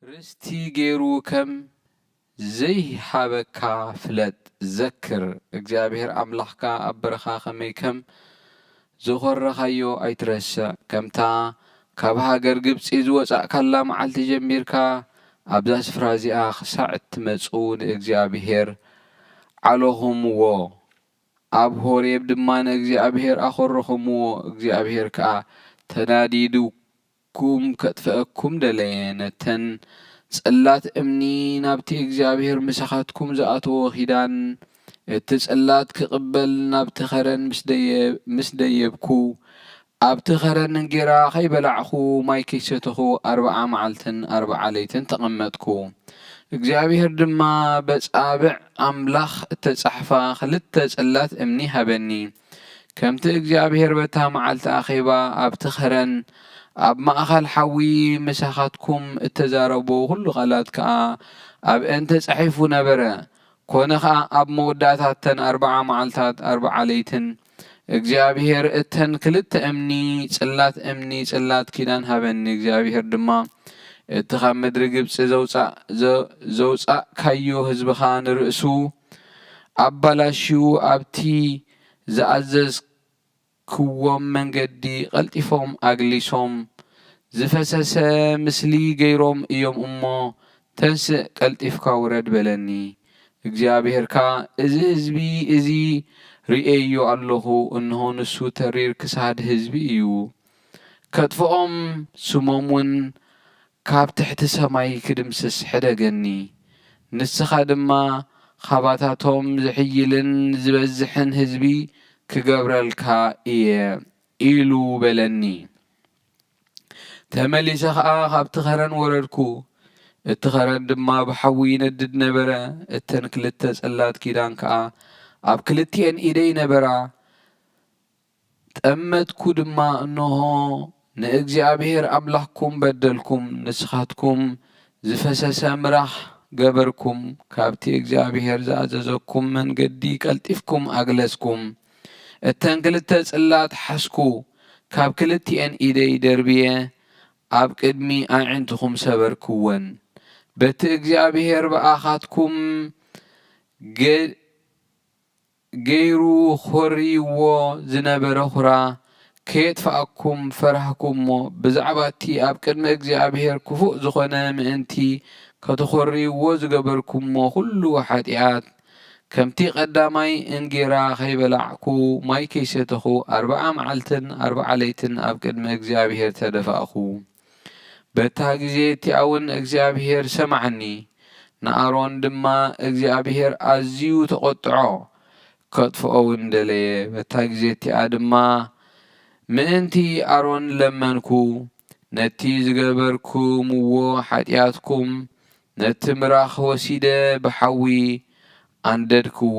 ርስቲ ገይሩ ከም ዘይሃበካ ፍለጥ። ዘክር፣ እግዚኣብሔር ኣምላኽካ ኣብ በረኻ ከመይ ከም ዝኾረኻዮ ኣይትረስዕ። ከምታ ካብ ሃገር ግብጺ ዝወጻእካላ መዓልቲ ጀሚርካ ኣብዛ ስፍራ እዚኣ ክሳዕ እትመጹ ንእግዚኣብሔር ዓሎኹምዎ። ኣብ ሆሬብ ድማ ንእግዚኣብሔር ኣኾረኹምዎ፣ እግዚኣብሔር ከኣ ተናዲዱኩም ከጥፍአኩም ደለየ። ነተን ጽላት እምኒ ናብቲ እግዚኣብሔር ምሳኻትኩም ዝኣተዎ ኪዳን፣ እቲ ጽላት ክቕበል ናብቲ ኸረን ምስ ደየ-፣ ምስ ደየብኩ፣ ኣብቲ ኸረን እንጌራ ኸይበላዕኹ ማይ ከይሰተኹ ኣርብዓ መዓልትን ኣርብዓ ለይትን ተቐመጥኩ። እግዚኣብሔር ድማ በጻብዕ ኣምላኽ እተጻሕፋ ኽልተ ጽላት እምኒ ሃበኒ። ከምቲ እግዚኣብሔር በታ መዓልቲ ኣኼባ ኣብቲ ኸረን ኣብ ማእኸል ሓዊ ምሳኻትኩም እተዛረቦ ኹሉ ቓላት ከኣ ኣብአን ተጻሒፉ ነበረ። ኮነ ኸኣ ኣብ መወዳእታ እተን ኣርብዓ መዓልታት ኣርብዓ ለይትን እግዚኣብሔር እተን ክልተ እምኒ፣ ጽላት እምኒ፣ ጽላት ኪዳን ሃበኒ። እግዚኣብሔር ድማ እቲ ኻብ ምድሪ ግብጺ ዘውጻእ-፣ ዘ-፣ ዘውጻእካዮ ህዝብኻ ንርእሱ ኣባላሽዩ ኣብቲ ዝኣዘዝክዎም መንገዲ ቐልጢፎም ኣግሊሶም ዝፈሰሰ ምስሊ ገይሮም እዮም እሞ፣ ተንስእ፣ ቀልጢፍካ ውረድ በለኒ። እግዚኣብሔር ከኣ፣ እዚ ህዝቢ እዚ ርእየዮ ኣለኹ፣ እንሆ፣ ንሱ ተሪር ክሳድ ህዝቢ እዩ። ከጥፍኦም፣ ስሞም እውን ካብ ትሕቲ ሰማይ ክድምስስ ሕደገኒ። ንስኻ ድማ ኻባታቶም ዝሕይልን ዝበዝሕን ህዝቢ ክገብረልካ እየ፣ ኢሉ በለኒ። ተመሊሰ ኸኣ ኻብቲ ኸረን ወረድኩ። እቲ ኸረን ድማ ብሓዊ ይነድድ ነበረ። እተን ክልተ ጽላት ኪዳን ከኣ ኣብ ክልቲኤን ኢደይ ነበራ። ጠመትኩ ድማ፣ እንሆ፣ ንእግዚኣብሔር ኣምላኽኩም በደልኩም። ንስኻትኩም ዝፈሰሰ ምራኽ ገበርኩም፣ ካብቲ እግዚኣብሔር ዝኣዘዘኩም መንገዲ ቀልጢፍኩም ኣግለስኩም። እተን ክልተ ጽላት ሓዝኩ፣ ካብ ክልቲኤን ኢደይ ደርብየ ኣብ ቅድሚ ኣዒንትኹም ሰበርክወን። በቲ እግዚኣብሔር ብኣኻትኩም ገ-፣ ገይሩ ኾርይዎ ዝነበረ ኹራ ከየጥፍኣኩም ፈራህኩ እሞ፣ ብዛዕባ እቲ ኣብ ቅድሚ እግዚኣብሔር ክፉእ ዝኾነ ምእንቲ ከተኾርይዎ ዝገበርኩሞ ኹሉ ሓጢኣት፣ ከምቲ ቐዳማይ እንጌራ ኸይበላዕኩ ማይ ከይሰተኹ ኣርብዓ መዓልትን ኣርብዓ ለይትን ኣብ ቅድሚ እግዚኣብሔር ተደፋእኹ። በታ ግዜ እቲኣ እውን እግዚኣብሔር ሰምዓኒ። ንኣሮን ድማ እግዚኣብሔር ኣዝዩ ተቖጥዖ፣ ከጥፍኦ እውን ደለየ። በታ ግዜ እቲኣ ድማ ምእንቲ ኣሮን ለመንኩ፣ ነቲ ዝገበርኩምዎ ሓጢኣትኩም፣ ነቲ ምራኽ ወሲደ ብሓዊ ኣንደድክዎ።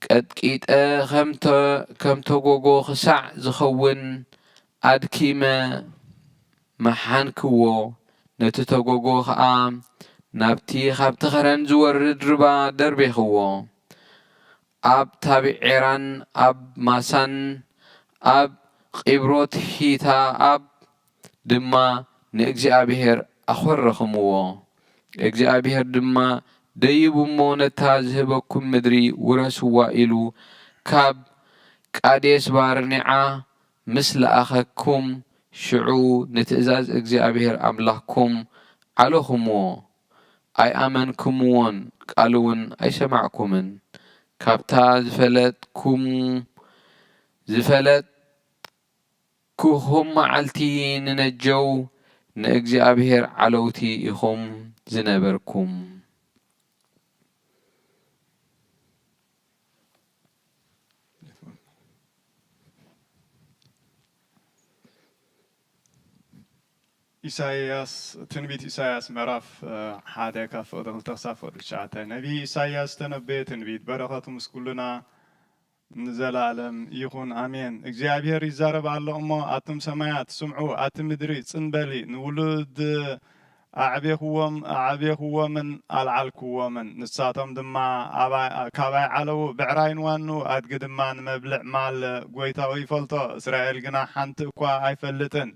ቀጥቂጠ ከም ተ-፣ ከም ተጎጎ ክሳዕ ዝኸውን ኣድኪመ መሓንክዎ። ነቲ ተጎጎ ኸኣ ናብቲ ኻብቲ ኸረን ዝወርድ ርባ ደርቤኽዎ። ኣብ ታቢዔራን ኣብ ማሳን ኣብ ቂብሮት ሂታ ኣብ ድማ ንእግዚኣብሔር ኣኾረኽምዎ። እግዚኣብሔር ድማ ደይቡ እሞ፣ ነታ ዝህበኩም ምድሪ ውረስዋ ኢሉ ካብ ቃዴስ ባርኔዓ ምስ ለኣኸኩም፣ ሽዑ ንትእዛዝ እግዚኣብሔር ኣምላኽኩም ዓለኹምዎ። ኣይኣመንክምዎን፣ ቃሉ እውን ኣይሰማዕኩምን። ካብታ ዝፈለጥኩም፣ ዝፈለጥ ክኹም መዓልቲ ንነጀው ንእግዚኣብሔር ዓለውቲ ኢኹም ዝነበርኩም። ኢሳይያስ፣ ትንቢት ኢሳይያስ ምዕራፍ፣ እ፣ ሓደ ካብ ፍቕዲ ክልተ ክሳብ ፍቕዲ ትሽዓተ። ነቢይ ኢሳይያስ ዝተነበየ ትንቢት፣ በረኸቱ ምስ ኩልና ንዘለኣለም ይኹን፣ ኣሜን። እግዚኣብሄር ይዛረብ ኣሎ እሞ፣ ኣቱም ሰማያት፣ ስምዑ፣ ኣቲ ምድሪ፣ ጽን በሊ። ንውሉድ ኣዕቤኽዎም፣ ኣዕቤኽዎምን ኣልዓልክዎምን። ንሳቶም ድማ ኣባይ፣ ካባይ ዓለዉ። ብዕራይ ንዋኑ፣ ኣድጊ ድማ ንመብልዕ ማል ጐይታኡ ይፈልጦ። እስራኤል ግና ሓንቲ እኳ ኣይፈልጥን።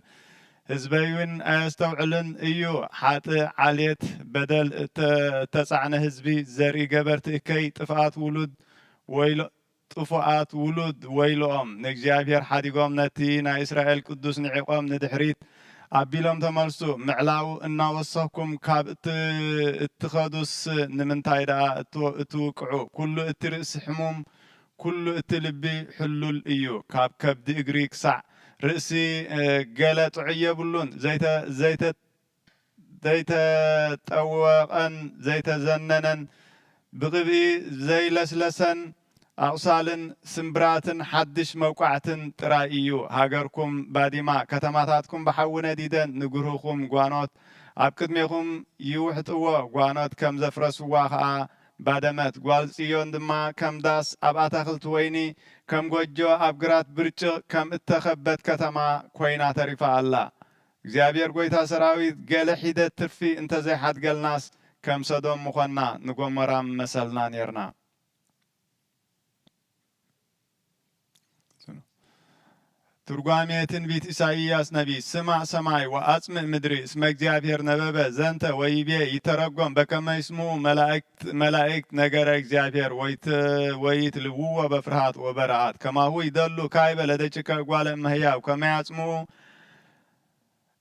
ህዝበይ እውን ኣየስተውዕልን እዩ። ሓጥእ ዓሌት በደል እተ-፣ እተጻዕነ ህዝቢ፣ ዘርኢ ገበርቲ እከይ፣ ጥፍኣት ውሉድ ወይሎ-፣ ጥፉኣት ውሉድ ወይልኦም። ንእግዚኣብሔር ሓዲጎም ነቲ ናይ እስራኤል ቅዱስ ንዒቖም ንድሕሪት ኣቢሎም ተመልሱ። ምዕላው እናወሰኹም ካብ እት-፣ እትኸዱስ ንምንታይ ደኣ እት-፣ እትውቅዑ? ኩሉ እቲ ርእሲ ሕሙም፣ ኩሉ እቲ ልቢ ሕሉል እዩ። ካብ ከብዲ እግሪ ክሳዕ ርእሲ፣ እ፣ ገለ ጥዑይ የብሉን። ዘይተ-፣ ዘይተ-፣ ዘይተጠወቐን ዘይተዘነነን፣ ብቕብኢ ዘይለስለሰን ኣቑሳልን ስምብራትን ሓድሽ መውቃዕትን ጥራይ እዩ። ሃገርኩም ባዲማ፣ ከተማታትኩም ብሓዊ ነዲደን፣ ንግህርኹም ጓኖት ኣብ ቅድሜኹም ይውሕጥዎ። ጓኖት ከም ዘፍረስዋ ኸኣ ባደመት። ጓል ጽዮን ድማ ከም ዳስ ኣብ ኣታኽልቲ ወይኒ፣ ከም ጎጆ ኣብ ግራት ብርጭቕ፣ ከም እተኸበት ከተማ ኮይና ተሪፋ ኣላ። እግዚኣብሔር ጐይታ ሰራዊት፣ ገለ ሒደት ትርፊ እንተ ዘይሓድገልናስ፣ ከም ሰዶም ምኾንና፣ ንጎሞራ ምመሰልና ኔርና። ትርጓሜ ትንቢት ኢሳይያስ ነቢይ። ስማዕ ሰማይ ወአጽምዕ ምድሪ፣ እስመ እግዚአብሔር ነበበ ዘንተ ወይቤ፣ ይተረጎም በከመ ይስምዑ መላእክት፣ መላእክት ነገረ እግዚአብሔር፣ ወይት-፣ ወይትልውዎ በፍርሃት ወበረዓድ፣ ከማሁ ይደሉ ካይበ ለደቂቀ እጓለ እመሕያው፣ ከመ ያጽምዑ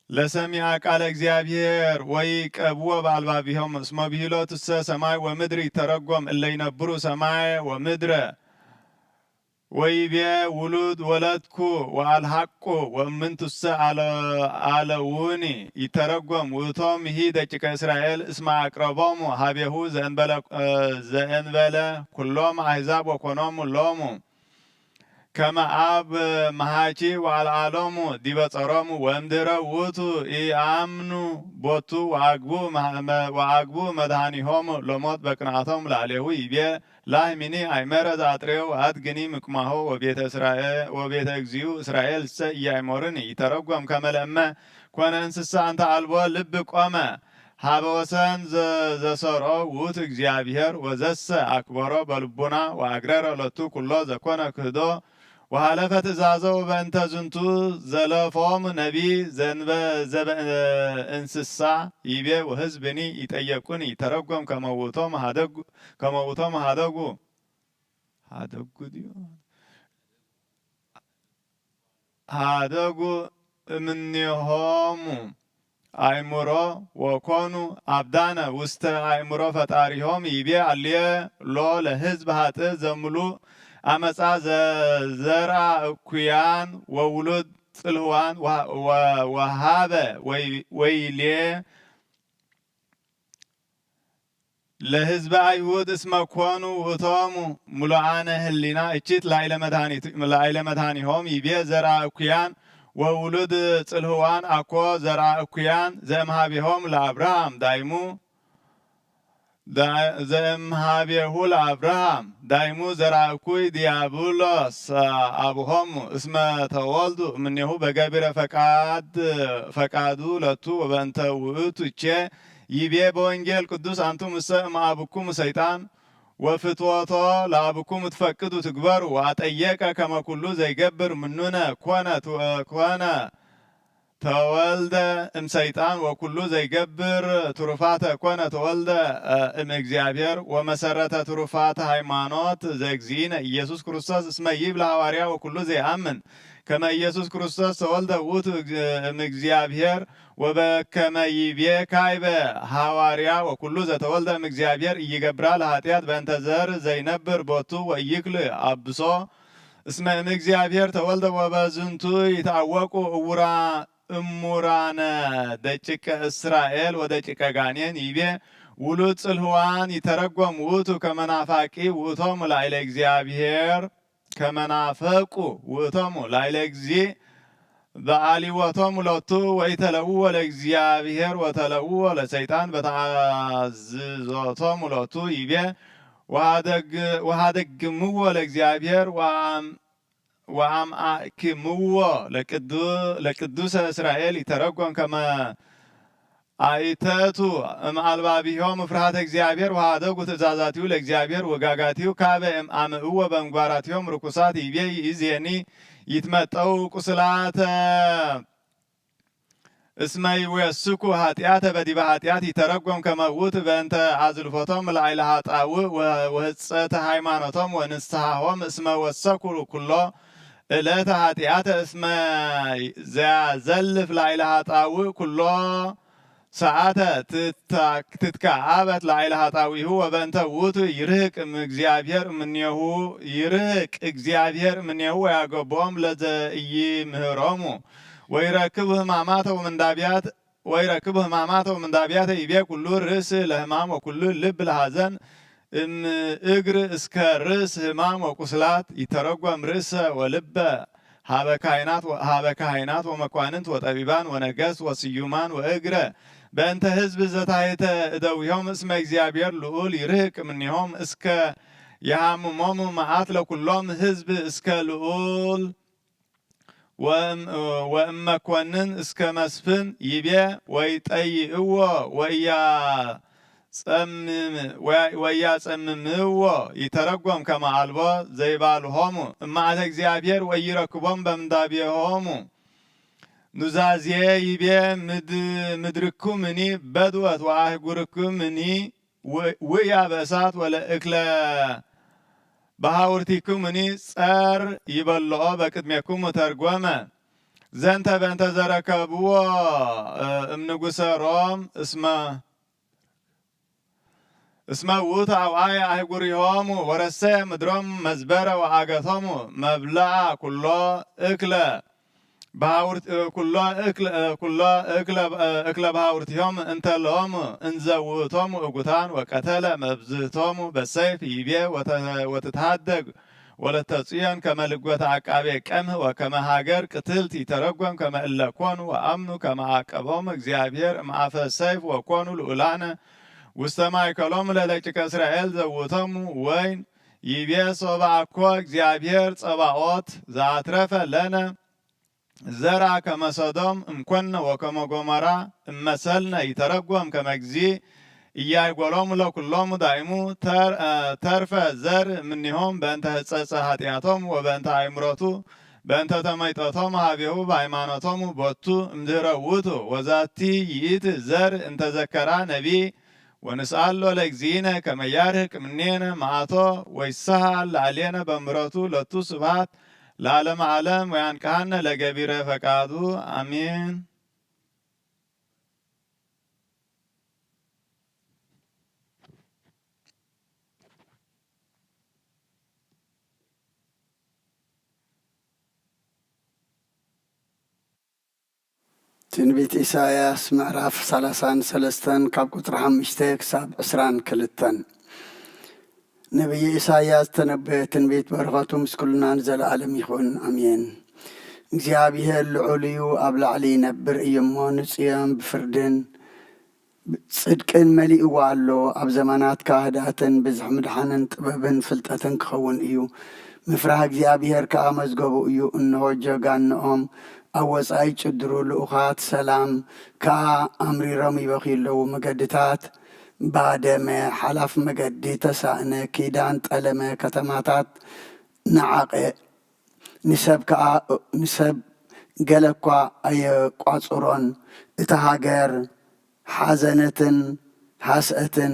ለሰሚዐ ቃለ እግዚአብሔር ወይቀብዎ በአልባቢሆም፣ እስመ ብሂሎትሰ ሰማይ ወምድር ይተረጎም እለ ይነብሩ ሰማየ ወምድረ። ወይቤ ውሉድ ወለድኩ ወአልሐቁ ወእምንቱሰ አለ-፣ አለውኒ ይተረጎም ውእቶምሂ ደቂቀ እስራኤል እስመ አቅረቦሙ ሀቤሁ ዘእንበለ፣ ዘእንበለ ኩሎም አሕዛብ ወኮኖሙ ሎሙ ከመ አብ መሃቺ ወአልዓሎሙ ዲበ ጸሮሙ ወእምድረ ውእቱ ኢአምኑ ቦቱ ወአግቡ መ-፣ መ-፣ ወአግቡ መድኃኒሆሙ ለሞት በቅንዓቶም ለአሌሁ ይቤ ላህሚኒ አይመረ ዘአጥሬው አድግኒ ምቅማሆ ወቤተ እስራኤ-፣ ወቤተ እግዚኡ እስራኤል ሰ ኢያእሞርን ይተረጎም ከመ ለእመ ኮነ እንስሳ እንተ አልቦ ልብ ቆመ ሀበ ወሰን ዘ-፣ ዘሰርዖ ውእቱ እግዚአብሔር ወዘሰ አክበሮ በልቡና ወአግረረ ሎቱ ኩሎ ዘኮነ ክህዶ ወሃለፈ ትእዛዞ። ወበእንተ ዝንቱ ዘለፎም ነቢይ ዘንበ-፣ ዘበ-፣ እንስሳ ይቤ ወህዝብኒ ይጠየቁኒ ይተረጎም ከመ ውእቶም ሃደጉ፣ ከመ ውእቶም ሃደጉ፣ ሃደጉ ድዩ? ሃደጉ እምኔሆሙ አእምሮ ወኮኑ አብዳነ ውስተ አእምሮ ፈጣሪሆም ይቤ አልየ ሎ ለህዝብ ሀጥእ ዘምሉ አመፃ ዘ-፣ ዘርአ እኩያን ወውሉድ ጽልህዋን ወ-፣ ወ-፣ ወሃበ ወይ-፣ ወይሌ ለህዝበ አይሁድ እስመ ኮኑ ውእቶሙ ምሉአነ ህሊና እቺት ላዕለ መድኃኒት-፣ ላዕለ መድኃኒሆም ይቤ ዘርአ እኩያን ወውሉድ ጽልህዋን አኮ ዘርአ እኩያን ዘእምሃቤሆም ለአብርሃም ዳይሙ ዳ-፣ ዘእምሃቤሁ ለአብርሃም ዳይሙ ዘርአ እኩይ ዲያብሎስ አቡሆሙ እስመ ተወልዱ እምኔሁ በገቢረ ፈቃድ፣ ፈቃዱ ለቱ ወበእንተ ውእቱ እቼ ይቤ በወንጌል ቅዱስ አንቱም እሰ እምአብኩሙ ሰይጣን ወፍትወቶ ለአብኩሙ ትፈቅዱ ትግበሩ። ወአጠየቀ ከመ ኩሉ ዘይገብር ምኑነ ኮነ ት-፣ ኮነ ተወልደ እምሰይጣን ወኩሉ ዘይገብር ትሩፋተ ኮነ ተወልደ እምእግዚአብሔር ወመሰረተ ትሩፋተ ሃይማኖት ዘእግዚእነ ኢየሱስ ክርስቶስ እስመ ይብል ሐዋርያ ወኩሉ ዘይአምን ከመ ኢየሱስ ክርስቶስ ተወልደ ውእቱ እግ-፣ እምእግዚአብሔር ወበከመ ይቤ ካይበ ሐዋርያ ወኩሉ ዘተወልደ እምእግዚአብሔር ኢይገብራ ለኃጢአት በእንተ ዘር ዘይነብር ቦቱ ወኢይክል አብሶ እስመ እምእግዚአብሔር ተወልደ ወበዝንቱ ይትአወቁ እውራ-፣ እሙራነ ደቂቀ እስራኤል ወደቂቀ ጋኔን ይቤ ውሉድ ጽልህዋን ይተረጎም ውእቱ ከመናፋቂ ውእቶሙ ላዕለ እግዚአብሔር ከመናፈቁ ውእቶሙ ላዕለ እግዚእ በአሊወቶሙ ሎቱ ወኢተለውዎ ለእግዚአብሔር ወተለውዎ ለሰይጣን በተአዝዞቶሙ ሎቱ ይቤ ወሃደግ-፣ ወሃደግምዎ ለእግዚአብሔር ወአም-፣ ወአምአክምዎ ለቅዱ-፣ ለቅዱሰ እስራኤል ይተረጎም ከመ አይተቱ እምአልባቢሆሙ ፍርሃተ እግዚአብሔር ወሃደጉ ትእዛዛቲሁ ለእግዚአብሔር ወጋጋቲሁ ካበ እምአምእዎ በምግባራቲሆም ርኩሳት ይቤ ይእዜኒ ይትመጠው ቁስላተ እስመ ይወስኩ ኃጢአተ በዲበ ኃጢአት ይተረጎም ከመ ውእቱ በእንተ አዝልፎቶም ላዕለ ኃጣውእ ወ-፣ ወህጸተ ሃይማኖቶም ወንስሐሆም እስመ ወሰኩ ኩሎ ዕለተ ኃጢአተ እስመ ዘያዘልፍ ላዕለ ኃጣውእ ኩሎ ሰዓተ ትታ-፣ ትትከአበት ላዕለ ኃጣዊሁ ወበእንተ ውእቱ ይርህቅ እምእግዚአብሔር እምኔሁ፣ ይርህቅ እግዚአብሔር እምኔሁ ወያገብኦም ለዘኢይምህሮሙ ወይረክብ ህማማተ ወምንዳብያት ወይረክብ ህማማተ ወምንዳብያተ ይቤ ኩሉ ርእስ ለህማም ወኩሉ ልብ ለሐዘን እም እግር እስከ ርእስ ህማም ወቁስላት ይተረጎም ርእሰ ወልበ ሀበ ካህናት ወ-፣ ሀበ ካህናት ወመኳንንት ወጠቢባን ወነገስት ወስዩማን ወእግረ በእንተ ህዝብ ዘታሕተ እደዊሆም እስመ እግዚአብሔር ልዑል ይርህቅ እምኔሆም እስከ የሃምሞሙ መዓት ለኩሎም ህዝብ እስከ ልዑል ወእም-፣ ወእመኮንን እስከ መስፍን ይቤ ወይጠይእዎ ወእያ ጸምም-፣ ወያ-፣ ወያጸምምዎ ይተረጎም ከመ አልቦ ዘይባልሆሙ እማእተ እግዚአብሔር ወይረክቦም በምንዳቤሆሙ። ኑዛዜ ይቤ ምድ-፣ ምድርኩምኒ በድወት ወአህጉርኩምኒ ው-፣ ውእያ በእሳት ወለእክለ በሃውርቲኩምኒ ጸር ይበልዖ በቅድሜኩሙ ተርጎመ። ዘንተ በእንተ ዘረከብዎ እምንጉሰ ሮም እስመ እስመ ውእቱ አውአየ አህጉሪሆሙ ወረሰየ ምድሮም መዝበረ ወአገቶሙ መብልዓ ኩሎ እክለ በሃውርት-፣ ኩሎ እክለ፣ ኩሎ እክለ፣ እክለ በሃውርቲሆም እንተ ለሆሙ እንዘ ውእቶሙ እጉታን ወቀተለ መብዝህቶሙ በሰይፍ ይቤ ወተ-፣ ወትትሃደግ ወለተ ጽዮን ከመ ልጎተ አቃቤ ቀምህ ወከመ ሃገር ቅትልት ይተረጎም ከመ እለ ኮኑ ወአምኑ ከመ አቀቦሙ እግዚአብሔር እምአፈ ሰይፍ ወኮኑ ልዑላነ ውስተ ማእከሎሙ ለደቂቀ እስራኤል ዘውእቶሙ ወይን ይቤ ሶበ አኮ እግዚአብሔር ጸባኦት ዘአትረፈ ለነ ዘርአ ከመ ሰዶም እምኮነ ወከመ ጎሞራ እመሰልነ ይተረጎም ከመ እግዚእ ኢያይጎሎሙ ለኩሎሙ ዳይሙ ተር-፣ አ፣ ተርፈ ዘር እምኔሆም በእንተ ህጸጸ ኃጢአቶም ወበእንተ አእምሮቱ በእንተ ተመይጠቶም ሀቤሁ በሃይማኖቶሙ ቦቱ እምድህረ ውእቱ ወዛቲ ይእቲ ዘር እንተዘከራ ነቢይ ወንስአሎ ለእግዚእነ ከመ ያርህቅ እምኔነ መዓቶ ወይሰሃል ላዕሌነ በምሕረቱ ለቱ ስብሐት ለዓለመ ዓለም ወያንቅሐነ ለገቢረ ፈቃዱ አሜን። ትንቢት ኢሳይያስ ምዕራፍ ሰላሳን ሰለስተን ካብ ቁጽሪ ሓሙሽተ ክሳብ ዕስራን ክልተን። ነቢይ ኢሳይያስ ዝተነበየ ትንቢት በረኸቱ ምስ ኩልና ንዘለኣለም ይኹን፣ ኣሜን። እግዚኣብሄር ልዑል እዩ፣ ኣብ ላዕሊ ይነብር እዩ እሞ፣ ንጽዮን ብፍርድን ጽድቅን መሊእዋ ኣሎ። ኣብ ዘመናትካ ህድኣትን ብዝሒ ምድሓንን ጥበብን ፍልጠትን ክኸውን እዩ። ምፍራህ እግዚኣብሄር ከኣ መዝገቡ እዩ። እንሆ፣ ጀጋንኦም ኣብ ወጻኢ ይጭድሩ፣ ልኡኻት ሰላም ከኣ ኣምሪሮም ይበኽዩ ኣለዉ። መገድታት ባደመ፣ ሓላፍ መገዲ ተሳእነ፣ ኪዳን ጠለመ፣ ከተማታት ነዓቐ። ንሰብ ከኣ፣ ንሰብ ገለ እኳ ኣየቋጽሮን። እታ ሃገር ሓዘነትን ሃስአትን፣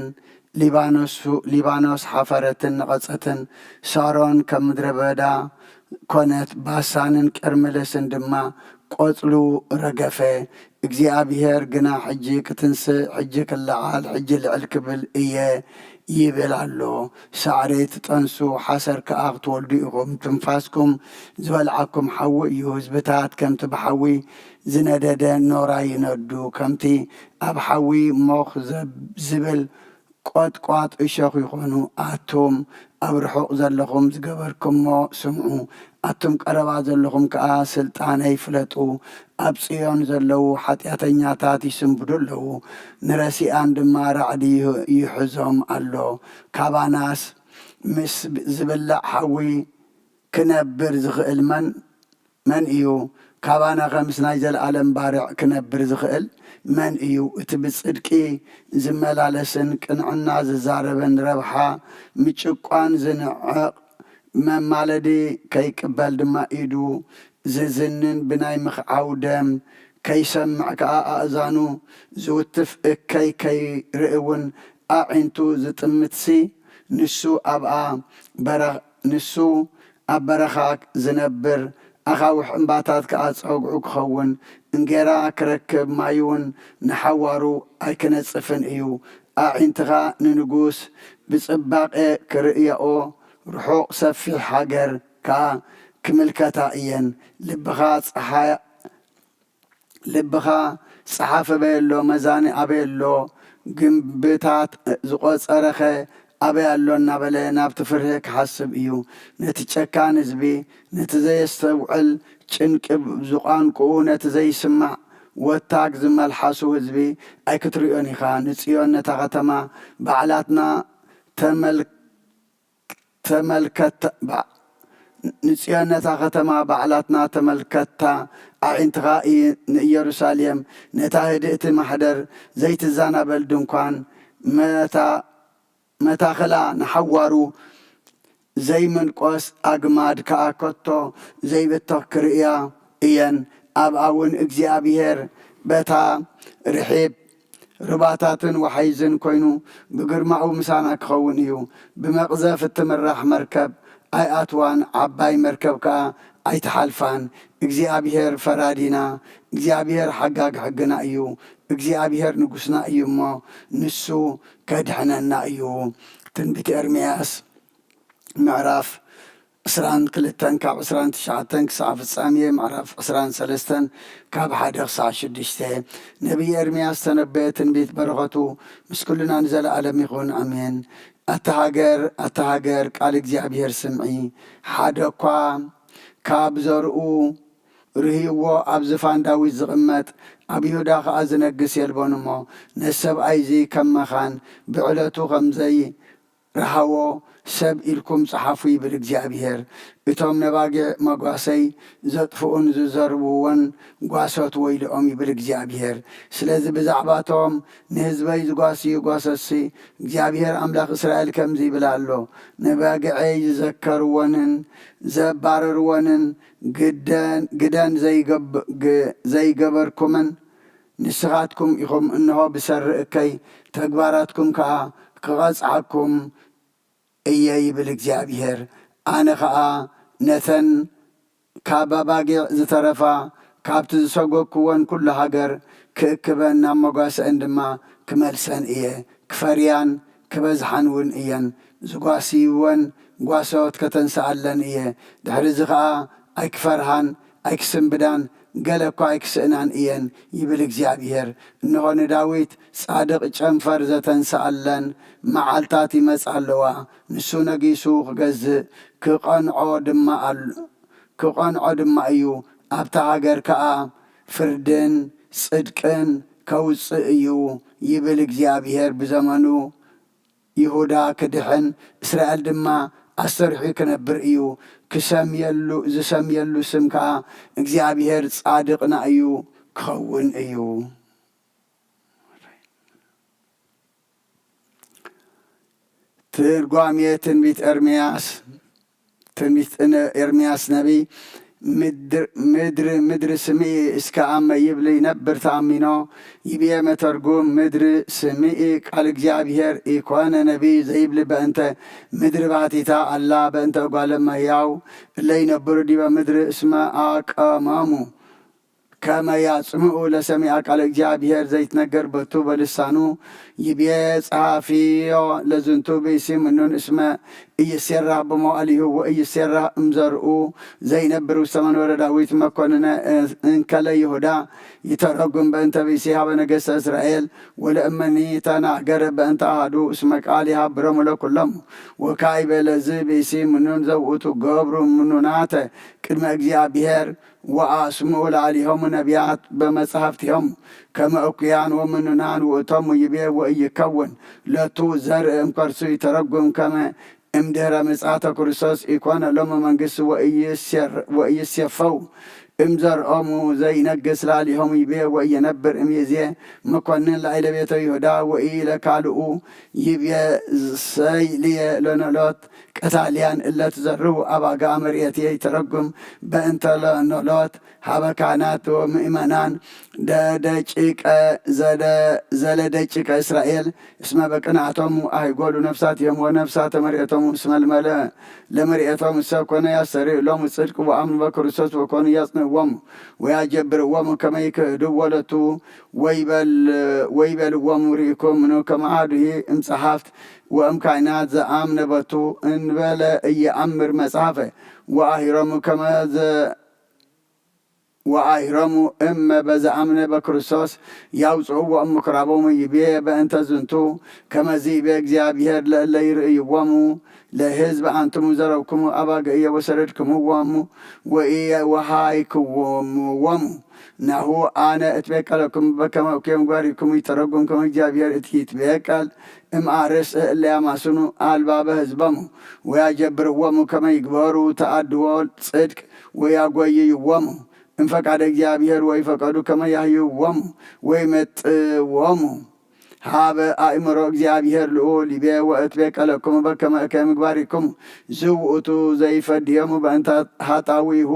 ሊባኖስ፣ ሊባኖስ ሓፈረትን ነቐጸትን፣ ሳሮን ከም ምድረ በዳ ኰነት፣ ባሳንን ቀርሜሎስን ድማ ቈጽሉ ረገፈ። እግዚኣብሄር ግና፣ ሕጂ ክትንስእ፣ ሕጂ ክለዓል፣ ሕጂ ልዕል ክብል እየ ይብል ኣሎ። ሳዕሪ ትጠንሱ፣ ሓሰር ከኣ ክትወልዱ ኢኹም። ትንፋስኩም ዝበልዓኩም ሓዊ እዩ። ህዝብታት ከምቲ ብሓዊ ዝነደደ ኖራ ይነዱ፣ ከምቲ ኣብ ሓዊ ሞኽ ዘብ-፣ ዝብል ቈጥቋጥ እሾኽ ይኾኑ። ኣቱም ኣብ ርሑቕ ዘለኹም ዝገበርኩሞ ስምዑ፣ ኣቱም ቀረባ ዘለኹም ከኣ ስልጣነይ ፍለጡ። ኣብ ጽዮን ዘለዉ ሓጢኣተኛታት ይስንብዱ ኣለዉ፣ ንረሲኣን ድማ ራዕዲ ይህ-፣ ይሕዞም ኣሎ። ካባናስ ምስ ዝብላዕ ሓዊ ክነብር ዝኽእል መን፣ መን እዩ? ካባናኸ ምስ ናይ ዘለኣለም ባርዕ ክነብር ዝኽእል መን እዩ? እቲ ብጽድቂ ዝመላለስን ቅንዕና ዝዛረብን ረብሓ ምጭቋን ዝንዕቕ፣ መማለዲ ከይቅበል ድማ ኢዱ ዝዝንን ብናይ ምኽዓው ደም ከይሰምዕ ከኣ ኣእዛኑ ዝውትፍ፣ እከይ ከይርኢ እውን ኣዒንቱ ዝጥምትሲ፣ ንሱ ኣብኣ በረ-፣ ንሱ ኣብ በረኻ ዝነብር፣ ኣኻውሕ እምባታት ከኣ ጸግዑ ክኸውን፣ እንጌራ ክረክብ፣ ማይ እውን ንሓዋሩ ኣይክነጽፍን እዩ። ኣዒንትኻ ንንጉስ ብጽባቐ ክርእያኦ፣ ርሑቕ ሰፊሕ ሃገር ከኣ ክምልከታ እየን። ልብኻ ጸሓ-፣ ልብኻ ጸሓፍ ኣበይ ኣሎ፣ መዛኒ ኣበይ ኣሎ፣ ግንብታት ዝቖጸረኸ ኣበይ ኣሎ እናበለ ናብቲ ፍርሂ ክሓስብ እዩ። ነቲ ጨካን ህዝቢ፣ ነቲ ዘየስተውዕል ጭንቂ ዝቋንቁኡ፣ ነቲ ዘይስማዕ ወታግ ዝመልሓሱ ህዝቢ ኣይክትርእዮን ኢኻ። ንጽዮን ነታ ከተማ ባዕላትና ተመል-፣ ተመልከታ፣ ባ-፣ ንጽዮን ነታ ከተማ ባዕላትና ተመልከታ፣ ኣዒንትኻ እየ ንኢየሩሳሌም፣ ነታ ህድእቲ ማሕደር ዘይትዛናበል ድንኳን፣ መታ-፣ መታኸላ ንሓዋሩ ዘይምንቆስ ኣግማድ ከኣ ከቶ ዘይብተኽ ክርእያ እየን። ኣብኣ እውን እግዚኣብሔር በታ ርሒብ ሩባታትን ወሓይዝን ኮይኑ ብግርማኡ ምሳና ክኸውን እዩ። ብመቕዘፍ እትምራሕ መርከብ ኣይኣትዋን፣ ዓባይ መርከብ ከኣ ኣይትሓልፋን። እግዚኣብሔር ፈራዲና፣ እግዚኣብሔር ሓጋግ ሕግና እዩ። እግዚኣብሔር ንጉስና እዩ እሞ ንሱ ከድሕነና እዩ። ትንቢት ኤርምያስ ምዕራፍ ዕስራን ክልተን ካብ ዕስራን ትሽዓተን ክሳዕ ፍጻሜ፣ ምዕራፍ ዕስራን ሰለስተን ካብ ሓደ ክሳዕ ሽዱሽተ። ነቢይ ኤርምያስ ዝተነበየ ትንቢት በረኸቱ ምስ ኩልና ንዘለኣለም ይኹን፣ ኣሜን። ኣታ ሃገር፣ ኣታ ሃገር፣ ቃል እግዚኣብሔር ስምዒ። ሓደ እኳ ካብ ዘርኡ ርህይዎ ኣብ ዝፋን ዳዊት ዝቕመጥ፣ ኣብ ይሁዳ ኸኣ ዝነግስ የልቦን እሞ፣ ነዚ ሰብኣይ እዚ ከም መኻን ብዕለቱ ከም ዘይ ረሃዎ ሰብ ኢልኩም ጸሓፉ ይብል እግዚኣብሔር። እቶም ነባጊዕ መጓሰይ ዘጥፍኡን ዝዘርብዎን ጓሶት ወይልኦም ይብል እግዚኣብሔር። ስለዚ ብዛዕባቶም ንህዝበይ ዝጓስዩ ጓሶትሲ እግዚኣብሔር ኣምላኽ እስራኤል ከምዚ ይብል ኣሎ፣ ነባግዐይ ዝዘከርዎንን ዘባረርዎንን ግደን፣ ግደን ዘይገብ-፣ ግ-፣ ዘይገበርኩምን ንስኻትኩም ኢኹም። እንሆ ብሰሪ እከይ ተግባራትኩም ከኣ ክቐጽዓኩም እየ ይብል እግዚኣብሔር። ኣነ ኸኣ ነተን ካብ ኣባጊዕ ዝተረፋ ካብቲ ዝሰጎግክወን ኩሉ ሃገር ክእክበን ናብ መጓሰአን ድማ ክመልሰን እየ። ክፈርያን ክበዝሓን እውን እየን። ዝጓስይወን ጓሶት ከተንስኣለን እየ። ድሕሪ እዚ ኸኣ ኣይክፈርሃን ኣይክስንብዳን፣ ገለ እኳ ኣይክስእናን እየን ይብል እግዚኣብሔር። እንሆ ንዳዊት ጻድቕ ጨንፈር ዘተንስኣለን መዓልታት ይመጻ ኣለዋ። ንሱ ነጊሱ ክገዝእ ክቐንዖ ድማ ኣል-፣ ክቐንዖ ድማ እዩ። ኣብታ ሃገር ከኣ ፍርድን ጽድቅን ከውጽእ እዩ ይብል እግዚኣብሔር። ብዘመኑ ይሁዳ ክድሕን፣ እስራኤል ድማ ኣስተርሕዩ ክነብር እዩ። ክሰምየሉ፣ ዝሰምየሉ ስም ከኣ እግዚኣብሔር ጻድቕና እዩ ክኸውን እዩ። ትርጓሜ ትንቢት ኤርምያስ። ትንቢት ነ-፣ ኤርምያስ ነቢይ። ምድር፣ ምድሪ፣ ምድሪ ስምኢ እስከ አመ ይብል ይነብር ተአሚኖ። ይብየ መተርጉም፣ ምድሪ ስምኢ ቃል እግዚኣብሔር ኢኮነ ነቢይ ዘይብል በእንተ ምድሪ ባቲታ ኣላ፣ በእንተ እጓለ እመሕያው እለ ይነብሩ ዲበ ምድሪ እስመ አቀመሙ። ከመ ያጽምኡ ለሰሚዐ ቃለ እግዚኣብሔር ዘይትነገር በቱ በልሳኑ። ይቤ ጸሐፊዮ ለዝንቱ ብእሲ ምኑን እስመ ኢይሴራህ ብመዋዕሊሁ ወኢይሴራህ እምዘርኡ ዘይነብር ውስተ መንበረ ዳዊት መኮንነ እንከለ ይሁዳ። ይተረጉም በእንተ ብእሲ ሀበ ነገሥተ እስራኤል ወለእመኒ ተናገረ በእንተ አሐዱ እስመ ቃል ይሃብሮሙ ለኩሎሙ። ወካዕበ ለዝ ብእሲ ምኑን ዘውእቱ ገብሩ ምኑናተ ቅድመ እግዚኣብሔር ወአስምዑ ለአሊሆሙ ነቢያት በመጻሕፍቲሆሙ ከመ እኩያን ወምኑናን ውእቶሙ ይቤ ወኢይከውን ለቱ ዘርኢ እምከርሱ ይተረጉም ከመ እምድህረ ምጽአተ ክርስቶስ ኢኮነ ሎሙ መንግስት ወኢይሴር-፣ ወኢይሴፈው እምዘርኦሙ ዘይነግስ ላዕሌሆሙ ይቤ ወኢየነብር እምይእዜ መኮንን ላዕለ ቤተ ይሁዳ ወኢለካልኡ ይቤ ሰይልየ ለኖሎት ቀታልያን እለ ትዘርው ኣባግዓ መርኤትየ ይተረጉም በእንተ ለኖሎት ሀበ ካህናት ወምእመናን ደደቂቀ ዘለደቂቀ እስራኤል እስመ በቅንዓቶም አይጎሉ ነፍሳትዮም ወነፍሳተ መርኤቶም እስመ ለመርኤቶም እሰ ኮነ ያስተርእዩ ሎሙ ጽድቅ ወአምኑ በክርስቶስ ወኮኑ ያጽንዕዎሙ ወያጀብርዎሙ ከመ ይክህዱ ወለቱ ወይበልዎሙ ርኢኩምኑ ከመ አሐዱሂ እምጸሐፍት ወእምካህናት ዘአምነ በቱ እንበለ እየአምር መጽሐፈ ወአሂሮሙ ከመ ወአሂሮሙ እመ በዘአምነ በክርስቶስ ያውፅእዎ እምኩራቦሙ ይቤ በእንተ ዝንቱ ከመዚ ይቤ እግዚኣብሔር ለእለ ይርእይዎሙ ለህዝብ አንትሙ ዘረብኩሙ አባግእየ ወሰደድክምዎሙ ወኢወሃይክምዎሙ ናሁ አነ እትቤቀለኩም በከመ እኩየ ምግባሪኩም ይተረጉም ከመ እግዚኣብሔር እቲ ይትቤቀል እምአርስ እለ ያማስኑ አልባበ ህዝቦሙ ወያጀብርዎሙ ከመ ይግበሩ ተአድዎ ጽድቅ ወያጎይይዎሙ እምፈቃደ እግዚኣብሔር ወይፈቀዱ ከመ ያህይዎሙ ወይመጥዎሙ ሀበ አእምሮ እግዚኣብሔር ልዑል ይቤ ወእትቤቀለኩም በከመ እከ ምግባሪኩም ዝውእቱ ዘይፈድዮሙ በእንተ ሀጣዊሁ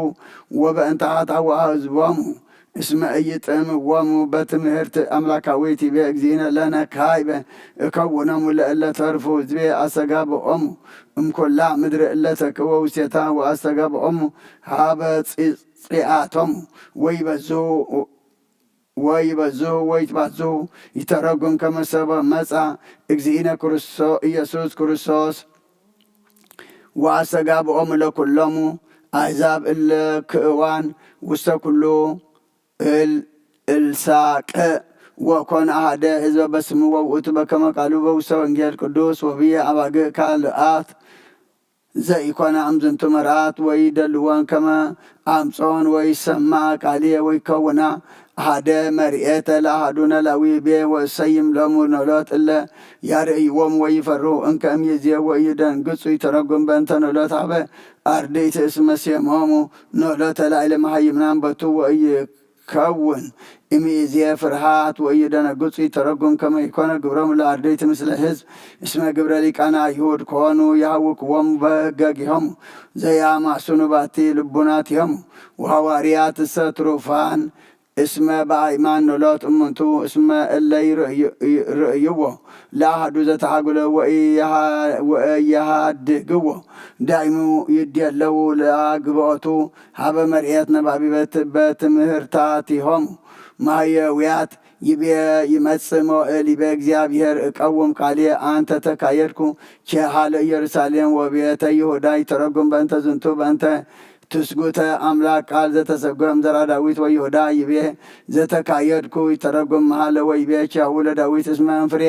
ወበእንተ ሀጣዋ ህዝቦሙ እስመ ኢይጥዕምዎሙ በትምህርት አምላካዊት ይቤ እግዚእነ ለነ ካይበ እከውኖሙ ለእለ ተርፉ ህዝቤ አስተጋብኦሙ እምኩላ ምድር እለ ተክእወ ውስቴታ ወአስተጋብኦሙ ሀበ ጽጽያቶሙ ወይበዝሁ ወይበዝሁ ወይትባዝሁ ይተረጉም ከመ ሰበ መጻ እግዚእነ ክርስቶ ኢየሱስ ክርስቶስ ወአስተጋብኦሙ ለኩሎሙ አሕዛብ እለ ክእዋን ውስተ ኩሉ እል እልሳቅእ ወኮነ አሐደ ህዝበ በስሙ ወውእቱ በከመ ቃሉ በውስተ ወንጌል ቅዱስ ወብየ አባግዕ ካልአት ዘኢኮና እምዝንቱ መርአት ወይደልወን ከመ አምጾን ወይሰማ ቃልየ ወይከውና አሐደ መርኤተ ለአሐዱ ነላዊ ቤ ወሰይም ሎሙ ኖሎት እለ ያርእይዎም ወይፈርሁ እንከ እምይእዜ ወይደንግጹ ይተረጉም በእንተ ኖሎት ሀበ አርድእት እስመ ሴሞሙ ኖሎተ ላዕለ መሃይምናን በቱ ወእይ ከውን እምይእዜ ፍርሃት ወኢይደነግጹ ይተረጉም ከመ ይኮነ ግብሮም ለአርድእት ምስለ ህዝብ እስመ ግብረ ሊቃነ አይሁድ ኮኑ የሐውክዎም በህገጊሆሙ ዘያማስኑ ባቲ ልቡናቲሆሙ ወሐዋርያት እሰ ትሩፋን እስመ በአይማን ኖሎት እሙንቱ እስመ እለ ይርእይዎ ለአሐዱ ዘተአጉለ ወኢየሃድግዎ ዳይሙ ይድየለው ለአግብኦቱ ሀበ መርኤት ነባቢበት በትምህርታቲሆሙ ማህየውያት ይቤ ይመጽእ ሞእል ይቤ እግዚኣብሔር እቀውም ቃልየ አንተ ተካየድኩ ቼሃ ለኢየሩሳሌም ወቤተ ይሁዳ ይተረጉም በእንተ ዝንቱ በእንተ ትስጉተ አምላክ ቃል ዘተሰጎም ዘራ ዳዊት ወይሁዳ ይቤ ዘተካየድኩ ይተረጉም መሃለ ወይቤ ቼሁ ለዳዊት እስመ እንፍሬ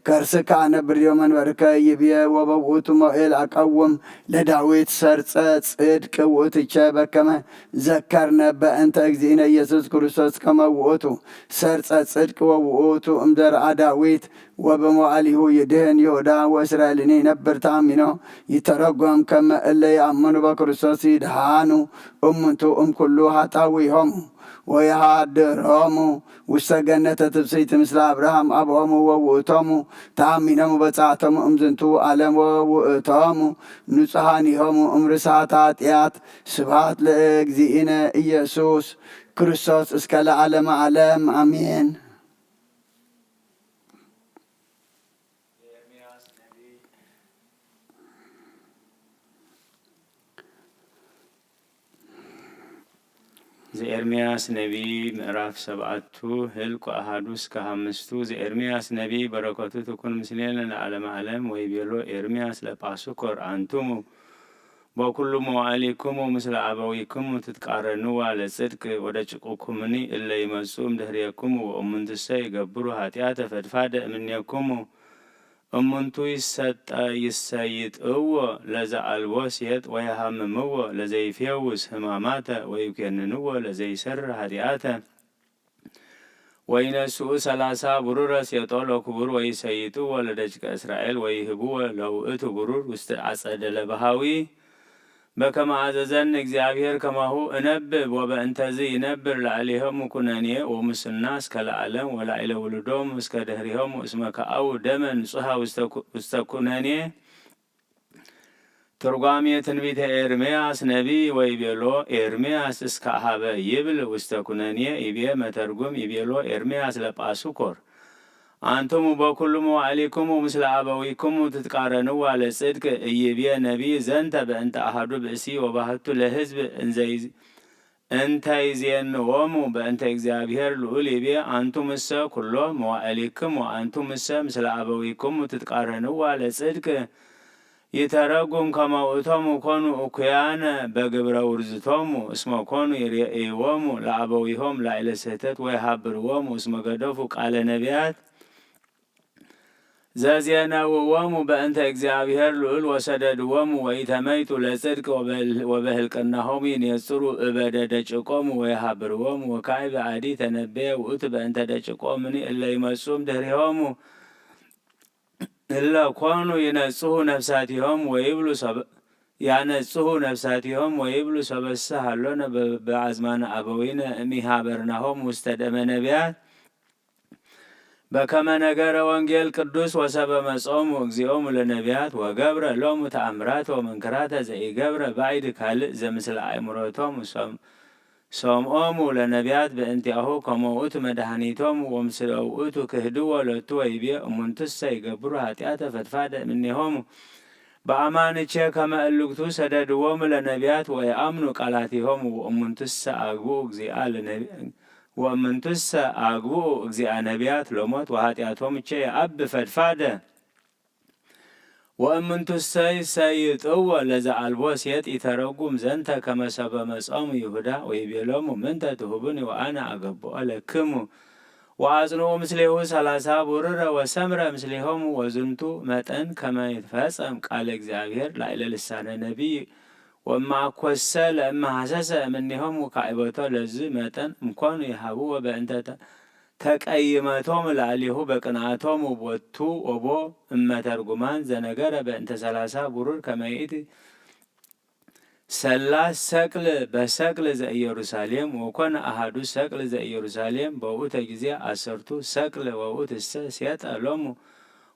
ከርስከ አነብር ዲበ መንበርከ ይቤ ወበውእቱ ሞእል አቀውም ለዳዊት ሰርጸ ጽድቅ ውእትቸ በከመ ዘከርነ በእንተ እግዚእነ ኢየሱስ ክርስቶስ ከመ ውእቱ ሰርጸ ጽድቅ ወውእቱ እምዘርአ ዳዊት ወበመዋዕሊሁ ይድህን ይሁዳ ወእስራኤልኒ ይነብር ተአሚኖ ይተረጎም ከመ እለ ይአምኑ በክርስቶስ ይድሃኑ እሙንቱ እምኩሉ ኃጣውኢሆሙ ወየሃድሮሙ ውስተ ገነተ ትፍስሕቲ ምስለ አብርሃም አብኦሙ ወውእቶሙ ተአሚኖሙ በጻሕቶሙ እምዝንቱ ዓለም ወውእቶሙ ንጹሓኒሆሙ እምርሳት ኃጢአት። ስብሐት ለእግዚእነ ኢየሱስ ክርስቶስ እስከ ለዓለመ ዓለም አሜን። ዘኤርምያስ ነቢይ ምዕራፍ ሰብዓቱ ህልቁ አሃዱ እስከ ሓምስቱ ዘኤርምያስ ነቢይ በረከቱ ትኩን ምስሌነ ለዓለመ ዓለም። ወይቤሎ ኤርምያስ ለጳስኮር አንትሙ በኩሉ መዋዕሊክሙ ምስለ አበዊክሙ ትትቃረንዋ ለጽድቅ ወደቂቅኩምኒ እለ ይመጹ እምድህሬክሙ ወእሙንትሰ ይገብሩ ኃጢአተ ፈድፋደ እምኔክሙ እሙንቱ ይሰጠ ይሰይጥዎ ለዘአልቦ ሴጥ ወየሃምምዎ ለዘይፌውስ ህማማተ ወይኮንንዎ ለዘይሰርህ ኃጢአተ። ወይነስኡ ሠላሳ ብሩረ ሴጦ ለክቡር ወይሰይጥዎ ለደቂቀ እስራኤል ወይህብዎ ለውእቱ ብሩር ውስተ አጸደ ለበሃዊ። በከመ አዘዘኒ እግዚአብሔር ከማሁ እነብብ። ወበእንተዝ ይነብር ላዕሌሆሙ ኩነኔ ወሙስና እስከ ለዓለም ወላዕለ ውሉዶሙ እስከ ድህሬሆሙ እስመ ከአው ደመ ንጹሐ ውስተ ኩ-፣ ውስተ ኩነኔ። ትርጓሜ ትንቢተ ኤርምያስ ነቢይ ወይቤሎ፣ ኤርምያስ እስከ ሀበ ይብል ውስተ ኩነኔ ይቤ መተርጉም ይቤሎ ኤርምያስ ለጳስኮር። አንትሙ በኩሉ መዋዕሊክሙ ምስለ አበዊክሙ ትትቃረንዋ ለጽድቅ። ኢይቤ ነቢይ ዘንተ በእንተ አሐዱ ብእሲ ወባህቱ ለሕዝብ እንዘይ-፣ እንተ ይዜንዎሙ በእንተ እግዚአብሔር ልዑል ይቤ፣ አንቱምሰ ኩሎ መዋዕሊክሙ ወአንቱምሰ ምስለ አበዊክሙ ትትቃረንዋ ለጽድቅ። ይተረጉም ከመ ውእቶሙ ኮኑ እኩያነ በግብረ ውርዝቶሙ፣ እስመ ኮኑ ይሬእይዎሙ ለአበዊሆም ላዕለ ስህተት ወይሃብርዎሙ እስመ ገደፉ ቃለ ነቢያት ዘዜነውዎሙ በእንተ እግዚአብሔር ልዑል ወሰደድዎሙ ወኢተመይጡ ለጽድቅ ወበል-፣ ወበህልቅናሆሙ ይኔጽሩ እበደ ደጭቆሙ ወይሃብርዎሙ። ወካዕበ አዲ ተነበየ ውእቱ በእንተ ደጭቆምኒ እለ ይመጹም ድህሬሆሙ እለ ኮኑ ይነጽሁ ነፍሳቲሆም ወይብሉ ሰብ-፣ ያነጽሁ ነፍሳቲሆም ወይብሉ ሰበሰ ሃሎነ በ-፣ በአዝማነ አበዊነ እሚሃበርናሆም ውስተ ደመ ነቢያት። በከመ ነገረ ወንጌል ቅዱስ ወሰበ መጾሙ እግዚኦሙ ለነቢያት ወገብረ ሎሙ ተአምራተ ወመንክራተ ዘኢገብረ ባዕድ ካልእ ዘምስለ አእምሮቶም ሰም-፣ ሰምኦሙ ለነቢያት በእንቲአሁ ከመ ውእቱ መድኃኒቶም ወምስለ ውእቱ ክህድዎ ለቱ ወይቤ እሙንትሰ ይገብሩ ኃጢአተ ፈድፋደ እምኔሆሙ በአማንቼ ከመ እልክቱ ሰደድዎሙ ለነቢያት ወየአምኑ ቃላቲሆሙ ወእሙንትሰ አግብኡ እግዚአ ለነቢ-፣ ወእሙንትሰ አግብኡ እግዚአ ነቢያት ለሞት ወኃጢአቶምቼ የአብ ፈድፋደ። ወእምንቱሰ ይሰይጥዎ ለዘአልቦ ሴጥ ይተረጉም ዘንተ ከመ ሰበ መጾሙ ይሁዳ ወይቤሎሙ ምንተ ትሁቡኒ ወአነ አገብኦ ለክሙ። ወአጽንኡ ምስሌሁ ሰላሳ ቡርረ ወሰምረ ምስሌሆሙ ወዝንቱ መጠን ከመ ይትፈጸም ቃለ እግዚአብሔር ላዕለ ልሳነ ነቢይ። ወእመአኮሰ ለእመ ሐሰሰ እምኔሆሙ ካዕበቶ ለዝ መጠን እምኮኑ ይሃብዎ በእንተ ተ-፣ ተቀይመቶም ላዕሌሁ በቅንዓቶም ወቦቱ ወቦ እመተርጉማን ዘነገረ በእንተ ሰላሳ ቡሩር ከመ ይእቲ ሰላስ ሰቅል በሰቅል ዘኢየሩሳሌም ወኮነ አሃዱ ሰቅል ዘኢየሩሳሌም በውእተ ጊዜ አሰርቱ ሰቅል ወውእትሰ ሴጠ ሎሙ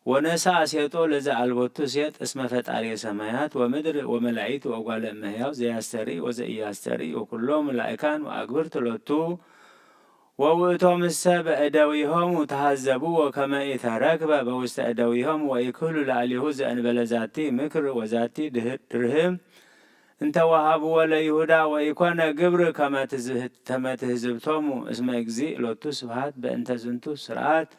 ወነሳ ሴጦ ለዘአልቦቱ ሴጥ እስመ ፈጣሪ ሰማያት ወምድር ወመላኢት ወጓለ እመሕያው ዘያስተርኢ ወዘኢያስተርኢ ወኩሎም ላእካን ወአግብርት ሎቱ ወውእቶምሰ በእደዊሆሙ ተሃዘብዎ ከመ ኢተረክበ በውስተ እደዊሆሙ ወኢክህሉ ላዕሌሁ ዘእንበለ ዛቲ ምክር ወዛቲ ድህ-፣ ድርህም እንተ ወሃብዎ ለይሁዳ ወኢኮነ ግብር ከመ ትዝህ-፣ ከመ ትህዝብቶሙ እስመ እግዚእ ሎቱ ስብሐት በእንተ ዝንቱ ስርዓት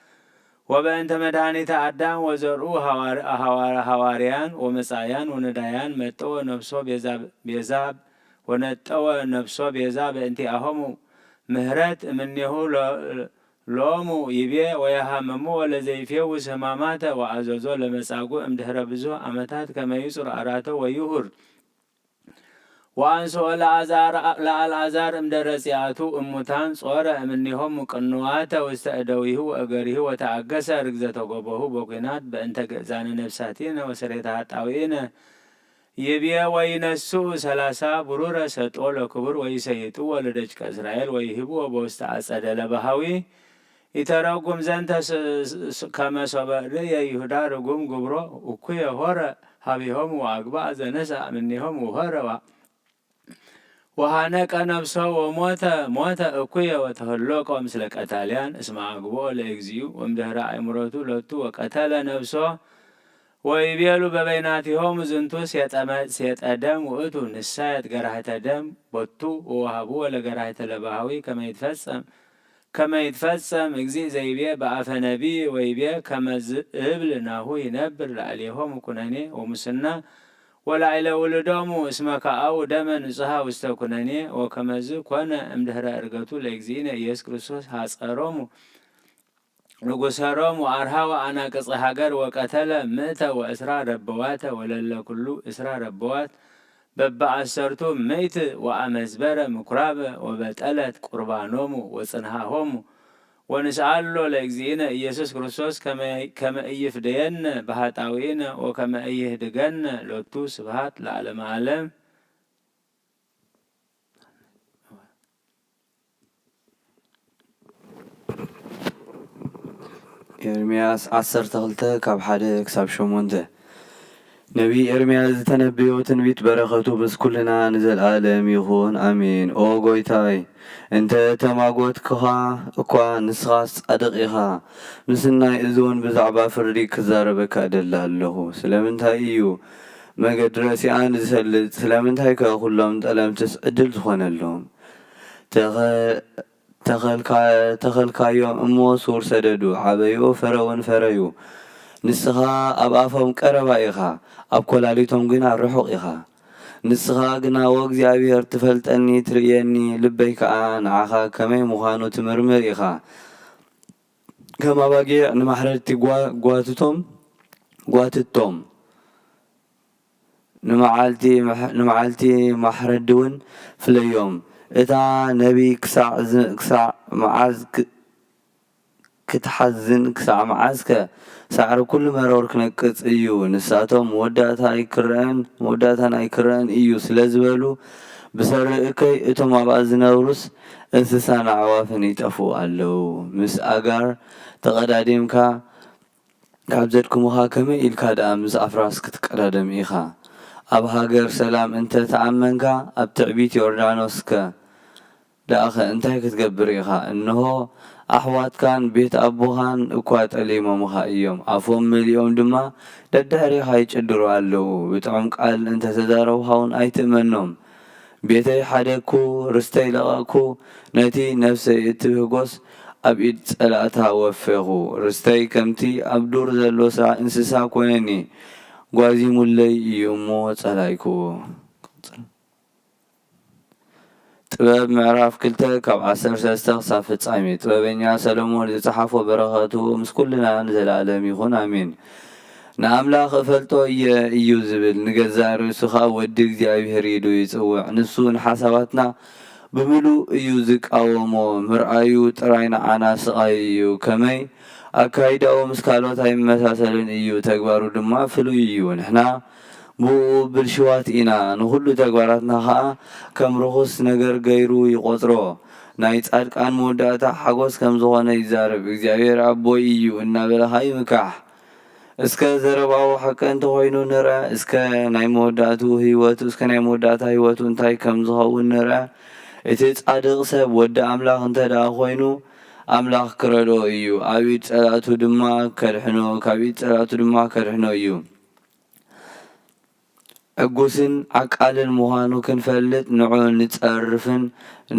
ወበእንተ መድኃኒተ አዳም ወዘርኡ ሐዋር-፣ ሐዋር-፣ ሐዋርያን ወመጻእያን ወነዳያን መጠወ ነፍሶ ቤዛ፣ ቤዛ ወነጠወ ነፍሶ ቤዛ በእንቲአሆሙ ምህረት እምኔሁ ሎ-፣ ሎሙ ይቤ ወየሃምምዎ ለዘይፌውስ ህማማተ ወአዘዞ ለመጻጉዕ እምድህረ ብዙህ ዓመታት ከመ ይጹር አራተ ወይሁር። ወአንስኦ ለአልዓዛር እምደረጺአቱ እሙታን ጾረ እምኔሆሙ ቅንዋተ ውስተ እደዊሁ ወእገሪሁ ወተአገሰ ርግዘተ ጎቦሁ በኩናት በእንተ ግእዛነ ነፍሳቲነ ወስሬተ ኃጣውኢነ። ይብየ ወይነስኡ ሰላሳ ብሩረ ሰጦ ለክቡር ወይሰይጥዎ ለደቂቀ እስራኤል ወይህብዎ በውስተ አጸደ ለባሃዊ። ኢተረጉም ዘንተ ስ-፣ ስ-፣ ከመ ሶበ ርእየ ይሁዳ ርጉም ግብሮ እኩየ ሆረ ሀቢሆም ወአግብአ ዘነስአ እምኔሆም ወሆረ ዋ-፣ ወሃነቀ ነፍሶ ወሞተ ሞተ እኩየ ወተህሎቆ ምስለ ቀታልያን እስመ አግብኦ ለእግዚኡ ወእምድህረ አእምሮቱ ሎቱ ወቀተለ ነፍሶ። ወይቤሉ በበይናቲሆሙ ዝንቱ ሴጠመ-፣ ሴጠ ደም ውእቱ ንሳየጥ ገራህተ ደም ቦቱ ወወሃብዎ ለገራህተ ለባሃዊ ከመ ይትፈጸም ከመ ይትፈጸም እግዚእ ዘይቤ በአፈ ነቢይ ወይቤ ከመ ዝእብል ናሁ ይነብር ላዕሌሆሙ ኩነኔ ወሙስና ወላዕለ ውሉዶሙ እስመ ከአው ደመ ንጹሃ ውስተ ኩነኔ። ወከመዝ ኮነ እምድህረ እርገቱ ለእግዚእነ ኢየሱስ ክርስቶስ ሐጸሮሙ ንጉሰሮም ወአርሃወ አናቅጸ ሀገር ወቀተለ ምእተ ወእስራ ረበዋተ ወለለ ኩሉ እስራ ረበዋት በበአሰርቱ ምእት ወአመዝበረ ምኩራበ ወበጠለት ቁርባኖሙ ወጽንሃሆሙ። ወንስአሎ ለእግዚእነ ኢየሱስ ክርስቶስ ከመ፣ ከመ ኢይፍደየነ በኃጣውኢነ ወከመ ኢይህድገነ ሎቱ ስብሐት ለዓለመ ዓለም። ኤርምያስ ዓሰርተ ክልተ ካብ ሓደ ክሳብ ሸሞንተ። ነቢይ ኤርምያስ ዝተነበዮ ትንቢት በረኸቱ ምስ ኩልና ንዘለኣለም ይኹን፣ ኣሜን። ኦ ጎይታይ፣ እንተ ተማጎትኩኻ እኳ፣ ንስኻስ ጻድቕ ኢኻ። ምስናይ እዚ እውን ብዛዕባ ፍርዲ ክዛረበካ እደሊ ኣለኹ። ስለምንታይ እዩ መገዲ ረሲኣን ዝሰልጥ? ስለምንታይከ ኩሎም ጠለምትስ ዕድል ዝኾነሎም? ተኸ-፣ ተኸልካ-፣ ተኸልካዮም እሞ ሱር ሰደዱ፣ ዓበዩ፣ ፈረውን ፈረዩ። ንስኻ ኣብ ኣፎም ቀረባ ኢኻ፣ ኣብ ኮላሊቶም ግና ርሑቕ ኢኻ። ንስኻ ግና፣ "ዎ እግዚኣብሔር፣ ትፈልጠኒ፣ ትርእየኒ፣ ልበይ ከኣ ንዓኻ ከመይ ምዃኑ ትምርምር ኢኻ። ከም ኣባጊዕ ንማሕረድቲ ጓ-፣ ጓትቶም፣ ጓትቶም፣ ንመዓልቲ መሕ-፣ ንመዓልቲ ማሕረዲ እውን ፍለዮም። እታ ነቢይ ክሳዕ ዝ-፣ ክሳዕ መዓዝ ክ-፣ ክትሓዝን፣ ክሳዕ መዓዝከ ሳዕሪ ኩሉ መሮር ክነቅጽ እዩ? ንሳቶም፣ መወዳእታ ኣይክረአን፣ መወዳእታን ኣይክረአን እዩ ስለ ዝበሉ፣ ብሰሪ እከይ እቶም ኣብኣ ዝነብሩስ እንስሳን ኣዕዋፍን ይጠፍኡ ኣለዉ። ምስ ኣጋር ተቐዳዲምካ ካብ ዘድክሙኻ፣ ከመይ ኢልካ ደኣ ምስ ኣፍራስ ክትቀዳደም ኢኻ? ኣብ ሃገር ሰላም እንተ ተኣመንካ፣ ኣብ ትዕቢት ዮርዳኖስከ ደኣኸ እንታይ ክትገብር ኢኻ? እንሆ፣ ኣሕዋትካን ቤት ኣቦኻን እኳ ጠሊሞምኻ እዮም፣ ኣፎም መሊኦም ድማ ደድሕሪኻ ይጭድሩ ኣለዉ። ብጥዑም ቃል እንተ ተዛረቡኻ እውን ኣይትእመኖም። ቤተይ ሓደግኩ፣ ርስተይ ለቐቕኩ፣ ነቲ ነፍሰይ እትብህጎስ ኣብ ኢድ ጸላእታ ወፌኹ። ርስተይ ከምቲ ኣብ ዱር ዘሎ ሳ-፣ እንስሳ ኰነኒ፣ ጓዚሙለይ እዩ እሞ ጸላይኩዎ። ጥበብ ምዕራፍ ክልተ ካብ ዓሰርተ ሰለስተ ክሳብ ፍጻሜ። ጥበበኛ ሰሎሞን ዝጸሓፎ በረኸቱ ምስ ኩልና ንዘለኣለም ይኹን፣ ኣሜን። ንኣምላኽ እፈልጦ እየ እዩ ዝብል፣ ንገዛእ ርእሱ ኸኣ ወዲ እግዚኣብሔር ኢሉ ይጽውዕ። ንሱ ንሓሳባትና ብምሉእ እዩ ዝቃወሞ፣ ምርኣዩ ጥራይ ንዓና ስቓይ እዩ። ከመይ ኣካይዳኡ ምስ ካልኦት ኣይመሳሰልን እዩ፣ ተግባሩ ድማ ፍሉይ እዩ። ንሕና ብእኡ ብልሽዋት ኢና፣ ንኹሉ ተግባራትና ኸኣ ከም ርኹስ ነገር ገይሩ ይቖጽሮ። ናይ ጻድቃን መወዳእታ ሓጎስ ከም ዝኾነ ይዛረብ። እግዚኣብሔር ኣቦይ እዩ እናበለ ኸኣ ይምካሕ። እስከ ዘረባኡ ሓቂ እንተኾይኑ ንርኣ፣ እስከ ናይ መወዳእትኡ ህይወቱ፣ እስከ ናይ መወዳእታ ህይወቱ እንታይ ከም ዝኸውን ንርኣ። እቲ ጻድቕ ሰብ ወዲ ኣምላኽ እንተ ደኣ ኾይኑ፣ ኣምላኽ ክረድኦ እዩ፣ ኣብ ኢድ ጸላእቱ ድማ ከድሕኖ፣ ካብ ኢድ ጸላእቱ ድማ ከድሕኖ እዩ። ዕጉስን ዓቃልን ምዃኑ ክንፈልጥ ንዑ ንጸርፍን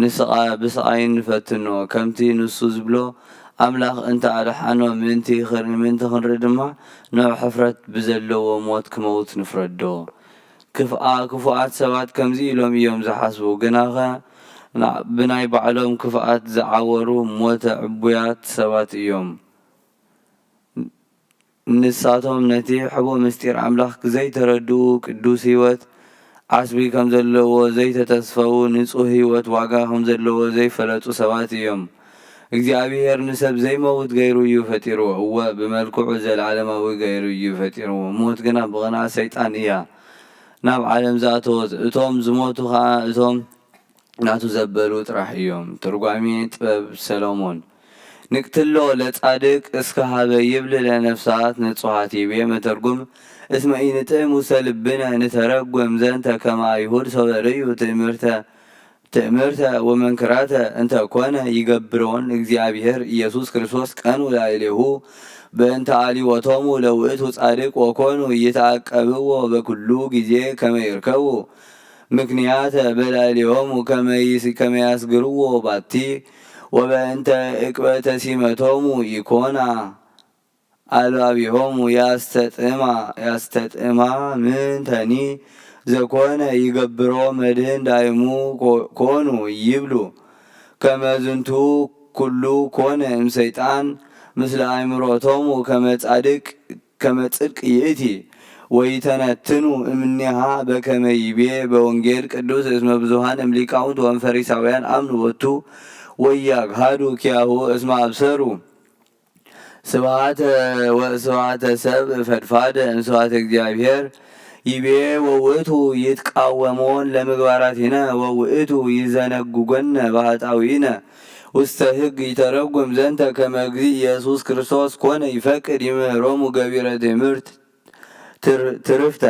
ንስቓ-፣ ብስቓይን ንፈትኖ። ከምቲ ንሱ ዝብሎ፣ ኣምላኽ እንተ ኣድሓኖ፣ ምእንቲ ኽር-፣ ምእንቲ ክንርኢ ድማ፣ ንዑ ሕፍረት ብዘለዎ ሞት ክመውት ንፍረዶ። ክፍኣ-፣ ክፉኣት ሰባት ከምዚ ኢሎም እዮም ዝሓስቡ፣ ግናኸ ና-፣ ብናይ ባዕሎም ክፍኣት ዝዓወሩ ሞተ ዕቡያት ሰባት እዮም። ንሳቶም ነቲ ሕቡእ ምስጢር ኣምላኽ ዘይተረድኡ፣ ቅዱስ ህይወት ዓስቢ ከም ዘለዎ ዘይተተስፈዉ፣ ንጹህ ህይወት ዋጋ ከም ዘለዎ ዘይፈለጡ ሰባት እዮም። እግዚኣብሔር ንሰብ ዘይመውት ገይሩ እዩ ፈጢርዎ። እወ፣ ብመልክዑ ዘለዓለማዊ ገይሩ እዩ ፈጢርዎ። ሞት ግና ብቕንኣት ሰይጣን እያ ናብ ዓለም ዝኣተወት። እቶም ዝሞቱ ኸኣ እቶም ናቱ ዘበሉ ጥራሕ እዮም። ትርጓሜ ጥበብ ሰሎሞን። ንቅትሎ ለጻድቅ እስከ ሀበ ይብል ለነፍሳት ንጹሃት ይቤ መተርጉም፣ እስመ ኢንጥዕም ውስተ ልብነ ንተረጉም ዘንተ ከመ አይሁድ ሶበ ርእዩ ትእምርተ፣ ትእምርተ ወመንክራተ እንተ ኮነ ይገብሮን እግዚአብሔር ኢየሱስ ክርስቶስ ቀኑ ላዕሌሁ በእንተ አልዮቶሙ ለውእቱ ጻድቅ ወኮኑ ይትአቀብዎ በኩሉ ጊዜ ከመ ይርከቡ ምክንያተ በላዕሌሆሙ ከመ ይስ-፣ ከመ ያስግርዎ ባቲ፣ ወበእንተ ዕቅበተ ሲመቶሙ ይኮና አልባቢሆሙ ያስተጥማ፣ ያስተጥማ ምንተኒ ዘኮነ ይገብሮ መድህን ዳይሙ ኮ-፣ ኮኑ ይብሉ። ከመ ዝንቱ ኩሉ ኮነ እምሰይጣን ምስለ አእምሮቶሙ ከመ ጻድቅ ከመ ጽድቅ ይእቲ፣ ወይተነትኑ እምኔሃ በከመ ይቤ በወንጌል ቅዱስ እስመ ብዙኃን እምሊቃውንት ወእምፈሪሳውያን አምኑ ወቱ ወያግሃዱ ኪያሁ እስመ አብሰሩ ስብሐተ ወስብሐተ ሰብ ፈድፋደ እምስብሐተ እግዚአብሔር። ይቤ ወውእቱ ይትቃወሞን ለምግባራቲነ ወውእቱ ይዘነጉጎነ ባህታዊነ ውስተ ሕግ ይተረጉም ዘንተ ከመ እግዚእ ኢየሱስ ክርስቶስ ኮነ ይፈቅድ ይምህሮሙ ገቢረ ትምህርት ትር- ትርፍተ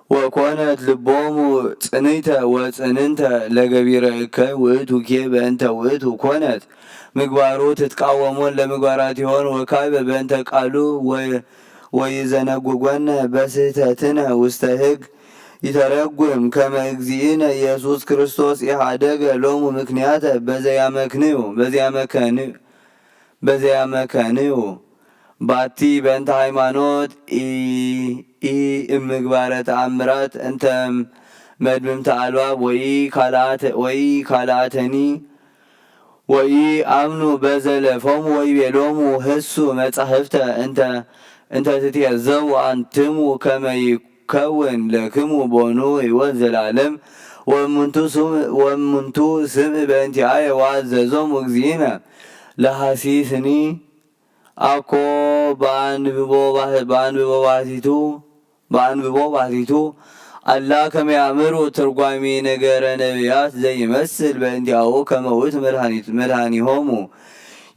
ወኮነት ልቦሙ ጽንይተ ወጽንንተ ለገቢረ እከይ ውእቱ ኬ በእንተ ውእቱ ኮነት ምግባሩ ትትቃወሞን ለምግባራቲሆን ወካይበ በእንተ ቃሉ ወ- ወይዘነጉጎነ በስህተትነ ውስተ ሕግ ይተረጉም ከመ እግዚእነ ኢየሱስ ክርስቶስ ኢሃደገ ሎሙ ምክንያተ በዘያመክንዩ በዘያመከንዩ በዘያመከንዩ ባቲ በእንተ ሃይማኖት ኢ- ኢ እምግባረ ተኣምራት እንተ መድምምተ ኣልባብ ወኢካልኣተኒ ወኢአምኑ በዘለፎሙ ወይቤሎሙ ህሱ መጻሕፍተ እንተ እንተ ትትየዘው አንትሙ ከመ ይከውን ለክሙ ቦኑ ሕይወት ዘላለም ወእሙንቱ ስም- ወእሙንቱ ስም በእንቲአየ ወአዘዞሙ እግዚእነ ለሐሲስኒ አኮ በአንብቦ ባህ- በአንብቦ ባሕቲቱ በአንብቦ ባሕቲቱ አላ ከመ ያእምሩ ትርጓሜ ነገረ ነቢያት ዘይመስል በእንቲአሁ ከመ ውእቱ መድኃኒት- መድኃኒሆሙ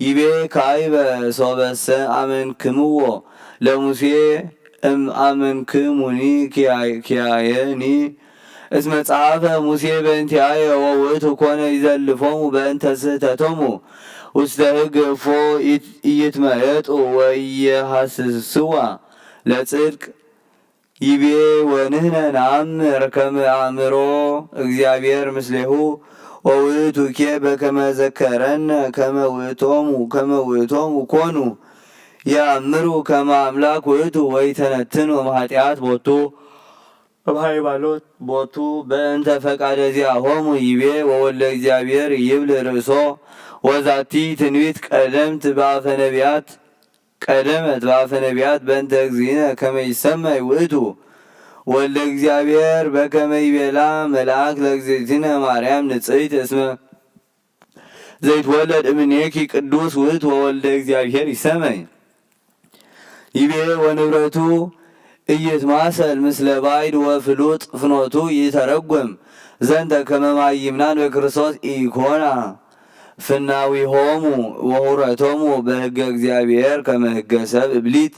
ይቤ ካይበ ሶበሰ አመንክምዎ ለሙሴ እም አመንክሙኒ ኪያየኒ እስመ ጸሐፈ ሙሴ በእንቲአየ ወውእቱ ኮነ ይዘልፎሙ በእንተ ስህተቶሙ ውስተ ሕግ እፎ ኢይትመየጡ ወኢየሐስስዋ ለጽድቅ ይቤ ወንሕነ ነአምር ከመ አእምሮ እግዚአብሔር ምስሌሁ ወውእቱ ኬ በከመ ዘከረነ ከመ ውእቶሙ ከመ ውእቶሙ ኮኑ የአምሩ ከመ አምላክ ውእቱ ወይተነትኑ እምኃጢአት ቦቱ እምሃይማኖት ቦቱ በእንተ ፈቃደ ዚአሆሙ ይቤ ወወልደ እግዚአብሔር ይብል ርእሶ ወዛቲ ትንቢት ቀደምት በአፈ ነቢያት ቀደመት በአፈ ነቢያት በእንተ እግዚእነ ከመ ይሰመይ ውእቱ ወልደ እግዚአብሔር በከመ ይቤላ መልአክ ለእግዚእትነ ማርያም ንጽሕት እስመ ዘይትወለድ እምኔኪ ቅዱስ ውእቱ ወወልደ እግዚአብሔር ይሰመይ ይቤ ወንብረቱ ኢይትማሰል ምስለ ባይድ ወፍሉጥ ፍኖቱ ይተረጎም ዘንተ ከመ ማይምናን በክርስቶስ ኢኮና ፍናዊሆሙ ወሁረቶሙ በሕገ እግዚአብሔር ከመ ሕገ ሰብ እብሊት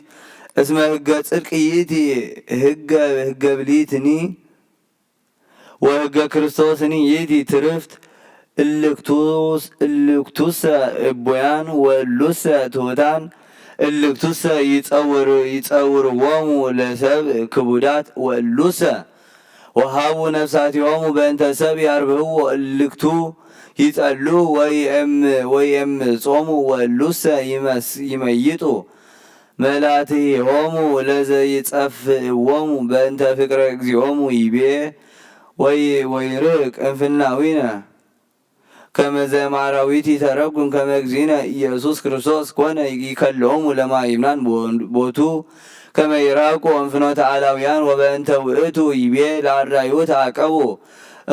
እስመ ሕገ ጽድቅ ይእቲ ሕገ ሕገ ብሊትኒ ወሕገ ክርስቶስኒ ይእቲ ትርፍት እልክቱስ እልክቱሰ እቡያን ወእሉሰ ትሑታን እልክቱሰ ይጸውር ይጸውርዎሙ ለሰብ ክቡዳት ወእሉሰ ወሃቡ ነፍሳቲሆሙ በእንተ ሰብ ያርብህዎ እልክቱ ይጸሉ ወይእም ወይእምጾሙ ወእሉሰ ይመስ ይመይጡ መላትሆሙ ለዘይጸፍእዎሙ በእንተ ፍቅረ እግዚኦሙ ይቤ ወይ ወይርቅ እንፍናዊነ ከመዘ ማራዊት ይተረጉም ከመ እግዚእነ ኢየሱስ ክርስቶስ ኮነ ይከለኦሙ ለማይምናን ቦቱ ከመ ይራቁ እንፍኖተ አላውያን ወበእንተ ውእቱ ይቤ ለአራዩ ተአቀቡ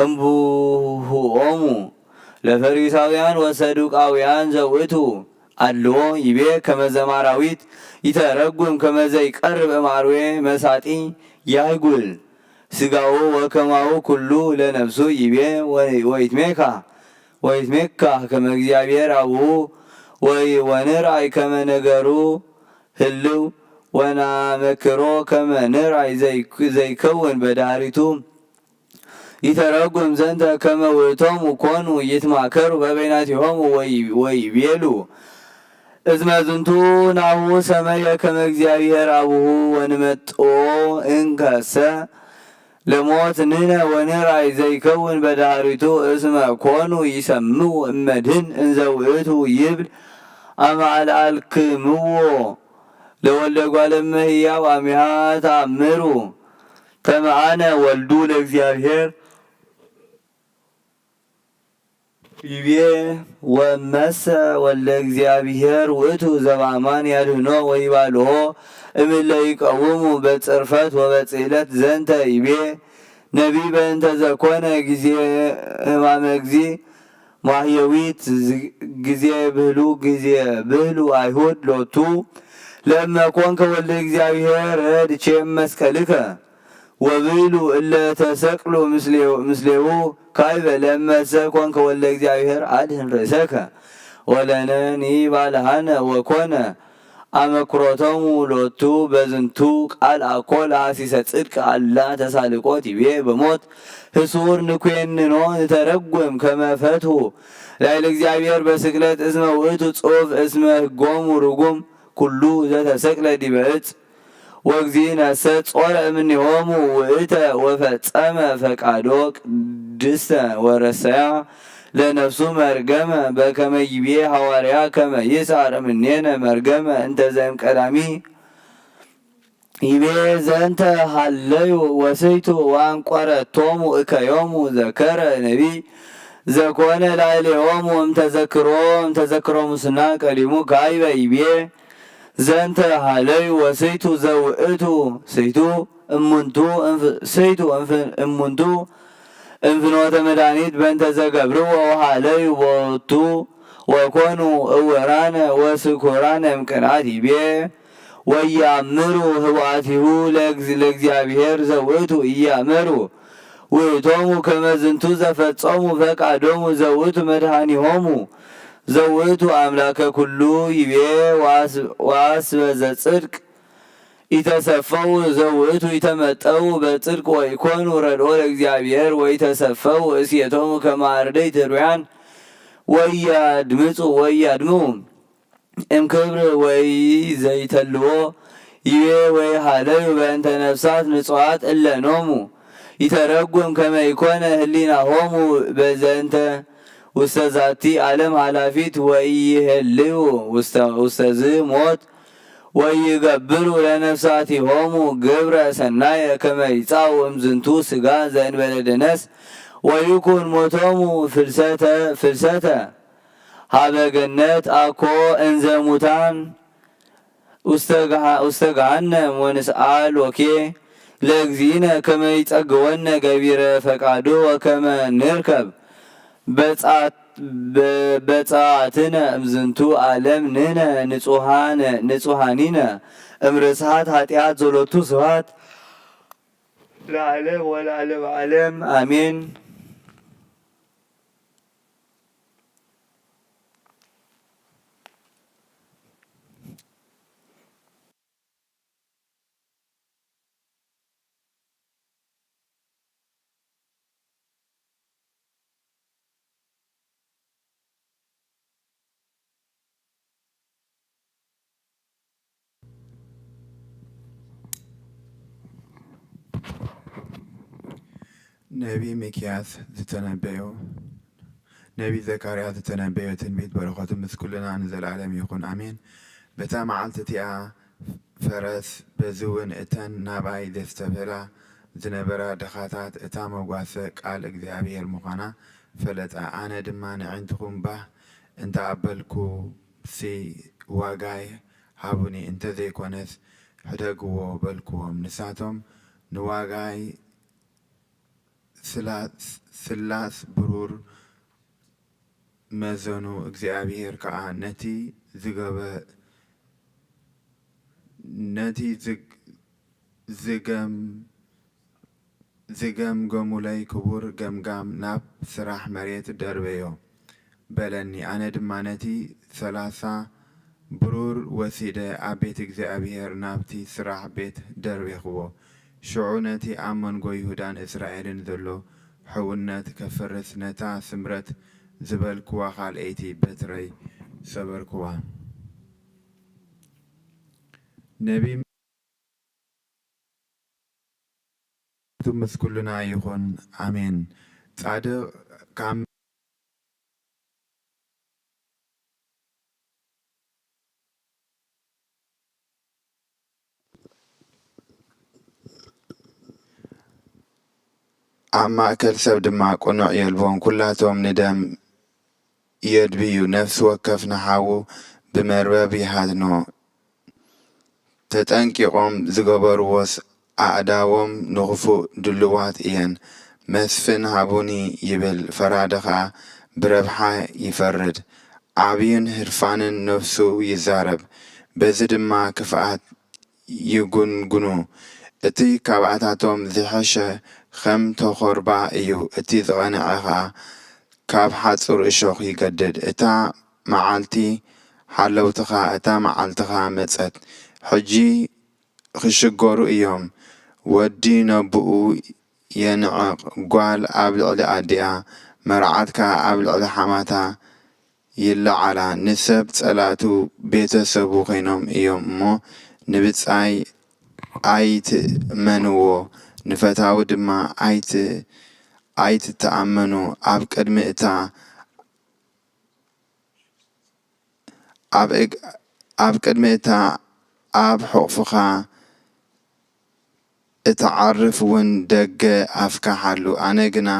እምቡሁኦሙ ለፈሪሳውያን ወሰዱቃውያን ዘውእቱ አልዎ ይቤ ከመዘ ማራዊት ይተረጉም ከመዘ ይቀርብ እምአርዌ መሳጢ ያይጉል ስጋሁ ወከማሁ ኩሉ ለነፍሱ ይቤ ወይትሜካ ወይትሜካ ከመ እግዚአብሔር አቡሁ ወይ ወንርአይ ከመ ነገሩ ህልው ወናመክሮ ከመ ንርአይ ዘይከውን በዳሪቱ ይተረጉም ዘንተ ከመ ውእቶሙ ኮኑ ይትማከሩ በበይናቲሆሙ ወይቤሉ እዝመ ዝንቱ ናሁ ሰመየ ከመ እግዚአብሔር አቡሁ ወንመጥኦ እንከሰ ለሞት ንነ ወንራይ ዘይከውን በዳሪቱ እስመ ኮኑ ይሰምው እመድህን እንዘ ውእቱ ይብል አመ አልአልክምዎ ለወልደ እጓለ እመሕያው አሚሃ ተአምሩ ከመ አነ ወልዱ ለእግዚአብሔር ይቤ ወመሰ ወልደ እግዚአብሔር ውእቱ ዘበአማን ያድህኖ ወይባልዎ እምለ ይቀውሙ በጽርፈት ወበጽዕለት ዘንተ ይቤ ነቢይ በእንተ ዘኮነ ጊዜ ህማመ እግዚ ማህየዊት ጊዜ ብህሉ ጊዜ ብህሉ አይሁድ ሎቱ ለእመ ኮንከ ወልደ እግዚአብሔር ረድቼም መስቀልከ ወብሉ እለ ተሰቅሉ ምስሌው-፣ ምስሌው ካይበ ለመሰ ኮንከ ወልደ እግዚኣብሔር አድህን ርእሰከ ወለነኒ ባልሃነ ወኮነ አመክሮቶሙ ሎቱ በዝንቱ ቃል አኮ ለሐሲሰ ጽድቅ አላ ተሳልቆት ይቤ በሞት ህሱር ንኩየንኖ ንተረጉም ከመ ፈትሁ ላይለ እግዚኣብሔር በስቅለት እስመ ውእቱ ጽሑፍ እስመ ህጎሙ ርጉም ኩሉ ዘተሰቅለ ዲበ እጽ። ወእግዚእነሰ ጾረ እምኔሆሙ ውእተ ወፈጸመ ፈቃዶ ቅድስተ ወረሰያ ለነፍሱ መርገመ በከመ ይቤ ሐዋርያ ከመ ይስዓር እምኔነ መርገመ እንተ ዘእም ቀዳሚ ይቤ ዘንተ ሀለዩ ወስሕቱ ወአንቆረቶሙ እከዮሙ ዘከረ ነቢይ ዘኮነ ላዕሌሆሙ እምተዘክሮ እምተዘክሮ ሙስና ቀዲሙ ካይበ ይቤ ዘንተ ሀለዩ ወስሕቱ ዘውእቱ ስሕቱ እሙንቱ እንፍ-፣ ስሕቱ እንፍ-፣ እሙንቱ እንፍኖተ መድኃኒት በእንተ ዘገብርዎ ወሀለዩ ቦቱ ወኮኑ እውራነ ወስኩራነ እምቅንዓት ይቤ ወያምሩ ህቡአቲሁ ለእግዝ-፣ ለእግዚአብሔር ዘውእቱ ኢያመሩ ውእቶሙ ከመ ዝንቱ ዘፈጸሙ ፈቃዶሙ ዘውእቱ መድኃኒሆሙ ዘውእቱ አምላከ ኩሉ ይቤ ወአስ-፣ ወአስበ ዘጽድቅ ኢተሰፈው ዘውእቱ ኢተመጠው በጽድቅ ወኢኮኑ ረድኦ ለእግዚአብሔር ወኢተሰፈው እሴቶሙ ከመ አርድእት ህሩያን ወኢያድምጹ ወኢያድምዑ እምክብር ወኢዘይተልዎ ይቤ ወይሃለዩ በእንተ ነፍሳት ንጹሐት እለ ኖሙ ይተረጉም ከመ ኢኮነ ህሊናሆሙ በዘንተ ውስተ ዛቲ ዓለም ኃላፊት ወኢይሄልዩ ውስተ፣ ውስተ ዝ ሞት ወይገብሩ ለነፍሳቲሆሙ ግብረ ሰናየ ከመ ይጻኡ እምዝንቱ ሥጋ ዘእንበለ ደነስ ወይኩን ሞቶሙ ፍልሰተ፣ ፍልሰተ ሀበ ገነት አኮ እንዘ ሙታን ውስተ ገሃ-፣ ውስተ ገሃነም ወንስአል ወኬ ለእግዚእነ ከመ ይጸግወነ ገቢረ ፈቃዱ ወከመ ንርከብ በጻት-፣ በ-፣ በጻትነ እምዝንቱ ዓለም ንሕነ ንጹሃነ፣ ንጹሃኒነ እምርስሓት ኃጢአት ዘሎቱ ስብሐት ለዓለም ወለዓለመ ዓለም አሜን። ነቢ ሚክያስ ዝተነበዮ፣ ነቢ ዘካርያስ ዝተነበዮ ትንቢት በረኸቱ ምስ ኩልና ንዘለዓለም ይኹን፣ ኣሜን። በታ መዓልቲ እቲኣ ፈረስ፣ በዚ እውን እተን ናባይ ዘስተብህላ ዝነበራ ድኻታት እታ መጓሰ ቃል እግዚኣብሔር ምዃና ፈለጣ። ኣነ ድማ ንዕንትኹም ባህ እንተ ኣበልኩሲ ዋጋይ ሃቡኒ፣ እንተዘይኮነስ ሕደግዎ በልክዎም። ንሳቶም ንዋጋይ ስላ-፣ ስላስ ብሩር መዘኑ፣ እግዚኣብሔር ከኣ ነቲ ዝገበ-፣ ነቲ ዝግ-፣ ዝገም-፣ ዝገምገሙለይ ክቡር ገምጋም ናብ ስራሕ መሬት ደርበዮ በለኒ። ኣነ ድማ ነቲ ሰላሳ ብሩር ወሲደ ኣብ ቤት እግዚኣብሔር ናብቲ ስራሕ ቤት ደርቤኽዎ። ሽዑ ነቲ ኣብ መንጎ ይሁዳን እስራኤልን ዘሎ ሕውነት ከፍርስ ነታ ስምረት ዝበልክዋ ካልኣይቲ በትረይ ሰበርክዋ። ነቢ ምስ ኩልና ይኹን። ኣሜን። ጻድቕ ካብ ኣብ ማእከል ሰብ ድማ ቅኑዕ የልቦን። ኩላቶም ንደም የድብዩ፣ ነፍሲ ወከፍ ንሓዉ ብመርበብ ይሃድኖ። ተጠንቂቖም ዝገበርዎስ፣ ኣእዳዎም ንኽፉእ ድሉዋት እየን። መስፍን ሃቡኒ ይብል፣ ፈራዲ ኸኣ ብረብሓ ይፈርድ። ዓብዩን ህርፋንን ነፍሱ ይዛረብ፣ በዚ ድማ ክፍኣት ይጉንጉኑ። እቲ ካብኣታቶም ዝሐሸ ኸም ተኾርባ እዩ፣ እቲ ዝቐንዐ ኸኣ ካብ ሓጹር እሾኽ ይገድድ። እታ መዓልቲ ሓለውትኻ፣ እታ መዓልትኻ መጸት፣ ሕጂ ኽሽገሩ እዮም። ወዲ ነቦኡ የንዕቕ፣ ጓል ኣብ ልዕሊ ኣዲኣ፣ መርዓት ከኣ ኣብ ልዕሊ ሓማታ ይለዓላ። ንሰብ ጸላእቱ ቤተ ሰቡ ኾይኖም እዮም እሞ፣ ንብጻይ ኣይትእመንዎ፣ ንፈታዊ ድማ ኣይት-፣ ኣይትተኣመኑ። ኣብ ቅድሚ እታ ኣብ እግ-፣ ኣብ ቅድሚ እታ ኣብ ሕቑፍኻ እትዓርፍ እውን ደገ ኣፍካ ሓሉ። ኣነ ግና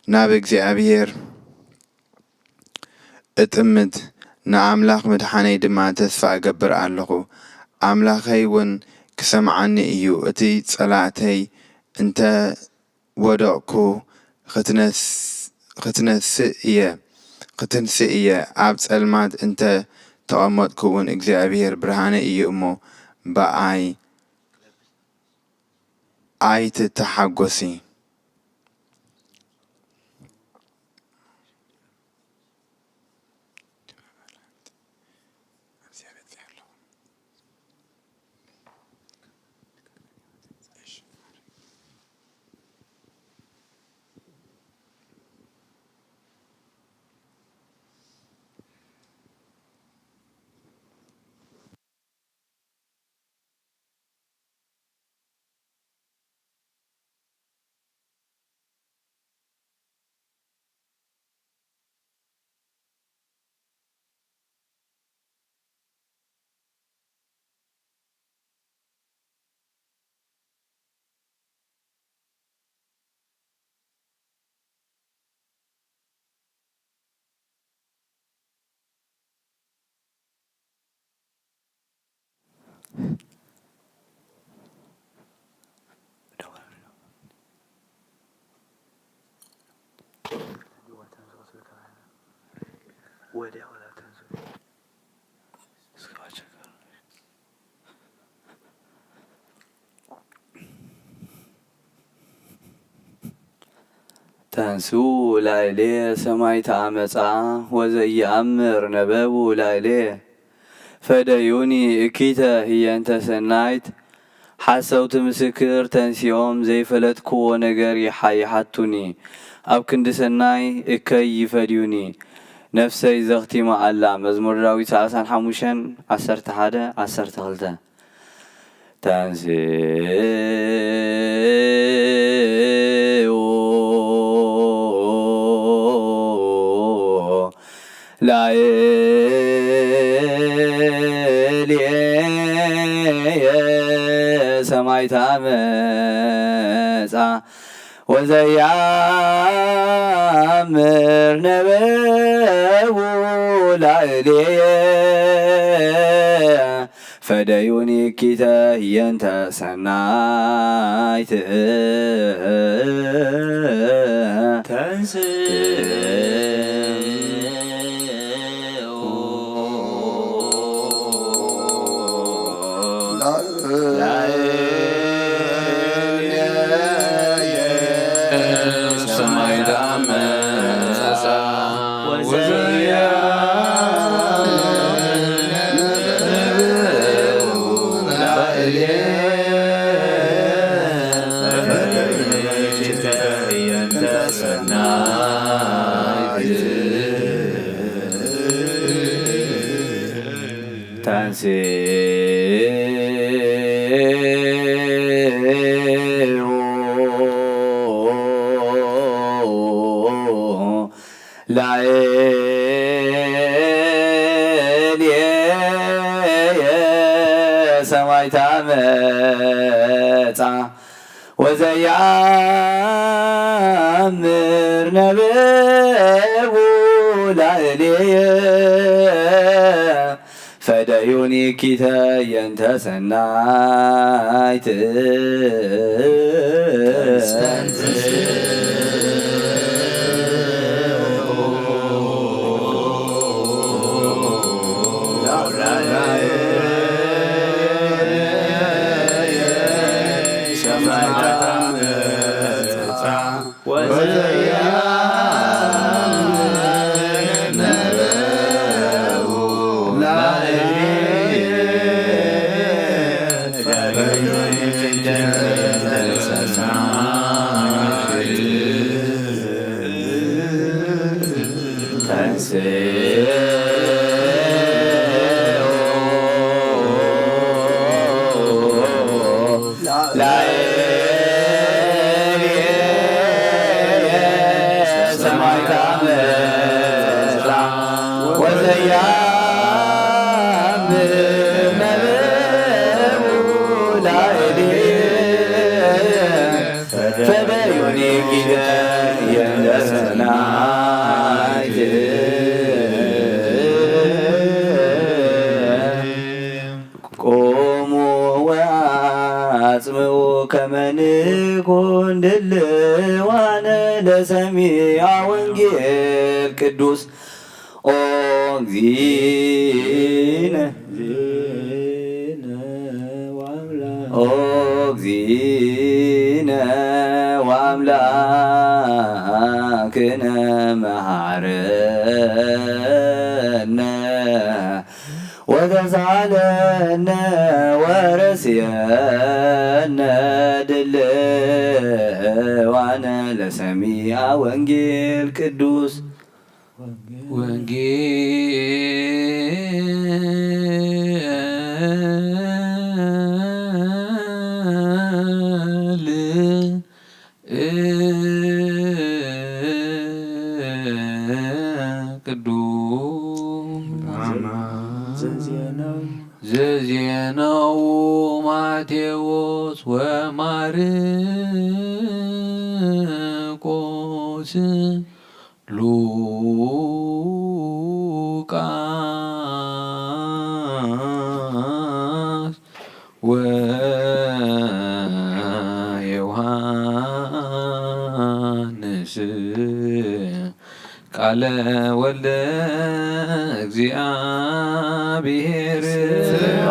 ናብ እግዚኣብሔር እጥምት፣ ንኣምላኽ ምድሓነይ ድማ ተስፋ እገብር ኣለኹ። ኣምላኸይ እውን ክሰምዓኒ እዩ። እቲ ጸላእተይ እንተ ወደቕኩ፣ ኽትነስ-፣ ኽትነስእ እየ፣ ኽትንስእ እየ። ኣብ ጸልማት እንተ ተቐመጥኩ እውን፣ እግዚኣብሄር ብርሃነይ እዩ እሞ፣ ብኣይ ኣይትተሓጐሲ። ተንስኡ ላዕሌ ሰማይ ተኣመጻ ወዘየኣምር ነበቡ ላዕሌ ፈደዩኒ እኪተ ህየንተ ሰናይት። ሓሰውቲ ምስክር ተንሲኦም ዘይፈለጥክዎ ነገር ይሓ-፣ ይሓቱኒ፣ ኣብ ክንዲ ሰናይ እከይ ይፈድዩኒ። ነፍሰይ ዘኽቲማ ኣላ። መዝሙር ዳዊት ሰላሳን ሓሙሽተን፣ ዓሰርተ ሓደ፣ ዓሰርተ ክልተ። ተንስኡ ላዕሌየ ሰማይ ታመጻ ወዘያምር ነበቡ ላዕሌየ ፈደዩኒ ኪተ ህየንተ ሰናይት። ተንስኡ ላዕሌየ ሰማይ ዳመጻ ወዘያ ተንስኡ ላዕሌየ ሰማይ ታመጻ ወዘያምር ነበቡ ላዕሌየ ፈደዩኒ ኪተ የንተ ሰናይት። ፈደዩኒ ጊደ የለሰናይት ቁሙ ወአጽምዑ ከመ ንኩን ድልዋነ ለሰሚዐ ወንጌል ቅዱስ። ኦ እግዚእነ ኦ እግዚእነ ወአምላክነ መሐረነ ወተሳለነ ወረስየነ ድልዋነ ለሰሚዐ ወንጌል ቅዱስ። ወንጌል ቅዱስ ዘዜነው ማቴዎስ ወማርቆስ ሉቃስ ወዮሐንስ ቃለ ወልደ እግዚአብሔር ስብሐት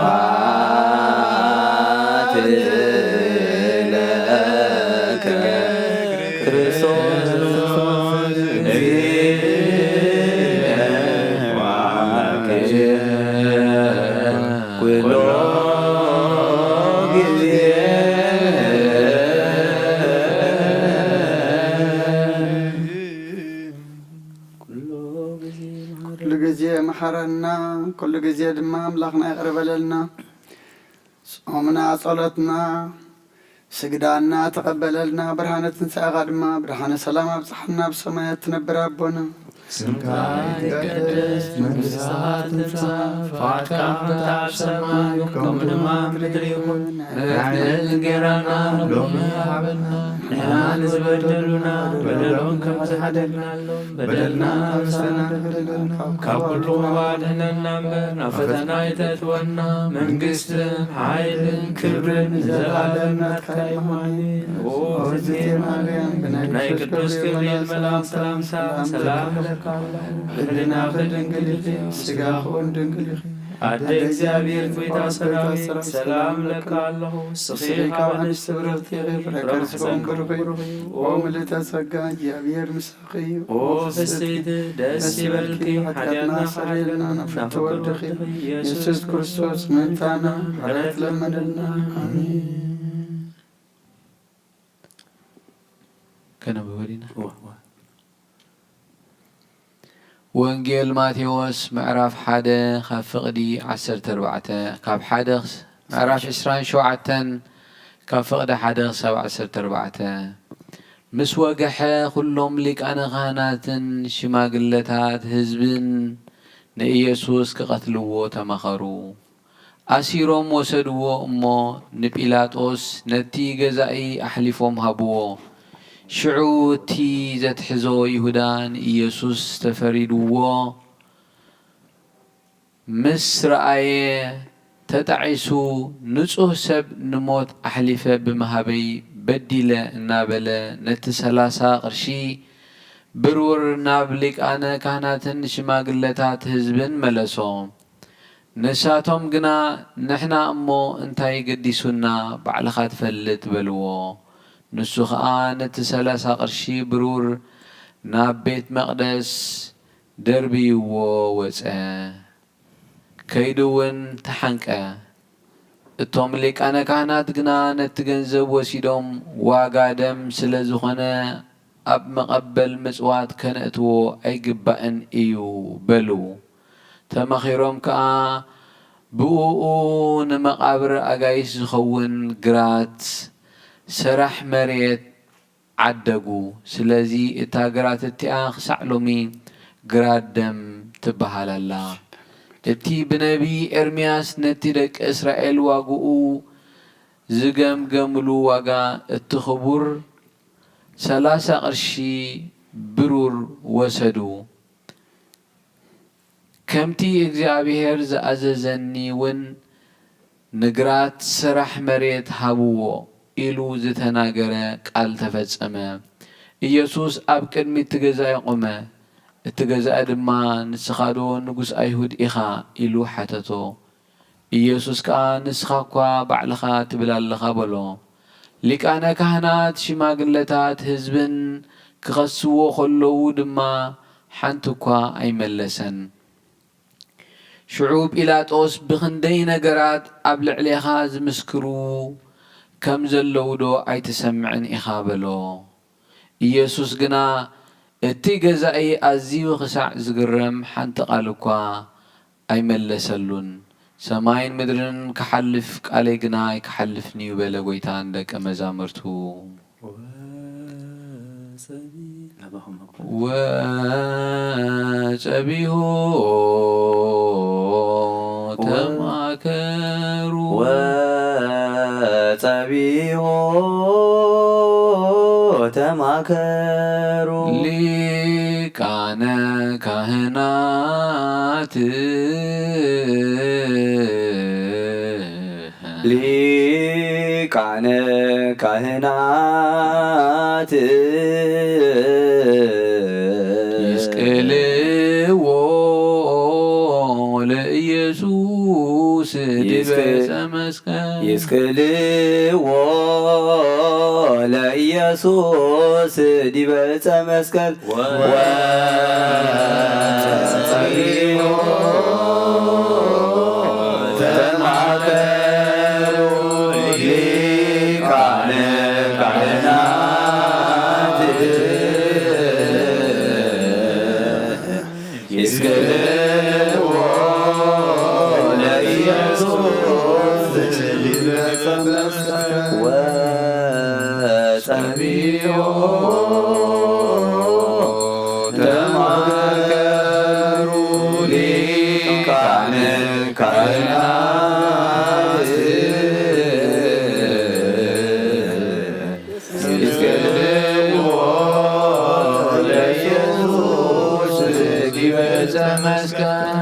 ለከ ክርስቶስ እግዚእነ ወአምላክነ ኩሎ ግዜ። ኩሉ ግዜ መሓረና፣ ኩሉ ግዜ ድማ ኣምላኽና ይቕረ በለልና። ጾምና፣ ጸሎትና፣ ስግዳና ተቐበለልና። ብርሃነ ትንሣኤኻ ድማ ብርሃነ ሰላም ኣብጽሓና። ኣብ ሰማያት ትነብር ኣቦና፣ ስምካ ይትቀደስ፣ መንግስትኻ ትምጻእ፣ ፍቓድካ ከምቲ ኣብ ሰማይ ከምኡ ድማ ኣብ ምድሪ ይኹን። ዕለትነ እንጌራና ሎሚ ሃበና፣ ንሕና ንዝበደሉና በደሎም ከም ዝሓደግናሎም በደልና ኣምሳና ንበደልና፣ ካብ ኩሉ ክፉእ ኣድሕነና እምበር ናብ ፈተና ኣይተእትወና። መንግስትን ሓይልን ክብርን ንዘለኣለም ናትካ ይኹን። ኣሜን። ኦ እግዝእትየ ማርያም፣ ብናይ ቅዱስ ገብርኤል መልኣክ ሰላምታ ሰላም እለካ ኣለኹ። ብህሊናኺ ድንግል ኢኺ፣ ስጋኺ እውን ድንግል ኢኺ። ኣደ እግዚኣብሔር፣ ጎይታ ሰራዊት፣ ሰላም እለካ ኣለኹ። ንስኺ ካብ ኣንስቲ ብርኽቲ ኢኺ፣ ፍረ ከርስኺ እውን ብሩኽ እዩ። ኦ ምልዕተ ጸጋ፣ እግዚኣብሔር ምሳኺ እዩ። ኦ ፍስሕቲ፣ ደስ ይበልኪ፣ ሓጢኣትና ሓጢኣትና ኣስተሰርየልና፣ ናብ ፍትወ ወድኺ ኢየሱስ ክርስቶስ ምእንታና ምሕረት ለመነልና። ኣሜን። ከነንብቦ ዲና? እወ፣ እወ። ወንጌል ማቴዎስ ምዕራፍ ሓደ ካብ ፍቕዲ ዓሰርተ ኣርባዕተ፣ ካብ ሓደ ክስ-፣ ምዕራፍ ዕስራን ሸውዓተን ካብ ፍቕዲ ሓደ ክሳብ ዓሰርተ ኣርባዕተ። ምስ ወግሐ፣ ኩሎም ሊቃነ ካህናትን ሽማግለታት ህዝብን ንኢየሱስ ክቐትልዎ ተማኸሩ። ኣሲሮም ወሰድዎ እሞ ንጲላጦስ ነቲ ገዛኢ ኣሕሊፎም ሃብዎ። ሽዑ እቲ ዘትሕዞ ይሁዳ ንኢየሱስ ተፈሪድዎ ምስ ረኣየ፣ ተጣዒሱ፣ "ንጹህ ሰብ ንሞት ኣሕሊፈ ብምሃበይ በዲለ" እናበለ ነቲ ሰላሳ ቅርሺ ብሩር ናብ ሊቃነ ካህናትን ሽማግለታት ህዝብን መለሶ። ንሳቶም ግና፣ "ንሕና እሞ እንታይ ገዲሱና? ባዕልኻ ትፈልጥ" በልዎ። ንሱ ኸኣ ነቲ ሰላሳ ቅርሺ ብሩር ናብ ቤት መቕደስ ደርብይዎ ወጸ። ከይዱ እውን ተሓንቀ። እቶም ሊቃነ ካህናት ግና ነቲ ገንዘብ ወሲዶም፣ "ዋጋ ደም ስለ ዝኾነ ኣብ መቐበል ምጽዋት ከነእትዎ ኣይግባእን እዩ በሉ። ተመኺሮም ከኣ ብእኡ ንመቓብር ኣጋይሽ ዝኸውን ግራት ሰራሕ መሬት ዓደጉ። ስለዚ እታ ግራት እቲኣ ክሳዕ ሎሚ ግራት ደም ትበሃል ኣላ። እቲ ብነቢይ ኤርምያስ ነቲ ደቂ እስራኤል ዋግኡ ዝገምገምሉ ዋጋ እቲ ክቡር ሰላሳ ቅርሺ ብሩር ወሰዱ። ከምቲ እግዚኣብሔር ዝኣዘዘኒ እውን ንግራት ሰራሕ መሬት ሃብዎ ኢሉ ዝተናገረ ቃል ተፈጸመ። ኢየሱስ ኣብ ቅድሚ እቲ ገዛኢ ቆመ። እቲ ገዛኢ ድማ፣ "ንስኻ ዶ ንጉስ ኣይሁድ ኢኻ?" ኢሉ ሓተቶ። ኢየሱስ ከኣ፣ "ንስኻ እኳ ባዕልኻ ትብል ኣለኻ" በሎ። ሊቃነ ካህናት፣ ሽማግለታት ህዝብን ክኸስዎ ከለዉ ድማ ሓንቲ እኳ ኣይመለሰን። ሽዑ ጲላጦስ፣ "ብኽንደይ ነገራት ኣብ ልዕሌኻ ዝምስክሩ ከም ዘለዉ ዶ ኣይትሰምዕን ኢኻ?" በሎ። ኢየሱስ ግና፣ እቲ ገዛኢ ኣዝዩ ክሳዕ ዝግረም ሓንቲ ቃል እኳ ኣይመለሰሉን። "ሰማይን ምድርን ክሓልፍ፣ ቃለይ ግና ኣይክሓልፍን እዩ" በለ ጐይታ ንደቀ መዛሙርቱ። ወጸቢሑ ተማከሩ። ወጸቢሑ ተማከሩ። ሊቃነ ካህናት። ሊቃነ ካህናት። ይስቅልዎ ለኢየሱስ ዲበ ይስቅ- ዕፀ መስቀል። ይስቅልዎ ለኢየሱስ ዲበ ዕፀ መስቀል። ወጸቢሑ ተማከሩ ሊቃነ ካህናት። ይስቅልዎ ለኢየሱስ ዲበ ዕፀ መስቀል። ወጸቢሑ ተማከሩ ሊቃነ ካህናት። ይስቅልዎ ለኢየሱስ ዲበ ዕፀ መስቀል።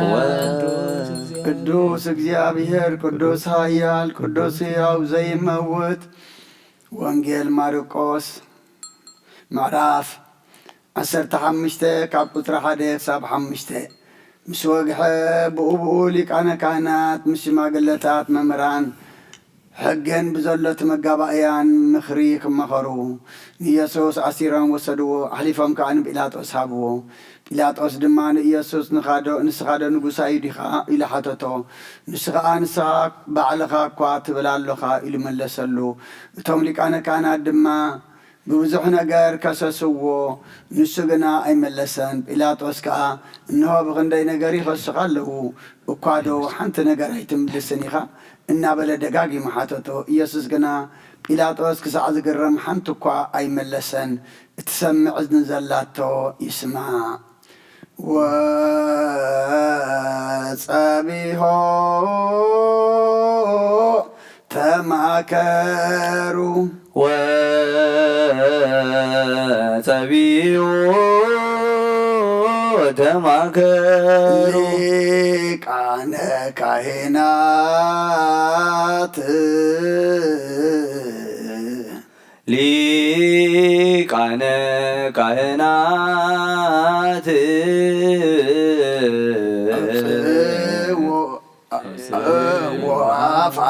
ቅዱስ እግዚኣብሔር፣ ቅዱስ ኃያል፣ ቅዱስ ሕያው ዘይመውት። ወንጌል ማርቆስ ምዕራፍ ዓሰርተ ሓሙሽተ ካብ ቁጽሪ ሓደ ክሳብ ሓሙሽተ። ምስ ወግሐ ብኡ ብኡ ሊቃነ ካህናት ምስ ሽማግለታት መምህራን ሕግን ብዘሎ እቲ መጋባእያን ምኽሪ ክመኸሩ ንኢየሱስ ኣሲሮም ወሰድዎ። ኣሕሊፎም ከኣ ንጲላጦስ ሃብዎ። ጲላጦስ ድማ ንኢየሱስ ንኻዶ ንስኻ ዶ ንጉሳይ ዲኻ? ኢሉ ሓተቶ። ንሱ ኸኣ ንስኻ ባዕልኻ እኳ ትብል ኣሎኻ ኢሉ መለሰሉ። እቶም ሊቃነ ካህናት ድማ ብብዙሕ ነገር ከሰስዎ፣ ንሱ ግና ኣይመለሰን። ጲላጦስ ከኣ፣ "እንሆ ብኽንደይ ነገር ይኸሱኻ ኣለዉ፣ እኳ ዶ ሓንቲ ነገር ኣይትምልስን ኢኻ?" እናበለ ደጋጊሙ ሓተቶ። ኢየሱስ ግና ጲላጦስ ክሳዕ ዝግረም ሓንቲ እኳ ኣይመለሰን። እትሰምዕ እዝኒ ዘላቶ ይስማዕ። ወጸቢሖ ተማከሩ። ወጸቢሖ ተማከሩ። ሊቃነ ካህናት። ሊቃነ ካህናት። ኣውፅእዎ፣ ኣውፅእዎ ኣፍአ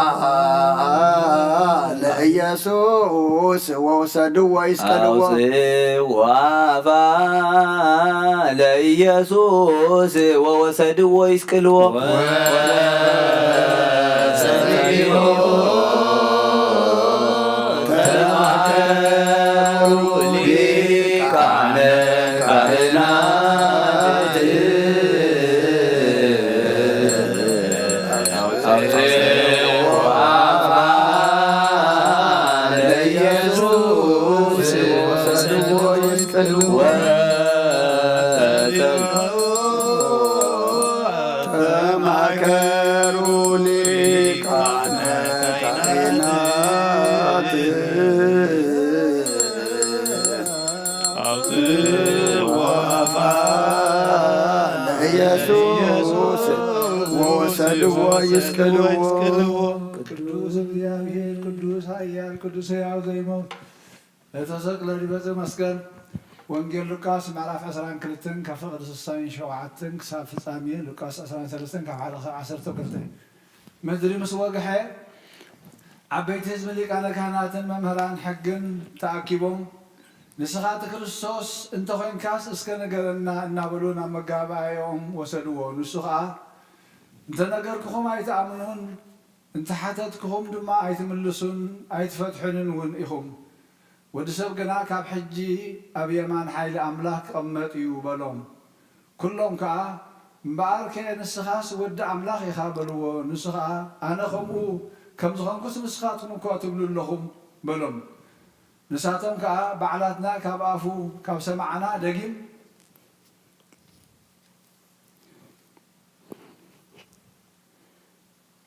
ለኢየሱስ ወወሰድዎ ይስቀልዎ። ኣውፅእዎ ኣፍአ ለኢየሱስ ወወሰድዎ ይስቀልዎ። ወጸቢሖ ተማከሩ ሊቃነ ኢየሱስ ወሰድዎ ይስቅልዎ። ቅዱስ እግዚኣብሔር፣ ቅዱስ ኃያል፣ ቅዱስ ሕያው ዘይመውት፣ ለተሰቅለ ዲበ ዕፀ መስቀል። ወንጌል ሉቃስ ምዕራፍ ዕስራን ክልተን ካብ ፍቕዲ ስሳን ሸውዓተን ክሳብ ፍጻሜ፣ ሉቃስ ዕስራን ሰለስተን ካብ ሓደ ክሳብ ዓሰርተ ክልተ። ምድሪ ምስ ወግሐ፣ ዓበይቲ ህዝቢ ሊቃነ ካህናትን መምህራን ሕግን ተኣኪቦም፣ "ንስኻ እቲ ክርስቶስ እንተ ኾይንካስ እስከ ንገረና" እናበሉ ናብ መጋባእያኦም ወሰድዎ። ንሱ ኸኣ፣ "እንተ ነገርኩኹም ኣይትኣምኑን፣ እንተ ሓተትኩኹም ድማ ኣይትምልሱን፣ ኣይትፈትሑንን እውን ኢኹም። ወዲ ሰብ ግና ካብ ሕጂ ኣብ የማን ሓይሊ ኣምላኽ ክቕመጥ እዩ" በሎም። ኩሎም ከኣ፣ "እምበኣርከ ንስኻስ ወዲ ኣምላኽ ኢኻ" በልዎ። ንሱ ኸኣ፣ "ኣነ ኸምኡ ከም ዝኾንኩስ ንስኻትኩም እኮ ትብሉ ኣለኹም" በሎም። ንሳቶም ከኣ፣ "ባዕላትና ካብ ኣፉ ካብ ሰማዕና ደጊም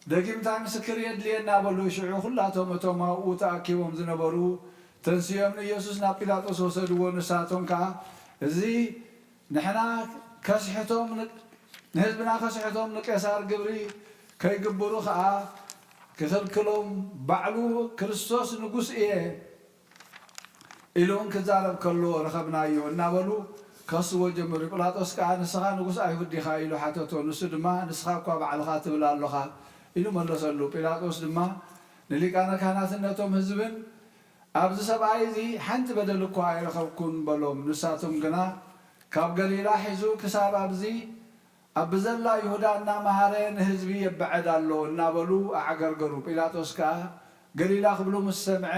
ደጊም እንታይ ምስክር የድልየና?" በሉ። ሽዑ ኩላቶም እቶም ኣብኡ ተኣኪቦም ዝነበሩ ተንሲኦም ንኢየሱስ ናብ ጲላጦስ ወሰድዎ። ንሳቶም ከኣ፣ "እዚ ንሕና ከስሕቶም ን-፣ ንህዝብና ከስሕቶም ንቄሳር ግብሪ ከይግብሩ ከኣ ክኽልክሎም፣ ባዕሉ ክርስቶስ ንጉስ እየ" ኢሉ እውን ክዛረብ ከሎ ረኸብናዮ እናበሉ ከስዎ ጀመሩ። ጲላጦስ ከኣ፣ "ንስኻ ንጉስ ኣይሁድ ዲኻ?" ኢሉ ሓተቶ። ንሱ ድማ፣ "ንስኻ እኳ ባዕልኻ ትብል ኣሎኻ" ኢሉ መለሰሉ። ጲላጦስ ድማ ንሊቃነ ካህናትን ነቶም ህዝብን፣ "ኣብዚ ሰብኣይ እዚ ሓንቲ በደል እኳ ኣይረኸብኩን" በሎም። ንሳቶም ግና፣ "ካብ ገሊላ ሒዙ ክሳብ ኣብዚ ኣብ ብዘላ ይሁዳ እናመሃረ ንህዝቢ የበዐድ ኣሎ" እናበሉ ኣዕገርገሩ። ጲላጦስ ከኣ ገሊላ ክብሉ ምስ ሰምዐ፣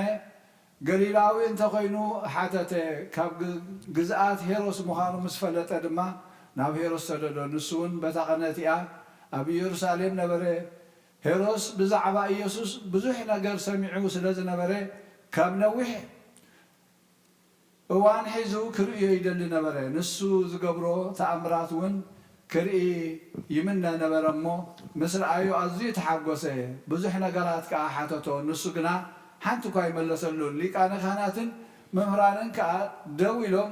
ገሊላዊ እንተ ኾይኑ ሓተተ። ካብ ግ-፣ ግዝኣት ሄሮስ ምዃኑ ምስ ፈለጠ ድማ ናብ ሄሮስ ሰደዶ። ንሱ እውን በታ ቐነ እቲኣ ኣብ ኢየሩሳሌም ነበረ። ሄሮስ ብዛዕባ ኢየሱስ ብዙሕ ነገር ሰሚዑ ስለ ዝነበረ፣ ካብ ነዊሕ እዋን ሒዙ ክርእዮ ይደሊ ነበረ። ንሱ ዝገብሮ ተኣምራት እውን ክርኢ ይምነ ነበረ እሞ፣ ምስ ረኣዮ ኣዝዩ ተሓጎሰ። ብዙሕ ነገራት ከኣ ሓተቶ፣ ንሱ ግና ሓንቲ እኳ ኣይመለሰሉን። ሊቃነ ካህናትን መምህራንን ከኣ ደው ኢሎም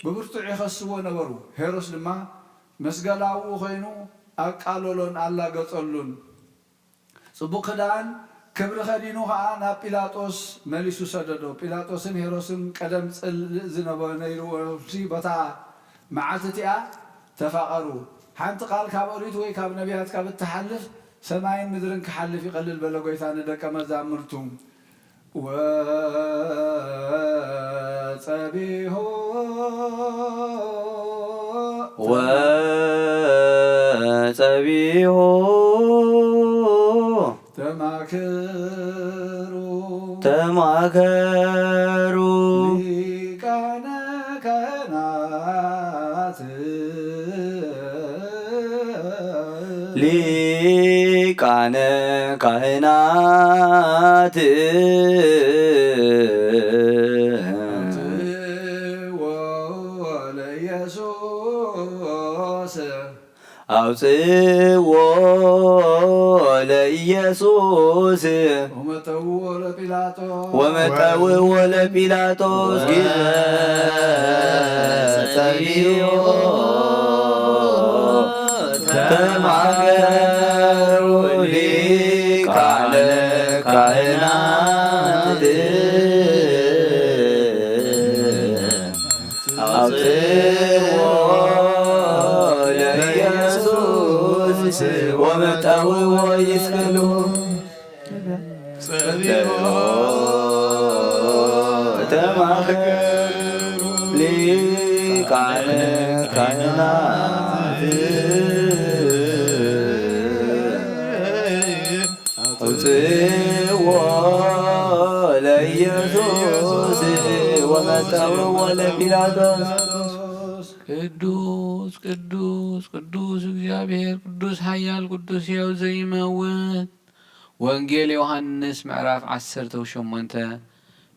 ብብርቱዕ ይኸስዎ ነበሩ። ሄሮስ ድማ ምስ ገላውኡ ኾይኑ ኣቃለሎን ኣላገጸሉን። ጽቡቕ ክዳን ክብሪ ከዲኑ ኸኣ ናብ ጲላጦስ መሊሱ ሰደዶ። ጲላጦስን ሄሮስን ቀደም ጽልእ ዝነበ ነይርዎ፣ በታ መዓልቲ እቲኣ ተፋቐሩ። ሓንቲ ቃል ካብ ኦሪት ወይ ካብ ነቢያት ካብ እትሓልፍ፣ ሰማይን ምድርን ክሓልፍ ይቐልል በለ ጐይታ ንደቀ መዛሙርቱ። ወጸቢሖ ወጸቢሖ ተማከሩ ተማከሩ ሊቃነ ካህናት ሊቃነ ካህናት አምጽእዎ ለኢየሱስ አውጽእዎ ለኢየሱስ ወመጠውዎ ለጲላጦስ ወመጠውዎ ለጲላጦስ ጊዜ ጸቢዮ ተማከሩ ሊቃነ ካህናት አውጽእዎ ለኢየሱስ ወመጠውዎ ይስቅሉ ጸቢሖ ተማከሩ ሊቃነ ካህናት አውጽእዎ ለኢየሱስ ወመጠውዎ ለጲላጦስ። ቅዱስ ቅዱስ ቅዱስ እግዚኣብሔር ቅዱስ ኃያል ቅዱስ ሕያው ዘይመውት። ወንጌል ዮሐንስ ምዕራፍ ዓሰርተ ሸሞንተ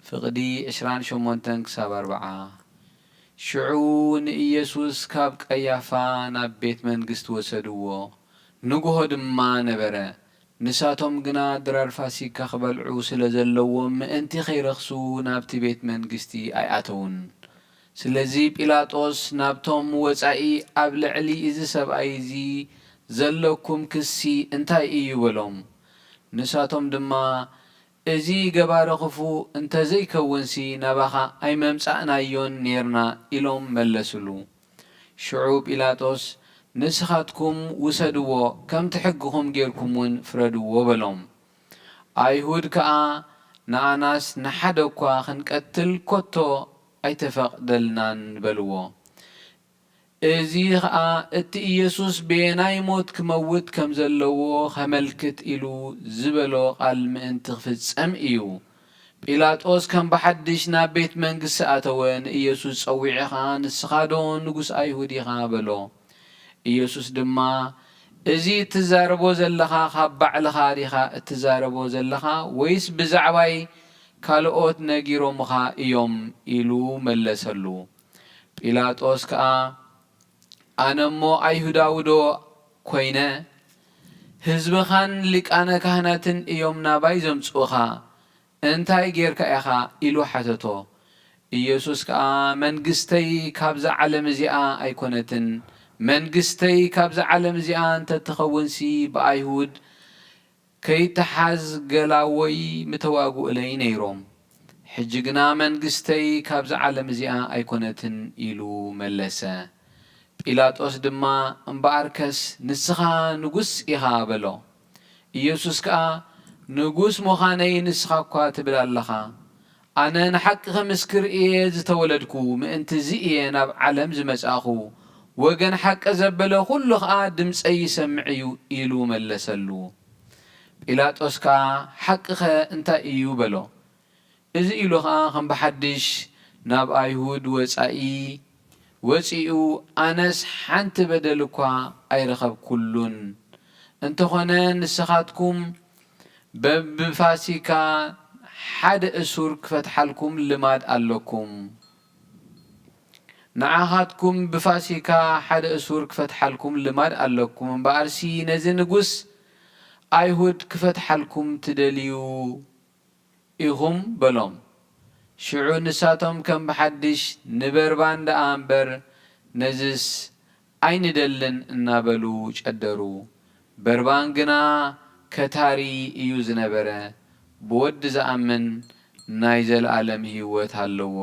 ፍቕዲ ዕስራን ሸሞንተን ክሳብ ኣርብዓ። ሽዑ ንኢየሱስ ካብ ቀያፋ ናብ ቤት መንግስቲ ወሰድዎ። ንግሆ ድማ ነበረ። ንሳቶም ግና ድራር ፋሲካ ክበልዑ ስለ ዘለዎም ምእንቲ ከይረኽሱ ናብቲ ቤት መንግስቲ ኣይኣተዉን። ስለዚ ጲላጦስ ናብቶም ወጻኢ፣ ኣብ ልዕሊ እዚ ሰብኣይ እዚ ዘለኩም ክሲ እንታይ እዩ? በሎም። ንሳቶም ድማ፣ እዚ ገባሪ ክፉእ እንተ ዘይከውንሲ ናባኻ ኣይመምጻእናዮን ኔርና ኢሎም መለስሉ። ሽዑ ጲላጦስ፣ ንስኻትኩም ውሰድዎ፣ ከምቲ ሕግኹም ጌርኩም እውን ፍረድዎ በሎም። ኣይሁድ ከኣ፣ ንኣናስ ንሓደ እኳ ክንቀትል ከቶ ኣይተፈቕደልናን በልዎ። እዚ ኸኣ እቲ ኢየሱስ በየናይ ሞት ክመውት ከም ዘለዎ ኸመልክት ኢሉ ዝበሎ ቓል ምእንቲ ኽፍጸም እዩ። ጲላጦስ ከም ብሓድሽ ናብ ቤት መንግስቲ ኣተወ፣ ንኢየሱስ ጸዊዑ ኸኣ፣ ንስኻ ዶ ንጉስ ኣይሁድ ኢኻ? በሎ። ኢየሱስ ድማ፣ እዚ እትዛረቦ ዘለኻ ኻብ ባዕልኻ ዲኻ እትዛረቦ ዘለኻ፣ ወይስ ብዛዕባይ ካልኦት ነጊሮምኻ እዮም? ኢሉ መለሰሉ። ጲላጦስ ከኣ፣ ኣነ እሞ ኣይሁዳዊ ዶ ኰይነ? ህዝብኻን ሊቃነ ካህናትን እዮም ናባይ ዘምጽኡኻ፣ እንታይ ጌርካ ኢኻ? ኢሉ ሓተቶ። ኢየሱስ ከኣ፣ መንግስተይ ካብዛ ዓለም እዚኣ ኣይኮነትን፣ መንግስተይ ካብዛ ዓለም እዚኣ እንተ ትኸውንሲ ብኣይሁድ ከይትሓዝ ገላዎይ ምተዋግኡለይ ነይሮም። ሕጂ ግና መንግስተይ ካብዛ ዓለም እዚኣ ኣይኮነትን ኢሉ መለሰ። ጲላጦስ ድማ፣ እምበኣርከስ ንስኻ ንጉስ ኢኻ በሎ። ኢየሱስ ከኣ፣ ንጉስ ምዃነይ ንስኻ እኳ ትብል ኣለኻ። ኣነ ንሓቂ ክምስክር እየ ዝተወለድኩ፣ ምእንቲ እዚ እየ ናብ ዓለም ዝመጻእኹ። ወገን ሓቂ ዘበለ ኹሉ ኸኣ ድምጸይ ይሰምዕ እዩ ኢሉ መለሰሉ። ጲላጦስ ከኣ ሓቅኸ እንታይ እዩ በሎ። እዚ ኢሉ ኸኣ ከም ብሓድሽ ናብ ኣይሁድ ወጻኢ ወጺኡ ኣነስ ሓንቲ በደል እኳ ኣይረኸብኩሉን። እንተኾነ ንስኻትኩም በብፋሲካ ሓደ እሱር ክፈትሓልኩም ልማድ ኣለኩም። ንዓኻትኩም ብፋሲካ ሓደ እሱር ክፈትሓልኩም ልማድ ኣለኩም እምበኣርሲ ነዚ ንጉስ ኣይሁድ ክፈትሓልኩም ትደልዩ ኢኹም በሎም። ሽዑ ንሳቶም ከም ብሓድሽ ንበርባን ደኣ እምበር ነዝስ ኣይንደልን እናበሉ ጨደሩ። በርባን ግና ከታሪ እዩ ዝነበረ፣ ብወዲ ዝኣምን ናይ ዘለኣለም ህይወት ኣለዎ።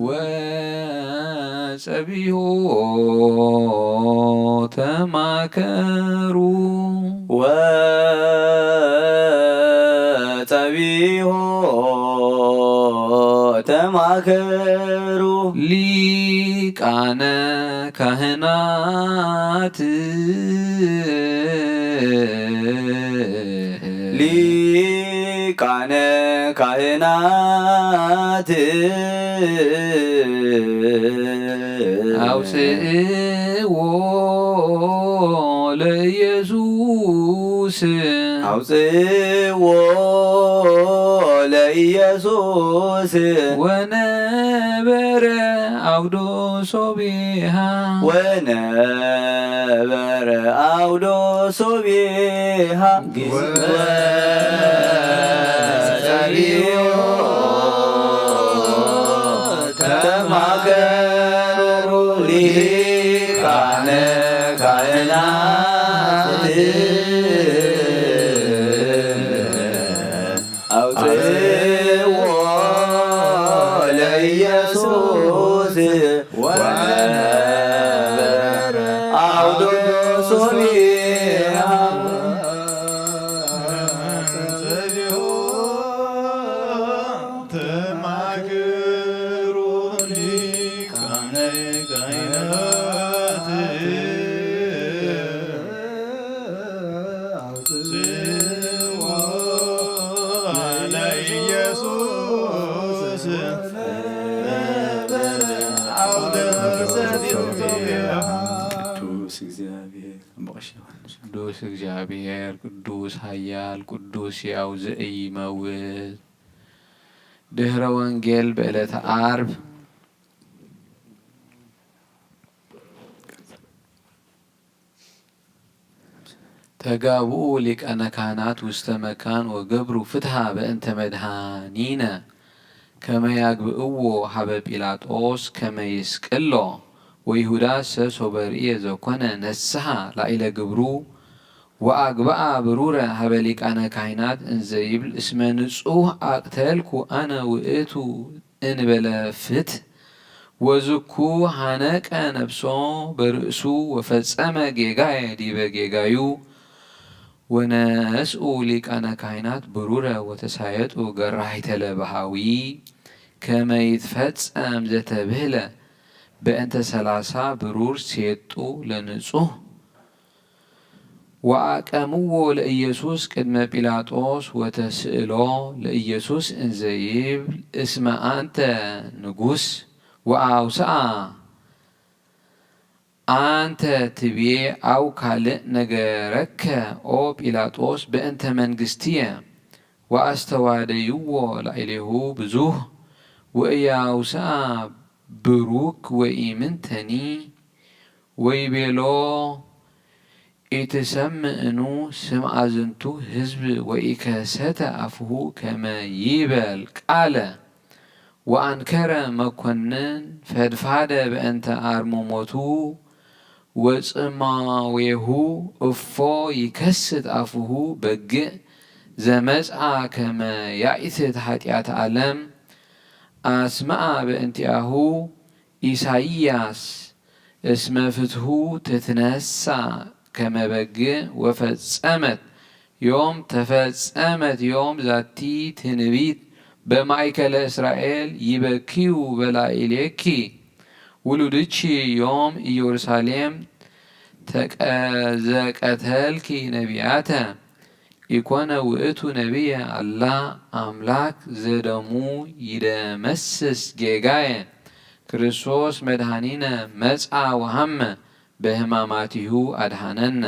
ወጸቢሖ ተማከሩ። ወጸቢሖ ተማከሩ። ሊቃነ ካህናት። ሊቃነ ካህናት። ኣውፅእዎ ለኢየሱስ። ኣውፅእዎ ለኢየሱስ። ወነበረ አውዶ ሶቢሃ። ወነበረ አውዶ ሶቢሃ። ወጸቢሖ ተማከሩ። ሊቃነ ካህናት። አውፅዎ ለኢየሱስ። ወነበረ አውዶ ሶቢሃ። ተማከሩ ሊቃነ ካህናት። አውፅዎ ለኢየሱስ። ቅዱስ እግዚአብሔር። ቅዱስ እግዚአብሔር፣ ቅዱስ ኃያል፣ ቅዱስ ሕያው ዘኢይመውት። ድህረ ወንጌል በዕለተ ዓርብ። ተጋብኡ ሊቃነ ካህናት ውስተ መካን ወገብሩ ፍትሃ በእንተ መድኃኒነ። ከመ ያግብእዎ ሀበ ጲላጦስ ከመ ይስቅሎ። ወይሁዳሰ ሶበ ርእየ ዘኮነ ነስሐ ላዕለ ግብሩ ወአግብአ ብሩረ ሀበ ሊቃነ ካህናት እንዘ ይብል እስመ ንጹሕ አቅተልኩ አነ ውእቱ እንበለ ፍትሕ። ወዝኩ ሐነቀ ነፍሶ በርእሱ ወፈጸመ ጌጋየ ዲበ ጌጋዩ። ወነስኡ ሊቃነ ካህናት ብሩረ ወተሳየጡ ገራሂተ ለበሃዊ ከመ ይትፈጸም ዘተብህለ በእንተ ሠላሳ ብሩር ሴጡ ለንጹሕ። ወአቀምዎ ለኢየሱስ ቅድመ ጲላጦስ ወተስእሎ ለኢየሱስ እንዘ ይብል እስመ አንተ ንጉሥ ወአውስአ አንተ ትቤ አው ካልእ ነገረከ ኦ ጲላጦስ በእንተ መንግስትየ። ወአስተዋደይዎ ላዕሌሁ ብዙህ ወኢያውስአ ብሩክ ወኢምንተኒ ወይቤሎ ኢትሰምዕኑ ስምዓ ዝንቱ ህዝብ ወኢከሰተ አፍሁ ከመ ይበል ቃለ። ወአንከረ መኮንን ፈድፋደ በእንተ አርምሞቱ ወጽማዌሁ እፎ ይከስት አፍሁ በግዕ ዘመጽአ ከመ ያኢትት ኃጢአት ዓለም። አስምዐ በእንቲአሁ ኢሳይያስ እስመ ፍትሁ ትትነሳ ከመ በግዕ ወፈጸመት ዮም ተፈጸመት ዮም ዛቲ ትንቢት በማእከለ እስራኤል ይበክዩ በላዕሌኪ ውሉድኪ ዮም ኢየሩሳሌም ተቀ- ዘቀተልኪ ነቢያተ ኢኮነ ውእቱ ነቢየ አላ አምላክ ዘደሙ ይደመስስ ጌጋየ። ክርስቶስ መድኃኒነ መጽአ ወሐመ በሕማማቲሁ አድኃነነ።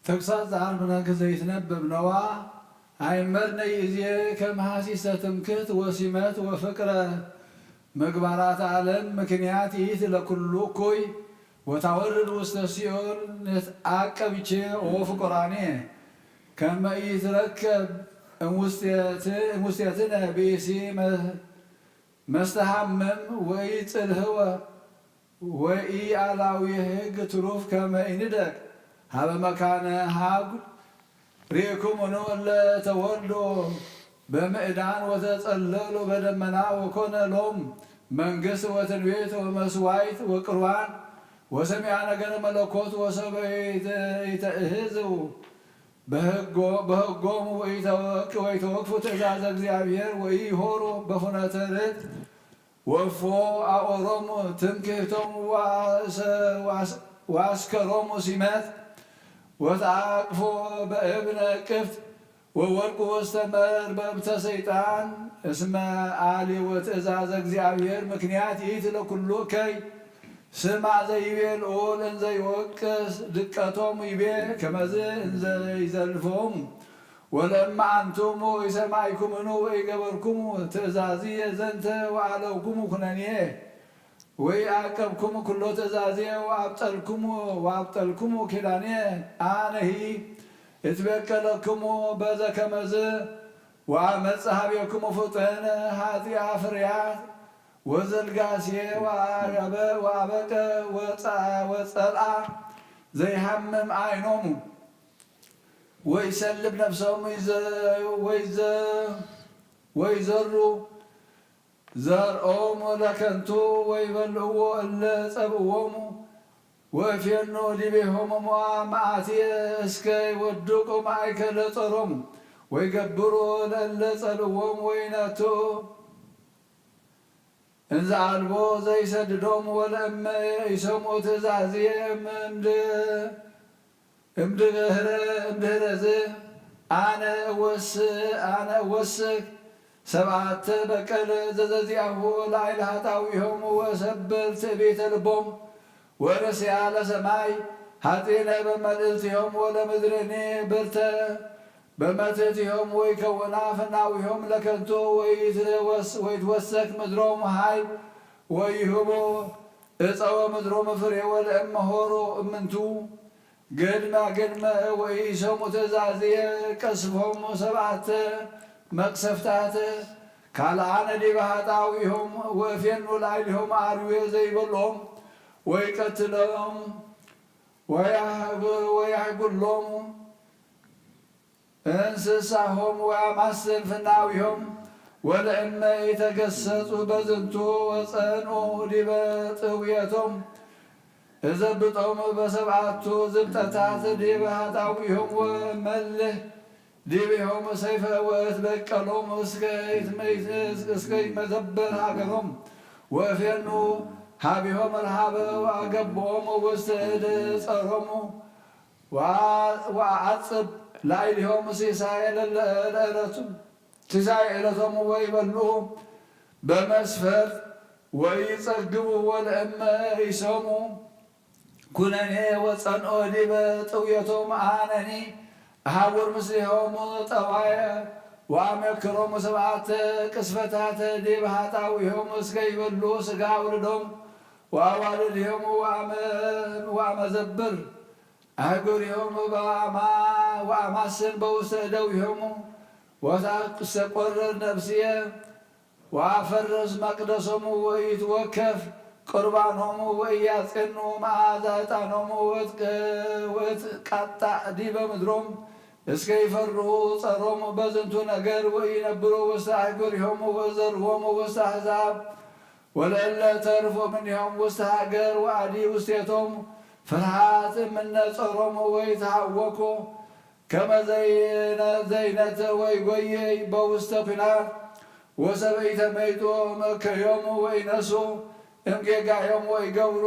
ተግሳጽ ዘአልብነክ ዘይትነብብ ነዋ። አይመርነይ እዜ ከም ሐሲሰ ትምክህት ወሲመት ወፍቅረ ምግባራት ዓለም ምክንያት ይእቲ ለኩሉ እኩይ ወታወርድ ውስተ ሲኦል ንትአቀብቼ ኦ ፍቁራኔ ከመ ኢይትረከብ እምውስቴት- እምውስቴትነ ብእሲ መ- መስተሃምም ወኢጽልህወ ወኢአላዊ ሕግ ትሩፍ ከመ ኢንደቅ ሀበ መካነ ሀጉል ርኢኩምኑ እለ ተወልዶ በምዕዳን ወተጸለሉ በደመና ወኮነ ሎም መንግስት ወትንቢት ወመስዋይት ወቅርባን ወሰሚዐ ነገረ መለኮት ወሰበ ኢተእህዝው በህጎ- በህጎሙ ወኢተወክ- ወኢተወክፉ ትእዛዘ እግዚአብሔር ወኢይሆሩ በፉነተ ርት ወፎ አኦሮሙ ትምክህቶሙ ወአሰ- ወአስ- ወአስከሮሙ ሲመት ወተአቅፎ በእብነ እቅፍት ወወድቁ ውስተ መርበብተ ሰይጣን እስመ አልዎ ትእዛዘ እግዚአብሔር ምክንያት ይእቲ ለኩሉ እከይ። ስማዕ ዘይቤ ልዑል እንዘ ይወቅስ ድቀቶም ይቤ ከመዝ እንዘ ይዘልፎሙ። ወለእመ አንትሙ ኢሰማዕኩምኑ ወኢገበርኩሙ ትእዛዝየ ዘንተ ወአለውኩሙ ኩነኔ ወኢአቀብኩሙ ኩሎ ትእዛዝየ ወአብጠልኩሙ ወአብጠልኩሙ ኪዳንየ አነሂ እትቤቀለክሙ በዘ ከመዝ ወአመጽእ ሀቤክሙ ፍጡነ ኃጢአ ፍርያት ወዘልጋሴ ወአበ- ወአበቀ ወጸ- ወጸልአ ዘይሃምም አይኖሙ ወይሰልብ ነፍሶሙ ይዘ- ወይዘ- ወይዘሩ ዘርኦም ለከንቱ ወይበልዕዎ እለ ጸብእዎሙ ወእፌኖ ዲቤሆሙ መዓትየ እስከ ይወድቁ ማእከለ ጾሮሙ ወይገብሩ ለእለ ጸልእዎሙ ወይነቱ እንዘ አልቦ ዘይሰድዶም ወለእመ ኢሰምዑ ትእዛዝየ እምድ- እምድህረ- እምድህረዝ አነ እወስ- አነ እወስክ ሰብአተ በቀለ ዘዘዚአሁ ላዕለ ኃጣውኢሆሙ ወሰብል ትዕቢተ ልቦም ወርእስያ ለሰማይ ኃጢነ በመልእልቲሆም ወለምድርኒ ብርተ በመትሕቲሆም ወይከውና ፈናዊሆም ለከንቱ ወይትወስ- ወይትወሰክ ምድሮም ኃይል ወይሁቡ እፀወ ምድሮም ፍሬ ወለእመ ሆሩ እምንቱ ግድመ ግድመ ወኢሰሙ ትእዛዝየ ቀስፎሙ ሰብዓተ መቅሰፍታት ካልኣነ ዲበ ኃጣውኢሆም ወእፌኑ ላዕሌሆም አርዌ ዘይበልዖም ወይቀትሎም ወያህብ-፣ ወያህጉሎሙ እንስሳሆም ወአማስል ፍናዊሆም ወለእመ ኢተገሰጹ በዝንቱ ወጸንኡ ዲበ ጥውየቶም እዘብጦም በሰብዓቱ ዝብጠታት ዲበ ኃጣውኢሆም ወመልህ ዲቤሆም ሰይፈ ወእትበቀሎም እስከ ይትመይት-፣ እስከ ይመዘበር ሃገሮም ወእፌኑ ሀቢሆም ረሃበ ወአገብኦም ውስተ እደ ጸሮሙ ወአ-፣ ወአዓጽብ ላዕሌሆም ሲሳየ ለለ-፣ ለዕለቱ፣ ሲሳየ ዕለቶም ወይበልዑ በመስፈርት ወይጸግቡ ወለእመ ይሰሙ ኩነኔ ወጸንኦ ዲበ ጥውየቶም አነኒ እሃውር ምስሌሆም ጠዋየ ወአመክሮም ሰብዓተ ቅስፈታት ዲበ ኃጣውኢሆም እስከ ይበሉ ሥጋ ውልዶም ወአዋልድሆም ወአመ-፣ ወአመዘብር አህጉሪሆሙ በአማ-፣ ወአማስን በውስተ እደዊሆሙ ወታስተቆርር ነፍስየ ወአፈርስ መቅደሶሙ ወኢትወከፍ ቁርባኖሙ ወኢያጼኑ መዓዛ ዕጣኖሙ ወትቀ-፣ ወትቃጣዕ ዲበ ምድሮም እስከ ይፈርሁ ጸሮሙ በዝንቱ ነገር ወኢነብሩ ውስተ አህጉሪሆሙ ወዘርዎሙ ውስተ አሕዛብ ወለእለ ተርፎ እምኔሆም ውስተ ሃገር ወአዲ ውስቴቶም ፍርሃት እምነ ጸሮሙ ወይተሃወኮ ከመ ዘይነ-፣ ዘይነተ ወይጎየይ በውስተ ኲናት ወሰበይተ መይጦ መከዮሙ ወይነሱ እምጌጋዮም ወይገብሮ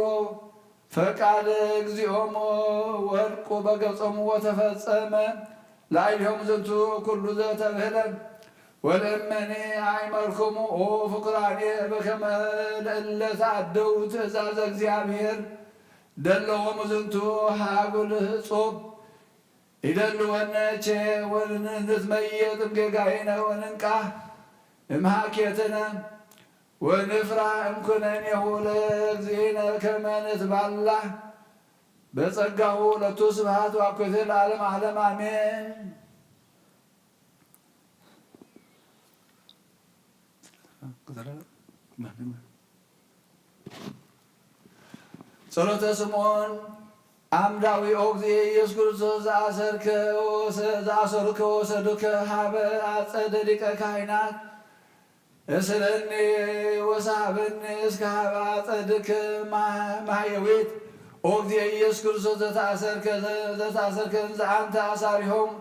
ፈቃድ እግዚኦም ወድቁ በገጾም ወተፈጸመ ላዕሌሆም ዝንቱ ኩሉ ዘተብህለ። ወለእመኒ አእመርክሙ ኦ ፍቁራኔ በከመ ለእለ ተአደው ትእዛዘ እግዚአብሔር ደለዎም ዝንቱ ሃጉል ጹብ ይደልወነ ቼ ወንትመየጥ እምጌጋይነ ወንንቃህ እምሃኬትነ ወንፍራህ እምኩነኔሁ ለእግዚእነ ከመ ንትባላህ በጸጋሁ ለቱ ስብሐት ወአኩቴ ለዓለም ዓለም አሜን። ጸሎተ ስምዖን አምዳዊ። ኦ እግዚእ ኢየሱስ ክርስቶስ ዘአሰርከ ወሰ-፣ ዘአሰሩከ ወሰዱከ ሀበ አጸደ ሊቀ ካህናት እስረኒ ወሳበኒ እስከ ሀበ አጸድከ ማ-፣ ማህየዊት። ኦ እግዚእ ኢየሱስ ክርስቶስ ዘተአሰርከ ዘ-፣ ዘተአሰርከ እንዘ አንተ አሳሪሆም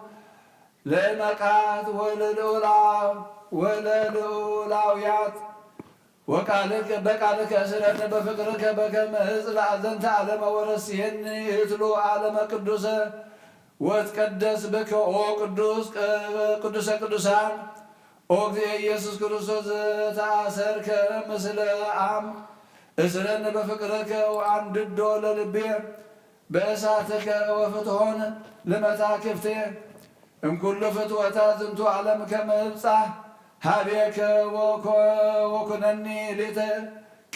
ለእመቃት ወለልዑላ-፣ ወለልዑላውያት ወቃልከ በቃልከ እስረኒ በፍቅርከ በከመ እጽ ለአዘንተ ዓለመ ወረስየኒ እትሉ ዓለመ ቅዱሰ ወትቀደስ ብከ ኦ ቅዱስ ቅዱሰ ቅዱሳን ኦ እግዚእ ኢየሱስ ክርስቶስ ዘተአሰርከ ምስለ አም እስረኒ በፍቅርከ ወአንድዶ ለልቤ በእሳትከ ወፍትሖን ለመታክፍቴ እምኩሉ ፍትወታት ዝንቱ ዓለም ከመ እብጻሕ ሀቤከ ወኮ-፣ ወኩነኒ ሊተ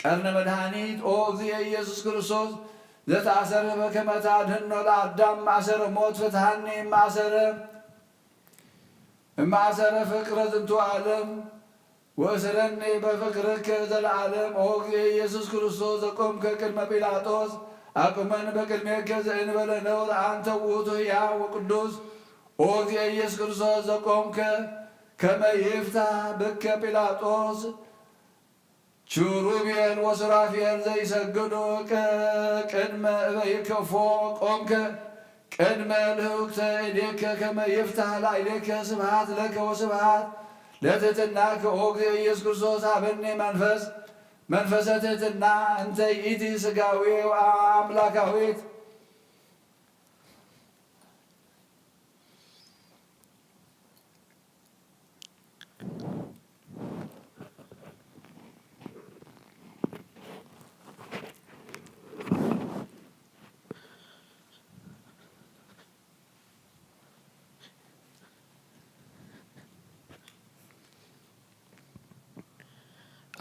ቀርነ መድኃኒት ኦ እግዚእ ኢየሱስ ክርስቶስ ዘተአሰረ በከመ ታድህኖ ለአዳም ማእሰረ ሞት ፍትሐኒ ማእሰረ እማእሰረ ፍቅረ ዝንቱ ዓለም ወእስረኒ በፍቅርከ ዘለዓለም ኦ እግዚእ ኢየሱስ ክርስቶስ ዘቆምከ ቅድመ ጲላጦስ አቁመን በቅድሜከ ዘእንበለ ነውር አንተ ውእቱ ሕያው ወቅዱስ ኦ እግዚእ ኢየሱስ ክርስቶስ ዘቆምከ ከመ ይፍታህ ብከ ጲላጦስ ኪሩቤል ወሱራፌል ዘይሰግዱ ቅድመ እበይከፎ ቆምከ ቅድመ ልህውክተ እዴከ ከመ ይፍታህ ላዕሌከ። ስብሐት ለከ ወስብሐት ለትሕትናከ ኦ እግዚእ ኢየሱስ ክርስቶስ። ሀበኒ መንፈስ መንፈሰ ትሕትና እንተ ይእቲ ስጋዊ አምላካዊት።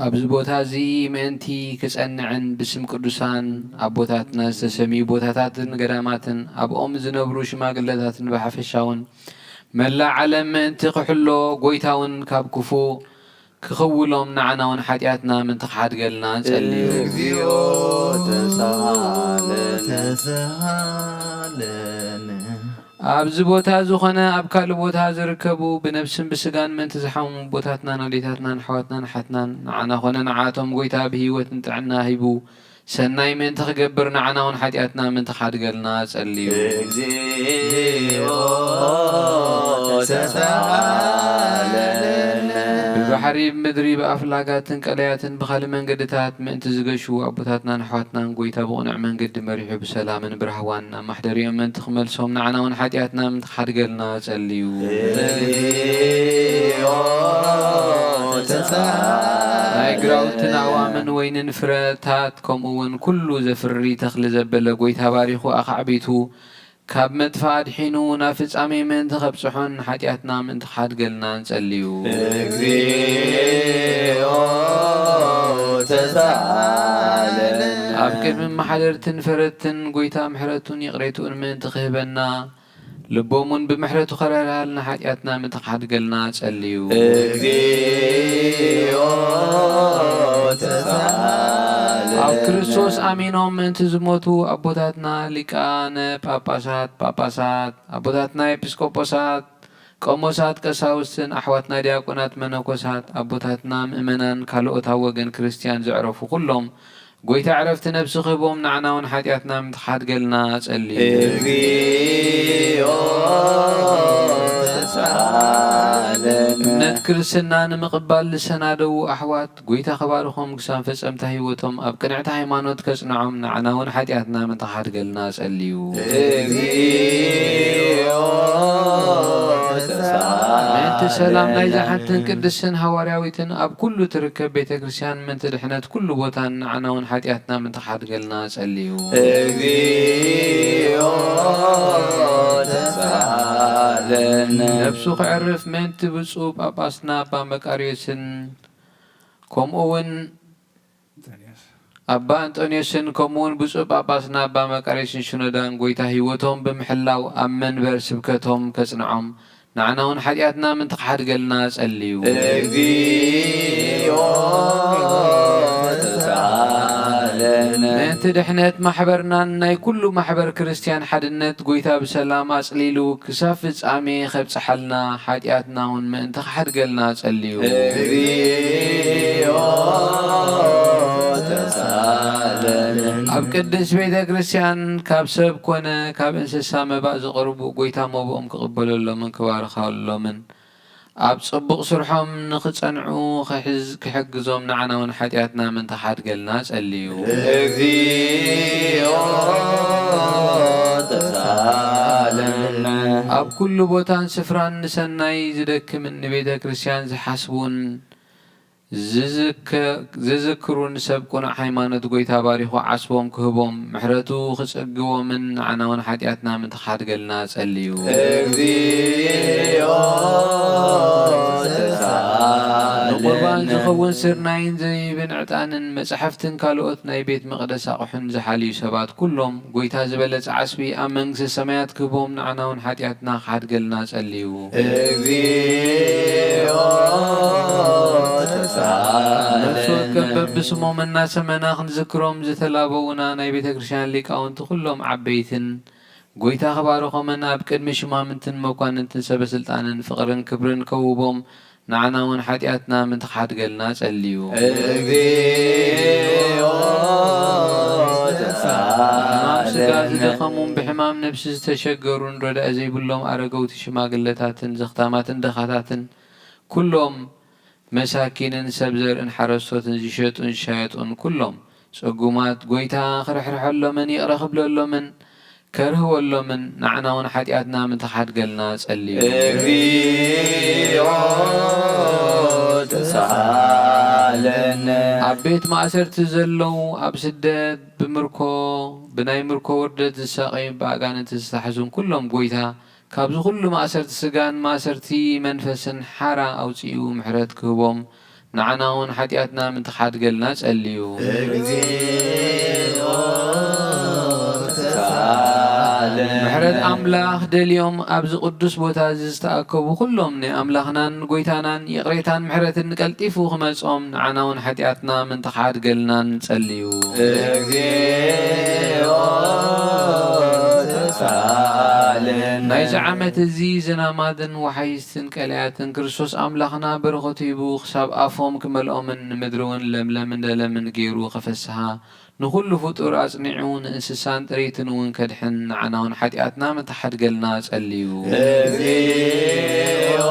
ኣብዚ ቦታ እዚ ምእንቲ ክጸንዕን ብስም ቅዱሳን ኣቦታትና ዝተሰምዩ ቦታታትን ገዳማትን ኣብኦም ዝነብሩ ሽማግለታትን ብሓፈሻውን መላእ ዓለም ምእንቲ ክሕሎ ጎይታውን ካብ ክፉእ ክኽውሎም ንዓናውን ሓጢኣትና ምእንቲ ክሓድገልና ጸልዩ። እግዚኦ ተሳሃለነ። ተሳሃለነ። ኣብዚ ቦታ ዝኾነ ኣብ ካልእ ቦታ ዝርከቡ ብነብስን ብስጋን ምእንቲ ዝሓሙ ኣቦታትናን ኣዴታትናን ኣሕዋትናን ኣሓትናን ንዓና ኮነ ንዓቶም ጎይታ ብህይወትን ጥዕና ሂቡ ሰናይ ምእንቲ ክገብር ንዓና እውን ሓጢኣትና ምእንቲ ክሓድገልና ጸልዩ። እግዚኦ ተሳሃለነ። ብባሕሪ ብምድሪ ብኣፍላጋትን ቀለያትን ብኻልእ መንገድታት ምእንቲ ዝገሹ ኣቦታትናን ኣሕዋትናን ጎይታ ብቕኑዕ መንገዲ መሪሑ ብሰላምን ብራህዋን ናብ ማሕደሪኦም ምእንቲ ክመልሶም ንዓና እውን ሓጢኣትና ምእንቲ ክሓድገልና ጸልዩ። ናይ ግራውትን ኣእዋምን ወይንን ፍረታት ከምኡ እውን ኩሉ ዘፍሪ ተኽሊ ዘበለ ጎይታ ባሪኹ ኣኻዕቢቱ ካብ መጥፋእ ኣድሒኑ ናብ ፍጻሜ ምእንቲ ከብጽሖን ሓጢኣትና ምእንቲ ክሓድገልና ንጸልዩ። እግዚኦ ተሳሃለነ። ኣብ ቅድሚ መሓደርትን ፈረድትን ጎይታ ምሕረቱን ይቕሬትኡን ምእንቲ ክህበና ልቦም እውን ብምሕረቱ ከራርሃልና ሓጢኣትና ምእንቲ ክሓድገልና ጸልዩ። እግዚኦ ተሳሃለነ። ኣብ ክርስቶስ ኣሚኖም ምእንቲ ዝሞቱ ኣቦታትና ሊቃነ ጳጳሳት፣ ጳጳሳት፣ ኣቦታትና ኤጲስቆጶሳት፣ ቆሞሳት፣ ቀሳውስትን ኣሕዋትና ዲያቆናት፣ መነኮሳት፣ ኣቦታትና ምእመናን፣ ካልኦት ኣብ ወገን ክርስትያን ዘዕረፉ ኩሎም ጎይታ ዕረፍቲ ነብሲ ክህቦም ንዓና እውን ሓጢኣትና ምእንቲ ክሓድገልና ጸልዩ። እግዚኦ ተሳሃለነ። እምነት ክርስትና ንምቕባል ዝሰናደዉ ኣሕዋት ጎይታ ከባርኾም ክሳብ ፈጸምታ ህይወቶም ኣብ ቅንዕቲ ሃይማኖት ከጽንዖም ንዓና እውን ሓጢኣትና ምእንቲ ክሓድገልና ጸልዩ። እግዚኦ ተሳሃለነ። ምእንቲ ሰላም ናይዛ ሓንትን ቅድስትን ሃዋርያዊትን ኣብ ኩሉ ትርከብ ቤተ ክርስቲያን ምእንቲ ድሕነት ኩሉ ቦታን ንዓና እውን ሓጢኣትና ምእንቲ ክሓድገልና ጸልዩ። እግዚኦ ተሳሃለነ። ነብሱ ክዕርፍ ምእንቲ ብፁዕ ጳጳስና ኣባ መቃርዮስን ከምኡ እውን ኣባ ኣንጦንዮስን ከምኡ እውን ብፁዕ ጳጳስና ኣባ መቃርዮስን ሽኖዳን ጎይታ ህይወቶም ብምሕላው ኣብ መንበር ስብከቶም ከጽንዖም ንዓና እውን ሓጢኣትና ምእንቲ ክሓድገልና ጸልዩ። እግዚኦ ተሳሃለነ። ምእንቲ ድሕነት ማሕበርናን ናይ ኩሉ ማሕበር ክርስትያን ሓድነት ጎይታ ብሰላም ኣጽሊሉ ክሳብ ፍጻሜ ከብጽሓልና ሓጢኣትና እውን ምእንቲ ክሓድገልና ጸልዩ። እግዚኦ ተሳሃለነ። ኣብ ቅድስት ቤተ ክርስቲያን ካብ ሰብ ኮነ ካብ እንስሳ መባእ ዝቕርቡ ጎይታ መብኦም ክቕበለሎምን ክባርኸሎምን ኣብ ጽቡቕ ስርሖም ንኽጸንዑ ክሕዝ-፣ ክሕግዞም ንዓና እውን ሓጢኣትና ምእንቲ ክሓድገልና ጸልዩ። እግዚኦ ተሳሃለነ። ኣብ ኩሉ ቦታን ስፍራን ንሰናይ ዝደክምን ንቤተ ክርስቲያን ዝሓስቡን ዝዝከ-፣ ዝዝክሩን ሰብ ቅኑዕ ሃይማኖት ጎይታ ባሪኹ ዓስቦም ክህቦም ምሕረቱ ክጽግቦምን ንዓና እውን ሓጢኣትና ምእንቲ ክሓድገልና ጸልዩ። እግዚኦ ተሳሃለነ። ንቁርባን ዝኸውን ስርናይን ዘቢብን ዕጣንን መጻሕፍትን ካልኦት ናይ ቤት መቕደስ ኣቑሑን ዝሓልዩ ሰባት ኩሎም ጎይታ ዝበለጸ ዓስቢ ኣብ መንግስተ ሰማያት ክህቦም ንዓና እውን ሓጢኣትና ክሓድገልና ጸልዩ። እግዚኦ ተሳሃለነ። ነፍሲ ወከፍ በብስሞም እናሰመና ክንዝክሮም ዝተላበዉና ናይ ቤተ ክርስቲያን ሊቃውንቲ ኩሎም ዓበይትን ጎይታ ክባርኾምን ኣብ ቅድሚ ሽማምንትን መኳንንትን ሰበ ስልጣንን ፍቕርን ክብርን ከውቦም ንዓና እውን ሓጢኣትና ምእንቲ ክሓድገልና ጸልዩ። እግዚኦ ብሕማም ስጋ ተሳሃለነ። ዝደኸሙን ብሕማም ነብሲ ዝተሸገሩን ረዳኢ ዘይብሎም ኣረገውቲ ሽማግለታትን ዘኽታማትን ድኻታትን ኩሎም መሳኪንን ሰብ ዘርእን ሓረስቶትን ዝሸጡን ዝሻየጡን ኩሎም ጽጉማት ጎይታ ክርሕርሐሎምን ይቕረ ክብለሎምን ከርህወሎምን ንዓና እውን ሓጢኣትና ምእንቲ ክሓድገልና ጸልዩ። እግዚኦ ተሳሃለነ። ኣብ ቤት ማእሰርቲ ዘለዉ፣ ኣብ ስደት፣ ብምርኮ፣ ብናይ ምርኮ ውርደት ዝሳቐዩ፣ ብኣጋንንቲ ዝተታሕዙን ኩሎም ጎይታ ካብዚ ኩሉ ማእሰርቲ ስጋን ማእሰርቲ መንፈስን ሓራ ኣውጺኡ ምሕረት ክህቦም ንዓና እውን ሓጢኣትና ምእንቲ ክሓድገልና ጸልዩ። እግዚኦ ተሳለን። ምሕረት ኣምላኽ ደልዮም ኣብዚ ቅዱስ ቦታ እዚ ዝተኣከቡ ኩሎም ናይ ኣምላኽናን ጎይታናን ይቕሬታን ምሕረትን ቀልጢፉ ክመጾም ንዓና እውን ሓጢኣትና ምእንቲ ክሓድገልና ንጸልዩ። እግዚኦ ተሳለን። ናይዚ ዓመት እዚ ዝናማትን ወሓይዝትን ቀላያትን ክርስቶስ ኣምላኽና በረኸቱ ሂቡ ክሳብ ኣፎም ክመልኦምን ንምድሪ እውን ለምለምን ለለምን ገይሩ ከፈስሃ ንኹሉ ፍጡር ኣጽኒዑ ንእንስሳን ጥሪትን እውን ከድሕን ንዓና እውን ሓጢኣትና ምእንቲ ክሓድገልና ጸልዩ። እግዚኦ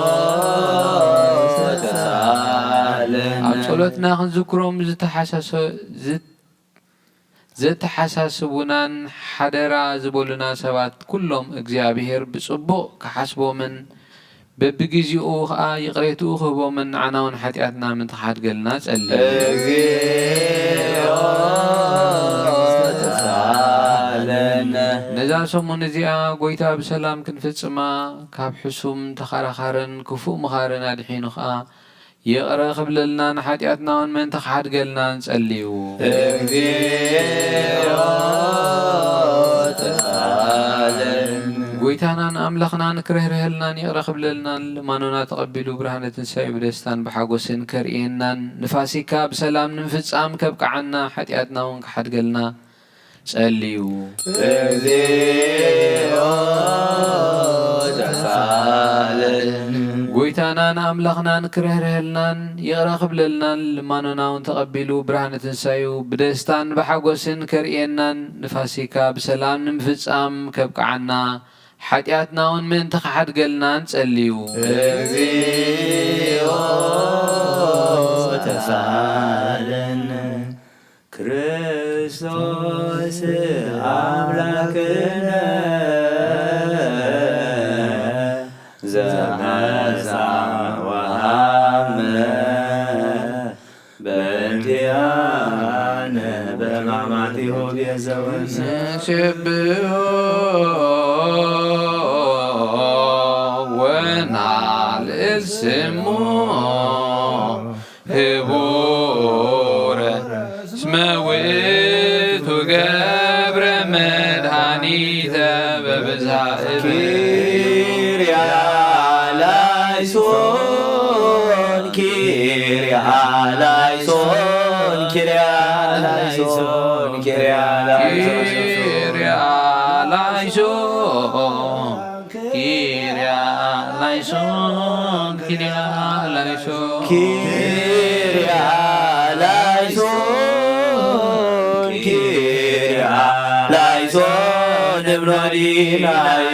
ተሳለን። ኣብ ጸሎትና ክንዝክሮም ዝተሓሳሰ-፣ ዝ-፣ ዘተሓሳስቡናን ሓደራ ዝበሉና ሰባት ኩሎም እግዚኣብሔር ብጽቡቕ ክሓስቦምን በብግዜኡ ኸኣ ይቕሬትኡ ክህቦምን ንዓና እውን ሓጢኣትና ምእንቲ ክሓድገልና ጸልዩ። እግዚኦ ተሳለን። ነዛ ሰሙን እዚኣ ጐይታ ብሰላም ክንፍጽማ ካብ ሕሱም ተኸራኻርን ክፉእ ምኻርን ኣድሒኑ ኸኣ ይቕረ ክብለልና ንሓጢኣትና እውን ምእንቲ ክሓድገልና ንጸልዩ። እግዚኦ ተሳለን። ጐይታናን ኣምላኽናን ክርህርሀልናን ይቕረ ክብለልናን ልማኖና ተቐቢሉ ብርሃነ ትንሳኤ ብደስታን ብሓጎስን ከርእየናን ንፋሲካ ብሰላም ንምፍጻም ከብቅዓና ሓጢኣትና እውን ክሓድገልና ጸልዩ። እግዚኦ ተሳለን። ጐይታናን ኣምላኽናን ክርህርሀልናን ይቕረ ክብለልናን ልማኖና እውን ተቐቢሉ ብርሃነ ትንሳኤኡ ብደስታን ብሓጎስን ከርእየናን ንፋሲካ ብሰላም ንምፍጻም ከብቅዓና ሓጢኣትና እውን ምእንቲ ክሓድገልና ንጸልዩ። እግዚኦ ተሳለን። ክርስቶስ ኣምላክነ ዘመጻ ወሃብነ በእንቲኣነ በሕማማቲሁ ቤዘወነ። ንስብሖ ወናልዕል ስሙ ህቡረ እስመ ውእቱ ገብረ መድኃኒተ በብዝኃ እበ። ኪርያ ላይሶን፣ ኪርያ ላይሶን፣ ኪርያ ላይሶን፣ ኪርያ ላይሶን። ኪርያ ላይሶን፣ ኪርያ ላይሶን፣ ኪርያ ላይሶን። ኪርያ ላይሶን፣ ኪርያ ላይሶን፣ እምኖዲናይ፣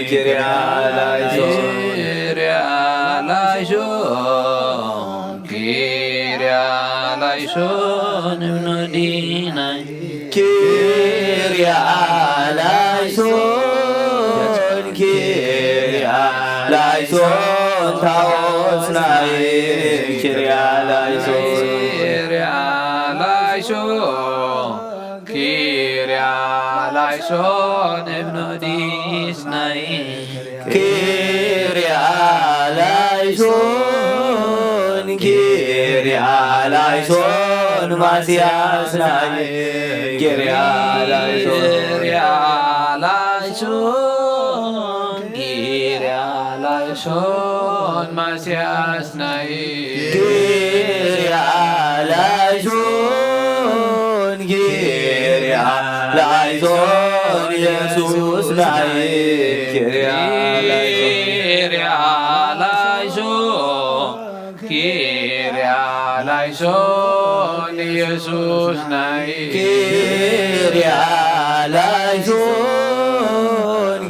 ኪርያ ላይሶን። ኪርያ ላይሶን፣ ኪርያ ላይሶን፣ እምኖዲናይ። ኪርያ ላይሶን፣ ኪርያ ላይሶን፣ ታዎስናይ፣ ኪርያ ላይሶን። ኪርያ ላይሶን፣ ኪርያ ላይሶን፣ እምኖዲስናይ። ኪርያ ላይሶን፣ ኪርያ ላይሶን፣ ማስያስናይ። ኪርያ ላይሶን። ኪርያ ላይሶን፣ ኪርያ ላይሶን፣ ማስያስናይ። ኪርያ ላይሶን፣ ኪርያ ላይሶን፣ ኢየሱስ ናይ። ኪርያ ላይሶን። ኪርያ ላይሶን፣ ኪርያ ላይሶን፣ ኢየሱስ ናይ። ኪርያ ላይሶን፣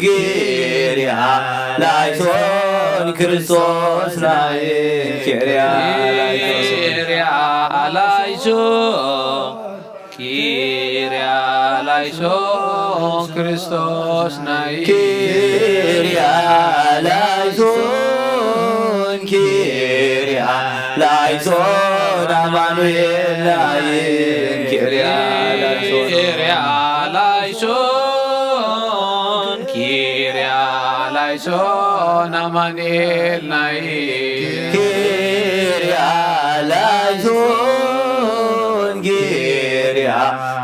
ኪርያ ላይሶን፣ ክርስቶስ ናይ። ኪርያ ላይሶን። ኪርያ ላይሶን፣ ኪርያ ላይሶን፣ ክርስቶስ ናይ። ኪርያ ላይሶን፣ ኪርያ ላይሶን፣ ኣማኑኤል ናይ። ኪርያ ላይሶን። ኪርያ ላይሶን፣ ኪርያ ላይሶን፣ ኣማኑኤል ናይ። ኪርያ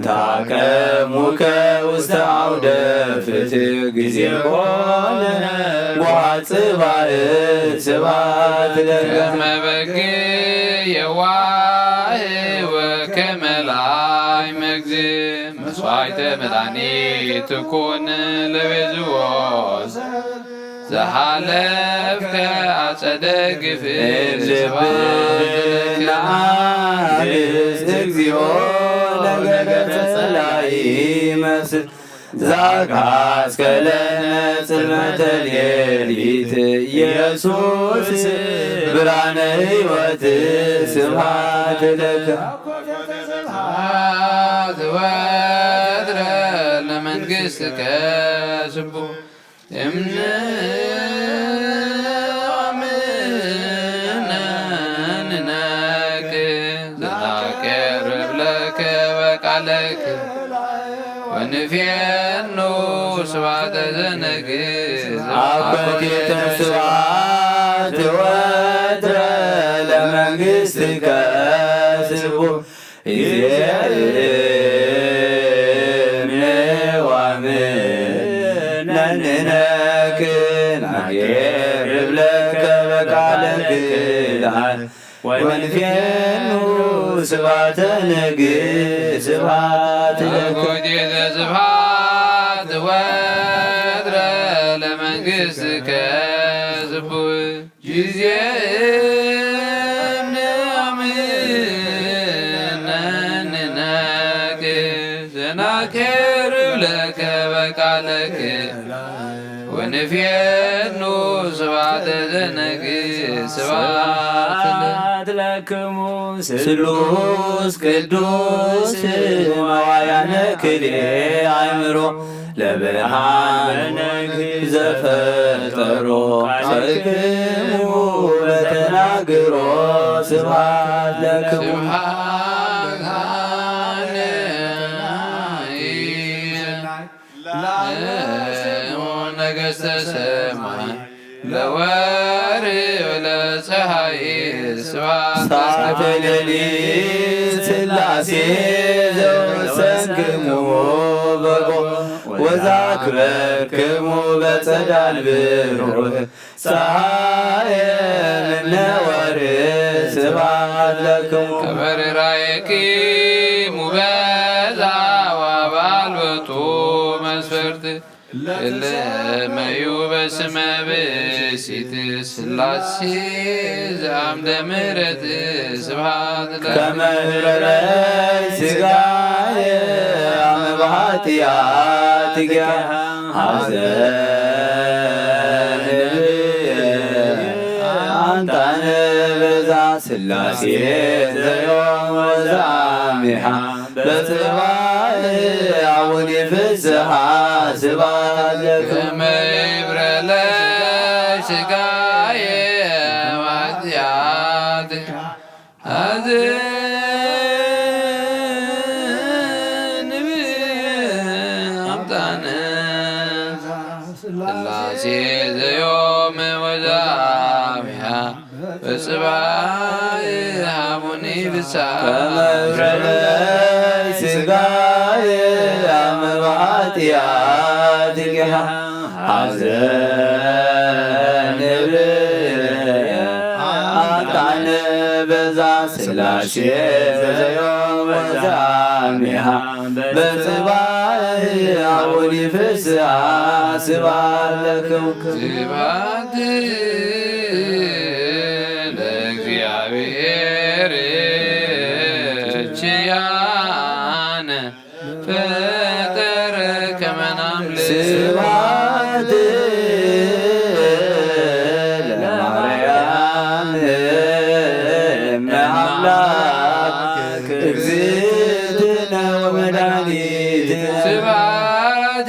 ታቀሙከ ውስተ ዓውደ ፍትሕ ጊዜ ኮነ ጓጽባእ ስብሐት ለከ። ከመ በግ የዋህ ወከመ ላይመ እግዚእ መስዋዕተ መድኃኒት ትኩን ለቤዝዎ ዘሃለፍከ አጸደ ግፍ እልብነ ስብሐት ለከ። አግዝ እግዚኦ ለገጸ ጸላኢ መስል ዛጋስከለነ ጽልመተ ሌሊት ኢየሱስ ብርሃነ ሕይወት ስብሐት ለከ። ስብሐት ወትረ ለመንግሥትከ ስቡ እምነ አምነ ንነክ ዘናቀርብ ለከ በቃለክ ወንፌኑ ስብሐተ ዘነግስ አኮቴተ ስብሐት ወትረ ለመንግሥትከ ስቡ ይዜዋምነንነክ ናጌርብ ለከ በቃለ ክልሃል ወንፌኑ ስብሐተ ነግስ ስብሐት ለከ። አኮቴተ ስብሐት ወትረ ለመንግሥትከ ስቡሕ ጊዜ እምነ አምነ ንነክ ዘናኬርብ ለከ በቃለክ ወንፌኑ ስብሐተ ዘነግስ ስብሐት ለክሙ ስሉስ ቅዱስ መዋያነ ክልኤ አእምሮ ለብርሃን ዘፈጠሮ ቃልክሙ በተናግሮ ስብሐት ለክሙ። ስብሐት ለአብ ለአብ ነገሥተ ሰማይ ለወርህ ለፀሐይ ስብሐት ሰዓተ ሌሊት ሥላሴ ዘወሰንክሙ በጎ ወዛክበርክሙ በጸዳል ብሩህ ፀሐየ ምነ ወርህ ስብሐት ለክሙ። ከመ ርራዬኪሙ በዛ ወአባልወቱ መስፈርት እለ መዩ በስመ ብእሲት ሥላሴ ዘአምደ ምሕረት ስብሐት ለከ። ከመ ህረረይ ሥጋየ አመ በኃጢአትኪ ሐዘን ብየ አምጣነ በዛ ሥላሴ ዘዮም ወዘአሚሃ በጽባሕ አቡኒ ፍስሐ ስብሐት ለከ። ከመ ይብረለ ሥጋየ ኃጢአት ሐዘን ብየ አምጣነ ሥላሴ ዘዮም ወዘአሚሃ በጽባሕ ሀቡኒ ፍስሐ ከመ እብረለይ ሥጋየ አመ በኃጢአትኪ ሐዘን ብየ አምጣነ በዛ ሥላሴ ዘዮም ወዘአሚሃ በጽባሕ አቡኒ ፍስሐ ስብሐት ለክሙ። ስብሐት ለእግዚአብሔር ችያነ ፈጠረ ከመ ናምልክ። ስብሐት ለማርያም እምነ አምላክ እግዝእትነ ወመድኃኒትነ። ስብሐት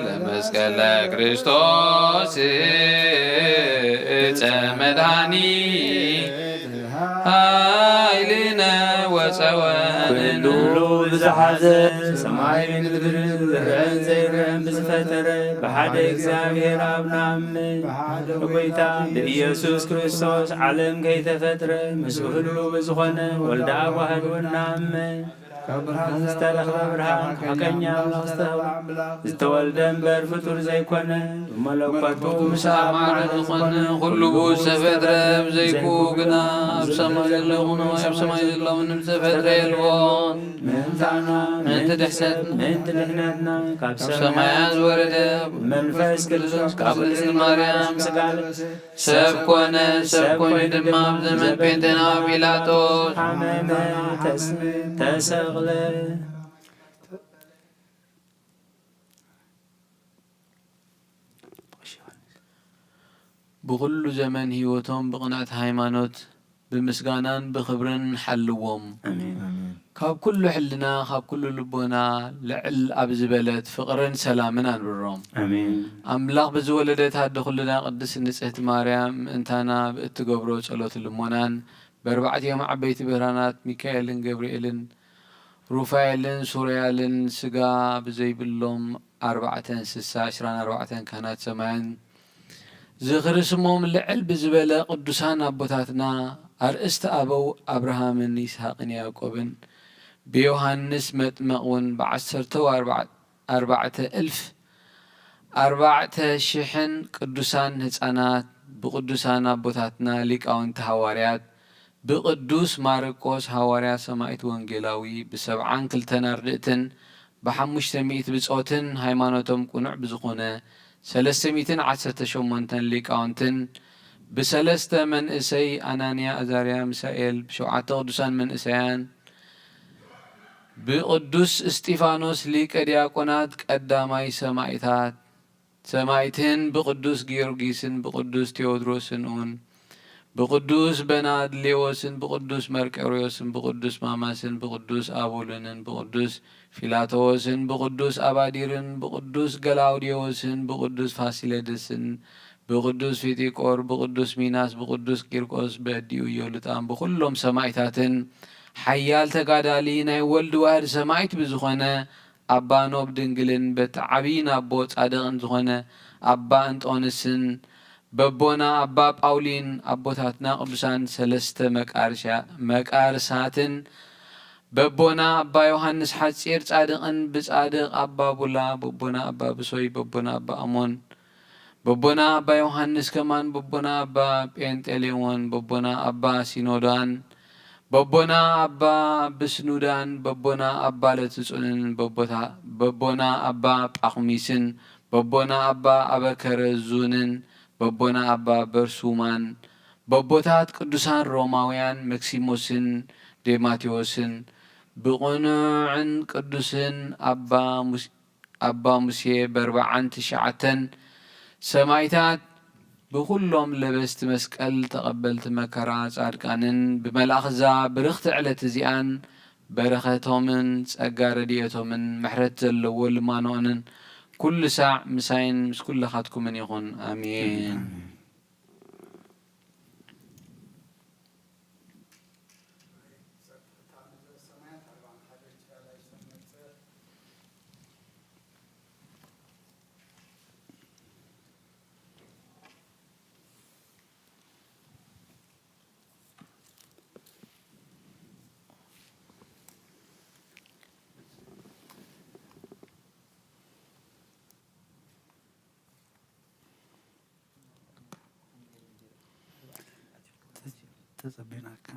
ለመስቀለ ክርስቶስ ዕፀ መድኃኒት ኃይልነ ወፀወንነ። ኩሉ ብዝሓዘ ሰማይን ምድርን ዝረአን ዘይረአን ብዝፈጠረ ሓደ እግዚኣብሔር ኣብ ንኣምን፣ ብሓደ ብጎይታ ብኢየሱስ ክርስቶስ ዓለም ከይተፈጥረ ምስኡ ህሉ ብዝኾነ ወልደ ኣብ ዋህድ እውን ንኣምን። ካብ ብርሃን ዝተረኽበ ብርሃን፣ ካብ ሓቀኛ ኣምላኽ ዝተረኽበ ኣምላኽ ዝተወልደ እምበር ፍጡር ዘይኮነ፣ ብመለኮቱ ምስ ኣብ ማዕረ ዝኾነ ኩሉ ብኡ ዝተፈጥረ፣ ብዘይክኡ ግና ኣብ ሰማይ ዘሎ ይኹን ኣብ ሰማይ ዘሎ ምንም ዝተፈጥረ የልቦን። ምእንታና፣ ምእንቲ ድሕነት፣ ምእንቲ ድሕነትና ካብ ካብ ሰማያት ዝወረደ፣ መንፈስ ቅዱስ ካብ ድንግል ማርያም ስጋ ለበሰ፣ ሰብ ኮነ፣ ሰብ ኮይኑ ድማ ኣብ ዘመን ጴንጤናዊ ጲላጦስ ሓመመ፣ ተስ-፣ ተሰቕለ። ብኹሉ ዘመን ህይወቶም ብቕንዕቲ ሃይማኖት፣ ብምስጋናን ብኽብርን ሓልዎም። ኣሜን። ኣሜን። ካብ ኩሉ ሕልና፣ ካብ ኩሉ ልቦና ልዕል ኣብ ዝበለት ፍቕርን ሰላምን ኣንብሮም። ኣሜን። ኣምላኽ ብዝወለደት ኣደ ኩልና ቅድስት ንጽሕቲ ማርያም ምእንታና ብእትገብሮ ጸሎት ልሞናን፣ በርባዕቲኦም ዓበይቲ ብርሃናት ሚካኤልን ገብርኤልን ሩፋኤልን ሱርያልን ስጋ ብዘይብሎም ኣርባዕተ እንስሳ፣ ዕስራን ኣርባዕተን ካህናት ሰማያን ዝኽሪ ስሞም ልዕል ብዝበለ ቅዱሳን ኣቦታትና ኣርእስቲ ኣበው ኣብርሃምን ይስሐቅን ያዕቆብን ብዮሃንስ መጥመቕ እውን ብዓሰርተው ኣርባዕ-፣ ኣርባዕተ እልፍ ኣርባዕተ ሽሕን ቅዱሳን ህፃናት ብቅዱሳን ኣቦታትና ሊቃውንቲ ሃዋርያት ብቅዱስ ማርቆስ ሃዋርያ ሰማዕት ወንጌላዊ ብሰብዓን ክልተን ኣርድእትን ብሓሙሽተ ሚእቲ ብጾትን ሃይማኖቶም ቅኑዕ ብዝኾነ ሰለስተ ሚእትን ዓሰርተ ሸሞንተን ሊቃውንትን ብሰለስተ መንእሰይ ኣናንያ፣ ኣዛርያ፣ ሚሳኤል ብሸውዓተ ቅዱሳን መንእሰያን ብቅዱስ እስጢፋኖስ ሊቀ ዲያቆናት ቀዳማይ ሰማዕታት ሰማዕትን ብቅዱስ ጊዮርጊስን ብቅዱስ ቴዎድሮስን እውን ብቅዱስ በናድሌዎስን ብቅዱስ መርቆሬዎስን ብቅዱስ ማማስን ብቅዱስ ኣቡሉንን ብቅዱስ ፊላቶዎስን ብቅዱስ ኣባዲርን ብቅዱስ ገላውዴዎስን ብቅዱስ ፋሲለደስን ብቅዱስ ፊጢቆር ብቅዱስ ሚናስ ብቅዱስ ቂርቆስ በዲኡ ዮልጣን ብኩሎም ሰማዕታትን ሓያል ተጋዳሊ ናይ ወልድ ዋህድ ሰማዕት ብዝኾነ ኣባ ኖብ ድንግልን በቲ ዓብዪ ናቦ ጻድቕን ዝኾነ ኣባ እንጦንስን በቦና ኣባ ጳውሊን ኣቦታትና ቅዱሳን ሰለስተ መቃርሻ-፣ መቃርሳትን በቦና ኣባ ዮሃንስ ሓጺር ጻድቕን ብጻድቕ ኣባ ቡላ በቦና ኣባ ብሶይ በቦና ኣባ ኣሞን በቦና ኣባ ዮሃንስ ከማን በቦና ኣባ ጴንጤሌዎን በቦና ኣባ ሲኖዳን በቦና ኣባ ብስኑዳን በቦና ኣባ ለትጹንን በቦታ-፣ በቦና ኣባ ጳኹሚስን በቦና ኣባ ኣበከረዙንን በቦና ኣባ በርሱማን በቦታት ቅዱሳን ሮማውያን መክሲሞስን ዴማቴዎስን ብቕኑዕን ቅዱስን ኣባ ሙስ-፣ ኣባ ሙሴ በርብዓን ትሽዓተን ሰማይታት ብኹሎም ለበስቲ መስቀል ተቐበልቲ መከራ ጻድቃንን ብመልኣኽ እዛ ብርኽቲ ዕለት እዚኣን በረኸቶምን ጸጋ ረድኤቶምን ምሕረት ዘለዎ ልማኖኦንን ኩሉ ሳዕ ምሳይን ምስ ኩላኻትኩምን ይኹን። ኣሜን። ተጸቢናካ።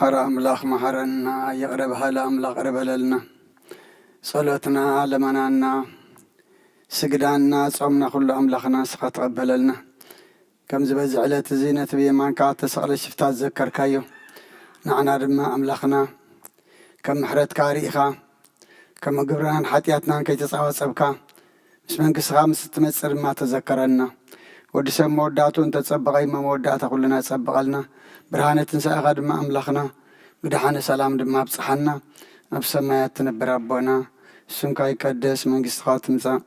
ኣረ ኣምላኽ መሓረና፣ ይቕረ በሃሊ ኣምላኽ ቅረ በለልና። ጸሎትና፣ ለመናና፣ ስግዳና፣ ጾምና ኩሉ ኣምላኽና ንስኻ ተቐበለልና። ከምዚ በዚ ዕለት እዚ ነቲ ብየማንካ እተሰቕለ ሽፍታ ዝዘከርካዮ፣ ንዓና ድማ ኣምላኽና ከም ምሕረትካ ርኢኻ፣ ከም ግብርናን ሓጢኣትናን ከይተጻባጸብካ፣ ምስ መንግስትኻ ምስ እትመጽእ ድማ ተዘከረና። ወዲ ሰብ መወዳእትኡ እንተጸበቐ እሞ መወዳእታ ኩልና ጸብቐልና። ብርሃነ ትንሳኤኻ ድማ ኣምላኽና ብደሓነ ሰላም ድማ ኣብጽሓና። ኣብ ሰማያት ትነብር ኣቦና፣ ስምካ ይቀደስ፣ መንግስትኻ ትምጻእ፣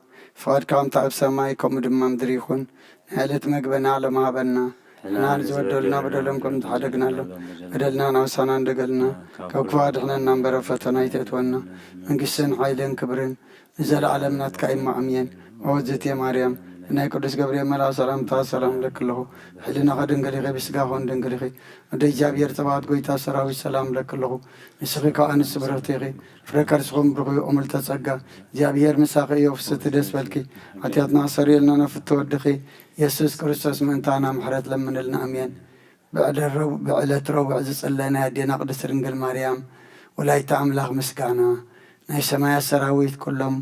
ፍቓድካ ከምታ ኣብ ሰማይ ከምኡ ድማ ምድሪ ይኹን። ናይ ዕለት መግበና ሎም ሃበና። ሕና ንዝበደሉና በደሎም ከም ዝሓደግናሎም፣ በደልና ናውሳና እንደገልና፣ ካብ ክፉ ኣድሕነና እምበር ኣብ ፈተና ኣይተእትወና። መንግስትን ሓይልን ክብርን ንዘለኣለም ናትካ እዩ። ኣሜን። ኦ እግዝእትየ ማርያም፣ ናይ ቅዱስ ገብርኤል መልኣኽ ሰላምታ ሰላም እብለኪ ኣለኹ። ሕልናኺ ድንግል ኢኺ፣ ብስጋኺ እውን ድንግል ኢኺ። ወደ እግዚኣብሔር ጸባኦት ጎይታ ሰራዊት ሰላም እብለኪ ኣለኹ። ንስኺ ከኣ ኣንስቲ ብርኽቲ ኢኺ፣ ፍረ ከርስኹም ብሩኽ እዩ። እምልተ ጸጋ፣ እግዚኣብሔር ምሳኺ እዩ። ፍስቲ ደስ በልኪ፣ ሓጢኣትና ኣሰሪየልና ናብ ፍትሒ ወድኺ የሱስ ክርስቶስ ምእንታና ምሕረት ለምንልና። ኣሜን። ብዕለ ረቡ-፣ ብዕለት ረቡዕ ዝጽለ ናይ ኣዴና ቅድስት ድንግል ማርያም ወላዲተ ኣምላኽ ምስጋና። ናይ ሰማያት ሰራዊት ኩሎም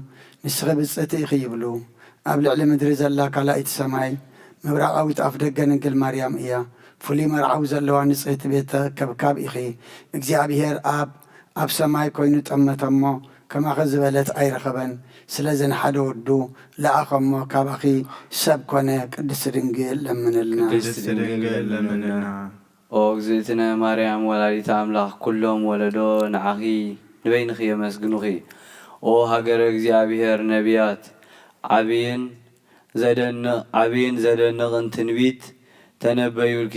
ንስኺ ብጽእቲ ኢኺ ይብሉ። ኣብ ልዕሊ ምድሪ ዘላ ካልኣይቲ ሰማይ ምብራቓዊት ኣፍ ደገ ድንግል ማርያም እያ። ፍሉይ መርዓዊ ዘለዋ ንጽህቲ ቤተ ከብካብ ኢኺ። እግዚኣብሔር ኣብ ኣብ ሰማይ ኮይኑ ጠመተ እሞ፣ ከማኺ ዝበለት ኣይረኸበን። ስለዚ ንሓደ ወዱ ለኣኸ እሞ፣ ካባኺ ሰብ ኮነ። ቅድስቲ ድንግል ለምንልና። ቅድስቲ ድንግል ለምንልና። ኦ እግዝእትነ ማርያም ወላዲተ ኣምላኽ፣ ኩሎም ወለዶ ንዓኺ ንበይንኺ የመስግኑኺ። ኦ ሃገረ እግዚኣብሔር ነቢያት፣ ዓብይን ዘደንቕ፣ ዓብይን ዘደንቕን ትንቢት ተነበዩልኪ።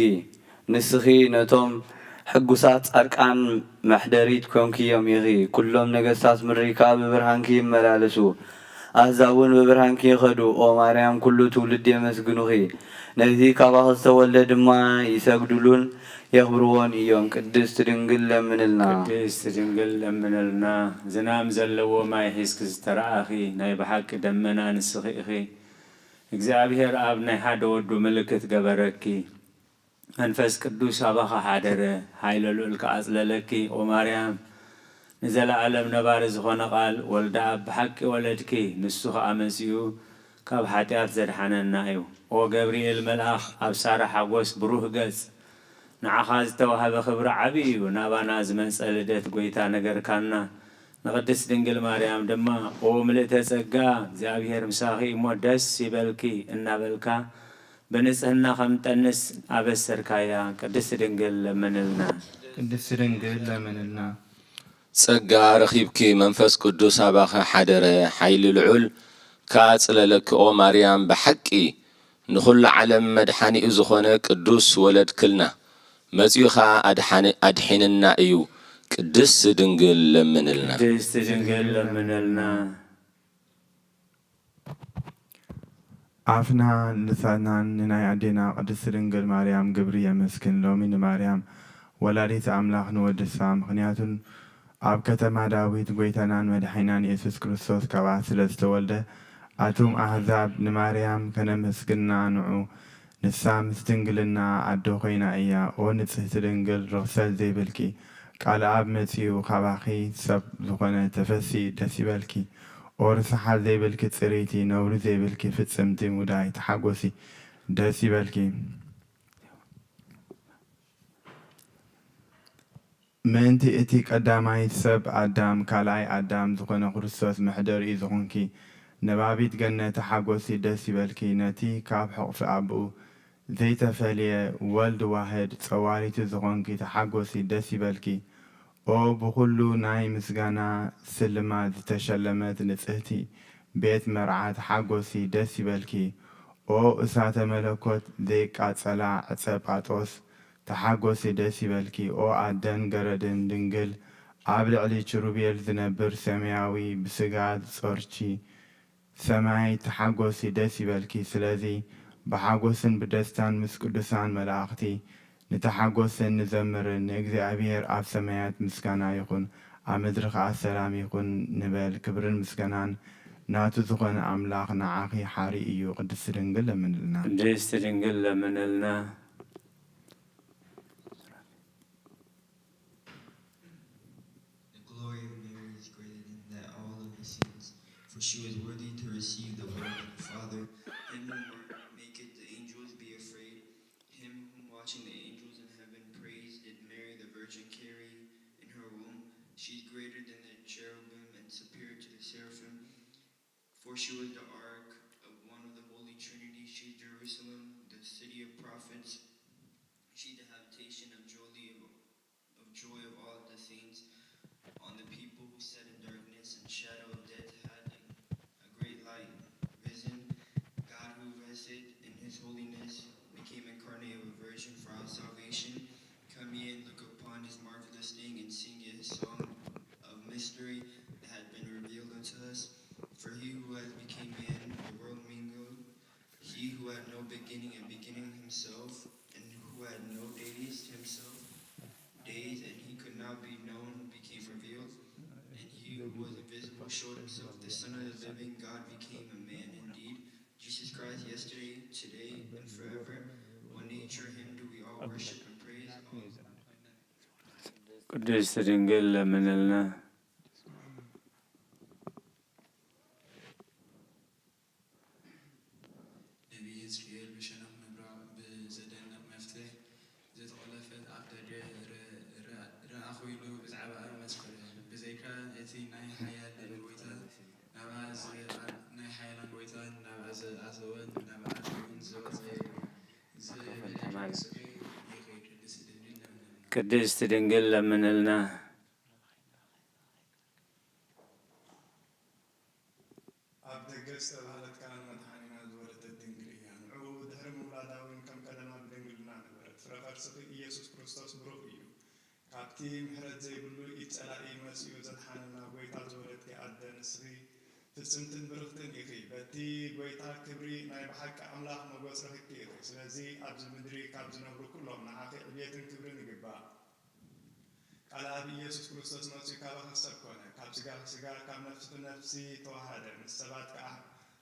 ንስኺ ነቶም ሕጉሳት ጻድቃን መሕደሪት ኮንክዮም ኢኺ። ኩሎም ነገስታት ምድሪ ከኣ ብብርሃንኪ ይመላለሱ፣ ኣህዛብ እውን ብብርሃንኪ ይኸዱ። ኦ ማርያም፣ ኩሉ ትውልዲ የመስግኑኺ። ነቲ ካባኺ ዝተወልደ ድማ ይሰግዱሉን የኽብርዎን እዮም። ቅድስት ድንግል ለምንልና። ቅድስት ድንግል ለምንልና። ዝናም ዘለዎ ማይ ሒዝኪ ዝተራእኺ ናይ ብሓቂ ደመና ንስኺ ኢኺ። እግዚኣብሔር ኣብ ናይ ሓደ ወዱ ምልክት ገበረኪ። መንፈስ ቅዱስ ኣባኺ ሓደረ፣ ሓይለ ልዑል ከኣ ኣጽለለኪ። ኦ ማርያም፣ ንዘለኣለም ነባሪ ዝኾነ ቃል ወልደ ኣብ ብሓቂ ወለድኪ። ንሱ ኸኣ መጺኡ ካብ ሓጢኣት ዘድሓነና እዩ። ኦ ገብርኤል መልኣኽ፣ ኣብ ሳራ ሓጎስ ብሩህ ገጽ፣ ንዓኻ ዝተዋህበ ክብሪ ዓቢ እዩ። ናባና ዝመጸ ልደት ጐይታ ነገርካና። ንቅድስት ድንግል ማርያም ድማ፣ ኦ ምልእተ ጸጋ፣ እግዚኣብሔር ምሳኺ እሞ ደስ ይበልኪ እናበልካ፣ ብንጽህና ከም ጠንስ ኣበሰርካያ። ቅድስት ድንግል ለምንልና። ቅድስት ድንግል ለምንልና። ጸጋ ረኺብኪ፣ መንፈስ ቅዱስ ኣባኺ ሓደረ፣ ሓይሊ ልዑል ከኣ ጽለለኪ። ኦ ማርያም፣ ብሓቂ ንኹሉ ዓለም መድሓኒኡ ዝኾነ ቅዱስ ወለድክልና፣ መጺኡ ኸኣ ኣድሓኒ-፣ ኣድሒንና እዩ። ቅድስት ድንግል ለምንልና። ቅድስት ድንግል ለምንልና። ኣፍና ልሳናን ንናይ ኣዴና ቅድስት ድንግል ማርያም ግብሪ የመስግን። ሎሚ ንማርያም ወላዲት ኣምላኽ ንወድሳ፣ ምኽንያቱን ኣብ ከተማ ዳዊት ጐይታናን መድሓኒናን የሱስ ክርስቶስ ካብኣ ስለ ዝተወልደ፣ ኣቱም ኣህዛብ ንማርያም ከነመስግና ንዑ፣ ንሳ ምስ ድንግልና ኣዶ ኾይና እያ። ኦ ንጽህቲ ድንግል፣ ርኽሰት ዘይብልኪ፣ ቃል ኣብ መጺኡ ካባኺ ሰብ ዝኾነ፣ ተፈሲ፣ ደስ ይበልኪ። ኦ ርስሓት ዘይብልኪ ጽርይቲ፣ ነውሪ ዘይብልኪ ፍጽምቲ፣ ሙዳይ፣ ተሓጎሲ፣ ደስ ይበልኪ። ምእንቲ እቲ ቀዳማይ ሰብ ኣዳም፣ ካልኣይ ኣዳም ዝኾነ ክርስቶስ መሕደሪኡ ዝኾንኪ ነባቢት ገነት፣ ተሓጎሲ፣ ደስ ይበልኪ። ነቲ ካብ ሕቑፊ ኣቦኡ ዘይተፈልየ ወልድ ዋህድ ጸዋሪቱ ዝኾንኪ፣ ተሓጎሲ፣ ደስ ይበልኪ። ኦ ብኹሉ ናይ ምስጋና ስልማት ዝተሸለመት ንጽህቲ ቤት መርዓ፣ ተሓጎሲ፣ ደስ ይበልኪ። ኦ እሳተ መለኮት ዘይቃጸላ ዕጸ ጳጦስ፣ ተሓጎሲ፣ ደስ ይበልኪ። ኦ ኣደን ገረድን ድንግል፣ ኣብ ልዕሊ ኪሩቤል ዝነብር ሰማያዊ ብስጋ ዝጾርኪ ሰማይ፣ ተሓጎሲ፣ ደስ ይበልኪ። ስለዚ ብሓጎስን ብደስታን ምስ ቅዱሳን መላእኽቲ ንተሓጎስን ንዘምርን፣ ንእግዚኣብሔር ኣብ ሰማያት ምስጋና ይኹን፣ ኣብ ምድሪ ኸኣ ሰላም ይኹን ንበል። ክብርን ምስጋናን ናቱ ዝኾነ ኣምላኽ ንዓኺ ሓሪ እዩ። ቅድስቲ ድንግል ለምንልና። ቅድስቲ ድንግል ለምንልና። For she was worthy to receive the word of the Father. Him who maketh the angels be afraid, him whom watching the angels in heaven praise, did Mary the Virgin carry in her womb. She is greater than the cherubim and superior to the seraphim. For she was the ark of one of the holy Trinity. She is Jerusalem, the city of prophets. She is the habitation of joy of, of joy of all the saints. On the people who sat in darkness and shadow of death had a, a great light risen. God, who rested in his holiness, became incarnate of a virgin for our salvation. Come ye and look upon his marvelous thing and sing ye a song of mystery that had been revealed unto us. For he who has become man, the world mingled, he who had no beginning and beginning himself, and who had no days himself, days, and he could not be known, became revealed. And he who was invisible showed himself, the Son of the living God became a man indeed. Jesus Christ, yesterday, today, and forever. One nature, him do we all worship and praise. ቅድስት ድንግል ለምንልና። ነቢይ ሕዝቅኤል ብሸነኽ ምብራቕ ብዘደንቕ መፍትሕ ዝተቖለፈት ኣፍ ደገ ር-፣ ር-፣ ርኣኹ ኢሉ ብዛዕባኣ መስከረ። ብዘይካ እቲ ናይ ሓያል ጎይታ ናብኣ ዝ-፣ ናይ ሓያላን ጎይታ ናብኣ ዝኣተወን ናብኣ እውን ዝወጸ እዩ። ዝብል ስቕ ይኸይድ። ቅድስት ድንግል ለምንልና። ቅድስት ድንግል ለምንልና። ኣብ ደገ ዝተባህለት ካህን መድሓኒና ዝወለደት ድንግል እያ። ንዕኡ ድሕሪ ምውላዳ እውን ከም ቀደማ ብድንግልና ነበረት። ፍረ ከርስኺ ኢየሱስ ክርስቶስ ብሩኽ እዩ። ካብቲ ምሕረት ዘይብሉ ኢድ ጸላኢ መጺኡ ዘድሓነና ጐይታ ዝወለድኪ ኣደ ንስኺ ፍጽምትን ብርኽትን ኢኺ። በቲ ጐይታ ክብሪ ናይ ብሓቂ ኣምላኽ መጎስ ረኺብኪ ኢኺ። ስለዚ ኣብዚ ምድሪ ካብ ዝነብሩ ኩሎም ንዓኺ ዕብየትን ክብርን ይግባእ። ቃል ኣብ ኢየሱስ ክርስቶስ መጺኡ ካባኺ ሰብ ኮነ፣ ካብ ሥጋኺ ሥጋ፣ ካብ ነፍስኺ ነፍሲ ተዋሃደ፣ ምስ ሰባት ከኣ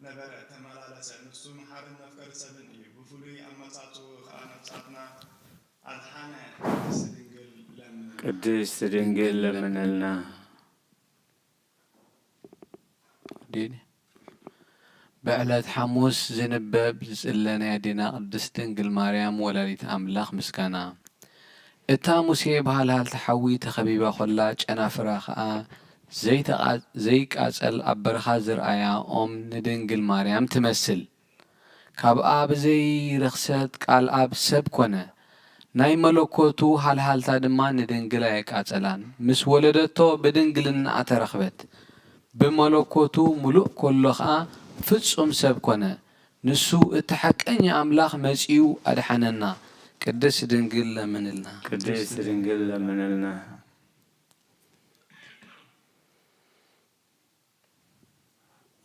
ነበረ፣ ተመላለሰ። ንሱ መሓርን መፍቀሪ ሰብን እዩ። ብፍሉይ ኣመጻጽኡ ከኣ ነፍሳትና ኣድሓነ። ቅድስት ድንግል ለምን። ቅድስት ድንግል ለምንልና። ዲኒ። ብዕለት ሓሙስ ዝንበብ ዝጽለ ናይ ኣዴና ቅድስት ድንግል ማርያም ወላዲት ኣምላኽ ምስጋና። እታ ሙሴ ብሃልሃልቲ ሓዊ ተኸቢባ ኾላ፣ ጨናፍራ ኸኣ ዘይተቓ-፣ ዘይቃጸል ኣብ በረኻ ዝርኣያ ኦም ንድንግል ማርያም ትመስል። ካብኣ ብዘይ ርኽሰት ቃል ኣብ ሰብ ኮነ። ናይ መለኮቱ ሃልሃልታ ድማ ንድንግል ኣየቃጸላን። ምስ ወለደቶ ብድንግልናኣ ተረኽበት። ብመለኮቱ ምሉእ ኮሎ ኸኣ ፍጹም ሰብ ኮነ። ንሱ እቲ ሓቀኛ ኣምላኽ መጺኡ ኣድሓነና። ቅድስት ድንግል ለምንልና። ቅድስት ድንግል ለምንልና።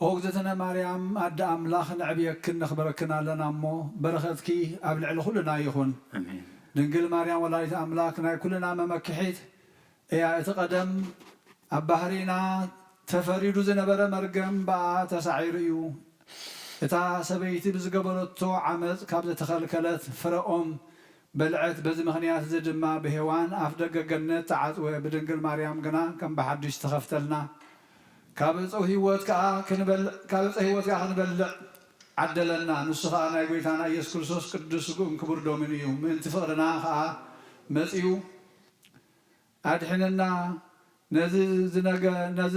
ኦ እግዝእትነ ማርያም ኣደ ኣምላኽ፣ ነዕብየክን ነኽብረክን ኣለና እሞ፣ በረኸትኪ ኣብ ልዕሊ ኩልና ይኹን። ኣሜን። ድንግል ማርያም ወላዲት ኣምላክ ናይ ኩልና መመክሒት እያ። እቲ ቀደም ኣብ ባህሪና ተፈሪዱ ዝነበረ መርገም ብኣ ተሳዒሩ እዩ። እታ ሰበይቲ ብዝገበረቶ ዓመፅ ካብ ዝተኸልከለት ፍረ ኦም በልዐት። በዚ ምኽንያት እዚ ድማ ብሄዋን ኣፍ ደገ ገነት ተዓጽወ፣ ብድንግል ማርያም ግና ከም ብሓድሽ ተኸፍተልና። ካብ ዕፀው ህይወት ከኣ ክንበልዕ፣ ካብ ዕፀ ህይወት ከኣ ክንበልዕ ዓደለና። ንሱ ከኣ ናይ ጎይታና ኢየሱስ ክርስቶስ ቅዱስ ስግኡን ክቡር ደሙን እዩ። ምእንቲ ፍቕርና ከኣ መጺኡ ኣድሒንና። ነዚ ዝነገ-፣ ነዚ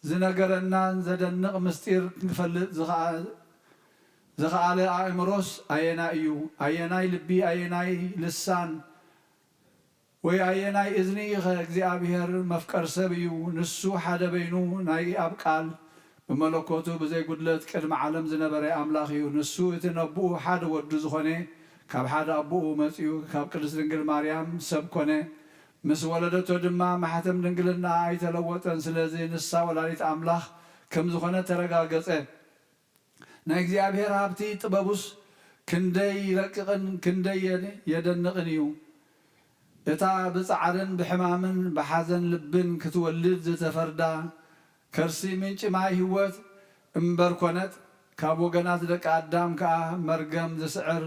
ዝነገረናን ዘደንቕ ምስጢር ክንፈልጥ ዝኸኣ-፣ ዝኸኣለ ኣእምሮስ ኣየናይ እዩ? ኣየናይ ልቢ፣ ኣየናይ ልሳን፣ ወይ ኣየናይ እዝኒ ኢኸ እግዚኣብሔር መፍቀር ሰብ እዩ? ንሱ ሓደ በይኑ ናይ ኣብ ቃል ብመለኮቱ ብዘይ ጉድለት ቅድሚ ዓለም ዝነበረ ኣምላኽ እዩ። ንሱ እቲ ነብኡ ሓደ ወዱ ዝኾነ ካብ ሓደ ኣቦኡ መጺኡ ካብ ቅድስት ድንግል ማርያም ሰብ ኮነ። ምስ ወለደቶ ድማ ማሕተም ድንግልና ኣይተለወጠን። ስለዚ ንሳ ወላዲት ኣምላኽ ከም ዝኾነ ተረጋገጸ። ናይ እግዚኣብሔር ሃብቲ ጥበቡስ ክንደይ ረቂቕን ክንደይ የደንቕን እዩ። እታ ብጻዕርን ብሕማምን ብሓዘን ልብን ክትወልድ ዝተፈርዳ ከርሲ ምንጪ ማይ ህይወት እምበር ኮነት፣ ካብ ወገናት ደቂ ኣዳም ከኣ መርገም ዝስዕር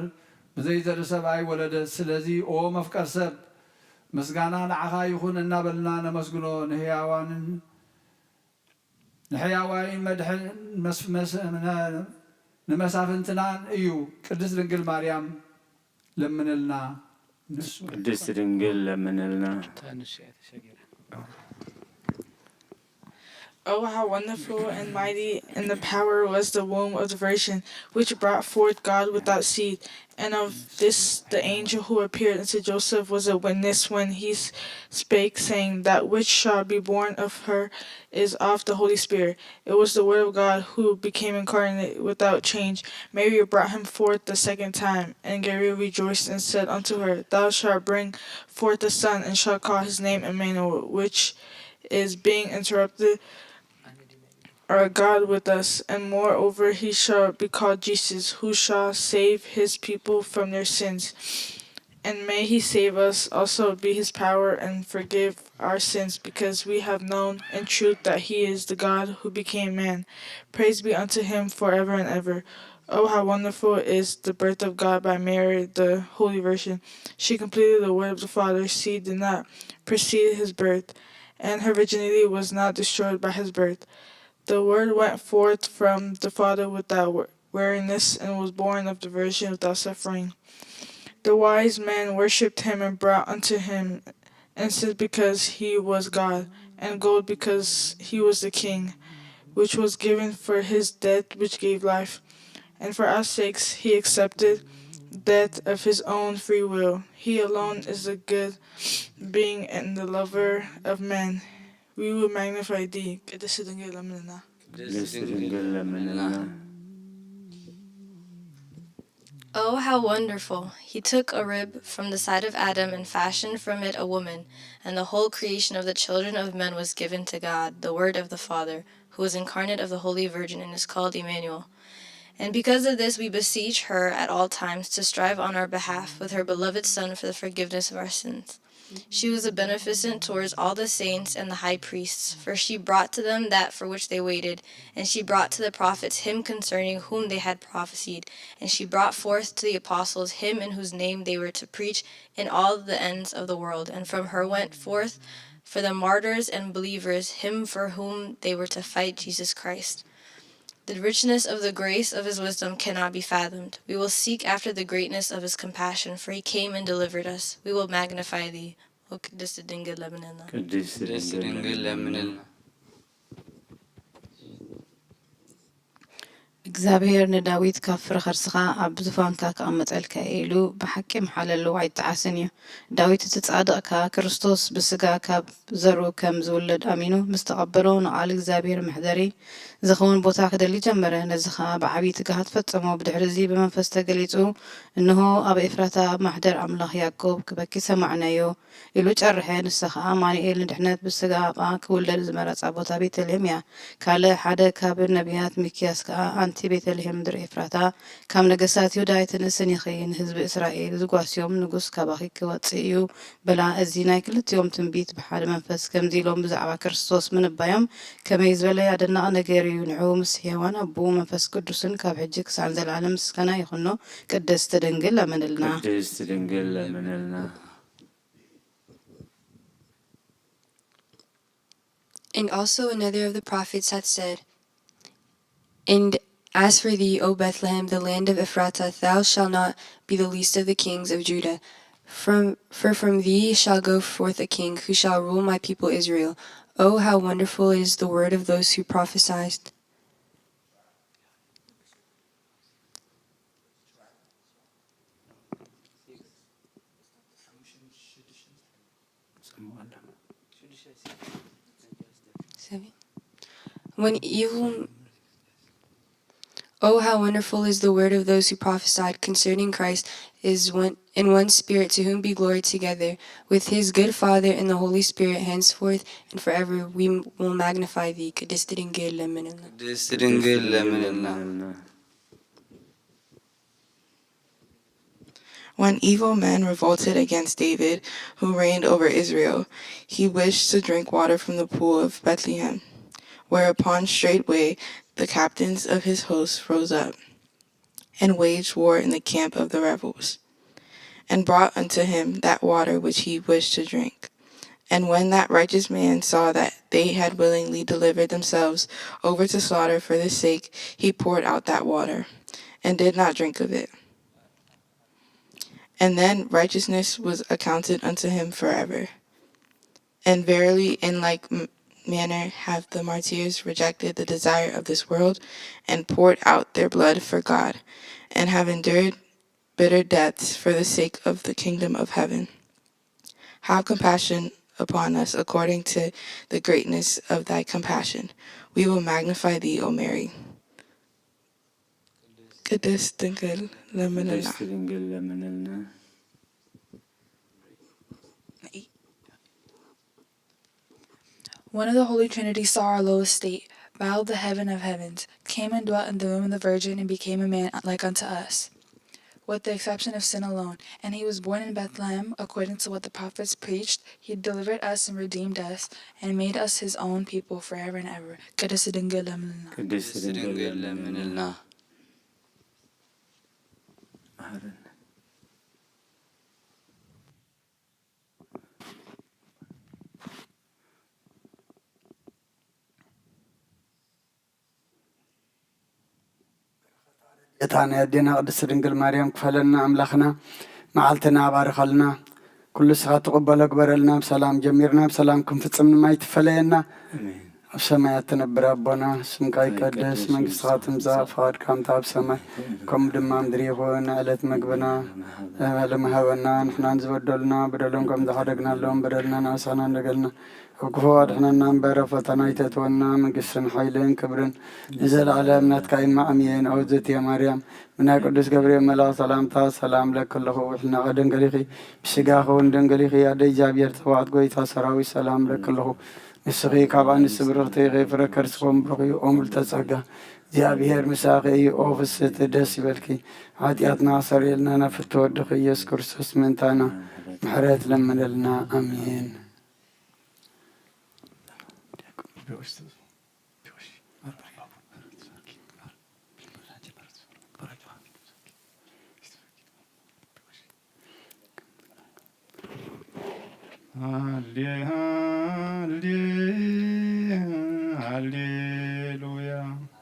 ብዘይ ዘርኢ ሰብኣይ ወለደት። ስለዚ ኦ መፍቀር ሰብ፣ ምስጋና ንዓኻ ይኹን እናበልና ነመስግኖ። ንህያዋንን ንሕያዋይን መድሕን ንመሳፍንትናን እዩ። ቅድስት ድንግል ማርያም ለምንልና። ንሱ ቅድስት ድንግል ለምንልና። Oh, how wonderful and mighty in the power was the womb of the Virgin, which brought forth God without seed. And of this the angel who appeared unto Joseph was a witness when he spake, saying, That which shall be born of her is of the Holy Spirit. It was the Word of God who became incarnate without change. Mary brought him forth the second time, and Gabriel rejoiced and said unto her, Thou shalt bring forth a son, and shalt call his name Emmanuel, which is being interpreted, Our God with us. And moreover, he shall be called Jesus, who shall save his people from their sins. And may he save us also, be his power, and forgive our sins, because we have known in truth that he is the God who became man. Praise be unto him forever and ever. Oh, how wonderful is the birth of God by Mary, the Holy Virgin. She completed the word of the Father. She did not precede his birth, and her virginity was not destroyed by his birth. The word went forth from the Father without weariness, and was born of the Virgin without suffering. The wise men worshipped him and brought unto him incense because he was God, and gold because he was the King, which was given for his death which gave life. And for our sakes he accepted death of his own free will. He alone is the good being and the lover of men. We will magnify thee. ቅድስት ድንግል ለምንና። ቅድስት ድንግል ለምንና። Oh, how wonderful! He took a rib from the side of Adam and fashioned from it a woman, and the whole creation of the children of men was given to God, the Word of the Father, who was incarnate of the Holy Virgin and is called Emmanuel. And because of this, we beseech her at all times to strive on our behalf with her beloved Son for the forgiveness of our sins. She was a beneficent towards all the saints and the high priests, for she brought to them that for which they waited, and she brought to the prophets him concerning whom they had prophesied, and she brought forth to the apostles him in whose name they were to preach in all the ends of the world, and from her went forth for the martyrs and believers him for whom they were to fight, Jesus Christ. The richness of the grace of his wisdom cannot be fathomed. We will seek after the greatness of his compassion, for he came and delivered us. We will magnify thee. O ቅድስት ድንግል ለምንና። ቅድስት ድንግል ለምንልና። እግዚኣብሔር ንዳዊት ካብ ፍረ ከርስኻ ኣብ ዙፋንካ ክቐመጠልካ እየ ኢሉ ብሓቂ ምሓለሉ ኣይጠዓስን እዩ። ዳዊት እቲ ጻድቕ ከኣ ክርስቶስ ብስጋ ካብ ዘርኡ ከም ዝውለድ ኣሚኑ ምስ ተቐበሎ ንቓል እግዚኣብሔር መሕደሪ ዝኸውን ቦታ ክደሊ ጀመረ። ነዚ ኸኣ ብዓቢ ትግሃት ፈጸሞ። ብድሕርዚ ብመንፈስ ተገሊጹ፣ እንሆ ኣብ ኤፍራታ ኣብ ማሕደር ኣምላኽ ያእቆብ ክበኪ ሰማዕናዮ። ኢሉ ጨርሐ። ንሳ ኸኣ ኣማኑኤል ንድሕነት ብስጋ ኣብኣ ክውለድ ዝመረጻ ቦታ ቤተልሔም እያ። ካልእ ሓደ ካብ ነቢያት ሚክያስ ከኣ ኣንቲ ቤተልሔም ምድሪ ኤፍራታ ካብ ነገስታት ይሁዳ ኣይትንእስን ኢኺ፣ ንህዝቢ እስራኤል ዝጓስዮም ንጉስ ካባኺ ክወጽእ እዩ በላ። እዚ ናይ ክልቲኦም ትንቢት ብሓደ መንፈስ ከምዚ ኢሎም ብዛዕባ ክርስቶስ ምንባዮም ከመይ ዝበለ ኣደናቒ ነገር እዩ። ንዑ ምስ ሄዋን ኣቦኡ መንፈስ ቅዱስን ካብ ሕጂ ክሳዕ ንዘለዓለም ምስጋና ይኹኖ። ቅድስት ድንግል ለምንልና። ቅድስት ድንግል ለምንልና። And also another of the prophets hath said, And as for thee, O Bethlehem, the land of Ephratah, thou shalt not be the least of the kings of Judah. From, for from thee shall go forth a king who shall rule my people Israel. Oh, how wonderful is the word of those who prophesied. Seven. When evil, oh, how wonderful is the word of those who prophesied concerning Christ is one in one spirit, to whom be glory together with his good Father and the Holy Spirit, henceforth and forever. We will magnify thee. ቅድስት ድንግል ለምንልና። ቅድስት ድንግል ለምንልና። When evil men revolted against David, who reigned over Israel, he wished to drink water from the pool of Bethlehem. Whereupon straightway the captains of his hosts rose up and waged war in the camp of the rebels, and brought unto him that water which he wished to drink. And when that righteous man saw that they had willingly delivered themselves over to slaughter for this sake, he poured out that water, and did not drink of it. And then righteousness was accounted unto him forever. And verily, in like m- manner have the martyrs rejected the desire of this world, and poured out their blood for God, and have endured bitter deaths for the sake of the kingdom of heaven. Have compassion upon us according to the greatness of thy compassion. We will magnify thee, O Mary. ቅድስት ድንግል ለምንልና። ቅድስት ድንግል ለምንልና። When the Holy Trinity saw our low estate, bowed the heaven of heavens, came and dwelt in the womb of the Virgin, and became a man like unto us, with the exception of sin alone. And he was born in Bethlehem, according to what the prophets preached. He delivered us and redeemed us, and made us his own people forever and ever. ቅድስት ድንግል ለምንልና። ቅድስት ድንግል ለምንልና። መሐረና። እታ ናይ ኣዴና ቅድስት ድንግል ማርያም ክፈለልና ኣምላኽና፣ መዓልትና ኣባርኸልና፣ ኩሉ ንስኻ ትቕበሎ ግበረልና። ብሰላም ጀሚርና ብሰላም ክንፍጽም ድማ ኣይትፈለየና። ኣብ ሰማያት ትነብር ኣቦና፣ ስምካ ይቀደስ፣ መንግስትኻ ትምጻእ፣ ፍቓድካ ከምታ ኣብ ሰማይ ከምኡ ድማ ምድሪ ይኹን። ዕለት መግብና ለመሃበና፣ ንሕናን ዝበደሉና በደሎም ከም ዝሓደግናሎም በደልና ንኣሳና እንደገልና፣ ኣብ ክፉ ኣድሕነና እምበር፣ ኣብ ፈተና ኣይተእትወና፣ መንግስትን ሓይልን ክብርን ንዘለኣለም ናትካ እዩ። ኣሜን። ኣውዝት እየ ማርያም፣ ብናይ ቅዱስ ገብርኤል መልኣኽ ሰላምታ ሰላም ለኪ ኣለኹ። ውሕልና ደንገሊኺ፣ ብስጋኺ እውን ደንገሊኺ፣ ኣደ እግዚኣብሔር ጸባኦት ጎይታ ሰራዊት ሰላም ለኪ ኣለኹ። ንስኺ ካብ ኣንስቲ ብርኽቲ ኢኺ፣ ፍረ ከርስኺ እውን ብሩኽ እዩ። ኦ ምልዕተ ጸጋ፣ እግዚኣብሔር ምሳኺ እዩ። ኦ ፍስሕቲ ደስ ይበልኪ፣ ሓጢኣትና ኣስተሰርየልና፣ ናብ ፍትወ ወድኺ ኢየሱስ ክርስቶስ ምእንታና ምሕረት ለምነልና። ኣሜን። ሃሌ ሃሌ ሃሌሉያ።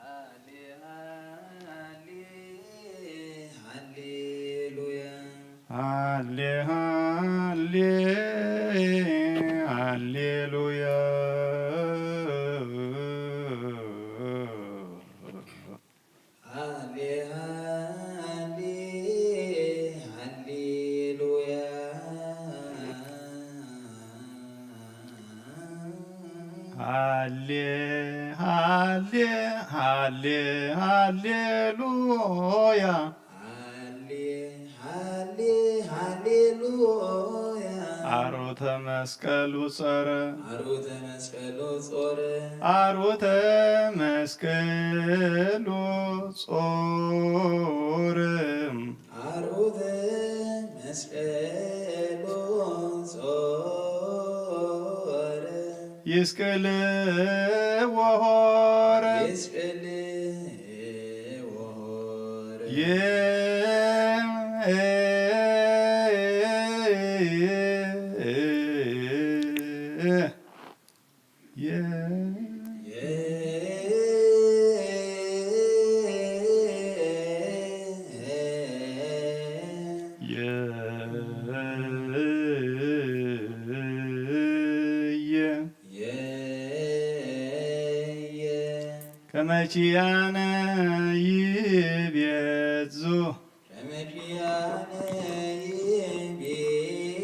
ሃሌ ሃሌ ሃሌሉያ። ሃሌ ሃሌ ሃሌሉያ። ሃሌ ሃሌ ሃሌ ሃሌሉያ። ሃሌ ሃሌ ሃሌሉያ። አሮተ መስቀሉ ጾረ። አሮተ መስቀሉ ጾረ። አሮተ መስቀሉ ጾረ። አሮተ መስቀሉ ጾረ። ይስቅል ወሆረ። ይስቅል ወሆረ። የ- የ- የ- ከመ ኪያነ ይቤዙ። ከመ ኪያነ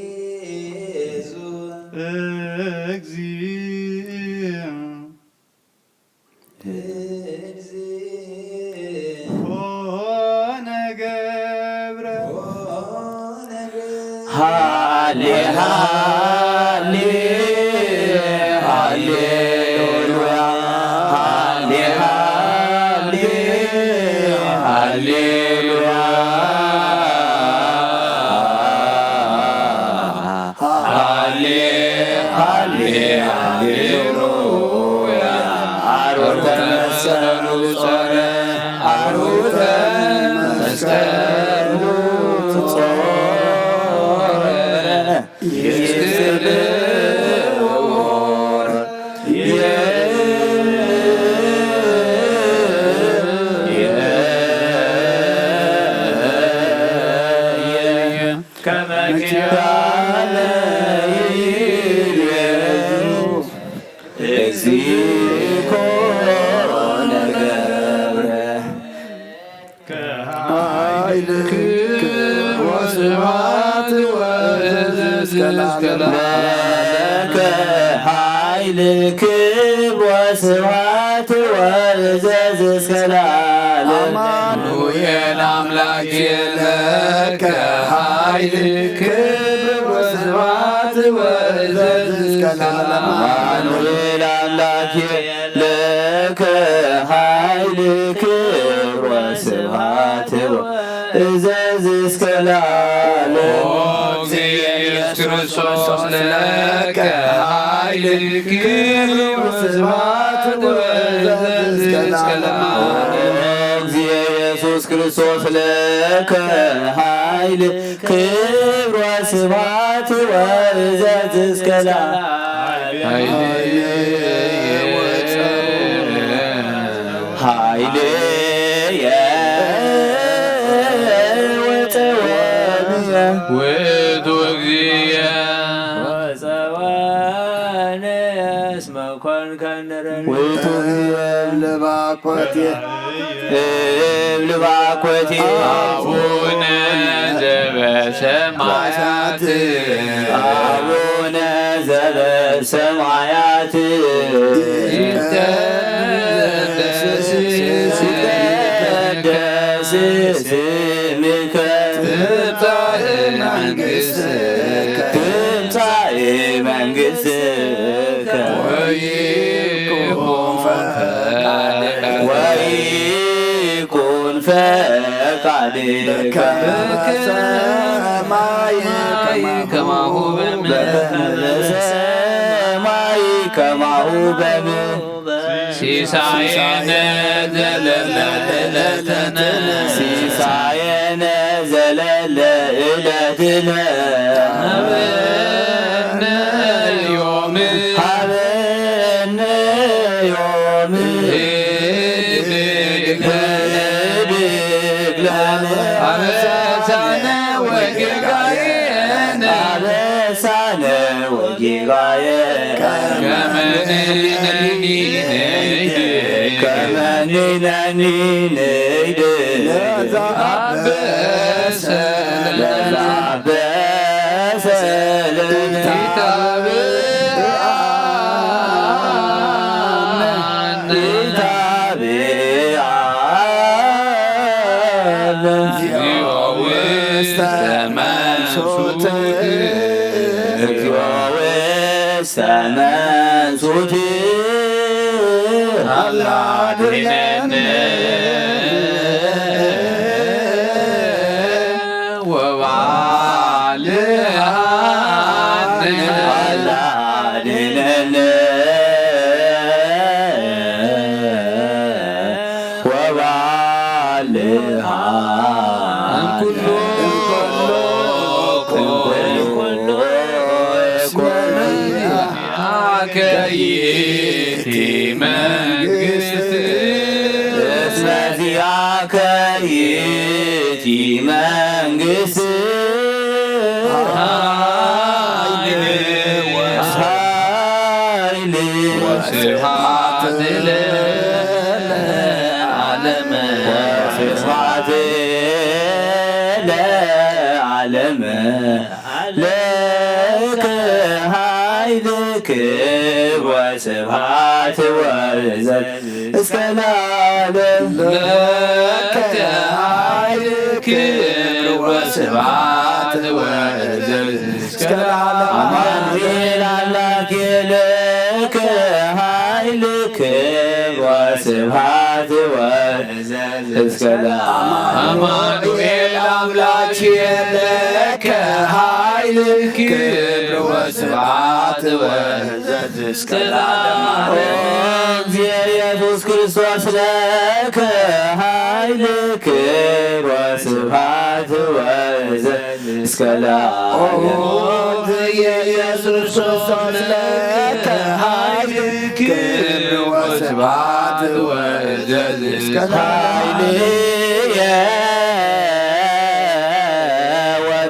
ይቤዙ። እግዚእ። እግዚእ። ኮነ ገብረ። ኮነ ገብረ። ሃሌ ሃሌ ሃሌሉያ። ሃሌ ሃሌ ሃሌሉያ። ሃሌ ሃሌ ሃሌሉያ። አሮተ መስቀሉ ጾረ። አሮተ መስቀሉ ጾረ። ይስቅል ክብር ወስብሐት ወእዘዝ እስከ ለዓለም። አማኑኤል አምላክ ለከ ኃይል ክብር ወስብሐት ወእዘዝ እስከ ለዓለም። አማኑኤል አምላክ ለከ ኃይል ክብር ወስብሐት እዘዝ እስከ ለዓለም። ኦ እግዚእ ኢየሱስ ክርስቶስ ለከ ኃይል ክብር ወስብሐት ወእዘዝ እስከ ለዓለም። እግዚእ ኢየሱስ ክርስቶስ ለከ ኃይል ክብር ወስብሐት ወእዘዝ እስከ ለዓለም። ኃይልየ ወጸወንየ ውእቱ እግዚእየ። ወጸወንየ እስመ ኮንከ ንረድእ። ውእቱ እብል ባኮቴ እብል ባኮቴ አቡነ ዘበሰማያት አቡነ ዘበሰማያት ይትቀደስ ይትቀደስ ስምከ ትምጻእ መንግሥትከ ትምጻእ መንግሥትከ ወይኩን ፈቃድከ ወይኩን ፈቃድከ በከመ በሰማይ ከማሁ በምድር። በሰማይ ከማሁ በምድር። ሲሳየነ ዘለለ ዕለትነ። ሲሳየነ ዘለለ ዕለትነ። ሀበነ ዮም። ሀበነ ዮም። ህድግ ለነ። ህድግ ለነ። አበሳነ ወጌጋየነ። አበሳነ ወጌጋየነ። ከመ ንሕነኒ ንህድግ። ከመ ንሕነኒ ንህድግ። ለዘአበሰ ለነ። ለዘአበሰ ለነ። ኢታብአነ። ኢታብአነ። እግዚኦ ውስተ መንሱት። እግዚኦ ውስተ መንሱት። አላ አድነነ። ወባልዓነ። አላ አድነነ። ወባልዓነ። እምኩሉ እምኩሉ እስመ ዚአከ ይእቲ መንግሥት። እስመ ዚአከ ይእቲ መንግሥት። ኃይል ኃይል ወስብሐት ለዓለመ። ወስብሐት ለዓለመ። ለከ ኃይል ክብር ወስብሐት ወእዘዝ እስከ ለዓለም። ለከ ኃይል ክብር ወስብሐት ወእዘዝ እስከ ለዓለም። አማኑኤል አምላክ ለከ ኃይል ክብር ወስብሐት ወእዘዝ እስከ ለዓለም። አማኑኤል አምላክ ለከ ኃይል ክብር ወስብሐት ወእዘዝ እስከ ለዓለም። ኦ እግዚእ ኢየሱስ ክርስቶስ ለከ ኃይል ክብር ወስብሐት ወእዘዝ እስከ ለዓለም። ኦ ኢየሱስ ክርስቶስ ለከ ኃይል ክብር ወስብሐት ወእዘዝ እስከ ለዓለም። ኃይልየ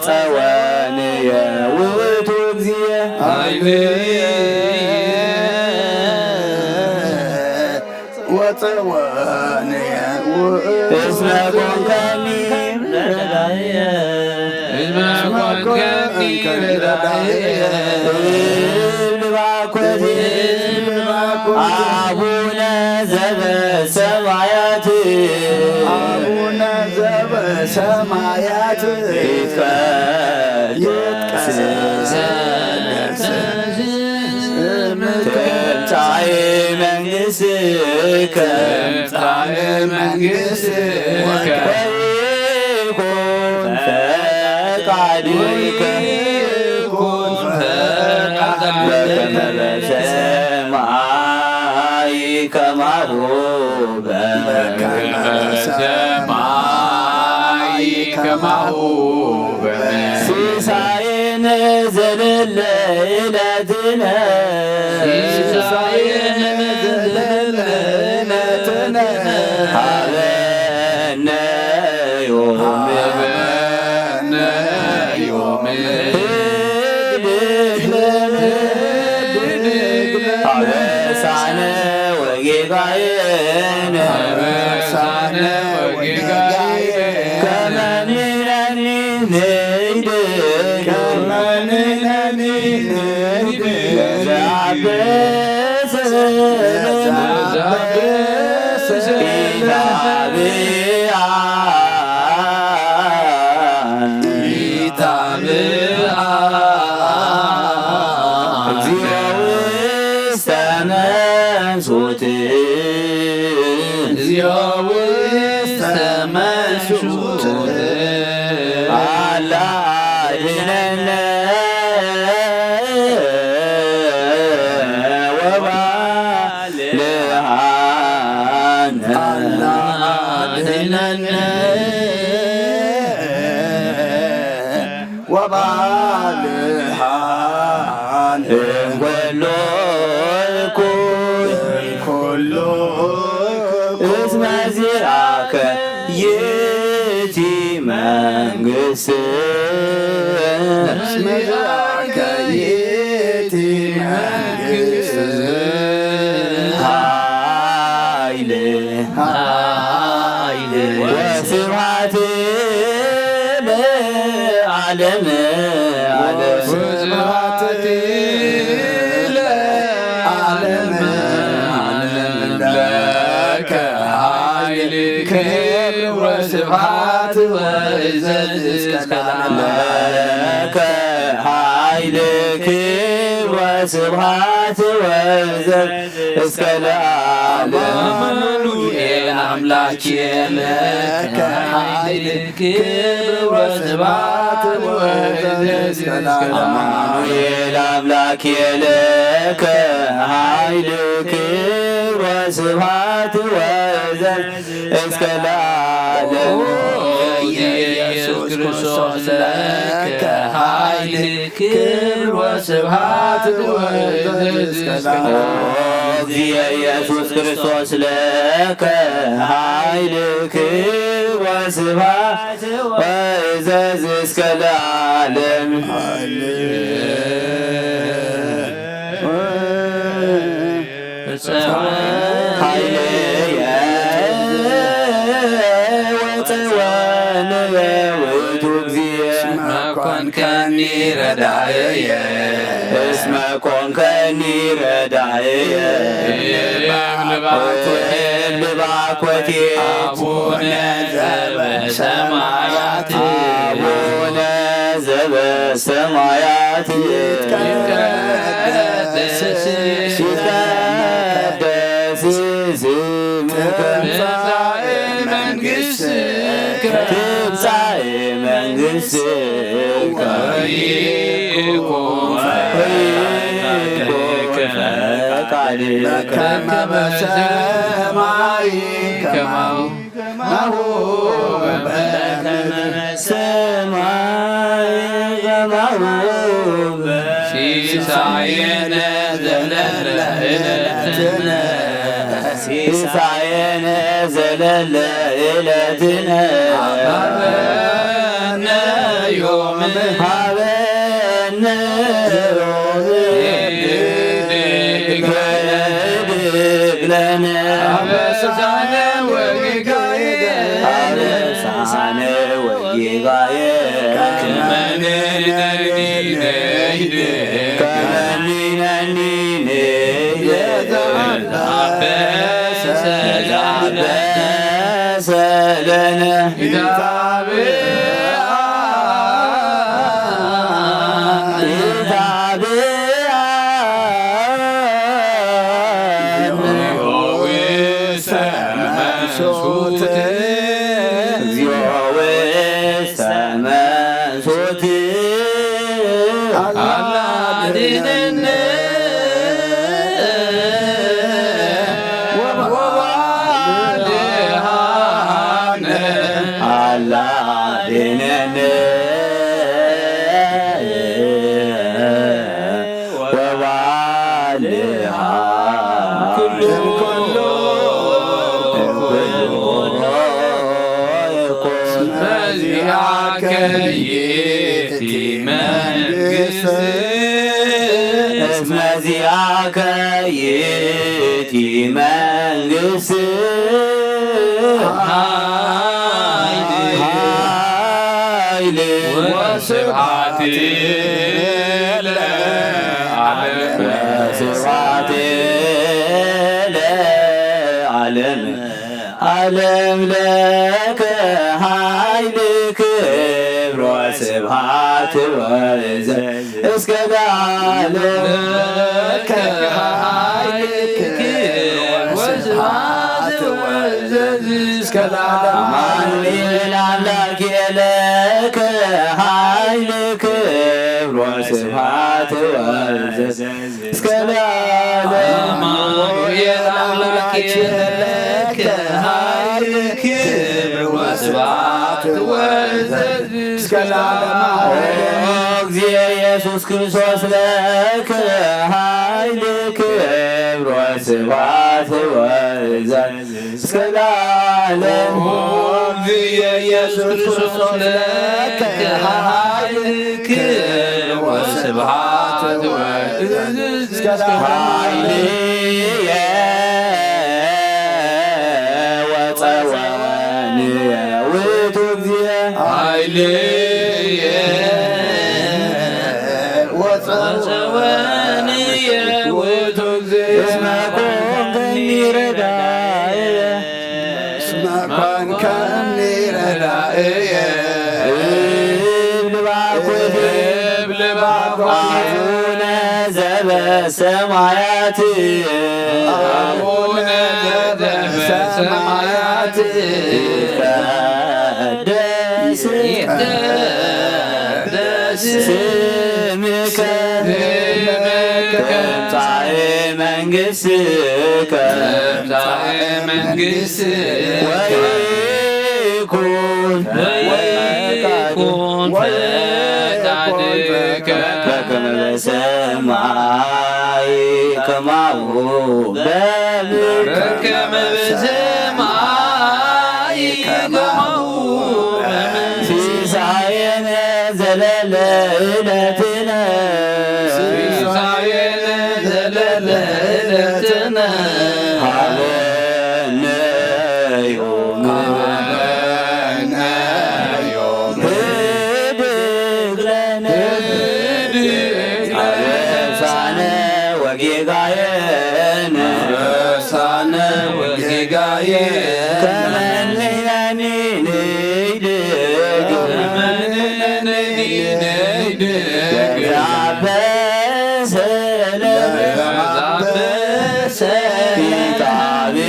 ወጸወንየ ውእቱ እግዚእ። ኃይልየ ወጸወንየ ውእቱ እስመ ኮንከኒ ረዳየ። እስመ ኮንከኒ ረዳየ። እብል ባኮቴ አቡነ ዘበሰማያት አቡነ ዘበሰማያት ይትቀደስ ይትቀደስ ስምከ ትምጻእ መንግሥትከ ትምጻእ መንግሥትከ ወይኩን ፈቃድከ ወይኩን ፈቃድከ በከመ በሰማይ ከማሁ በከመ በሰማይ ከማሁ በምድር። ሲሳየነ ዘለለ ዕለትነ ሲሳየነ ዘለለ ዕለትነ ሀበነ ዮም ሀበነ ዮም ህድግ ለነ አበሳነ ወጌጋየነ አበሳነ ወጌጋየነ ከመ ንሕነኒ ንሕድግ ከመ ንሕነኒ ንሕድግ ለዘአበሰ ለዘአበሰ ኢታብአነ ኢታብአነ እግዚኦ ውስተ መንሱት እግዚኦ ውስተ መንሱት አላ አድነነ ወባልሃነ አላ አድነነ ወባልሃነ እምኩሉ እኩይ እምኩሉ እስመ ዚአከ ይእቲ መንግሥት እስመ ዚአከ ይእቲ መንግሥት ኃይል ኃይል ወስብሐት ለዓለመ ዓለም ወስብሐት ለዓለመ ዓለም ለከ ኃይል ክብር ወስብሐት ወእዘዝ እስከ ለዓለም ለከ ኃይል ክብር ወስብሐት ወእዘዝ እስከ ለዓለም አማኑኤል አምላኬ ለከ ኃይል ክብር ወስብሐት ወእዘዝ እስከ ለዓለም አማኑኤል አምላኬ ለከ ኃይል ክብር ወስብሐት ወእዘዝ እስከ ለዓለም ኢየሱስ ክርስቶስ ለከ ኃይል ክብር ወስብሐት ወእዘዝ እስከ ለዓለም። ኦ እግዚእ ኢየሱስ ክርስቶስ ለከ ኃይል ክብር ወስብሐት ወእዘዝ እስከ ለዓለም። ኃይልየ ወጸወንየ ውእቱ እግዚእ። እስመ ኮንከኒ ረዳእየ። እስመ ኮንከኒ ረዳእየ። እብል ባኮቴ። እብል ባኮቴ። አቡነ ዘበሰማያት። አቡነ ዘበሰማያት። ይትቀደስ ስምከ። ይትቀደስ ስምከ። ትምጻእ መንግሥትከ። ትምጻእ መንግሥትከ። ወይኩን ፈቃድከ። ፈቃድከ። በከመ በሰማይ ከማሁ ከማሁ በከመ በሰማይ ከማሁ ሲሳየነ ዘለለ ዕለትነ ሲሳየነ ዘለለ ዕለትነ ሀበነ ዮም ሀበነ ዮም ህድግ ለነ አበሳነ ወጌጋየነ አበሳነ ወጌጋየነ ከመ ንሕነኒ ንሕድግ ከመ ንሕነኒ ንሕድግ መሰለነ ኢታብአነ ኢታብአነ እግዚኦ ውስተ መንሱት እግዚኦ ውስተ መንሱት አላ አድነነ ወባልሃነ አላ አድነነ ወባልሃነ ኩሉ ኩሉ ኩሉ ኩሉ መዚአከ ይእቲ መንግስት እስመ ዚአከ ይእቲ መንግስት ኃይል ወስብሐት ለዓለመ ወስብሐት ለዓለመ ዓለም ለከ ኃይል ክብር ወስብሐት ወእዘዝ እስከ ለዓለም ለከ ኃይል ክብር ወስብሐት ወእዘዝ እስከ ለዓለም አማኑኤል አምላክ ለከ ኃይል ክብር ወስብሐት ወእዘዝ እስከ ለዓለም አማኑኤል አምላክ ለከ ኃይል ክብር ወስብሐት ወእዘዝ እስከ ለዓለም ኦ እግዚእ ኢየሱስ ክርስቶስ ለከ ኃይል ክብር ወስብሐት ወእዘዝ እስከ ለዓለም ኦ እግዚእ ኢየሱስ ክርስቶስ ለከ ኃይል ክብር ወስብሐት ወእዘዝ እስከ ለዓለም ኃይልየ ወጸወንየ ውእቱ እግዚእ ኃይልየ ወጸወንየ ውእቱ እግዚእ እስመ ኮንከኒ ረዳእየ እስመ ኮንከኒ ረዳእየ እብል ባኮቴ እብል ባኮቴ አቡነ ዘበሰማያት አቡነ ዘበሰማያት ይትቀደስ ይትቀደስ ስምከ ስምከ ትምጻእ መንግሥትከ ትምጻእ መንግሥትከ ወይኩን ወይኩን ፈቃድከ በከመ በሰማይ ከማሁ በምድር በከመ በሰማይ ከማሁ በምድር ሲሳየነ ዘለለ ዕለትነ ሲሳየነ ዘለለ ዕለትነ ሀበነ ዮም ሀበነ ዮም ህድግ ለነ ህድግ ለነ አበሳነ ወጌጋየነ አበሳነ ወጌጋየነ ከመ ንሕነኒ ንህድግ ከመ ንሕነኒ ንህድግ ለዘአበሰ ለዘአበሰ ኢታብአ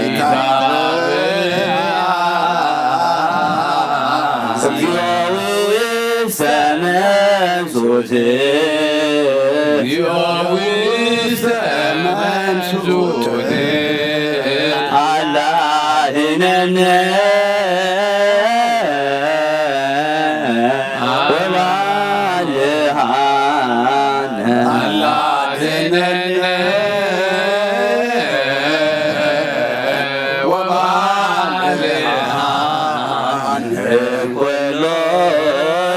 ኢታብአ እግዚኦ ውስተ መንሱት እግዚኦ ውስተ መንሱት አላ አድነነ ወባልሃነ አላ አድነነ ወባልሃነ እምኩሉ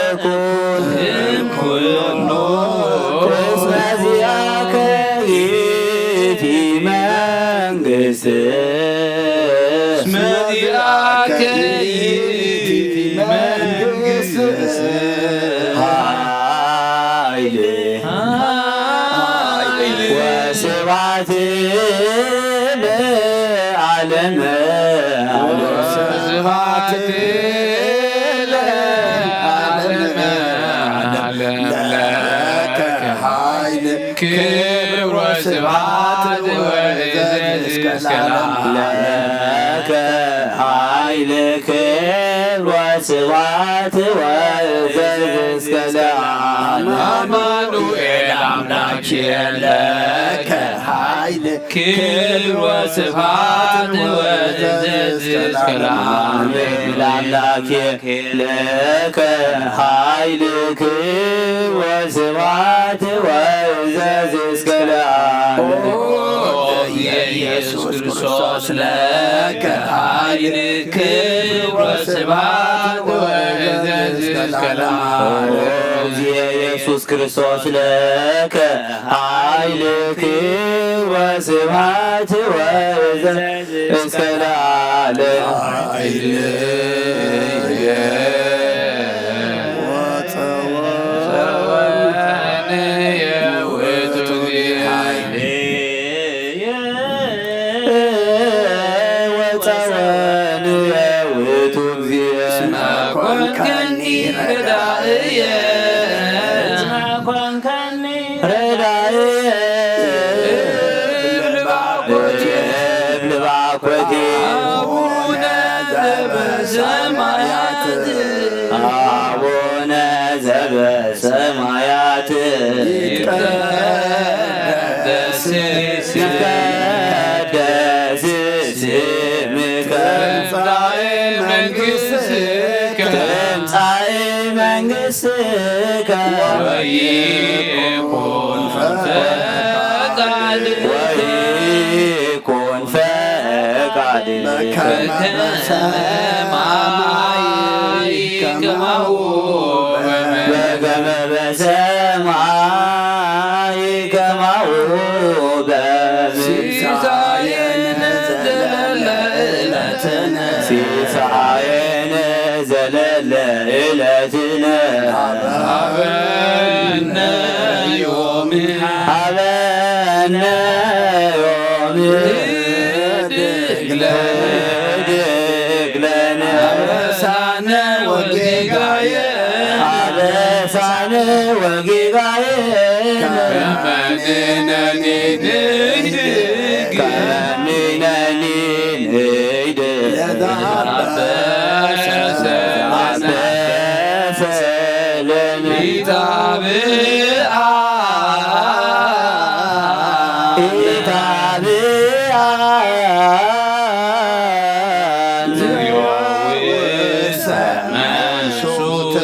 እኩይ እምኩሉ እስመ ዚአከ ይእቲ መንግሥት እስመ ዚአከ ይእቲ መንግሥት ኃይል ኃይል ወስብሐት ለዓለመ ዓለም። ወስብሐት ለዓለመ ዓለም። ለከ ኃይል ክብር ወስብሐት ወእዘዝ እስከ ለዓለም። ለከ ኃይል ክብር ወስብሐት ወእዘዝ እስከ ለዓለም። አማኑኤል አምላክ ለከ ኃይል ክብር ወስብሐት ወእዘዝ እስከ ለዓለም። ለአምላክ ለከ ኃይል ክብር ወስብሐት ወእዘዝ እስከ ለዓለም። ኦ ኢየሱስ ክርስቶስ ለከ ኃይል ክብር ወስብሐት ወእዘዝ እስከ ለዓለም። ኦ ኢየሱስ ክርስቶስ ለከ ኃይልክ ወስብሐት ወእዘዝ እስከ ለዓለም። ኃይልየ ወጸወንየ ውእቱ ኃይልየ ወጸወንየ ውእቱ እግዚእ። እስመ ኮንከኒ ረዳእየ። እስመ ኮንከኒ ረዳእየ። እብል ባኮቴ። እብል ባኮቴ። አቡነ ዘበሰማያት። አቡነ ዘበሰማያት። ይትቀደስ ስምከ። ይትቀደስ ስምከ። ትምጻእ መንግሥትከ። ትምጻእ መንግሥትከ። ወይኩን ፈቃድከ። ወይኩን ፈቃድከ። በከመ በሰማይ ከማሁ በከመ በሰማይ ከማሁ በምድር። ሲሳየነ ዘለለ ዕለትነ። ሲሳየነ ዘለለ ዕለትነ። ሀበነ ዮም። ሀበነ ዮም። ህድግ ለነ። ህድግ ለነ። አበሳነ ወጌጋየ። አበሳነ ወጌጋየ። ከመ ንሕነኒ ንህድግ። ከመ ንሕነኒ ንህድግ። ለዘአበሰ ለነ። ለዘአበሰ ለነ። ኢታብአ። ኢታብአ። እግዚኦ ውስተ መንሱት።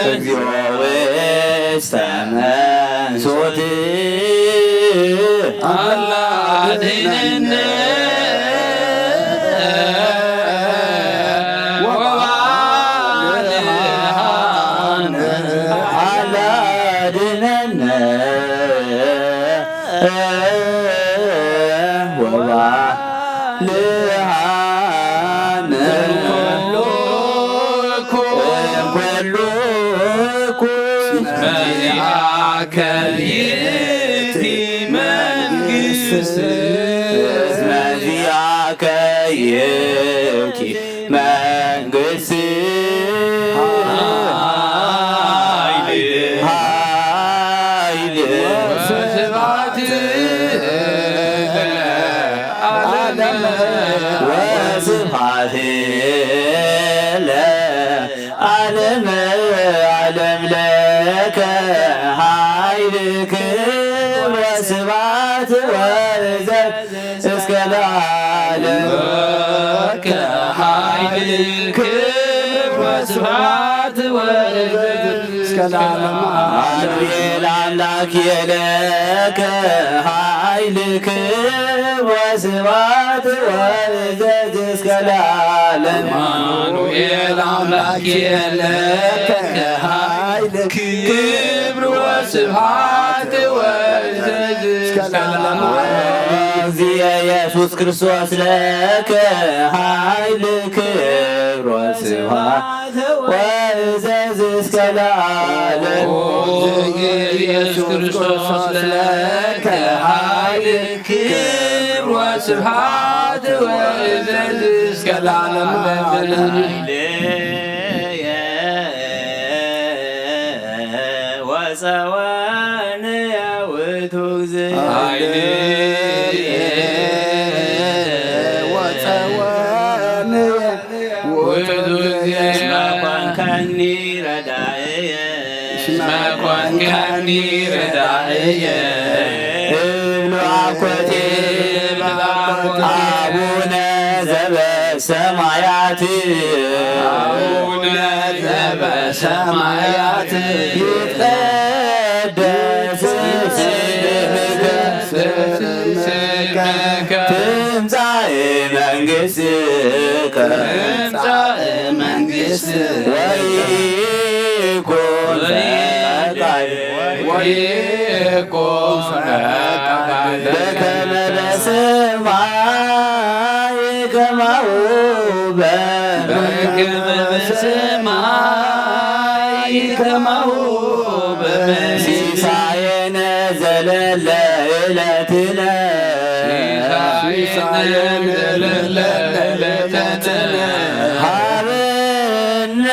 እግዚኦ ውስተ መንሱት። አላ አድነነ ወባልሃነ። አላ አድነነ ወባልሃነ። እምኩሉ እኩይ። እምኩሉ እኩይ። እስመ ዚአከ ይእቲ መንግሥት። እስመ ዚአከ ይእቲ መንግሥት። ኃይል። ኃይል። ወስብሐት። ዓለም። ወስብሐት ለዓለመ ዓለም። ለከ ኃይል ክብር ወስብሐት ወእዘዝ እስከ ለዓለም። ለከ ኃይል ክብር ወስብሐት ወእዘዝ እስከ ለዓለም። አሜን። አምላክ ለከ ኃይል ክብር ወስብሐት ወእዘዝ እስከ ለዓለም። አማኑኤል አምላክ ለከ ኃይል ክብር ወስብሐት ወእዘዝ እስከ ለዓለም። እግዚእ ኢየሱስ ክርስቶስ ለከ ኃይል ክብር ወስብሐት ወእዘዝ እስከ ለዓለም። ኢየሱስ ክርስቶስ ለከ ኃይል ክብር ወስብሐት ወእዘዝ እስከ ለዓለም። ወፀወንያ ውእቱ እግዝእትየ። ወፀወንያ ውእቱ እግዝእትየ። እስመ ኮንካኒ ረዳእየ። እስመ ኮንካኒ ረዳእየ። እብሉ አኮቴ አቡነ ዘበሰማያት። አቡነ ዘበሰማያት። ይትቀደስ ስምከ። ስምከ። ትምጻእ መንግሥትከ። ትምጻእ መንግሥትከ። ወይኩን ፈቃድከ። ወይኩን ፈቃድከ። በከመ በሰማይ ከማሁ በምድር። በከመ በሰማይ ከማሁ በምድር። ሲሳየነ ዘለለ ዕለትነ። ሲሳየነ ዘለለ ዕለትነ። ሀበነ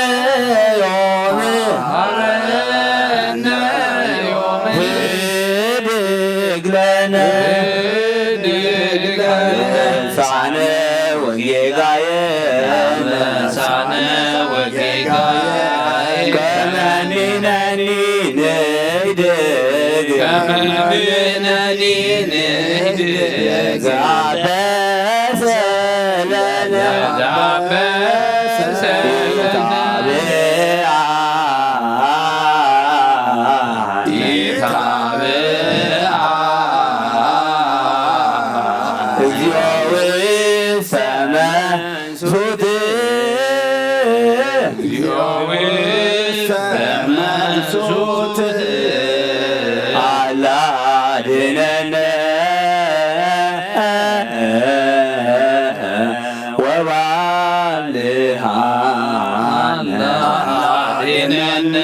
ዮም። ሀበነ ዮም። ህድግ ለነ። ህድግ ለነ። አበሳነ ወጌጋየ። አበሳነ ወጌጋየ። ከመ ንሕነኒ ንህድግ። ከመ ንሕነኒ ንህድግ። ዘአበሰ ለነ። ዘአበሰ ለነ። ይትባአ። ይትባአ። እግዚኦ ውስተ መንሱት። እግዚኦ ውስተ መንሱት። አላ አድነነ ወባልሃነ። አላ አድነነ።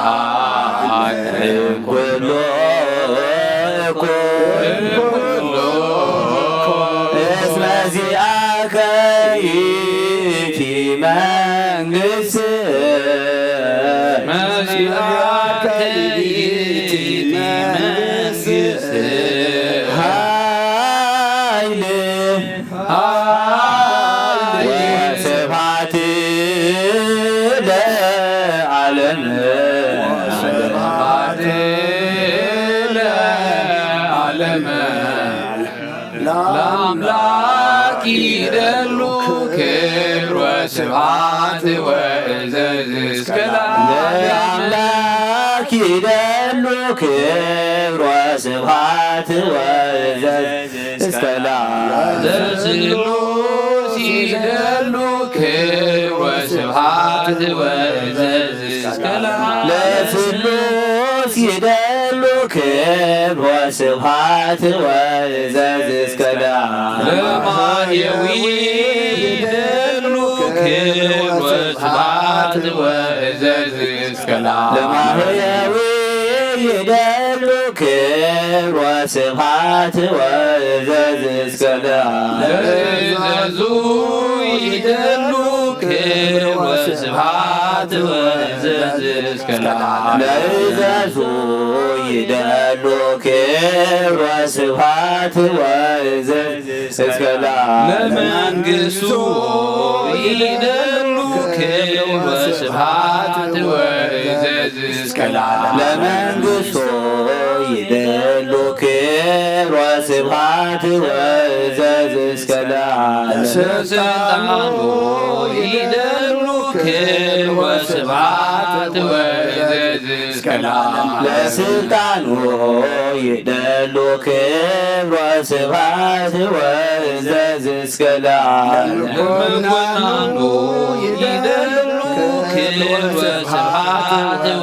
ወባልሃነ። ኩሉ እኩይ። ኩሉ እኩይ። እስመ ዚአከ ይእቲ መንግሥት። እስመ ዚአከ ይእቲ መንግሥት። ኃይል ኃይል ወስብሐት ለዓለም። ወስብሐት ለዓለም። ለአምላክ ይደሉ ክብር ወስብሐት ወእዘዝ እስከ ለዓለም። ለአምላክ ይደሉ ክብር ወስብሐት ወእዘዝ እስከ ለዓለም። ለስሉስ ይደሉ ክብር ወስብሐት ወእዘዝ እስከ ለዓለም። ለስሉስ ይደሉ ክብር ወስብሐት ወእዘዝ እስከ ለዓለም። ለማየዊ ይደሉ ክብር ወስብሐት ወእዘዝ እስከ ለዓለም። ለማህየዊ ይደሉ ክብር ወስብሐት ወእዘዝ እስከ ለዓለም። ለእዘዙ ይደሉ ክብር ወስብሐት ወእዘዝ እስከ ለዓለም። ለእዘዙ ይደሉ ክብር ወስብሐት ወእዘዝ እስከ ለዓለም። ለመንግሥቱ ይደሉ ክብር ወስብሐት ወእዘዝ እስከ ለዓለም። ለመንግሥቱ ይደሉ ክብር ወስብሐት ወእዘዝ እስከ ለዓለም። ለስልጣኑ ይደሉ ክብር ወስብሐት ወእዘዝ እስከ ለዓለም። ለስልጣኑ ይደሉ ክብር ወስብሐት ወእዘዝ እስከ ለዓለም። ለመኮንኑ ይደሉ ክብር ወስብሐት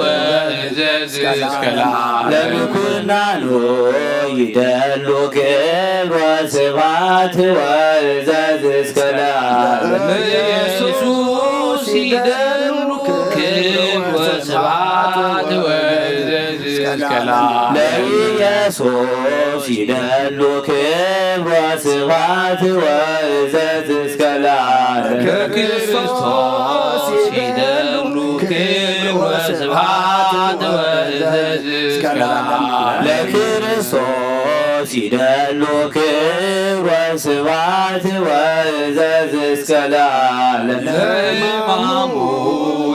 ወእዘዝ እስከ ለዓለም። ለምኩናኑ ይደሉ ክብር ወስብሐት ወእዘዝ እስከ ለዓለም። ለኢየሱስ ይደሉ ክብር ወስብሐት ወእዘዝ እስከ ለዓለም። ለኢየሱስ ይደሉ ክብር ወስብሐት ወእዘዝ እስከ ለዓለም። ለክርስቶስ ይደሉ ክብር ወስብሐት ወእዘዝ እስከ ለዓለም። ለክርስቶስ ይደሉ ክብር ወስብሐት ወእዘዝ እስከ ለዓለም። ለሕማሙ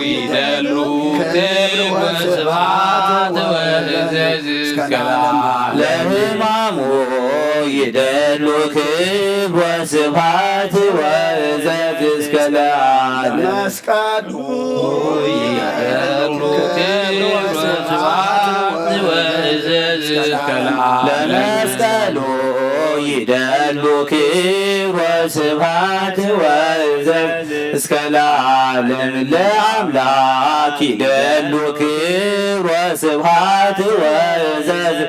ይደሉ ክብር ወስብሐት ወእዘዝ እስከ ለዓለም። ለሕማሙ ይደሉ ክብር ወስብሐት ወእዘዝ እስከ ለዓለም። መስቀሉ ይደሉ ክብር ወስብሐት ወእዘዝ እስከ ለዓለም። ለመስቀሉ ይደሉ ክብር ወስብሐት ወእዘዝ እስከ ለዓለም። ለአምላክ ይደሉ ክብር ወስብሐት ወእዘዝ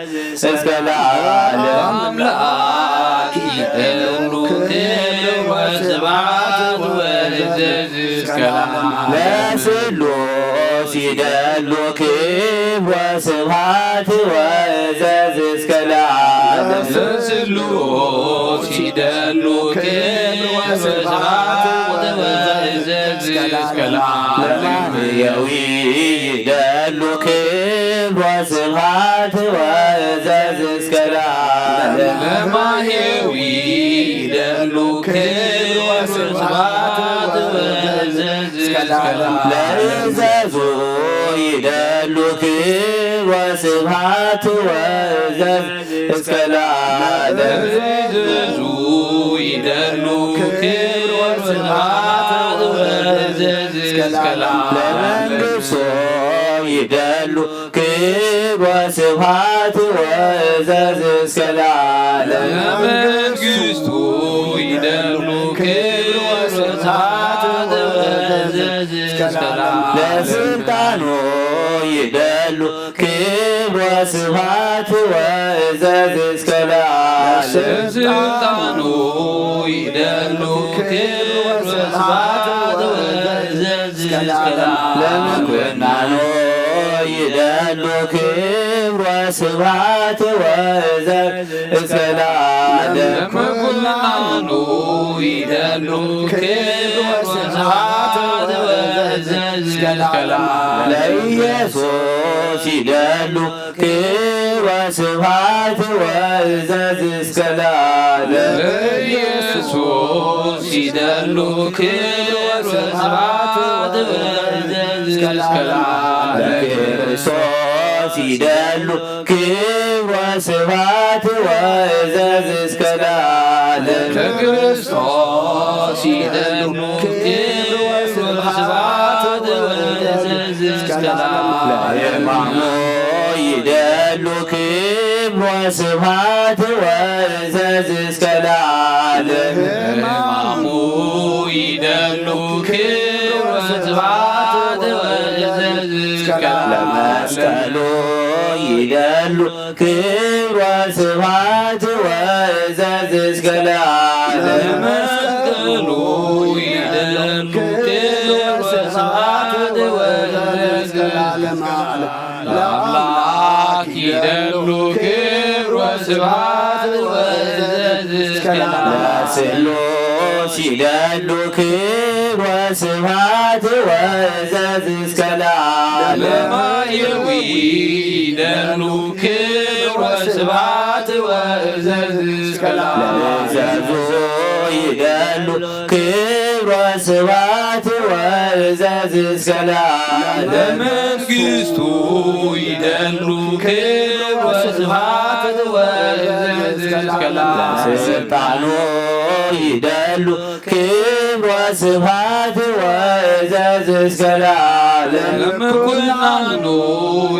እስከ ለዓለም። ለአምላክ ይደሉ ክብር ወስብሐት ወእዘዝ እስከ ለዓለም። ለስሉስ ይደሉ ክብር ወስብሐት ወእዘዝ እስከ ለዓለም። ለስሉስ ይደሉ ክብር ወስብሐት ወእዘዝ እስከ ለዓለም። ለማህየዊ ይደሉ ክብር ወስብሐት ወእዘዝ እስከ ለዓለም። ለማህየዊ ይደሉ ክብር ወስብሐት ወእዘዝ እስከ ለዓለም። ለእዘዙ ይደሉ ክብር ወስብሐት ወእዘዝ እስከ ለዓለም። ለእዘዙ ይደሉ ክብር ወስብሐት ወእዘዝ እስከ ለዓለም። ለመንግስቱ ይደሉ ክብር ወስብሐት ወእዘዝ እስከ ለዓለም። ለመንግስቱ ይደሉ ክብር ወስብሐት ወእዘዝ እስከ ለዓለም። ለስልጣኑ ይደሉ ክብር ወስብሐት ወእዘዝ እስከ ለዓለም። ለስልጣኑ ይደሉ ክብር ወስብሐት ወእዘዝ እስከ ለዓለም። ለምኩናኑ ይደሉ ክብር ወስብሐት ወእዘዝ እስከ ለዓለም። ለምኩናኑ ይደሉ ክብር ወስብሐት ወእዘዝ እስከ ለዓለም። ለኢየሱስ ይደሉ ክብር ወስብሐት ወእዘዝ እስከ ለዓለም። ለኢየሱስ ይደሉ ክብር ወስብሐት ወእዘዝ እስከ ለዓለም። ለክርስቶስ ይደሉ ክብር ወስብሐት ወእዘዝ እስከ ለዓለም። ለክርስቶስ ይደሉ ክብር ወስብሐት ወእዘዝ እስከ ለዓለም። ለየማሙ ይደሉ ክብር ወስብሐት ወእዘዝ እስከ ለዓለም። ለየማሙ ይደሉ ክብር ወስብሐት ወእዘዝ እስከ ለዓለም። ለመስቀሉ ይደሉ ክብር ወስብሐት ወእዘዝ እስከ ለዓለም። ለመስቀሉ ይደሉ ክብር ወስብሐት ወእዘዝ እስከ ለዓለም። ለአምላክ ይደሉ ክብር ወስብሐት ወእዘዝ እስከ ለዓለም። ለስሉስ ይደሉ ክብር ወስብሐት ወእዘዝ እስከ ለዓለም። ለማየዊ ይደሉ ክብር ወስብሐት ወእዘዝ እስከ ለዓለም። ለእዘዙ ይደሉ ክብር ወስብሐት ወእዘዝ እስከ ለዓለም። ለመንግስቱ ይደሉ ክብር ወስብሐት ወእዘዝ እስከ ለዓለም። ለስልጣኑ ይደሉ ክብር ወስብሐት ወእዘዝ እስከ ለዓለም። ለምኩናኑ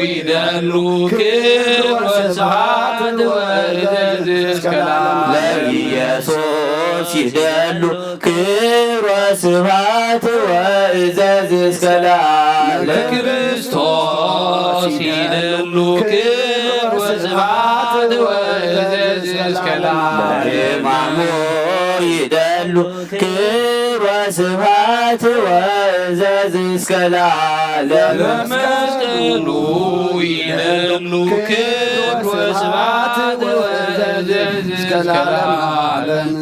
ይደሉ ክብር ወስብሐት ወእዘዝ እስከ ለዓለም። ለኢየሱስ ይደሉ ክብር ወስብሐት ወእዘዝ እስከ ለዓለም። ለክርስቶስ ይደሉ ክብር ወስብሐት ወእዘዝ እስከ ለዓለም። ለማሙ ይደሉ ክብር ወስብሐት ወእዘዝ እስከ ለዓለም። ለመስቀሉ ይደሉ ክብር ወስብሐት ወእዘዝ እስከ ለዓለም።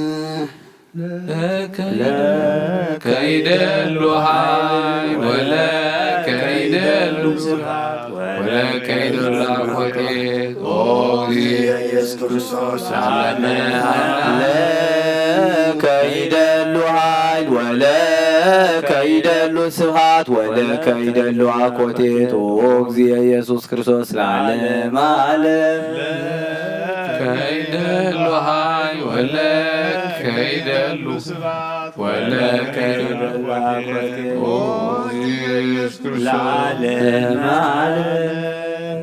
ለከ ይደሉ ኃይል ወለከ ይደሉ ስብሐት ወለከ ይደሉ አኮቴት ኦ እግዚእ ኢየሱስ ክርስቶስ ለዓለመ ዓለም። ለከ ይደሉ ኃይል ወለከ ይደሉ ስብሐት ወለከ ይደሉ አኮቴት ኦ እግዚእ ኢየሱስ ክርስቶስ ለዓለመ ዓለም። ለከ ይደሉ ኃይል ወለከ ይደሉ ስብሐት ወለከ ይደሉ አኮቴት ኦ ኢየሱስ ክርስቶስ ለዓለመ ዓለም።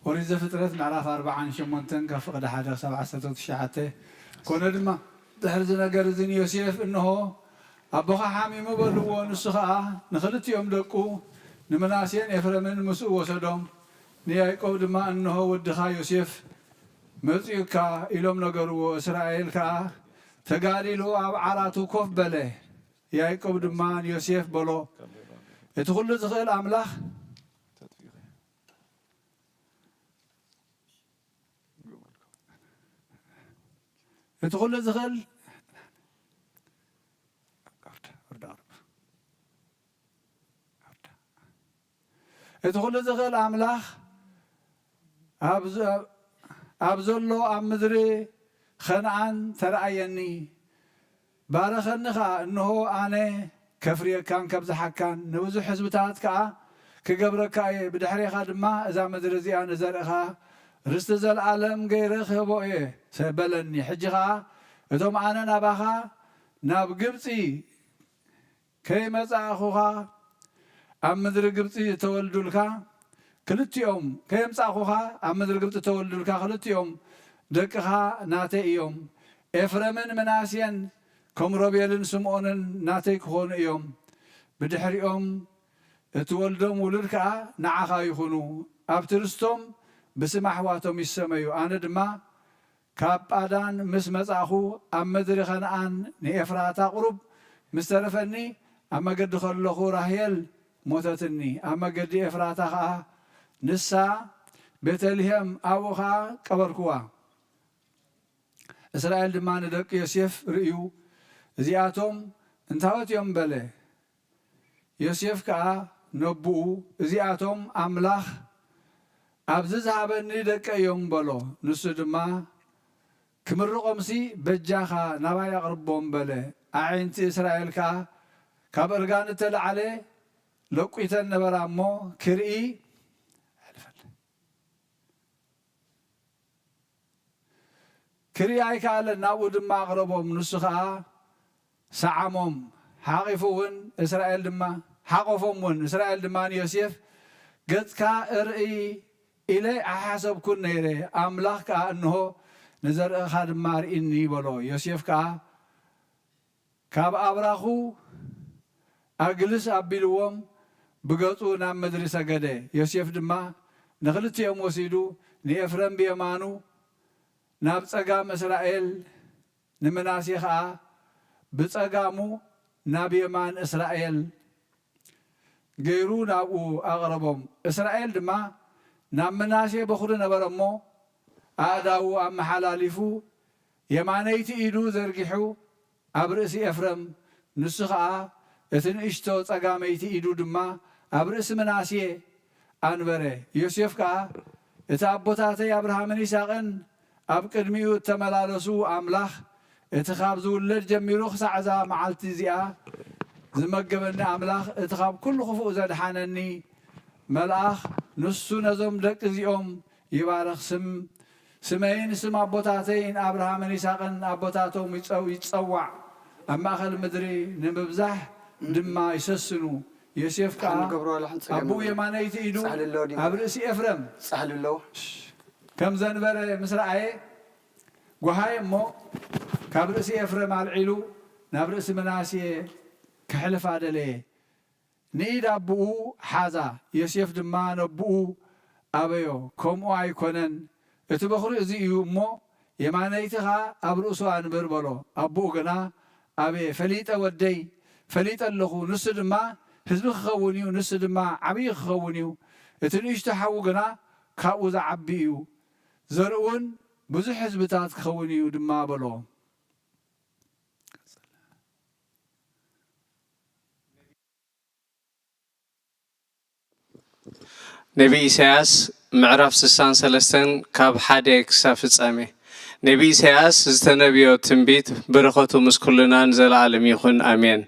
ኦሪት ዘፍጥረት ምዕራፍ ኣርብዓን ሸሞንተን ካብ ፍቕዲ ሓደ ክሳብ ዓሰርተ ትሽዓተ። ኮነ ድማ ድሕሪ እዚ ነገር እዚ ንዮሴፍ፣ እንሆ ኣቦኻ ሓሚሙ በልዎ፣ ንሱ ኸኣ ንኽልቲኦም ደቁ ንምናሴን ኤፍረምን ምስኡ ወሰዶም። ንያዕቆብ ድማ፣ እንሆ ወድኻ ዮሴፍ መጺኡካ፣ ኢሎም ነገርዎ። እስራኤል ከኣ ተጋሊሉ ኣብ ዓራቱ ኮፍ በለ። ያዕቆብ ድማ ንዮሴፍ በሎ፣ እቲ ኹሉ ዝኽእል ኣምላኽ፣ እቲ ኹሉ ዝኽእል፣ እቲ ኹሉ ዝኽእል ኣምላኽ ኣብ ዘ-፣ ኣብ ዘሎ ኣብ ምድሪ ኸነኣን ተረኣየኒ፣ ባረኸኒ ኸኣ፣ እንሆ ኣነ ከፍርየካን ከብዝሓካን ንብዙሕ ህዝብታት ከኣ ክገብረካ እየ፣ ብድሕሬኻ ድማ እዛ ምድሪ እዚኣ ንዘርእኻ ርስቲ ዘለኣለም ገይረ ክህቦ እየ ሰ-፣ በለኒ። ሕጂ ኸኣ እቶም ኣነ ናባኻ ናብ ግብጺ ከይመጻእኹኻ ኣብ ምድሪ ግብጺ እተወልዱልካ ክልቲኦም፣ ከየምጻእኹኻ ኣብ ምድሪ ግብጺ እተወልዱልካ ክልቲኦም ደቅኻ ናተይ እዮም። ኤፍረምን ምናሴን ከም ሮቤልን ስምኦንን ናተይ ክኾኑ እዮም። ብድሕሪኦም እትወልዶም ውሉድ ከኣ ንዓኻ ይኹኑ። ኣብቲ ርስቶም ብስም ኣሕዋቶም ይሰመዩ። ኣነ ድማ ካብ ጳዳን ምስ መጻእኹ ኣብ ምድሪ ከነኣን ንኤፍራታ ቁሩብ ምስ ተረፈኒ፣ ኣብ መገዲ ከለኹ ራሄል ሞተትኒ። ኣብ መገዲ ኤፍራታ ኸኣ ንሳ ቤተልሔም፣ ኣብኡ ኸኣ ቀበርክዋ። እስራኤል ድማ ንደቂ ዮሴፍ ርእዩ፣ እዚኣቶም እንታዎት እዮም? በለ። ዮሴፍ ከኣ ነቦኡ፣ እዚኣቶም ኣምላኽ ኣብዚ ዝሃበኒ ደቀይ እዮም በሎ። ንሱ ድማ፣ ክምርቖምሲ በጃኻ ናባይ ኣቕርቦም በለ። ኣዒንቲ እስራኤል ከኣ ካብ እርጋን እተላዕለ ለቂተን ነበራ እሞ ክርኢ ክርኢ ኣይከኣለን፣ ናብኡ ድማ ኣቕረቦም። ንሱ ኸኣ ሰዓሞም፣ ሓቒፉ እውን እስራኤል ድማ፣ ሓቖፎም እውን። እስራኤል ድማ ንዮሴፍ፣ "ገጽካ እርኢ ኢለ ኣይሓሰብኩን ነይረ፣ ኣምላኽ ከኣ እንሆ ንዘርእኻ ድማ ኣርኢኒ" በሎ። ዮሴፍ ከኣ ካብ ኣብራኹ ኣግልስ ኣቢልዎም ብገጹ ናብ ምድሪ ሰገደ። ዮሴፍ ድማ ንኽልቲኦም ወሲዱ ንኤፍረም ብየማኑ ናብ ጸጋም እስራኤል፣ ንምናሴ ኸኣ ብጸጋሙ ናብ የማን እስራኤል ገይሩ ናብኡ ኣቕረቦም። እስራኤል ድማ ናብ ምናሴ በኹሪ ነበረ እሞ፣ ኣእዳዉ ኣመሓላሊፉ የማነይቲ ኢዱ ዘርጊሑ ኣብ ርእሲ ኤፍረም፣ ንሱ ኸኣ እቲ ንእሽቶ ጸጋመይቲ ኢዱ ድማ ኣብ ርእሲ ምናሴ ኣንበረ። ዮሴፍ ከኣ፣ "እቲ ኣቦታተይ ኣብርሃምን ይስሐቅን ኣብ ቅድሚኡ እተመላለሱ ኣምላኽ፣ እቲ ካብ ዝውለድ ጀሚሩ ክሳዕ እዛ መዓልቲ እዚኣ ዝመገበኒ ኣምላኽ፣ እቲ ካብ ኩሉ ክፉእ ዘድሓነኒ መልኣኽ፣ ንሱ ነዞም ደቂ እዚኦም ይባርኽ፣ ስም፣ ስመይን ስም ኣቦታተይን ኣብርሃምን ይስሐቅን ኣቦታቶም ይጸው-፣ ይጸዋዕ፣ ኣብ ማእከል ምድሪ ንምብዛሕ ድማ ይሰስኑ። ዮሴፍ ከኣ ኣቦኡ የማነይቲ ኢዱ ኣብ ርእሲ ኤፍረም" ጻሕሊ ኣለዎ። ከም ዘንበረ ምስ ረኣየ፣ ጓሃየ እሞ፣ ካብ ርእሲ ኤፍሬም ኣልዒሉ ናብ ርእሲ ምናሴ ከሕልፋ ደለየ። ንኢድ ኣቦኡ ሓዛ፣ ዮሴፍ ድማ ነቦኡ ኣበዮ፣ ከምኡ ኣይኮነን፣ እቲ በኹሪ እዚ እዩ እሞ፣ የማነይቲ ኸኣ ኣብ ርእሱ ኣንብር በሎ። ኣቦኡ ግና፣ ኣበየ፣ ፈሊጠ ወደይ፣ ፈሊጠ ኣለኹ፣ ንሱ ድማ ህዝቢ ክኸውን እዩ፣ ንሱ ድማ ዓብዪ ክኸውን እዩ፣ እቲ ንእሽቶ ሓዉ ግና ካብኡ ዝዓቢ እዩ፣ ዘርኡን ብዙሕ ህዝብታት ክኸውን እዩ ድማ በሎ። ነቢ ኢሳያስ ምዕራፍ ስሳን ሰለስተን ካብ ሓደ ክሳብ ፍጻሜ። ነቢ ኢሳያስ ዝተነብዮ ትንቢት በረኸቱ ምስ ኩልና ንዘለኣለም ይኹን ኣሜን።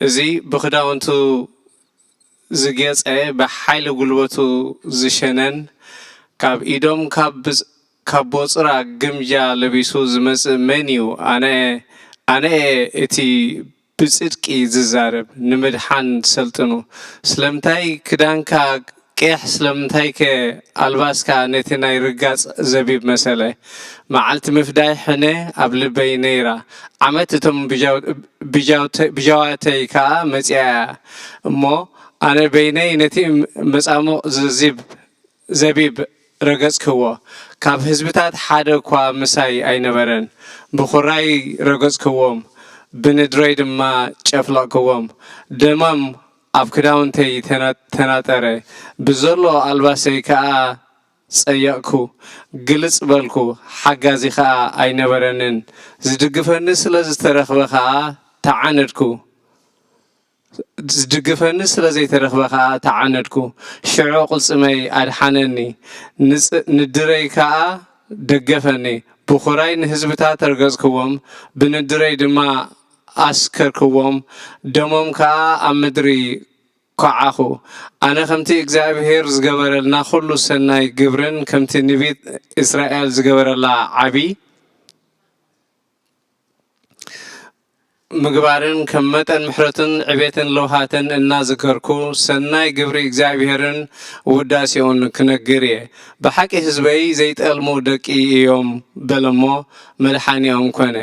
እዚ ብኽዳውንቱ ዝጌጸ ብሓይሊ ጉልበቱ ዝሸነን ካብ ኢዶም ካብ ቦጽራ ግምጃ ለቢሱ ዝመጽእ መን እዩ? ኣነ ኣነ'የ እቲ ብጽድቂ ዝዛረብ፣ ንምድሓን ሰልጥኑ። ስለምንታይ ክዳንካ ቄሕ፣ ስለምንታይከ ኣልባስካ ነቲ ናይ ርጋጽ ዘቢብ መሰለ? መዓልቲ ምፍዳይ ሕነ ኣብ ልበይ ነይራ፣ ዓመት እቶም ብጃዋተይ ከኣ መጺኣ'ያ እሞ፣ ኣነ በይነይ ነቲ መጻሙቕ ዘዚብ ዘቢብ ረገጽክዎ፣ ካብ ህዝብታት ሓደ እኳ ምሳይ ኣይነበረን። ብኹራይ ረገጽክዎም፣ ብንድረይ ድማ ጨፍለቕክዎም። ደሞም ኣብ ክዳውንተይ ተናጠረ፣ ብዘሎ ኣልባሰይ ከኣ ጸየቕኩ። ግልጽ በልኩ፣ ሓጋዚ ኸኣ ኣይነበረንን። ዝድግፈኒ ስለ ዝተረኽበ ኸኣ ተዓነድኩ። ዝድግፈኒ ስለ ዘይተረኽበ ኸኣ ተዓነድኩ። ሽዑ ቅልጽመይ ኣድሓነኒ፣ ንድረይ ከኣ ደገፈኒ። ብኹራይ ንህዝብታት ረገጽክዎም፣ ብንድረይ ድማ ኣስከርክዎም፣ ደሞም ከኣ ኣብ ምድሪ ኳዓኹ። ኣነ ከምቲ እግዚኣብሄር ዝገበረልና ኹሉ ሰናይ ግብርን ከምቲ ንቢት እስራኤል ዝገበረላ ዓቢ ምግባርን ከም መጠን ምሕረቱን ዕቤትን ለውሃትን እናዘከርኩ፣ ሰናይ ግብሪ እግዚኣብሄርን ውዳሴኡን ክነግር እየ። ብሓቂ ህዝበይ ዘይጠልሙ ደቂ እዮም በለሞ፣ መድሓኒኦም ኮነ።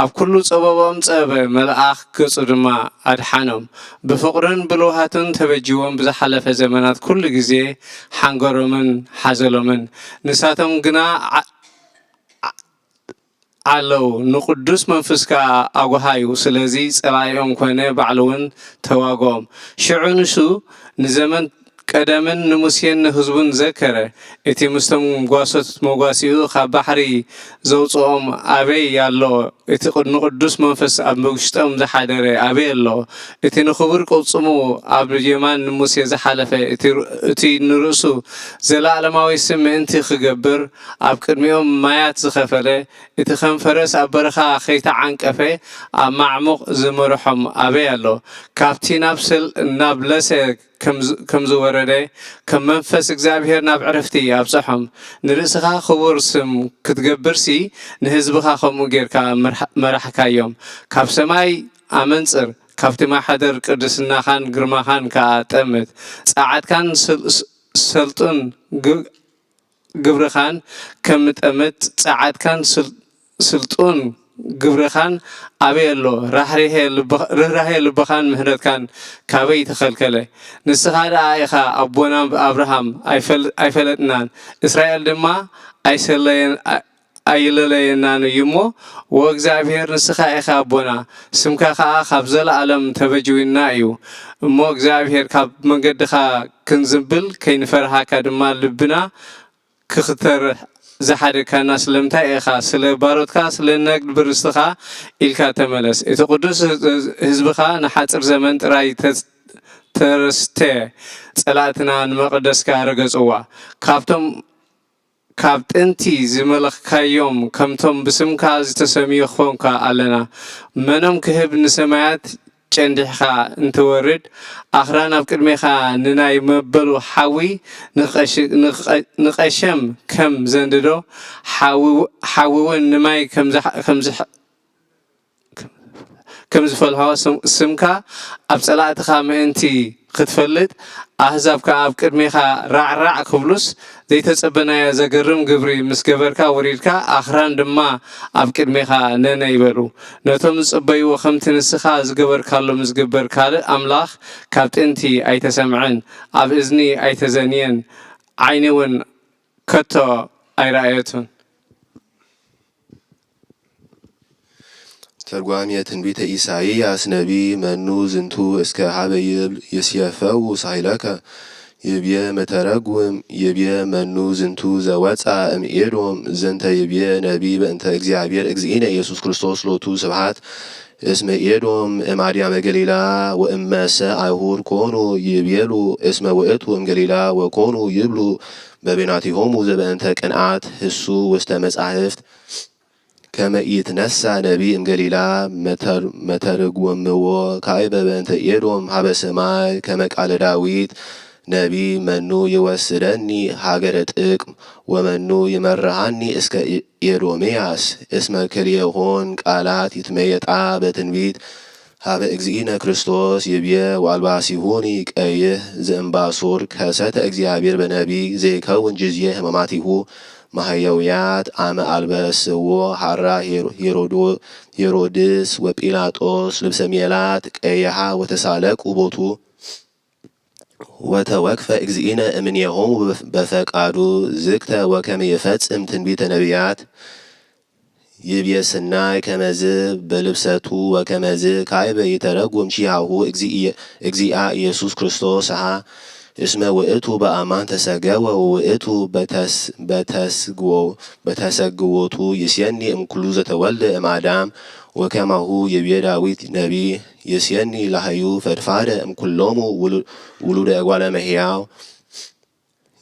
ኣብ ኩሉ ጸበባኦም ጸበበ፣ መልኣኽ ገጹ ድማ ኣድሓኖም። ብፍቕርን ብለውሃትን ተበጅዎም ብዝሓለፈ ዘመናት ኩሉ ግዜ ሓንገሮምን ሓዘሎምን። ንሳቶም ግና ዓለው፣ ንቕዱስ መንፈስካ ኣጉሃዩ፣ ስለዚ ጸላኢኦም ኰነ፣ ባዕሉ እውን ተዋግኦም። ሽዑ ንሱ ንዘመን ቀደምን ንሙሴን ንህዝቡን ዘከረ። እቲ ምስቶም ጓሶት መጓሲኡ ካብ ባሕሪ ዘውጽኦም ኣበይ ኣሎ? እቲ ንቕዱስ መንፈስ ኣብ ውሽጦም ዝሓደረ ኣበይ ኣሎ? እቲ ንኽቡር ቅልጽሙ ኣብ የማን ንሙሴ ዝሓለፈ፣ እቲ ንርእሱ ዘለኣለማዊ ስም ምእንቲ ክገብር ኣብ ቅድሚኦም ማያት ዝኸፈለ፣ እቲ ከም ፈረስ ኣብ በረኻ ኸይተዓንቀፈ ኣብ ማዕሙቕ ዝመርሖም ኣበይ ኣሎ? ካብቲ ናብ ለሰ ከም ዝወረደ፣ ከም መንፈስ እግዚኣብሄር ናብ ዕረፍቲ ኣብጽሖም። ንርእስኻ ክቡር ስም ክትገብርሲ ንህዝብኻ ከምኡ ጌርካ መራሕካዮም። ካብ ሰማይ ኣመንጽር፣ ካብቲ ማሕደር ቅድስናኻን ግርማኻን ከኣ ጠምት። ጸዓትካን ሰልጡን ግብርኻን ከም ጠምት ጸዓትካን ስልጡን ግብርኻን ኣበይ ኣሎ? ርህራሄ ልብኻን ምሕረትካን ካበይ ተኸልከለ? ንስኻ ደኣ ኢኻ ኣቦና ኣብርሃም ኣይፈለጥናን፣ እስራኤል ድማ ኣይሰለየን ኣይለለየናን እዩ እሞ፣ ወእግዚኣብሔር ንስኻ ኢኻ ኣቦና፣ ስምካ ኸኣ ካብ ዘለኣለም ተበጅዊና እዩ። እሞ እግዚኣብሔር ካብ መንገድኻ ክንዝንብል ከይንፈርሃካ ድማ ልብና ክኽተርሕ ዝሓደግካና ስለምንታይ ኢኻ? ስለ ባሮትካ ስለ ነግድ ብርስትኻ ኢልካ ተመለስ። እቲ ቅዱስ ህዝብኻ ንሓጺር ዘመን ጥራይ ተረስተ፣ ጸላእትና ንመቐደስካ ረገጽዋ። ካብቶም ካብ ጥንቲ ዝመለኽካዮም ከምቶም ብስምካ ዝተሰምዩ ክኾንካ ኣለና። መኖም ክህብ ንሰማያት ጨንዲሕኻ እንትወርድ፣ ኣኽራን ኣብ ቅድሜኻ ንናይ መበሉ ሓዊ ንቐሸም ከም ዘንድዶ፣ ሓዊውን ንማይ ከም ዝፈልሖ፣ ስምካ ኣብ ጸላእትኻ ምእንቲ ክትፈልጥ፣ ኣህዛብ ከኣ ኣብ ቅድሜኻ ራዕራዕ ክብሉስ፣ ዘይተጸበናዮ ዘገርም ግብሪ ምስ ገበርካ ወሪድካ፣ ኣኽራን ድማ ኣብ ቅድሜኻ ነነ ይበሉ። ነቶም ዝጽበይዎ ከምቲ ንስኻ ዝገበርካሎም ዝግበር ካልእ ኣምላኽ ካብ ጥንቲ ኣይተሰምዐን፣ ኣብ እዝኒ ኣይተዘንየን፣ ዓይኒ እውን ከቶ ኣይረኣየቱን። ተርጓሚ ትንቢተ ኢሳይያስ ነቢይ መኑ ዝንቱ እስከ ሀበ ይብል ይስየፈው ሳይለከ ይብየ መተረጉም ይብየ መኑ ዝንቱ ዘወፃ እምኤዶም ዘንተ ይብየ ነቢይ በእንተ እግዚኣብሔር እግዚእነ ኢየሱስ ክርስቶስ ሎቱ ስብሐት እስመ ኤዶም እማድያመ ገሊላ ወእመሰ አይሁድ ኮኑ ይቤሉ እስመ ውእቱ እምገሊላ ወኮኑ ይብሉ በቤናቲሆሙ ዘበእንተ ቅንዓት ህሱ ውስተ መጻሕፍት ከመ ኢትነሳ ነቢይ እምገሊላ መተርጎምዎ ካዕበ በእንተ ኤዶም ሀበ ሰማይ ከመ ቃለ ዳዊት ነቢይ መኑ ይወስደኒ ሀገረ ጥቅም ወመኑ ይመርሃኒ እስከ ኤዶምያስ እስመ ክልኤሆን ቃላት ይትመየጣ በትንቢት ሀበ እግዚእነ ክርስቶስ ይብየ ወአልባሲሁኒ ቀይህ ዘእምባሱር ከሰተ እግዚአብሔር በነቢይ ዘይከውን ጅዝየ ህማማቲሁ ማህየውያት አመ አልበስዎ ሐራ ሄሮድስ ወጲላጦስ ልብሰ ሜላት ቀይሃ ወተሳለቁ ቦቱ ወተወክፈ እግዚእነ እምኔሆሙ በፈቃዱ ዝግተ ወከመ ይፈጽም ትንቢተ ነቢያት ይብየ ስናይ ከመዝ በልብሰቱ ወከመዝ ካይበ ይተረጉም ቺሃሁ እግዚአ ኢየሱስ ክርስቶስ ሀ እስመ ውእቱ በአማን ተሰገወ ወውእቱ በተስግወ በተሰግወቱ ይሴኒ እምኩሉ ዘተወልደ እምአዳም ወከማሁ ይብየ ዳዊት ነቢይ ይሴኒ ላህዩ ፈድፋደ እምኩሎሙ ውሉደ እጓለ እመሕያው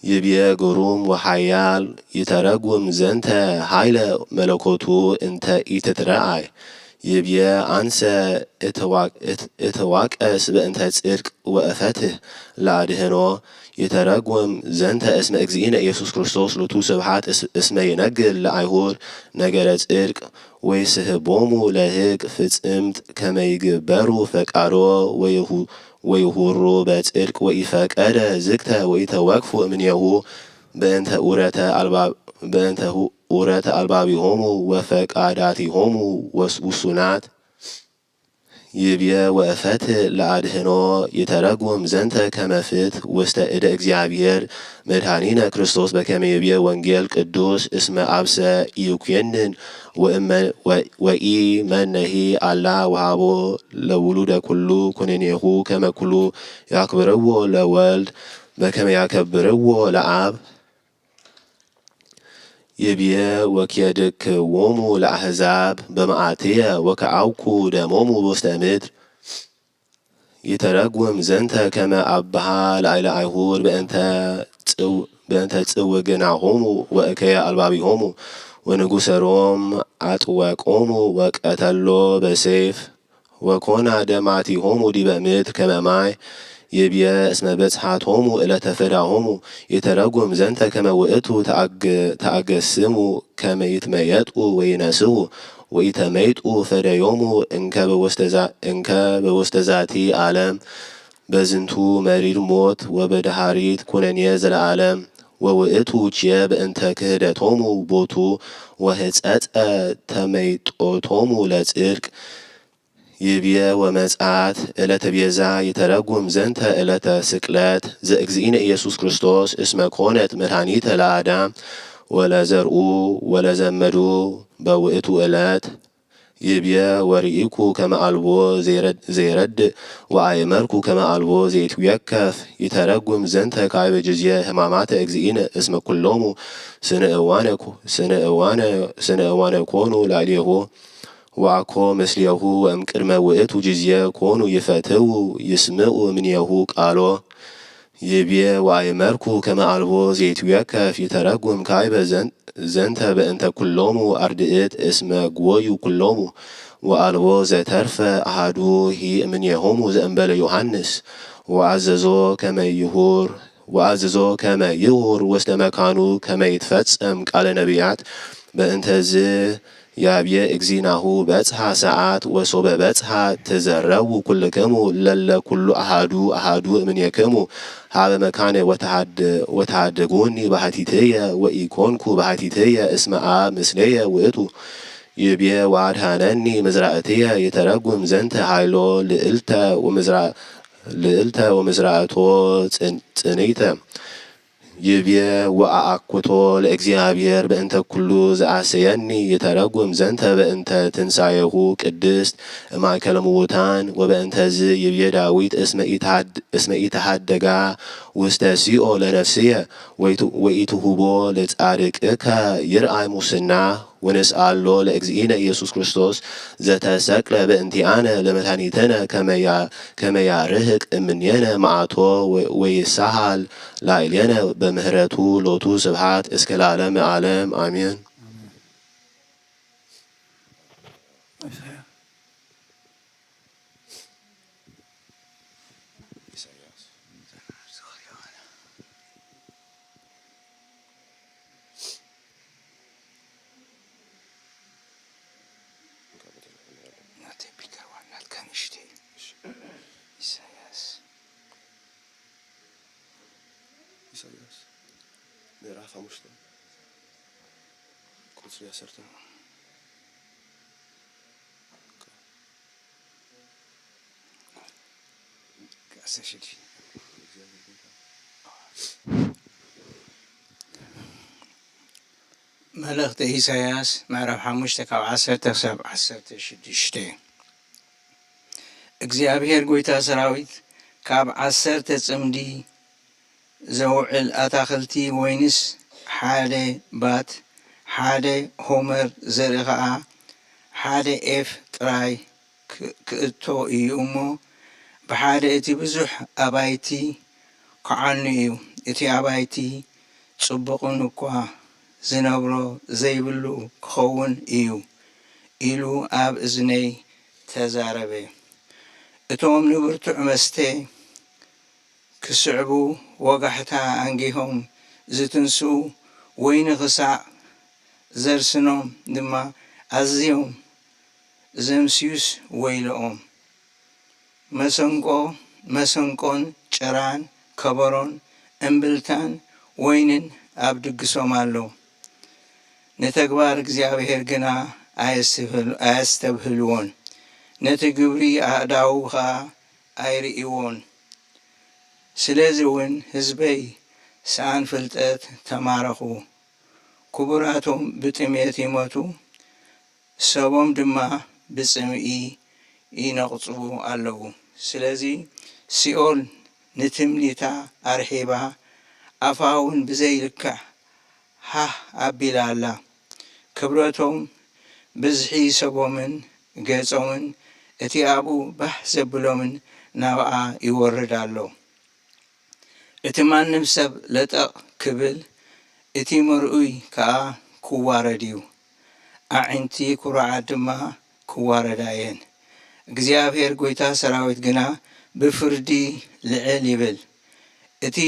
ይብየ ግሩም ወሓያል ይተረጉም ዘንተ ኃይለ መለኮቱ እንተ ኢትትረኣይ ይብየ አንሰ እተዋቀስ በእንተ ጽድቅ ወእፈትህ ለአድህኖ ይተረጉም ዘንተ እስመ እግዚእነ ኢየሱስ ክርስቶስ ሎቱ ስብሐት እስመ ይነግር ለአይሁድ ነገረ ጽድቅ ወይስህቦሙ ለሕግ ፍጽምት ከመይግበሩ ፈቃዶ ወይሁሩ በጽድቅ ወኢፈቀደ ዝግተ ወኢተወክፉ እምኔሁ በእንተ ኡረተ አልባቢሆሙ ወፈቃዳቲሆሙ ውሱናት ይብየ ወእፈትህ ለአድህኖ ይተረጉም ዘንተ ከመ ፍትሕ ውስተ እደ እግዚአብሔር መድኃኒነ ክርስቶስ በከመ ይብየ ወንጌል ቅዱስ እስመ አብሰ ኢይኩንን ወኢ መነሂ አላ ወሃቦ ለውሉደ ኩሉ ኩነኔሁ ከመ ኩሉ ያክብርዎ ለወልድ በከመ ያከብርዎ ለአብ ይብየ ወኬድክዎሙ ለአሕዛብ በመዓትየ ወከአውኩ ደሞሙ በውስተ ምድር ይተረጉም ዘንተ ከመ አብሃ ለአይለ አይሁድ በእንተ ጽውግናሆሙ ወእከየ አልባቢሆሙ ወንጉሰ ሮም አጥወቆሙ ወቀተሎ በሴፍ ወኮና ደማቲሆሙ ዲበ ምድር ከመ ማይ ይብየ እስመ በጽሐቶሙ እለተ ፈዳሆሙ ይተረጉም ዘንተ ከመ ውእቱ ተአገስሙ ከመ ይትመየጡ ወይነስኡ ወኢተመይጡ ፈደዮሙ እንከ በውስተ ዛቲ ዓለም በዝንቱ መሪር ሞት ወበደሃሪት ኩነኔ ዘለዓለም ወውእቱ ቼ በእንተ ክህደቶሙ ቦቱ ወህጸጸ ተመይጦቶሙ ለጽድቅ ይብየ ወመጽአት እለተ ቤዛ ይተረጉም ዘንተ እለተ ስቅለት ዘእግዚእነ ኢየሱስ ክርስቶስ እስመ ኮነት መድኃኒተ ለአዳም ወለዘርኡ ወለዘመዱ በውእቱ እለት ይብየ ወርኢኩ ከመ አልቦ ዘይረድእ ወአእመርኩ ከመ አልቦ ዘይትዌከፍ ይተረጉም ዘንተ ካይበ ጅዝየ ህማማተ እግዚእነ እስመ ኩሎሙ ስነ እዋነ ኮኑ ላዕሌሁ ወአኮ ምስሌሁ ወእምቅድመ ውእቱ ጊዜ ኮኑ ይፈትው ይስምዑ እምኔሁ ቃሎ። ይቤ ወአእመርኩ ከመ አልቦ ዘይትዌከፍ ይተረጉም ካይበ ዘንተ በእንተ ኩሎሙ አርድእት እስመ ጎዩ ኩሎሙ ወአልቦ ዘተርፈ አሐዱ ሂ እምኔሆሙ ዘእንበለ ዮሐንስ ወአዘዞ ከመ ይሁር ወአዘዞ ከመ ይሁር ውስተ መካኑ ከመ ይትፈጸም ቃለ ነቢያት በእንተዝ ያብየ እግዚእናሁ በጽሐ ሰዓት ወሶበ በጽሐ ተዘረቡ ኩልክሙ ለለ ኩሉ አሃዱ አሃዱ እምኔክሙ ሀበ መካነ ወተሃደጉኒ ባህቲትየ ወኢኮንኩ ባህቲትየ እስመ አብ ምስሌየ ውእቱ ይብየ ወአድኃነኒ ምዝራእትየ ይተረጉም ዘንተ ኃይሎ ልእልተ ወምዝራ ልእልተ ወምዝራእቶ ጽን- ጽንይተ ይብየ ወአአኩቶ ለእግዚኣብሔር በእንተ ኩሉ ዘአሰየኒ ይተረጉም ዘንተ በእንተ ትንሳኤሁ ቅድስት እማእከለ ምዉታን ወበእንተዝ ይብየ ዳዊት እስመ ኢትሃድ- እስመ ኢተሃደጋ ውስተ ሲኦ ለነፍስየ ወይቱ- ወኢትሁቦ ለጻድቅከ ይርአይ ሙስና ወነስአሎ ለእግዚእነ ኢየሱስ ክርስቶስ ዘተሰቅለ በእንቲአነ ለመድኃኒትነ ከመያ- ከመያርህቅ እምኔነ መዓቶ ወ- ወይሳሃል ላዕሌነ በምህረቱ ሎቱ ስብሐት እስከ ለዓለመ ዓለም አሜን። ኢሳያስ ናተይ ፒተር ዋን ናትካ ንእሽተይ። ኢሳያስ ኢሳያስ ምዕራፍ ሓሙሽተ ቁጽሪ ዓሰርተ። መልእኽቲ ኢሳያስ ምዕራፍ ሓሙሽተ ካብ ዓሰርተ ክሳብ ዓሰርተ ሽዱሽተ። እግዚኣብሔር ጐይታ ሰራዊት ካብ ዓሰርተ ጽምዲ ዘውዕል ኣታኽልቲ ወይንስ ሓደ ባት ሓደ ሆመር ዘርኢ ኸኣ ሓደ ኤፍ ጥራይ ክ- ክእቶ እዩ እሞ፣ ብሓደ እቲ ብዙሕ ኣባይቲ ክዓኑ እዩ። እቲ ኣባይቲ ጽቡቕን እኳ ዝነብሮ ዘይብሉ ክኸውን እዩ ኢሉ ኣብ እዝነይ ተዛረበ። እቶም ንብርቱዕ መስተ ክስዕቡ ወጋሕታ ኣንጊሆም ዝትንስኡ፣ ወይኒ ክሳዕ ዘርስኖም ድማ ኣዝዮም ዘምስዩስ ወይለኦም። መሰንቆ መሰንቆን ጭራን ከበሮን እምብልታን ወይንን ኣብ ድግሶም ኣሎ። ንተግባር እግዚኣብሔር ግና ኣየስተብህል- ኣየስተብህልዎን፣ ነቲ ግብሪ ኣእዳዉ ኸኣ ኣይርእይዎን። ስለዚ እውን ህዝበይ ሰኣን ፍልጠት ተማረኹ፣ ክቡራቶም ብጥሜት ይሞቱ፣ ሰቦም ድማ ብጽምኢ ይነቕጹ ኣለዉ። ስለዚ ሲኦል ንትምኒታ ኣርሒባ፣ ኣፋ እውን ብዘይ ልክዕ ሃህ ኣቢላ ኣላ። ክብረቶም፣ ብዝሒ ሰቦምን ገጾምን፣ እቲ ኣብኡ ባህ ዘብሎምን ናብኣ ይወርድ ኣሎ። እቲ ማንም ሰብ ለጠቕ ክብል፣ እቲ ምርኡይ ከኣ ክዋረድ እዩ። ኣዒንቲ ኩሩዓት ድማ ክዋረዳ እየን። እግዚኣብሔር ጐይታ ሰራዊት ግና ብፍርዲ ልዕል ይብል። እቲ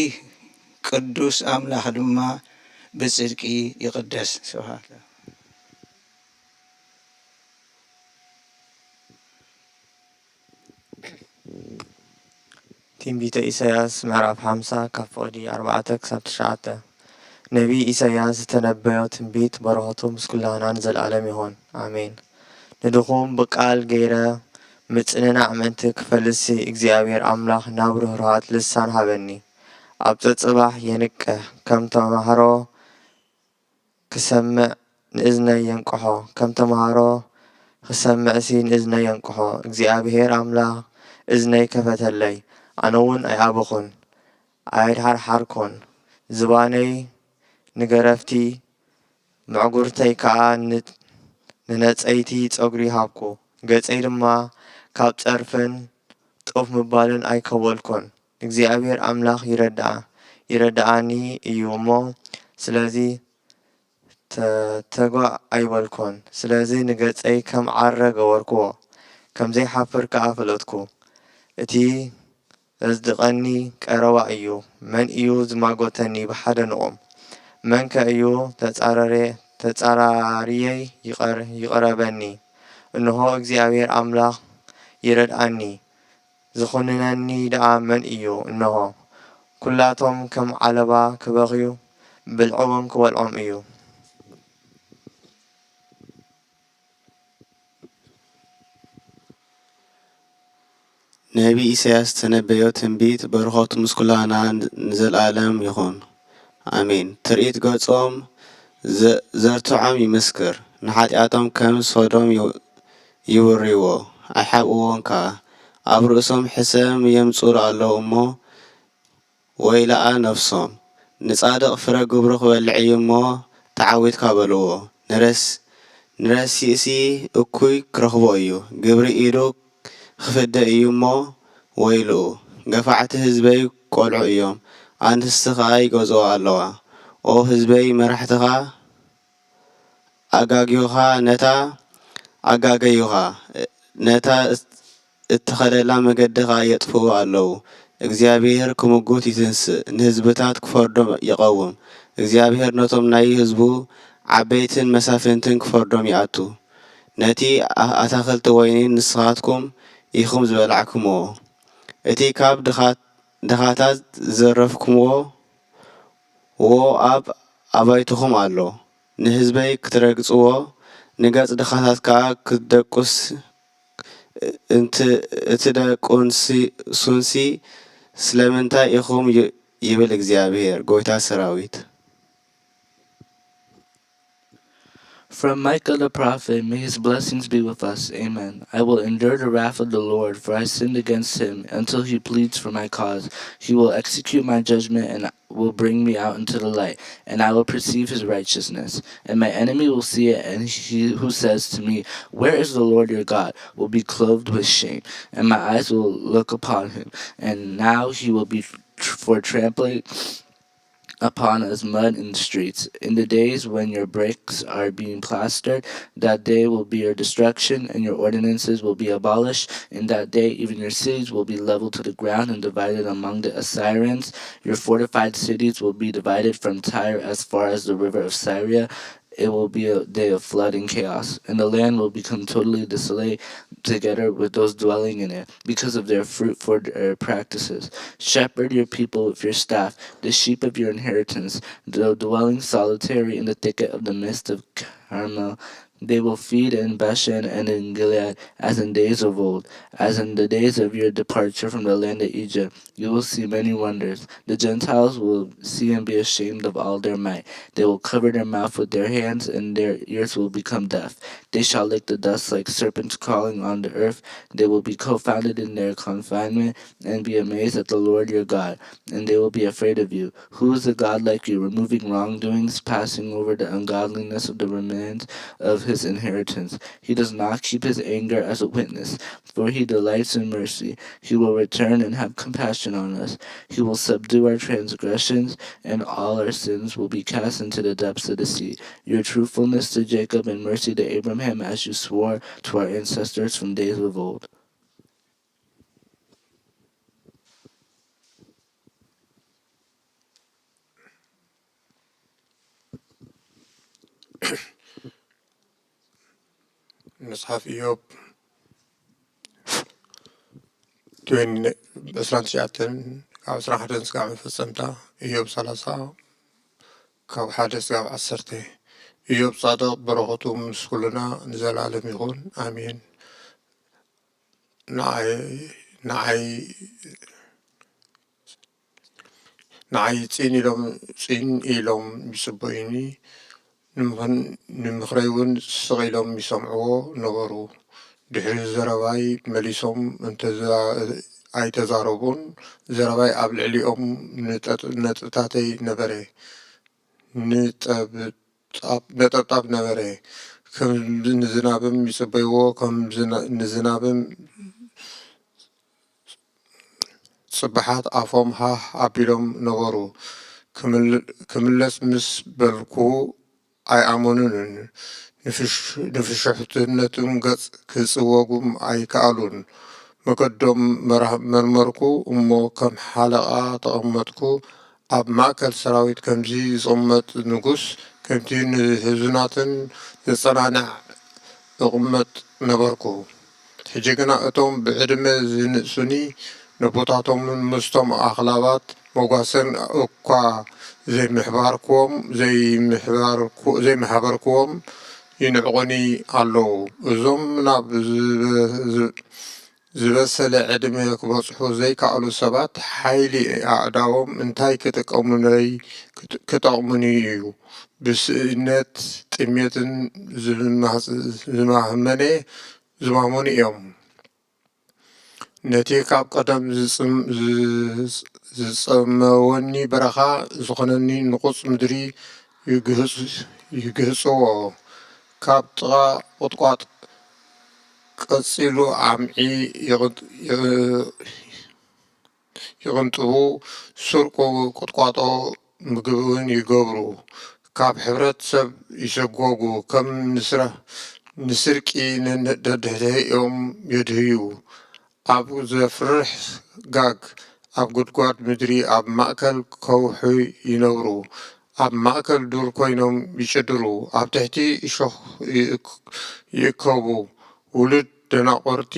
ቅዱስ ኣምላኽ ድማ ብጽድቂ ይቕደስ። ስብሓት ለ ትንቢተ ኢሳይያስ ምዕራፍ ሓምሳ ካብ ፍቕዲ ኣርባዕተ ክሳብ ትሽዓተ። ነቢይ ኢሳይያስ ዝተነበዮ ትንቢት በረኸቱ ምስ ኩላህና ንዘለኣለም ይኹን። ኣሜን። ንድኹም ብቃል ገይረ ምጽንናዕ ምእንቲ ክፈልሲ እግዚኣብሔር ኣምላኽ ናብ ርህሩሃት ልሳን ሃበኒ። ኣብ ጸጽባሕ የንቅሕ፣ ከም ተማህሮ ክሰምዕ ንእዝነይ የንቅሖ፣ ከም ተማሃሮ ክሰምዕሲ ንእዝነይ የንቅሖ። እግዚኣብሄር ኣምላኽ እዝነይ ከፈተለይ፣ ኣነ እውን ኣይኣበኹን፣ ኣየድሓርሓርኩን። ዝባነይ ንገረፍቲ፣ ምዕጉርተይ ከኣ ን-፣ ንነጸይቲ ጸጉሪ ሃብኩ። ገጸይ ድማ ካብ ጸርፍን ጡፍ ምባልን ኣይከወልኩን። እግዚኣብሄር ኣምላኽ ይረድኣ-፣ ይረድኣኒ እዩ እሞ፣ ስለዚ ተ-፣ ተጓእ ኣይበልኩን። ስለዚ ንገጸይ ከም ዓረ ገበርክዎ፣ ከም ዘይሓፍር ከኣ ፈለጥኩ። እቲ ዘጽድቐኒ ቀረባ እዩ። መን እዩ ዝማጎተኒ? ብሓደ ንቑም። መንከ እዩ ተጻረሬ-፣ ተጻራርየይ ይቐር-፣ ይቕረበኒ። እንሆ እግዚኣብሔር ኣምላኽ ይረድኣኒ፣ ዝኹንነኒ ደኣ መን እዩ? እንሆ፣ ኲላቶም ከም ዓለባ ክበኽዩ፣ ብልዒ እውን ክበልዖም እዩ። ነቢ ኢሳያስ ዝተነበዮ ትንቢት በረኸቱ ምስ ኩላና ንዘለኣለም ይኹን። ኣሜን። ትርኢት ገጾም ዘ-፣ ዘርትዖም ይምስክር። ንሓጢኣቶም ከም ሶዶም ይው-፣ ይውርይዎ፣ ኣይሓብእዎን ከኣ። ኣብ ርእሶም ሕሰም የምጽኡሉ ኣለዉ እሞ፣ ወይለኣ ነፍሶም። ንጻድቕ ፍረ ግብሩ ክበልዕ እዩ እሞ፣ ተዓዊትካ በልዎ። ንረስ-፣ ንረሲእሲ እኩይ ክረኽቦ እዩ። ግብሪ ኢዱ ክፍደ እዩ እሞ፣ ወይልኡ። ገፋዕቲ ህዝበይ ቈልዑ እዮም፣ ኣንስቲ ኸኣ ይገዝኦ ኣለዋ። ኦ ህዝበይ፣ መራሕትኻ ኣጋግዩኻ፣ ነታ ኣጋገዩኻ፣ ነታ እትኸደላ መገዲ ኸኣ የጥፍኡ ኣለዉ። እግዚኣብሄር ክምጉት ይትንስእ፣ ንህዝብታት ክፈርዶም ይቐውም። እግዚኣብሄር ነቶም ናይ ህዝቡ ዓበይትን መሳፍንትን ክፈርዶም ይኣቱ። ነቲ ኣ-፣ ኣታኽልቲ ወይኒ ንስኻትኩም ኢኹም ዝበላዕኩምዎ፣ እቲ ካብ ድኻ-፣ ድኻታት ዝዘረፍኩምዎ፣ ዎ ኣብ ኣባይትኹም ኣሎ። ንህዝበይ ክትረግጽዎ፣ ንገጽ ድኻታት ከኣ ክትደቁስ እንት-፣ እትደቁንሲ-፣ ሱንሲ ስለምንታይ ኢኹም? ይ-፣ ይብል እግዚኣብሄር፣ ጐይታ ሰራዊት። From Micah the prophet, may his blessings be with us. Amen. I will endure the wrath of the Lord, for I sinned against him, until he pleads for my cause. He will execute my judgment and will bring me out into the light, and I will perceive his righteousness. And my enemy will see it, and he who says to me, "Where is the Lord your God?" will be clothed with shame, and my eyes will look upon him, and now he will be tr-, for trampling upon as mud in the streets. In the days when your bricks are being plastered, that day will be your destruction, and your ordinances will be abolished. In that day, even your cities will be leveled to the ground and divided among the Assyrians. Your fortified cities will be divided from Tyre as far as the river of Syria. It will be a day of flood and chaos, and the land will become totally desolate together with those dwelling in it because of their fruitful, uh, practices. Shepherd your people with your staff, the sheep of your inheritance, though dwelling solitary in the thicket of the midst of Carmel. They will feed in Bashan and in Gilead, as in days of old, as in the days of your departure from the land of Egypt. You will see many wonders. The Gentiles will see and be ashamed of all their might. They will cover their mouth with their hands, and their ears will become deaf. They shall lick the dust like serpents crawling on the earth. They will be confounded in their confinement and be amazed at the Lord your God, and they will be afraid of you. Who is a God like you, removing wrongdoings, passing over the ungodliness of the remnant of his inheritance? He does not keep his anger as a witness, for he delights in mercy. He will return and have compassion on us. He will subdue our transgressions, and all our sins will be cast into the depths of the sea. Your truthfulness to Jacob and mercy to Abraham, as you swore to our ancestors from days of old. መጽሓፍ ኢዮብ ትዌንቲ፣ ዕስራን ትሽዓተን ካብ ዕስራን ሓደን ስጋዕ መፈጸምታ። ኢዮብ ሰላሳ ካብ ሓደ ስጋዕ ዓሰርተ። ኢዮብ ጻድቕ፣ በረኸቱ ምስ ኩልና ንዘለኣለም ይኹን፣ ኣሜን። ንዓይ፣ ንዓይ፣ ንዓይ ጽን ኢሎም፣ ጽን ኢሎም ይጽበዩኒ፣ ንምኽን-፣ ንምኽረይ እውን ስቕ ኢሎም ይሰምዕዎ ነበሩ። ድሕሪ ዘረባይ መሊሶም እንተዛ-፣ ኣይተዛረቡን፣ ዘረባይ ኣብ ልዕሊኦም ንጠጥ-፣ ነጥብታተይ ነበረ። ንጠብ-፣ ነጠብጣብ ነበረ። ከም ንዝናብም ይጽበይዎ፣ ከም ዝና-፣ ንዝናብም ጽባሓት ኣፎም ሃህ ኣቢሎም ነበሩ። ክምል-፣ ክምለስ ምስ በልኩ ኣይኣመኑንን። ንፍሽ-፣ ንፍሽሕትነቶም ገጽ ክጽወጉም ኣይከኣሉን። መገዶም መራ-፣ መርመርኩ እሞ ከም ሓለቓ ተቐመጥኩ። ኣብ ማእከል ሰራዊት ከምዚ ዝቕመጥ ንጉስ፣ ከምቲ ንህዙናትን ዘጸናንዕ እቕመጥ ነበርኩ። ሕጂ ግና እቶም ብዕድመ ዝንእሱኒ ነቦታቶምን ምስቶም ኣኽላባት መጓሰን እኳ ዘይምሕባርክዎም፣ ዘይምሕባርኩ-፣ ዘይምሓበርክዎም ይንዕቑኒ ኣለዉ። እዞም ናብ ዝበ-፣ ዝ-፣ ዝበሰለ ዕድመ ክበጽሑ ዘይከኣሉ ሰባት፣ ሓይሊ ኣእዳዎም እንታይ ክጥቀሙለይ ክጥ-፣ ክጠቕሙኒ እዩ? ብስእነት፣ ጥሜትን ዝማህ-፣ ዝማህመነ፣ ዝማህመኑ እዮም። ነቲ ካብ ቀደም ዝጽም-፣ ዝጽ-፣ ዝጸመወኒ በረኻ ዝኾነኒ ንቑጽ ምድሪ ይግህጽ-፣ ይግህጽዎ። ካብ ጥቓ ቁጥቋጥ ቀጺሉ ኣምዒ ይቕንጥ-፣ ይቕ-፣ ይቕንጥቡ፣ ሱር ቁ-፣ ቁጥቋጦ ምግቢ እውን ይገብሩ። ካብ ሕብረት ሰብ ይሰጎጉ፣ ከም ንስራ-፣ ንስርቂ ነን-፣ ደድሕድሕኦም የድህዩ። ኣብ ዘፍርሕ ጋግ፣ ኣብ ጉድጓድ ምድሪ፣ ኣብ ማእከል ከውሒ ይነብሩ። ኣብ ማእከል ዱር ኮይኖም ይጭድሩ፣ ኣብ ትሕቲ እሾኽ ይእክ-፣ ይእከቡ። ውሉድ ደናቑርቲ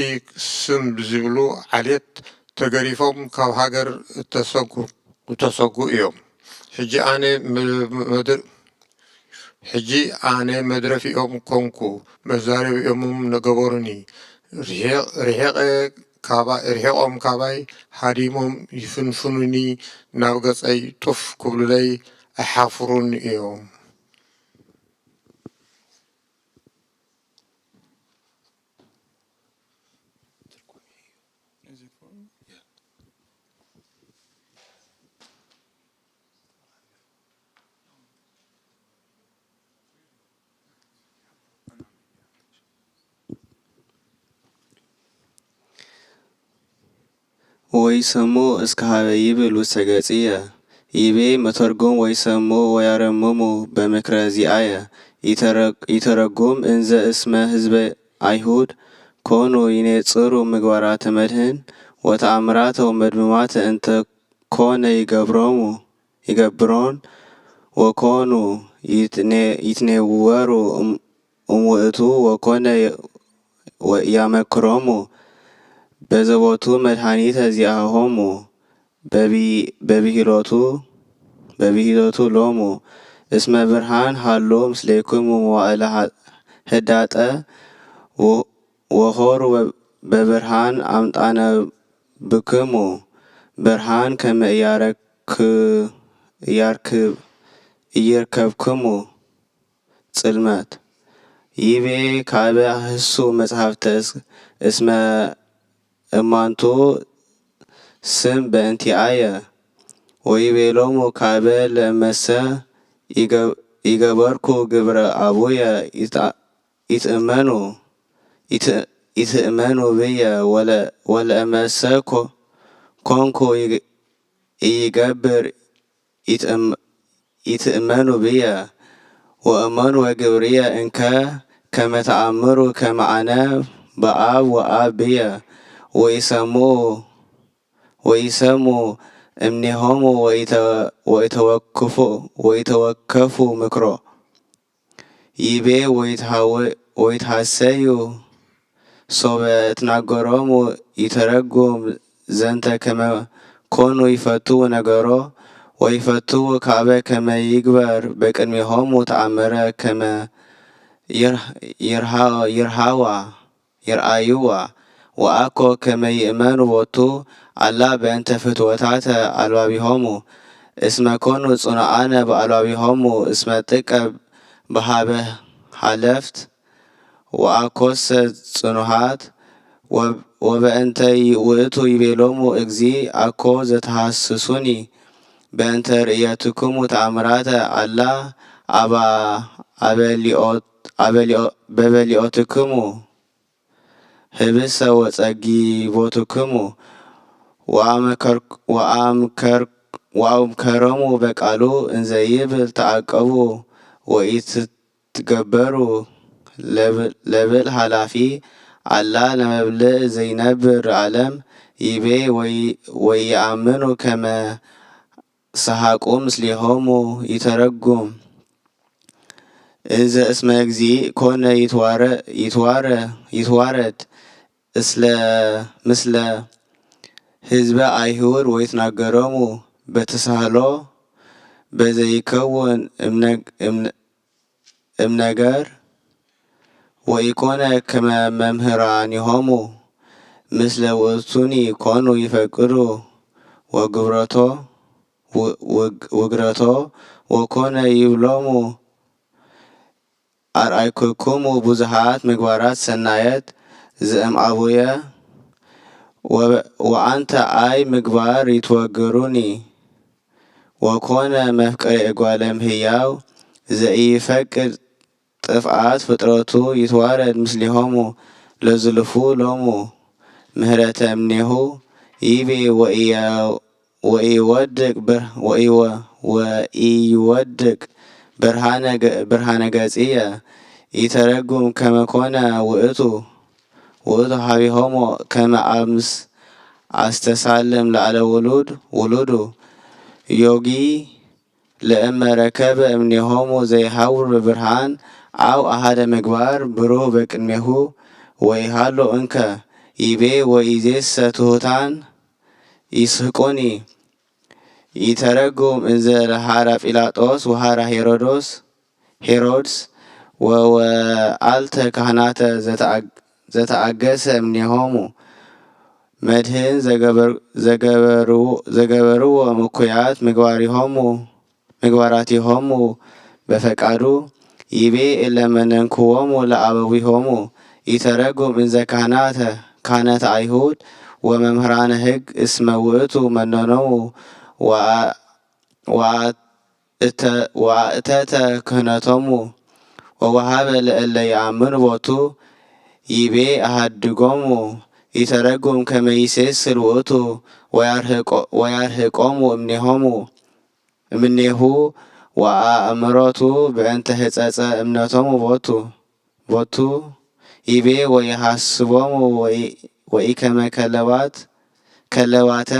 ስም ዝብሉ ዓሌት ተገሪፎም ካብ ሃገር እተሰጉ፣ እተሰጉ እዮም። ሕጂ ኣነ መ-፣ መድር-፣ ሕጂ ኣነ መድረፊኦም ኮንኩ፣ መዛረቢኦምም ገበሩኒ። ርሒቕ-፣ ርሒቐ ካባ-፣ ርሒቖም ካባይ ሃዲሞም ይፍንፍኑኒ፣ ናብ ገጸይ ጡፍ ክብሉለይ ኣይሓፍሩን እዮም። ወይሰሙ እስከ ሀበ ይብል ውስተ ገጽየ። ይቤ መተርጉም ወይሰሙ ወያረምሙ በምክረ ዚአየ። ይተረ-፣ ይተረጉም እንዘ እስመ ህዝበ አይሁድ ኮኑ ይኔጽሩ ምግባራተ መድህን ወተአምራተ ወመድምማተ እንተ ኮነ ይገብሮሙ፣ ይገብሮን ወኮኑ ይትኔ-፣ ይትኔወሩ እም-፣ እምውእቱ ወኮነ ወ-፣ ያመክሮሙ በዘቦቱ መድኃኒተ ዚአሆሙ በቢ-፣ በብሂሎቱ፣ በብሂሎቱ ሎሙ እስመ ብርሃን ሃሎ ምስሌክሙ መዋዕለ ሀ-፣ ህዳጠ ወ-፣ ወሆሩ በ-፣ በብርሃን አምጣነ ብክሙ ብርሃን ከመ ኢያረክ-፣ ኢያርክብ-፣ ኢይርከብክሙ ጽልመት። ይቤ ካልእ ህሱ መጽሐፍተ እስ-፣ እስመ እማንቱ ስም በእንቲአየ። ወይቤሎሙ ካልእ ለእመሰ ኢገ-፣ ኢገበርኩ ግብረ አቡየ ኢትአ-፣ ኢትእመኑ፣ ኢት-፣ ኢትእመኑ ብየ፣ ወለ-፣ ወለእመሰ ኮ-፣ ኮንኩ ኢግ-፣ ኢይገብር ኢትእም-፣ ኢትእመኑ ብየ፣ ወእመኑ ወግብርየ እንከ ከመ ተአምሩ ከመ አነ በአብ ወአብ ብየ፣ ወኢሰምዑ፣ ወኢሰምዑ እምኔሆሙ ወኢተ-፣ ወኢተወክፉ፣ ወኢተወከፉ ምክሮ። ይቤ ወይትሃወ-፣ ወይትሃሰዩ ሶበ እትናገሮሙ ይተረጉም ዘንተ ከመ ኮኑ ይፈትዉ ነገሮ ወይፈትዉ ካበ ከመ ይግበር በቅድሜሆሙ ተአምረ ከመ ይር-፣ ይርሃ-፣ ይርሃዋ ይርአይዋ ወአኮ ከመ ይእመኑ ቦቱ አላ በእንተ ፍትወታተ አልባቢሆሙ እስመ ኮኑ ጽኑዓነ በአልባቢሆሙ እስመ ጥቀ በሃበ ሃለፍት ወአኮሰ ጽኑሃት ወ-፣ ወበእንተ ውእቱ ይቤሎሙ እግዚ አኮ ዘተሃስሱኒ በእንተ ርእየትክሙ ተአምራተ አላ አባ አበሊኦት-፣ አበሊኦ-፣ በበሊኦትክሙ ህብሰ ወጸጊቦትክሙ ወአመከር-፣ ወአምከር-፣ ወአምከሮሙ በቃሉ እንዘ ይብል ተዓቀቡ ወኢትትገበሩ ለብ-፣ ለብል ሃላፊ አላ ለመብልዕ ዘይነብር ለዓለም ይቤ ወይ-፣ ወይአምኑ ከመ ሰሐቁ ምስሌሆሙ ይተረጉም። እንዘ እስመ እግዚእ ኮነ ይትዋረ-፣ ይትዋረ-፣ ይትዋረድ እስለ ምስለ ህዝበ ኣይሁድ ወይትናገሮሙ በተሳህሎ በዘይከውን እምነ-፣ እምነ-፣ እምነገር ወኢኮነ ከመ መምህራኒሆሙ ምስለ ውእቱኒ ኮኑ ይፈቅዱ ወግብረቶ ው-፣ ውግ-፣ ውግረቶ ወኮነ ይብሎሙ ኣርኣይኩኩሙ ብዙሃት ምግባራት ሰናየት ዘእም ኣቡየ ወ-፣ ወአንተ አይ ምግባር ይትወግሩኒ ወኮነ መፍቀሬ እጓለ እምሕያው ዘኢይፈቅድ ጥፍኣት ፍጥረቱ ይትዋረድ ምስሌሆሙ ለዝልፉ ሎሙ ምህረተ እምኔሁ ይቤ ወኢየ-፣ ወኢይወድቅ ብር-፣ ወኢወ-፣ ወኢይወድቅ ብርሃነ ገ-፣ ብርሃነ ገጽየ ኢተረጉም ከመ ኮነ ውእቱ፣ ውእቱ ሀቢሆሞ ከመ አምስ አስተሳልም ለአለ ውሉድ ውሉዱ ዮጊ ለእመ ረከበ እምኔሆሙ ዘይሃውር በብርሃን አው አሃደ ምግባር ብሩህ በቅድሜሁ ወይሃሎ እንከ ይቤ ወኢዜሰ ትሑታን ይስሕቁኒ። ይተረጉም እንዘ ለሃራ ጲላጦስ ወሃራ ሄሮዶስ፣ ሄሮድስ ወወአልተ ካህናተ ዘተአግ-፣ ዘተአገሰ እምኔሆሙ መድህን ዘገበር-፣ ዘገበርዎ-፣ ዘገበርዎ ምኩያት ምግባሪሆሙ፣ ምግባራቲሆሙ በፈቃዱ ይቤ እለ መነንክዎሙ ለአበዊሆሙ። ይተረጉም እንዘ ካህናተ፣ ካህናተ አይሁድ ወመምህራነ ሕግ እስመ ውእቱ መነኖሙ ወአ-፣ ወአ-፣ እተ-፣ ወአእተተ ክህነቶሙ ወወሃበ ለእለ ይአምኑ ቦቱ ይቤ አሃድጎሙ። ይተረጉም ከመ ይሴስል ውእቱ ወያርህቆ-፣ ወያርህቆሙ እምኔሆሙ፣ እምኔሁ ወአእምሮቱ በእንተ ህጸጸ እምነቶሙ ቦቱ፣ ቦቱ ይቤ ወይሃስቦሙ ወኢ-፣ ወኢከመ ከለባት፣ ከለባተ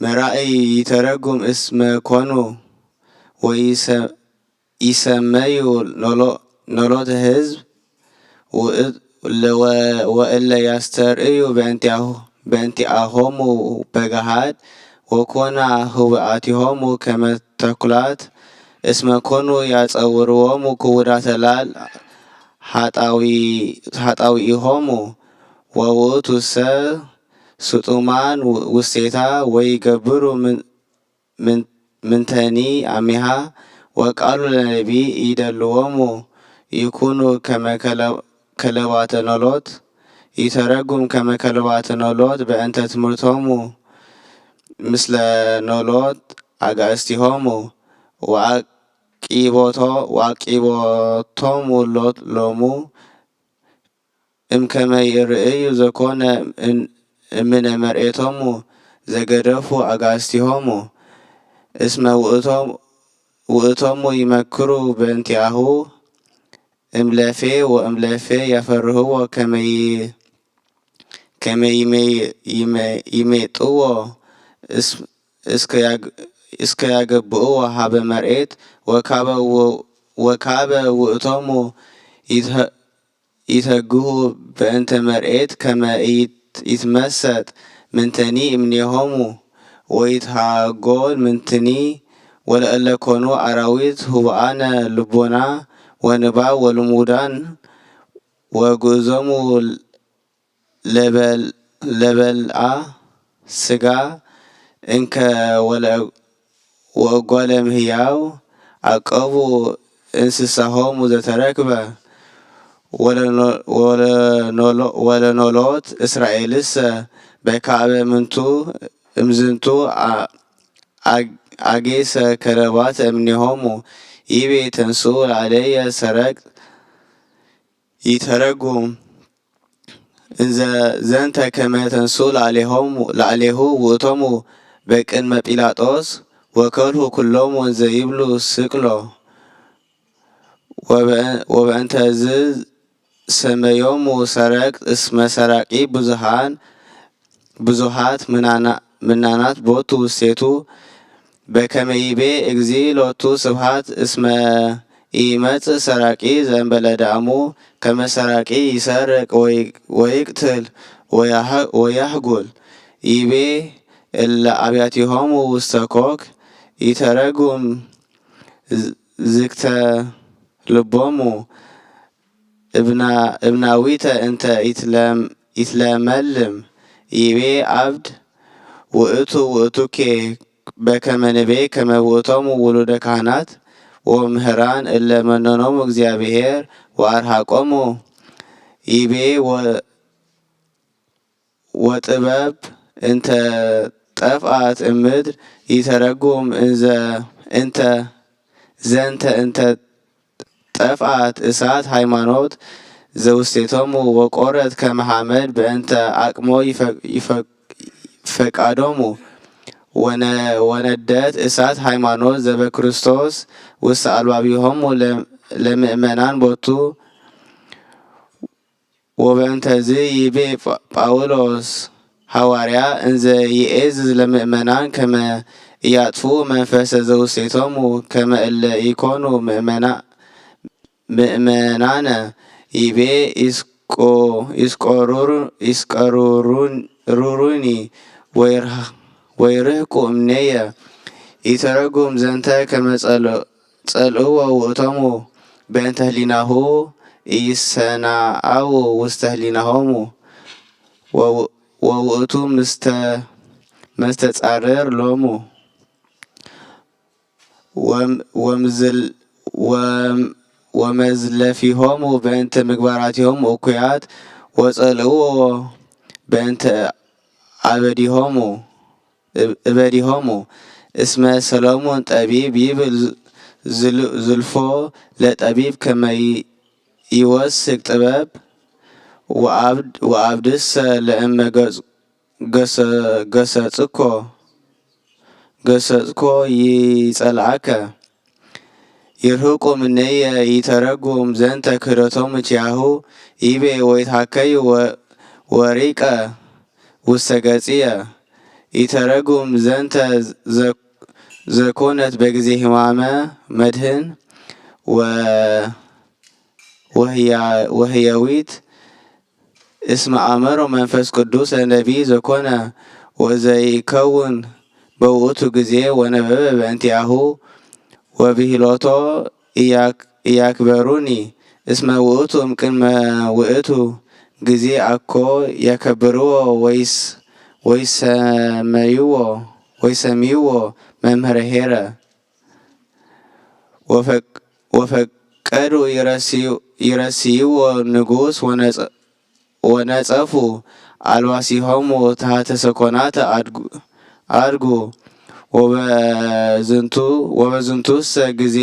መራእይ ይተረጉም እስመ ኮኑ ወይሰ-፣ ይሰመዩ ኖሎ-፣ ኖሎተ ህዝብ ውእ-፣ ለወ-፣ ወእለ ያስተርእዩ በእንቲአሁ-፣ በእንቲአሆሙ በገሃድ ወኮና ህውአቲሆሙ ከመ ተኩላት እስመ ኮኑ ያጸውርዎሙ ክቡዳተ ላል ሃጣዊ-፣ ሃጣዊኢሆሙ ወውእቱሰ ስጡማን ው-፣ ውስቴታ ወይገብሩ ምን-፣ ምን-፣ ምንተኒ አሚሃ ወቃሉ ለነቢይ ኢደልዎሙ ይኩኑ ከመ ከለ-፣ ከለባተ ኖሎት። ይተረጉም ከመ ከለባተ ኖሎት በእንተ ትምህርቶሙ ምስለ ኖሎት አጋእዝቲሆሙ ወአቂቦቶ-፣ ወአቂቦቶሙ ሎት ሎሙ እምከመ ይርእዩ ዘኮነ እን-፣ እምነ መርኤቶሙ ዘገደፉ አጋእዝቲሆሙ። እስመ ውእቶም-፣ ውእቶሙ ይመክሩ በእንቲአሁ እምለፌ ወእምለፌ ያፈርህዎ ከመ ይ-፣ ከመ ይሜ-፣ ይሜ-፣ ይሜጥዎ እስ-፣ እስከ ያግ-፣ እስከ ያገብእዎ ሀበ መርኤት ወካበ ው-፣ ወካበ ውእቶሙ ይትሀ-፣ ይተግሁ በእንተ መርኤት ከመ ኢት-፣ ኢትመሰጥ ምንተኒ እምኔሆሙ ወይትሃጎል ምንትኒ ወለእለ ኮኑ አራዊት ህቡአነ ልቦና ወንባብ ወልሙዳን ወግእዞሙ ለበል-፣ ለበልአ ስጋ እንከ ወለ-፣ ወእጓለ እምህያው አቀቡ እንስሳሆሙ ዘተረክበ ወለኖ-፣ ወለኖሎ-፣ ወለኖሎት እስራኤልሰ በካበ ምንቱ እምዝንቱ አ-፣ አግ-፣ አጌሰ ከለባት እምኔሆሙ ይቤ ተንስኡ ለአለየ ሰረቅ ይተረጉም። እንዘ ዘንተ ከመ ተንሱ ለአሌሆሙ፣ ለአሌሁ ውእቶሙ በቅድመ ጲላጦስ ወከልሁ ኩሎሙ እንዘ ይብሉ ስቅሎ። ወበ-፣ ወበእንተዝ ሰመዮሙ ሰረቅት እስመ ሰራቂ ብዙሃን፣ ብዙሃት ምናና-፣ ምናናት ቦቱ ውስቴቱ በከመ ይቤ እግዚእ ሎቱ ስብሐት እስመ ኢይመጽእ ሰራቂ ዘእንበለ ደአሙ፣ ከመ ሰራቂ ይሰርቅ ወይ-፣ ወይቅትል ወያህ-፣ ወያህጉል። ይቤ እለ አብያቲሆሙ ውስተ ኮክ ኢተረጉም ዝ-፣ ዝግተ ልቦሙ እብና-፣ እብናዊተ እንተ ኢትለም-፣ ኢትለመልም። ይቤ አብድ ውእቱ ውእቱኬ በከመ ንቤ ከመ ውእቶሙ ውሉደ ካህናት ወምህራን እለ መነኖሙ እግዚአብሔር ወአርሃቆሙ። ይቤ ወ-፣ ወጥበብ እንተ ጠፍአት እምድር ይተረጉም እንዘ እንተ ዘንተ እንተ ጠፍአት እሳት ሃይማኖት ዘውስቴቶሙ ወቆረት ከመ ሐመድ በእንተ አቅሞ ይፈ-፣ ይፈ-፣ ፈቃዶሙ ወነ-፣ ወነደት እሳት ሃይማኖት ዘበክርስቶስ ውስተ አልባቢሆሙ ለ-፣ ለምእመናን ቦቱ። ወበእንተዝ ይቤ ጳ-፣ ጳውሎስ ሐዋርያ እንዘ ይኤዝዝ ለምእመናን ከመ ኢያጥፍኡ መንፈሰ ዘውስቴቶሙ ከመ እለ ኢኮኑ ምእመና-፣ ምእመናነ። ይቤ ኢስቆ-፣ ኢስቆሩር-፣ ኢስቀሩሩን-፣ ሩሩኒ ወይርህ-፣ ወይርህቁ እምኔየ። ኢተረጉም ዘንተ ከመ ጸል-፣ ጸልእዎ ውእቶሙ በእንተ ህሊናሁ ኢሰናአው ውስተ ህሊናሆሙ ወው-፣ ወውእቱ ምስተ-፣ መስተጻርር ሎሙ ወም-፣ ወምዝል-፣ ወም-፣ ወመዝለፊሆሙ በእንተ ምግባራቲሆሙ እኩያት ወጸልእዎ በእንተ አበዲሆሙ። እብ-፣ እበዲሆሙ። እስመ ሰሎሞን ጠቢብ ይብል ዝ-፣ ዝል-፣ ዝልፎ ለጠቢብ ከመ ይ-፣ ይወስክ ጥበብ ወአብድ-፣ ወአብድሰ ለእመ ገጽ-፣ ገሰ-፣ ገሰጽኮ፣ ገሰጽኮ ይጸልአከ። ይርህቁ ምኔየ ይተረጉም ዘንተ ክህደቶም እኪያሁ ይቤ ወይትሃከዩ ወ-፣ ወሪቀ ውስተ ገጽየ። ይተረጉም ዘንተ ዘ-፣ ዘኮነት በጊዜ ሕማመ መድህን ወ-፣ ወህያ-፣ ወህየዊት እስመ አመሮ መንፈስ ቅዱስ ለነቢይ ዘኮነ ወዘይከውን በውእቱ ጊዜ ወነበበ በእንቲአሁ ወብሂሎቶ ኢያክ-፣ ኢያክበሩኒ እስመ ውእቱ እምቅድመ ውእቱ ጊዜ አኮ ያከብርዎ ወይስ-፣ ወይሰመይዎ፣ ወይሰምይዎ መምህረ ኄረ። ወፈቅ-፣ ወፈቀዱ ይረስዩ-፣ ይረስይዎ ንጉስ ወነጸ-፣ ወነጸፉ አልባሲሆሙ ታህተ ሰኮናተ አድጉ-፣ አድጉ። ወበዝንቱ፣ ወበዝንቱሰ ጊዜ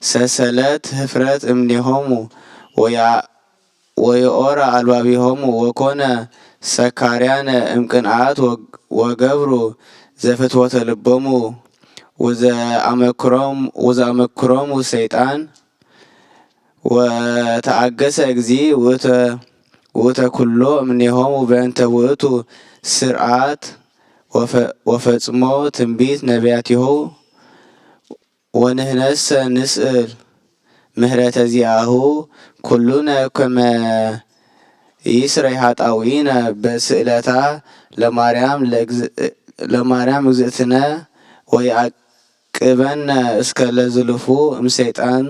ሰሰለት ህፍረት እምኔሆሙ ወያ-፣ ወየኦረ አልባቢሆሙ ወኮነ ሰካርያነ እምቅንዓት ወ-፣ ወገብሩ ዘፍትወተ ልቦሙ ወዘአመክሮም-፣ ወዘአመክሮሙ ሰይጣን ወተአገሰ እግዚ ውእተ-፣ ውእተ ኩሎ እምኔሆሙ በእንተ ውእቱ ስርዓት ወፈ-፣ ወፈጽሞ ትንቢት ነቢያቲሁ። ወንህነሰ ንስእል ምህረተ ዚአሁ ኩሉነ ከመ ይስረይ ኃጣውኢነ በስእለታ ለማርያም ለእግዝ-፣ ለማርያም እግዝእትነ ወይአቅበነ እስከ ለዝሉፉ እምሰይጣን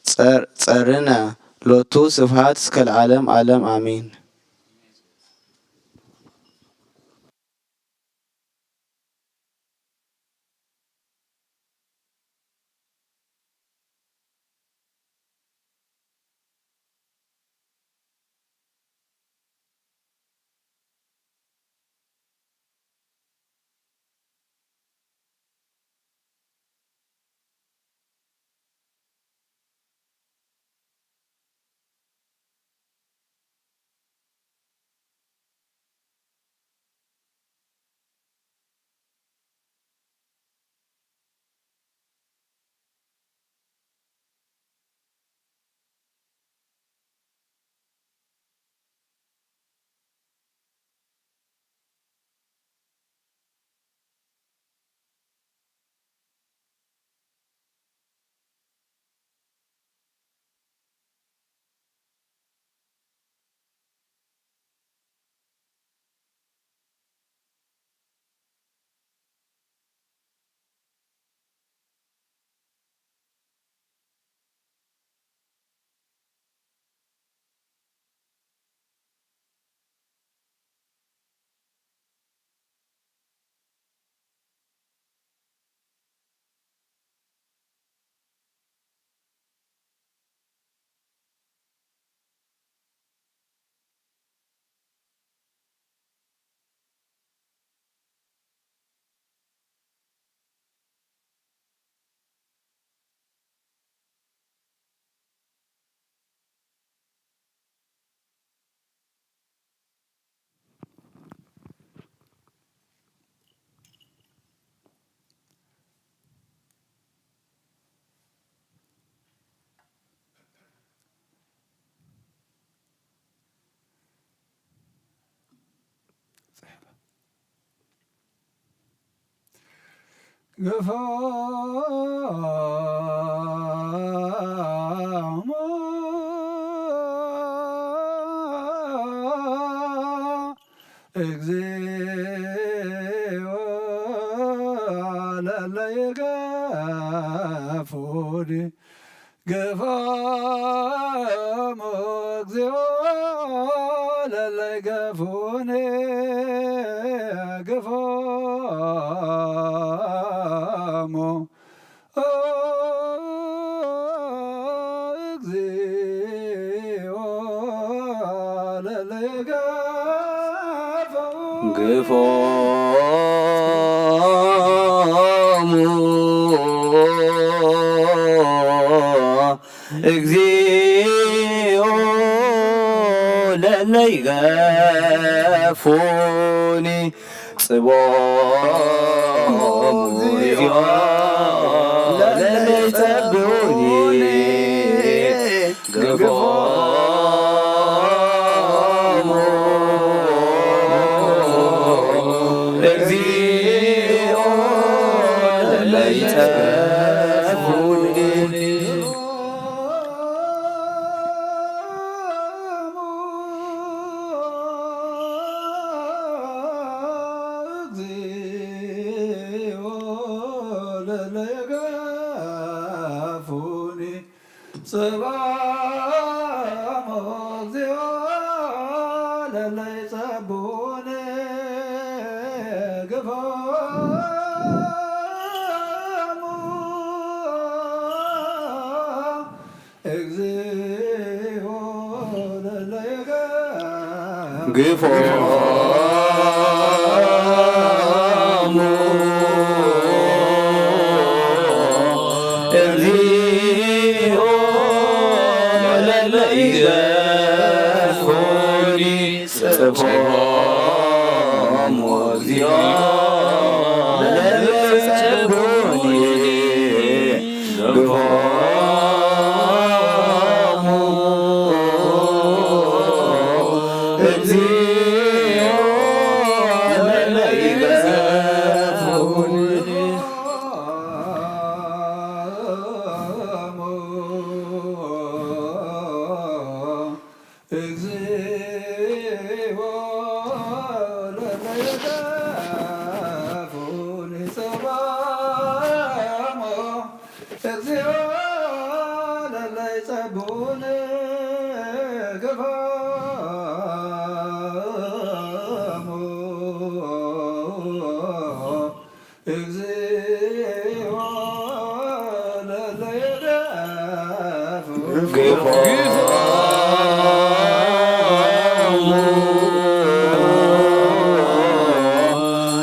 ጸር-፣ ጸርነ። ሎቱ ስብሐት እስከ ለዓለም ዓለም አሜን። ግፎሙ እግዚኦ ለለ ይገፉኒ። ግፎሙ እግዚኦ ለለ ይገፉኒ። ግፎሙ እግዚኦ ለለ ይገፉኒ። ግፎሙ እግዚኦ ለለ ይገፉኒ። ጽቦሙ እግዚኦ ለለ ይጸብኡኒ። ግፎሙ እግዚኦ ለለ ይጸብኡኒ። ጽባሞ እግዚኦ ለለ ይጸብኡኒ። ግፎሙ እግዚኦ ለለ ይገ- ግፎሙ እግዚኦ ለለ ይገፉኒ። ጽፎሙ እግዚኦ ለለ ይጸብኡኒ። ግፎሙ እግዚኦ ለለ ይገፉኒ። እግዚኦ ለለ ይገፉኒ። ጽባሞ እግዚኦ ለለ ይጸብኡኒ። ግፎሙ እግዚኦ ለለ ይገፉ- ግፎሙ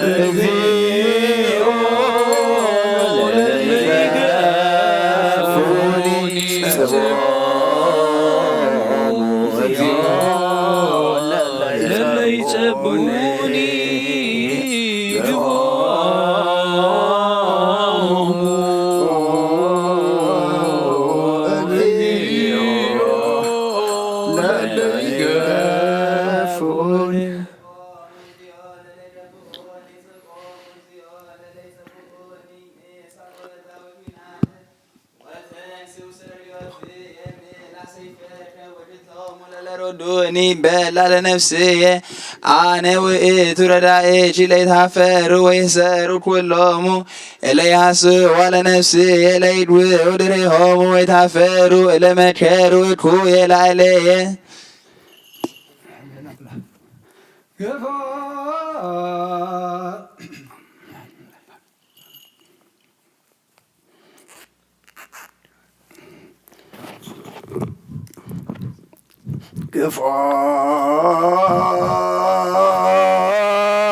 እግዚኦ ለለ ይገፉኒ። ጽቦሙ እግዚኦ ለለ ይጸብኡኒ። ለረዱኒ በላ ለነፍስየ አነ ውእቱ ረዳኤኪ ለይትሃፈሩ ወይሰሩ ኩሎሙ እለ ይሃስዋ ለነፍስየ ለይድውኡ ድሬሆሙ ወይትሃፈሩ እለ መከሩ እኩየ ላዕሌየ።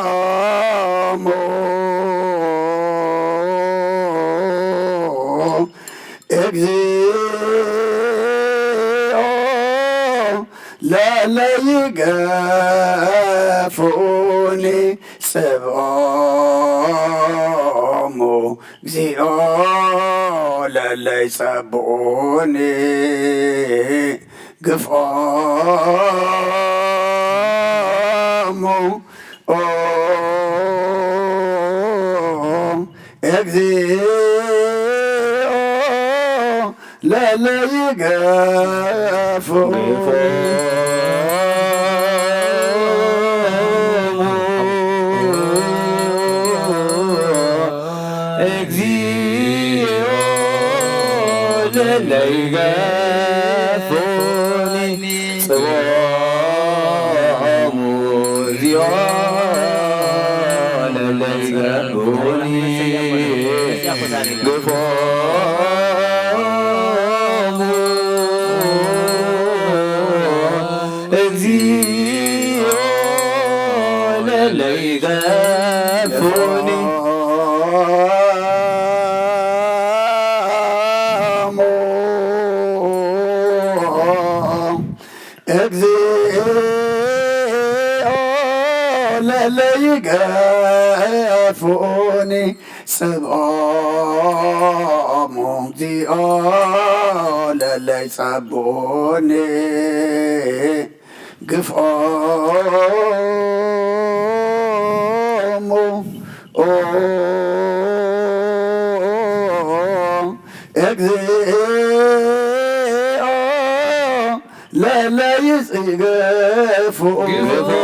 ግፎሙ እግዚኦ ለለ ይገፉኒ። ጽብኦሙ እግዚኦ ለለ ይጸብኡኒ። ግፍኦሙ ኦ እግዚኦ ለለይገፉ እግዚኦ ለለይገፉኒ ጽውዖሙ እግዚኦ ለለይገፉኒ ግፎሙ እግዚኦ ለለይገፉኒ እግዚኦ ለለይገፉኒ ጽብኦሙ እግዚኦ ለለይጸብኡኒ ግፍኦሙ ኦ እግዚኦ ለለይጽገፉ ግፍኦሙ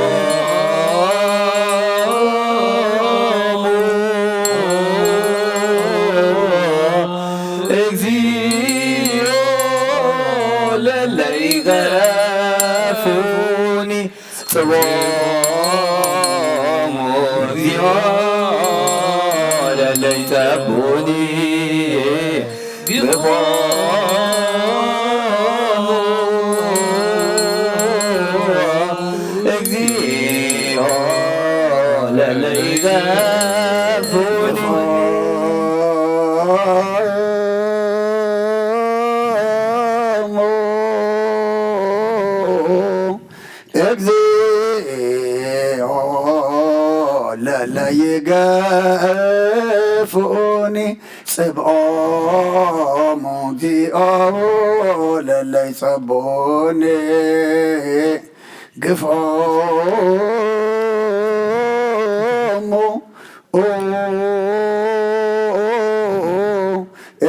እግዚኦ ለለይገፉኒ ጽውዖሙ እግዚኦ ለለይጸብኡኒ ግፍኦሙ እግዚኦ ለለይገፉኒ እግዚኦ ለለይገፉኒ ጽብኦሙ እግዚኦ ለለይጸብኡኒ ግፍኦሙ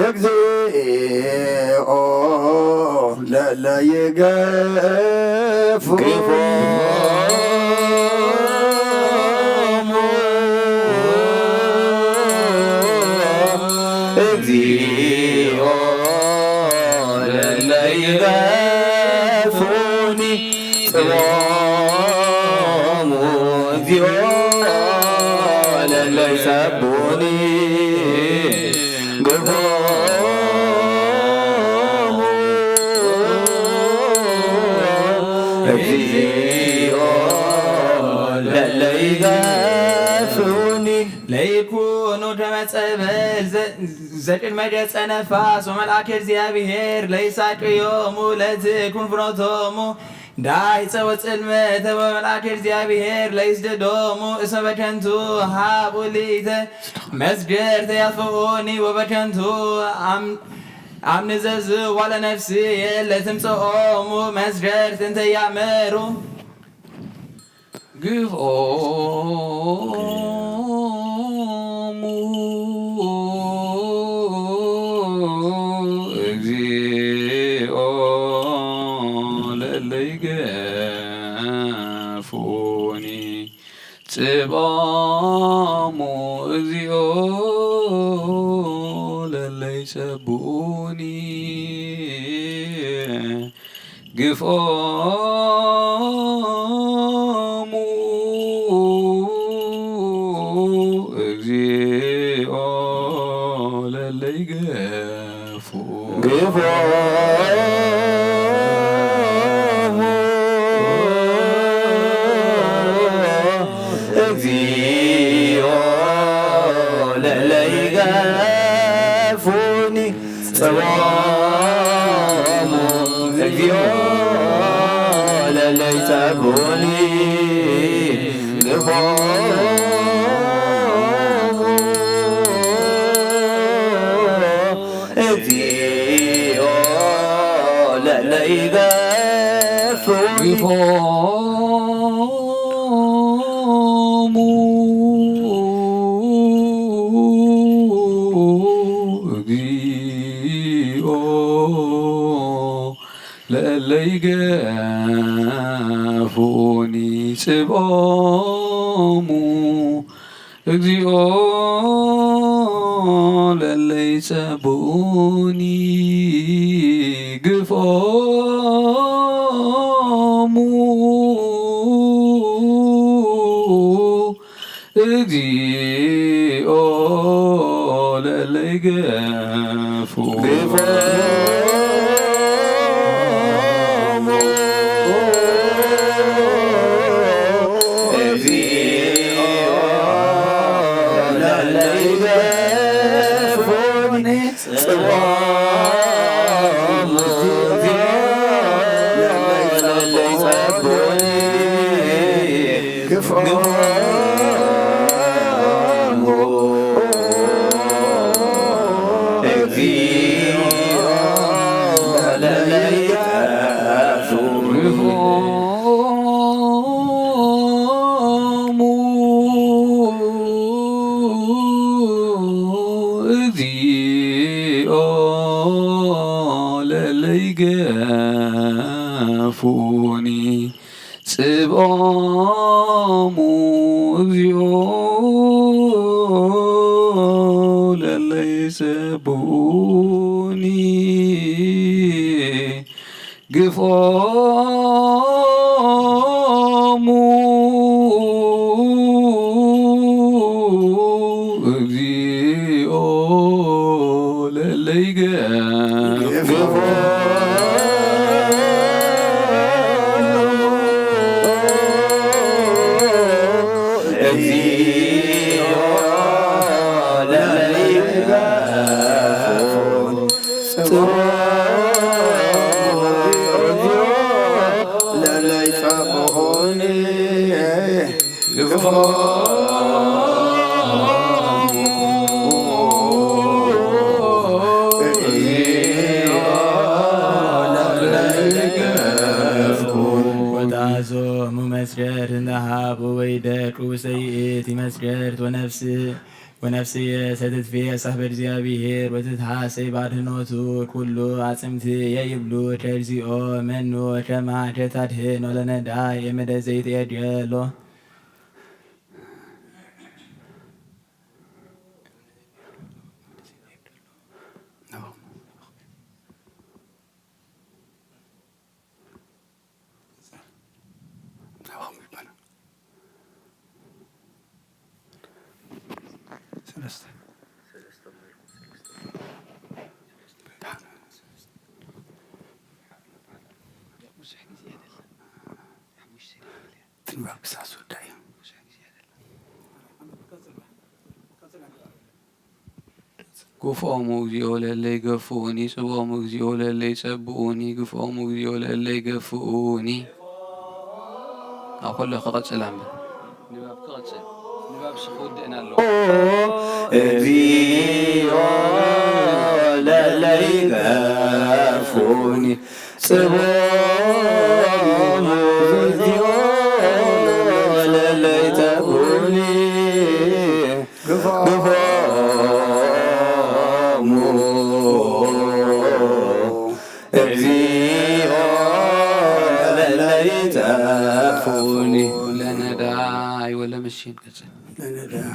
እግዚኦ ለለይገፉ ግፍኦሙ እግዚኦ ለለይገፉኒ ጽምኦሙ እግዚኦ ለለይሰብኡኒ ግፍኦሙ እግዚኦ ለለይገፉኒ ለይኩኑ ከመ ጸበል ዘ-፣ ዘቅድመ ገጸ ነፋስ ወመልአከ እግዚአብሔር ለይሳቅዮሙ ለትኩን ፍኖቶሙ ዳይጸ ወጽልመተ ወመልአከ እግዚአብሔር ለይስደዶሙ እስመ በከንቱ ሀቡ ሊተ መስገር ተያጥፍኡኒ ወበከንቱ አም-፣ አምንዘዝ ዋለ ነፍስየ ለትምጽኦሙ መስገር እንተ ያመሩ ግፍኦሙ እግዚኦ ለለይገፉኒ ጽብኦሙ እግዚኦ ለለይጸብኡኒ ግፍኦሙ እግዚኦ ለለይገፉ ግፍኦሙ እግዚኦ ለለይገፉኒ ጽምኦሙ እግዚኦ ለለይጸብኡኒ ግፍኦሙ እግዚኦ ለለይገፉኒ ግፍኦሙ ለእለ ይገፉኒ ጽብኦሙ እግዚኦ ለእለ ይጸብኡኒ ግፍኦሙ እግዚኦ ለለይገፉ ጽብኦሙ እግዚኦ ለለይጸብኡኒ ግፍኦሙ እግዚኦ ለለይገ ወጣዞሙ መስገድ እንደ ሀቡ ወይደቅ ውስተ ይእቲ መስገድ ወነፍስ ወነፍስየ ሰትትፌሳህ በእግዚአብሔር ወትትሐሰይ ባድህኖቱ። ኩሉ አጽምትየ ይብሉ ከእግዚኦ መኑ ከማከ ታድህን ወለነዳይ እምደ ዘይትዔድሎ። ግፍኦሙ እግዚኦ ለእለ ይገፍኡኒ፣ ጽብኦሙ እግዚኦ ለእለ ይጸብኡኒ፣ ግፍኦሙ እግዚኦ ለእለ ይገፍኡኒ። ኣብ ኩሉ ክቕጽል ኣንብብ። ንባብ ክቕጽል። ንባብ ስኽ ውድእና ኣለዎ። እግዚኦ ለእለ ይገፍኡኒ፣ ጽብኦሙ እግዚኦ ለእለ ይጸብኡኒ። ግፍኦሙ እግዚኦ ለእለ ይጸብኡኒ። ለነዳይ ወለምስኪን ቀጽል። ለነዳይ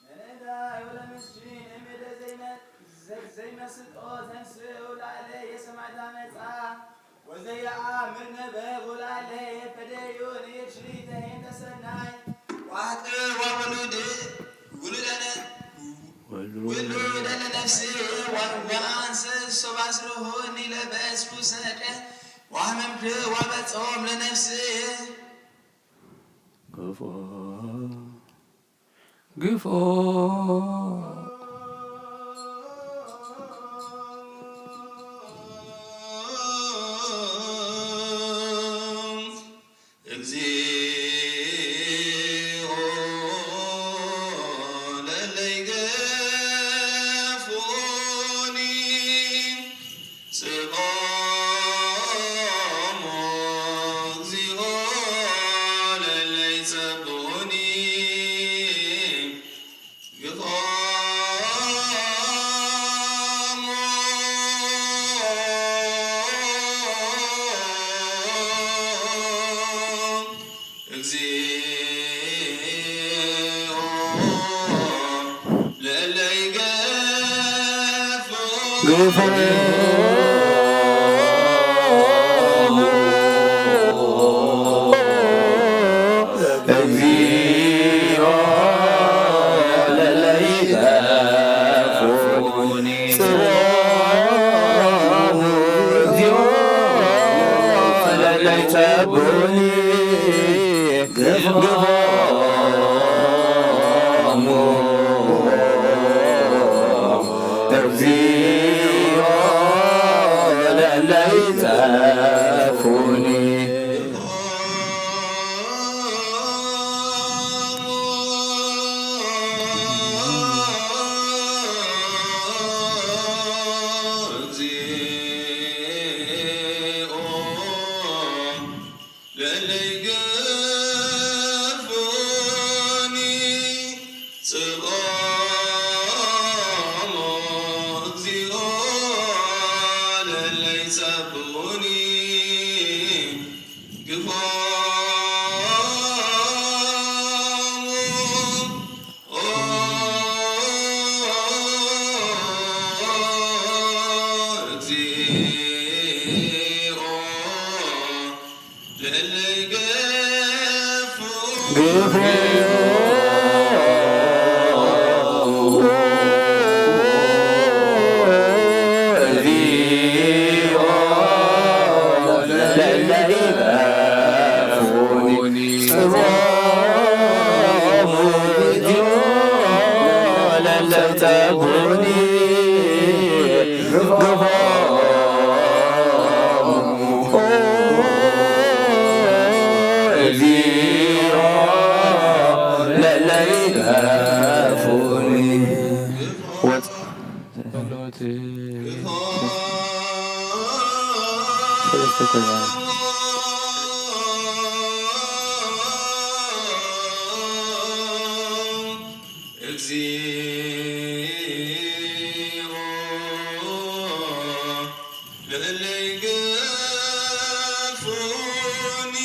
ለነዳይ ወለምስኪን እምደ ዘይመ- ዘ- ዘይመስጦ ተንስኡ ላዕለ የሰማዕታ መጻ ወዘየአምር ነበብ ወላዕለ የፈደዩ ንእሽተይን ተሰናይ ዋጥ ወውሉድ ውሉደነ ውሉደ ለነፍስ ወአንሰ ሶባስርሁኒ ለበስኩ ሰቀ ወአመምክ ወበጾም ለነፍስ ግፎ ግፎ እግዚኦ ለለይገፉኒ ስቆሙ እግዚኦ ለለይጸብኡኒ ግፎሙ ግፉ እግዚኦ ለለይገፉኒ ጽምኦ፣ እግዚኦ ለለይጸብኡኒ ግፍዖሙ፣ እግዚኦ ለለይጸፉኒ።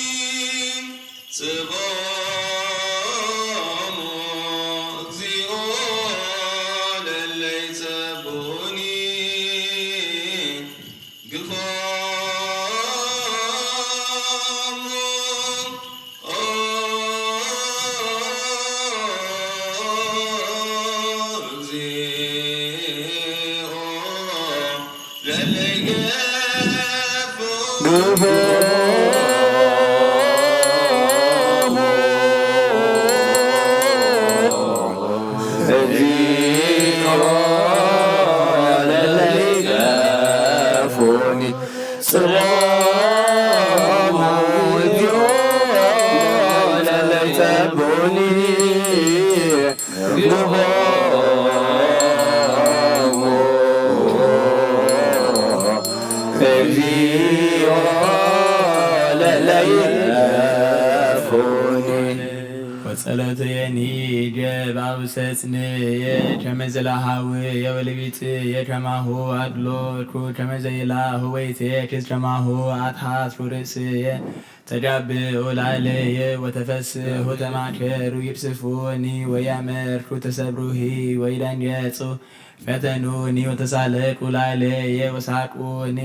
ለለይገፉኒ ጽምኦ፣ እግዚኦ ለለይጸብኡኒ ግፍዖሙ። ወጸሎትየኒ ጀባብ ሰጽንየ ቸመ ዘለሃው የወልቢጽ የከማሁ ኣድሎኩ ቸመ ዘይላሁ ወይትየክስ ቸማሁ ኣትሓስሩ ርእስየ ተጋብኡ ላዕለየ ወተፈስሑ ተማከሩ ይብስፉኒ ወያመርኩ ተሰብሩሂ ወይደንገጹ ፈተኑኒ ወተሳለቁ ላዕለየ ወሳቁኒ።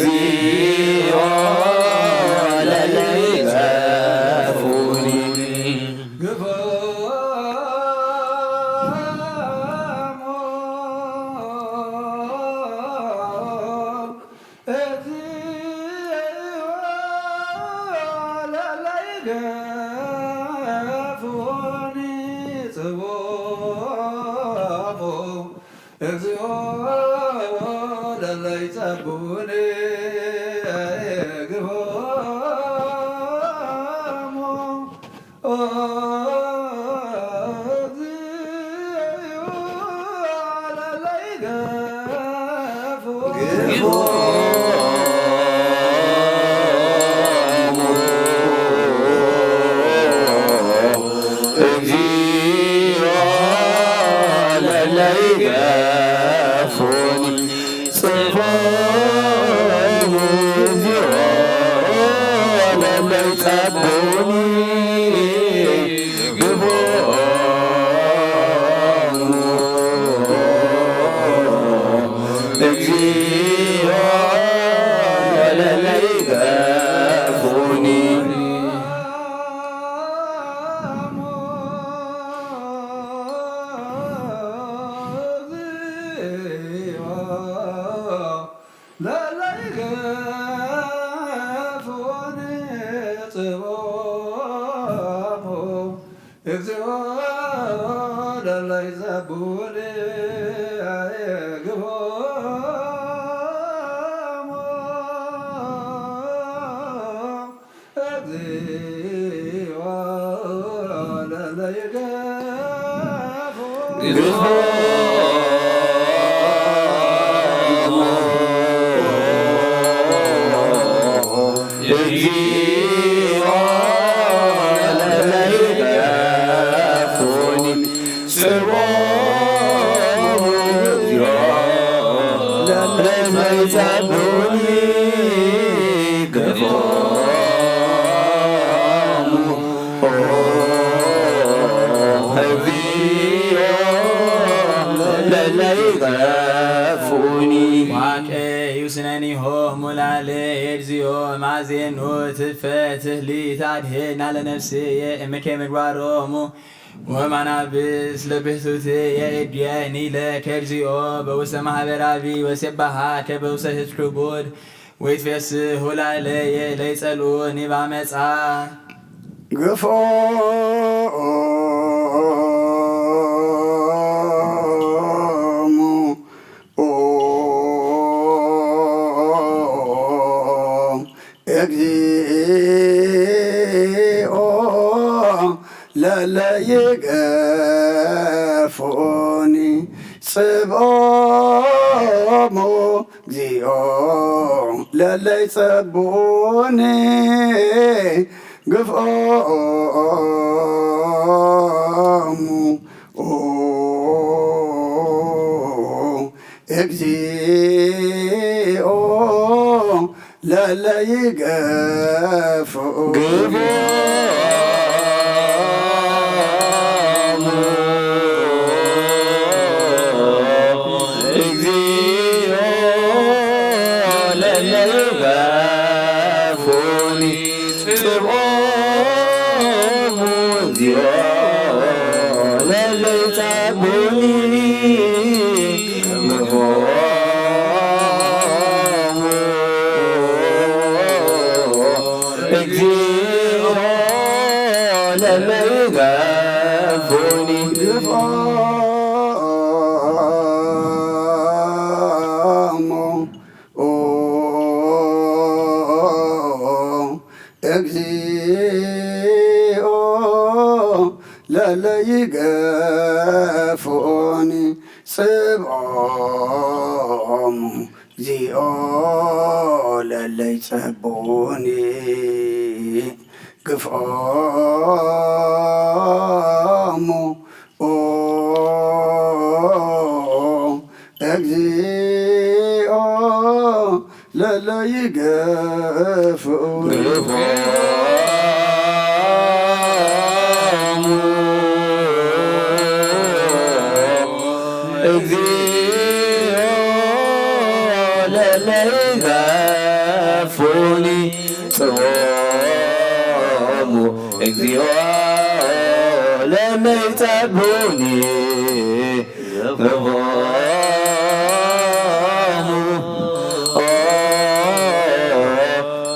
እግዚኦ ለለይጸፉኒ። እግዚኦ ለለይጸፉኒ ግፎሙ። ለለይገፉኒ ጽቦሙ። እግዚኦ ለለይጸቡኒ ግፎሙ። እግዚኦ ለለይገፉ። ወማናብስ ለብህቱት የእድየኒ ለከ እግዚኦ በውስተ ማህበራዊ ወሴባሃ ከበውሰ ህዝብ ክቡድ ወይትፌስህ ሁላለየ ለይጸልኡኒ ባመጻ ግፎ ለለይጸቡኒ ግፍኦሙ እግዚኦ ለለይገፍኡ ፉኒ ጽወሙ እግዚኦ ለመይጸቡኒ ግፎሙ ኦ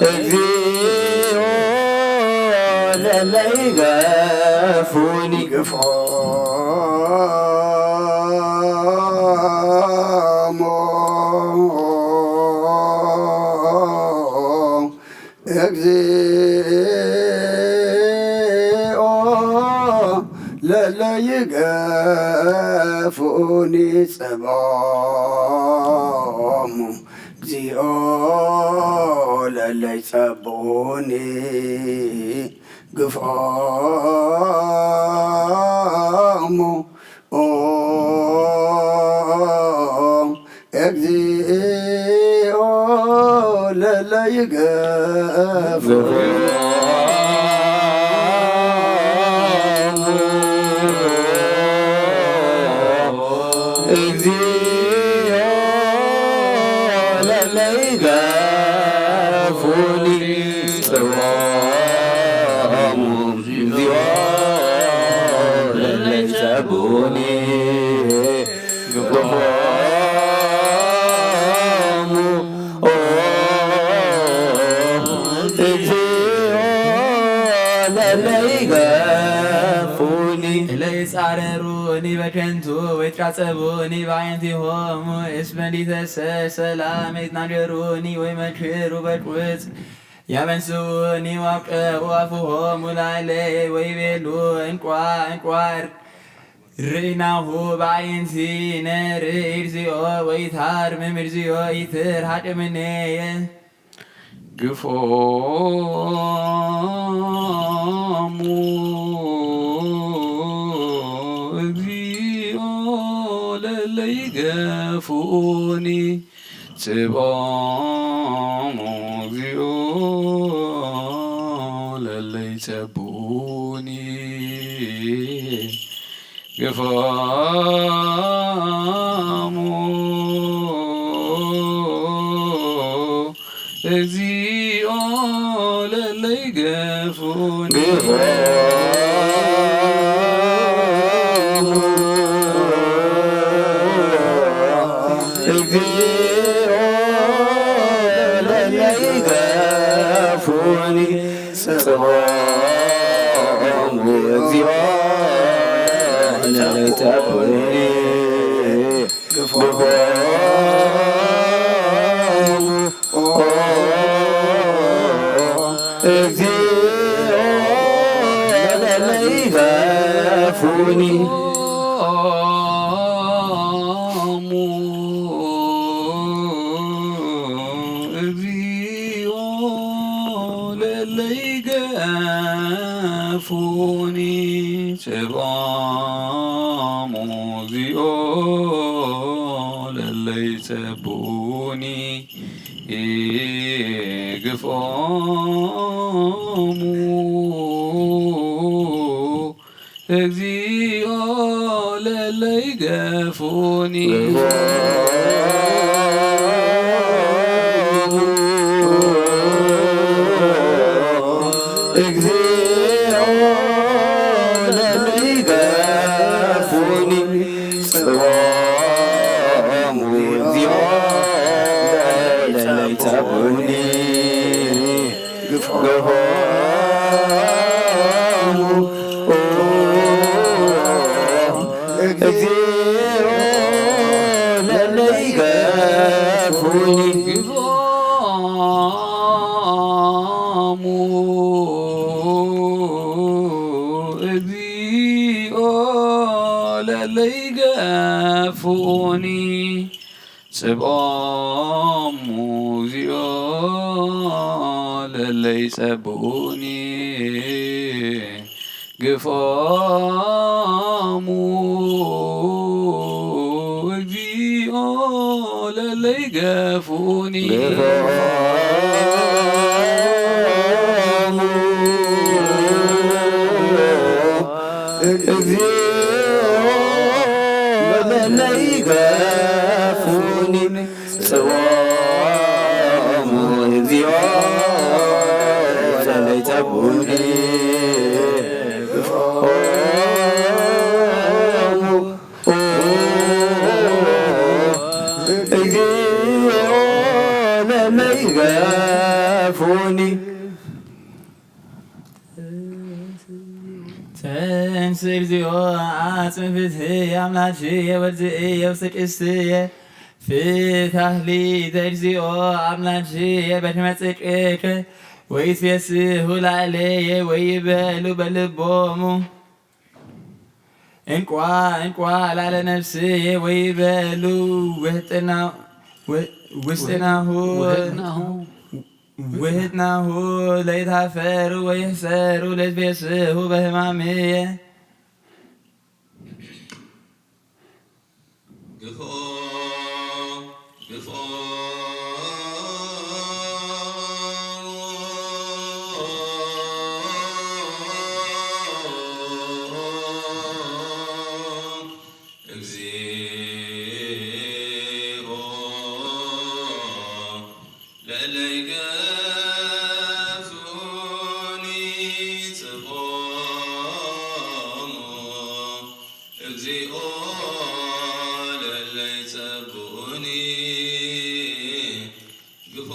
እግዚኦ ለለይገፉኒ ግፎ እግዚኦ ለለይገፉኒ ጸቦሙ እግዚኦ ለለይጸቡኒ ግፍዖሙ ኦ እግዚኦ ለለይገፉ እግዚኦ ለለይገፉኒ ጽዋሙ እግዚኦ ለለይጸቡኒ ግፎሙ ኦ እግዚኦ ለለይገፉኒ ለይጻረሩኒ በከንቱ ወይትቃጸቡኒ በአዕይንቲሆሙ እስመ ሊተሰ ሰላም ይትናገሩኒ ወይመክሩ በቁጽ ያበንስውኒ ዋብቀ ዋፍሆሙ ላይለየ ወይቤሉ እንቋ እንቋር ርኢናሁ በአዕይንቲነ ርኢ እግዚኦ ወይታርምም እግዚኦ ይትርሃቅ እምኔየ ግፎሙ እግዚኦ ለለይገፉኒ ጽብኦሙ እግዚኦ ለለይጸቡኒ ግፎሙ እግዚኦ ለለይገፉኒ እግዚኦ ለለይገፉኒ ጽምኦሙ እግዚኦ ለለይጸቡኒ ግፎሙ እግዚኦ ለለይገፉኒ ጽብኦሙ እግዚኦ ለለይጸብኡኒ ግፍኦሙ እግዚኦ ለለይገፉኒ እግዚኦ ለለይገፉኒ ጽምኦሙ እግዚኦ ለለይጸብኡኒ ግፍዖሙ እግዚኦ ለለይገፉኒ ግፍዖሙ እግዚኦ ለለይገፉኒ ጽብኦሙ እግዚኦ ለለይጸብኡኒ ግፍዖሙ እግዚኦ ለለይገፍኡኒ ግፍዖሙ እግዚኦ ለለይገፍኡኒ ጽምኦሙ እግዚኦ ለለይጸብኡኒ። እግዚኦ ለለይገፉኒ። ተንስ እግዚኦ አጽም ፍትህ አምላክየ ወዝእየ ውስተ ቅስትየ ፍታህሊ ዘእግዚኦ አምላክየ በድመ ጽድቅከ ወይትፌስሁ ላዕሌየ ወይበሉ በልቦሙ እንቋ እንቋ ላለ ነፍስየ ወይበሉ ውህጥና ውስጥናሁ ውህጥናሁ ለይታፈሩ ወይሕሰሩ ለይትቤስሁ በህማምየ። ግፎ ግፎ እግዚኦ ለለይገፉኒ ጽብኦሙ እግዚኦ ለለይጸብኡኒ ግፎ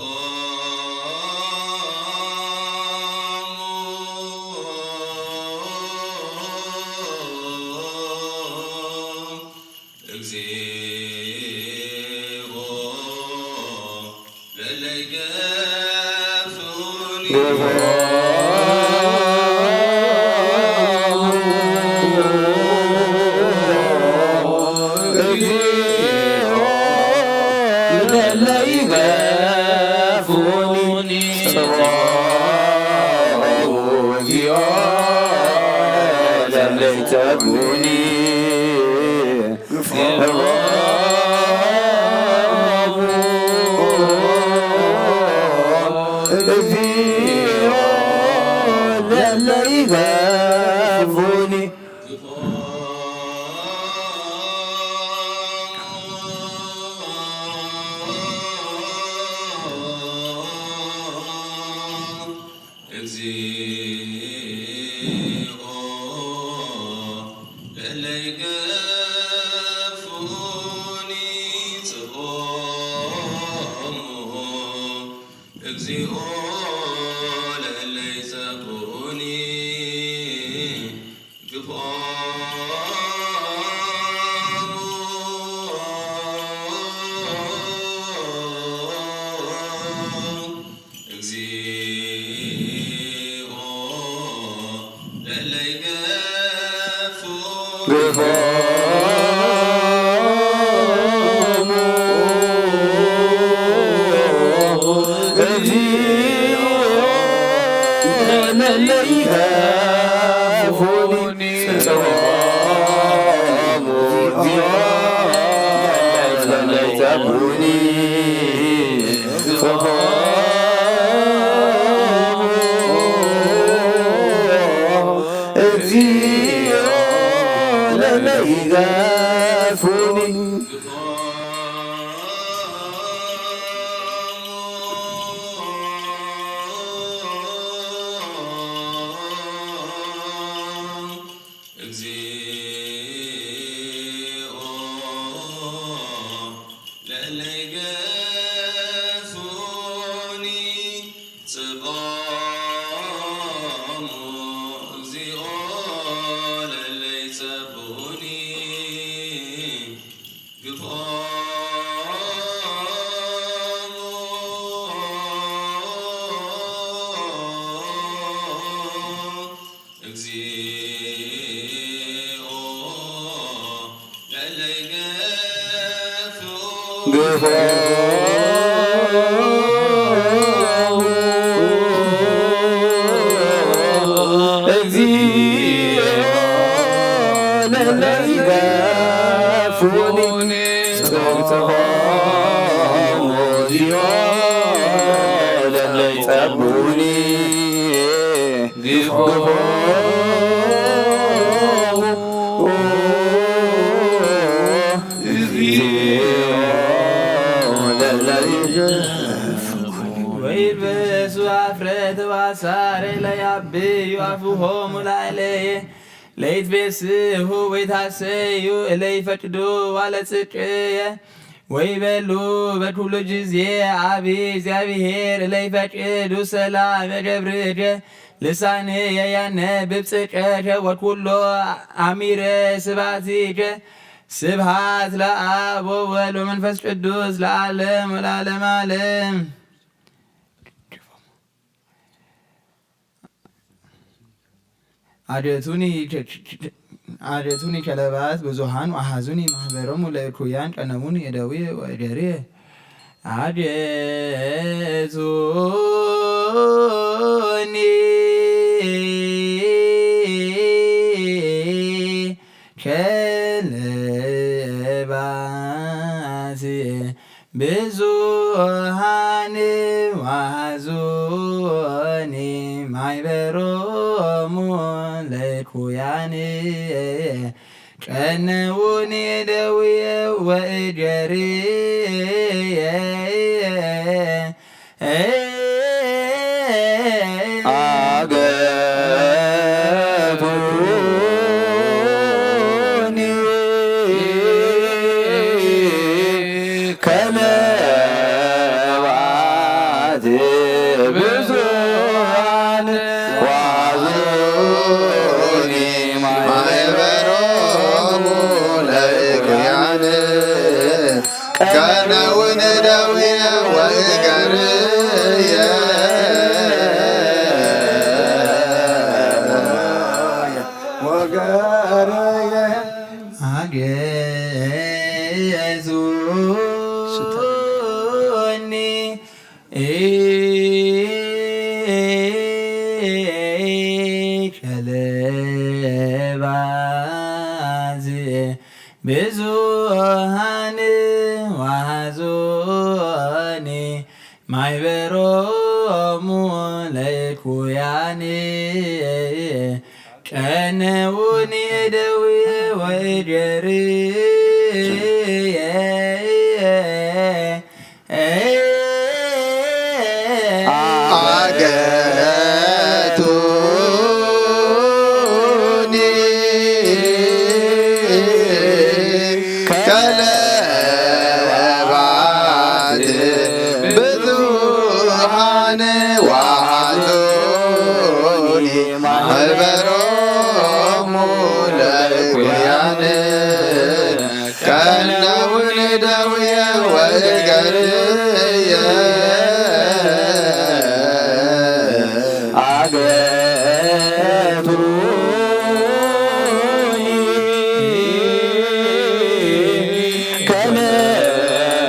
እግዚኦ ለለይገፉኒ ለለይገፉኒ እግዚኦ ለለይገፉኒ ጽብኦሙ እግዚኦ ለለይጸብኡኒ ግፍዖሙ እግዚኦ ለለይገፉ እግዚኦ ለለይገፉኒ ጽብኦሙ፣ እግዚኦ ለለይጸብኡኒ ግፍዖሙ። እግዚኦ ለለይገፉ ግፍዖሙ። እግዚኦ ለለይገፉኒ ጽብኦሙ፣ እግዚኦ ለለይጸብኡኒ ግፍዖሙ። እግዚኦ ለለይገፉኒ እሱ አፍረተ ዋሳረ ለያብዩ አፉሆሙ ላዕለየ ለይትቤስሁ ወይታሰዩ ለይፈቅዱ ዋለ ጽድቅየ ወይበሉ በኩሉ ጊዜ አብ እግዚአብሔር ለይፈቅዱ ሰላም ገብርየ ልሳንየ ያነብብ ጽድቀከ ወኩሎ አሚረ ስብሐቲከ። ስብሐት ለአብ ወወልድ ወመንፈስ ቅዱስ ለዓለም ወለዓለመ ዓለም። አደቱኒ አደቱኒ ከለባት ብዙሃን ወአሐዙኒ ማህበሮሙ ለእኩያን ቀነሙኒ እደዊ ወእገሪ። አደቱኒ ከለባት ብዙሃን ወአሐዙኒ ማይበሮሙ ለእኩያን ቀነውኒ እደውየ ወእገርየ። አገቱኒ ከለባት ብዙሃን ወአሐዙኒ ማህበሮሙ ለእኩያን ቀነውኒ እደውየ ወእገርየ። ወገርየ አገቱኒ ከለባት ብዙሃን ወአሐዙኒ ማይበሮሙ ለእኩያን ቀነውኒ እደውየ ወእገርየ። አገቱኒ ከለባት ብዙሃን ወአሐዙኒ ማህበሮሙ ለእኩያን ቀነውኒ እደውየ ወእገርየ። አገቱኒ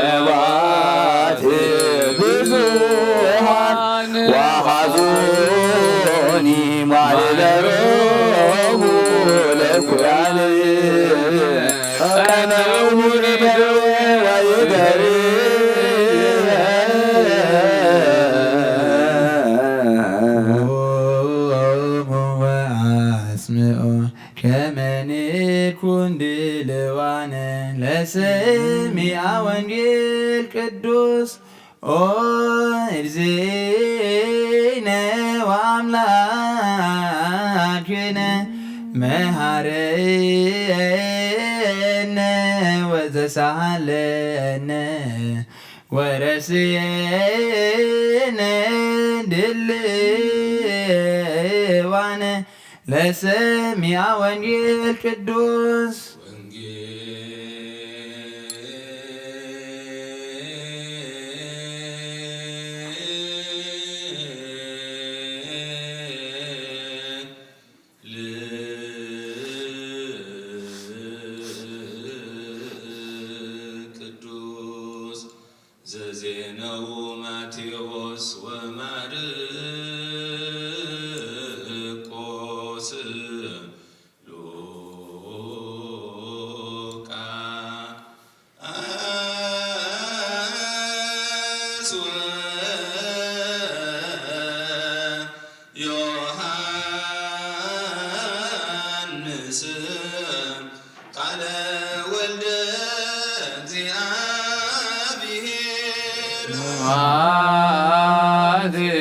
ከለባት ብዙሃን ወአሐዙኒ ማህበሮሙ ለእኩያን ቀነውኒ እደውየ ወእገርየ። ወአስምዖ ከመ ንኩን ድልዋነ ለሰሚዐ ወንጌል ቅዱስ ኦ እግዚእነ ወአምላክነ መሐረነ ወተሳሃለነ ወረስየነ ድልዋነ ለሰሚዐ ወንጌል ቅዱስ። ቅዱስ ዘዜነው ማቴዎስ ወማርቆስ።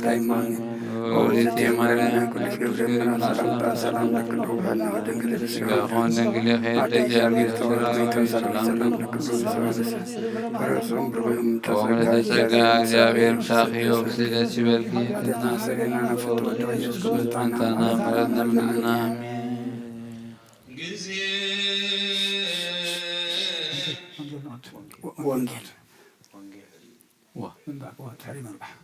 ምሕረትካ ይማኒ። ኦሪት የማርያም ኩልሽ ገብረ ምሕረት ሰላምታ ሰላም ለክሉ ኩሕና ድንግል ስጋኹን ድንግል ኸይር ደጃ ሰላም ለክሉ ሰላም ለክሉ ሰላም ለክሉ ጸጋ እግዚአብሔር ምሳኺ ወብስለት ይበልኪ። ትናሰሪና ነፍቶ ወደው ኢየሱስ መጣና ምሕረት ነምንና። ግዜ ወንጌል። ወንጌል። ዋ። ምንባብ፣ ዋ፣ ድሕሪ ምንባብ።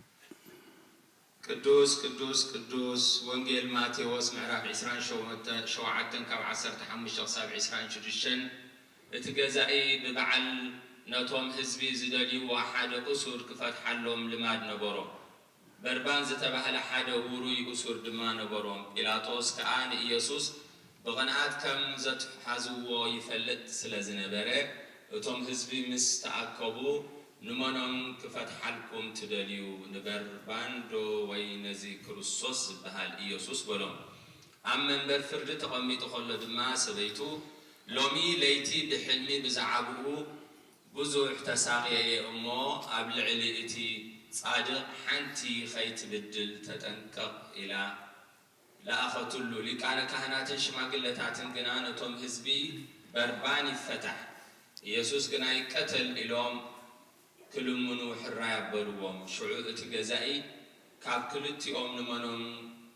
ቅዱስ፣ ቅዱስ፣ ቅዱስ። ወንጌል ማቴዎስ ምዕራፍ ዕስራን ሸውዓተን ካብ ዓሰርተ ሓሙሽተ ክሳብ ዕስራን ሽዱሽተን። እቲ ገዛኢ ብበዓል ነቶም ህዝቢ ዝደልይዎ ሓደ እሱር ክፈትሓሎም ልማድ ነበሮ። በርባን ዝተባህለ ሓደ ውሩይ እሱር ድማ ነበሮም። ጲላጦስ ከኣ ንኢየሱስ ብቕንኣት ከም ዘትሓዝዎ ይፈልጥ ስለ ዝነበረ፣ እቶም ህዝቢ ምስ ተኣከቡ፣ "ንመኖም ክፈትሓልኩም ትደልዩ? ንበርባን ዶ ወይ ነዚ ክርስቶስ ዝበሃል ኢየሱስ?" በሎም። ኣብ መንበር ፍርዲ ተቐሚጡ ኸሎ ድማ ሰበይቱ፣ "ሎሚ ለይቲ ብሕልሚ ብዛዕባኡ ብዙሕ ተሳቕየ እየ እሞ፣ ኣብ ልዕሊ እቲ ጻድቕ ሓንቲ ኸይትብድል ተጠንቀቕ" ኢላ ለኣኸትሉ። ሊቃነ ካህናትን ሽማግለታትን ግና ነቶም ህዝቢ፣ "በርባን ይፈታሕ፣ ኢየሱስ ግና ይቀተል" ኢሎም ክልምኑ ሕራይ ኣበልዎም። ሽዑ እቲ ገዛኢ፣ "ካብ ክልቲኦም ንመኖም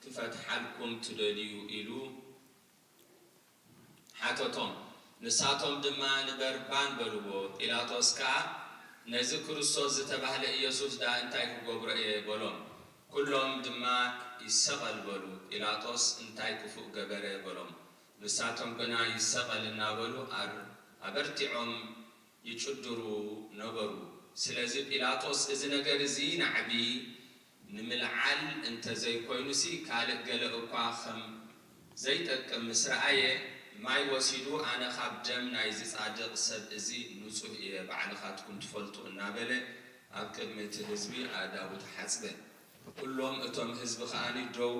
ክፈትሓልኩም ትደልዩ?" ኢሉ ሓተቶም። ንሳቶም ድማ ንበርባን በልዎ። ጲላጦስ ከኣ፣ "ነዚ ክርስቶስ ዝተባህለ ኢየሱስ ደኣ እንታይ ክገብሮ እየ?" በሎም። ኩሎም ድማ፣ "ይሰቐል" በሉ። ጲላጦስ፣ "እንታይ ክፉእ ገበረ?" በሎም። ንሳቶም ግና፣ "ይሰቐል" እናበሉ ኣር-፣ ኣበርቲዖም ይጭድሩ ነበሩ። ስለዚ ጲላጦስ፣ "እዚ ነገር እዚ ናዕቢ ንምልዓል እንተ ዘይኮይኑሲ፣ ካልእ ገለ እኳ ከም ዘይጠቅም ምስ ረኣየ፣ ማይ ወሲዱ፣ 'ኣነ ኻብ ደም ናይዚ ጻድቕ ሰብ እዚ ንጹህ እየ፣ ባዕልኻትኩም ትፈልጡ' እናበለ፣ ኣብ ቅድሚ እቲ ህዝቢ ኣእዳዉ ተሓጽበ። ኩሎም እቶም ህዝቢ ከኣ፣ 'ደው፣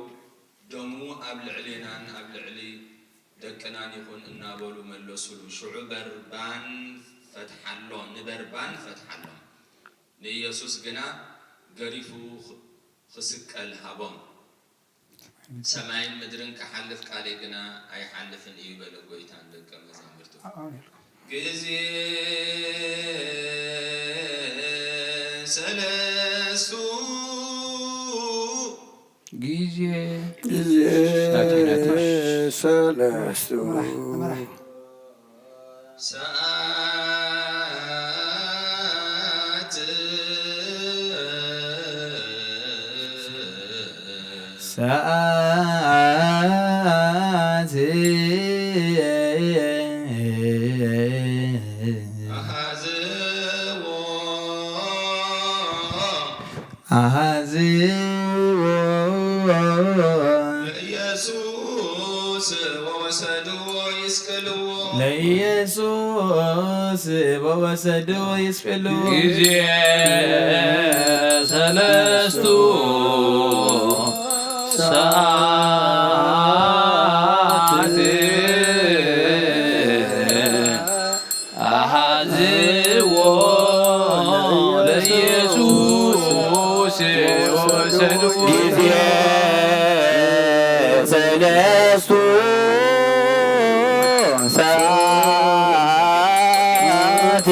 ደሙ ኣብ ልዕሌናን ኣብ ልዕሊ ደቅናን ይኹን' እናበሉ መለሱሉ። ሽዑ በርባን ፈትሓሎም፣ ንበርባን ፈትሓሎም። ንኢየሱስ ግና ገሪፉ ኽ-፣ ክስቀል ሃቦም። "ሰማይን ምድርን ክሓልፍ፣ ቃለይ ግና ኣይሓልፍን እዩ" በለ ጐይታ ንደቀ መዛሙርቱ። ኣሜን። ግዜ ሰለስቱ። ግዜ ግዜ ናተይ፣ ናተይ። ሰለስቱ። መራሕ፣ መራሕ። ሰዓት። ሰዓት። ኣሃዝዎ። ኣሃዝዎ። ለኢየሱስ ወወሰድዎ ይስቅልዎ። ለኢየሱስ ወወሰድዎ ይስቅልዎ። ግዜ ሰለስቱ ሰዓት። ኣሃዝዎ ለኢየሱስ ወሰድዎ። ግዜ ሰለስቱ ሰዓት።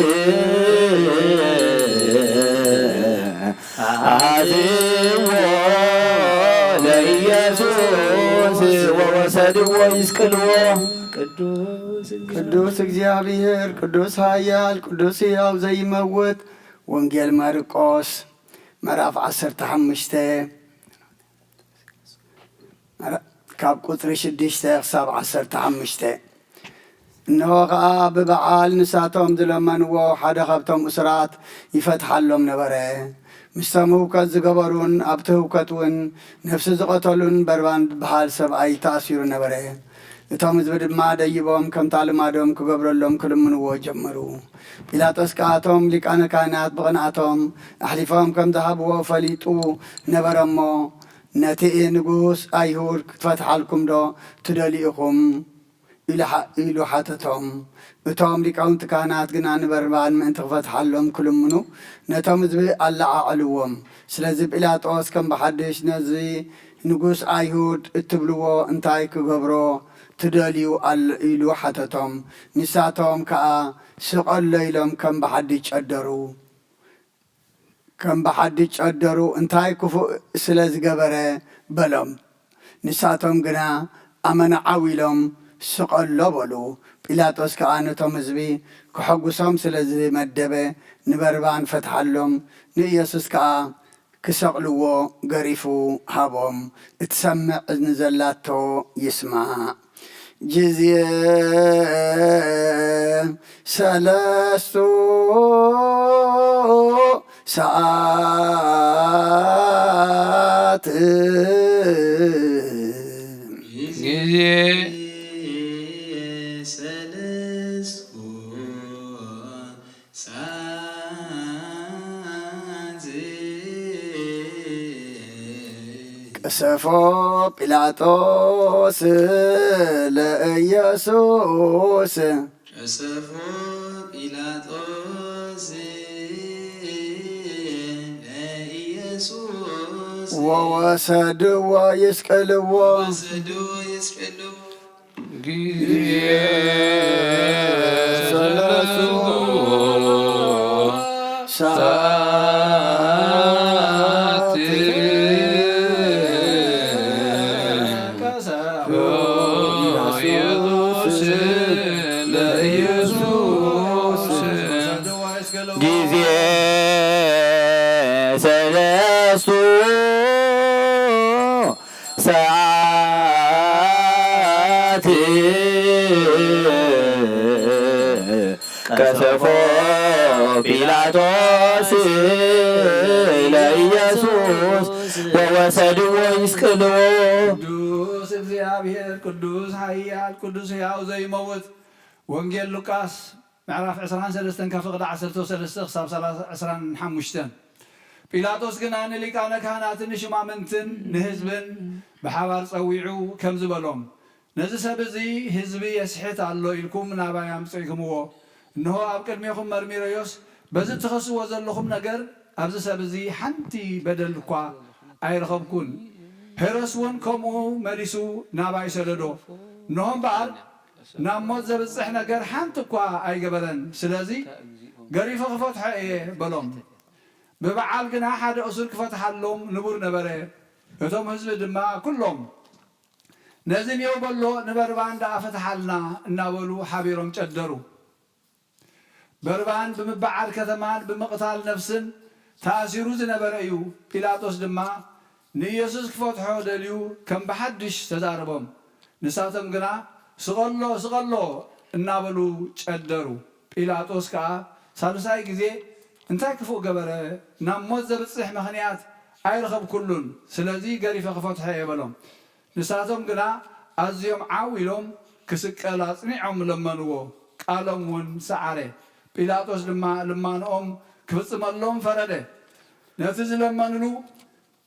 ኣሃዝዎ ለኢየሱስ ወወሰድዎ ይስቅልዎ። ቅዱስ ቅዱስ እግዚኣብሔር፣ ቅዱስ ኃያል፣ ቅዱስ ሕያው ዘይመውት። ወንጌል ማርቆስ ምዕራፍ ዓሰርተ ሓሙሽተ፣ ካብ ቁጽሪ ሽዱሽተ ክሳብ ዓሰርተ ሓሙሽተ። እንሆ ኸኣ ብበዓል ንሳቶም ዝለመንዎ ሓደ ኻብቶም እሱራት ይፈትሓሎም ነበረ። ምስቶም ህውከት ዝገበሩን ኣብቲ ህውከት እውን ነፍሲ ዝቐተሉን በርባን ዝበሃል ሰብኣይ ተኣሲሩ ነበረ። እቶም ህዝቢ ድማ ደይቦም ከምታ ልማዶም ክገብረሎም ክልምንዎ ጀመሩ። ጲላጦስ ከኣ እቶም ሊቃነ ካህናት ብቕንኣቶም ኣሕሊፎም ከም ዝሃብዎ ፈሊጡ ነበረ እሞ፣ ነቲ ንጉስ ኣይሁድ ክትፈትሓልኩም ዶ ትደልዩ ኢኹም? ኢሉ ሓ-፣ ኢሉ ሓተቶም። እቶም ሊቃውንቲ ካህናት ግና ንበርባን ምእንቲ ክፈትሓሎም ክልምኑ፣ ነቶም ህዝቢ ኣለዓዕልዎም። ስለዚ ጲላጦስ ከም ብሓድሽ፣ ነዚ ንጉስ ኣይሁድ እትብልዎ እንታይ ክገብሮ ትደልዩ ኣሎ? ኢሉ ሓተቶም። ንሳቶም ከኣ ስቐሎ ኢሎም ከም ብሓድሽ ጨደሩ። ከም ብሓድሽ ጨደሩ፣ እንታይ ክፉእ ስለ ዝገበረ በሎም። ንሳቶም ግና ኣመና ዓው ኢሎም ስቐሎ በሉ። ጲላጦስ ከኣ ነቶም ህዝቢ ከሐጉሶም ስለ ዝመደበ ንበርባን ፈትሓሎም፣ ንኢየሱስ ከኣ ክሰቕልዎ ገሪፉ ሃቦም። እትሰምዕ እዝኒ ዘላቶ ይስማዕ። ግዜ ሰለስቱ ሰዓት ግዜ ሰለስቱ ሰዓት ቀሰፎ ጲላጦስ ለኢየሱስ። ቀሰፎ ጲላጦስ ለኢየሱስ። ወወሰድዎ ይስቀልዎ። ወሰድዎ ይስቀልዎ። ጊዜ ሰለስቱ ሰዓት ኢየሱስ ለኢየሱስ። ጊዜ ሰለስቱ ሰዓት ቀሰፎ ጲላጦስ ለኢየሱስ ወወሰድዎ ይስቅልዎ። ቅዱስ እግዚኣብሔር፣ ቅዱስ ኃያል፣ ቅዱስ ሕያው ዘይመውት። ወንጌል ሉቃስ ምዕራፍ ዕስራን ሰለስተን ካብ ፍቕዲ ዓሰርተ ሰለስተ ክሳብ ሰላሳ፣ ዕስራን ሓሙሽተን። ጲላጦስ ግና ንሊቃነ ካህናትን ንሽማምንትን ንህዝብን ብሓባር ጸዊዑ ከምዚ በሎም፣ ነዚ ሰብ እዚ ህዝቢ የስሕት ኣሎ ኢልኩም ናባይ ኣምጺእኩምዎ። እንሆ ኣብ ቅድሜኹም መርሚረዮስ፣ በዚ እትኸስዎ ዘለኹም ነገር ኣብዚ ሰብ እዚ ሓንቲ በደል እኳ ኣይረኸብኩን። ሄሮድስ እውን ከምኡ መሊሱ ናባይ ሰደዶ። እንሆ እምበኣር ናብ ሞት ዘብጽሕ ነገር ሓንቲ እኳ ኣይገበረን። ስለዚ ገሪፈ ክፈትሖ እየ በሎም። ብበዓል ግና ሓደ እሱር ክፈትሓሎም ንቡር ነበረ። እቶም ህዝቢ ድማ ኩሎም፣ "ነዚ ኔው በሎ፣ ንበርባን ደኣ ፍትሓልና" እናበሉ ሓቢሮም ጨደሩ። በርባን ብምብዓል ከተማን ብምቕታል ነፍስን ተኣሲሩ ዝነበረ እዩ። ጲላጦስ ድማ ንኢየሱስ ክፈትሖ ደልዩ ከም ብሓድሽ ተዛረቦም። ንሳቶም ግና "ስቐሎ፣ ስቐሎ" እናበሉ ጨደሩ። ጲላጦስ ከኣ ሳልሳይ ግዜ፣ "እንታይ ክፉእ ገበረ? ናብ ሞት ዘብጽሕ ምኽንያት ኣይረኸብኩሉን፣ ስለዚ ገሪፈ ክፈትሖ እየ" በሎም። ንሳቶም ግና ኣዝዮም ዓው ኢሎም ክስቀል ኣጽኒዖም ለመንዎ፣ ቃሎም እውን ሰዓረ። ጲላጦስ ድማ ልማንኦም ክፍጽመሎም ፈረደ። ነቲ ዝለመንሉ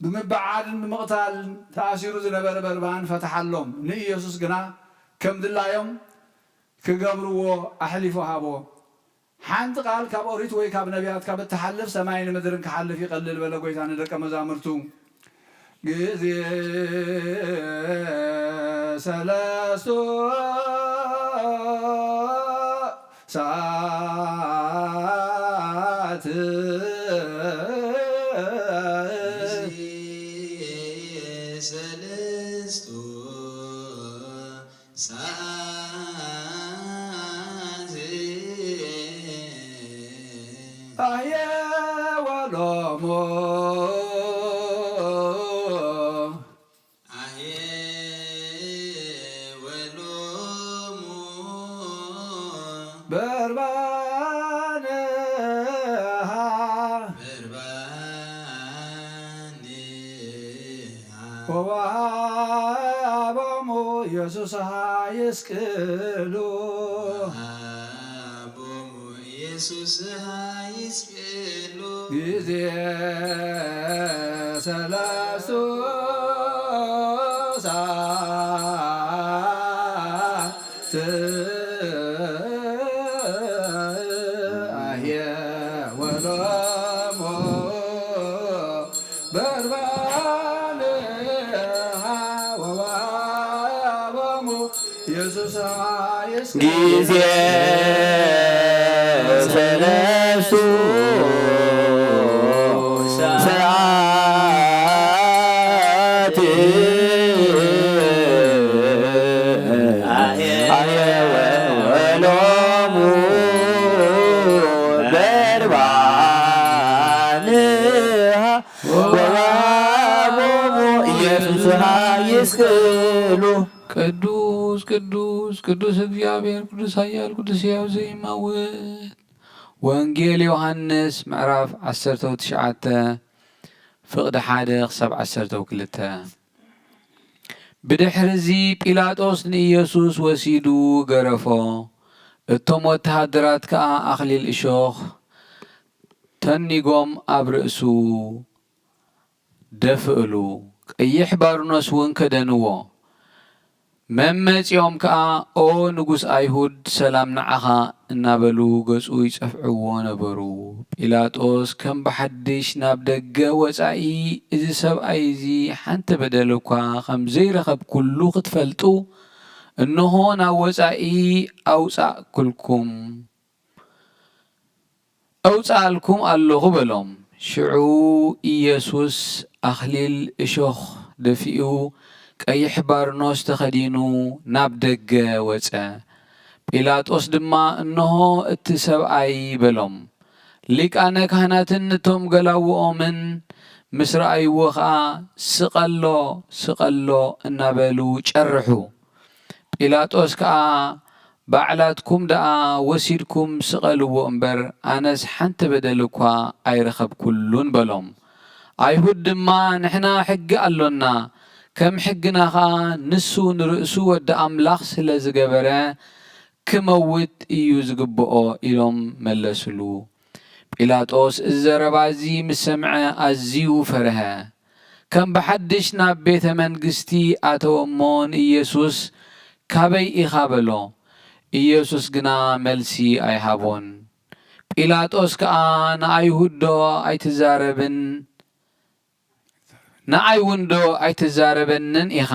ብምብዓልን ብምቕታልን ተኣሲሩ ዝነበረ በርባን ፈትሓሎም። ንኢየሱስ ግና ከም ድላዮም ክገብርዎ ኣሕሊፉ ሃቦ። ሓንቲ ቃል ካብ ኦሪት ወይ ካብ ነቢያት ካብ እትሓልፍ ሰማይን ምድርን ክሓልፍ ይቐልል በለ ጐይታ ንደቀ መዛሙርቱ። ግዜ ሰለስቱ ሰዓት ሰለስቱ ሰዓት ኣየ ወሎሙ ኣየ ወሎሙ በርባንሃ በርባንሃ ወወሃቦሙ ኢየሱስ ይስቅሉ። ወሃቦሙ ኢየሱስ ይስቅሉ። ጊዜ ሰለስቱ ሰዓት ኣየ ወሎሙ በርባንሃ ወወሃቦሙ ኢየሱስ ይስቅሉ። ጊዜ ሰለስቱ ሰዓት ኣየ ወሎሙ በርባንሃ ወወሃቦሙ ኢየሱስ ይስቅሉ። ቅዱስ ቅዱስ ቅዱስ እግዚኣብሔር ቅዱስ ኃያል ቅዱስ ሕያው ዘይመውት። ወንጌል ዮሃንስ ምዕራፍ ዓሰርተ ትሽዓተ ፍቕዲ ሓደ ክሳብ ዓሰርተ ክልተ። ብድሕርዚ ጲላጦስ ንኢየሱስ ወሲዱ ገረፎ። እቶም ወተሃደራት ከኣ ኣኽሊል እሾኽ ተኒጎም ኣብ ርእሱ ደፍእሉ፣ ቀይሕ ባርኖስ እውን ከደንዎ። መመጺኦም ከኣ፣ "ኦ ንጉስ ኣይሁድ፣ ሰላም ንዓኻ" እናበሉ ገጹ ይጸፍዕዎ ነበሩ። ጲላጦስ ከም ብሓድሽ ናብ ደገ ወጻኢ፣ "እዚ ሰብኣይ እዚ ሓንቲ በደል እኳ ከም ዘይረኸብኩሉ ክትፈልጡ፣ እንሆ ናብ ወጻኢ ኣውጻእኩልኩም፣ ኣውጻኣልኩም ኣለኹ" በሎም። ሽዑ ኢየሱስ ኣኽሊል እሾኽ ደፊኡ፣ ቀይሕ ባርኖስ ተኸዲኑ ናብ ደገ ወጸ። ጲላጦስ ድማ፣ "እንሆ እቲ ሰብኣይ" በሎም። ሊቃነ ካህናትን እቶም ገላውኦምን ምስ ረኣይዎ ኸኣ፣ "ስቐሎ፣ ስቐሎ" እናበሉ ጨርሑ። ጲላጦስ ከኣ፣ "ባዕላትኩም ደኣ ወሲድኩም ስቐልዎ እምበር፣ ኣነስ ሓንቲ በደል እኳ ኣይረኸብኩሉን" በሎም። ኣይሁድ ድማ፣ "ንሕና ሕጊ ኣሎና፣ ከም ሕግና ኸኣ ንሱ ንርእሱ ወዲ ኣምላኽ ስለ ዝገበረ፣ ክመውት እዩ ዝግብኦ" ኢሎም መለስሉ። ጲላጦስ እዚ ዘረባ እዚ ምስ ሰምዐ ኣዝዩ ፈርሀ። ከም ብሓድሽ ናብ ቤተ መንግስቲ ኣተወ እሞ ንኢየሱስ፣ "ካበይ ኢኻ?" በሎ። ኢየሱስ ግና መልሲ ኣይሃቦን። ጲላጦስ ከኣ፣ "ንኣይሁድ ዶ ኣይትዛረብን? ንኣይ እውን ዶ ኣይትዛረበንን ኢኻ?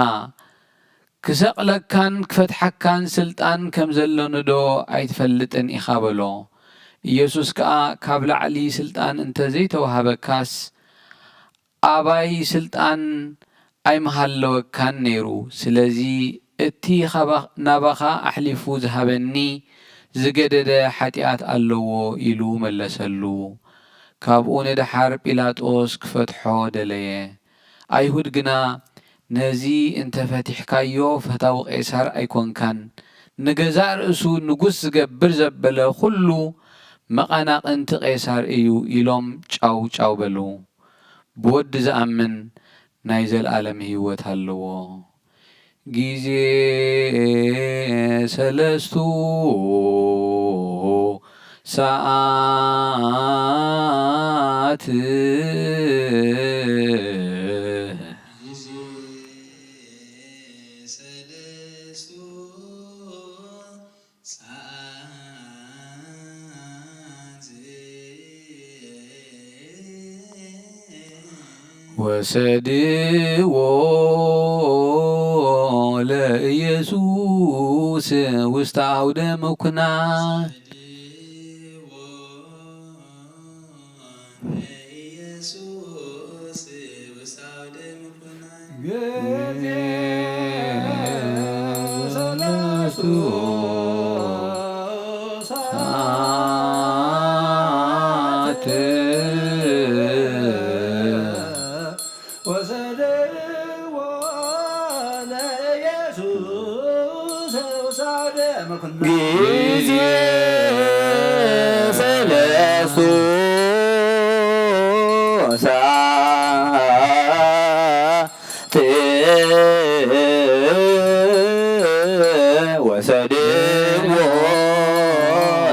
ክሰቕለካን ክፈትሓካን ስልጣን ከም ዘሎኒ ዶ ኣይትፈልጥን ኢኻ?" በሎ። ኢየሱስ ከኣ፣ "ካብ ላዕሊ ስልጣን እንተ ዘይተዋህበካስ፣ ኣባይ ስልጣን ኣይምሃለወካን ነይሩ። ስለዚ እቲ ኻባ-፣ ናባኻ ኣሕሊፉ ዝሃበኒ ዝገደደ ሓጢኣት ኣለዎ" ኢሉ መለሰሉ። ካብኡ ንደሓር ጲላጦስ ክፈትሖ ደለየ። ኣይሁድ ግና፣ "ነዚ እንተ ፈቲሕካዮ፣ ፈታዊ ቄሳር ኣይኮንካን፣ ንገዛእ ርእሱ ንጉስ ዝገብር ዘበለ ኹሉ መቐናቕንቲ ቄሳር እዩ" ኢሎም ጫው ጫው በሉ። ብወዲ ዝኣምን ናይ ዘለኣለም ህይወት ኣለዎ። ጊዜ ሰለስቱ ሰዓት። ጊዜ ሰለስቱ ሰዓት። ወሰድዎ ለኢየሱስ ውስተ አውደ ምኩናን። ጊዜ ሰለስቱ ሰዓት። ወሰድዎ ለኢየሱስ ውስተ አውደ ምኩናን። ጊዜ ሰለስቱ ሰዓት ወሰድዎ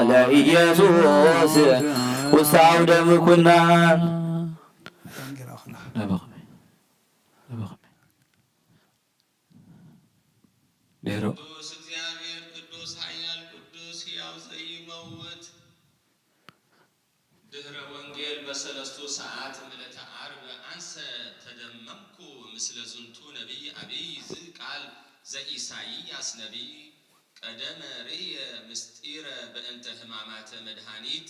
ለኢየሱስ ውስተ አውደ ምኩናን። ናባኹም፣ ናባኹም። ኔሮ። ቅዱስ እግዚኣብሔር፣ ቅዱስ ኃያል፣ ቅዱስ ሕያው ዘይመውት። ድህረ ወንጌል በሰለስቱ ሰዓት ምልእተ ዓርብ አንሰ ተደመምኩ ምስለ ዝንቱ ነቢይ አቢይ። ዝ ቃል ዘኢሳይያስ ነቢይ ቀደመ ርእየ ምስጢረ በእንተ ሕማማተ መድኃኒት።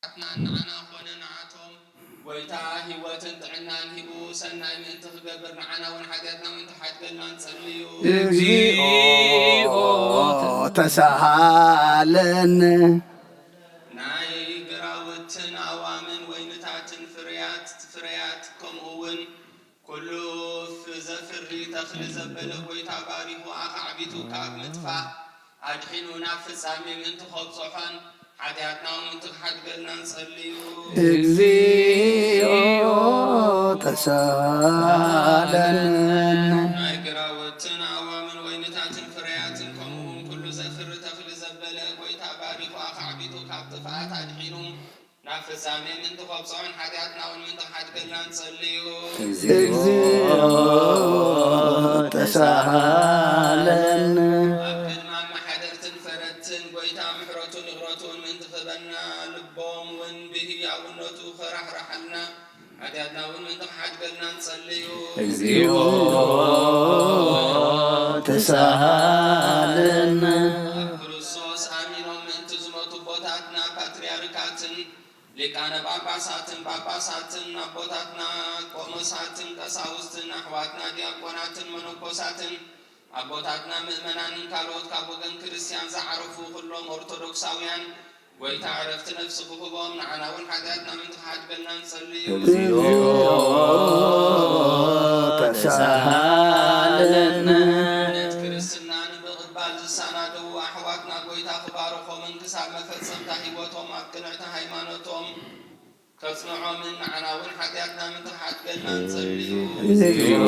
ንዓና ኮነ ንዓቶም ጎይታ ህይወትን ጥዕናን ሂቡ ሰናይ ምእንቲ ክገብር ንዓና እውን ሓጢኣትና ምእንቲ ሓድገልና ንጸልዩ። እግዚኦ ተሳሃለነ። ናይ ግራውትን ኣእዋምን ወይንታትን ፍርያት ፍርያት ከምኡ እውን ኩሉ ዘፍሪ ተኽሊ ዘበለ ጎይታ ባሪኹ ኣኻዕቢቱ ካብ ምጥፋእ ኣድሒኑ ናብ ፍጻሜ ምእንቲ ከብጽሖን ሓጢኣትና እውን ምእንቲ ክሓድገልና ንጸልዩ። እግዚኦ ተሳለነ። ናይ ግራውትን ኣእዋምን ወይንታትን ፍርያትን ከምኡ እውን ኩሉ ዘፍሪ ተኽሊ ዘበለ ጎይታ ባሪኹ ኣኻዕቢቱ ካብ ጥፍኣት ኣድሒኑ ናብ ፍጻሜ ምእንቲ ከብጽሖን ሓጢኣትና እውን ምእንቲ ክሓድገልና ንጸልዩ። እግዚኦ ተሳሃለነ። ኣብ ቅድሚ ኣመሓደርትን ፈረድትን ጎይታ ምሕረቱን ይቕረቱን ምእንቲ ክህበና ልቦም እውን ብህያውነቱ ከራሕርሓልና ሓጢኣትና እውን ምእንቲ ክሓድገልና ንጸልዩ። እግዚኦ ተሳሃለነ። ኣብ ክርስቶስ ኣሚኖም ምእንቲ ዝሞቱ ኣቦታትና ፓትርያርካትን ሊቃነ ጳጳሳትን ጳጳሳትን ኣቦታትና ቆሞሳትን ቀሳውስትን ኣሕዋትና ዲያቆናትን መነኮሳትን ኣቦታትና ምእመናንን ካልኦት ካብ ወገን ክርስቲያን ዝዓረፉ ኩሎም ኦርቶዶክሳውያን ጎይታ ዕረፍቲ ነፍሲ ክህቦም ንዓና እውን ሓጢኣትና ምእንቲ ክሓድገልና ንጸልዩ። እግዚኦ ተሳሃለነ። እምነት ክርስትና ንምቕባል ዝሳናዱ ኣሕዋትና ጎይታ ክባርኾምን ክሳብ መፈጸምታ ህይወቶም ኣብ ቅንዕቲ ሃይማኖቶም ከጽንዖምን ንዓና እውን ሓጢኣትና ምትሓት ገልና ንጸልዩ። እግዚኦ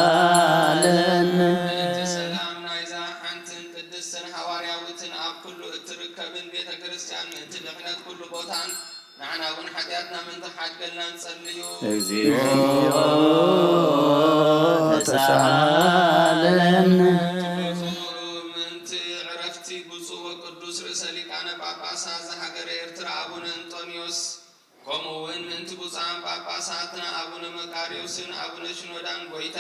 ተሳሃለነ። እቲ ሰላም ናይዛ ሓንትን ቅድስትን ሃዋርያዊትን ኣብ ኩሉ እትርከብን ቤተ ክርስቲያን ምእንቲ ድሕነት ኩሉ ቦታን ንዓና እውን ሓጢኣትና ምእንቲ ሓድገልና ንጸልዩ። እግዚኦ ተሳሃለነ። ምእንቲ ዕረፍቲ ብፁዕ ወቅዱስ ርእሰ ሊቃነ ጳጳሳት ዘሃገረ ኤርትራ ኣቡነ እንጦንዮስ፣ ከምኡ እውን ምእንቲ ብፁዓን ጳጳሳትና ኣቡነ መቃርዮስን ኣቡነ ሽኖዳን፣ ጎይታ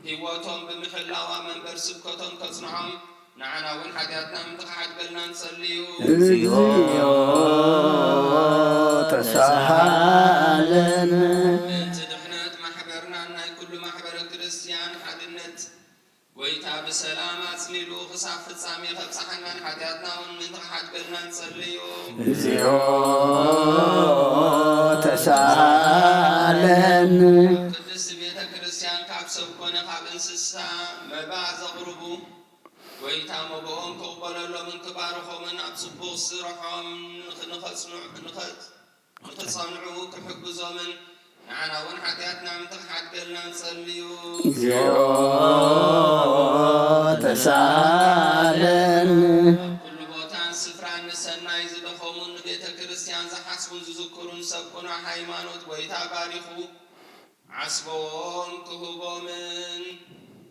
ህይወቶም ብምሕላዋ መንበር ስብከቶም ከጽንዖም፣ ንዓና እውን ሓጢኣትና ምእንቲ ክሓድገልና ንጸልዩ። እግዚኦ ተሳሃለነ። ምእንቲ ድሕነት ማሕበርናን ናይ ኩሉ ማሕበረ ክርስቲያን ሓድነት ጎይታ ብሰላም ኣጽሊሉ ክሳብ ፍጻሜ ከብጽሓናን ሓጢኣትና እውን ምእንቲ ክሓድገልና ንጸልዩ። እግዚኦ ተሳሃለነ። ቅድስቲ ቤተ ክርስቲያን ካብ ሰብ ኮነ ካብ እንስሳ መባ ዘቕርቡ፣ ጎይታ መብኦም ክቕበለሎምን ክባርኾምን ኣብ ጽቡቕ ስርሖም ንኸጽንዑ፣ ንኸ-፣ ንኽጸንዑ ክሕግዞምን ንዓና እውን ሓጢኣትና ምእንቲ ክሓድገልና ንጸልዩ። እግዚኦ ተሳሃለነ። ኣብ ኩሉ ቦታን ስፍራን ንሰናይ ዝደኸሙን ንቤተ ክርስቲያን ዝሓስቡን ዝዝክሩን ሰብ ቅኑዕ ሃይማኖት ጎይታ ባሪኹ ዓስቦም ክህቦምን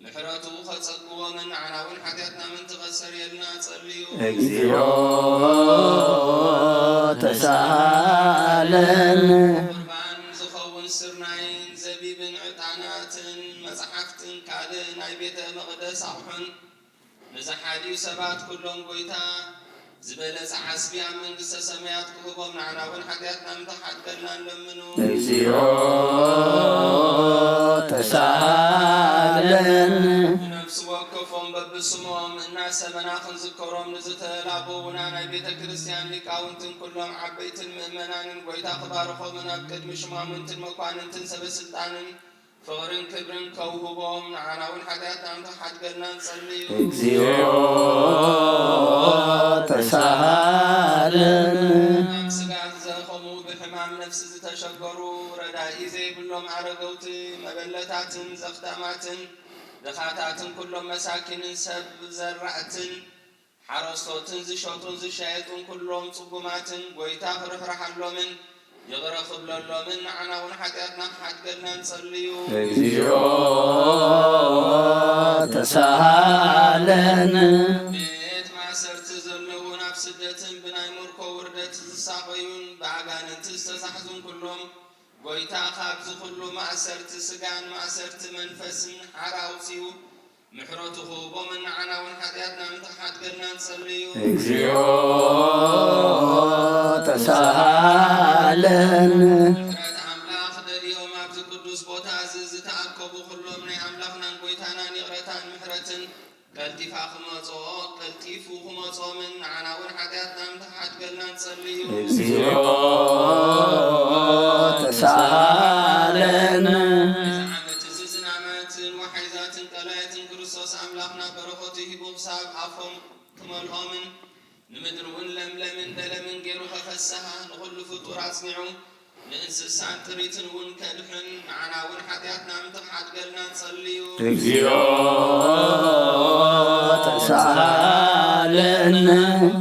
ምሕረቱ ከጸግቦምን ንዓና እውን ሓጢኣትና ምእንቲ ከሰርየልና ጸልዩ። እግዚኦ ተሳሃለነ። ቁርባን ዝኸውን ስርናይን ዘቢብን ዕጣናትን መጽሓፍትን ካልእ ናይ ቤተ መቕደስ ኣቑሑን ንዝሓልዩ ሰባት ኩሎም ጎይታ ዝበለጸ ዓስቢ ኣብ መንግስተ ሰማያት ክህቦም ንዓና እውን ሓጢኣትና ምእንቲ ክሓድገልና ንለምኑ። እግዚኦ ተሳሃለነ። ብነፍሲ ወከፎም በብስሞም እናሰመና ክንዝከሮም ንዝተላበዉና ናይ ቤተ ክርስቲያን ሊቃውንትን ኩሎም ዓበይትን ምእመናንን ጎይታ ክባርኾምን ኣብ ቅድሚ ሽማሙንትን መኳንንትን ሰበ ስልጣንን ፍቕርን ክብርን ከውህቦም ንዓና እውን ሓጢኣትና ምእንቲ ክሓድገልና ንጸልዩ። እግዚኦ ተሳሃለነ። ብሕማም ስጋ ዝደኸሙ፣ ብሕማም ነፍሲ ዝተሸገሩ፣ ረዳኢ ዘይብሎም ኣረገውቲ፣ መበለታትን ዘኽታማትን፣ ድኻታትን ኩሎም መሳኪንን ሰብ ዘራእትን ሓረስቶትን ዝሸጡን ዝሻየጡን ኩሎም ጽጉማትን፣ ጎይታ ክርሕርሓሎምን ይቕረ ክብለሎምን ንዓና እውን ሓጢኣትና ክሓድገልና ንጸልዩ። እግዚኦ ተሳሃለነ። ቤት ማእሰርቲ ዘለዉን ኣብ ስደትን ብናይ ምርኮ ውርደት ዝሳቐዩን ብኣጋንንቲ ዝተታሕዙን ኩሎም ጎይታ ካብዚ ኩሉ ማእሰርቲ ስጋን ማእሰርቲ መንፈስን ሓራ ኣውጺኡ ምሕረቱ ክህቦምን ንዓና እውን ሓጢኣትና ምእንቲ ክሓድገልና ንጸልዩ። እግዚኦ ተሳሃለነ። ምሕረት ኣምላኽ ደልዮም ኣብዚ ቅዱስ ቦታ እዚ ዝተኣከቡ ኩሎም ናይ ኣምላኽናን ጎይታናን ይቕረታን ምሕረትን ቀልጢፋ ክመጾ-፣ ቀልጢፉ ክመጾምን ንዓና እውን ሓጢኣትና ምእንቲ ክሓድገልና ንጸልዩ። እግዚኦ ተሳሃለነ። እዚ ዓመት እዚ ዝናማትን ወሓይዛትን ቀላያትን ክርስቶስ ኣምላኽና በረኸቱ ሂቡ ክሳብ ኣፎም ክመልኦምን ንምድሪ እውን ለምለምን ደለምን ገይሩ ከፈስሃ፣ ንኹሉ ፍጡር ኣጽኒዑ ንእንስሳን ጥሪትን እውን ከድሕን፣ ንዓና እውን ሓጢኣትና ምእንቲ ክሓድገልና ንጸልዩ። እግዚኦ ተሳሃለነ።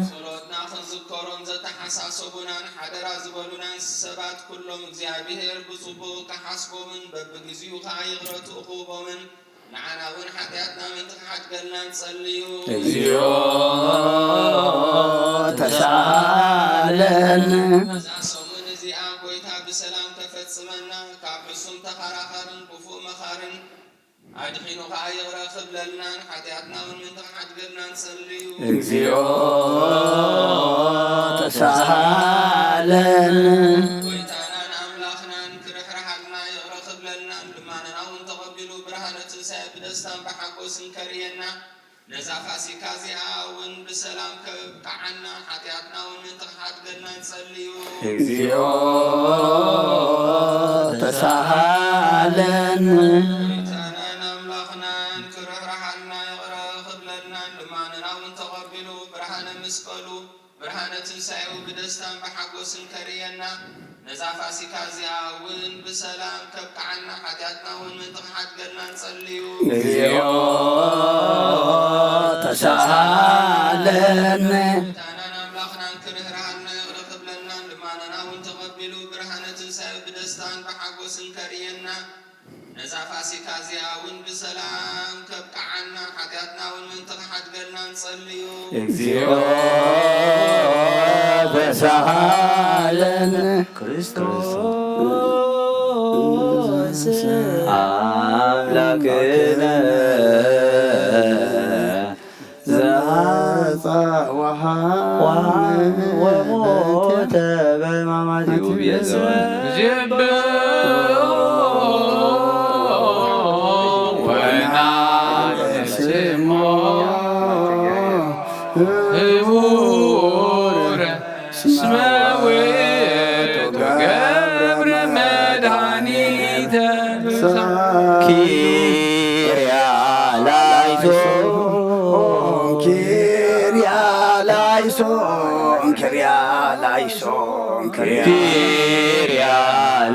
ጸሎትና ክንዝከሮም ዘተሓሳሰቡናን ሓደራ ዝበሉናን ሰባት ኩሎም እግዚኣብሔር ብጽቡቕ ክሓስቦምን በብግዚኡ ከኣ ይቕረትኡ ክህቦምን ንዓና እውን ሓጢኣትና ምእንቲ ክሓድገልና ንጸልዩ። እግዚኦ ተሳሃለነ። እዛ ሰሙን እዚኣ ጎይታ ብሰላም ከፈጽመና፣ ካብ ሕሱም ተኸራኻርን ክፉእ መኻርን ኣድሒኑ ከኣ ይቕረ ክብለልናን ሓጢኣትና እውን ምእንቲ ክሓድገልና ንጸልዩ። እግዚኦ ተሳሃለነ። ጎይታናን ኣምላኽናን ክርሕርሃልና ይቕረ ክብለልናን ልማነና እውን ተቐቢሉ ብርሃነ ትንሳኤ ብደስታን ብሓጎስን ከርእየና ነዛ ፋሲካ እዚኣ እውን ብሰላም ከብቅዓና ሓጢኣትና እውን ምእንቲ ክሓድገልና ንጸልዩ። እግዚኦ ተሳሃለነ። ጎይታናን ኣምላኽናን ክርሕርሃልና ይቕረ ክብለልናን ልማንና እውን ተቐቢሉ ብርሃነ መስቀሉ ብርሃነ ትንሳኤኡ ብደስታን ብሓጎስን ከርእየና፣ ነዛ ፋሲካ እዚኣ እውን ብሰላም ከብቅዓና፣ ሓጢኣትና እውን ምእንቲ ክሓድገልና ንጸልዩ። እግዚኦ ተሳሃለነ። ጎይታናን ኣምላኽናን ክርህርሃልና ይቕረ ክብለልናን ልማንና እውን ተቐቢሉ ብርሃነ ትንሳኤኡ ብደስታን ብሓጎስን ከርእየና፣ ነዛ ፋሲካ እዚኣ እውን ብሰላም ከብቅዓና፣ ሓጢኣትና እውን ምእንቲ ክሓድገልና ንጸልዩ። እግዚኦ ተሳሃለነ። ክርስቶስ ኣምላክነ ዘመጻ ወሞተ በሕማማቲሁ ቤዘወነ። ስሞ ህቡረ እስመ ውእቱ ገብረ መድኃኒተ። ኪርያ ላይሶን፣ ኪርያ ላይሶን፣ ኪርያ ላይሶን፣ ኪርያ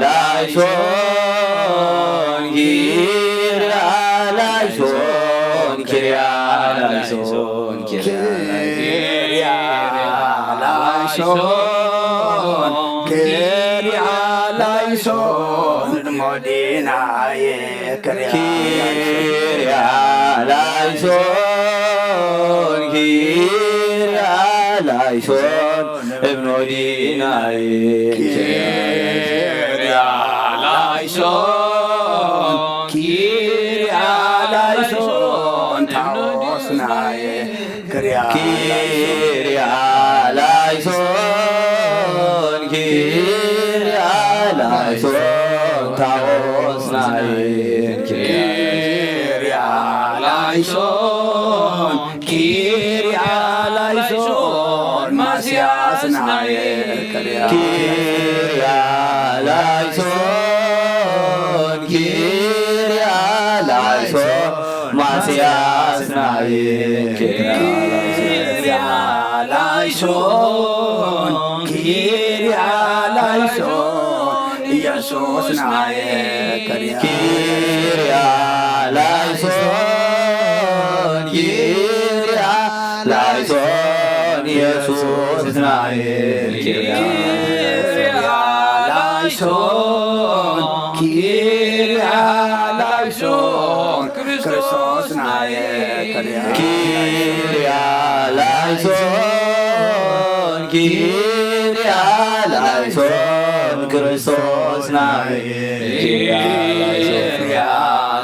ላይሶን፣ ኪርያ ላይሶን፣ ኪርያ ላይሶን፣ ኪርያ ላይሶን፣ ኪርያ ላይሶን፣ ሞዲናዬ፣ ኪርያ ላይሶን፣ ኪርያ ላይሶን፣ እብኖዲናዬ፣ ኪርያ ላይሶን፣ ኪርያ ላይሶን፣ ታቦስናዬ፣ ኪርያ ላይሶን፣ ኪርያ ላይሶን፣ ታቦስናዬ፣ ኪርያ ላይሶን፣ ኪርያ ላይሶን፣ ማስያስናዬ፣ ኪርያ ላይሶን፣ ኪርያ ላይሶን፣ ማስያስናዬ፣ ኪርያ ላይሶን፣ ኪርያ ላይሶን፣ ኢየሱስናዬ፣ ኪርያ ላይሶን፣ ኪርያ ላይሶን፣ ኢየሱስናዬ፣ ኪርያ ላይሶን፣ ኪርያ ላይሶን፣ ክርስቶስናዬ፣ ኪርያ ላይሶን፣ ኪርያ ላይሶን፣ ክርስቶስናዬ፣ ኪርያ ላይሶን፣ ኪርያ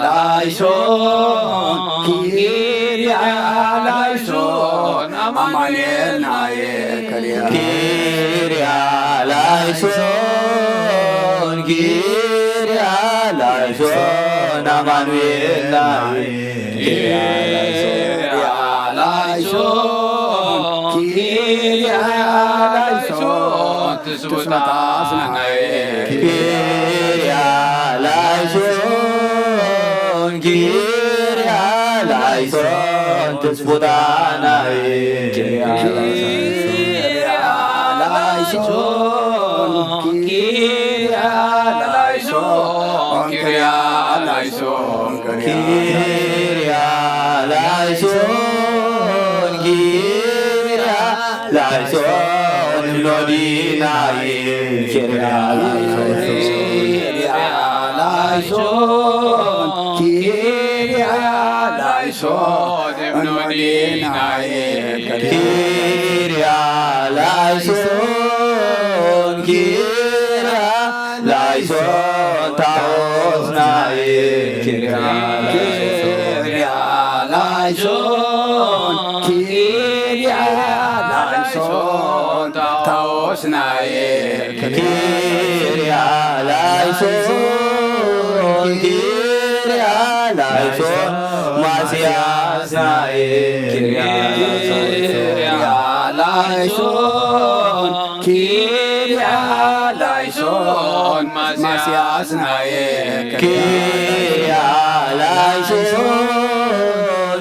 ላይሶን፣ ኪርያ ላይሶን፣ አማኑኤልናዬ፣ ኪርያ ላይሶን፣ ኪርያ ላይሶን፣ አማኑኤልናዬ፣ ኪርያ ላይሶን፣ ኪርያ ላይሶን፣ ኪርያ ላይሶን፣ ትስብእታስናዬ፣ ኪርያ ላይሶን፣ ኪርያ ላይሶን፣ ትስብእታናዬ፣ ኪርያ ላይሶን፣ ኪርያ ላይሶን፣ ኪርያ ላይሶን፣ ኪርያ ላይሶን፣ ኪርያ ላይሶን፣ እብኖዲናዬ፣ ኪርያ ላይሶን፣ ኪርያ ላይሶን፣ ኪርያ ላይሶን፣ እብኖዲናዬ፣ ኪርያ ላይሶን፣ ኪርያ ላይሶን፣ ታቦስናዬ፣ ኪርያ ላይሶን፣ ኪርያ ላይሶን፣ ኪርያ ላይሶን፣ ታቦስናዬ፣ ኪርያ ላይሶን፣ ኪርያ ላይሶን፣ ማስያስናዬ፣ ኪርያ ላይሶን፣ ኪርያ ላይሶን፣ ኪርያ ላይሶን፣ ማስያስናዬ፣ ኪርያ ላይሶን፣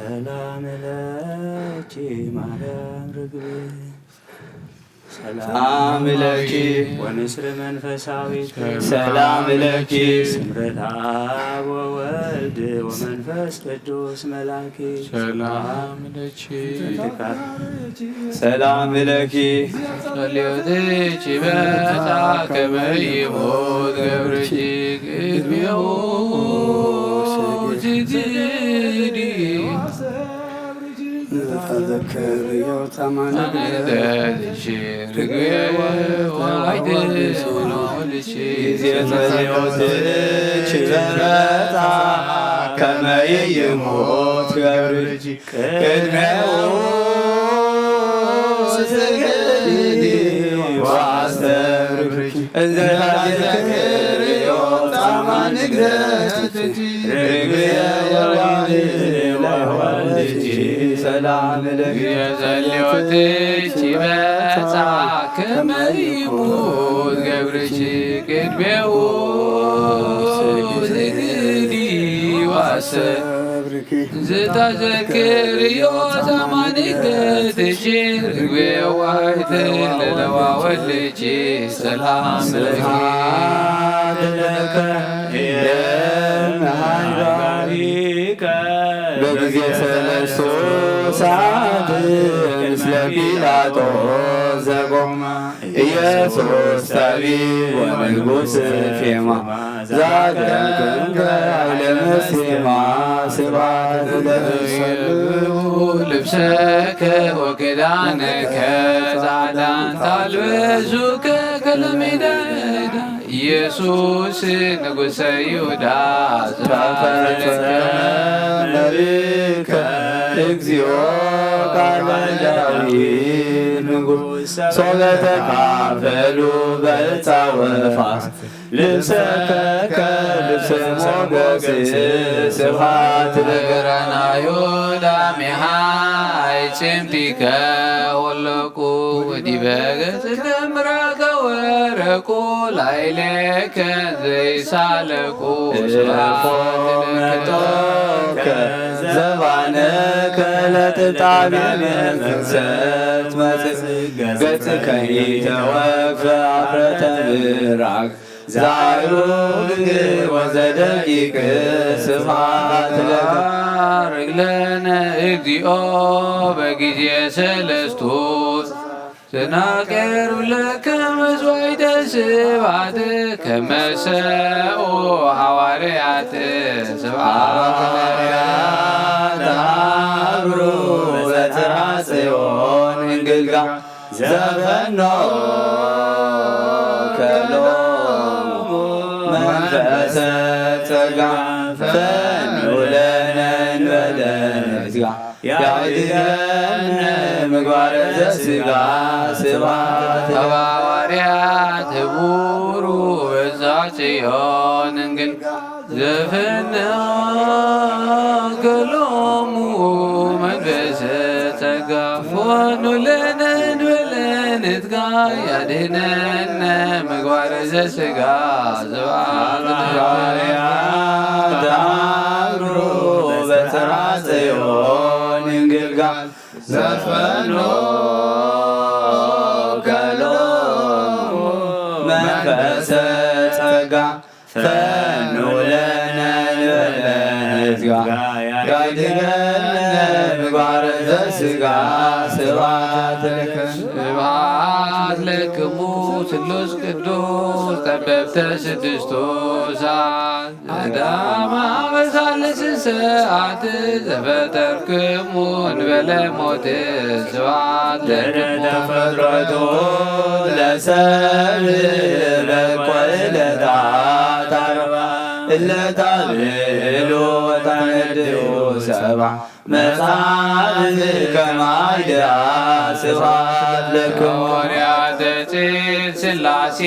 ሰላም ለኪ ማርያም ርግብ ሰላም ለኪ ወንስር መንፈሳዊት ሰላም ለኪ ስምረት አብ ወወልድ ወመንፈስ ቅዱስ መላኪ ሰላም ለኪ ሰላም ለኪ ጸልዮትኪ በጻ ከመ ይሞት ገብርኪ ቅድሜሁ ስግዲ ዘተዘክር ዮርታማን ጊዜ ጸልዮትኪ በጻ ከመ ይሞት ገብርኪ ቅድሜሁ ስግዲ ወአስተብርኪ እንዘ ታዘክር ዮርታማ ንግደት ርግብ የዋህ ለወልድኪ ሰላም ለኪ ጸልዮትኪ በጻ ከመ ይሙት ገብርኪ ቅድሜሁ ስግዲ ወአስተብርኪ ዝተዘክርዮ ዘማን ገትሽ ርግቤ ዋይተ ለለዋ ወልቺ ሰላም ለኪ ስብሐት ለከ የመሃይባሪከ በጊዜ ሰለስቱ ሰዓት ምስለ ጲላጦስ ዘቆመ ኢየሱስ ጠቢብ ወንጉስ ፌማ ዛገርክንከ ለምስቴማ ስብሐት ለእግዚእብሔር። ልብሰከ ወክዳነከ ጻዕዳን ታልበሱከ ከለሜዳ ኢየሱስ ንጉሰ ይሁዳ ተፈጸመ መብከ እግዚኦ ቃለ ዳዊት ንጉስ ሶበ ተካፈሉ በዕፃ ወፋስ ልብሰከ ከልብሰ ሞገስ ስብሐት ለገራናዮ ዳሜሃ አይጽምቲከ ወለቁ ወዲበ ገጽከ ምራከ ወረቁ ላይሌከ ዘይሳለቁ ስብሐት ለከ ዘባነከ ለጥጣቤ መንፈሰት መጽእ ገጽከ ኢተወክፈ አፍረተ ምራክ ዛይሩግ ወዘደቂቅ ስብሐት ለከ። ባርክ ለነ እግዚኦ በጊዜ ሰለስቱ ዘናቀርብ ለከ መስዋዕተ ስብሐት ከመ ሰኡ ሐዋርያት ስብሐት ለከ። ሐዋርያት ሐብሩ በጽርሐ ጽዮን እንግልጋ ዘፈኖ ከሎሙ መንፈሰ ጸጋ ፈኑ ለነ እንበለ ነዚጋ ያድገነ ምግባረ ዘስጋ ስብሐት ሐዋርያት ህቡሩ እዛ ጽዮን እንግል ዘፈነከ ሎሙ መንፈሰ ጸጋ ፈኑ ለነ እንበለ ንትጋ ያድህነነ ምግባር ዘስጋ ስብሐት ለሐዋርያት አብሮ በተራ ጽዮን እንግልጋል ዘፈኖ ከሎሙ መንፈሰ ጸጋ ፈኑ ለነ እንበለ ንትጋ ያድገነ ምግባር ዘስጋ ስብሐት ለክሙ። ስብሐት ለክሙ ስሉስ ቅዱስ ጠበብተ ስድስቱ ሰዓት ቀዳማ በሳልስ ሰዓት ዘፈጠርክሙ እንበለ ሞት ስብሐት ለክሙ። ተፈጥሮቱ ለሰብ በቆ ዕለታት አርባ እለታብሉ ወታነድኡ ሰባ መጽሐፍ ከማይዳ ስብሐት ለክሙ። ሐዋርያተ ጽድቅ ሥላሴ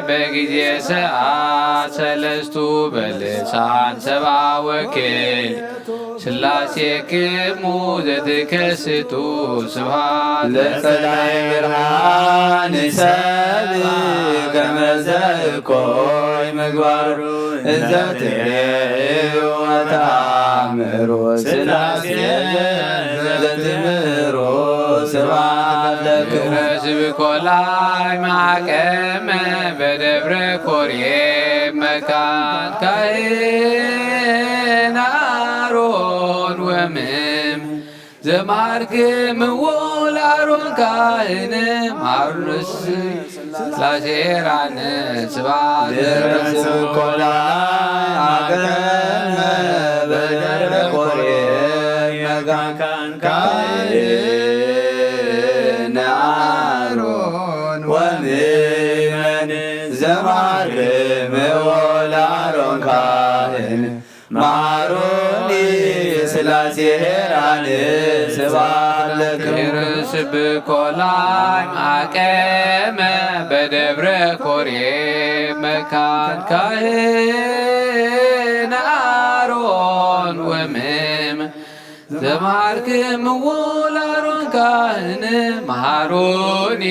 በጊዜ ሰዓት ሰለስቱ በልሳን ሰባ ወክል ስላሴክሙ ዘትከስቱ ስብሐት ለጸላኢ ብርሃን ሰብ ከመ ዘእኮይ ምግባሩ እንዘ ትሬዩ ወተአምሩ ስላሴ ዘትምህሩ ስብሐት ለክሙ። ረስብ ኮላይ ማቀመ በደብረ ኮሬብ መካን ካህን አሮን ወምም ዘማርክምዎ ለአሮን ካህን ማሩስ ስላሴ ሄራን ስብሐት ድረስ ኮላ አገመ በደብረ ኮሬብ መካን ካህን አሮን ወምእመን ዘማርክምዎ ለአሮን ካህን መሃሩኒ ስላሴ ሄራን ስብሐት ለክሙ። ይርስብ ኮላይ ማቀመ በደብረ ኮሬብ መካን ካህን አሮን ወምም ዘማርክምዎ ለአሮን ካህን መሃሩኒ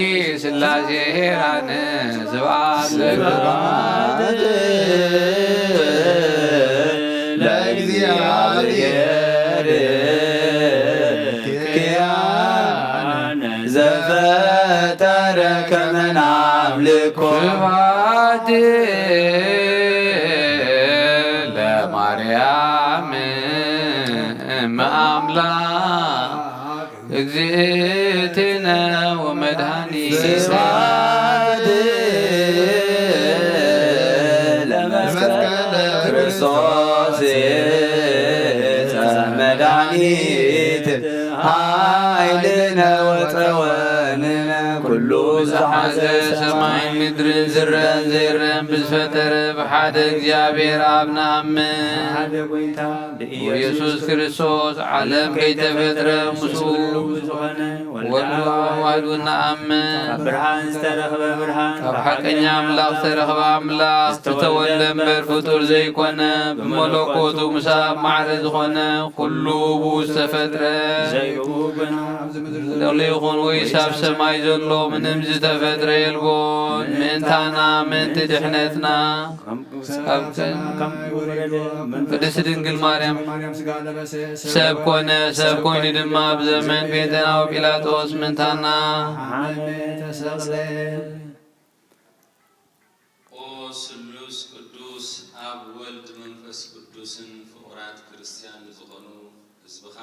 ስላሴ ሄራን ስብሐት ለክሙ። ስብሐት ለእግዚአብሔር ኪያነ ዘፈጠረ ከመ ናምልኮ። ስብሐት ለማርያም እመ አምላክ እግዝእትነ ወመድኃኒት። ስብሐት ለመስቀል ክርስቶስ መድኃኒት ኃይልነ ወፀወንነ ኩሉ ዝሓዘ ሰማይ ምድርን ዝረን ዘይረን ብዝፈጠረ ብሓደ እግዚኣብሔር ኣብ ንኣምን። ሓደ ጎይታ ብኢየሱስ ክርስቶስ ዓለም ከይተፈጥረ ምስኡ ወልድ ዋህድ ንኣምን። ካብ ብርሃን ዝተረኽበ ብርሃን፣ ካብ ሓቀኛ ኣምላኽ ዝተረኽበ ኣምላኽ ዝተወልደ እምበር ፍጡር ዘይኮነ፣ ብመለኮቱ ምስ ኣብ ማዕረ ዝኾነ ኩሉ ብኡ ዝተፈጥረ። ዘይብኡ ግና ኣብዚ ምድሪ ዘሎ ይኹን ወይስ ኣብ ሰማይ ዘሎ ምንም ዝተፈጥረ የልቦን። ምእንታና ምእንቲ ድሕነትና ካብ ቅድስት ድንግል ማርያም ሰብ ኮነ። ሰብ ኮይኑ ድማ ኣብ ዘመን ጴንጤናዊ ጲላጦስ ምእንታና ተሰቕለ። ኦ ስሉስ ቅዱስ ኣብ ወልድ መንፈስ ቅዱስን ፍቑራት ክርስቲያን ዝኾኑ ህዝብኻ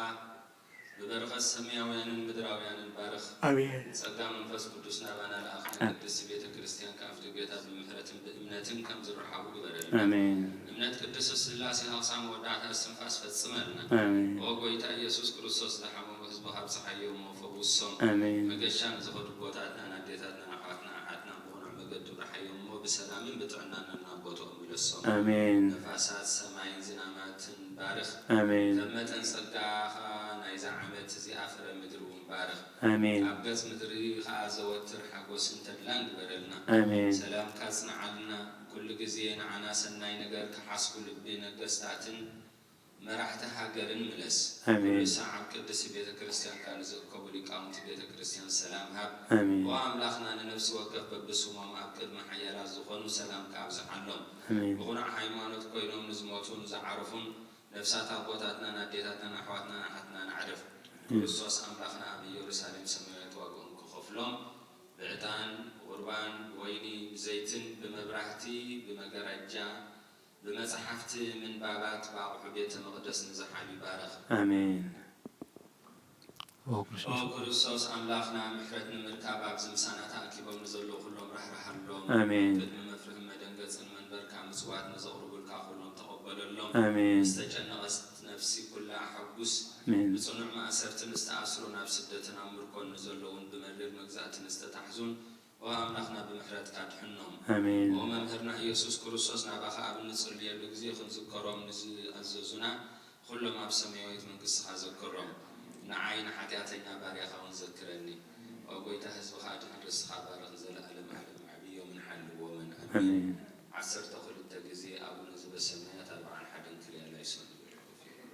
ብበረኸት ሰማያውያንን ምድራውያንን ባርኽ። ኣሜን። ጸጋ መንፈስ ቅዱስ ናባና ለኣኽ። ኣሜን። ንቅድስቲ ቤተ ክርስቲያን ከኣፍ ድቤታ ብምሕረትን ብእምነትን ከም ዝረሓቡ ግበረልና። ኣሜን። እምነት ቅድስት ስላሴ ሃቕሳ መወዳእታ እስትንፋስ ፈጽመልና። ኣሜን። ኦ ጎይታ ኢየሱስ ክርስቶስ ዝሓመሙ ህዝብኻ ኣብጽሓዮም እሞ ፈውሶም። ኣሜን። መገሻ ንዝኸዱ ኣቦታትናን ኣዴታትናን ኣሕዋትና ኣሓትናን ብቕኑዕ መገዲ ምርሓዮም እሞ ብሰላምን ብጥዕናን ናብ ቦትኦም ምለሶም። ኣሜን። ነፋሳት ሰማይን ዝናማትን ባርኽ። ኣሜን። ከም መጠን ጸጋኻ ናይዛ ዓመት እዚኣ ፍረ ምድሪ እውን ባርኽ። ኣሜን። ኣብ ገጽ ምድሪ ኸኣ ዘወትር ሓጎስን ተድላን ግበረልና። ኣሜን። ሰላምካ ኣጽንዓልና። ኩሉ ግዜ ንዓና ሰናይ ነገር ክሓስቡ ልቢ ነገስታትን መራሕቲ ሃገርን ምለስ። ኣሜን። ኩሉ ሳዕ ኣብ ቅድስቲ ቤተ ክርስቲያንካ ንዝእከቡ ሊቃውንቲ ቤተ ክርስቲያን ሰላም ሃብ። ኣሜን። ኦ ኣምላኽና፣ ንነፍሲ ወከፍ በብስሞም ኣብ ቅድሚ ሓያላት ዝኾኑ ሰላምካ ኣብዝሓሎም። ኣሜን። ብቕኑዕ ሃይማኖት ኮይኖም ንዝሞቱን ዝዓረፉን ነፍሳት ኣቦታትናን ኣዴታትናን ኣሕዋትናን ኣሓትናን ኣዕርፍ። ኣሜን። ክርስቶስ ኣምላኽና ኣብ ኢየሩሳሌም ሰማያዊት ዋግኦም ክኸፍሎም ብዕጣን፣ ብቑርባን፣ ብወይኒ፣ ብዘይትን፣ ብመብራህቲ፣ ብመጋረጃ፣ ብመጽሓፍቲ ምንባባት፣ ብኣቑሑ ቤተ መቕደስ ንዝሓሉ ይባረኽ። ኣሜን። ኦ ክርስቶስ። ኦ ክርስቶስ ኣምላኽና፣ ምሕረት ንምርካብ ኣብዚ ምሳና ተኣኪቦም ንዘለዉ ኩሎም ራህርሃሎም። ኣሜን። ቅድሚ መፍርህን መደንገጽን መንበርካ ምጽዋት ንዘቕርቡልካ ኩሎም ተቐበለሎም። ኣሜን። ዝተጨነቐት ነፍሲ ኩላ ኣሐጉስ። ኣሜን። ብጽኑዕ ማእሰርትን ዝተኣስሩ ናብ ስደትን ኣብ ምርኮን ንዘለዉን ብመሪር መግዛእትን ዝተታሕዙን ኦ ኣምላኽና ብምሕረትካ ድሕኖም። ኣሜን። ኦ መምህርና ኢየሱስ ክርስቶስ ናባኻ ኣብ እንጽልየሉ ግዜ ክንዝከሮም ንዝኣዘዙና ኩሎም ኣብ ሰማያዊት መንግስትኻ ዘክሮም። ንዓይ ንሓጢኣተኛ ባርያኻ እውን ዘክረኒ። ኦ ጎይታ ህዝብኻ ኣድሕን ርስትኻ ባርኽ ንዘለኣለም ዓለም ዓብዮምን ሓልዎምን። ኣሜን። ኣሜን። ዓሰርተ ክልተ ግዜ ኣቡነ ዘበሰማያት ኣርብዓን ሓደን ክርያ ላይሶን ንበል ኮፍ ኢሎም።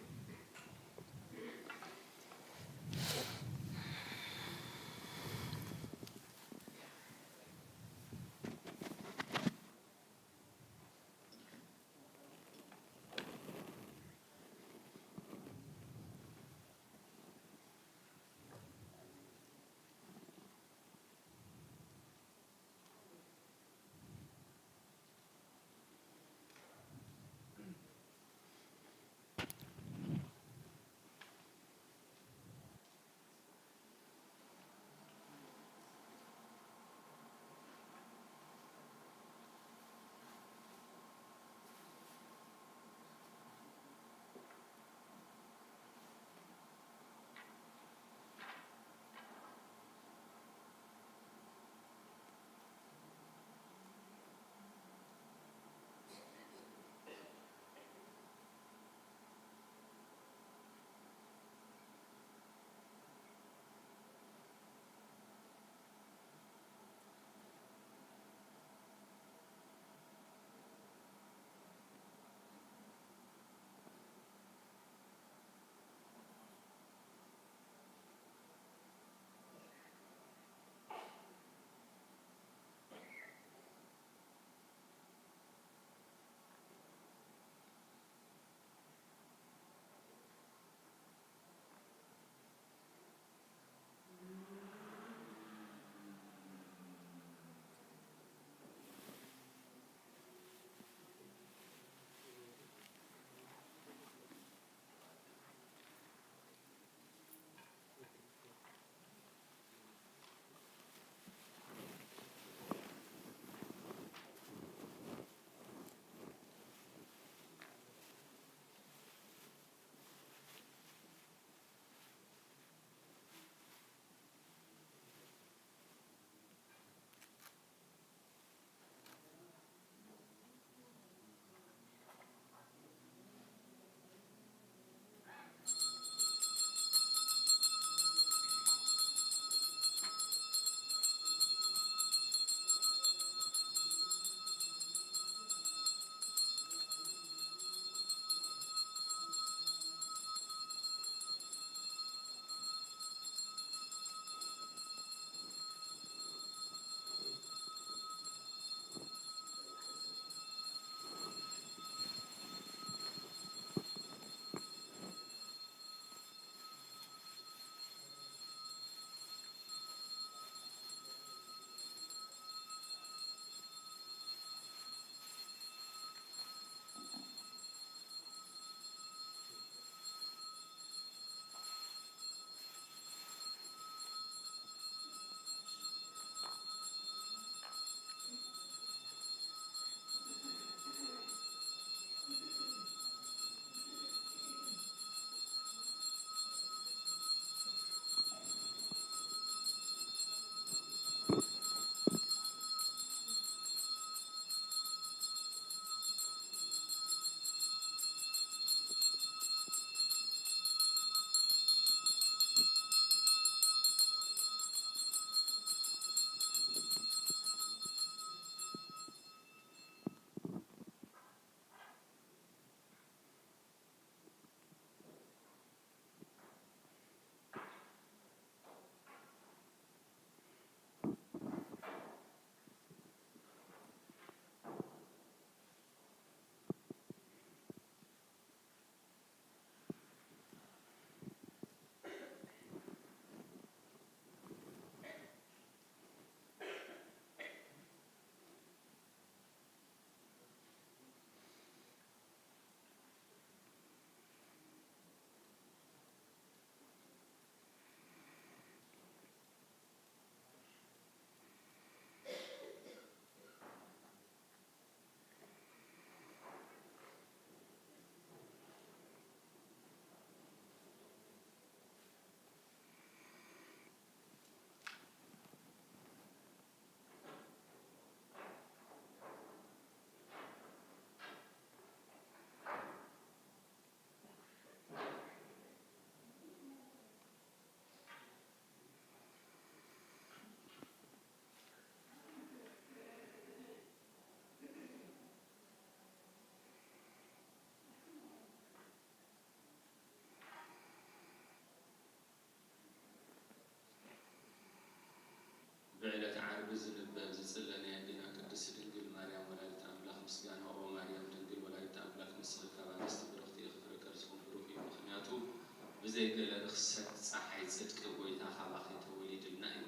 ዘይገለ ርኽሰት ጸሓይ ጽድቂ ጐይታ ካባኺ ተወሊዱልና እዩ።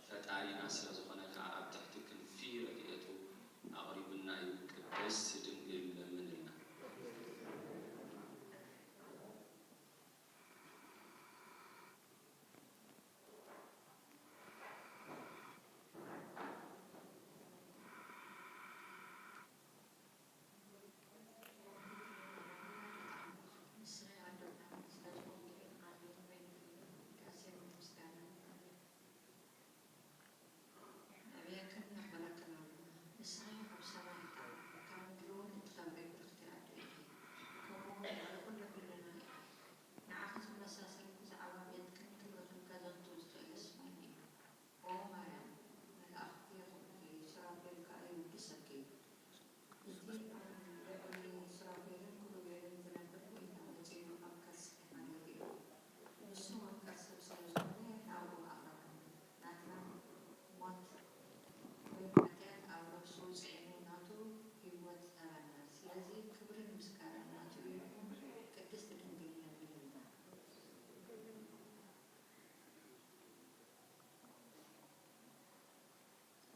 ፈጣሪና ስለ ዝኾነ ከኣ ኣብ ትሕቲ ክንፊ ረድኤቱ ኣቕሪቡልና እዩ። ቅድስት ድንግል ለምንልና።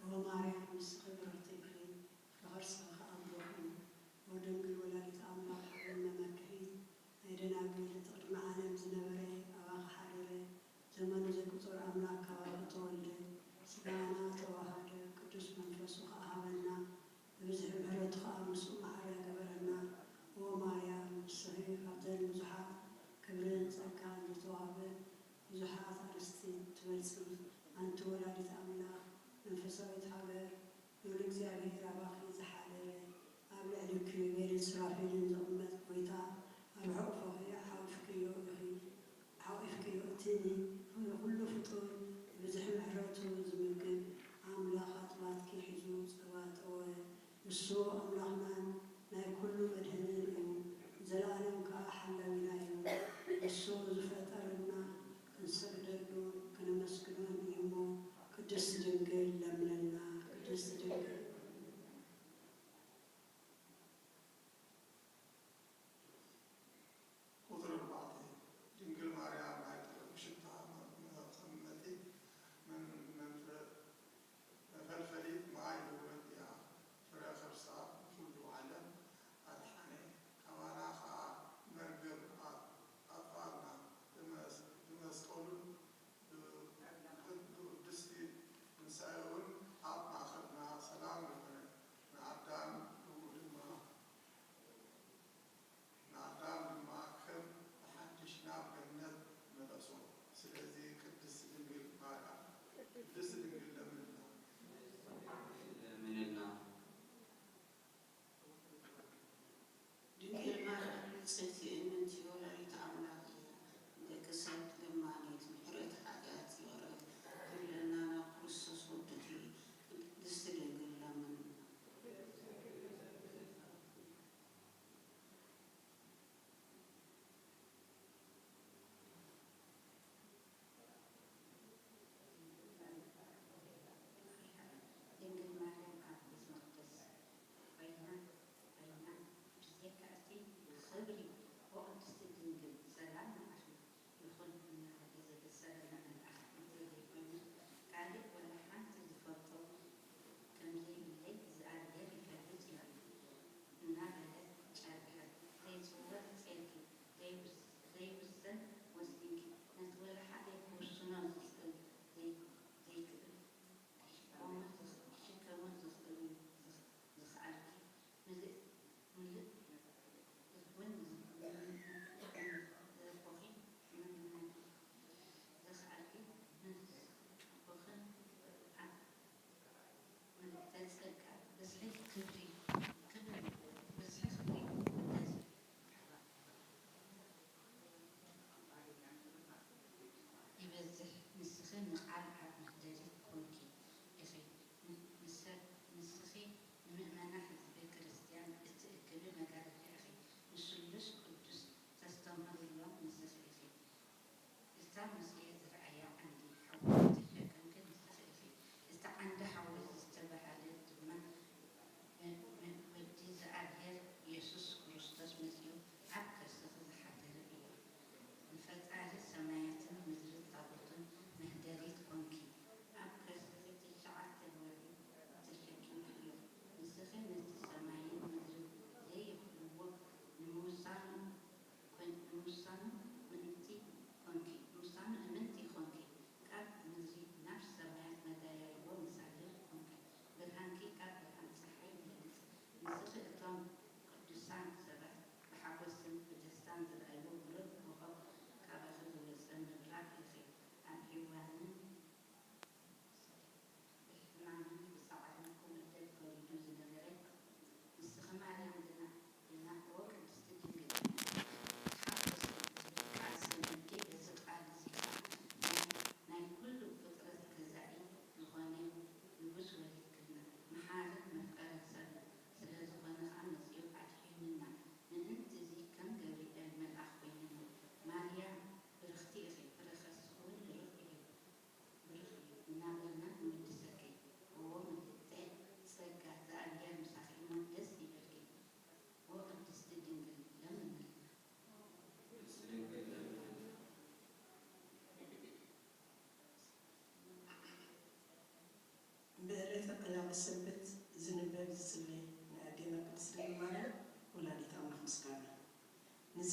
ኦ ማርያም፣ ንስኺ ብርኽቲ ኢኺ፣ ብኸርስኺ ኸኣ ብሩኽ እዩ። ኦ ድንግል ወላዲት ኣምላኽ፣ ሓበን መመክሒ፣ ናይ ደናግል፣ እቲ ቅድሚ ዓለም ዝነበረ ኣባኺ ሓደረ፣ ዘመኑ ዘይቁጸር ኣምላኽ ካባኺ ተወልደ፣ ስጋና ተዋሃደ፣ ቅዱስ መንፈሱ ኸኣ ሃበና፣ ብብዝሒ ምሕረቱ ኸኣ ምስኡ ማዕረ ገበረና። ኦ ማርያም፣ ንስኺ ካብተን ብዙሓት ክብርን ጸጋን ዝተዋህበ ብዙሓት ኣንስቲ ትበልጺ፣ ኣንቲ ወላዲት ኣምላኽ፣ መንፈሳዊት ሃገር፣ ልዑል እግዚኣብሔር ኣባኺ ዝሓደረ፣ ኣብ ልዕሊ ኪሩቤልን ሱራፌልን ዝቕመጥ ጐይታ፣ ኣብ ሕቑፎኺ ሓቑፍክዮ ኢኺ፣ ሓቑፍክዮ። እቲ ንኹሉ ፍጡር ብብዝሒ ምሕረቱ ዝምግብ ኣምላኽ ኣጥባትኪ ሒዙ ጸባ ጠወ። ንሱ ኣምላኽናን ናይ ኩሉ መድህንን እዩ፣ ንዘለኣለም ከኣ ሓላዊና እዩ። ንሱ ዝፈጠረና ክንሰግደሉን ከነመስግኖን እዩ እሞ፣ ቅድስት ድንግል ለምንልና። ቅድስት ድንግል። ቁጽሪ ኣርባዕተ፣ ድንግል ማርያም ናይ ጥዑም ሽታ መቐመጢት፣ መን-፣ መንፈ-፣ መፈልፈሊት ማይ ህይወት እያ፣ ፍረ ከርሳ ንኹሉ ዓለም ኣድሓነ፣ ካባና ኸኣ መርገም ኣ-፣ ኣጥፋኣልና፣ ብመስ-፣ ብመስቀሉን ብ-፣ ብቅድስቲ ትንሳኤኡን ኣብ ማእከልና ሰላም ገበረ፣ ንኣዳም ብኡ ድማ ንኣዳም ድማ ከም ብሓድሽ ናብ ገነት መለሶ። ስለዚ ቅድስቲ ድንግል ማርያም፣ ቅድስቲ ድንግል ለምንልና። ለምንልና። ድንግል ማርያም ንጽሕቲ እምንቲ ወላዲተ ኣምላኽ እያ። ንደቂ ሰብ ለማኒት ምሕረት ሓጢኣት ይቕረ ክብለና ናብ ክርስቶስ ወድኺ ቅድስቲ ድንግል ለምንልና።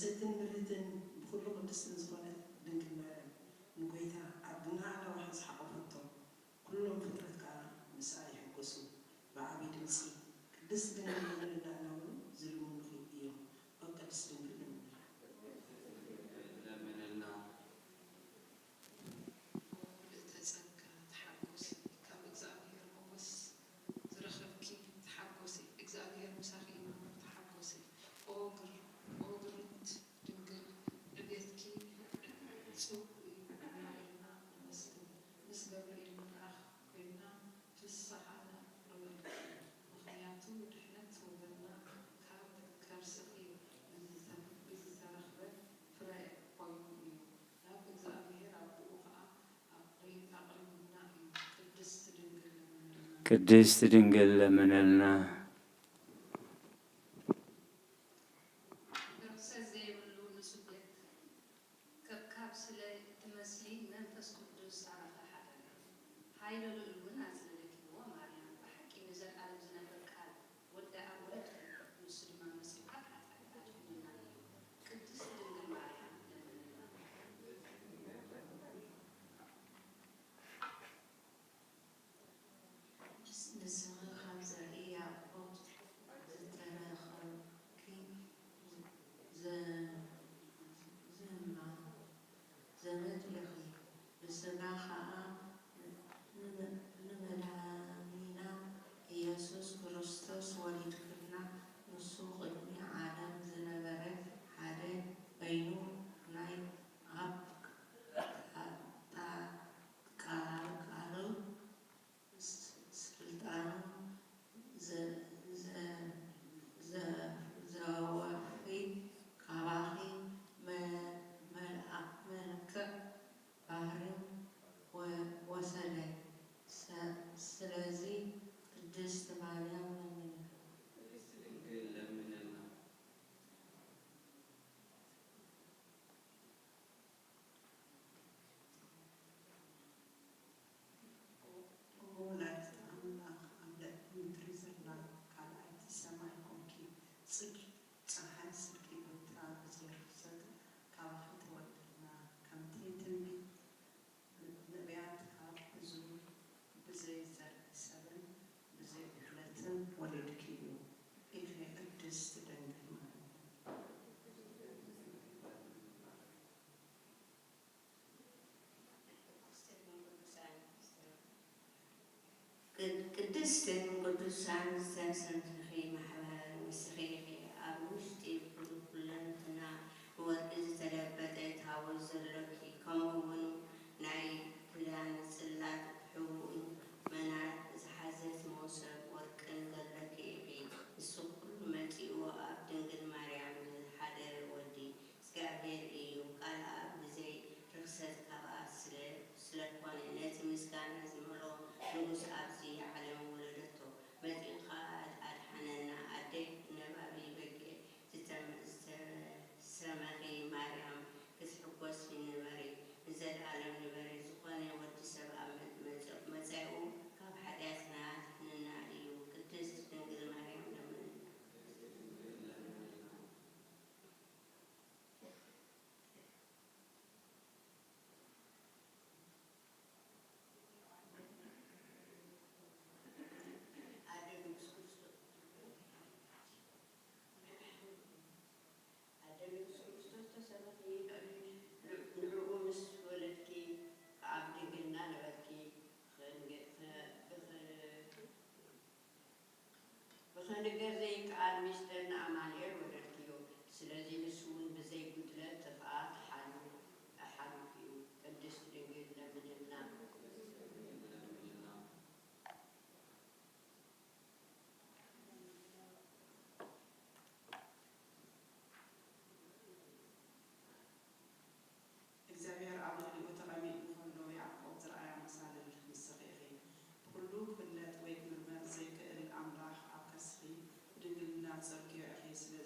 ቅድስትን ምርህትን ብኹሉ ቅድስትን ዝኾነት ድንግል ማርያም ንጎይታ ኣብ ግና ኣናዋሕ ዝሓቖፈቶ፣ ኩሎም ፍጥረት ከኣ ምስኣ ይሕጎሱ፣ ብዓቢ ድምጺ፣ ቅድስት ድንግል ለምንና እናበሉ ዝልምኑኺ እዮም። ኦ ቅድስት ድንግል ለምንና። ለምንና። ምልእተ ጸጋ ተሓጎሲ፣ ካብ እግዚኣብሔር ሞገስ ዝረኸብኪ ተሓጎሲ፣ እግዚኣብሔር ምሳኺ ይኑር ተሓጎሲ። ኦ ግር-፣ ኦ ግርምት ድንግል ዕቤትኪ ዕጹው እዩ እናበልና ነመስግን። ምስ ገብርኤል መልኣኽ ኮይንና ፍስሓና ንበልኪ፣ ምኽንያቱ ድሕነት ወገንና ካብ ከርስኺ ብዝተ-፣ ብዝተረኽበ ፍረ ኮይኑ እዩ። ናብ እግዚኣብሔር ኣቦኡ ኸኣ ኣቕሪ-፣ ኣቕሪቡልና እዩ። ቅድስት ድንግል ለምንልና። ቅድስት ድንግል ለምንልና። ርኽሰት ዘይብሉ ንጹህ ቤት ከብካብ ስለ እትመስሊ፣ መንፈስ ቅዱስ ኣባኺ ሓደረ። ሓይሊ ልዑል እውን ኣጽለለኪዎ። ማርያም፣ ብሓቂ ንዘለኣለም ዝነብር ቃል ወዲ ኣብ ወለድኪ፣ ንሱ ድማ መጺኡ ካብ ሓጢኣት ኣድሒኑና እዩ። ቅድስት ድንግል ማርያም ለምንልና። ንስኺ ካብ ዘርኢ ያዕቆብ ዝተረኸብኪ ዘ-፣ ዘማ-፣ ዘመድ ኢኺ። ብስጋ ኸኣ ንመ-፣ ንመድኃኒና ኢየሱስ ክርስቶስ ወሊድክልና። ንሱ ቅድሚ ዓለም ዝነበረ ሓደ ኮይኑ፣ ናይ ኣብ ጣ-፣ ቃ-፣ ቃሉ ስ-፣ ስልጣኑ ዘ-፣ ዘ-፣ ዘ-፣ ዘወፊ ካባኺ መ-፣ መልኣ-፣ መልክዕ ባህርን ወ-፣ ወሰደ። ሰ-፣ ስለዚ ቅድስት ማርያም ለምንና። ኦ ወላዲተ ኣምላኽ፣ ኣብ ልዕሊ ምድሪ ዘላ ካልኣይቲ ሰማይ ኮንኪ፣ ጽድቂ ጸሓይ ጽድቂ ጎይታ ብዘይ ርኽሰት ካባኺ ተወሊድና፣ ከምቲ ትንቢት ነቢያት ካብ ብዙ ብዘይ ዘርኢ ሰብን ብዘይ ጉድለትን ወሊድክዮ ኢኺ ቅድስት ድንግል ማርያም። ቅድ-፣ ቅድስትን ቅዱሳን ዝተሰምኺ ማሕበር ንስኺ ኢኺ። ኣብ ውሽጢ ኩሉ ኩለንትና ብወርቂ ዝተለበጠ ታቦት ዘሎኪ፣ ከምኡ እውን ናይ ኪዳን ጽላት ብሕቡኡ መና ዝሓዘት መሶብ ወርቅን ዘሎኪ ኢኺ። ንሱ ኩሉ መጺእዎ ኣብ ድንግል ማርያም ዝሓደረ ወዲ እግዚኣብሔር እዩ። ቃል ኣብ ብዘይ ርኽሰት ካብኣ ስለ፣ ስለ ኮነ፣ ነቲ ምስጋና ዝመልኦ ንጉስ ኣብዚ ዓለም ወለደቶ። መጺኡ ኸኣ ኣድሓነና። ኣደይ ነባቢ በጊዕ ዝተመ-፣ ዝተሰመኺ ማርያም፣ ክትሕጎሲ ንበሪ፣ ንዘለኣለም ንበሪ። ዝኾነ ወዲ ሰብ ኣብ መ-፣ መጸ-፣ መጻኢኡ ካብ ሓጢኣትና ኣድሕነና እዩ። ቅድስት ድንግል ማርያም ለምንና። ኣደ ንጉስ ክርስቶስ፣ ኣደ ንጉስ ክርስቶስ ተሰመኺ፣ ንዕኡ ምስ ወለድኪ፣ ኣብ ድንግልና ነበርኪ፣ ብኸ-፣ ብኸ-፣ ብኽንገር ዘይከኣል ምስጢር ንኣማኑኤል ወለድክዮ። ስለዚ ንሱ እውን ብዘይ ጉድለት ጥፍኣት ሓሉ-፣ ሓሉፍ እዩ። ቅድስት ድንግል ለምንልና። እግዚኣብሔር ኣብ ልዕሊኡ ተቐሚጡ እንከሎ፣ ያዕቆብ ዝረኣያ መሳልል ንስኺ ኢኺ። ብኹሉ ክፍለጥ ወይ ክምርመር ዘይክእል ኣምላኽ ኣብ ከርስኺ ብድንግልና ትጸንክዮ ኢኺ። ስለዚ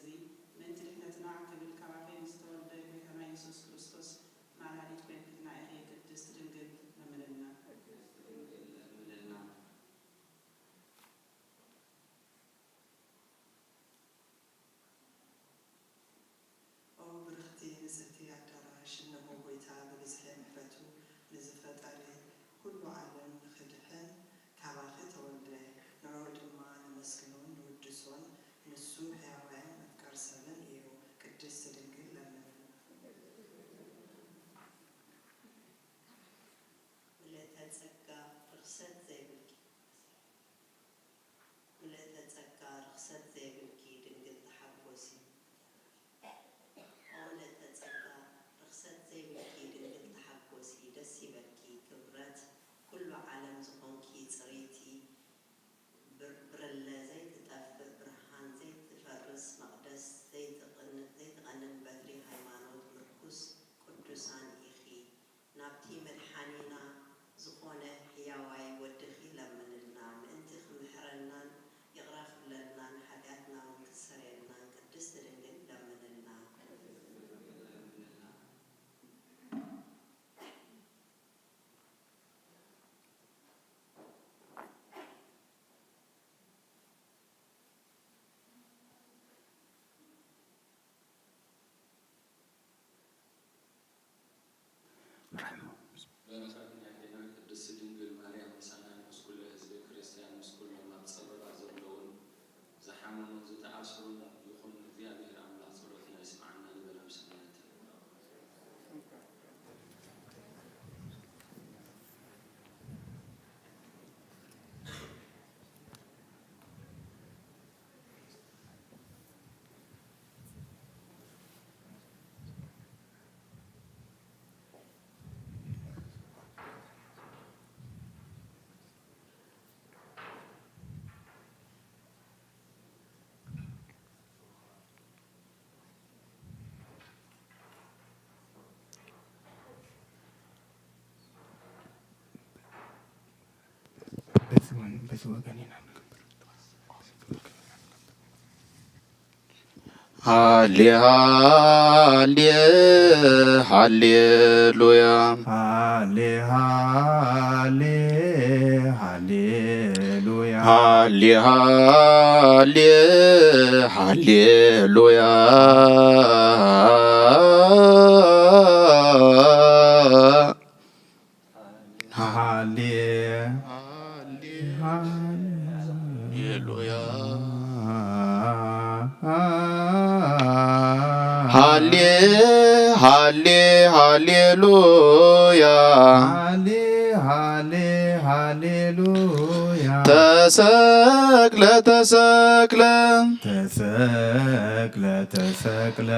ሓማሞት ዝተኣሰሩ ይኹን፣ እግዚኣብሔር ኣምላኽ ጸሎትና ይስምዓና ንበሎም ሰማያት። በዚህ ወገን ኢና። ሃሌ ሃሌ ሃሌሉያ። ሃሌ ሃሌ ሃሌሉያ። ሃሌ ሃሌ ሃሌሉያ። ሃሌ ሃሌሉያ። ሃሌ ሃሌ ሃሌሉያ። ሃሌ ሃሌ ሃሌሉያ። ተሰቅለ ተሰቅለ ተሰቅለ ተሰቅለ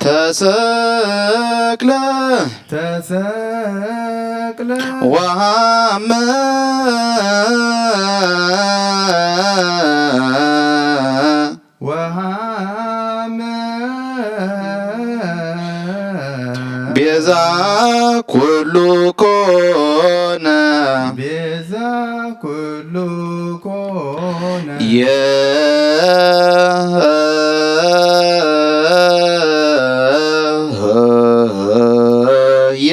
ተሰቅለ ተሰቅለ ወሃመ ወሃመ ቤዛ ኩሉ ኮነ። ቤዛ ኩሉ ኮነ። የ የ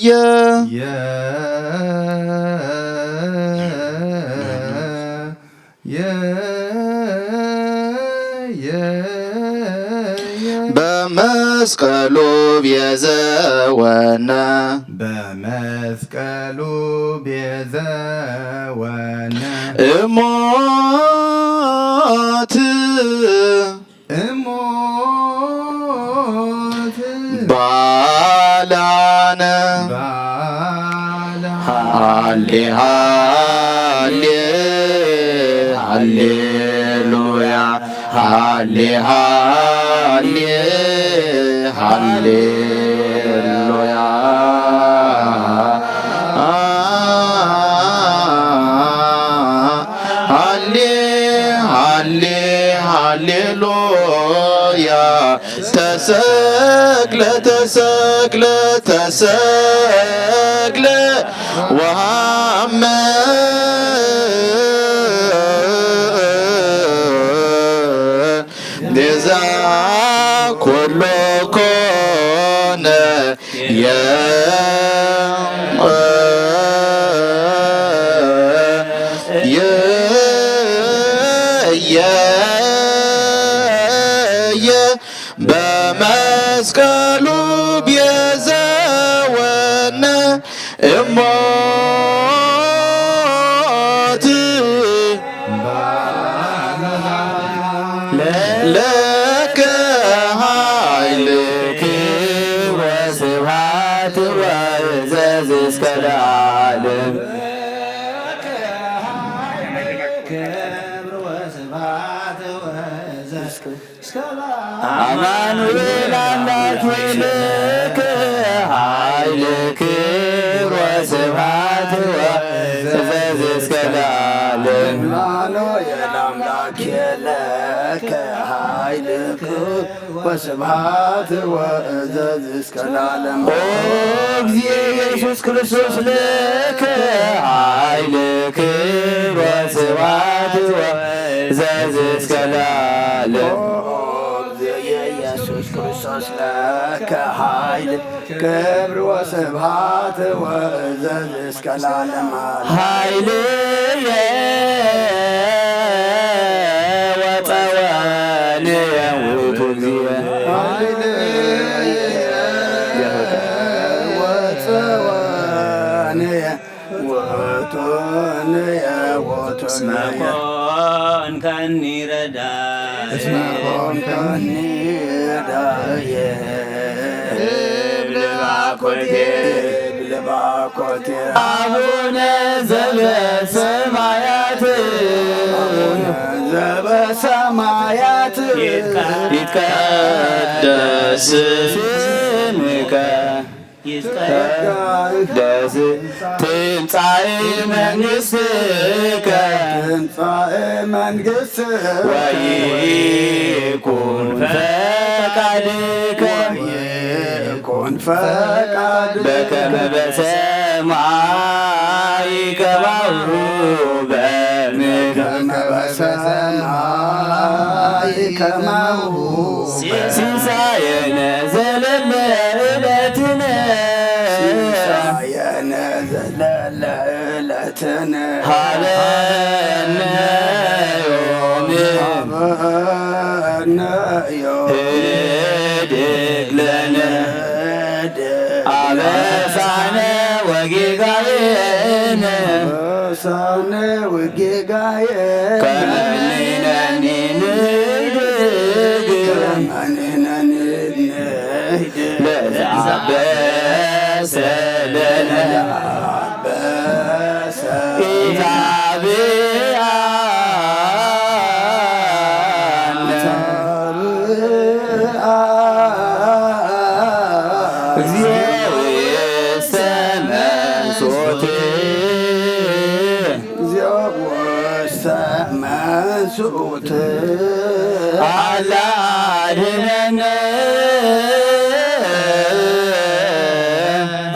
የ የ የ የ በመስቀሉ ቤዘወነ። በመስቀሉ ቤዘወነ። እሞት እሞት ባላነ። ባላ ሃሌ ሃሌ ሃሌሉያ። ሃሌ ሃሌ ሃሌሉያ። ሃሌ ሃሌ ሃሌሉያ። ተሰቅለ ተሰቅለ ተሰቅለ ወሃመ ቤዛ ኩሉ ኮነ። የ የ የ የ በመስቀሉ ቤዘወነ። እሞት ለከ ኃይል ክብር ወስብሐት ወእዘዝ እስከ ለዓለም። ክብር ወስብሐት ወእዘዝ አማኑኤል አምላክ ለከ ኃይል ክብር ወስብሐት ወእዘዝ እስከ ለዓለም። አማኑኤል አምላክ ለከ ኃይል ክብር ወስብሐት ወእዘዝ እስከ ለዓለም። ኦ እግዚእ ኢየሱስ ክርስቶስ ለከ ኃይል ክብር ወስብሐት ወእዘዝ እስከ ለዓለም። ኦ እግዚእ ኢየሱስ ክርስቶስ ለከ ኃይል ክብር ወስብሐት ወእዘዝ እስከ ለዓለም። ኃይልየ ወጸወንየ ውእቱ እግዚእ። ኃይልየ ወጸወንየ ውእቱንየ ውእቱንየ። እስመ ኮንከኒ ረዳየ እብል ባኮቴ፣ እብል ባኮቴ። አቡነ ዘበሰማያት፣ አቡነ ዘበሰማያት። ይትቀደስ ይትቀደስ ስምከ ይትቀደስ ትምጻእ መንግሥትከ። ትምጻእ መንግሥትከ። ወይኩን ፈቃድከ። ወይኩን ፈቃድከ። በከመ በሰማይ ከማሁ በምድር። በከመ በሰማይ ከማሁ ሲሳየነ ዘለለ ዕለትነ። ሲሳየነ ዘለለ ዕለትነ። ሀበነ ዮም። ሀበነ ዮም። ህድግ ለነ። ህድግ ለነ። አበሳነ ወጌጋየነ። አበሳነ ወጌጋየነ። ከመ ንሕነኒ ንህድግ። ከመ ንሕነኒ ንህድግ። ለዘአበሰ ለነ። ለዘአበሰ። ኢታብአነ። ኢታብአነ። እግዚኦ ውስተ መንሱት። እግዚኦ ውስተ መንሱት። አላ አድነነ።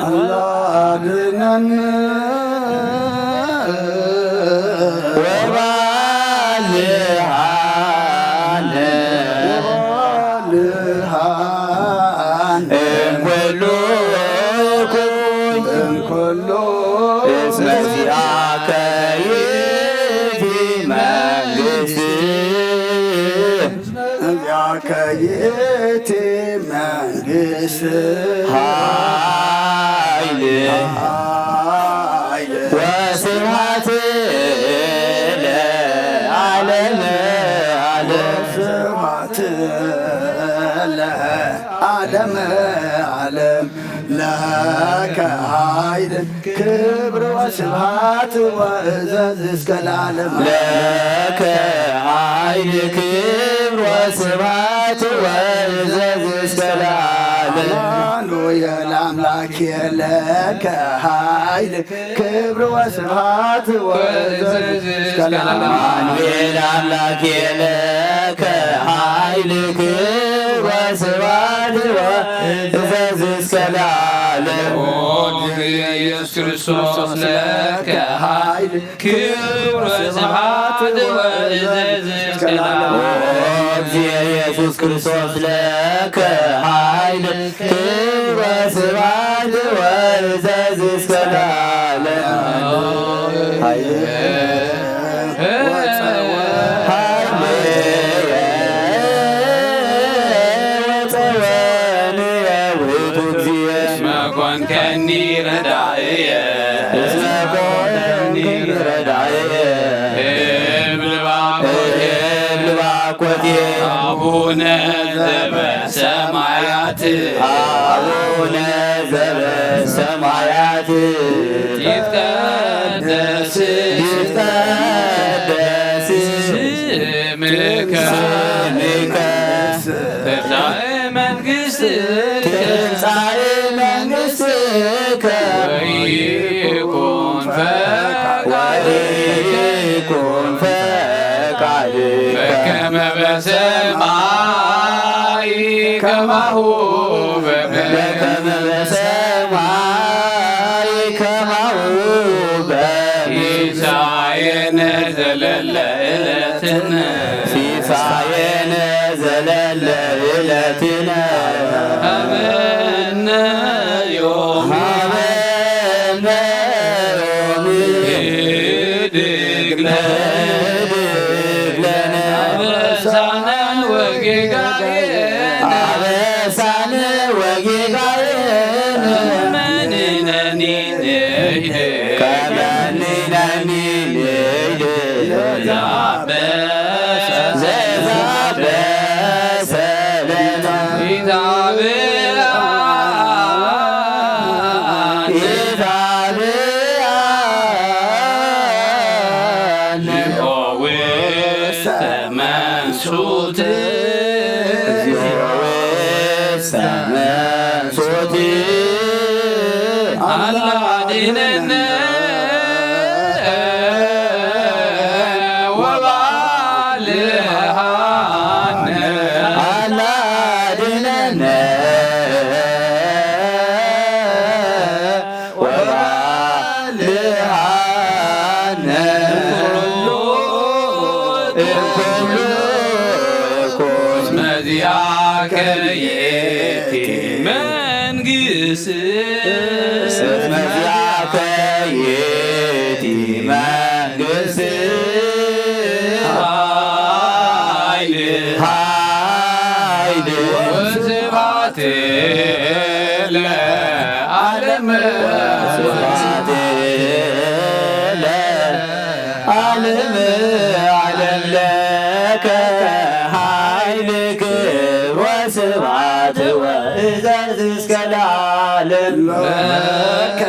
አላ አድነነ። ወባልሃነ። ወባልሃነ። እምኩሉ እኩይ። እምኩሉ እስመ ዚአከ ይእቲ መንግስት። ዚአከ ይእቲ መንግስት። ኃይል። ኃይል። ወስብሐት ለዓለመ ዓለም። ወስብሐት ለዓለመ ዓለም። ለከ ኃይል ክብር ወስብሐት ወእዘዝ እስከ ለዓለም። ለከ ኃይል ክብር ወስብሐት ወእዘዝ እስከ ለዓለም። አማኑኤል አምላክ ለከ ኃይል ክብር ወስብሐት ወእዘዝ እስከ ለዓለም። አማኑኤል አምላክ ለከ ኃይል ክብር ወስብሐት ወእዘዝ እስከ ለዓለም። ኦ ኢየሱስ ክርስቶስ ለከ ኃይል ክብር ወስብሐት ወእዘዝ እስከ ለዓለም። ኦ ኢየሱስ ክርስቶስ ለከ ኃይል ክብር ወስብሐት ወእዘዝ እስከ ለዓለም። ኃይል ወጸወ ኃይል ወጸወን ውእቱ እግዚእ። እስመ ኮንከኒ ረዳእየ። እስመ ኮንከኒ ረዳእየ። እብል ባኮቴ። እብል ባኮቴ። አቡነ ዘበሰማያት። አቡነ ዘበሰማያት። ይትቀደስ። ይትቀደስ። ስምከ። ስምከ። ትምጻእ መንግስት። ትምጻእ መንግስትከ። ወይኩን ፈቃድከ። ወይኩን ፈቃድከ። በከመ በሰማይ ከማሁ በምድር። በከመ በሰማይ ከማሁ በምድር። ሲሳየነ ዘለለ ዕለትነ። ሲሳየነ ዘለለ ዕለትነ። ሀበነ ዮም። ሀበነ ዮም። ህድግ ለነ። ህድግ ለነ። አበሳነ ወጌጋየነ። አበሳነ ወጌጋየነ። ከመ ንሕነኒ ንህድግ። ከመ ንሕነኒ ንህድግ። ለዘአበ ኢታብአኒ ኢታብአኒ ውስተ መንሱት እግዚኦ ውስተ መንሱት አላድነነ ወባልሃነ አላድነነ ወባልሃነ እኩሉ እኩል መዚአከ ይእቲ መንግስት እስመ ዚአከ ይእቲ መንግስት ኃይል ኃይል ወስብሐት ለዓለም ወስብሐት ለዓለም ዓለም ለከ ኃይል ክብር ወስብሐት ወእዘዝ እስከ ለዓለም ለከ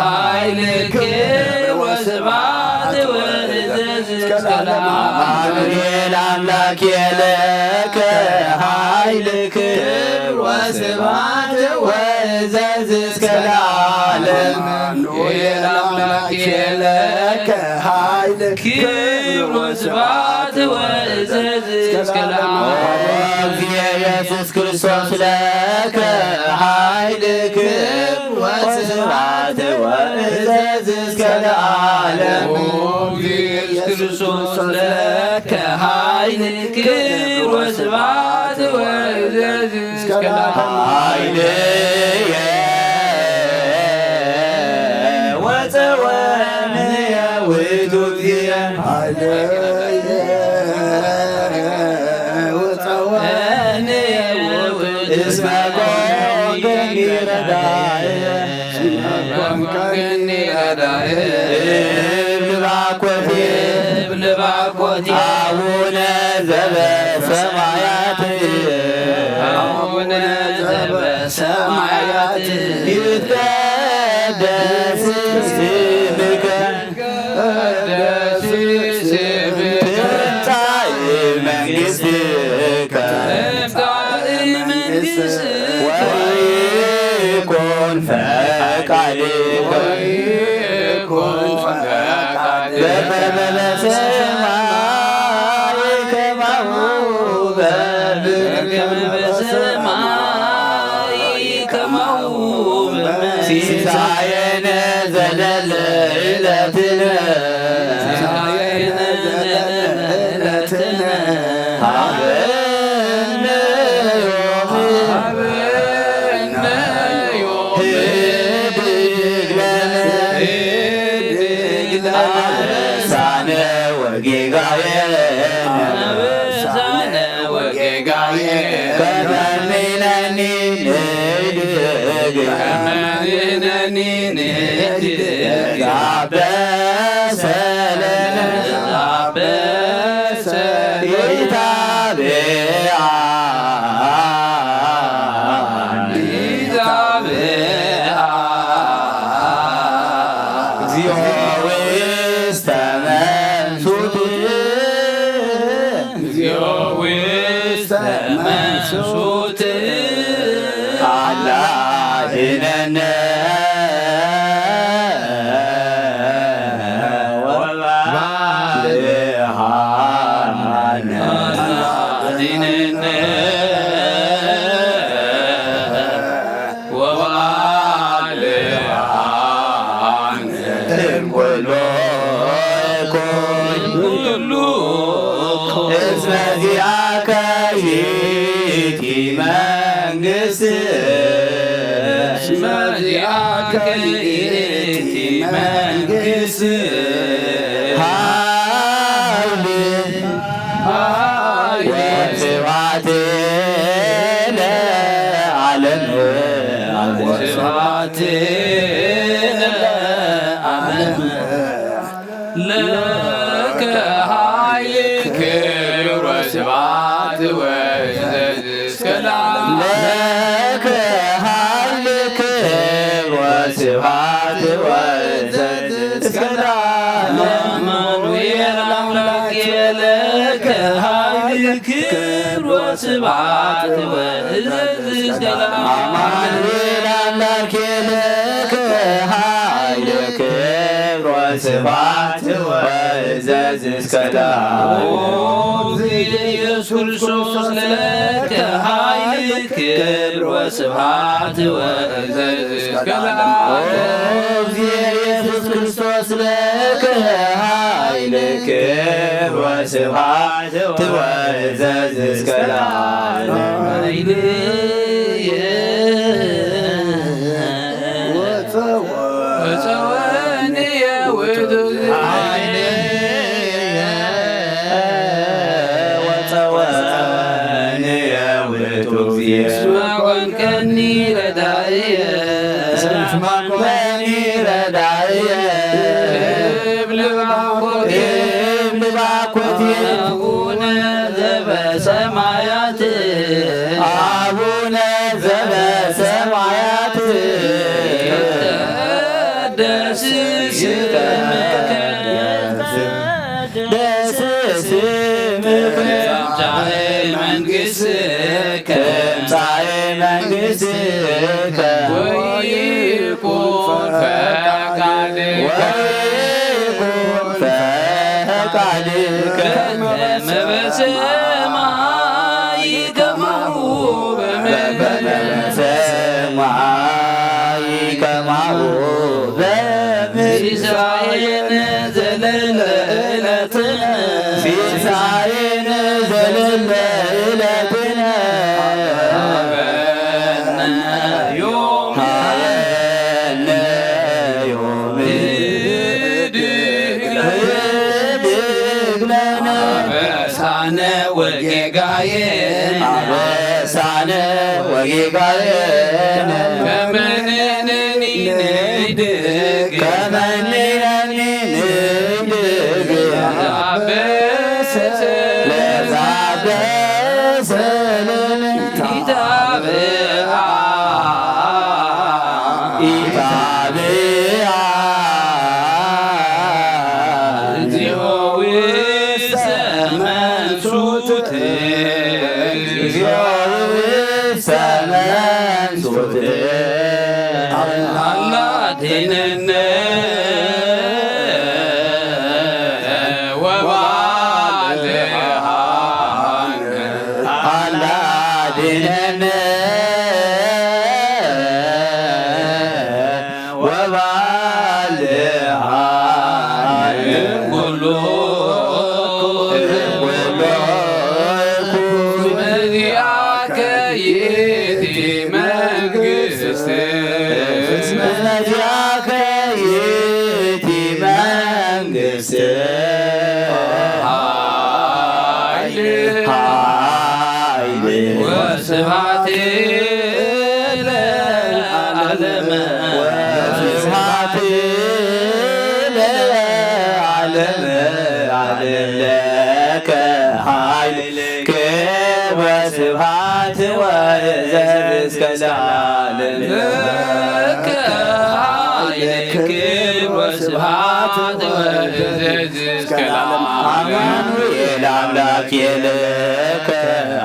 ኃይል ክብር ወስብሐት ወእዘዝ እስከ ለዓለም። አማኑኤል አምላክ ለከ ኃይል ክብር ወስብሐት ወእዘዝ እስከ ለዓለም። አማኑኤል አምላክ ለከ ኃይል ክብር ወስብሐት ወእዘዝ እስከ ለዓለም። ኦ እግዚእ ኢየሱስ ክርስቶስ ለከ ኃይል ክብር ወስብሐት ወእዘዝ እስከ ለዓለም። ኦ ኢየሱስ ክርስቶስ ለከ ኃይል ክብር ወስብሐት ወእዘዝ እስከ ለዓለም። ኃይልየ ወጸወንየ ውእቱ እግዚእ ኃይልየ ወጸወንየ ውእቱ እስመ ኮንከኒ ረዳእየ እስመ ኮንከኒ ረዳእየ እብል ባኮቴ እብል ባኮቴ አቡነ ዘበሰማያት አቡነ ዘበሰማያት ይትቀደስ ስምከ ይትቀደስ ስምከ ትምጻእ መንግሥትከ ትምጻእ መንግሥትከ ወይኩን ፈቃድከ ወይኩን ፈቃድከ በከመ በሰማይ ከማሁ በምድር በከመ በሰማይ ከማሁ በምድር ሲሳየነ ዘለለ ዕለትነ ሲሳየነ ዘለለ ዕለትነ ሀበነ ዮም ሀበነ ዮም ህድግ ለነ ህድግ ለነ አበሳነ ወጌጋየነ አበሳነ ወጌጋየነ ከመ ንሕነኒ ንህድግ ከመ ንሕነኒ ንህድግ አበሰ ለነ አበሰ ኢታብአኒ ኢታብአኒ እግዚኦ ውስተ መንሱት እግዚኦ ውስተ መንሱት አላ አድነነ ወባልሃነ አድነነ ወባልሃነ እምኩሉ እኩይ እስመ ዚአከ ይእቲ መንግስት እስመ ዚአከ ይእቲ መንግስት ኃይል ኃይል ወስብሐት ለዓለም ወስብሐት ለዓለም ለከ ኃይል ክብር ወስብሐት ወእዘዝ እስከ ለዓለም። ለከ ኃይል ክብር ወስብሐት ወእዘዝ እስከ ለዓለም። አማኑኤል አምላክ ለከ ኃይል ክብር ወስብሐት ወእዘዝ እስከ ለዓለም። አማኑኤል አምላክ ለከ ኃይል ክብር ወስብሐት ወእዘዝ እስከ ለዓለም። ኦ ኢየሱስ ክርስቶስ ለከ ኃይል ክብር ወስብሐት ወእዘዝ እስከ ለዓለም። ኦ ኢየሱስ ክርስቶስ ለከ ኃይል ክብር ወስብሐት ወእዘዝ እስከ ለዓለም። ኃይልየ ወጸወንየ ውእቱ ኃይልየ ወጸወንየ ውእቱ እግዚእ። እስመ ኮንከኒ ረዳእየ። እስመ ኮንከኒ ረዳእየ። እብል ባኮቴ። እብል ባኮቴ። አቡነ ዘበሰማያት። አቡነ ዘበሰማያት። ይትቀደስ ስምከ። ይትቀደስ ስምከ። ትምጻእ መንግሥትከ። ትምጻእ መንግሥትከ። ወይኩን ፈቃድከ። ወይኩን ፈቃድከ። በከመ በሰማይ ከማሁ በምድር። በከመ በሰማይ ከማሁ በምድር። ሲሳየነ ዘለለ ዕለትነ። ሲሳየነ ዘለለ ዕለትነ። ሀበነ ዮም። ሀበነ ዮም። ህድግ ለነ። ህድግ ለነ። አበሳነ ወጌጋየነ። አበሳነ ወጌጋየነ። ከመ ንሕነኒ ንህድግ። ከመ ንሕነኒ ንህድግ። ለዘአበሰ። ለዘአበሰ ለነ። ኢታብአ። ኢታብአ። እግዚኦ ውስተ መንሱት። እግዚኦ ውስተ መንሱት። አላ አድነነ ወባልሐነ። አላ አድነነ ወባልሐነ። ኩሉ ኩሉ እስመ ዚአከ ይእቲ መንግሥት። እስመ ዚአከ ይእቲ መንግሥት። ኃይል ኃይል ወስብሐት ለዓለመ። ወስብሐት ለዓለመ ዓለም። ለከ ኃይል ክብር ወስብሐት ወእዘዝ እስከ ለዓለም። ለከ ኃይል ክብር ወስብሐት ወእዘዝ እስከ ለዓለም። አማኑኤል አምላክ ለከ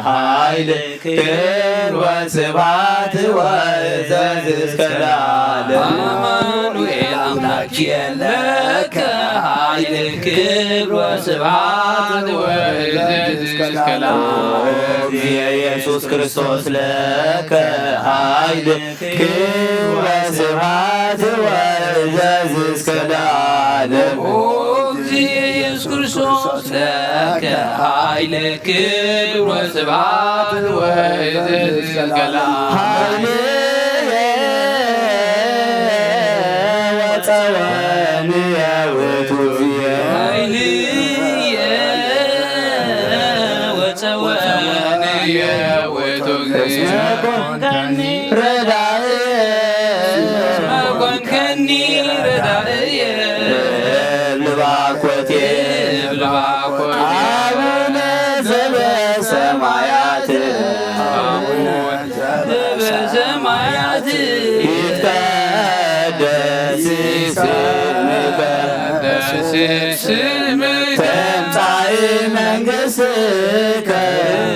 ኃይል ክብር ወስብሐት ወእዘዝ እስከ ለዓለም። አማኑኤል አምላክ ለከ ኃይል ክብር ወስብሐት ወእዘዝ እስከ ለዓለም። ኢየሱስ ክርስቶስ ለከ ኃይል ክብር ወስብሐት ወእዘዝ እስከ ለዓለም። ኦ እግዚእ ኢየሱስ ክርስቶስ ለከ ኃይል ክብር ወስብሐት ወእዘዝ እስከ ለዓለም። ኃይልየ ወጸወንየ ውእቱ እግዚእ። ኃይልየ ወጸወንየ ውእቱ እግዚእ። እስመ ኮንከኒ ረዳእየ። እስመ ኮንከኒ ረዳእየ። ልባኮቴ ልባኮቴ። አቡነ ዘበሰማያት። አቡነ ይትቀደስ ስምከ ትምጻእ መንግሥትከ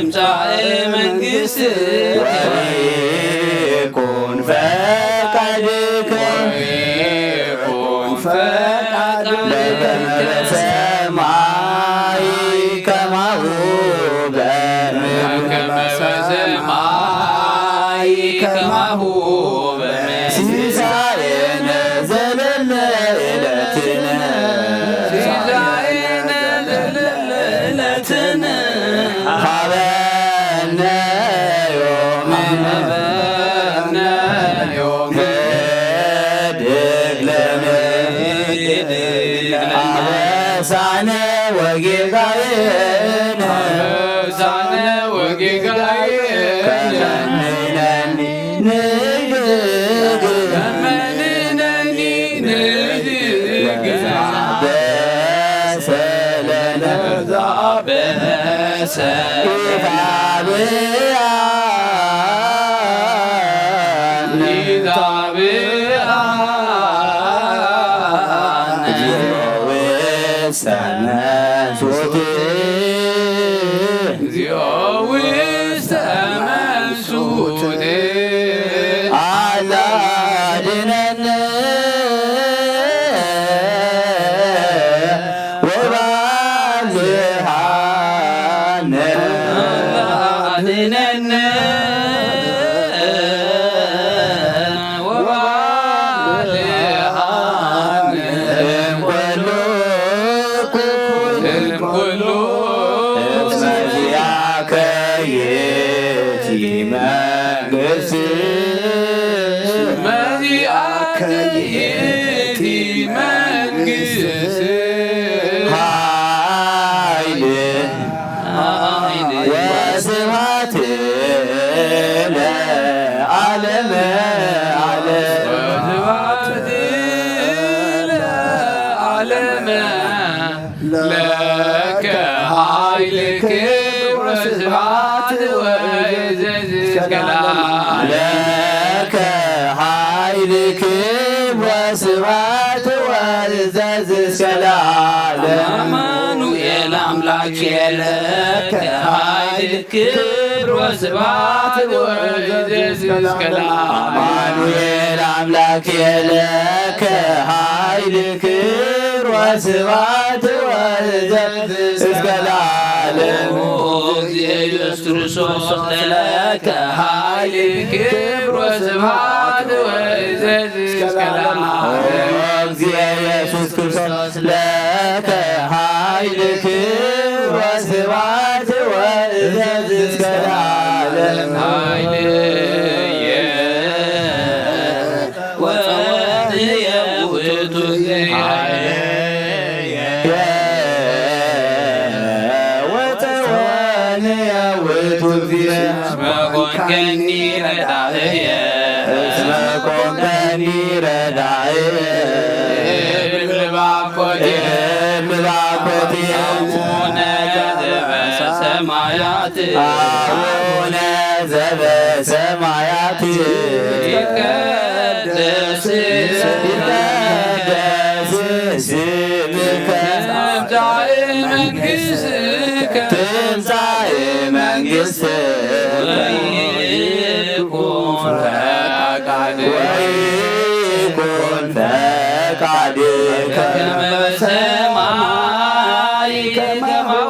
ትምጻእ መንግሥትከ ወይኩን ፈቃድከ ወይኩን ፈቃድከ በከመ በሰማይ ከማሁ በምድር በከመ በሰማይ ከማሁ በምድር ሲሳየነ ዘለለ ዕለትነ ሲሳየነ ዘለለ ዕለትነ ሀበነ ዮምነ ሀበነ ዮምነ ህድግ ለነ አበሳነ ወጌጋየነ አበሳነ ወጌጋየነ ከመንነኒ ንህድግ ከመንነኒ ንህድግ ለዘአበሰ ለነ ለዘአበሰ ኢታብአነ ኢታብአነ እግዚኦ ውስተ መንሱት እግዚኦ ውስተ መንሱት አላ አድነነ ወባልሃነ አድነነ ወባልሃነ እምኩሉ እምኩሉ እስመ ዚአከ ይእቲ መንግሥት እስመ ዚአከ ይእቲ መንግሥት ኃይል ወስብሐት ለዓለመ ዓለም ወስብሐት ለዓለመ ለከ ኃይል ክብር ወስብሐት ወእዘዝ እስከ ለዓለም ለከ ኃይል ክብር ወስብሐት ወእዘዝ እስከ ለዓለም አማኑኤል አምላክ ለከ ኃይል ክብር ወስብሐት ወእዘዝ እስከ ለዓለም አማኑኤል አምላክ ለከ ኃይል ክብር ወስብሐት ወእዘዝ እስከ ለዓለም። ኦ ኢየሱስ ክርስቶስ ለከ ኃይል ክብር ወስብሐት ወእዘዝ እስከ ለዓለም። ኦ ኢየሱስ ክርስቶስ ለከ ኃይል ክብር ወስብሐት ወእዘዝ እስከ ለዓለም። ኃይልየ ወጸወንየ ውእቱ ኃይልየ ወጸወንየ ውእቱ እስመ ኮንከኒ ረዳእየ እስመ ኮንከኒ ረዳእየ እብል ባኮቴ እብል ባኮቴ አቡነ ዘበሰማያት አቡነ ዘበሰማያት ይትቀደስ ይትቀደስ ስምከ ትምጻእ መንግሥትከ ትምጻእ መንግሥትከ ወይኩን ፈቃድከ ወይኩን ፈቃድከ በከመ በሰማይ ከማሁ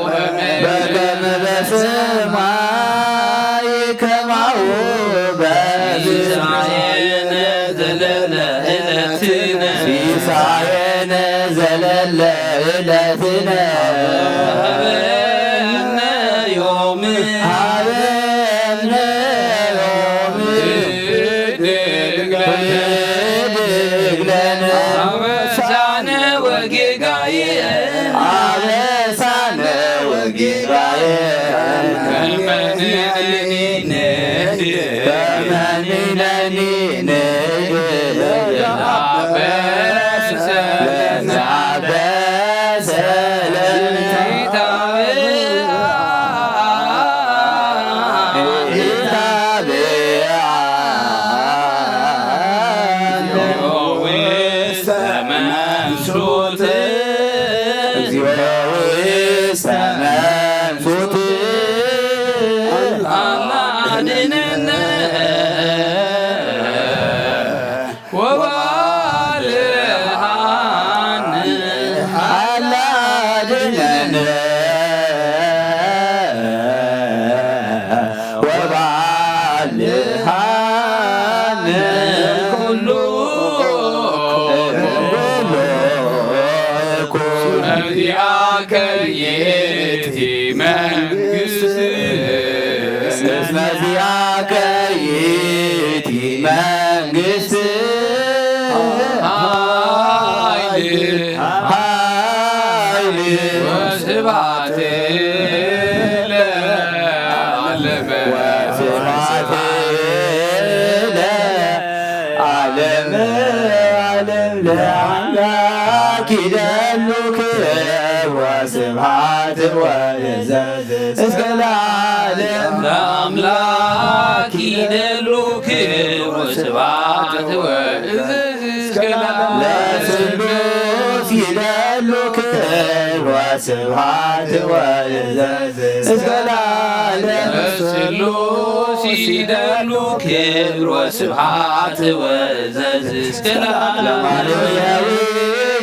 በምድር በከመ በሰማይ ከማሁ በምድር ሲሳየነ ዘለለ ዕለትነ ሲሳየነ ዘለለ ዕለትነ ሀበነ ዮም ሀበነ ዮም ህድግ ለነ ህድግ ለነ አበሳነ ወጌጋየ አበሳነ ወጌጋየ ከመ ንሕነኒ ንህድግ ከመ ንሕነኒ ንህድግ ለዘአበሰ ለነ ኢታብአነ ኢታብአነ ወባልሃን ኣላድነነ ወባልሃን ኩሉ ኩሉ ነዚኣ ከየቲ መንግስት ነዚኣ ከየቲ መንግስት ሓይሊ ሓይሊ ወስብሐት ለዓለመ ወስብሐት ለዓለመ ዓለም ለአምላክ ይደሉ ክብር ወስብሐት ወእዘዝ እስከ ለዓለም ለአምላክ ይደሉ ክብር ወስብሐት ወእዘዝ እስከ ለዓለም ለስሉስ ይደሉ ክብር ወስብሐት ወእዘዝ እስከ ለዓለም ለስሉስ ይደሉ ክብር ወስብሐት ወእዘዝ እስከ ለዓለም ለማርያዊ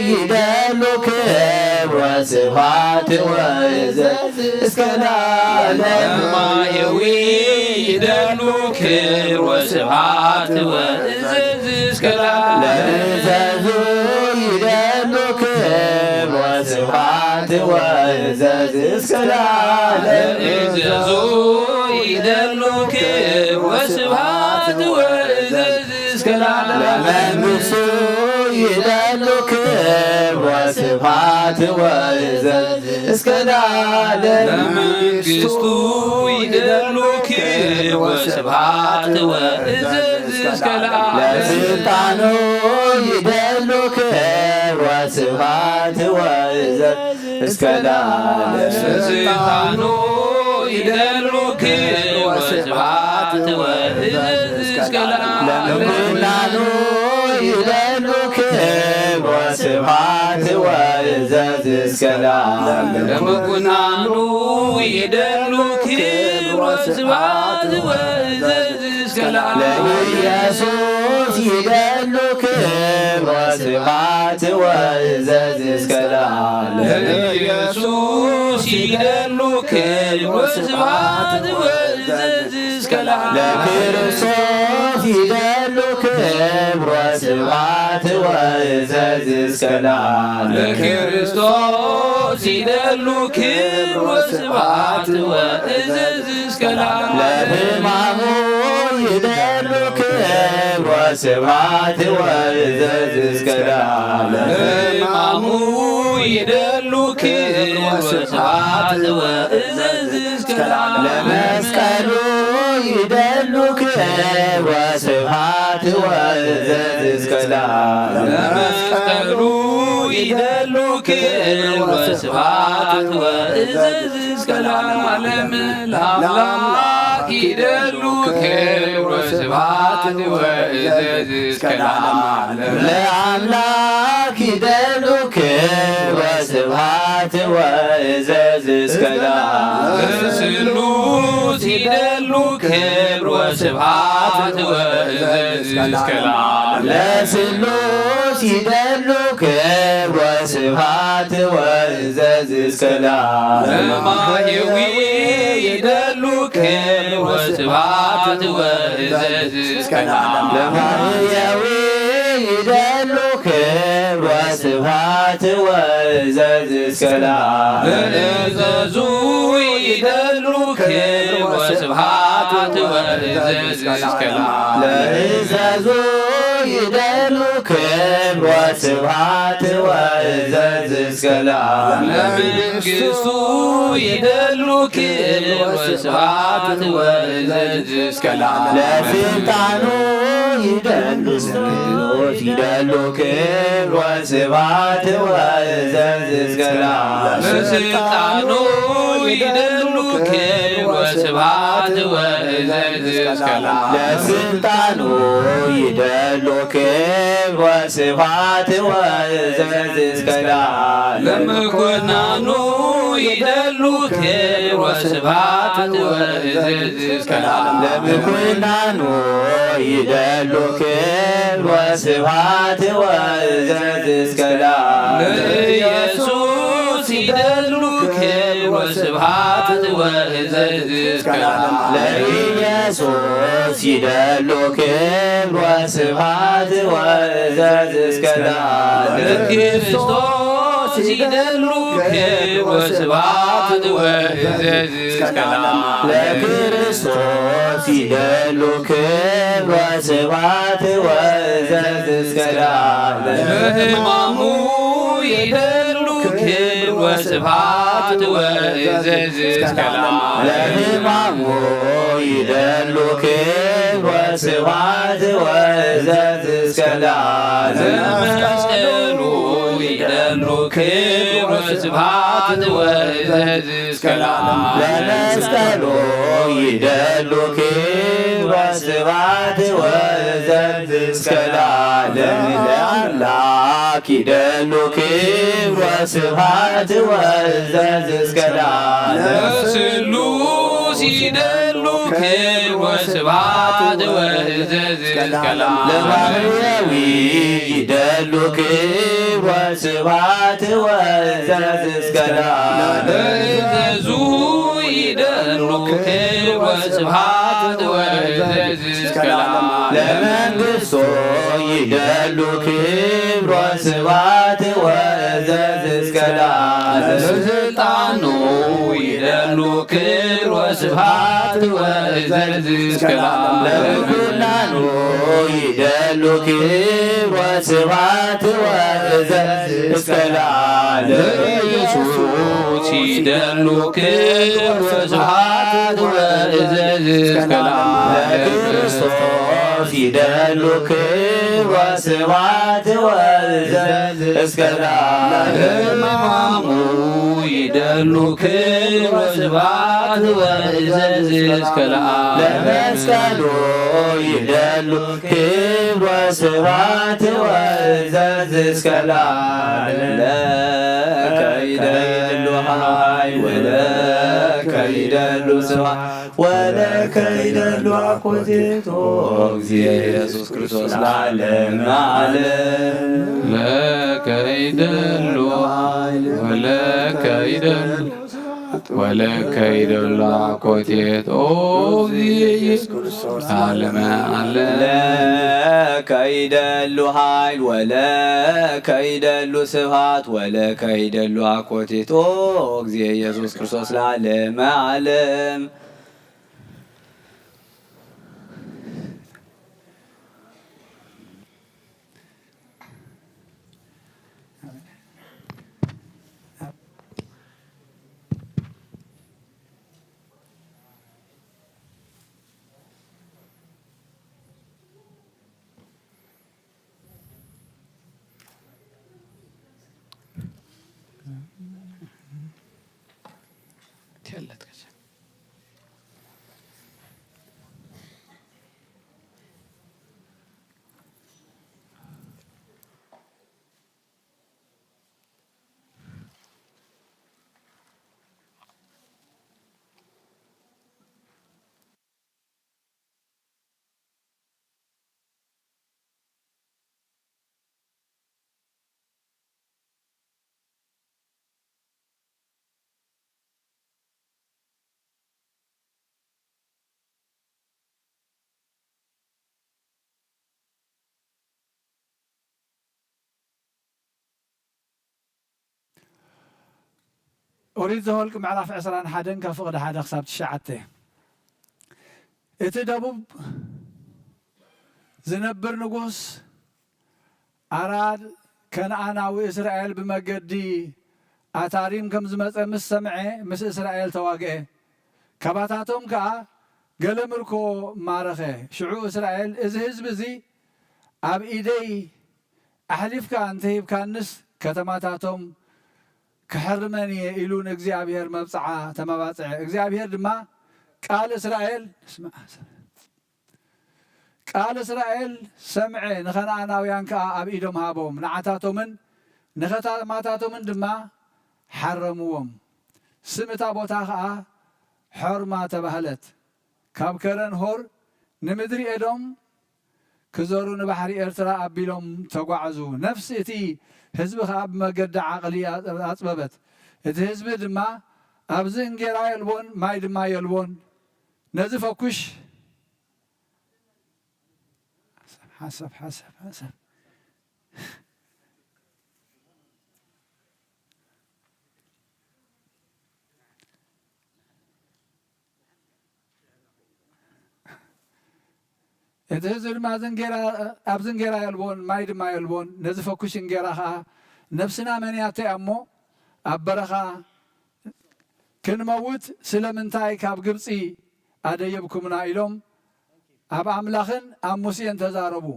ይደሉ ክብር ወስብሐት ወእዘዝ እስከ ለዓለም ለማየዊ ይደሉ ክብር ወስብሐት ወእዘዝ እስከ ለዓለም ለእዘዙ ይደሉ ክብር ወስብሐት ወእዘዝ እስከ ለዓለም ለእዘዙ ይደሉ ክብር ወስብሐት ወእዘዝ እስከ ለዓለም ለመንግስቱ ይደሉ ክብር ወስብሐት ወእዘዝ እስከ ለዓለም ለመንግስቱ ይደሉ ክብር ወስብሐት ወእዘዝ እስከ ለዓለም ለስልጣኑ ይደሉ ክብር ወስብሐት ወእዘዝ እስከ ለዓለም ለስልጣኑ ይደሉ ክብር ወስብሐት ወእዘዝ እስከ ለዓለም ለምኩናኑ ይደሉ ክብር ወስብሐት ወእዘዝ እስከ ለዓለም ለምኩናኑ ይደሉ ክብር ወስብሐት ወእዘዝ እስከ ለዓለም ለኢየሱስ ይደሉ ክብር ወስብሐት ወእዘዝ እስከ ለዓለም ለኢየሱስ ይደሉ ክብር ወስብሐት ወእዘዝ እስከ ለዓለም ለክርስቶስ ይደሉ ክብር ወስብሐት ወእዘዝ እስከ ለዓለም ለክርስቶስ ይደሉ ክብር ወስብሐት ወእዘዝ እስከ ለዓለም ለሕማሙ ይደሉ ክብር ወስብሐት ወእዘዝ እስከ ለዓለም ለሕማሙ ይደሉ ክብር ወስብሐት ወእዘዝ እስከ ለዓለም ለመስቀሉ ይደሉ ክብር ወስብሐት ወእዘዝ እስከ ለዓለም ለመስቀሉ ይደሉ ክብር ወስብሐት ወእዘዝ እስከ ለዓለም ለአምላክ ይደሉ ክብር ወስብሐት ወእዘዝ እስከ ለዓለም ለአምላክ ይደሉ ክብር ወስብሐት ወእዘዝ እስከ ለዓለም ለስሉስ ይደሉ ክብር ወስብሐት ወእዘዝ እስከ ለዓለም ለስሉስ ይደሉ ክብር ወስብሐት ወእዘዝ እስከ ለዓለም ለማየዊ ይደሉ ክብር ወስብሐት ወእዘዝ እስከ ለዓለም ለማየዊ ይደሉ ክብር ወስብሐት ወእዘዝ እስከ ለዓለም ለእዘዙ ይደሉ ክብር ወስብሐት ወእዘዝ እስከ ለዓለም ለእዘዙ ይደሉ ክብር ወስብሐት ወእዘዝ እስከ ለዓለም ለመንግስቱ ይደሉ ክብር ወስብሐት ወእዘዝ እስከ ለዓለም ለስልጣኑ ይደሉ ይደሉ ክብር ወስብሐት ወእዘዝ እስከ ለዓለም ለስልጣኑ ይደሉ ክብር ወስብሐት ወእዘዝ እስከ ለዓለም ለስልጣኑ ይደሉ ክብር ወስብሐት ወእዘዝ እስከ ለዓለም ለምኩናኑ ይደሉ ክብር ወስብሐት ወእዘዝ እስከ ለዓለም። ለምኩናኑ ይደሉ ክብር ወስብሐት ወእዘዝ እስከ ለዓለም። ለኢየሱስ ይደሉ ክብር ወስብሐት ወእዘዝ እስከ ለዓለም። ለኢየሱስ ይደሉ ክብር ወስብሐት ወእዘዝ እስከ ለዓለም። ለክርስቶስ ይደሉ ክብር ወስብሐት ወእዘዝ እስከ ለዓለም። ለክርስቶስ ይደሉ ክብር ወስብሐት ወእዘዝ እስከ ለዓለም። ለሕማሙ ይደሉ ክብር ወስብሐት ወእዘዝ እስከ ለዓለም። ለሕማሙ ይደሉ ክብር ወስብሐት ወእዘዝ እስከ ለዓለም። ለመስቀሉ ይደሉ ክብር ወስብሐት ወእዘዝ እስከ ለዓለም። ለመስቀሉ ይደሉ ክብር ወስብሐት ወእዘዝ እስከ ለዓለም። ለአምላክ ይደሉ ክብር ወስብሐት ወእዘዝ እስከ ለዓለም። ለስሉስ ይደሉ ክብር ወስብሐት ወእዘዝ እስከ ለዓለም። ለባህርያዊ ይደሉ ክብር ወስብሐት ወእዘዝ እስከ ለዓለም። ለእዘዙ ይደሉ ክብር ወስብሐት ወእዘዝ እስከ ለዓለም። ለመንግስቱ ይደሉ ክብር ወስብሐት ወእዘዝ እስከ ለዓለም። ለስልጣኑ ይደሉ ክብር ወስብሐት ወእዘዝ እስከ ለዓለም። ለምኩናኑ ይደሉ ክብር ወስብሐት ወእዘዝ እስከ ለዓለም። ለኢየሱስ ይደሉ ክብር ወስብሐት ወእዘዝ እስከ ለዓለም። ለክርስቶስ ይደሉ ክብር ወስብሐት ወእዘዝ እስከ ለዓለም። ለሕማሙ ይደሉ ክብር ወስብሐት ወእዘዝ እስከ ለዓለም። ለመስቀሉ ይደሉ ክብር ወስብሐት ወእዘዝ እስከ ለዓለም። ለከ ይደሉ ኃይል ወለከ ይደሉ ስብሐት ወለከ ይደሉ አኮቴቶ እግዚእ ኢየሱስ ክርስቶስ ለዓለመ ዓለም። ለከ ይደሉ ኃይል ወለከ ይደሉ ወለከ ይደሉ አኮቴት ኦ እግዚእ ኢየሱስ ክርስቶስ ለዓለመ ዓለም። ለከ ይደሉ ኃይል ወለከ ይደሉ ስብሐት ወለከ ይደሉ አኮቴት ኦ እግዚእ ኢየሱስ ክርስቶስ ለዓለመ ዓለም። ኦሪት ዘኍልቅ ምዕራፍ ዕስራን ሓደን ካብ ፍቕዲ ሓደ ክሳብ ትሽዓተ። እቲ ደቡብ ዝነብር ንጉስ ኣራድ ከነኣናዊ እስራኤል ብመገዲ ኣታሪም ከም ዝመጸ ምስ ሰምዐ፣ ምስ እስራኤል ተዋግአ። ካባታቶም ከኣ ገለ ምርኮ ማረኸ። ሽዑ እስራኤል፣ "እዚ ህዝቢ እዚ ኣብ ኢደይ ኣሕሊፍካ እንተ ሂብካንስ፣ ከተማታቶም ክሕርመን እየ" ኢሉ ንእግዚኣብሔር መብጽዓ ተመባጽዐ። እግዚኣብሔር ድማ ቃል እስራኤል፣ ስማዕ፣ ቃል እስራኤል ሰምዐ፣ ንኸነኣናውያን ከኣ ኣብ ኢዶም ሃቦም፣ ንዓታቶምን ንኸተማታቶምን ድማ ሓረምዎም። ስም እታ ቦታ ኸኣ ሖርማ ተባህለት። ካብ ከረን ሆር ንምድሪ ኤዶም ክዘሩ ንባሕሪ ኤርትራ ኣቢሎም ተጓዕዙ። ነፍሲ እቲ ህዝቢ ኸኣ ብመገዲ ዓቕሊ ኣጽበበት። እቲ ህዝቢ ድማ፣ "ኣብዚ እንጌራ የልቦን፣ ማይ ድማ የልቦን። ነዚ ፈኩሽ" ሓሰብ፣ ሓሰብ፣ ሓሰብ። እቲ ህዝቢ ድማ፣ "እዚ እንጌራ፣ ኣብዚ እንጌራ የልቦን፣ ማይ ድማ የልቦን። ነዚ ፈኩሽ እንጌራ ኸኣ ነብስና መንያቶ እያ እሞ፣ ኣብ በረኻ ክንመውት ስለምንታይ ካብ ግብጺ ኣደየብኩምና?" ኢሎም ኣብ ኣምላኽን ኣብ ሙሴን ተዛረቡ።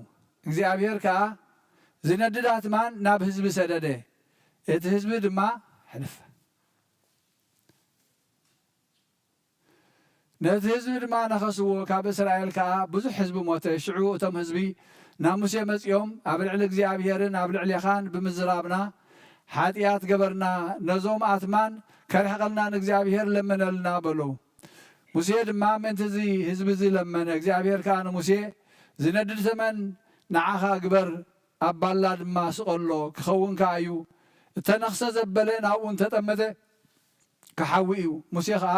እግዚኣብሔር ከኣ ዝነድድ ኣትማን ናብ ህዝቢ ሰደደ። እቲ ህዝቢ ድማ፣ ሕልፍ። ነቲ ህዝቢ ድማ ነኸስዎ፣ ካብ እስራኤል ከኣ ብዙሕ ህዝቢ ሞተ። ሽዑ እቶም ህዝቢ ናብ ሙሴ መጺኦም፣ ኣብ ልዕሊ እግዚኣብሔርን ኣብ ልዕሌኻን ብምዝራብና ሓጢኣት ገበርና፣ ነዞም ኣትማን ከርሕቐልና ንእግዚኣብሔር ለምነልና በሉ። ሙሴ ድማ ምእንቲ እዚ ህዝቢ እዚ ለመነ። እግዚኣብሔር ከኣ ንሙሴ፣ "ዝነድድ ተመን ንዓኻ ግበር፣ ኣብ ባላ ድማ ስቐሎ፣ ክኸውን ከኣ እዩ። እተነኽሰ ዘበለ ናብኡ እንተጠመተ ክሓዊ እዩ።" ሙሴ ኸኣ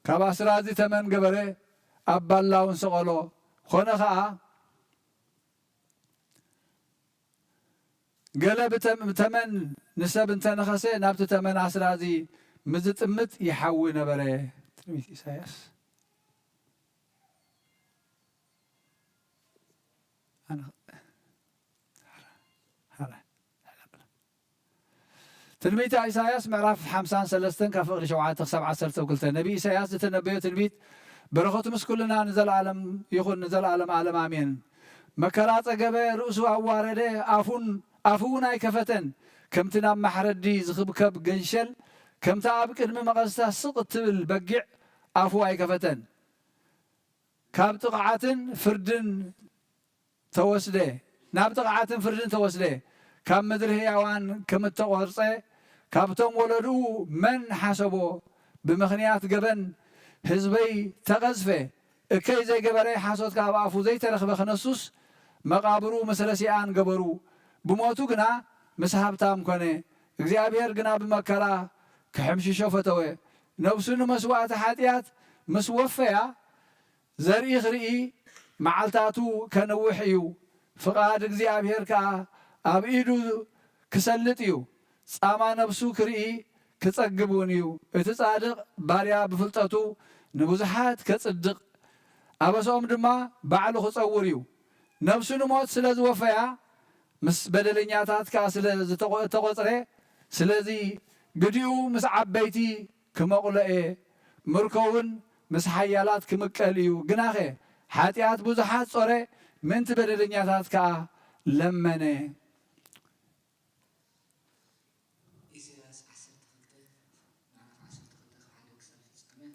ካብ ኣስራዚ ተመን ገበረ፣ ኣብ ባላ እውን ሰቐሎ። ኾነ ኸኣ፣ ገለ ብተም-፣ ብተመን ንሰብ እንተነኸሰ፣ ናብቲ ተመን ኣስራዚ ምስ ዝጥምት ይሓዊ ነበረ። ትንቢት ኢሳያስ። ኣነ-፣ ትንቢተ ኢሳያስ ምዕራፍ ሓምሳን ሰለስተን ካብ ፍቕዲ ሸውዓተ ክሳብ ዓሰርተ ክልተ። ነቢ ኢሳያስ ዝተነበዮ ትንቢት፣ በረኸቱ ምስ ኩልና ንዘለኣለም ይኹን፣ ንዘለኣለም ዓለም ኣሜን። መከራ ጸገበ፣ ርእሱ ኣዋረደ፣ ኣፉን፣ ኣፉ እውን ኣይከፈተን። ከምቲ ናብ ማሕረዲ ዝኽብከብ ገንሸል፣ ከምቲ ኣብ ቅድሚ መቐስታ ስቕ እትብል በጊዕ ኣፉ ኣይከፈተን። ካብ ጥቕዓትን ፍርድን ተወስደ፣ ናብ ጥቕዓትን ፍርድን ተወስደ። ካብ ምድሪ ህያዋን ከም እተቖርጸ፣ ካብቶም ወለድኡ መን ሓሰቦ? ብምኽንያት ገበን ህዝበይ ተቐዝፈ። እከይ ዘይገበረ፣ ሓሶት ካብ ኣፉ ዘይተረኽበ ክነሱስ፣ መቓብሩ ምስ ረሲኣን ገበሩ። ብሞቱ ግና ምስ ሃብታም ኮነ። እግዚኣብሔር ግና ብመከራ ክሕምሽሾ ፈተወ። ነፍሱ ንመስዋእቲ ሓጢኣት ምስ ወፈያ፣ ዘርኢ ክርኢ መዓልታቱ ከንውሕ እዩ፣ ፍቓድ እግዚኣብሔር ከኣ ኣብ ኢዱ ክሰልጥ እዩ። ጻማ ነፍሱ ክርኢ ክጸግብ እውን እዩ። እቲ ጻድቕ ባርያ ብፍልጠቱ ንብዙሓት ከጽድቕ፣ ኣበስኦም ድማ ባዕሉ ክጸውር እዩ። ነፍሱ ንሞት ስለ ዝወፈያ፣ ምስ በደለኛታት ከኣ ስለ ዝተቖ-፣ እተቖጽረ፣ ስለዚ ግዲኡ ምስ ዓበይቲ ክመቑሎ እየ፣ ምርኮ እውን ምስ ሓያላት ክምቀል እዩ። ግናኸ ሓጢኣት ብዙሓት ጾረ፣ ምእንቲ በደለኛታት ከኣ ለመነ። ኢሳያስ ዓሰርተ ክልተ፣ ምዕራፍ ዓሰርተ ክልተ ካብ ሓደ ክሳብ ፍጻመ።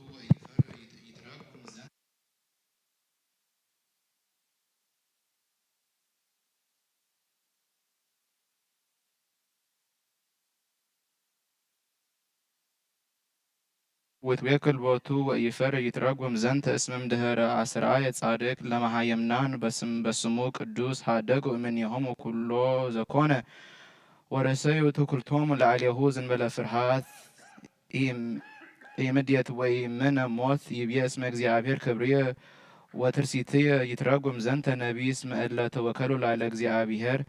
ወይፈር ይትረጉም ዘንድ ወትቤክል ቦቱ ወኢፈር ይትረጉም ዘንተ እስመ እምድህረ አስርአየ ጻድቅ ለመሃየምናን በስም በስሙ ቅዱስ ሀደጉ እምኔሆሙ ኩሎ ዘኮነ ወረሰዩ ትኩልቶሙ ለአሌሁ ዝንበለ ፍርሃት ኢምድየት ወኢምነ ሞት ይብየ እስመ እግዚአብሔር ክብርየ ወትርሲትየ ይትረጉም ዘንተ ነቢይ እስመ እለ ተወከሉ ላለ እግዚአብሔር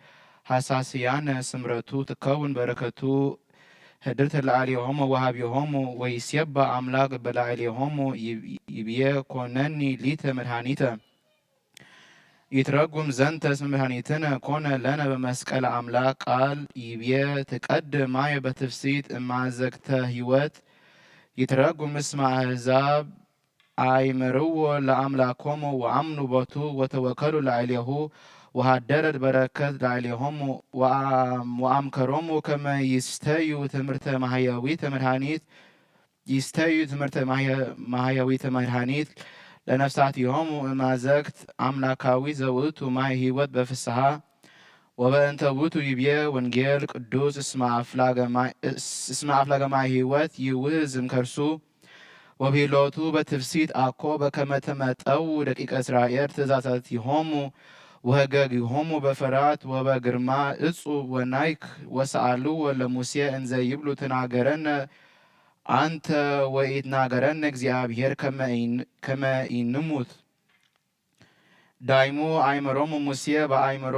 ሐሳስያነ ስምረቱ ትከውን በረከቱ ህድርት ለአሌሆሙ ወሃቢሆሙ ወይሴባ አምላክ በላዕሌሆሙ ይብየ ኮነኒ ሊተ መድኃኒተ ይትረጉም ዘንተ እስመ መድኃኒትነ ኮነ ለነ በመስቀል አምላክ ቃል ይብየ ትቀድ ማየ በትፍሲት እማዘግተ ህይወት ይትረጉም እስመ አሕዛብ አይመርዎ ለአምላኮሙ ወአምኑ ቦቱ ወተወከሉ ላዕሌሁ ወሃደረት በረከት ላዕሌሆሙ ወአምከሮሙ ከመ ይስተዩ ትምህርተ ማህያዊተ መድኃኒት ይስተዩ ትምህርተ ማህያዊተ መድኃኒት ለነፍሳቲሆሙ እማዘግት አምላካዊ ዘውቱ ማይ ህይወት በፍስሐ ወበእንተ ውቱ ይብየ ወንጌል ቅዱስ እስመ አፍላገ ማይ ህይወት ይውህዝ እምከርሱ ወብሂሎቱ በትፍሲት አኮ በከመ ተመጠው ደቂቀ እስራኤል ትእዛዛቲሆሙ ወህገጊሆሙ በፈራት ወበግርማ እጹ ወናይክ ወሰአልዎ ለሙሴ እንዘ ይብሉ ትናገረነ አንተ ወኢትናገረነ እግዚአብሔር ከመ ኢንሙት። ዳይሙ አይመሮሙ ሙሴ በአይመሮ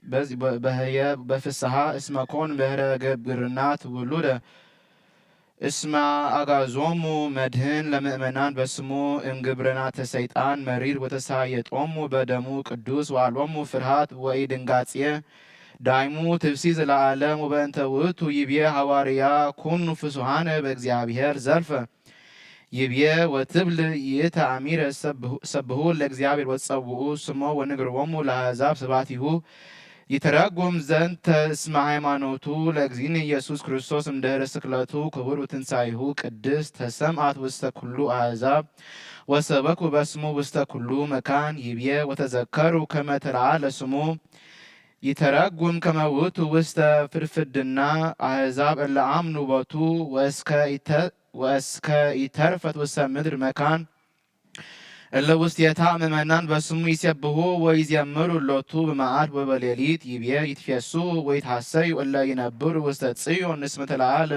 በዝ በህየ በፍስሐ እስመ ኮን ምህረ ግብርናት ውሉደ እስመ አጋዞሙ መድህን ለምእመናን በስሙ እምግብርናተ ሰይጣን መሪር ወተሳየጦሙ በደሙ ቅዱስ ወአልቦሙ ፍርሃት ወኢድንጋጼ ዳይሙ ትብሲ ዘለዓለም ወበእንተ ውእቱ ይብየ ሐዋርያ ኩኑ ፍሱሃነ በእግዚአብሔር ዘልፈ ይብየ ወትብል ይእተ አሚረ ሰብሁ ለእግዚአብሔር ወጸውኡ ስሞ ወንግርዎሙ ለአሕዛብ ስባቲሁ ይትረጉም ዘንተ እስመ ሃይማኖቱ ለእግዚእነ ኢየሱስ ክርስቶስ እምድህረ ስቅለቱ ክቡር ወትንሳኤሁ ቅድስት ተሰምዓት ውስተ ኩሉ አሕዛብ ወሰበኩ በስሙ ውስተ ኩሉ መካን ይብየ ወተዘከሩ ከመ ተለዓለ ስሙ ይተረጉም ከመ ውእቱ ውስተ ፍድፍድና አሕዛብ እለ አምኑ ቦቱ ወእስከ ኢተርፈት ውስተ ምድር መካን እለ ውስቴታ ምእመናን በስሙ ይሴብሑ ወይዜምሩ ሎቱ በመዓልት ወበሌሊት ይቤ ይትፌስሑ ወይትሐሰዩ እለ ይነብሩ ውስተ ጽዮን እስመ ተለዓለ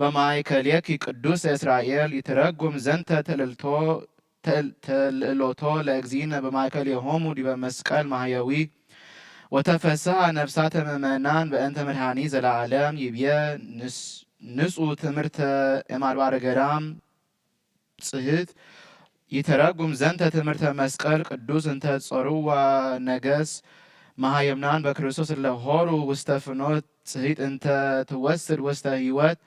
በማእከሌኪ ቅዱስ እስራኤል ይትረጉም ዘንተ ተልእልቶ ተልእሎቶ ለእግዚእነ በማእከሌሆሙ ዲበ መስቀል ማህየዊ ወተፈስሐ ነፍሳተ ምእመናን በእንተ መድኃኒ ዘለዓለም ይብየ ንጹ ትምህርተ እማድባረ ገዳም ጽህት ይተረጉም ዘንተ ትምህርተ መስቀል ቅዱስ እንተ ጾርዋ ነገስ መሃየምናን በክርስቶስ ለሆሩ ውስተ ፍኖት ጽሂት እንተ ትወስድ ውስተ ህይወት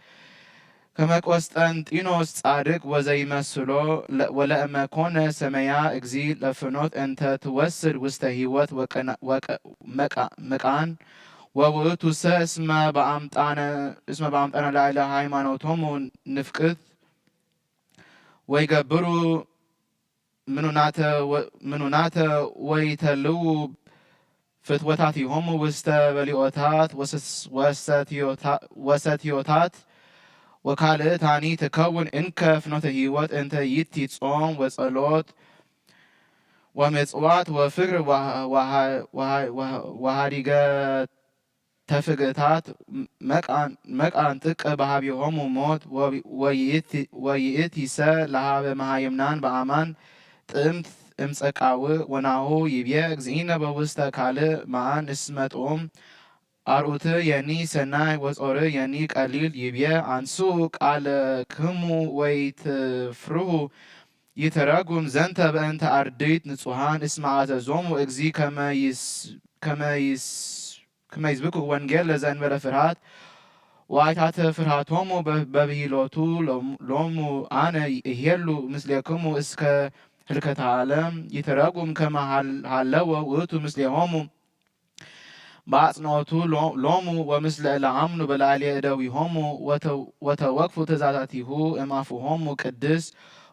ከመ ቆስጠንጢኖስ ጻድቅ ወዘይመስሎ ወለእመ ኮነ ሰመያ እግዚ ለፍኖት እንተ ትወስድ ውስተ ህይወት መቃን ወውእቱሰ እስመ በአምጣነ ላዕለ ሃይማኖቶሙ ንፍቅት ወይገብሩ ምኑናተ ወይተልዉ ፍትወታቲሆሙ ውስተ በሊኦታት ወሰትዮታት ወካልእታኒ ትከውን እንከ ፍኖተ ህይወት እንተ ይእቲ ጾም ወጸሎት ወምጽዋት ወፍቅር ወሃዲገ ተፍግእታት መቃን ጥቀ በሃቢሆሙ ሞት ወይእቲሰ ለሃበ መሃይምናን በአማን ጥዕምት እምጸቃውእ ወናሁ ይብየ እግዚእነ በውስተ ካልእ መዓን እስመ ጥዑም አርዑት የኒ ሰናይ ወጾር የኒ ቀሊል ይብየ አንሱ ቃለ ክሙ ወይትፍርሁ ይተረጉም ዘንተ በእንተ አርድእት ንጹሃን እስመ አዘዞሙ እግዚ ከመ ይስብኩ ወንጌል ለዘእንበለ ፍርሃት ወአይታተ ፍርሃቶሙ በብሂሎቱ ሎሙ አነ እሄሉ ምስሌክሙ እስከ ህልከተ ዓለም ይተረጉም ከመ ሃለወ ውእቱ ምስሌሆሙ በአጽንኦቱ ሎ-፣ ሎሙ ወምስለ እለ አምኑ በላዕሌ እደዊሆሙ ወተ-፣ ወተወክፉ ትእዛዛቲሁ እማፉሆሙ ቅድስ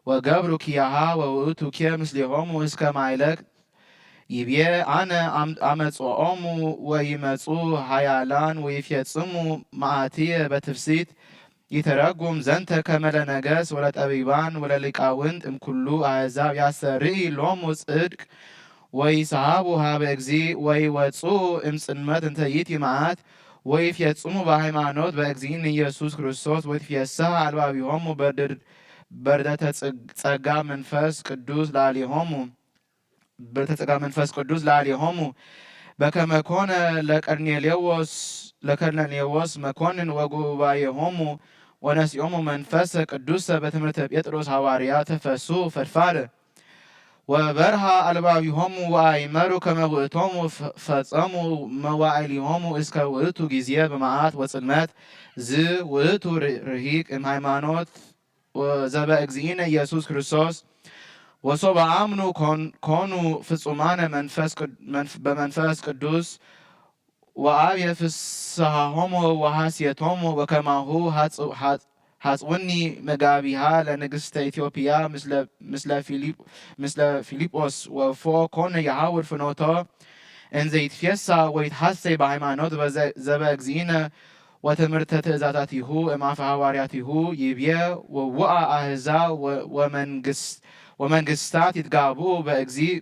ወገብሩ ኪያሃ ወውእቱኬ ምስሌሆሙ እስከ ማይለቅ ይቤ አነ አም-፣ አመጽኦሙ ወይመጹ ሃያላን ወይፌጽሙ መዓትየ በትፍሲት ይተረጉም ዘንተ ከመ ለነገስ ወለጠቢባን ወለሊቃውንት እምኩሉ አሕዛብ ያስተርኢ ሎሙ ጽድቅ ወይሰሃቡ ሀበ እግዚ ወይወጽኡ እምጽልመት እንተ ይእቲ መዓት ወይፌጽሙ በሃይማኖት በእግዚእነ ኢየሱስ ክርስቶስ ወይትፌሰህ አልባቢሆሙ በርድ-፣ በርደተ ጽግ-፣ ጸጋ መንፈስ ቅዱስ ላዕሌሆሙ። በርደተ ጸጋ መንፈስ ቅዱስ ላዕሌሆሙ በከመ ኮነ ለቀርኔሌዎስ፣ ለቀርኔሌዎስ መኮንን ወጉባኤሆሙ ወነሲኦሙ መንፈሰ ቅዱሰ በትምህርተ ጴጥሮስ ሐዋርያ ተፈሱ ፈድፋደ ወበርሃ አልባቢሆሙ ወአይመሩ ከመ ውእቶሙ ፈ-፣ ፈጸሙ መዋዕሊሆሙ እስከ ውእቱ ጊዜ በመዓት ወጽልመት ዝ ውእቱ ር-፣ ርሂቅ እምሃይማኖት ዘበ እግዚእነ ኢየሱስ ክርስቶስ ወሶበ አምኑ ኮን-፣ ኮኑ ፍጹማነ መንፈስ ቅድ-፣ መንፍ-፣ በመንፈስ ቅዱስ ወአብ የፍስሐሆሙ ወሐሴቶሙ ወከማሁ ሐጽ-፣ ሐጽ-፣ ሐጽውኒ መጋቢሃ ለንግሥተ ኢትዮጵያ ምስለ፣ ምስለ ፊሊፕ-፣ ምስለ ፊልጶስ ወፎ ኮነ የሐውር ፍኖቶ እንዘ ይትፌሳ ወይትሐሰይ በሃይማኖት በዘ-፣ ዘበ እግዚእነ ወትምህርተ ትእዛዛቲሁ እማፈ ሐዋርያቲሁ ይብየ ወውአ አሕዛብ ወ-፣ ወመንግስ-፣ ወመንግስታት ይትጋብኡ በእግዚእ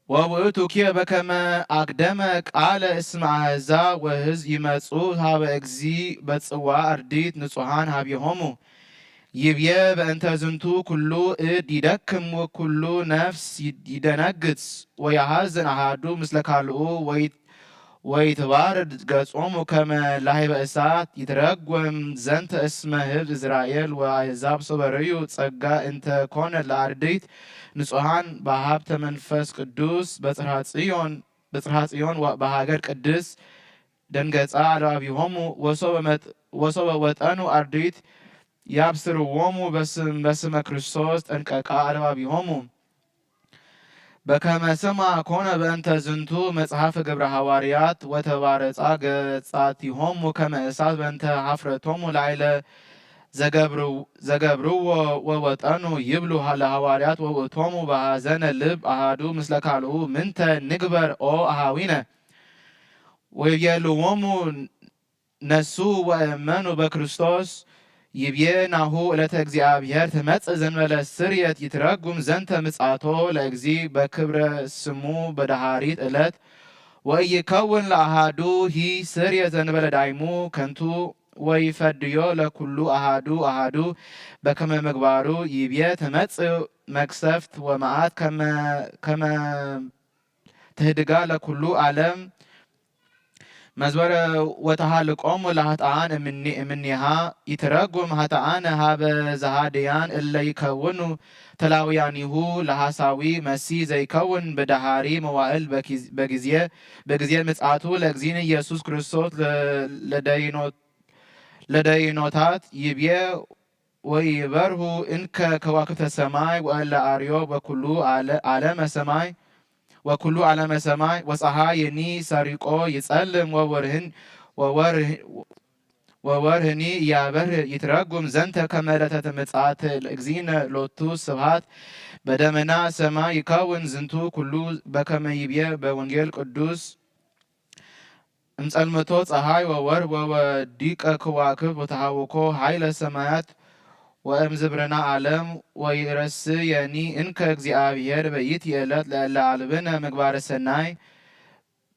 ወውእቱ ኪ በከመ አግደመ ቃለ እስመ አሕዛብ ወሕዝብ ይመጹ ሀበ እግዚ በጽዋ አርዲት ንጹሐን ሀቢሆሙ። ይብየ በእንተ ዝንቱ ኩሉ እድ ይደክም ወኩሉ ነፍስ ይደነግጽ ወያሐዝን አሐዱ ምስለ ካልኡ ወይ ወይትባርድ ገጾሙ ከመ ላህበ እሳት ይትረጎም ዘንተ እስመ ህዝብ እስራኤል ወአሕዛብ ሶበ ርእዩ ጸጋ እንተ ኮነ ለአርድእት ንጹሐን በሀብተ መንፈስ ቅዱስ በጽርሐ ጽዮን በጽርሐ ጽዮን ወበሀገር ቅድስ ደንገጻ አልባቢሆሙ ወሶበ መጥ-፣ ወሶበ ወጠኑ አርድእት ያብስርዎሙ በስም-፣ በስመ ክርስቶስ ጠንቀቃ አልባቢሆሙ። በከመ ስማ ኮነ በእንተ ዝንቱ መጽሐፍ ግብረ ሐዋርያት ወተባረጻ ገጻቲሆሙ ከመ እሳት በእንተ ሐፍረቶሙ ላዕለ ዘገብርው-፣ ዘገብርዎ ወወጠኑ ይብሉ ለሐዋርያት ወውእቶሙ በሐዘነ ልብ አሐዱ ምስለ ካልኡ ምንተ ንግበር ኦ አሃዊነ ወይቤልዎሙ ነሱ ወእመኑ በክርስቶስ ይብዬ ናሁ ዕለተ እግዚአብሔር ትመጽእ ዘንበለ ስርየት ይትረጉም ዘንተ ምጻቶ ለእግዚ በክብረ ስሙ በደሃሪት ዕለት ወኢይከውን ለአሃዱ ሂ ስርየት ዘንበለ ዳይሙ ከንቱ ወይፈድዮ ለኩሉ አሃዱ አሃዱ በከመ ምግባሩ ይብዬ ትመጽእ መቅሰፍት ወመዓት ከመ ከመ ትህድጋ ለኩሉ ዓለም መዝበረ ወተሃልቆሙ ለኃጥኣን እምኒ-፣ እምኒሃ ይትረጉም ኃጥኣን ሀበ ዘሃድያን እለ ይከውኑ ተላውያኒሁ ለሐሳዊ መሲ ዘይከውን በደሃሪ መዋእል በኪዝ-፣ በጊዜ በጊዜ ምጽአቱ ለእግዚእነ ኢየሱስ ክርስቶስ ለ-፣ ለደይኖ-፣ ለደይኖታት ይብዬ ወይበርሁ እንከ ከዋክብተ ሰማይ ወእለ አርዮ ወኩሉ አለ-፣ ዓለመ ሰማይ ወኩሉ ዓለመ ሰማይ ወፀሐይኒ ሰሪቆ ይጸልም ወወርህን-፣ ወወርህ-፣ ወወርህኒ እያበርህ ይትረጉም ዘንተ ከመ ዕለተ ምጽአት እግዚእነ ሎቱ ስብሐት በደመና ሰማይ ይከውን ዝንቱ ኩሉ በከመ ይብየ በወንጌል ቅዱስ እምጸልመቶ ጸሓይ ወወርህ ወወዲቀ ክዋክብ ወተሃውኮ ኃይለ ሰማያት ወእምዝብርና ዓለም ወይረስየኒ እንከ እግዚአብሔር በይእቲ ዕለት ለእለ አልብነ ምግባረ ሰናይ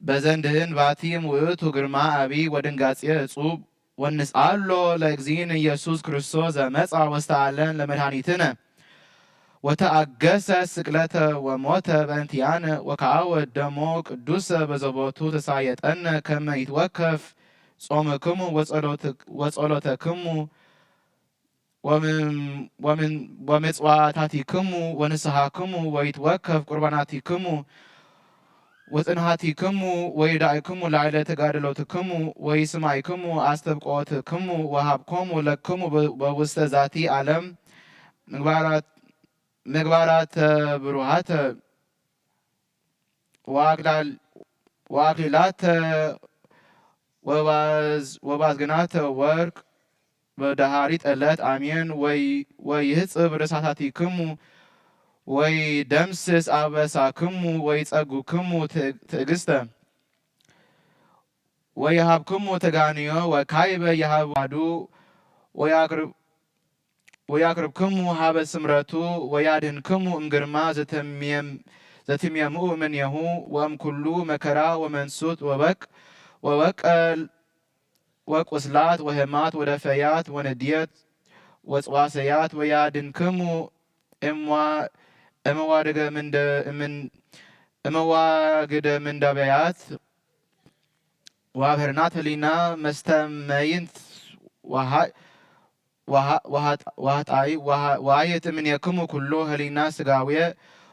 በዘንድህን ባቲ እምውእቱ ግርማ አቢይ ወድንጋጼ እጹብ ወንስአሎ ለእግዚእነ ኢየሱስ ክርስቶስ ዘመጻ ውስተ ዓለም ለመድኃኒትነ ወተአገሰ ስቅለተ ወሞተ በእንቲአነ ወከአወ ደሞ ቅዱሰ በዘቦቱ ተሳየጠነ ከመ ይትወከፍ ጾምክሙ ወጸሎት-፣ ወጸሎተክሙ ወምን-፣ ወምን-፣ ወምጽዋታቲክሙ ወንስሐክሙ ወይትወከፍ ቁርባናቲክሙ ወጽንሃቲክሙ ወይዳእክሙ ላዕለ ተጋድሎትክሙ ወይስማይክሙ አስተብቆትክሙ ወሃብኮሙ ለክሙ በ-፣ በውስተ ዛቲ ዓለም ምግባራት-፣ ምግባራተ ብሩሃተ ወአክላል-፣ ወአክሊላተ ወባዝ-፣ ወባዝግናተ ወርቅ በደሃሪ ጠለት አሜን። ወይ-፣ ወይህጽብ ርእሳታቲክሙ ወይደምስስ አበሳክሙ ወይጸግክሙ ትእ-፣ ትእግስተ ወይሃብክሙ ተጋንዮ ወካይበ ይሃባዱ ወያቅርብ-፣ ወያቅርብክሙ ሀበ ስምረቱ ወያድህንክሙ እምግርማ ዘትሜም-፣ ዘትሜምኡ እምኔሁ ወእምኩሉ መከራ ወመንሱት ወበቅ-፣ ወበቀል ወቁስላት ወህማት ወደፈያት ወንድየት ወጽዋሰያት ወያድንክሙ እምዋ-፣ እምዋድገ ምንደ-፣ እምን-፣ እምዋግደ ምንዳበያት ወአብህርናት ህሊና መስተመይንት ወሃ-፣ ወሃ-፣ ወሃጣ-፣ ወሃጣይ ወሃ-፣ ወአየት እምኔክሙ ኩሎ ህሊና ስጋዌ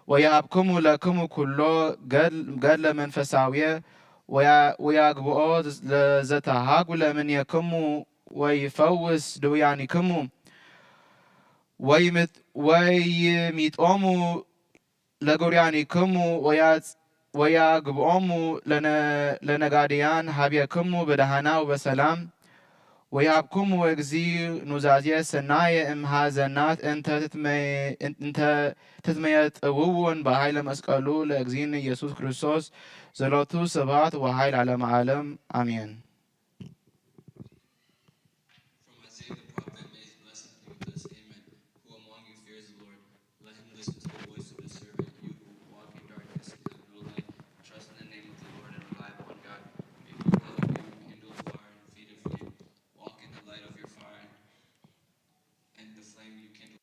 ወየሀብክሙ ለክሙ ኩሎ ገድል-፣ ገድለ መንፈሳዌ ወያ-፣ ወያግብኦ ለዘተሃጉለ እምኔክሙ ወይፈውስ ድውያኒክሙ ወይምጥ-፣ ወይሚጦሙ ለጉርያኒክሙ ወያጽ-፣ ወያግብኦሙ ለነ-፣ ለነጋድያን ሀቤክሙ በደሃና ወበሰላም ወይሃብክሙ እግዚ ኑዛዜ ሰናየ እምሃዘናት እንተ ትትመ-፣ እንተ ትትመየጥውውን በኃይለ መስቀሉ ለእግዚእነ ኢየሱስ ክርስቶስ ዘሎቱ ስብሐት ወኃይል ዓለመ ዓለም አሜን። From Isaiah the prophet, may his blessing be with us. Amen. Who among you fears the Lord? Let him listen to the voice of his servant. You who walk in darkness and have no light, trust in the name of the Lord and rely upon God. May he help you kindle the fire in the feet of you. Walk in the light of your fire and the flame you kindle.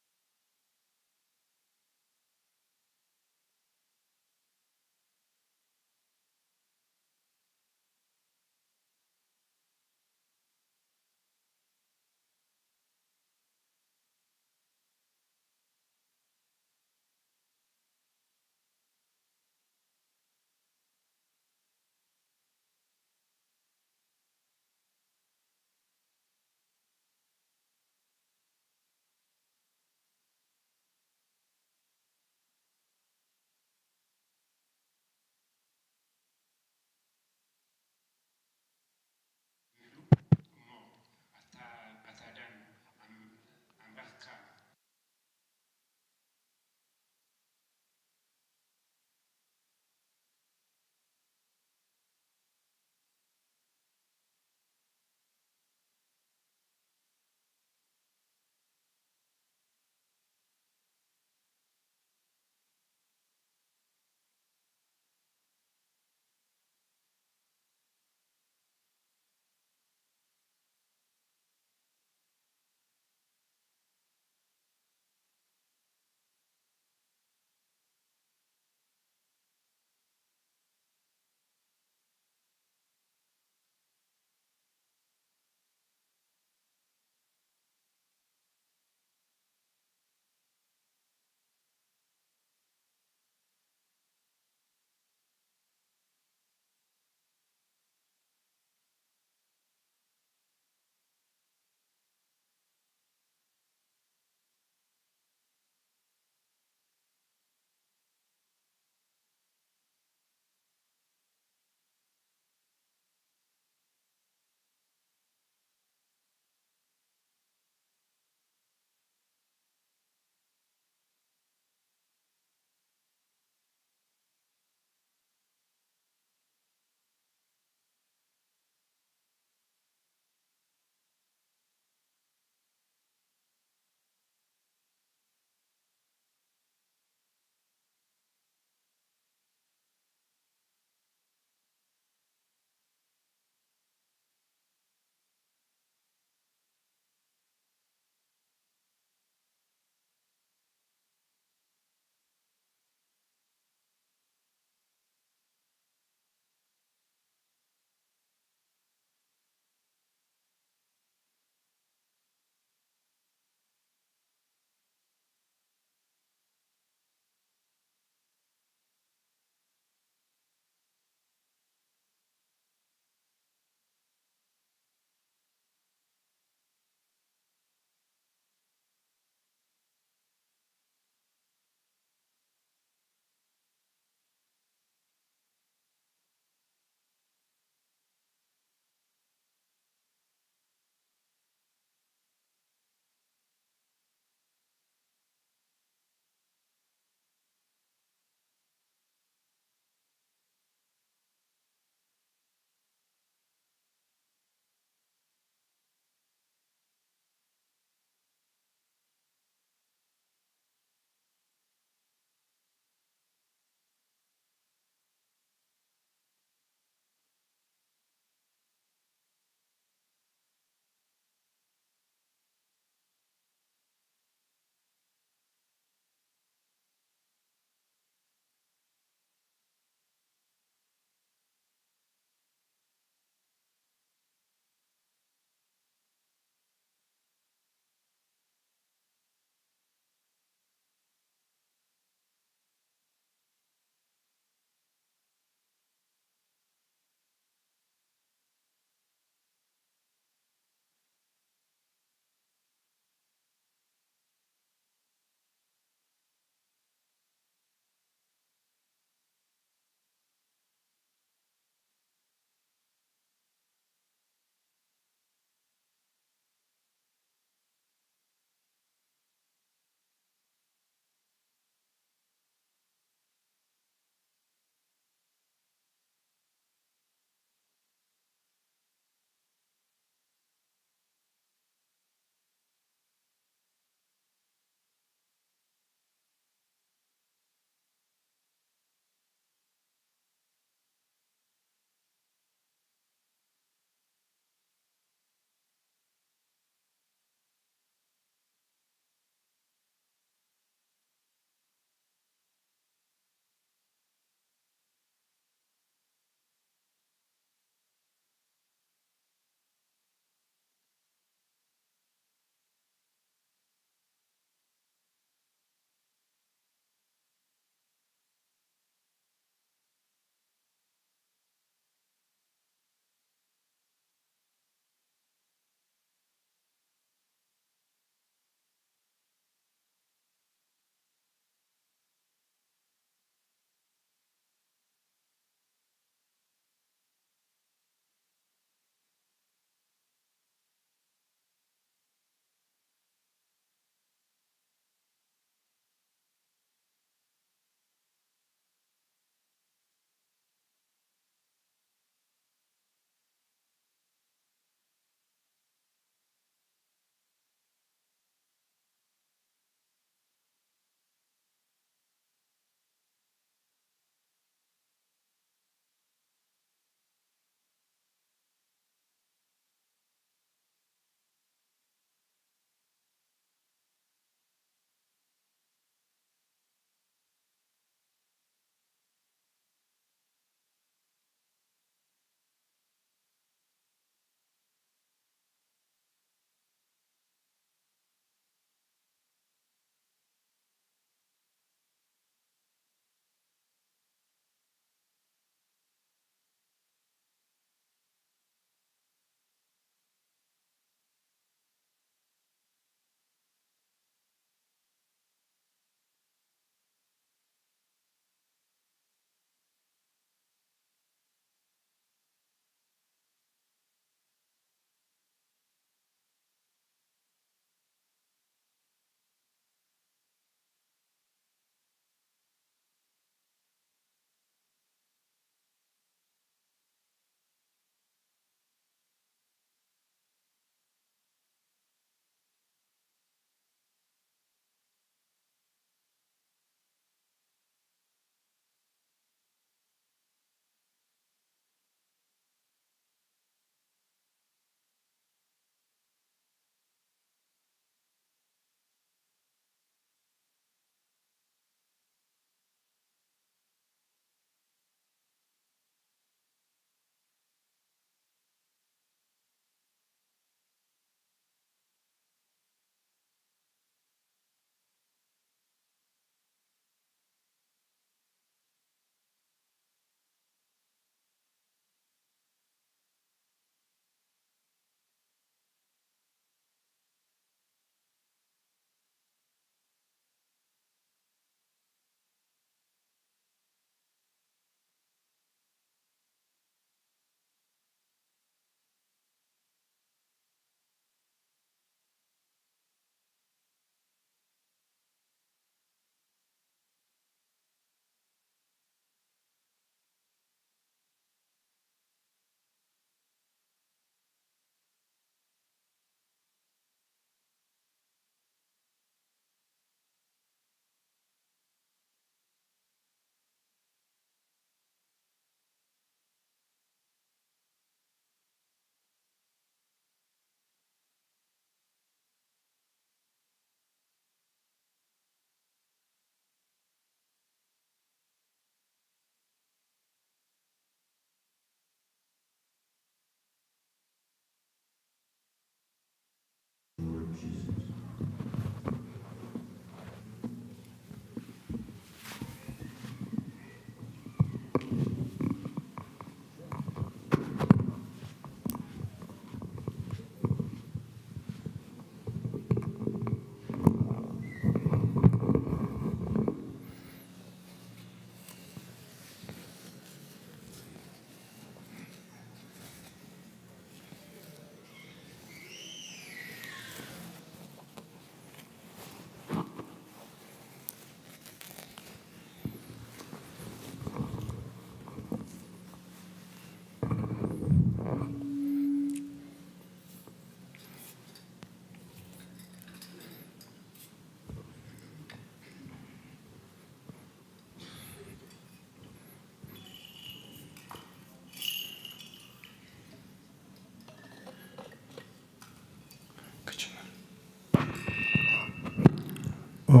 ኦ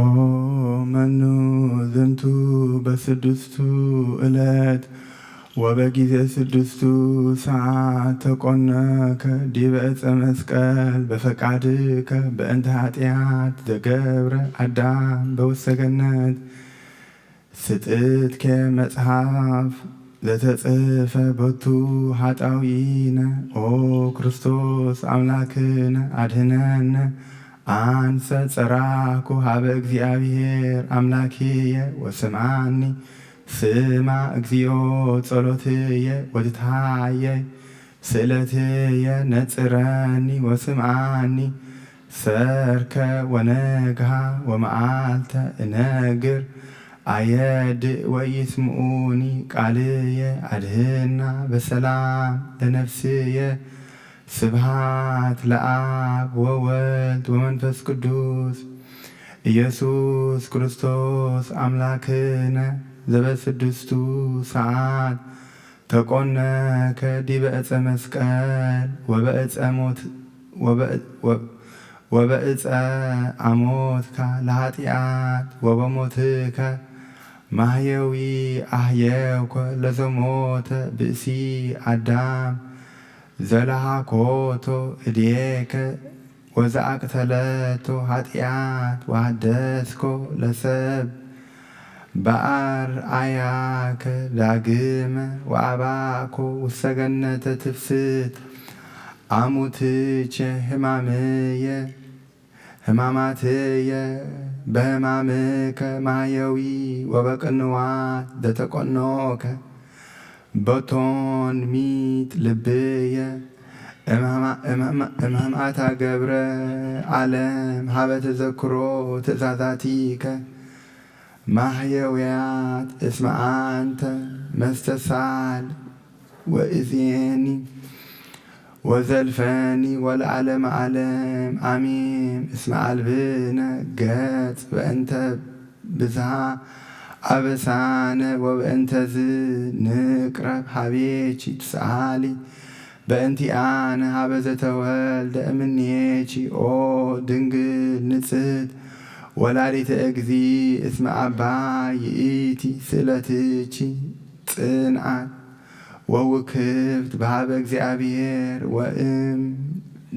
መኑ ዝንቱ በስድስቱ እለት ወበጊዜ ስድስቱ ሰዓት ተቆነከ ዲበ ዕፀ መስቀል በፈቃድከ በእንተ ኃጢአት ዘገብረ አዳም በውስተ ገነት ስጥትከ መጽሐፍ ዘተጽሕፈ በቱ ኃጣውኢነ። ኦ ክርስቶስ አምላክነ አድህነነ። አንሰ ጸራኩ ሀበ እግዚአብሔር አምላክየ ወስምዓኒ። ስማ እግዚኦ ጸሎትየ ወትትሃየ ስእለትየ ነጽረኒ ወስምዓኒ። ሰርከ ወነግሃ ወመዓልተ እነግር አየድእ ወኢይስምዑኒ ቃልየ አድህና በሰላም ለነፍስየ። ስብሃት ለአብ ወወልድ ወመንፈስ ቅዱስ። ኢየሱስ ክርስቶስ አምላክነ ዘበስድስቱ ሰዓት ተቆነከ ዲበ ዕፀ መስቀል ወበዕፀ ሞት ወበ- ወ- ወበዕፀ አሞትካ ለኃጢአት ወበሞትከ ማህየዊ አህየውኮ ለዘሞተ ብእሲ አዳም ዘለሃኮቶ እዴከ ወዘአቅተለቶ ኃጢአት ወሐደስኮ ለሰብ በአርአያከ ዳግመ ወአባኮ ውስተ ገነተ ትፍስት አሙትቼ ህማምየ ህማማትየ በህማምከ ማህየዊ ወበቅንዋት ዘተቆኖከ በቶን ሚጥ ልብየ እምሃማ- እምሃማ- እምሃማታ ገብረ ዓለም ሀበ ተዘክሮ ትእዛዛቲከ ማህየውያት እስመ አንተ መስተሳል ወእዜኒ ወዘልፈኒ ወለዓለመ ዓለም አሜን። እስመ አልብነ ገጽ በእንተ ብዝሃ አበሳነ ወበእንተዝ ንቅረብ ሀቤኪ ትስአሊ በእንቲአነ ሀበ ዘተወልደ እምኔኪ ኦ ድንግል ንጽሕት ወላዲተ እግዚ እስመ አባ ይእቲ ስእለትኪ ጽንዓት ወውክብት በሀበ እግዚአብሔር ወእም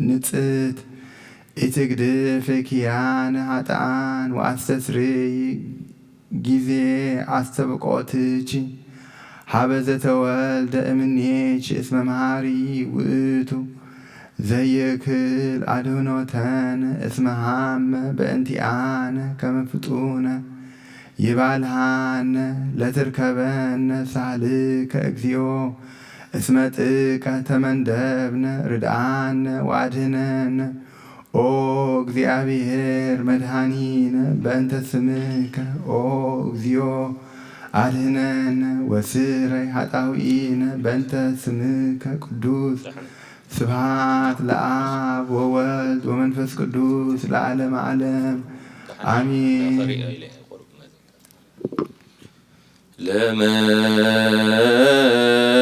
ንጽሕት ኢትግድፍ ኪያነ ኃጥኣን ወአስተስርይ ጊዜ አስተብቆትኪ ሀበ ዘተወልደ እምኔኪ እስመ መሐሪ ውእቱ ዘይክል አድህኖተነ እስመ ሀመ በእንቲአነ ከመ ፍጡነ ይባልሃነ ለትርከበነ ሳልከ እግዚኦ እስመ ጥቀ ተመንደብነ ርድአነ ወአድህነነ ኦ እግዚአብሔር መድኃኒነ በእንተ ስምከ ኦ እግዚኦ አድህነነ ወስረይ ኃጣውኢነ በእንተ ስምከ ቅዱስ። ስብሐት ለአብ ወወልድ ወመንፈስ ቅዱስ ለዓለመ ዓለም አሜን።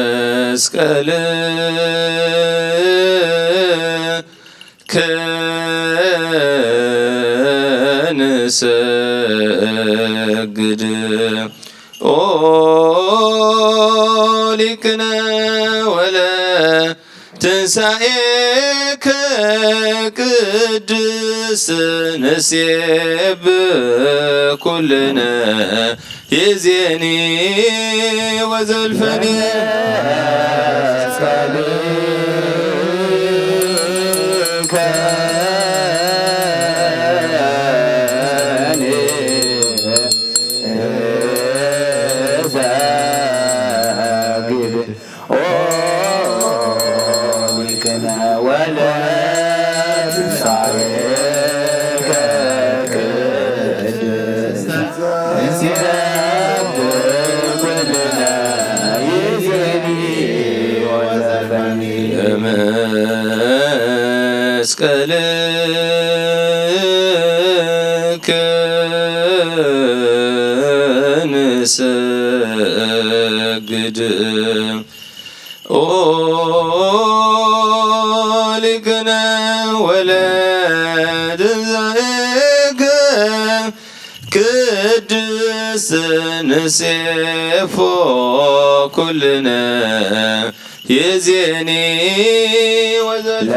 ለመስቀል ከንሰግድ ኦ ሊቅነ ወለ ትንሣኤከ ቅድስት ንሴብ ኩልነ ይዜኒ ወዘልፈኒ ኦ ሊቅነ ወለትንሣኤከ ቅድስት እንሲረብ ኩልነ ይዜኒ ወዘልፈኒ ለመስቀልከ ንሰግድ ኦ ሊቅነ ወለትንሣኤከ ቅድስት ንሴፎ ኩልነ ይዜኒ ወዘተ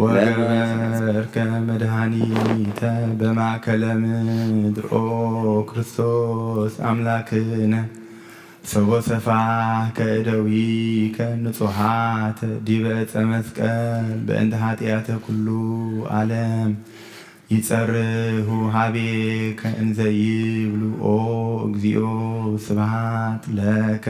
ወገበርከ መድኃኒተ በማእከለ ምድር ኦ ክርስቶስ ኣምላክነ። ሰቦ ሰፋህ ከእደዊከ ንጹሃተ ዲበ ዕፀ መስቀል በእንተ ኃጢአተ ኩሉ ዓለም ይጸርሁ ሀቤከ እንዘ ይብሉ ኦ እግዚኦ ስብሐት ለከ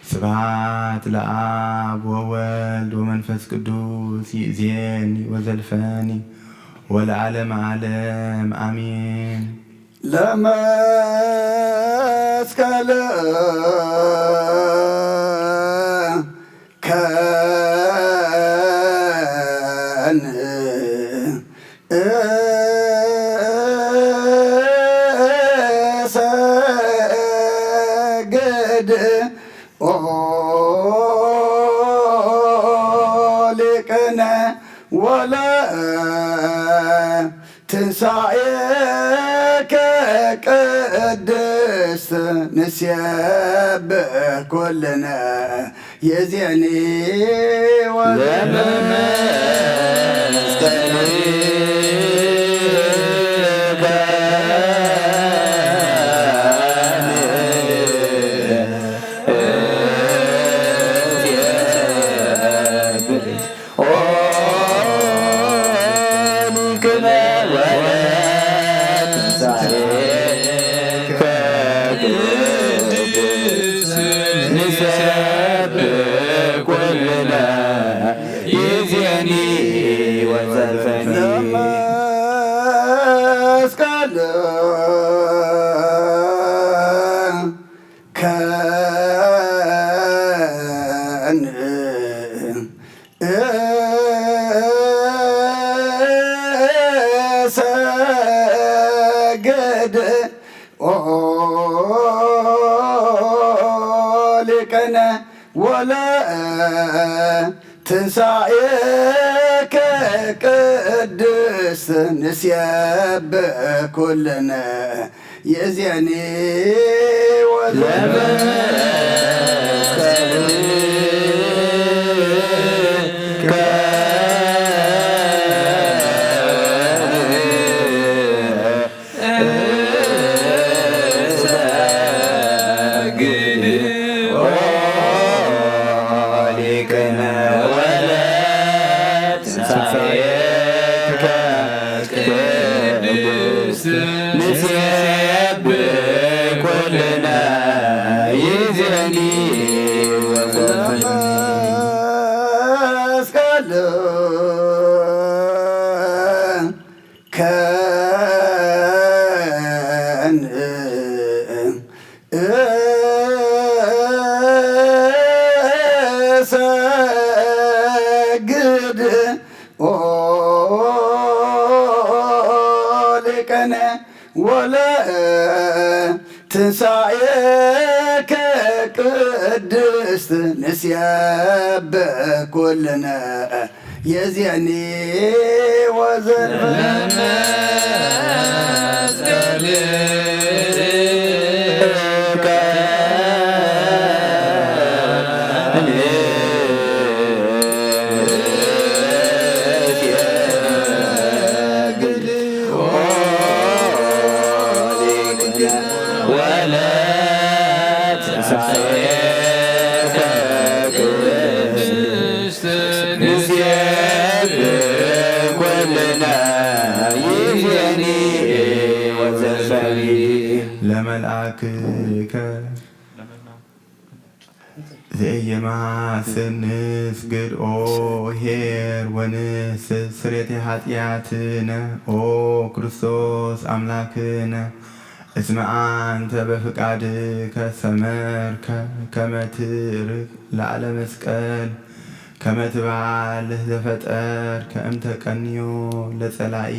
ስብሐት ለአብ ወወልድ ወመንፈስ ቅዱስ ይእዜኒ ወዘልፈኒ ወለዓለመ ዓለም አሜን። ለመስቀል ከን እሰግድ ኦ ሊቅነ ወለ ትንሣኤከ ቅድስት ንሴብሕ ኩልነ ይእዜኒ ወዘልፈኒ። እሰግድ ኦ ሊቅነ ወለ ትንሣኤከ ቅድስት ንሴብሕ ኩልነ ይእዜኒ ወዘልፈኒ። ሰግድ ኦ ሊቀነ ወለ ትንሳኤከ ቅድስት ንስየብ ኩልነ የዜኒ ወዘልፈ ለመልአክከ ዘየማስል ንስግድ ኦ ኄር ወንስብ ስሬተ ኃጢአትነ ኦ ክርስቶስ አምላክነ እስመ አንተ በፍቃድከ ሰመርከ ከመ ትርክ ላዕለ መስቀል ከመ ትባልህ ዘፈጠርከ እምተቀንዮ ለጸላኢ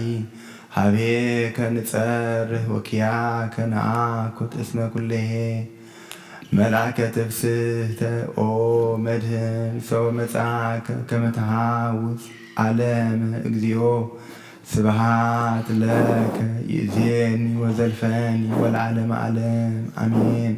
ሀቤከ ንጸርህ ወኪያከ ነአኩት እስመ ኩለሄ መልአከ ትፍስህተ ኦ መድህን ሰው መጽአከ ከመ ተሃውስ ዓለመ እግዚኦ ስብሃት ለከ ይእዜኒ ወዘልፈኒ ወለዓለመ ዓለም አሜን።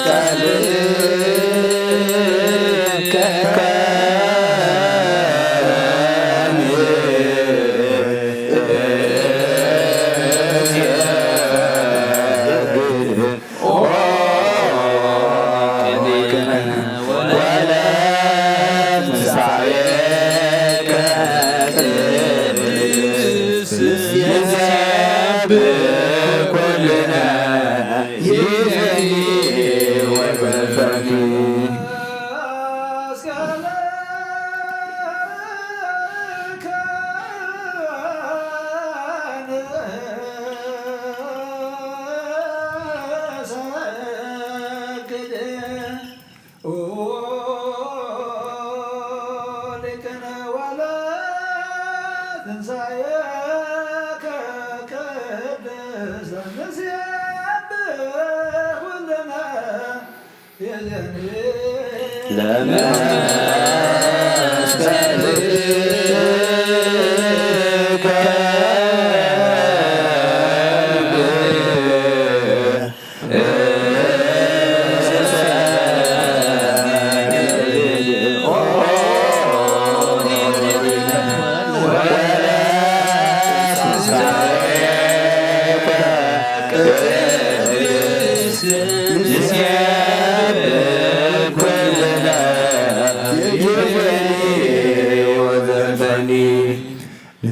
ለመስቀልከ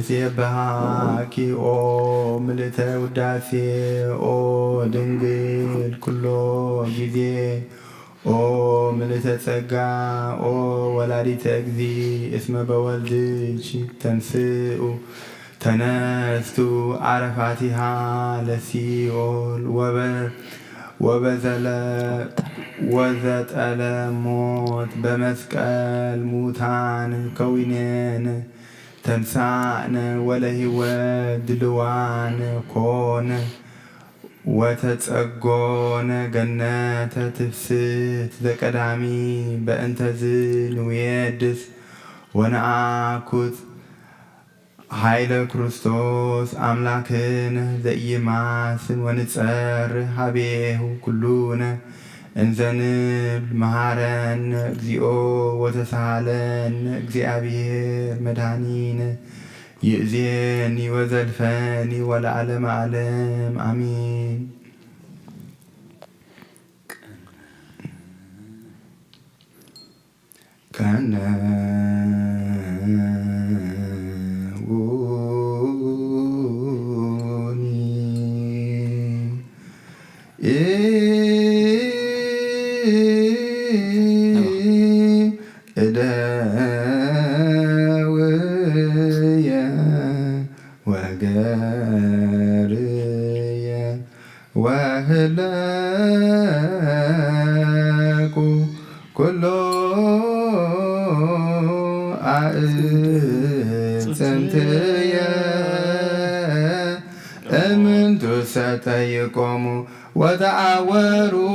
ንሴብሐኪ ኦ ምልእተ ውዳሴ ኦ ድንግል ኩሎ ጊዜ ኦ ምልእተ ጸጋ ኦ ወላዲተ እግዚ እስመ በወልድኪ ተንስኡ ተነስቱ አረፋቲሃ ለሲኦል ወበ ወበዘለ ወዘጠለ ሞት በመስቀል ሙታን ከዊነን ተንሳእነ ወለህይወት ድልዋን ኮነ ወተጸጎነ ገነተ ትፍስት ዘቀዳሚ በእንተዝ ንውየድስ ወነአኩት ኃይለ ክርስቶስ አምላክነ ዘኢይማስን ወንጸር ሀቤሁ ኩሉነ እንዘንብል መሃረነ እግዚኦ ወተሳሃለነ እግዚአብሔር መድኃኒነ ይእዜኒ ወዘልፈኒ ወለዓለመ ዓለም አሜን። ቀነውኒ እደውየ ወገርየ ወህለቁ ኩሎ አዕፅምትየ እምንቱ ሰጠይቆሙ ወተአወሩኒ።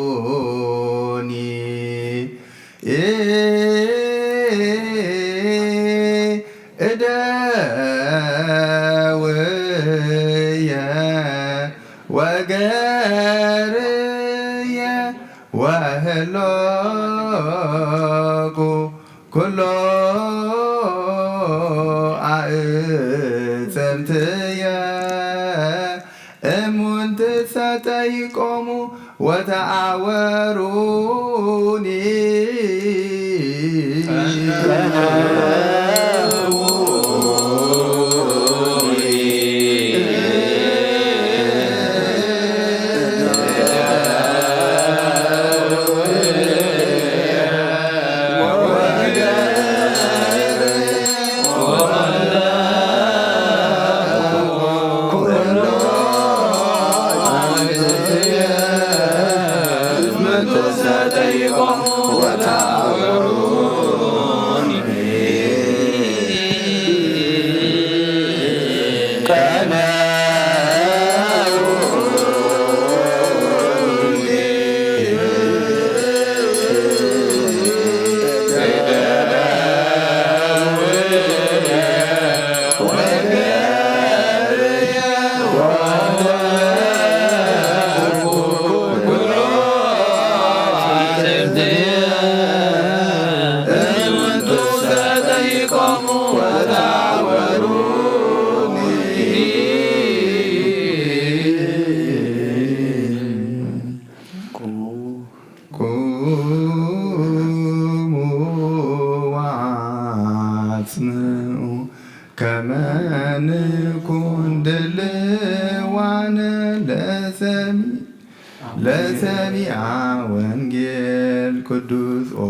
ቀነውኒ እደውየ ወገርየ ወህሎኩ ኩሎ አዕፅምትየ እሙንትሰ ጠይቆሙ ወተአወሩኒ። ቁሙ ወአጽምዑ ከመ ንኩን ድልዋነ ለሰሚ ለሰሚዐ ወንጌል ቅዱስ ኦ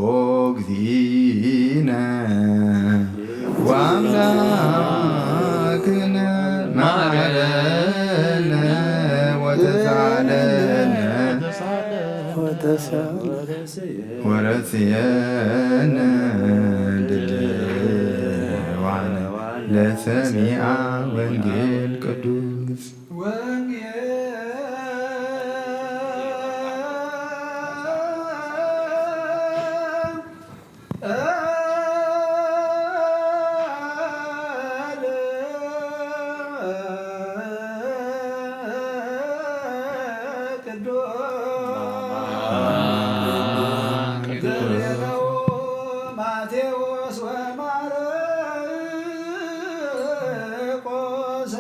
እግዚእነ ወአምላክነ መሐረነ ወተሳለነ ወረስየነ ድልዋነ ለሰሚዐ ወንጌል ቅዱስ። ወንጌል ቅዱስ ማቴዎስ ወማርቆስ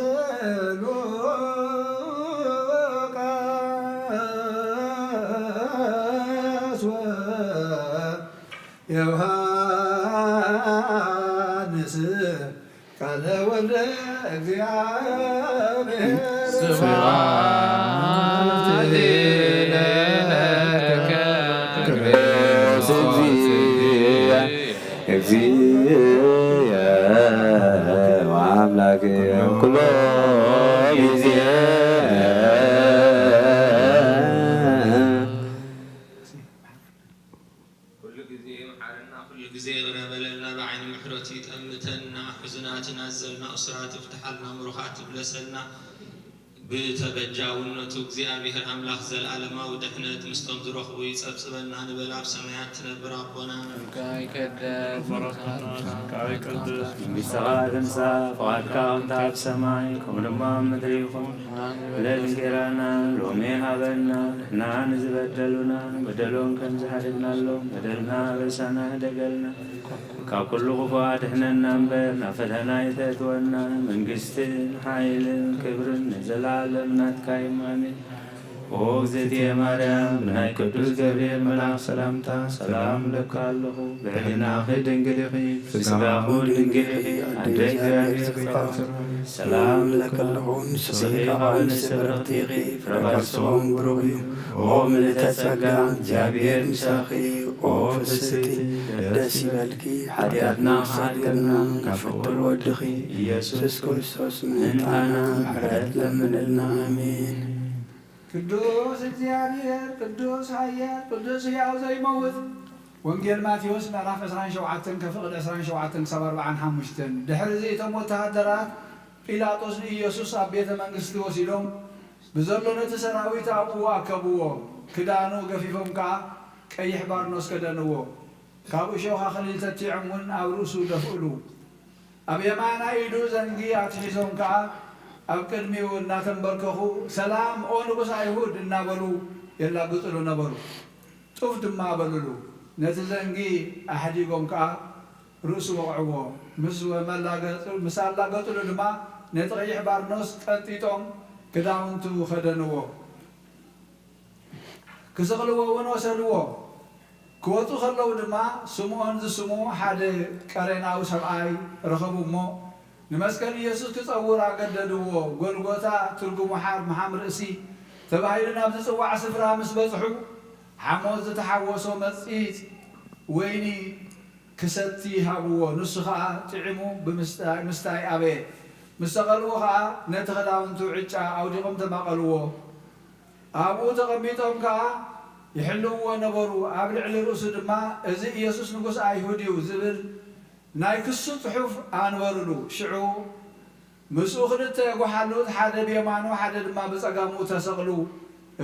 ሉቃስ ወዮሐንስ ቃለ ወልደ እግዚአብሔር። ስብሐት ለከ ክርስቶስ እግዚእ ወአምላክ ኩሎ ጊዜ። ኩሉ ግዜ መሓረና፣ ኩሉ ግዜ ይቕረ በለልና፣ ብዓይኒ ምሕረቱ ይጠምተና፣ ሕዙናት ናዘልና፣ እሱራት ይፍትሓልና፣ ምሩኻት ይብለሰልና። ብተበጃውነቱ እግዚኣብሔር ኣምላኽ ዘለዓለማዊ ድሕነት ምስቶም ዝረኽቡ ይጸብጽበና ንበል። ኣብ ሰማያት ትነብር ኣቦና፣ ስምካ ይቀደስ፣ መንግስትኻ ትምጻእ፣ መንግስትኻ ትምጻእ፣ ፍቓድካ ከምቲ ኣብ ሰማይ ከምኡ ድማ ኣብ ምድሪ ይኹን። ዕለት እንጌራና ሎሚ ሃበና፣ ንሕና ንዝበደሉና በደሎም ከም ዝሓደግናሎም በደልና ርእሳና ህደገልና፣ ካብ ኩሉ ክፉእ ኣድሕነና እምበር ናብ ፈተና ኣይተእትወና። መንግስትን ሓይልን ክብርን ንዘለኣለም ናትካ እዩ። ኣሜን። ኦ እግዝእትየ ማርያም፣ ብናይ ቅዱስ ገብርኤል መልኣኽ ሰላምታ ሰላም እብለካ ኣለኹ። ብሕልናኺ ድንግል ኢኺ፣ ብስጋኹ ድንግል ኢኺ፣ ኣደ እግዚኣብሔር ኢኺ። ሰላም እብለካ ኣለኹ፣ ንስኺ ካብ ኣንስቲ ብርኽቲ ኢኺ፣ ፍረ ከርስኺ እውን ብሩኽ እዩ። ኦ ምልእተ ጸጋ፣ እግዚኣብሔር ምሳኺ፣ ኦ ፍስሕቲ፣ ደስ ይበልኪ፣ ሓጢኣትና ክሓልየልና፣ ካብ ፍቁር ወድኺ ኢየሱስ ክርስቶስ ምእንታና ምሕረት ለምንልና። ኣሜን። ቅዱስ እግዚኣብሔር፣ ቅዱስ ኃያል፣ ቅዱስ ሕያው ዘይመውት። ወንጌል ማቴዎስ ምዕራፍ ዕስራን ሸውዓተን ከፍቕድ ዕስራን ሸውዓተን ክሳብ ኣርብዓን ሓሙሽተን። ድሕሪ እዚ እቶም ወተሃደራት ጲላጦስ ንኢየሱስ ኣብ ቤተ መንግስቲ ወሲዶም ብዘሎ ነቲ ሰራዊት ኣብኡ ኣከብዎ። ክዳኑ ገፊፎም ከኣ ቀይሕ ባርኖስ ከደንዎ። ካብ እሾኽ ኣኽሊል ተቲዖም እውን ኣብ ርእሱ ደፍእሉ። ኣብ የማናይ ኢዱ ዘንጊ ኣትሒዞም ከኣ ኣብ ቅድሚኡ እናተንበርከኹ፣ "ሰላም፣ ኦ ንጉስ ኣይሁድ!" እናበሉ የላግጹሉ ነበሩ። ጡፍ ድማ በሉሉ። ነቲ ዘንጊ ኣሕዲጎም ከኣ ርእሱ ወቕዕዎ። ምስ መላገጹ-፣ ምስ ኣላገጹሉ ድማ ነቲ ቀይሕ ባርኖስ ቀንጢጦም ክዳውንቱ ከደንዎ። ክስቕልዎ እውን ወሰድዎ። ክወጹ ከለዉ ድማ ስምዖን ዝስሙ ሓደ ቀሬናዊ ሰብኣይ ረኸቡ እሞ ንመስቀል ኢየሱስ ክጸውር ኣገደድዎ። ጎልጎታ ትርጉሙ ሓር ምሓም ርእሲ ተባሂሉ ናብ ዝጽዋዕ ስፍራ ምስ በጽሑ ሓሞት ዝተሓወሶ መጺጽ ወይኒ ክሰቲ ሃብዎ። ንሱ ኸኣ ጥዒሙ ብምስታይ፣ ምስታይ ኣበየ። ምስ ሰቐልዎ ኸኣ ነቲ ኽዳውንቱ ዕጫ ኣውዲቖም ተማቐልዎ። ኣብኡ ተቐሚጦም ከኣ ይሕልውዎ ነበሩ። ኣብ ልዕሊ ርእሱ ድማ "እዚ ኢየሱስ ንጉስ ኣይሁድ እዩ" ዝብል ናይ ክሱ ጽሑፍ ኣንበሩሉ። ሽዑ ምስኡ ክልተ ጓሓሉት፣ ሓደ ብየማኑ ሓደ ድማ ብጸጋሙ ተሰቕሉ።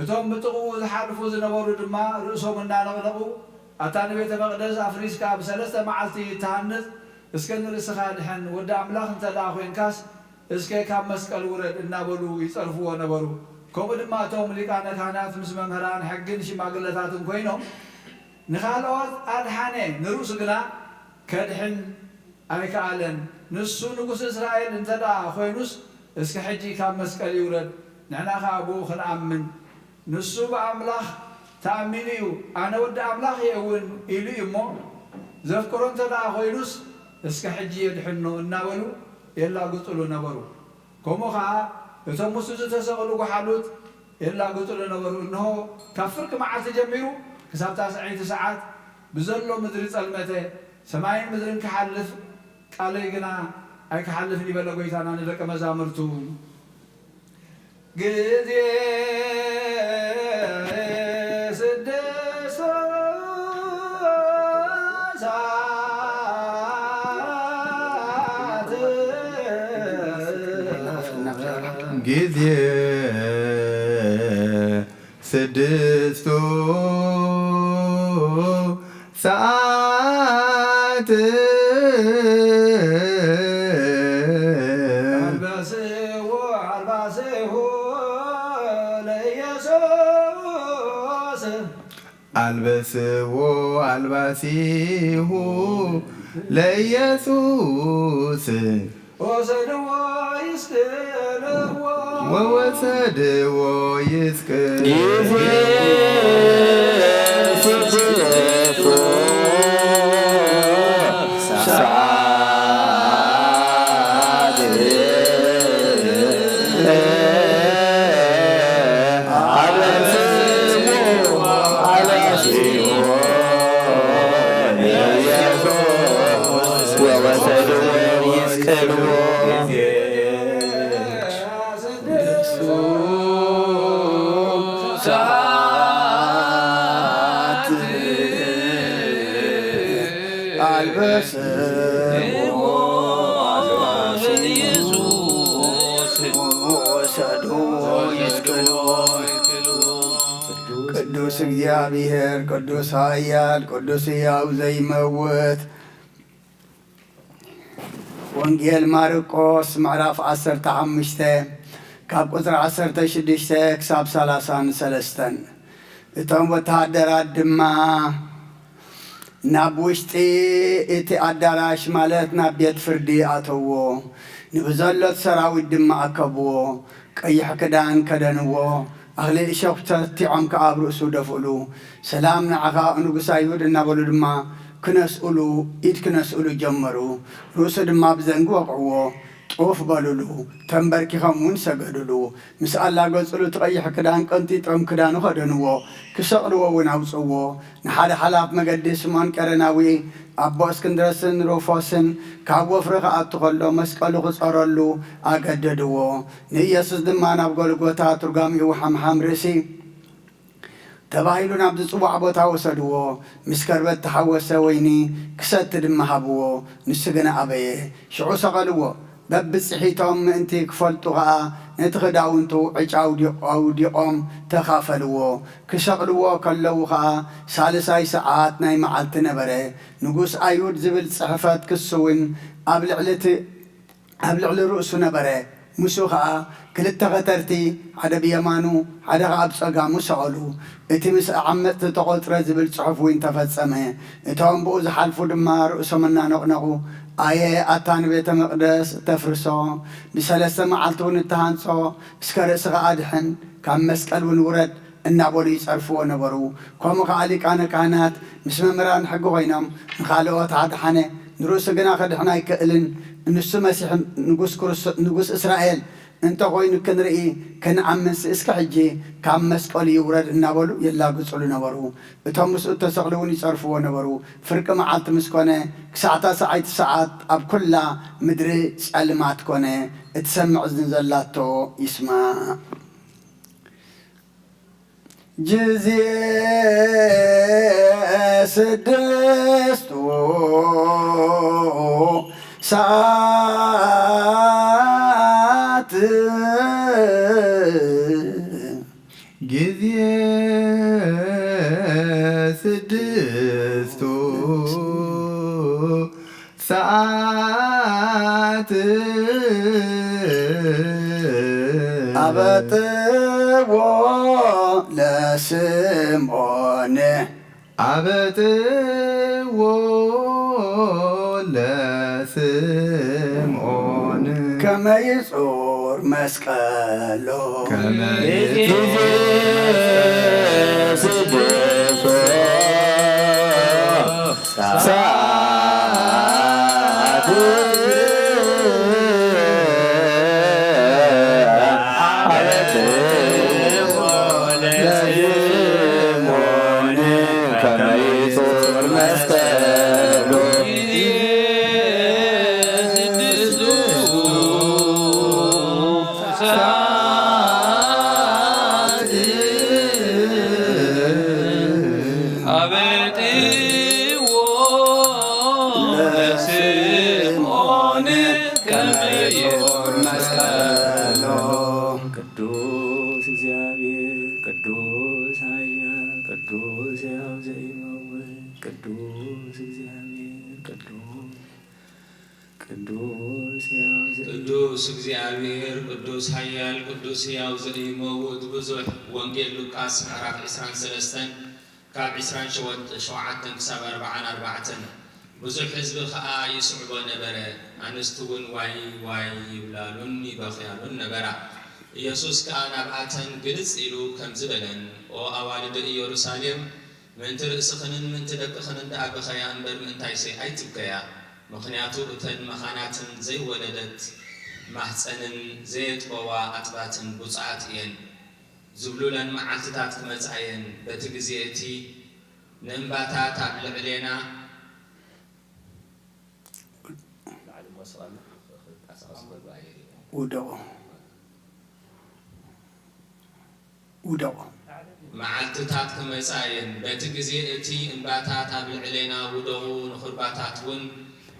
እቶም ብጥቕኡ ዝሓልፉ ዝነበሩ ድማ ርእሶም እናነቕነቑ፣ "ኣታ ንቤተ መቕደስ ኣፍሪስካ ብሰለስተ መዓልቲ ይተሃነጽ፣ እስከ ንርእስኻ ድሐን፣ ወዲ ኣምላኽ እንተ ደኣ ኾይንካስ፣ እስከ ካብ መስቀል ውረድ" እናበሉ ይጸርፍዎ ነበሩ። ከምኡ ድማ እቶም ሊቃነ ካህናት ምስ መምህራን ሕግን ሽማግለታትን ኮይኖም ንኻልኦት ኣድሓነ፣ ንርእሱ ግና ከድሕን ኣይከኣለን። ንሱ ንጉስ እስራኤል እንተ ደኣ ኾይኑስ፣ እስከ ሕጂ ካብ መስቀል ይውረድ፣ ንሕና ኸኣ ብኡ ኽንኣምን። ንሱ ብኣምላኽ ተኣሚኑ እዩ፣ ኣነ ወዲ ኣምላኽ እየ እውን ኢሉ እዩ እሞ፣ ዘፍቅሮ እንተ ደኣ ኾይኑስ፣ እስከ ሕጂ የድሕኖ እናበሉ የላግጹሉ ነበሩ። ከምኡ ኸኣ እቶም ምስኡ ዝተሰቕሉ ጓሓሉት የላግጹሉ ነበሩ። እንሆ፣ ካብ ፍርቂ መዓልቲ ጀሚሩ ክሳብ ታስዐይቲ ሰዓት ብዘሎ ምድሪ ጸልመተ። ሰማይን ምድርን ክሓልፍ፣ ቃለይ ግና ኣይክሓልፍን እዩ በለ ጐይታና ንደቀ መዛሙርቱ። ግዜ ስድስት ሰዓት ጊዜ ስድስቱ ሰዓት ኣልበስዎ ኣልባስሁ ለኢየሱስ ኣልበስዎ ኣልባሲሁ ለኢየሱስ ወሰድዎ ይስቀልዎ ወወሰድዎ ይስቀል ጊዜ ስድስቱ ሰዓት ቅዱስ እግዚኣብሔር፣ ቅዱስ ኃያል፣ ቅዱስ ሕያው ዘይመውት። ወንጌል ማርቆስ ምዕራፍ ዓሰርተ ሓሙሽተ ካብ ቁጽሪ ዓሰርተ ሽዱሽተ ክሳብ ሰላሳን ሰለስተን። እቶም ወተሃደራት ድማ ናብ ውሽጢ እቲ ኣዳራሽ፣ ማለት ናብ ቤት ፍርዲ፣ ኣተውዎ። ንብዘሎት ሰራዊት ድማ ኣከብዎ። ቀይሕ ክዳን ከደንዎ፣ ኣኽሊል እሾኽ ተቲዖም ከኣ ኣብ ርእሱ ደፍእሉ። "ሰላም ንዓኻ ንጉስ ኣይሁድ" እናበሉ ድማ ክነስእሉ፣ ኢድ ክነስእሉ ጀመሩ። ርእሱ ድማ ብዘንጊ ወቕዕዎ፣ ጡፍ በሉሉ። ተንበርኪኾም እውን ሰገዱሉ። ምስ ኣላገጹሉ እቲ ቀይሕ ክዳን ቀንጢጦም ክዳኑ ከደንዎ፣ ክሰቕልዎ እውን ኣውጽዎ። ንሓደ ሓላፍ መገዲ ስምዖን ቀረናዊ፣ ኣቦ እስክንድሮስን ሩፎስን፣ ካብ ወፍሪ ክኣቱ ከሎ መስቀሉ ክጸረሉ ኣገደድዎ። ንኢየሱስ ድማ ናብ ጎልጎታ፣ ትርጓሜኡ ሓምሓም ርእሲ ተባሂሉ ናብ ዝጽዋዕ ቦታ ወሰድዎ። ምስ ከርበት ተሓወሰ ወይኒ ክሰቲ ድማ ሃብዎ። ንሱ ግና ኣበየ። ሽዑ ሰቐልዎ። በብጽሒቶም ምእንቲ ክፈልጡ ኸኣ ነቲ ክዳውንቱ ዕጫ ኣውዲ-፣ ኣውዲቖም ተኻፈልዎ። ክሰቕልዎ ከለዉ ኸኣ ሳልሳይ ሰዓት ናይ መዓልቲ ነበረ። ንጉስ ኣይሁድ ዝብል ጽሕፈት ክሲ እውን ኣብ ልዕሊ እቲ፣ ኣብ ልዕሊ ርእሱ ነበረ። ምስኡ ኸኣ ክልተ ኸተርቲ፣ ሓደ ብየማኑ፣ ሓደ ኸኣ ብጸጋሙ ሰቐሉ። እቲ ምስ ዓመጽቲ ተቖጽረ ዝብል ጽሑፍ እውን ተፈጸመ። እቶም ብኡ ዝሓልፉ ድማ ርእሶም እናነቕነቑ፣ "ኣየ ኣታ ንቤተ መቕደስ እተፍርሶ፣ ብሰለስተ መዓልቲ እውን እተሃንጾ፣ እስከ ርእስኻ ኣድሕን፣ ካብ መስቀል እውን ውረድ" እናበሉ ይጸርፍዎ ነበሩ። ከምኡ ኸኣ ሊቃነ ካህናት ምስ መምህራን ሕጊ ኾይኖም፣ ንኻልኦት ኣድሓነ፣ ንርእሱ ግና ከድሕን ኣይክእልን፣ ንሱ መሲሕ ንጉስ ክርስቶ-፣ ንጉስ እስራኤል እንተ ኾይኑ ክንርኢ፣ ክንኣምንሲ፣ እስከ ሕጂ ካብ መስቀሉ ይውረድ እናበሉ የላግጹሉ ነበሩ። እቶም ምስኡ እተሰቕሉ እውን ይጸርፍዎ ነበሩ። ፍርቂ መዓልቲ ምስ ኮነ፣ ክሳዕታ ሰዓይቲ ሰዓት ኣብ ኩላ ምድሪ ጸልማት ኮነ። እትሰምዕ እዝኒ ዘላቶ ይስማዕ። ጊዜ ስድስቱ ሰዓት ጊዜ ስድስቱ ሰዓት ኣበጥዎ ለስምዖን ኣበጥዎ ለስምዖን ከመ ይጹር መስቀሎ ከመ ይጹር ሰዓት ኣበጥዎ ለስምዖን ከመ ይጹር መስቀሎ። ቅዱስ እግዚኣብሔር፣ ቅዱስ ኃያል፣ ቅዱስ ሕያው ዘይመውት፣ ቅዱስ እግዚኣብሔር፣ ቅዱስ፣ ቅዱስ ሕያው ዘይ- ቅዱስ እግዚኣብሔር፣ ቅዱስ ኃያል፣ ቅዱስ ሕያው ዘይመውት። ብዙሕ። ወንጌል ሉቃስ ምዕራፍ ዕስራን ሰለስተን ካብ ዕስራን ሸውዓተን ክሳብ ኣርብዓን ኣርባዕተን። ብዙሕ ህዝቢ ኸኣ ይስዕቦ ነበረ። ኣንስቲ እውን ዋይ ዋይ ይብላሉን ይበኽያሉን ነበራ። ኢየሱስ ከኣ ናብኣተን ግልጽ ኢሉ ከምዚ በለን፣ ኦ ኣዋልድ ኢየሩሳሌም፣ ምእንቲ ርእስኽንን ምእንቲ ደቅኽንን ደኣ ብኸያ እምበር፣ ምእንታይሲ ኣይትብከያ። ምኽንያቱ እተን መኻናትን ዘይወለደት ማህጸንን ዘየጥበዋ ኣጥባትን ብፁዓት እየን። ዝብሉለን መዓልትታት ክመጻ እየን። በቲ ግዜ እቲ ንእምባታት ኣብ ልዕሌና ውደቑ። ውደቑ። መዓልትታት ክመጻ እየን። በቲ ግዜ እቲ እምባታት ኣብ ልዕሌና ውደቑ፣ ንኹርባታት እውን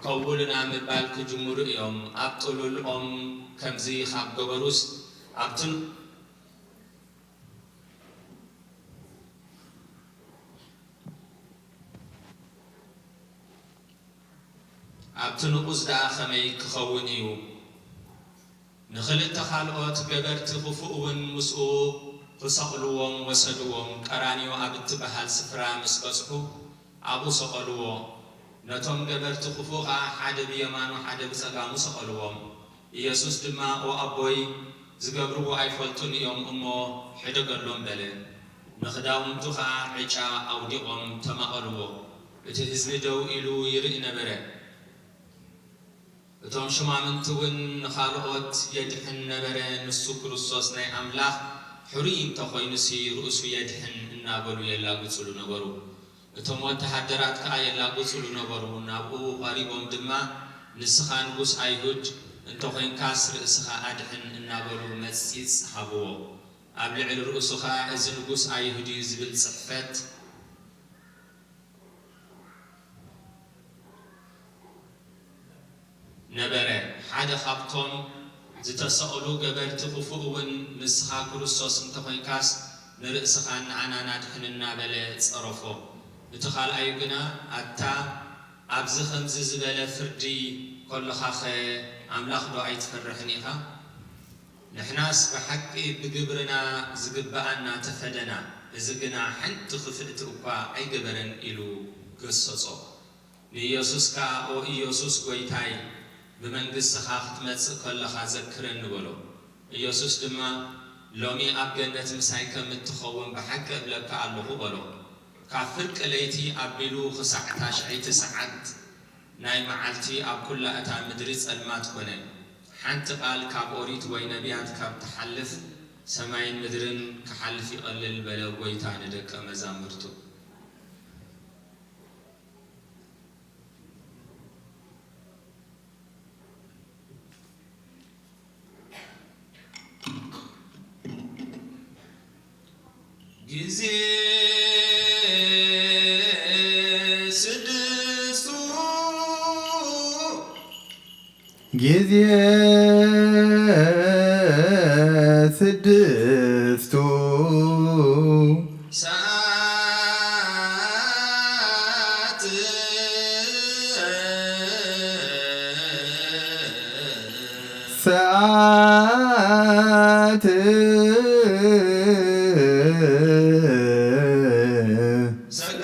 ከውሉና ምባል ክጅምሩ እዮም። ኣብ ጥሉል ኦም ከምዚ ካብ ገበሩስ፣ ኣብቲ ኣብቲ ንቑጽ ደኣ ኸመይ ክኸውን እዩ? ንኽልተ ኻልኦት ገበርቲ ኽፉእ እውን ምስኡ ኽሰቕልዎም ወሰድዎም። ቀራንዮ ኣብ እትበሃል ስፍራ ምስ በጽሑ፣ ኣብኡ ሰቐልዎ። ነቶም ገበርቲ ኽፉእ ኸኣ ሓደ ብየማኑ ሓደ ብጸጋሙ ሰቐልዎም። ኢየሱስ ድማ፣ ኦ ኣቦይ፣ ዝገብርዎ ኣይፈልጡን እዮም እሞ፣ ሕደገሎም በለ። ንኽዳውንቱ ኸኣ ዕጫ ኣውዲቖም ተማቐልዎ። እቲ ህዝቢ ደው ኢሉ ይርኢ ነበረ። እቶም ሹማምንቲ እውን ንኻልኦት የድሕን ነበረ፣ ንሱ ክርስቶስ ናይ ኣምላኽ ሕሩይ እንተ ኾይኑሲ ርእሱ የድሕን እናበሉ የላግጹሉ ነበሩ። እቶም ወተሃደራት ከኣ የላግጹሉ ነበሩ። ናብኡ ቐሪቦም ድማ፣ ንስኻ ንጉስ ኣይሁድ እንተ ኾይንካስ ርእስኻ ኣድሕን እናበሉ መጺጽ ሃብዎ። ኣብ ልዕሊ ርእሱ ኸኣ እዚ ንጉስ ኣይሁድ እዩ ዝብል ጽሕፈት ነበረ። ሓደ ኻብቶም ዝተሰቕሉ ገበርቲ ኽፉእ እውን፣ ንስኻ ክርስቶስ እንተ ኾይንካስ ንርእስኻን ንኣናን ኣድሕን እናበለ ጸረፎ። እቲ ኻልኣዩ ግና፣ ኣታ ኣብዚ ኸምዚ ዝበለ ፍርዲ ከሎኻኸ ኣምላኽዶ ኣይትፈርሕን ኢኻ? ንሕናስ ብሓቂ ብግብርና ዝግብኣና ተፈደና፣ እዚ ግና ሓንቲ ኽፍእቲ እኳ ኣይገበረን ኢሉ ገሰጾ። ንኢየሱስ ከኣ፣ ኦ ኢየሱስ ጐይታይ፣ ብመንግሥትኻ ክትመጽእ ከለኻ ዘክረኒ በሎ። ኢየሱስ ድማ፣ ሎሚ ኣብ ገነት ምሳይ ከም እትኸውን ብሓቂ እብለካ ኣለኹ በሎ። ካብ ፍርቂ ለይቲ ኣቢሉ ኽሳዕ ታሽዐይቲ ሰዓት ናይ መዓልቲ ኣብ ኵላ እታ ምድሪ ጸልማት ኰነ። ሓንቲ ቃል ካብ ኦሪት ወይ ነቢያት ካብ ትሓልፍ፣ ሰማይን ምድርን ክሓልፍ ይቐልል በለ ጐይታ ንደቀ መዛሙርቱ። ግዜ ስድስቱ ግዜ ስድስቱ ሰዓት ሰዓት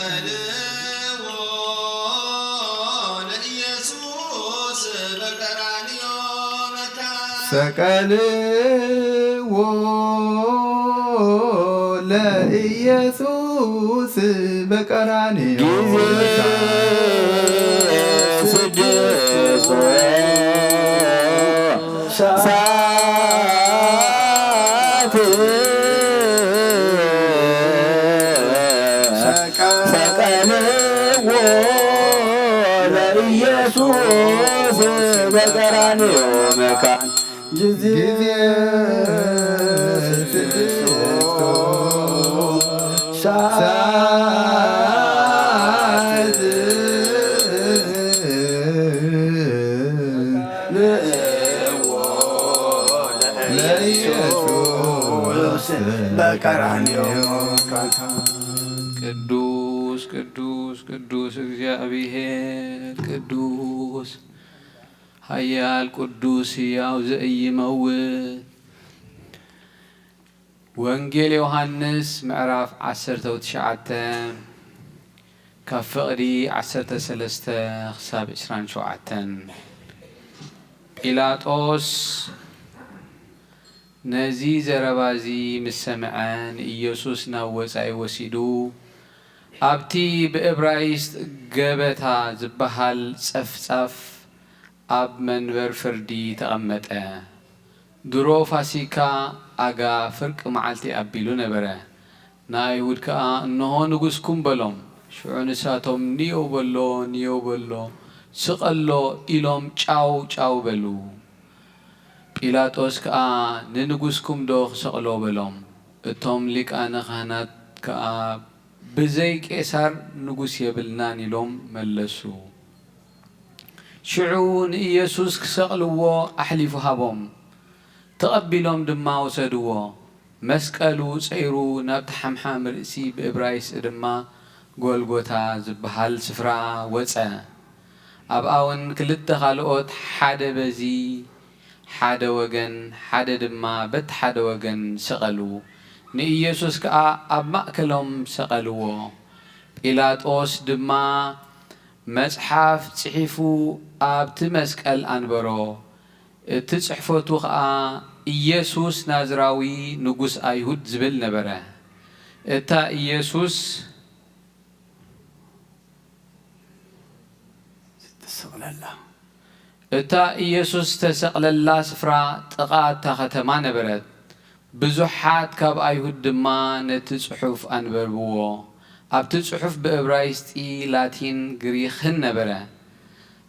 ሰቀልዎ ለኢየሱስ በቀራንዮ መካን። ሰቀልዎ ለኢየሱስ በቀራንዮ ጊዜ መካን። ስድስት ሰዓት ሰቀልዎ ለኢየሱስ በቀራንዮ መካን። ጊዜ ስድስት ሰዓት ለኢየሱስ በቀራንዮ። ቅዱስ ቅዱስ ቅዱስ እግዚኣብሔር ቅዱስ ኃያል ቅዱስ ሕያው ዘኢይመውት። ወንጌል ዮሐንስ ምዕራፍ ዓሰርተ ትሽዓተ ካብ ፍቕዲ ዓሰርተ ሰለስተ ክሳብ ዕስራን ሸውዓተን። ጲላጦስ ነዚ ዘረባ እዚ ምስ ሰምዐ፣ ንኢየሱስ ናብ ወጻኢ ወሲዱ፣ ኣብቲ ብእብራይስጥ ገበታ ዝበሃል ጸፍጻፍ ኣብ መንበር ፍርዲ ተቐመጠ። ድሮ ፋሲካ ኣጋ ፍርቂ መዓልቲ ኣቢሉ ነበረ። ንኣይሁድ ከኣ፣ "እንሆ ንጉስኩም" በሎም። ሽዑ ንሳቶም፣ "ንየው በሎ፣ ንየው በሎ፣ ስቐሎ" ኢሎም ጫው ጫው በሉ። ጲላጦስ ከኣ፣ "ንንጉስኩም ዶ ክሰቕሎ?" በሎም። እቶም ሊቃነ ካህናት ከኣ፣ "ብዘይ ቄሳር ንጉስ የብልናን" ኢሎም መለሱ። ሽዑ ንኢየሱስ ክሰቕልዎ ኣሕሊፉ ሃቦም። ተቐቢሎም ድማ ወሰድዎ። መስቀሉ ጸይሩ ናብቲ ሓምሓም ርእሲ፣ ብእብራይስጢ ድማ ጎልጎታ ዝበሃል ስፍራ ወጸ። ኣብኣ እውን ክልተ ካልኦት፣ ሓደ በዚ ሓደ ወገን፣ ሓደ ድማ በቲ ሓደ ወገን ሰቐሉ። ንኢየሱስ ከኣ ኣብ ማእከሎም ሰቐልዎ። ጲላጦስ ድማ መጽሓፍ ጽሒፉ ኣብቲ መስቀል ኣንበሮ። እቲ ጽሕፈቱ ኸኣ፣ "ኢየሱስ ናዝራዊ ንጉስ ኣይሁድ" ዝብል ነበረ። እታ ኢየሱስ ዝተሰቕለላ። እታ ኢየሱስ ዝተሰቕለላ ስፍራ ጥቓ እታ ከተማ ነበረት። ብዙሓት ካብ ኣይሁድ ድማ ነቲ ጽሑፍ ኣንበብዎ። ኣብቲ ጽሑፍ ብእብራይስጢ፣ ላቲን፣ ግሪኽን ነበረ።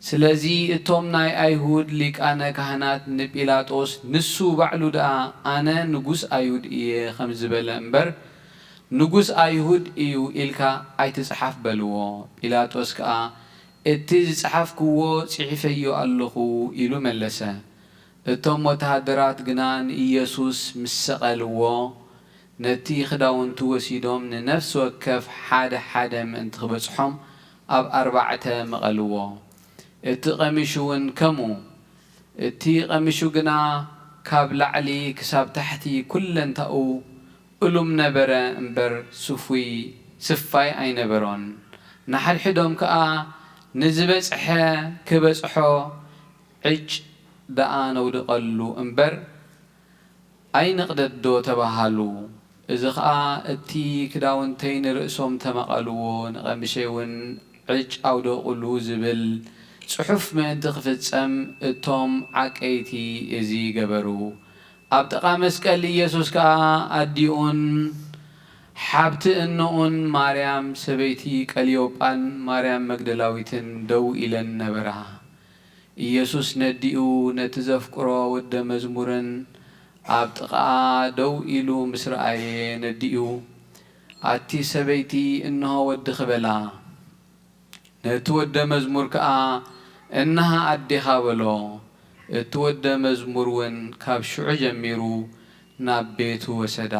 ስለዚ እቶም ናይ ኣይሁድ ሊቃነ ካህናት ንጲላጦስ፣ "ንሱ ባዕሉ ደኣ፣ 'ኣነ ንጉስ ኣይሁድ እየ' ኸም ዝበለ እምበር፣ 'ንጉስ ኣይሁድ እዩ' ኢልካ ኣይትጽሓፍ" በልዎ። ጲላጦስ ከኣ፣ "እቲ ዝጸሓፍክዎ ጽሒፈዮ ኣለኹ" ኢሉ መለሰ። እቶም ወተሃደራት ግና ንኢየሱስ ምስ ሰቐልዎ፣ ነቲ ክዳውንቱ ወሲዶም ንነፍሲ ወከፍ ሓደ ሓደ ምእንቲ ክበጽሖም ኣብ ኣርባዕተ መቐልዎ። እቲ ቀሚሹ እውን ከምኡ። እቲ ቀሚሹ ግና ካብ ላዕሊ ክሳብ ታሕቲ ኩለንታኡ እሉም ነበረ እምበር ስፉይ፣ ስፋይ ኣይነበሮን። ንሓድሕዶም ከኣ፣ "ንዝበጽሐ ክበጽሖ ዕጭ ደኣ ነውድቐሉ እምበር ኣይንቕደዶ" ተባሃሉ። እዚ ኸኣ፣ "እቲ ክዳውንተይ ንርእሶም ተመቐልዎ፣ ንቐሚሸይ እውን ዕጭ ኣውደቑሉ" ዝብል ጽሑፍ ምእንቲ ክፍጸም፣ እቶም ዓቀይቲ እዚ ገበሩ። ኣብ ጥቓ መስቀል ኢየሱስ ከኣ ኣዲኡን ሓብቲ እንኡን ማርያም ሰበይቲ ቀልዮጳን ማርያም መግደላዊትን ደው ኢለን ነበራ። ኢየሱስ ነዲኡ ነቲ ዘፍቅሮ ወደ መዝሙርን ኣብ ጥቓኣ ደው ኢሉ ምስ ረኣየ ነዲኡ፣ "ኣቲ ሰበይቲ፣ እንሆ ወድኺ" በላ። ነቲ ወደ መዝሙር ከኣ፣ "እንሃ ኣዴኻ" በሎ። እቲ ወደ መዝሙር እውን ካብ ሽዑ ጀሚሩ ናብ ቤቱ ወሰዳ።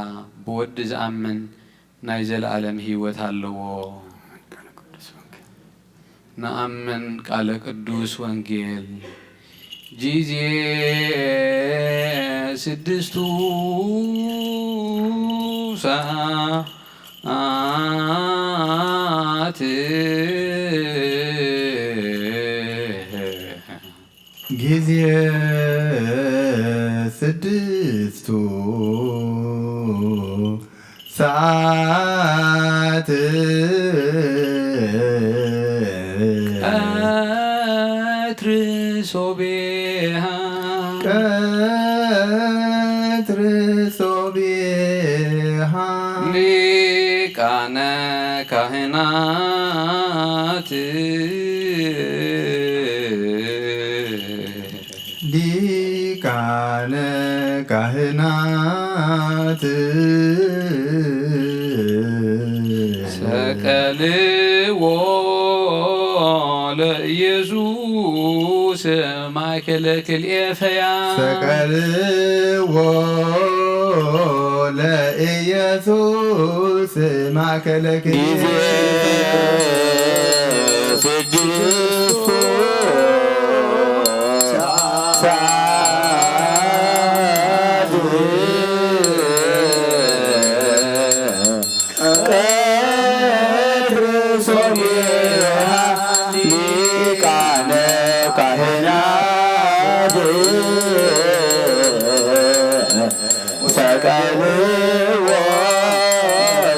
ብወዲ ዝኣምን ናይ ዘለኣለም ህይወት ኣለዎ። ንኣምን ቃለ ቅዱስ ወንጌል። ጊዜ ስድስቱ ሰዓት። ጊዜ ስድስቱ ሰዓት። ቀትር ሶቤሃ። ቀትር ሶቤሃ። ሊቃነ ካህናት። ሊቃነ ካህናት። ሰቀልዎ ለኢየሱስ ማእከለ ክልኤ ፈያ። ሰቀልዎ ለኢየሱስ ማእከለ ጊዜ ስድስቱ ሰዓት ቀትር ሶብያ ሊቃነ ካህናት ሰቀልዎ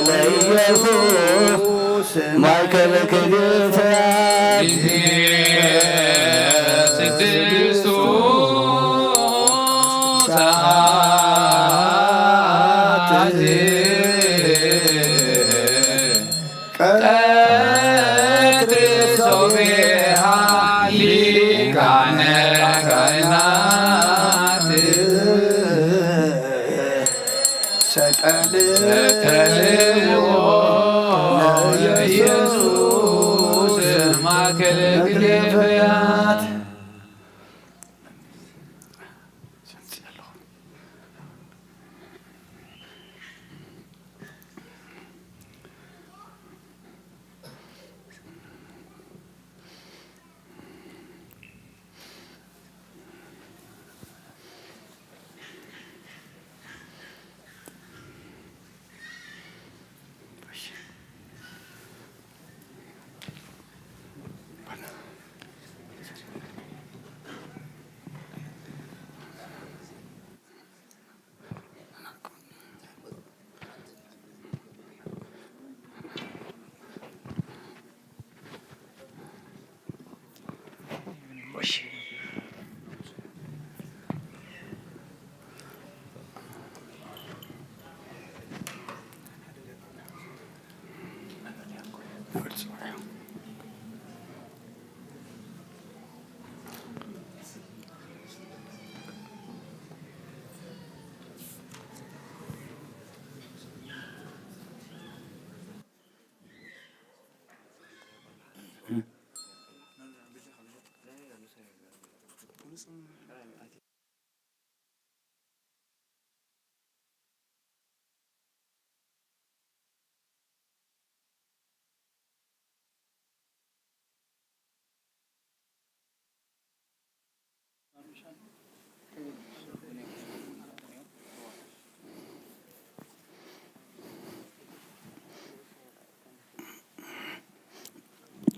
ለኢየሱስ ማእከለ ክልተ ስድስቱ ሰዓት ቀትር ሶብያ ሊቃነ ካህናት ሰቀልዎ ለኢየሱስ ማእከለ ግደፈያት።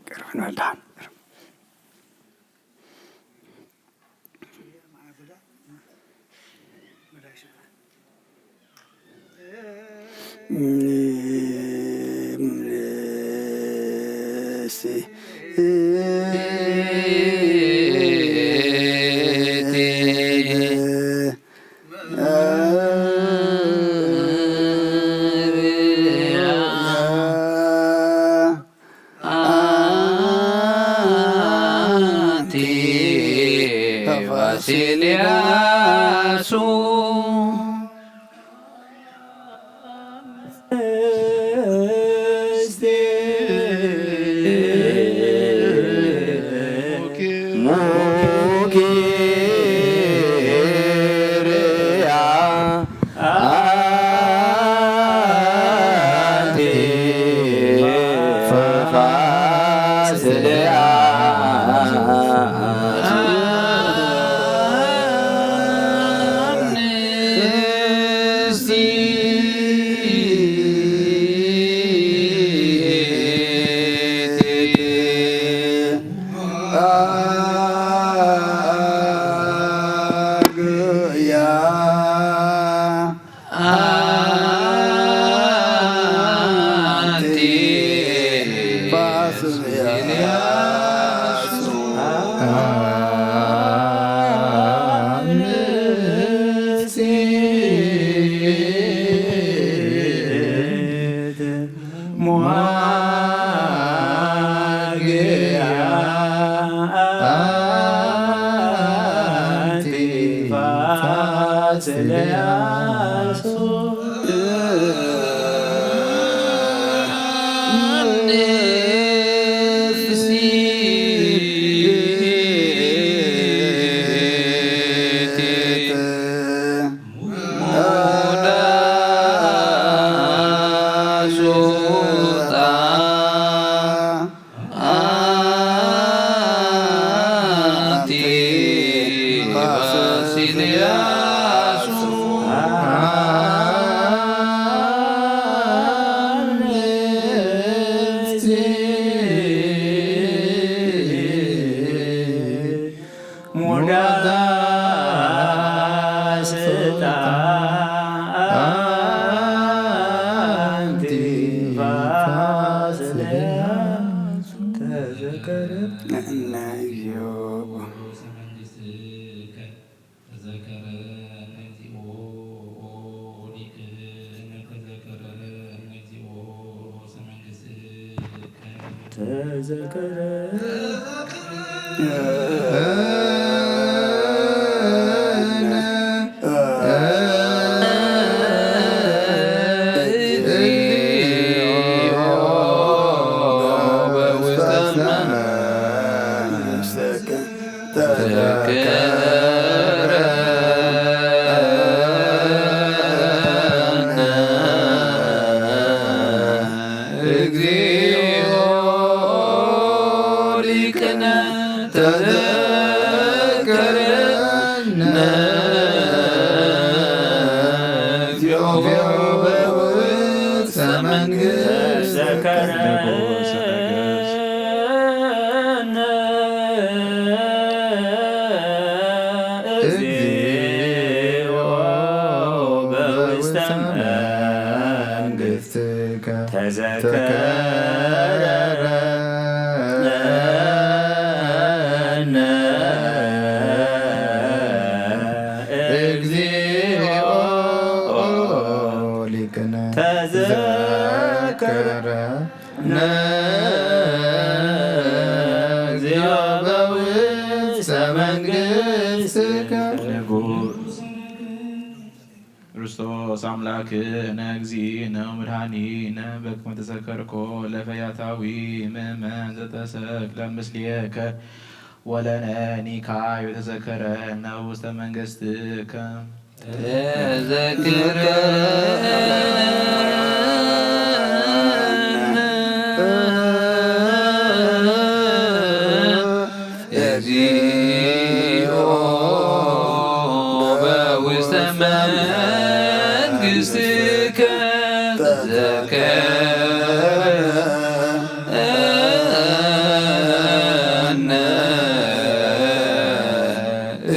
ቅርብ ንበል ደሓን። አንቲ ፋሲል ያሱ ሙኪርያ አንቲ ፋሲልያ አንቲ ፋሲልያሱ አምስት ሞሃግያ አንቲ ፋሲልያሱ ያሱ ሙዳ ስልጣን ፋስልያስ ተዘከረ። ተዘከረ እነ እግዚኦ፣ ኦ ሊቅነ ተዘከረ እነ እግዚኦ፣ ርእሰ መንግስትከ ተዘከረ። ተዘከረነ እግዚኦ ሊቅነ ተዘከረነ እግዚኦ በውስተ መንግስት ተዘከረነ እግዚኦ በውስተ መንግስት ተዘከረነ እግዚኦ ሊቅነ ተዘከረነ እግዚኦ በውስተ መንግስትከ። ንጉስ ክርስቶስ አምላክነ እግዚእነ ወመድኃኒነ በከመ ተዘከርኮ ለፈያታዊ ምእመን ዘተሰቅለ ምስሌከ ወለነኒካዮ ተዘከረነ ውስተ መንግስትከ። ተዘከረነ እግዚኦ በውስተ መንግስትከ ተዘከረነ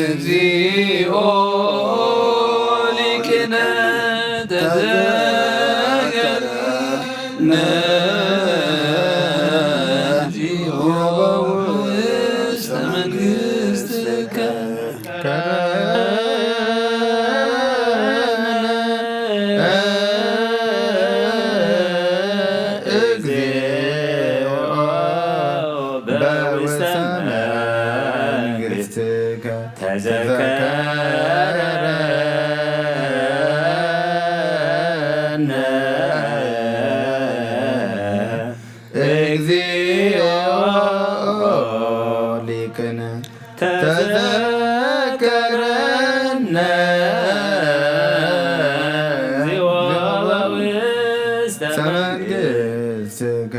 እግዚኦ ሊቅነ ተዘከረነ እግዚኦ በውስተ መንግስትከ። እግዚኦ በውስተ መንግስትከ ተዘከረነ እግዚኦ ሊቅነ ተዘከረነ እግዚኦ በውስተ መንግስትከ።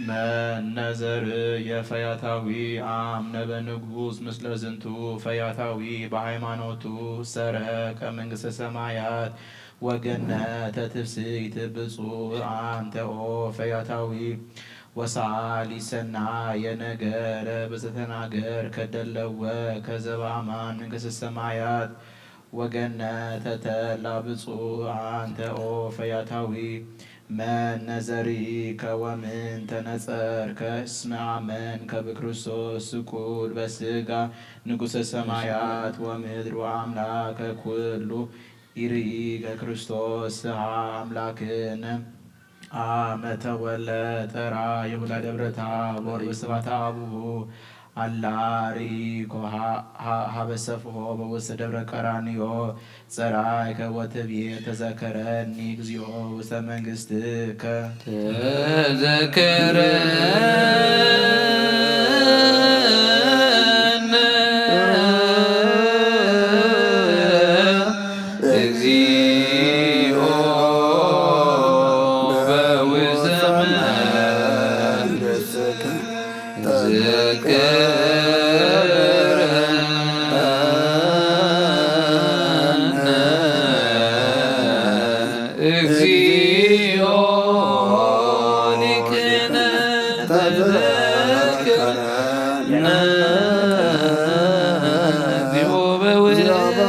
መነዘር የፈያታዊ አምነ በንጉስ ምስለ ዝንቱ ፈያታዊ በሃይማኖቱ ሰረቀ መንግስተ ሰማያት ወገነተ ትፍስሕት ብፁዕ አንተ ኦ ፈያታዊ ወሳሊ ሰናየ ነገረ ብዘተናገር ከደለወ ከዘባማን መንግስተ ሰማያት ወገነተ ተላ ብፁዕ አንተ ኦ ፈያታዊ መነዘሪከ ወምን ተነጸርከ እስመ አመንከ በክርስቶስ ስቁል በስጋ ንጉሰ ሰማያት ወምድር ወአምላከ ኩሉ ኢርኢከ ክርስቶስ ስብሐ አምላክነ አመ ተወለ ጠራ ይሁዳ ደብረ ታቦር በስባተ አቡሁ አላ ርኢኮ ሀበ ሰፍሆ በውስተ ደብረ ቀራንዮ ጸራይከ ወትብዬ ተዘከረኒ እግዚኦ ውስተ መንግስትከ። ተዘከረነ እግዚኦ በውስተ መንግስትከ። ተዘከረነ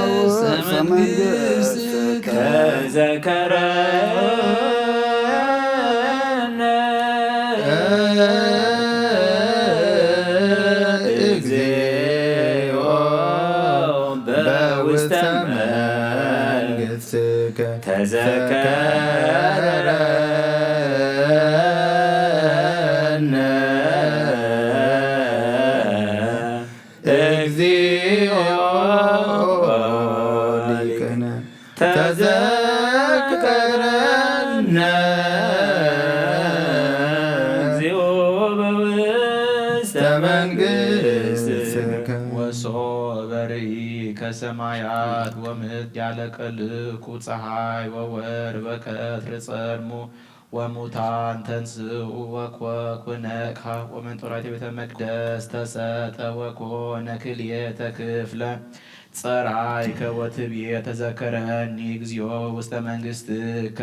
ውስተ መንግሥትከ ተዘከረነ እግዚኦ በውስተ መንግሥትከ ተዘከረነ እግዚኦ ሊቅነ ተዘከረነ እግዚኦ በውስተ መንግሥትከ። ወሶበ ርእይከ ሰማያት ወምድር ያለቀልቁ ፀሐይ ወወርህ በቀትር ጸልሙ ወሙታን ተንስኡ ወኮኩ ነቅሃ ወመንጦላዕተ ቤተ መቅደስ ተሰጠ ወኮነ ክልኤተ ክፍለ ጸራይከ ወትብዬ ተዘከረኒ እግዚኦ ውስተ መንግስትከ።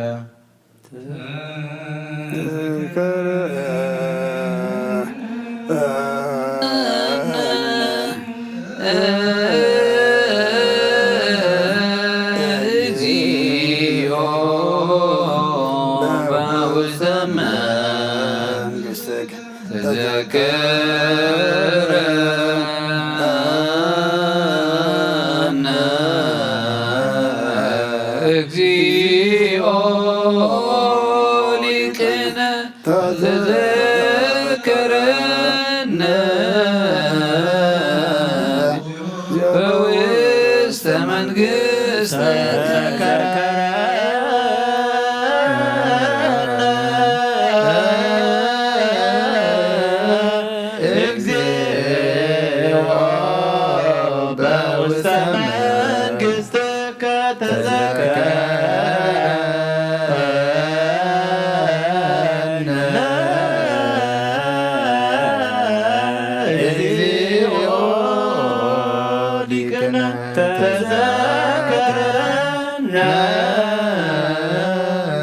እግዚኦ በውስተ መንግስትከ ተዘከረነ እግዚኦ ሊቅነ ተዘከረነ በውስተ መንግስተ ተዘከረነ እግዚኦ በውስተ መንግስት ከተዘከረነ እግዚኦ ሊቅነ ተዘከረነ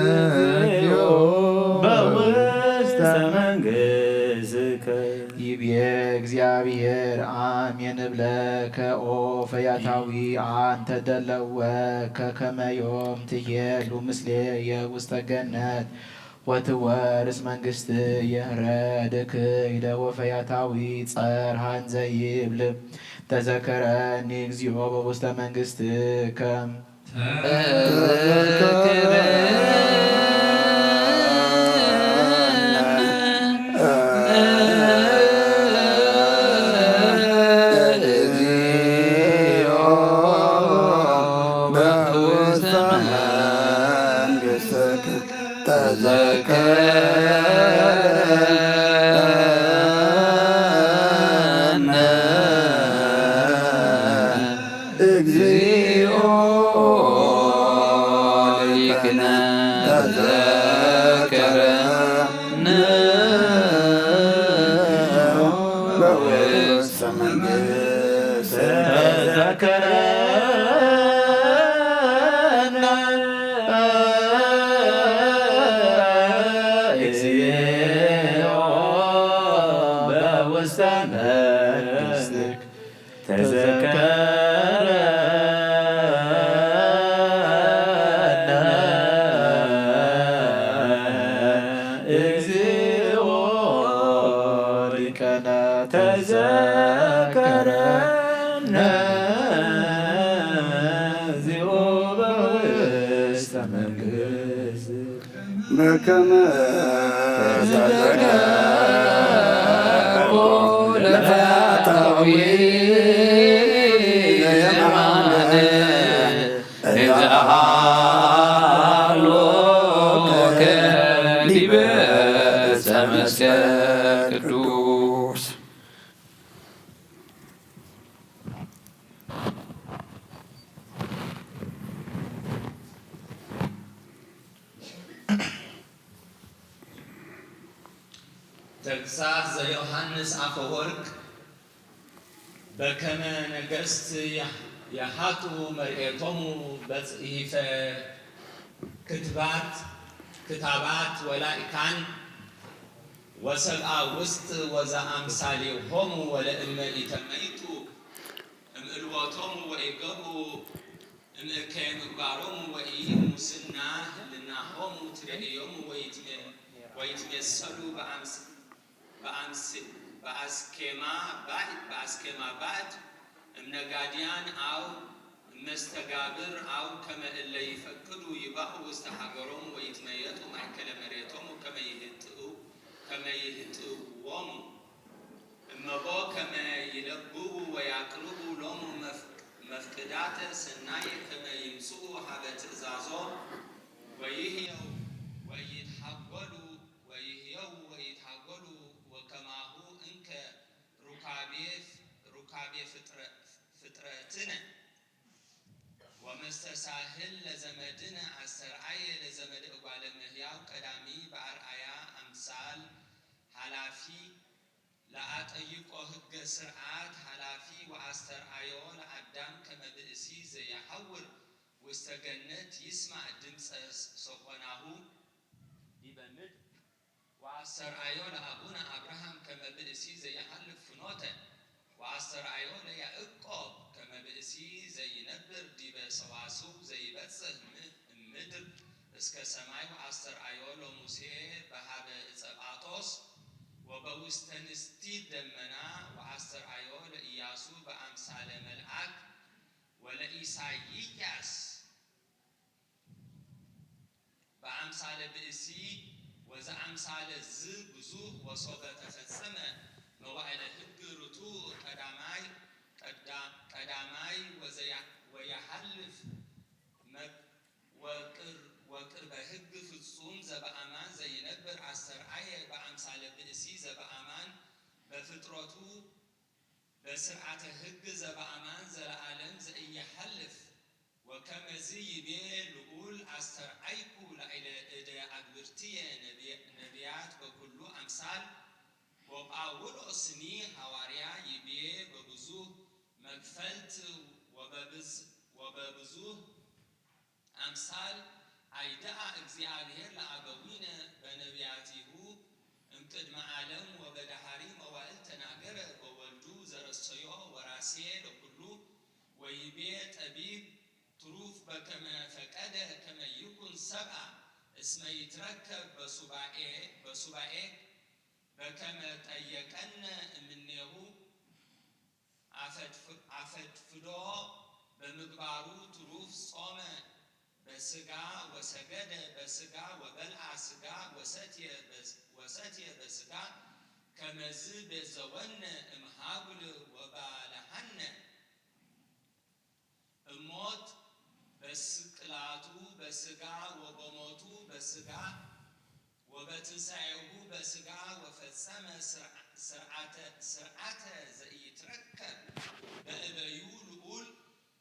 እግዚኦ በውስተ መንግስትከ። ይቤ እግዚአብሔር አሜን እብለከ ኦ ፈያታዊ አንተ ደለወከ ከመ ዮም ትሄሉ ምስሌየ ውስተ ገነት ወትወርስ መንግስትየ። ረድእ ክይደ ወፈያታዊ ጸርሃን ዘይብል ተዘከረኒ እግዚኦ በውስተ መንግስትከ። እግዚኦ ሊቅነ ተዘከረነ በውስተ መንግስት ተዘከረነ እግዚኦ በውስተ መንግስት ተዘከረነ እግዚኦ ሊቀነ ተዘከረነ እግዚኦ በውስተ መንግስት በከመ ተዘከሮ ለፈያታዊ የማነ እዝሃሎከ ዲበ ዕፀ መስቀል ቅዱስ። ተግሳጽ ዘዮሃንስ ኣፈወርቅ። በከመ ነገስት የሃጡ መርኤቶሙ በጽሒፈ ክትባት ክታባት ወላኢካን ወሰብኣ ውስጥ ወዘኣምሳሌሆሙ ወለእመ ኢተመይጡ እምዕልወቶሙ ወኢገብሩ እምእከ ምግባሮሙ ወኢሙስና ህልናሆሙ ትርእዮሙ ወይትሜ-፣ ወይትሜሰሉ በአምስ-፣ በአምስ-፣ በአስኬማ ባዕድ፣ በአስኬማ ባዕድ እምነጋድያን አው እመስተጋብር አው ከመ እለ ይፈቅዱ ይባኡ ውስተ ሀገሮሙ ወይትመየጡ ማእከለ መሬቶሙ ከመ ይህጥኡ፣ ከመ ይህጥዎሙ። እመቦ ከመ ይለብዉ ወያቅርቡ ሎሙ መፍ-፣ መፍቅዳተ ሰናየ ከመ ይምጽኡ ሀበ ትእዛዞ ወይህየው ወይትሃጎሉ፣ ወይህየው ወይትሃጎሉ። ወከማሁ እንከ ሩካቤ፣ ሩካቤ ፍጥረ-፣ ፍጥረትነ ወመስተሳህል ለዘመድነ አስተርአየ ለዘመደ እጓለ እመሕያው ቀዳሚ በአርአያ አምሳል ሀላፊ ለአጠይቆ ህገ ስርዓት ሀላፊ ወአስተርአዮ ለአዳም ከመ ብእሲ ዘየሐውር ውስተ ገነት ይስማዕ ድምፀ ሰኮናሁ ዲበ ምድር ወአስተርአዮ ለአቡነ አብርሃም ከመ ብእሲ ዘይሃልፍ ፍኖተ ወአስተርአዮ ለያዕቆብ ከመ ብእሲ ዘይነብር ዲበ ሰዋስው ዘይበጽሕ ም-፣ እምድር እስከ ሰማይ ወአስተርአዮ ለሙሴ በሃበ ዕፀ ጳጦስ ወበውስተ ንስቲት ደመና ወአስተርአዮ ለኢያሱ በአምሳለ መልአክ ወለኢሳይያስ በአምሳለ ብእሲ ወዘአምሳለ ዝ ብዙህ ወሶበ ተፈጸመ መዋዕለ ህግ ርቱዕ ቀዳማይ ቀዳ-፣ ቀዳማይ ወዘያ-፣ ወያሃልፍ መ-፣ ወቅር-፣ ወቅርበ ህግ ፍጹም ዘበአማን ዘይነብር አስተርአየ በአምሳለ ብእሲ ዘበአማን በፍጥረቱ በስርዓተ ህግ ዘበአማን ዘለዓለም ዘኢየሐልፍ ወከመዝ ይቤ ልዑል አስተርአይኩ ላዕለ እደ አግብርትየ ነብያት በኩሉ አምሳል ወጳውሎስኒ ሐዋርያ ይቤ በብዙህ መክፈልት ወበብዝ-፣ ወበብዙህ አምሳል አይደአ እግዚአብሔር ለአበዊነ በነቢያቲሁ እምቅድመ ዓለም ወበደሃሪ መዋእል ተናገረ በወልዱ ዘረሰዮ ወራሴ ለኩሉ ወይቤ ጠቢብ ትሩፍ በከመ ፈቀደ ከመ ይኩን ሰብአ እስመ ይትረከብ በሱባኤ በሱባኤ በከመ ጠየቀነ እምኔሁ አፈድፍዶ በምግባሩ ትሩፍ ጾመ በስጋ ወሰገደ በስጋ ወበልዓ ስጋ ወሰትየ በስጋ ከመዝ ቤዘወነ እምሃጉል ወባልሐነ እሞት በስቅላቱ በስጋ ወበሞቱ በስጋ ወበትንሳኤሁ በስጋ ወፈጸመ ስርዓተ ስርዓተ ዘኢይትረከብ በእበዩ ልዑል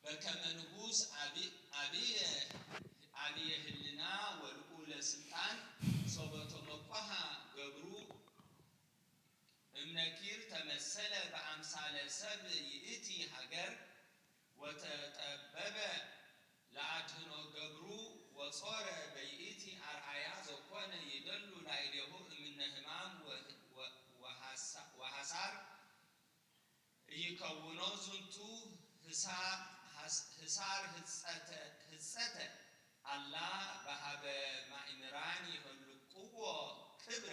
በከመ ንጉስ አብየ ህልና ወልዑለ ስልጣን ሶበ ተመቆሃ ገብሩ እምነኪር ተመሰለ በአምሳለ ሰብ ይእቲ ሀገር ወተጠበበ ለአድህኖ ገብሩ ወጾረ በይእቲ አርአያ ዘኮነ ይደሉ ላዕሌሁ እምነ ህማም ወሐሳር ኢይከውኖ ዝንቱ ህሳር ህጸተ አላ በሀበ ማእምራን ይሀልቅዎ ክብረ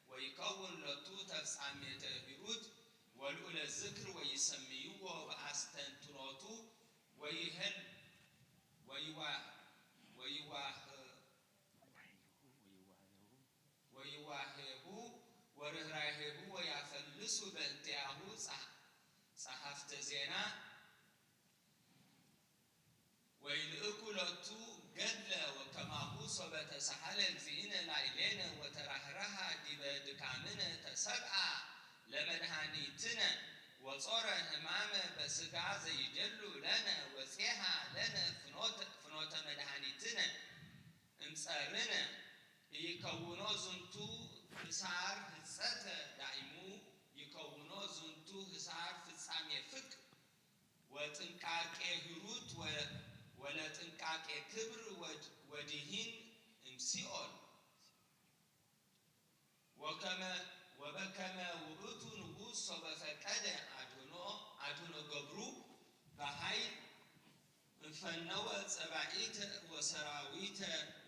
ወይከውን ለቱ ተፍጻሜተ ሂሩት ወልዑለ ዝክር ወይሰምይዎ በአስተንትኖቱ ወይህል ወይዋህ ወይዋህ ወይዋሄሁ ወርህራሄሁ ወያፈልሱ በእንቲአሁ ጸሐፍተ ዜና ወይልእኩ ሎቱ ገድለ ወከማሁ ሶበ ተሳሃለ እግዚእነ ላዕሌነ ወተራህረሃ ዲበ ድካምነ ተሰብአ ለመድኃኒትነ ወጾረ ህማመ በስጋ ዘይደሉ ለነ ወጼሃ ለነ ፍኖተ መድኃኒትነ እምጸርነ ኢይከውኖ ዝንቱ ህሳር ህጸተ ዳይሙ ይከውኖ ዝንቱ ህሳር ፍጻሜ ፍቅር ወጥንቃቄ ህሩት ወለጥንቃቄ ክብር ወድሂን እምሲኦል ወበከመ ውእቱ ንጉስ ሶበ ፈቀደ አድህኖ ገብሩ በኃይል እምፈና ወጸባኢተ ወሰራዊተ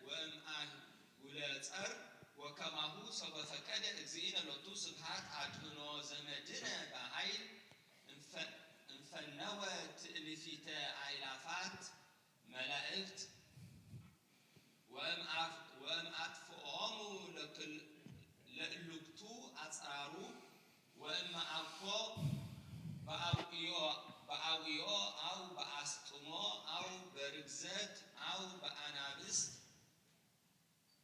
ወእምአንጉለ ጸር ወከማሁ ሰበ ፈቀደ እግዚእነ ሎቱ ስብሐት አድህኖ ዘመድነ በኃይል እንፈ-፣ እንፈነወ ትእልፊተ አእላፋት መላእክት ወእም አፍ-፣ ወእም አጥፍኦሙ ለክል-፣ ለእልክቱ አጽራሩ ወእም አኮ በአውዮ-፣ በአውዮ አው በአስጥሞ አው በርግዘት አው በአናብስት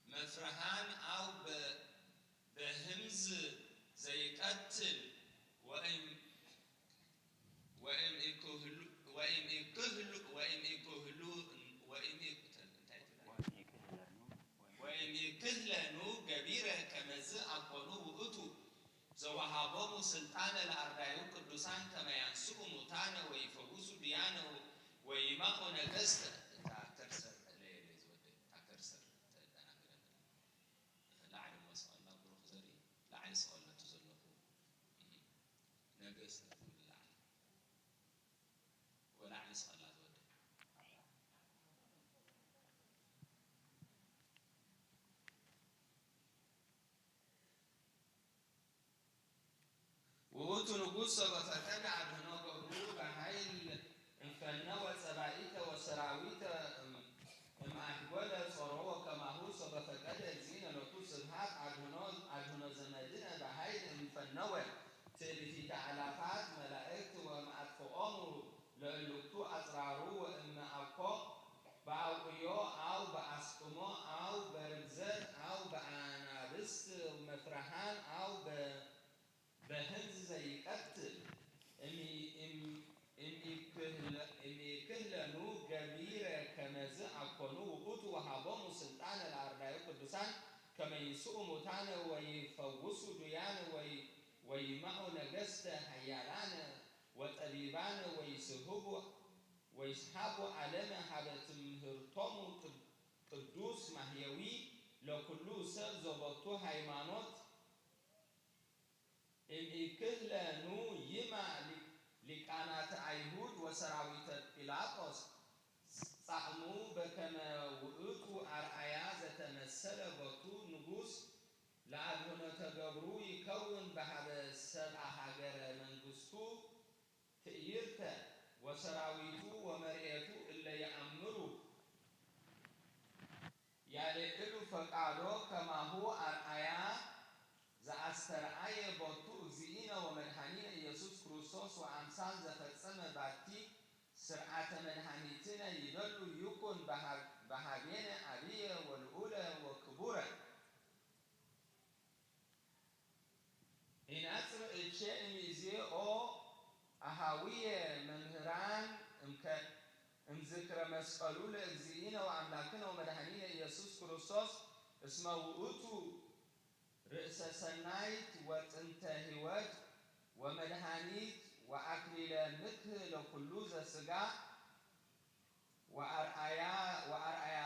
መፍርሃን አው በ-፣ በህምዝ ዘይቀትል ወእም ወእም ኢኩህሉ-፣ ወእም ኢኩህሉ-፣ ወእም ኢኩህሉ-፣ ወእም ኢኩ-፣ እንታይ ትብላለች? ወእም ኢክህለኑ ገቢረ ከመዝ አኮኑ ውእቱ ዘወሃቦሙ ስልጣነ ለአርዳዩ ቅዱሳን ከመ ያንስኡ ሙታነ ወይፈውሱ ድያነ ወይማኡ ነገስተ። እታ ከርሰር ለየለ ዝወደ፣ እታ ከርሰር ተደናግረን። ላዕሊ እሞ ስቐላ ብሩኽ ዘርኢ፣ ላዕሊ ስቐለቱ ዘለኹ። ነገስት ንላዕሊ ወላዕሊ ስቐላ ዝወደ። ውእቱ ንጉሥ ሰበ ፈቀደ አድህኖ ገብሩ በኃይል እንፈነወ ጸባኢተ ወሰራዊተ እም-፣ እምአንጎለ ጾሮ ወከማሁ ሰበ ፈቀደ እግዚእነ ሎቱ ስብሐት አድህኖ፣ አድህኖ ዘመድነ በኃይል እንፈነወ ትእልፊተ አላፋት መላእክት ወእምአጥፍኦሙ ለእልክቱ አጽራሩ ወእምአኮ በአውዮ አው በአስጥሞ አው በርግዘት አው በአናብስት መፍርሃን አው በ-፣ በህንዝ ዘይቀትል እሚ-፣ እም-፣ እምኢክህለ-፣ እምኢክህለኑ ገቢረ ከመዝ አኮኑ ውእቱ ወሃቦሙ ስልጣነ ለአርዳዩ ቅዱሳን ከመ ይንስኡ ሙታነ ወይፈውሱ ዱያነ ወይ-፣ ወይማኡ ነገስተ ኃያላነ ወጠቢባነ ወይስህቡ ወይስሃቡ ዓለመ ሀበ ትምህርቶሙ ቅድ-፣ ቅዱስ ማህየዊ ለኩሉ ሰብ ዘቦቱ ሃይማኖት እምኢክህለኑ ይማ ሊ-፣ ሊቃናተ አይሁድ ወሰራዊተ ጲላጦስ ጻዕሙ በከመ ውእቱ አርአያ ዘተመሰለ ቦቱ ንጉስ ለአድህኖተ ገብሩ ይከውን በሀበ ሰብአ ሀገረ መንግስቱ ትእይርተ ወሰራዊቱ ወመርኤቱ እለ የአምሩ ያልዕሉ ፈቃዶ ከማሁ አርአያ ዘአስተርአየ ቦቱ እግዚእነ ወመድኃኒነ ኢየሱስ ክርስቶስ ወአምሳል ዘፈጸመ ባቲ ስርዓተ መድኃኒትነ ይደሉ ይኩን በሃ-፣ በሃቤነ አብየ ወልዑለ ወክቡረ። ኢነጽር እቼ እምይእዜ ኦ አሃውየ መምህራን እምከ-፣ እምዝክረ መስቀሉ ለእግዚእነ ወአምላክነ ወመድኃኒነ ኢየሱስ ክርስቶስ እስመ ውእቱ ርእሰ ሰናይት ወጥንተ ሕይወት ወመድኃኒት ወአክሊለ ምክህ ለኩሉ ዘሥጋ ወአርአያ፣ ወአርአያ፣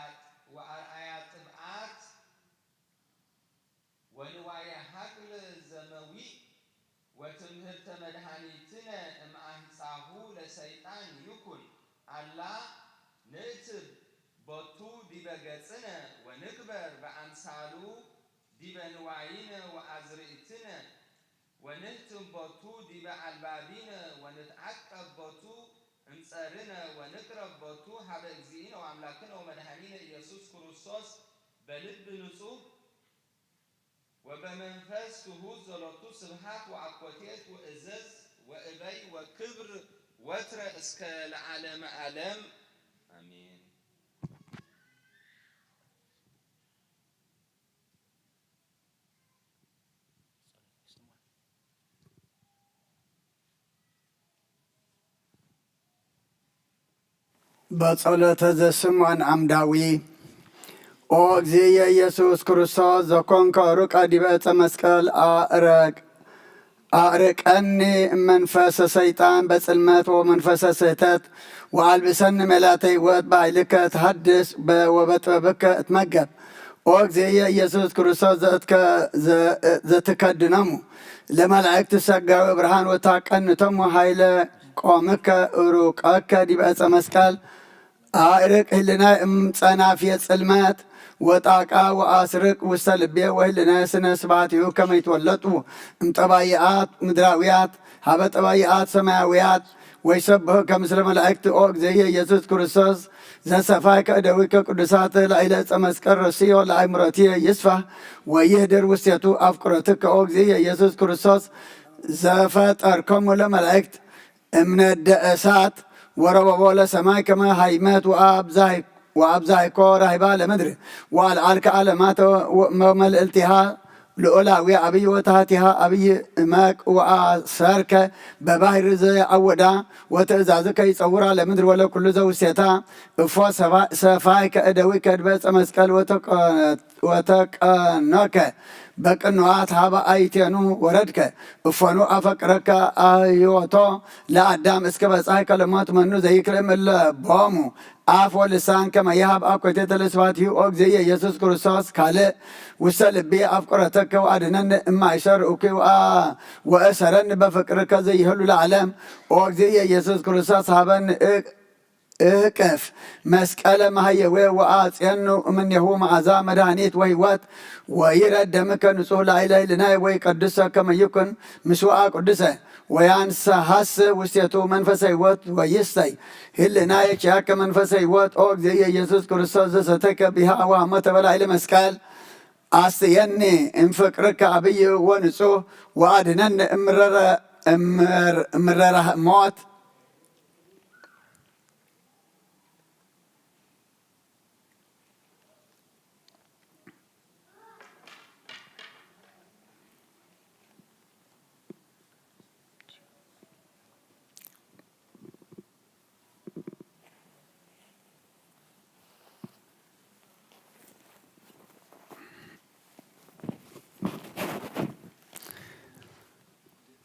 ወአርአያ ጥብዓት ወንዋየ ሐቅል ዘመዊእ ወትምህርተ መድኃኒትነ እምአንጻሁ ለሰይጣን ይኩን። አላ ንእትብ ቦቱ ዲበ ገጽነ ወንግበር በአምሳሉ ዲበ ንዋይነ ወአዝርእትነ ወንህትም ቦቱ ዲበ አልባቢነ ወንትዓቀብ ቦቱ እምጸርነ ወንቅረብ ቦቱ ሀበ እግዚእነ ወአምላክነ ወመድኃኒነ ኢየሱስ ክርስቶስ በልብ ንጹሕ ወበመንፈስ ትሑት ዘሎቱ ስብሐት ወአኮቴት ወእዘዝ ወእበይ ወክብር ወትረ እስከ ለዓለመ ዓለም አሜን። በጸሎተ ዘስምዖን አምዳዊ። ኦ እግዚእየ ኢየሱስ ክርስቶስ ዘኮንከ ሩቀ ዲበ ዕፀ መስቀል አእረግ-፣ አእርቀኒ እመንፈሰ ሰይጣን በጽልመት ወመንፈሰ ስህተት ወአልብሰኒ መላተ ሕይወት በኃይልከ ተሐድስ በ-፣ ወበጥበብከ እትመገብ። ኦ እግዚእየ ኢየሱስ ክርስቶስ ዘእትከ-፣ ዘ-፣ ዘትከድኖሙ ለመላእክት ጸጋዊ ብርሃን ወታቀንቶሙ ኃይለ ቆምከ ሩቀከ ዲበ ዕፀ መስቀል ኣእርቅ ህልናይ እምጸናፍየ ጽልመት ወጣቃ ወኣስርቅ ውስተ ልቤ ወህልናይ ስነ ስባትዩ ከመይትወለጡ እምጠባይኣት ምድራውያት ሃበ ጠባይኣት ሰማያውያት ወይሰብህ ከምስለ መላእክት ኦ እግዝእየ ኢየሱስ ክርስቶስ ዘሰፋይ ከእደዊከ ቅዱሳት ላይለ ዕፀ መስቀል ረስዮ ለአይምሮትየ ይስፋህ ወይህድር ውስቴቱ አፍቅሮትከ ኦ እግዝእየ ኢየሱስ ክርስቶስ ዘፈጠርኮሙ ለመላእክት እምነደ እሳት ወረበቦ ለሰማይ ከመ ሃይመት ወአብዛይ- ወአብዛይኮ ራሂባ ለምድር ወአልዓልከ ዓለማተ መመልእልቲሃ ልዑላዊ አብይ ወታህቲሃ አብይ እመቅ ወአሰርከ በባህር ዘአወዳ ወትእዛዝከ ይጸውራ ለምድር ወለኩሉ ዘውሴታ እፎ ሰፋይከ እደዊከ ድበጸ መስቀል ወተቀ ወተቀኖከ በቅንዋት ሀበ አይቴኑ ወረድከ እፎኑ አፈቅረከ አህይወቶ ለአዳም እስከ በጻይከ ለሞት መኑ ዘይክልም እለ ቦሙ አፍ ወልሳን ከመ ይሃብ አኮቴተ ለስብሐት ይሁ ኦ እግዝእየ ኢየሱስ ክርስቶስ ካልእ ውሰ ልቢ አፍቅረተከ ወአድነን እማይሰር እኩ ወአ- ወእሰረን በፍቅርከ ዘይህሉ ለዓለም ኦ እግዝእየ ኢየሱስ ክርስቶስ ሃበን እ- እህቅፍ መስቀለ ማህየዌ ወአጽየኑ እምኔሁ መዓዛ መድኃኒት ወህይወት ወይረድ ደምከ ንጹሕ ላዕለ ህልናይ ወይ ቀድሰ ከመ ይኩን ምስዋዓ ቅዱሰ ወያንሰ ሐስ ውስቴቱ መንፈሰ ህይወት ወይስተይ ህልናይ ኪያከ መንፈሰ ህይወት ኦ እግዝእየ ኢየሱስ ክርስቶስ ዘሰተከ ቢሃ አዋሞ ተበላይለ መስቀል አስትየኒ እምፍቅርከ አብይ ወንጹሕ ወአድነኒ እምረረ- እምር- እምረራ ሞት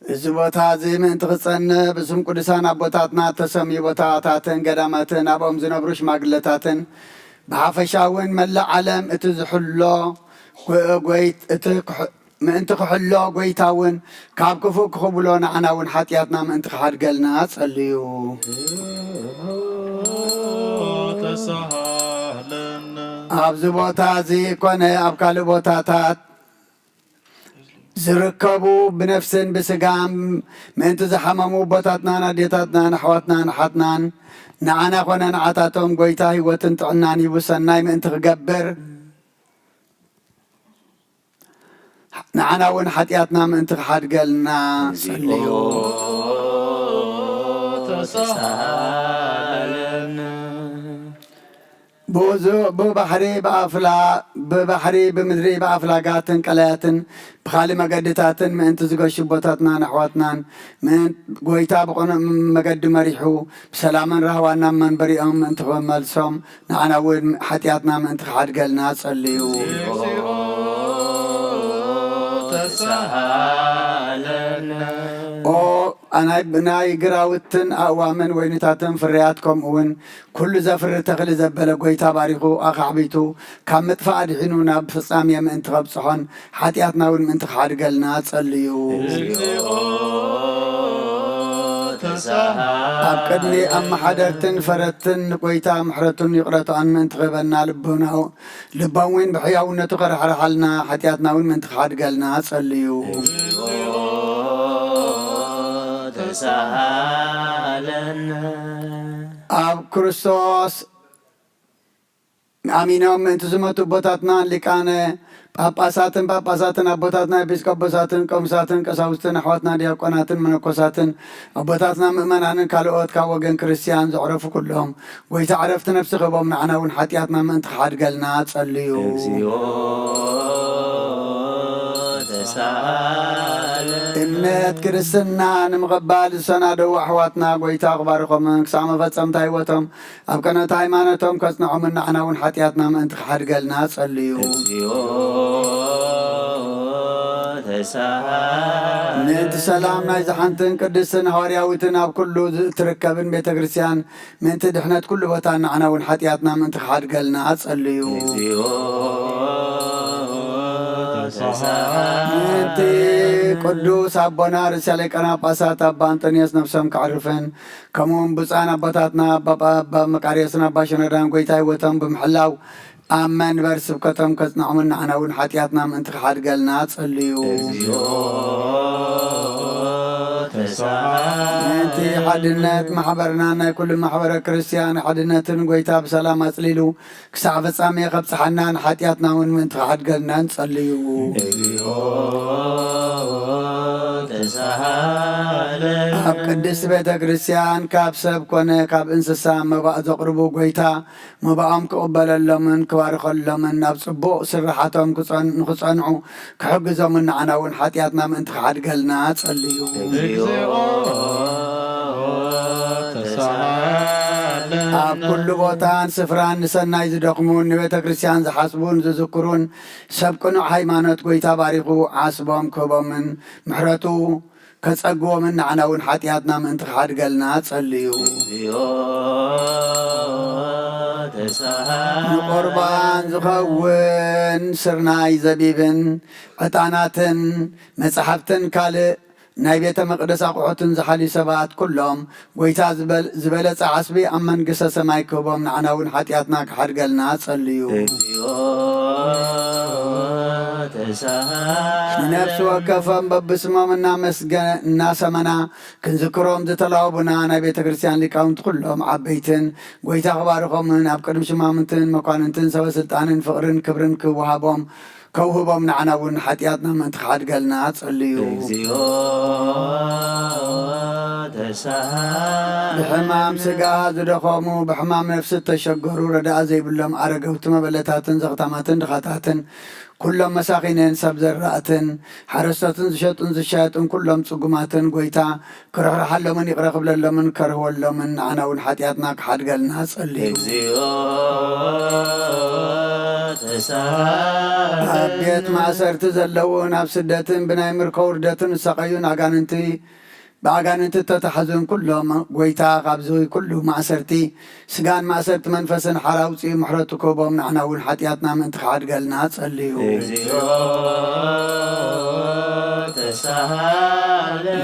እዚ ቦታ እዚ ምእንቲ ክጸንዕ ብስም ቅዱሳን ኣቦታትና እተሰምዩ ቦታታትን ገዳማትን ኣብኦም ዝነብሩ ሽማግለታትን ብሓፈሻ እውን መላእ ዓለም እቲ ዝሕሎ ጎይት እቲ ምእንቲ ክሕሎ ጎይታ እውን ካብ ክፉእ ክኽብሎ ንዓና እውን ሓጢኣትና ምእንቲ ክሓድገልና ጸልዩ። ተሳሃለነ ኣብዚ ቦታ እዚ ኮነ ኣብ ካልእ ቦታታት ዝርከቡ ብነፍስን ብስጋም ምእንቲ ዝሓመሙ ኣቦታትናን ኣዴታትናን ኣሕዋትናን ኣሓትናን ንዓና ኮነ ንዓታቶም ጎይታ ህይወትን ጥዕናን ሂቡ ሰናይ ምእንቲ ክገብር ንዓና እውን ሓጢኣትና ምእንቲ ክሓድገልና ጸልዩ። ተሳሃለነ። ብውዙ- ብባሕሪ ብኣፍላ ብባሕሪ ብምድሪ ብኣፍላጋትን ቀላያትን ብኻልእ መገድታትን ምእንቲ ዝገሹ ኣቦታትናን ኣሕዋትናን ምእን- ጎይታ ብቕኑዕ መገዲ መሪሑ ብሰላምን ራህዋን ናብ መንበሪኦም ምእንቲ ክመልሶም ንዓና እውን ሓጢኣትና ምእንቲ ክሓድገልና ጸልዩ። ተሳሃለነ። ኦ ናይ ናይ ግራውትን ኣእዋምን ወይንታትን ፍርያት ከምኡ እውን ኩሉ ዘፍሪ ተኽሊ ዘበለ ጎይታ ባሪኹ ኣኻዕቢቱ ካብ ምጥፋእ ኣድሒኑ ናብ ፍጻሜ ምእንቲ ከብጽሖን ሓጢኣትና እውን ምእንቲ ክሓድገልና ጸልዩ። ኣብ ቅድሚ ኣመሓደርትን ፈረትን ንጎይታ ምሕረቱን ይቕረታኡን ምእንቲ ክህበና ልቦናው ልቦም እውን ብሕያውነቱ ከርሕርሓልና ሓጢኣትና እውን ምእንቲ ክሓድገልና ጸልዩ። ተሳሃለነ። ኣብ ክርስቶስ ኣሚኖም ምእንቲ ዝመቱ ኣቦታትናን ሊቃነ ጳጳሳትን ጳጳሳትን ኣቦታትና ኤጲስቆጶሳትን ቆምሳትን ቀሳውስትን ኣሕዋትና ዲያቆናትን መነኮሳትን ኣቦታትና ምእመናንን ካልኦት ካብ ወገን ክርስትያን ዘዕረፉ ኩሎም ጎይታ ዕረፍቲ ነፍሲ ክህቦም ንዓና እውን ሓጢኣትና ምእንቲ ክሓድገልና ጸልዩ። እምነት ክርስትና ንምቕባል ዝሰናደዉ ኣሕዋትና ጎይታ ክባርኾምን ክሳዕ መፈጸምታ ህይወቶም ኣብ ቀኖት ሃይማኖቶም ከጽንዖምን ንዓና እውን ሓጢኣትና ምእንቲ ክሓድገልና ጸልዩ። ምእንቲ ሰላም ናይዛ ሓንትን ቅድስትን ሃዋርያዊትን ኣብ ኩሉ ትርከብን ቤተ ክርስቲያን ምእንቲ ድሕነት ኩሉ ቦታ ንዓና እውን ሓጢኣትና ምእንቲ ክሓድገልና ኣጸልዩ። ምእንቲ ቅዱስ ኣቦና ርእሰ ሊቃነ ጳጳሳት ኣባ ኣንጠንዮስ ነፍሶም ከዕርፍን፣ ከምኡውን ብፁዓን ኣቦታትና ኣባ፣ ኣባ መቃርዮስን ኣባ ሽኖዳን ጎይታ ህይወቶም ብምሕላው ኣብ መንበር ስብከቶም ከጽንዖምን ንዓና እውን ሓጢኣትና ምእንቲ ክሓድገልና ጸልዩ። ምእንቲ ሓድነት ማሕበርና ናይ ኩሉ ማሕበረ ክርስቲያን ሓድነትን ጎይታ ብሰላም ኣጽሊሉ ክሳዕ ፍጻሜ ከብጽሓናን ሓጢኣትና እውን ምእንቲ ክሓድገልና ንጸልዩ። ኣብ ቅድስቲ ቤተ ክርስቲያን ካብ ሰብ ኮነ ካብ እንስሳ መባእ ዘቕርቡ ጎይታ መባኦም ክቕበለሎምን ክባርኸሎምን ናብ ጽቡቕ ስርሓቶም ክጸን-፣ ንኽጸንዑ ክሕግዞምን ንዓና እውን ሓጢኣትና ምእንቲ ክሓድገልና ጸልዩ። ኣብ ኩሉ ቦታን ስፍራን ንሰናይ ዝደኽሙን ንቤተ ክርስቲያን ዝሓስቡን ዝዝክሩን ሰብ ቅኑዕ ሃይማኖት ጎይታ ባሪኹ ዓስቦም ክህቦምን ምሕረቱ ከጸግቦምን ንዓና እውን ሓጢኣትና ምእንቲ ክሓድገልና ጸልዩ። ንቁርባን ዝኸውን ስርናይ ዘቢብን ዕጣናትን መጻሕፍትን ካልእ ናይ ቤተ መቕደስ ኣቑሑትን ዝሓልዩ ሰባት ኩሎም፣ ጎይታ ዝበል-፣ ዝበለጸ ዓስቢ ኣብ መንግስተ ሰማይ ክህቦም፣ ንዓና እውን ሓጢኣትና ክሓድገልና ጸልዩ። ንነፍሲ ወከፎም በብስሞም እናመስገ-፣ እናሰመና ክንዝክሮም ዝተላወቡና ናይ ቤተ ክርስቲያን ሊቃውንቲ ኩሎም ዓበይትን፣ ጎይታ ክባርኾምን ኣብ ቅድሚ ሽማምንትን መኳንንትን ሰበ ስልጣንን ፍቕርን ክብርን ክወሃቦም ከውህቦም ንዓና እውን ሓጢኣትና ምእንቲ ክሓድገልና ጸልዩ። ብሕማም ስጋ ዝደኸሙ፣ ብሕማም ነፍሲ እተሸገሩ፣ ረዳኣ ዘይብሎም ኣረገውቲ፣ መበለታትን ዘኽታማትን ድኻታትን፣ ኩሎም መሳኺንን ሰብ ዘራእትን፣ ሓረስቶትን ዝሸጡን ዝሻየጡን ኩሎም ጽጉማትን፣ ጎይታ ክርሕርሓሎምን ይቕረ ክብለሎምን ከርህወሎምን ንዓና እውን ሓጢኣትና ክሓድገልና ጸልዩ። ኣብ ቤት ማእሰርቲ ዘለዉን ኣብ ስደትን ብናይ ምርኮ ውርደትን ዝሳቐዩን ኣጋንንቲ፣ ብኣጋንንቲ እተታሕዙን ኩሎም፣ ጎይታ ካብዚ ኩሉ ማእሰርቲ ስጋን ማእሰርቲ መንፈስን ሓራ ኣውጽኡ ምሕረቱ ክህቦም፣ ንዓና እውን ሓጢኣትና ምእንቲ ክሓድገልና ጸልዩ።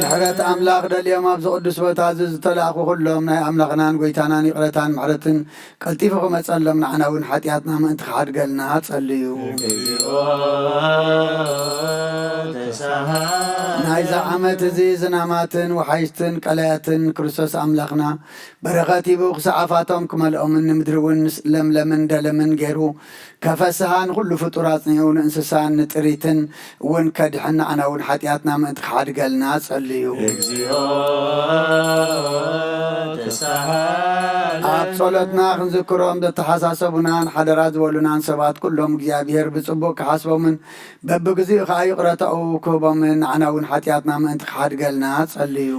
ምሕረት ኣምላኽ ደልዮም ኣብዚ ቅዱስ ቦታ እዚ ዝተላእኩ ኩሎም ናይ ኣምላኽናን ጎይታናን ይቕረታን ምሕረትን ቀልጢፉ ክመጸሎም፣ ንዓና እውን ሓጢኣትና ምእንቲ ክሓድገልና ጸልዩ። ናይዚ ዓመት እዚ ዝናማትን ወሓይዝትን ቀላያትን ክርስቶስ ኣምላኽና በረኸት ሂቡ ክሳዕ ኣፋቶም ክመልኦምን ንምድሪ እውን ለምለምን ደለምን ገይሩ ከፈስሃ ንኹሉ ፍጡር ኣጽኒዑ ንእንስሳን ንጥሪትን እውን ከድሕን ንዓና እውን ሓጢኣትና ምእንቲ ክሓድገልና ጸልዩ። ኣብ ጸሎትና ክንዝክሮም ዘተሓሳሰቡናን ሓደራ ዝበሉናን ሰባት ኩሎም እግዚኣብሔር ብጽቡቕ ክሓስቦምን በብግዚኡ ኸኣ ይቕረታኡ ክህቦምን ንዓና እውን ሓጢኣትና ምእንቲ ክሓድገልና ጸልዩ።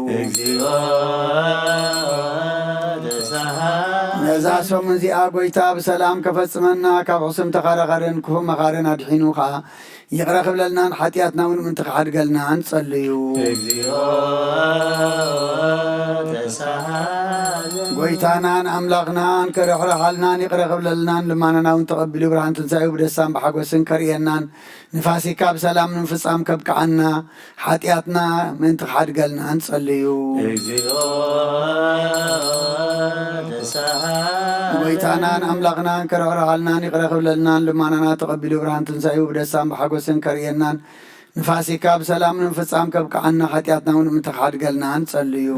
ነዛ ሰሙን እዚኣ ጎይታ ብሰላም ከፈጽመና፣ ካብ ሕሱም ተኸራኸርን ክፉእ መኻርን ኣድሒኑ ኸኣ ይቕረ ክብለልናን ሓጢኣትና እውን ምእንቲ ክሓድገልና ንጸልዩ። ጎይታናን ኣምላኽናን ክርሕርሓልናን ይቕረ ክብለልናን ልማናና እውን ተቐቢሉ ብርሃን ትንሳኤኡ ብደስታን ብሓጎስን ከርእየናን ንፋሲካ ብሰላም ንምፍጻም ከብቅዓና ሓጢኣትና ምእንቲ ክሓድገልና ንጸልዩ። ጎይታናን ኣምላኽናን ክርሕርሓልናን ይቕረ ክብለልናን ልማናና ተቐቢሉ ብርሃን ትንሳኤኡ ብደስታን ብሓጎስን ከርእየናን ንፋሲካ ብሰላም ንምፍጻም ከብቅዓና ሓጢኣትና እውን ምእንቲ ክሓድገልና ንጸልዩ።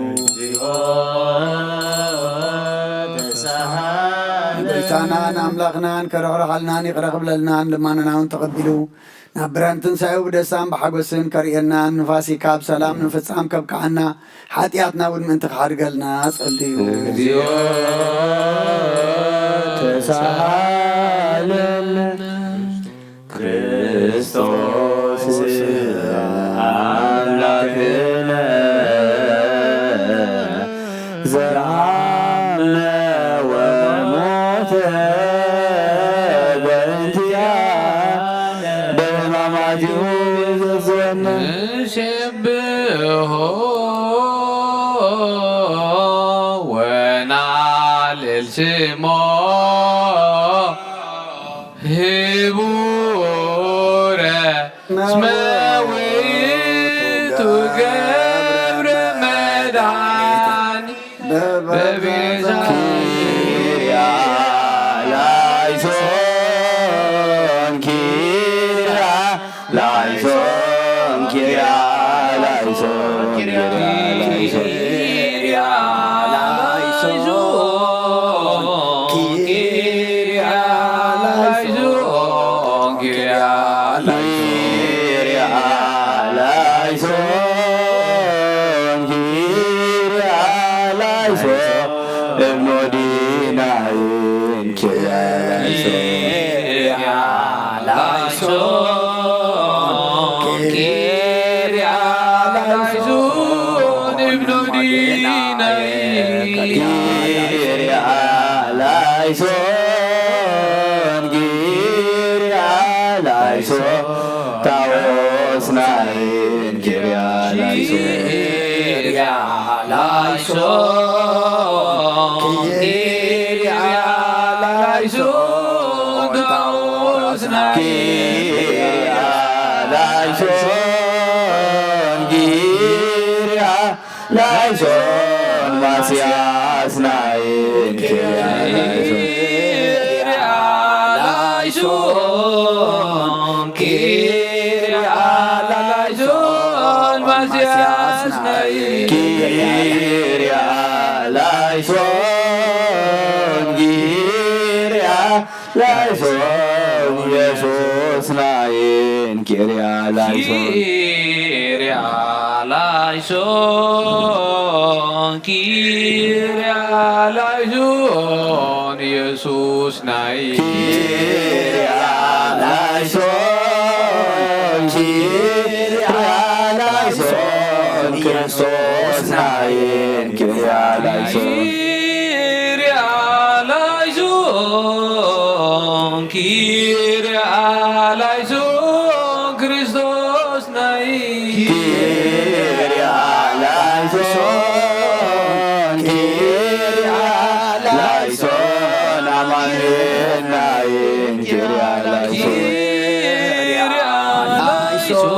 ጎይታናን ኣምላኽናን ከረሕርሓልናን ይቕረ ክብለልናን ልማናና እውን ተቐቢሉ ናብ ብርሃን ትንሳኤኡ ብደስታን ብሓጎስን ከርእየናን ንፋሲካ ብሰላም ንምፍጻም ከብቅዓና ሓጢኣትና እውን ምእንቲ ክሓድገልና ጸልዩ። ተሳሃለነ ክርስቶስ ኣምላክነ ዘርሃነ ወሞተ በእንቲያ በሕማማቲሁ ዘዝወነ ንሴብሖ ወናልዕል ስሞ ህቡረ ኪርያ ላይሶን፣ ኪርያ ላይሶን፣ ኪርያ ላይሶን፣ ኪርያ ላይሶን፣ ኪርያ ላይሶን፣ ኪርያ ላይሶን፣ ኪርያ ላይሶን፣ ኪርያ ላይሶን፣ ኪርያ ላይሶን፣ እብኖ ዲናይን ኪርያ ላይሶን። ኪርያ ላይሶን፣ ኪርያ ላይሶን፣ እብኖ ዲናይን ኪርያ ላይሶን፣ ኪርያ ላይሶን፣ ታዎስናይን ኪርያ ላይሶን፣ ኪርያ ላይሶን፣ ኪርያ ላይሶን፣ ታዎስናይን ኪርያ ላይሶን፣ ኪርያ ላይሶን፣ ማስያስ ናይን ኪርያ ላይሶን፣ ኪርያ ላይሶን፣ ኪርያ ላይሶን፣ ማስያስ ናይን ኪርያ ላይሶን፣ ኪርያ ላይሶን፣ ኢየሱስ ናይን ኪርያ ላይሶን፣ ኪርያ ላይሶን፣ ኪርያ ላይሶን፣ ኢየሱስ ናይ ኪርያ ላይሶን፣ ኪርያ ላይሶን፣ ክርስቶስ ናይን ኪርያ ላይሶን፣ ኪርያ ላይሶን፣ ኪርያ ላይሶን፣ ክርስቶስ ናይ ኪርያ ላይሶን፣ ኪርያ ላይሶን፣ ኣማኑኤል ናይን ኪርያ ላይሶን፣ ኪርያ ላይሶን፣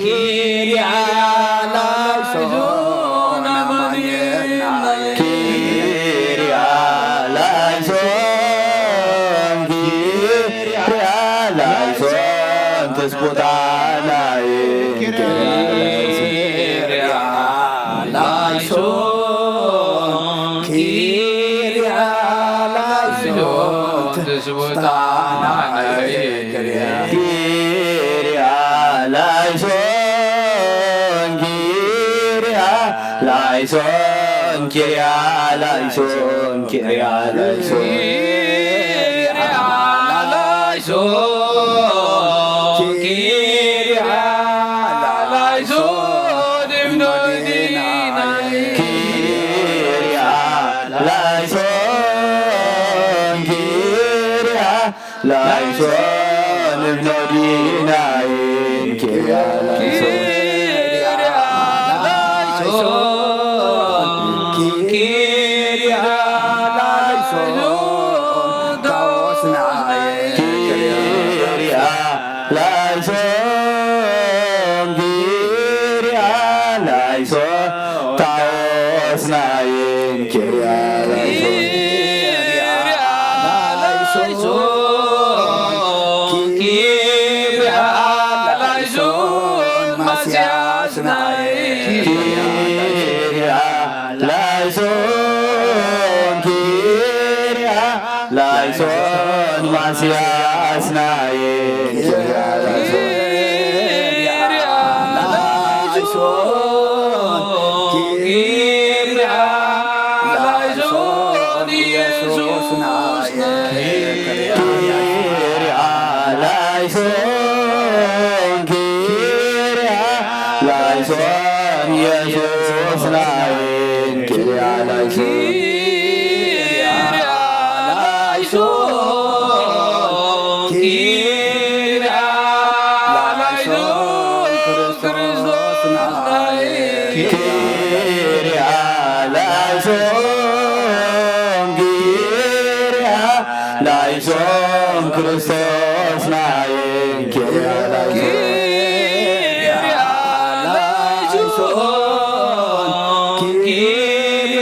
ኪርያ ላይሶን፣ ኣማኑኤል ናይን ኪርያ ላይሶን፣ ኪርያ ላይሶን፣ ትስቦታ ናይን ኪርያ ላይሶን፣ ኪርያ ላይሶን፣ ኪርያ ላይሶን፣ ትስቦታ ናይን ኪርያ ላይሶን፣ ኪርያ ላይሶን፣ ኪርያ ላይሶን፣ ኪርያ ላይሶን፣ ኪርያ ላይሶን፣ ኪርያ ላይሶን፣ እብኖ ዲናይ፣ ኪርያ ላይሶን፣ ኪርያ ላይሶን፣ እብኖ ዲናይን ኪርያ ላይሶን፣ ኪርያ ላይሶን፣ ኪርያ ላይሶን፣ ታዎስናይ፣ ኪርያ ላይሶን፣ ኪርያ ላይሶን፣ ታዎስናይን ኪርያ ላይሶን፣ ኪርያ ላይሶን፣ ኪርያ ላይሶን፣ ማስያስናይ፣ ኪርያ ላይሶን፣ ኪርያ ላይሶን፣ ማስያስናይ፣ ኪርያ ላይሶን፣ ኪርያ ላይሶን፣ ኪርያ ላይሶን፣ ኢየሱስናይ፣ ኪርያ ላይሶን፣ ኪርያ ላይሶን፣ ኢየሱስ ናይን ኪርያ ላይሶን፣ ኪርያ ላይሶን፣ ኪርያ ላይሶን፣ ክርስቶስ ናይን ኪርያ ላይሶን፣ ኪርያ ላይሶን፣ ክርስቶስ ናይን ኪርያ ላይሶን፣ ኪርያ ላይሶን፣ ኪርያ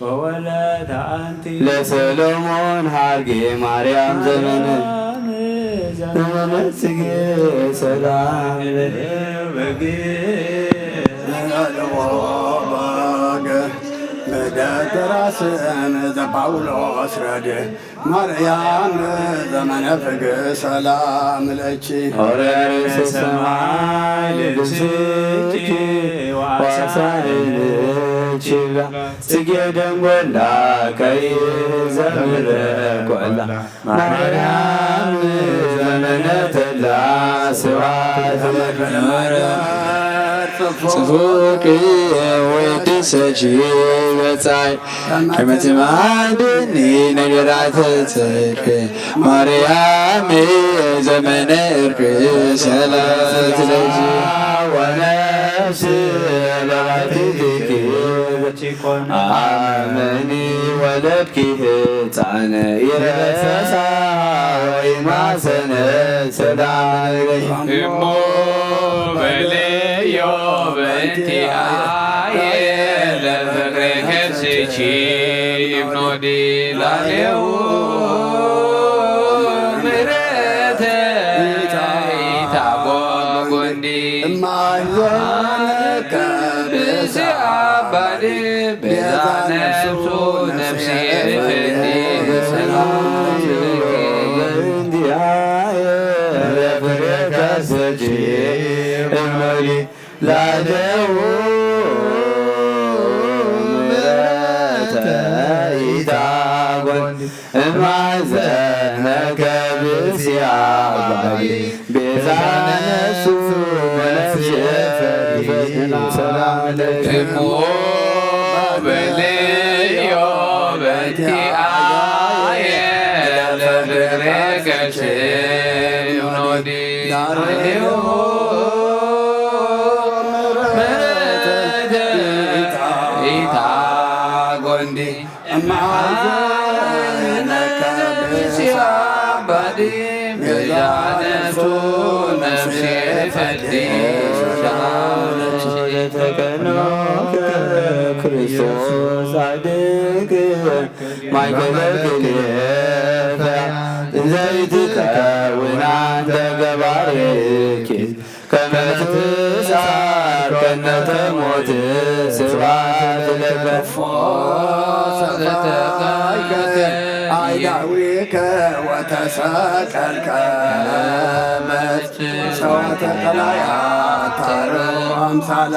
ወወለተ አንቲ ለሰሎሞን ሀርጌ ማርያም ዘመነ ዘመነ ጽጌ ሰላም በግ መደተራስን ዘጳውሎስ ረድ ማርያም ዘመነ ፍግ ሰላም ለኪ። ኦረርስ ሰማይ ልብስኪ ዋሳይንኪ ጽጌ ደንጎላ ቀይ ዘምረ ቆላ ማርያም ዘመነ ተላ ስብሐት ለኪ። ጽፉቂ ወድሰኪ በጻይ ከመ ትማድኒ ነገራተ ጽድቅ ማርያም ዘመነ እርቅ ሰላት ለኪ። ወነፍስ ለባቲትኪ አመኒ ወለድኪ ህፃነ ይረሳ ወይ ማሰነ ሰላም ለኪ። እሞ በለዮ በእንቲአየ ለፍቅሬ ከስቺ ይብኖዲ ላሌው ምረተ ኢታጎ ጎንዲ እማይዞነከ ብስአባዲ ቤዛ ነፍሱ ነፍሴ ፍዲ ሰላም ለኪ። በእንቲአየ ለፍቅሬ ከስቺ እብኖዲ ላሌው ምረተ ኢታጎንዲ እማዘነከ ብስያባይ ቤዛ ነፍሱ ነፍሴ ፈዲ ሰላም ለኪ። እሞ በለዮ በእንቲአየ ለፍቅሬ ከስቺ ይብኖዲ ላሌው ምረተ ኢታጎንዲ እማዘነከ ብስያባዲ ቤዛ ነፍሱ ነፍሴ ፈዲ ሰላም ለኪ። ተቀኖከ ክርስቶስ ጻድቅ ማእከለ ክልኤተ እንዘ ኢትከውና እንተ ገባሬኪ ከመ ትስዓር ከነተ ሞት ስብሐት ለከ። ሰፋይከ አይዳዊከ ወተሰቀልከ በትር ሰዋተ ቀላያት ታሮ አምሳላ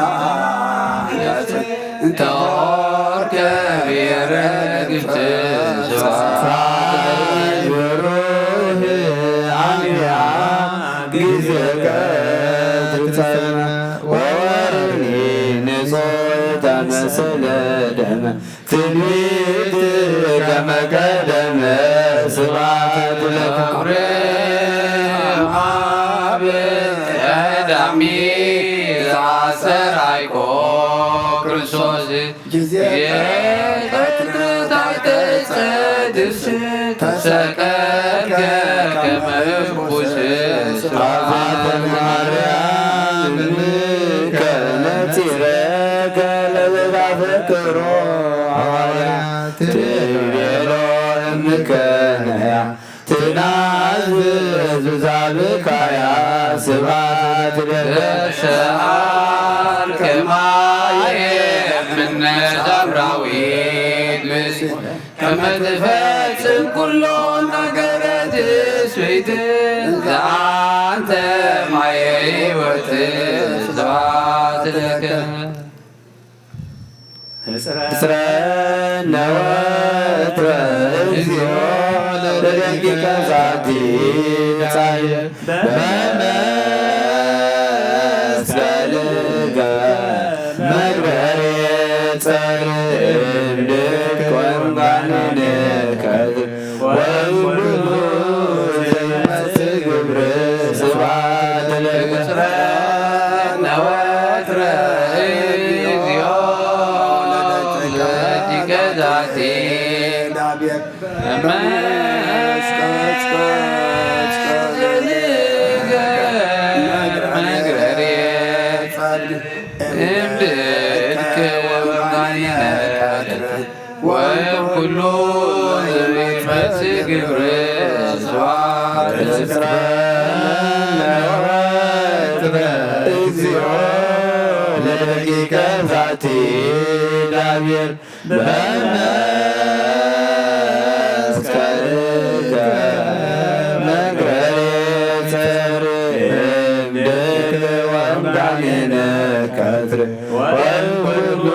እንተ ሆርከ ብሔረ ግብጽ ስብሐት ለኪ። ብሩህ አሚያ ጊዜ ከትጸና ወወርኒ ንጹሕ ተመስለ ደመ ትንቢት ከመ ቀደመ ስብሐት ለከ። አብ ቀዳሚ ዘአስተርአይኮ ክርስቶስ ጊዜ ቀትር ታሕተ ዕፀ ድርስ ተሰቀልከ ከመ ንጉሥ ስብሐት ለማርያም እምከ ነጺረከ ለዘታፈቅሮ ሐዋርያ ትቤሎ እምከ ነያ ትናዝዝ ዛብካያ ስብሐት ለከ። ሰአል ከማየ እምነ ሳምራዊት ብእሲ ከመ ትፈጽም ኩሎ ነገረ ትስብእት እንተ አንተ ማየ ሕይወት ስብሐት ለከ። ሕጽረነ ወትረ እግዚኦ ለደቂቀ ዛቲ ጻየ በመስቀልከ መግበሬ ጸር እምድክ ወእምጋኔነ ከትር ወእምኩሉ ዘይመስል ግብር ስብሐት ለከ። ሕጽረነ ወትረ እግዚኦ ለደቂቀ ዛቲ ወይም ኩሉ ዘይመጽእ ግብር ስብሐት ለስብሐት እግዚኦ ለደቂቀ ዛቲ ዳብር በመስቀልከ መግረሬ ጸርም ድል ወምዳኔነ ከትር ወይም ኩሉ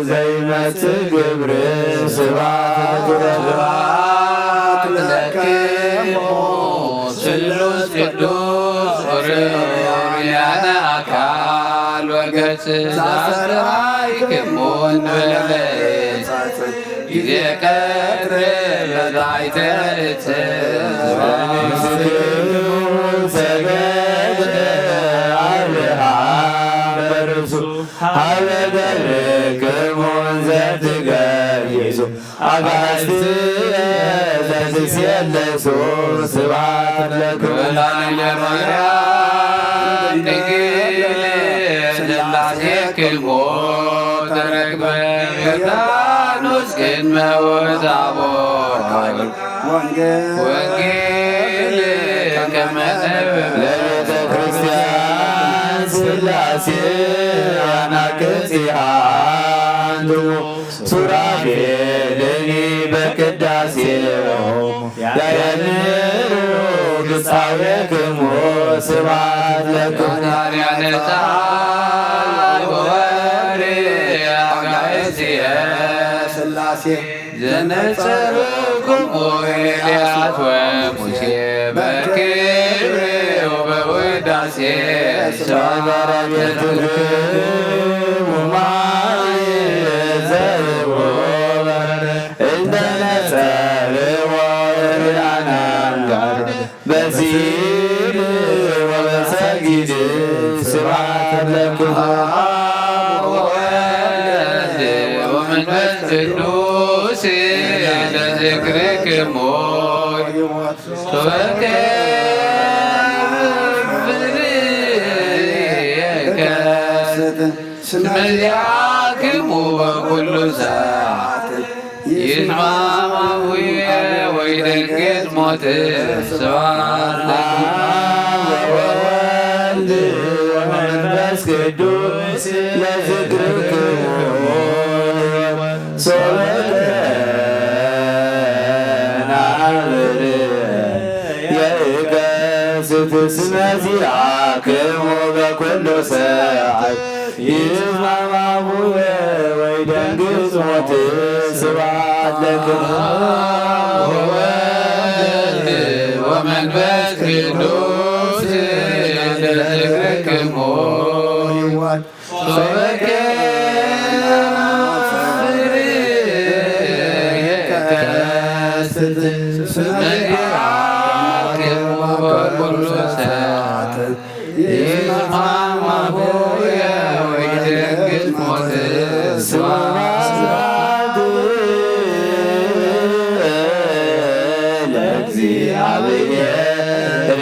ዘይመጽእ ግብር ስብሐት ለኪ ስሉስ ቅዱስ ኦርያነ ኣካል ወገጽ ዛስተርኣይክሙ እንበለ ጊዜ ቀትር በዛይተ ርእስ ሰገደ ኣብርሃ በርሱ ሀበ ገርክሙ እንዘ ትገይሱ አጋዕዝት ዘትሴለሱ ስብሐት ለክሙ። ወላዲተ ማርያም ድንግል ሥላሴክሙ ተረክበ ዮርዳኖስ ቅድመ ወጻቦ ወንጌል ከመ ነበበ ለቤተ ክርስቲያን ሥላሴ አናቅጽ አንትሙ ሱራፌልኒ በቅዳሴሆሙ ያየንሩ ግሳዌክሙ ስብሐት ለክሙ። ወወልድ አጋእዝየ ሥላሴ ዘነጸርኩሙ ኤልያስ ወሙሴ በክብር ወበውዳሴ ስብሐት ለክሙ። ማየ ዘርቦ እንደ ነጸርዎ ርያናን ጋር በሲል ወበሰጊድ ስብሐት ለክሙ። ወወልድ ወመንፈስ ቅዱስ ለዝክርክሙ ሶበከ ፍሬከ ስመዚአክሙ በኩሉ ሰዓት ይስማማዊ ወይ ደንግጽ ሞት ስብሐት ለአብ ወወልድ ወመንፈስ ቅዱስ ለዝክርክሙ ሶበ ተናብር የእገስት ስመዚአክሙ በኩሉ ሰዓት ይስማማቡ ወይ ደንግጽ ሞት ስብሐት ለክሙ። ወወልድ ወመንፈስ ቅዱስ ለዝክርክሙ ይዋል ሶበከ ፍሬከ ስብሐት ለአብ ወወልድ ወመንፈስ ቅዱስ ይስማማቦ ወይ ደንግጽ ሞት ስብሐት ለእግዚአብሔር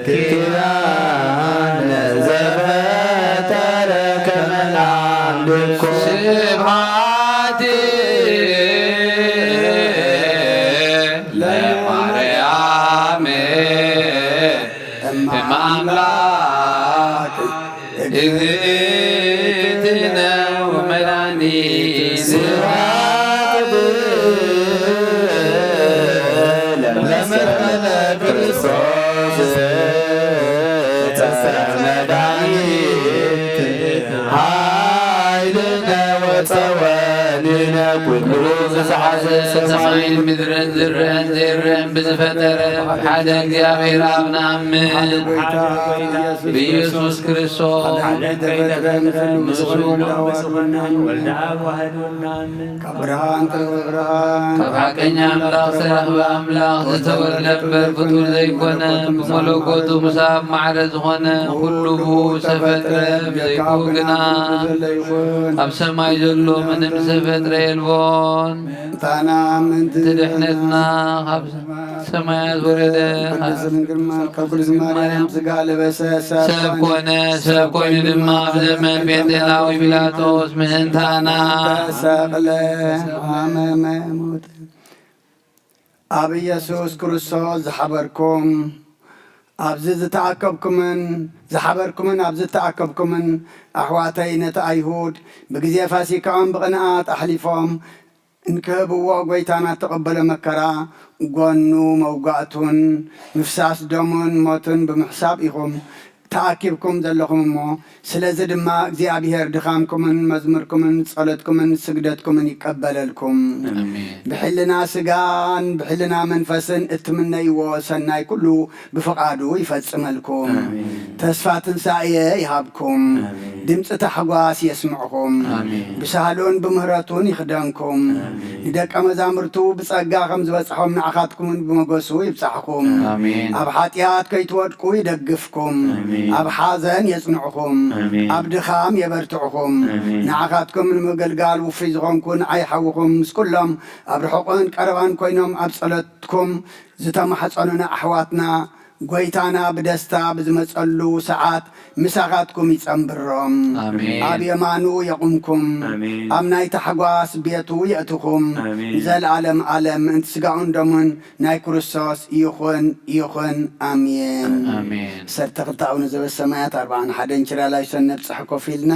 ኪዳነ ዘፈጠረ ከመ ለአምልኮ ስብሐት ለማርያም እም አምላክ እግዝእትነ ወመድኃኒት ስብሐት ለመስቀለ ክርስቶስ ዕፀ መድኃኒት ኃይልነ ወፀወንነ ኩሉ ዘሰሐሰ ሰማይን ምድርን ዝረአን ዘይረአን ብዝፈጠረ ሓደ እግዚኣብሔር ኣብ ንኣምን። ብኢየሱስ ክርስቶስ ወልደ አብ ዋህድ ወናምን ካብ ብርሃን ጥበበ ብርሃን ካብ ሓቀኛ ኣምላኽ ዝተረኽበ ኣምላኽ ዝተወልደ እምበር ፍጡር ዘይኮነ ብመለኮቱ ምስ ኣብ ማዕረ ዝኾነ ኩሉ ብኡ ዝተፈጥረ ብዘይብኡ ግና ኣብ ሰማይ ዘሎ ምንም ሰብ ፈጥረ የልቦን። ምእንታና ምእንቲ ድሕነትና ካብ ሰማያት ወረደ። ቅድስት ድንግል ማርያም ካብ ቅድስት ማርያም ስጋ ለበሰ፣ ሰብ ሰብ ኮነ። ሰብ ኮይኑ ድማ ኣብ ዘመን ጴንጤናዊ ጲላጦስ ምእንታና ተሰቕለ፣ ሃመመ፣ ሞተ። ኣብ ኢየሱስ ክርስቶስ ዝሓበርኩም፣ ኣብዚ ዝተኣከብኩምን ዝሓበርኩምን ኣብዚ ዝተኣከብኩምን ኣሕዋተይ፣ ነቲ ኣይሁድ ብግዜ ፋሲካኦም ብቕንኣት ኣሕሊፎም እንክህብዎ፣ ጐይታና እተቐበሎ መከራ፣ ጐኑ መውጋእቱን ምፍሳስ ደሙን ሞቱን ብምሕሳብ ኢኹም ተኣኪብኩም ዘለኹም እሞ፣ ስለዚ ድማ እግዚኣብሔር ድኻምኩምን መዝሙርኩምን ጸሎትኩምን ስግደትኩምን ይቀበለልኩም። ኣሜን። ብሕልና ስጋን ብሕልና መንፈስን እትምነይዎ ሰናይ ኩሉ ብፍቓዱ ይፈጽመልኩም። ኣሜን። ተስፋ ትንሳኤ ይሃብኩም። ኣሜን። ድምፂ ታሕጓስ የስምዕኹም። ኣሜን። ብሳህሉን ብምህረቱን ይኽደንኩም። ኣሜን። ንደቀ መዛሙርቱ ብጸጋ ከም ዝበጽሖም ንዓኻትኩምን ብመገሱ ይብጻሕኹም። ኣሜን። ኣብ ሓጢኣት ከይትወድቁ ይደግፍኩም። ኣሜን። ኣብ ሓዘን የጽንዕኹም። ኣሜን። ኣብ ድኻም የበርትዕኹም። ኣሜን። ንዓኻትኩም ንምግልጋል ውፉይ ዝኾንኩ ንዓይ ሓውኹም ምስ ኩሎም ኣብ ርሑቕን ቀረባን ኮይኖም ኣብ ጸሎትኩም ዝተማሕጸኑና ኣሕዋትና፣ ጐይታና ብደስታ ብዝመጸሉ ሰዓት ምሳኻትኩም ይጸንብሮም። ኣሜን። ኣብ የማኑ የቑምኩም። ኣሜን። ኣብ ናይ ታሕጓስ ቤቱ የእትኹም። ኣሜን። ንዘለኣለም ኣለም ምእንቲ ስጋኡን ደሙን ናይ ክርስቶስ ይኹን፣ ይኹን። ኣሜን። ኣሜን። ዓሰርተ ክልተ ኣቡነ ዘበሰማያት ኣርብዓን ሓደን ችራላይ ሰን ነብጽሕ ኮፍ ኢልና።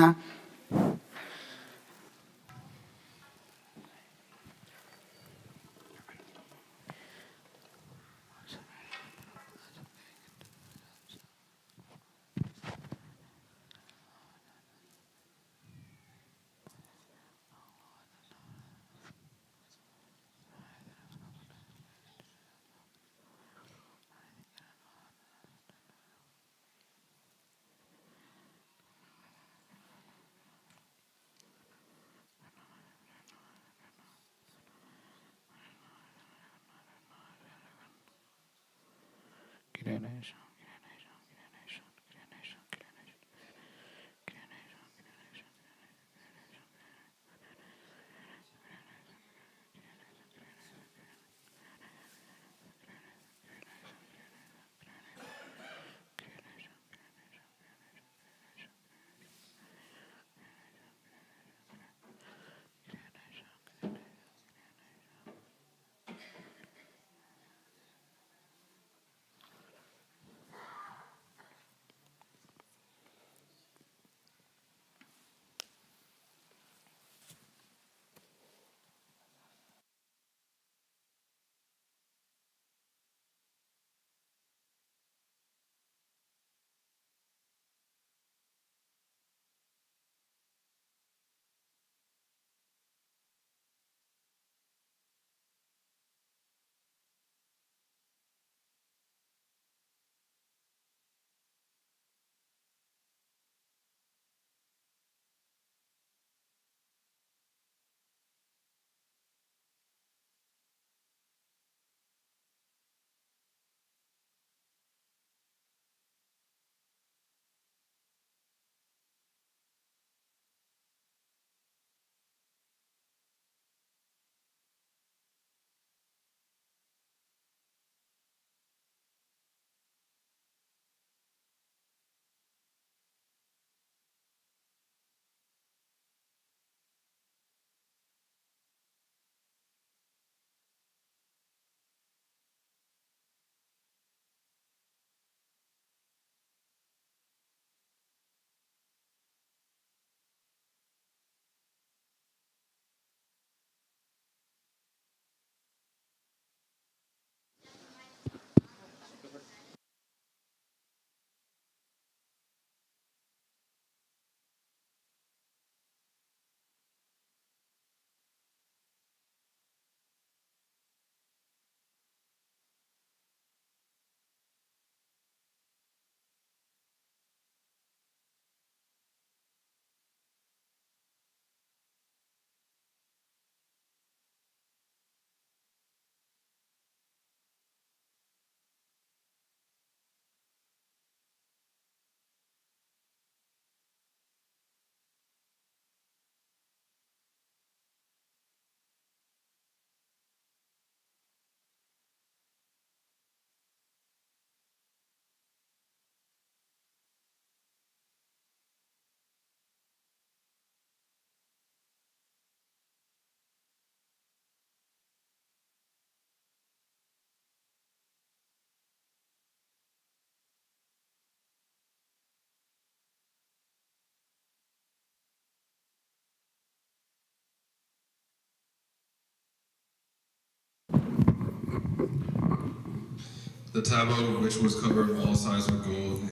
The tableau, which was covered on all sides with gold.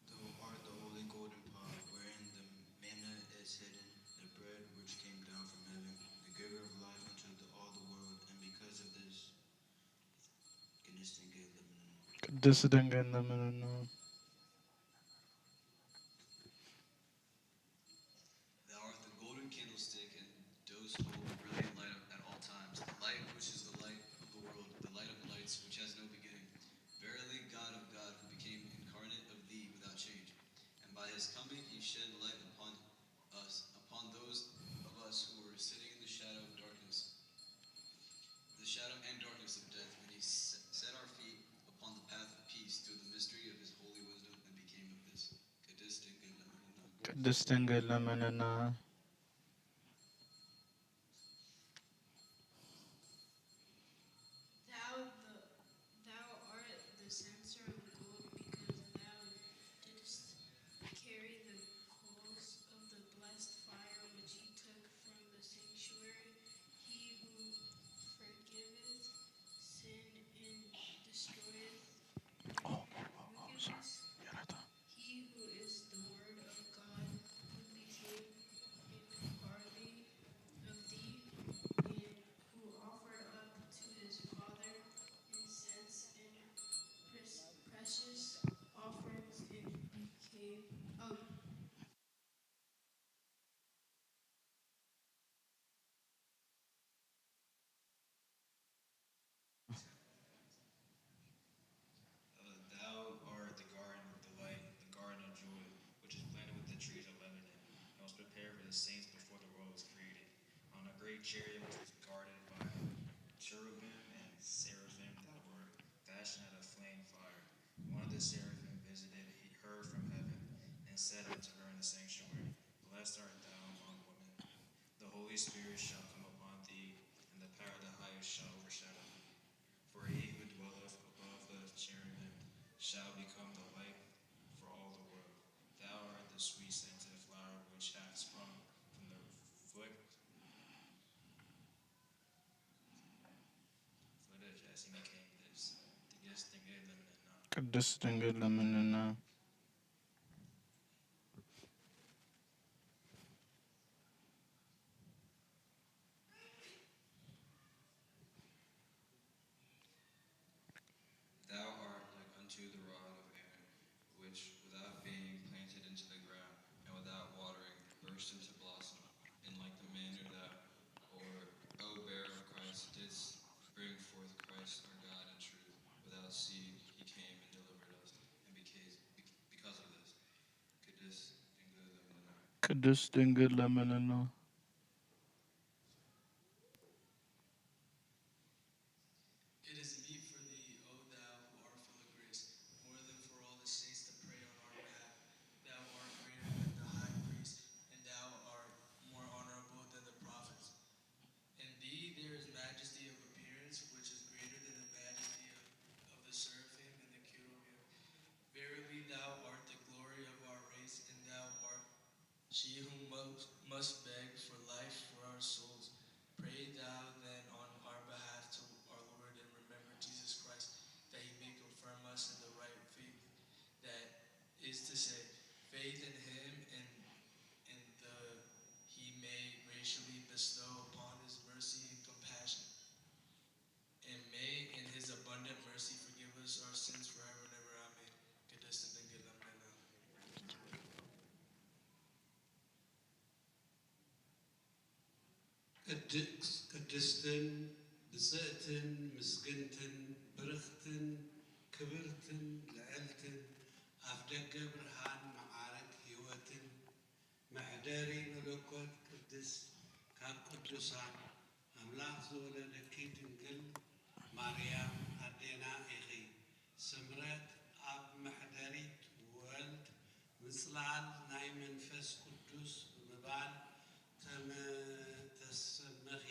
Thou art the holy golden pot, wherein the manna is hidden, the bread which came down from heaven, the giver of life unto the, all the world, and because of this, ቅድስት ድንግል ለምንና። ቅድስት ድንግል ለምንና። Thou art the golden candlestick, and those hold the brilliant light at all times. The light which is the light of the world, the light of lights which has no beginning. Verily, God of God, who became incarnate of thee without change. And by his coming he shed light upon us, upon those of us who were sitting in the shadow of darkness, the shadow and darkness of death, and he set our feet upon the path of peace through the mystery of his holy wisdom, and became of this. ቅድስት ድንግል ለምንና። ቅድስት ድንግል ለምንና። Thou, the, thou art the censer of gold, because thou didst carry the coals of the blessed fire which he took from the sanctuary. He who forgiveth sin and destroyeth wickedness. He who is the Word of God, who became a body of thee, and who offered up to his Father incense and precious offerings, and became a Thou art the garden of delight, the garden of joy, which is planted with the trees of Lebanon, and was prepared for the saints before the world was created. On a great cherry which was guarded by cherubim and seraphim that were fashioned out of flame fire, one of the seraphim visited her from heaven, and said unto her in the sanctuary, Blessed art thou among women, the Holy Spirit shall come upon thee, and the power of the highest shall overshadow thee. For he who dwelleth above the cherubim shall become the light for all the world. Thou art the sweet scented flower which hath sprung from the foot. Foot of Jesse became this. ቅድስት ድንግል ለምንና። ቅድስት ድንግል ለምንና። Thou art like unto the rod of Aaron, which, without being planted into the ground, and without watering, burst into blossom, and like the manner that, or O bearer of Christ, didst bring forth Christ our God in truth. Without seed he came and delivered us, and because, because of this, ቅድስት ድንግል ለምንና። ቅድስት ድንግል ለምንና። It is meet for thee, O thou who art full of grace, more than for all the saints to pray on our behalf. Thou art greater than the high priest, and thou art more honorable than the prophets. In thee there is majesty of appearance, which is greater than the majesty of, of the seraphim and the cherubim. Verily thou art the glory of our race, and thou art she who must, must beg ቅድስ-፣ ቅድስትን ብፅእትን ምስግንትን ብርኽትን ክብርትን ልዕልትን ኣፍደገ ብርሃን መዓርግ ህይወትን መሕደሪ መለኮት ቅድስት ካብ ቅዱሳን ኣምላኽ ዝወለደኪ ድንግል ማርያም ኣዴና ኢኺ። ስምረት ኣብ መሕደሪት ወልድ ምጽላል ናይ መንፈስ ቅዱስ ብምባል ተመ-፣ ተሰመኺ።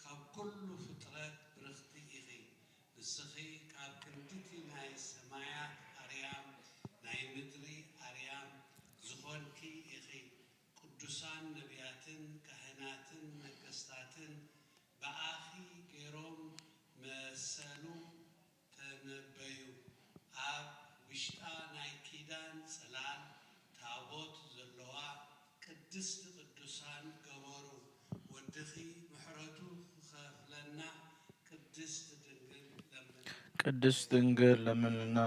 ካብ ኩሉ ፍጥረት ብርኽቲ ኢኺ። ንስኺ ካብ ክንድቲ ናይ ሰማያት ኣርያም ናይ ምድሪ ኣርያም ዝኾንኪ ኢኺ። ቅዱሳን ነቢያትን ካህናትን ነገስታትን ብኣኺ ገይሮም መሰሉ ተነበዩ። ኣብ ውሽጣ ናይ ኪዳን ጽላል ታቦት ዘለዋ ቅድስት ቅዱሳን ገበሩ። ወድኺ ምሕረቱ ክኸፍለና ቅድስት ድንግል ለምንልና። ቅድስት ድንግል ለምንልና።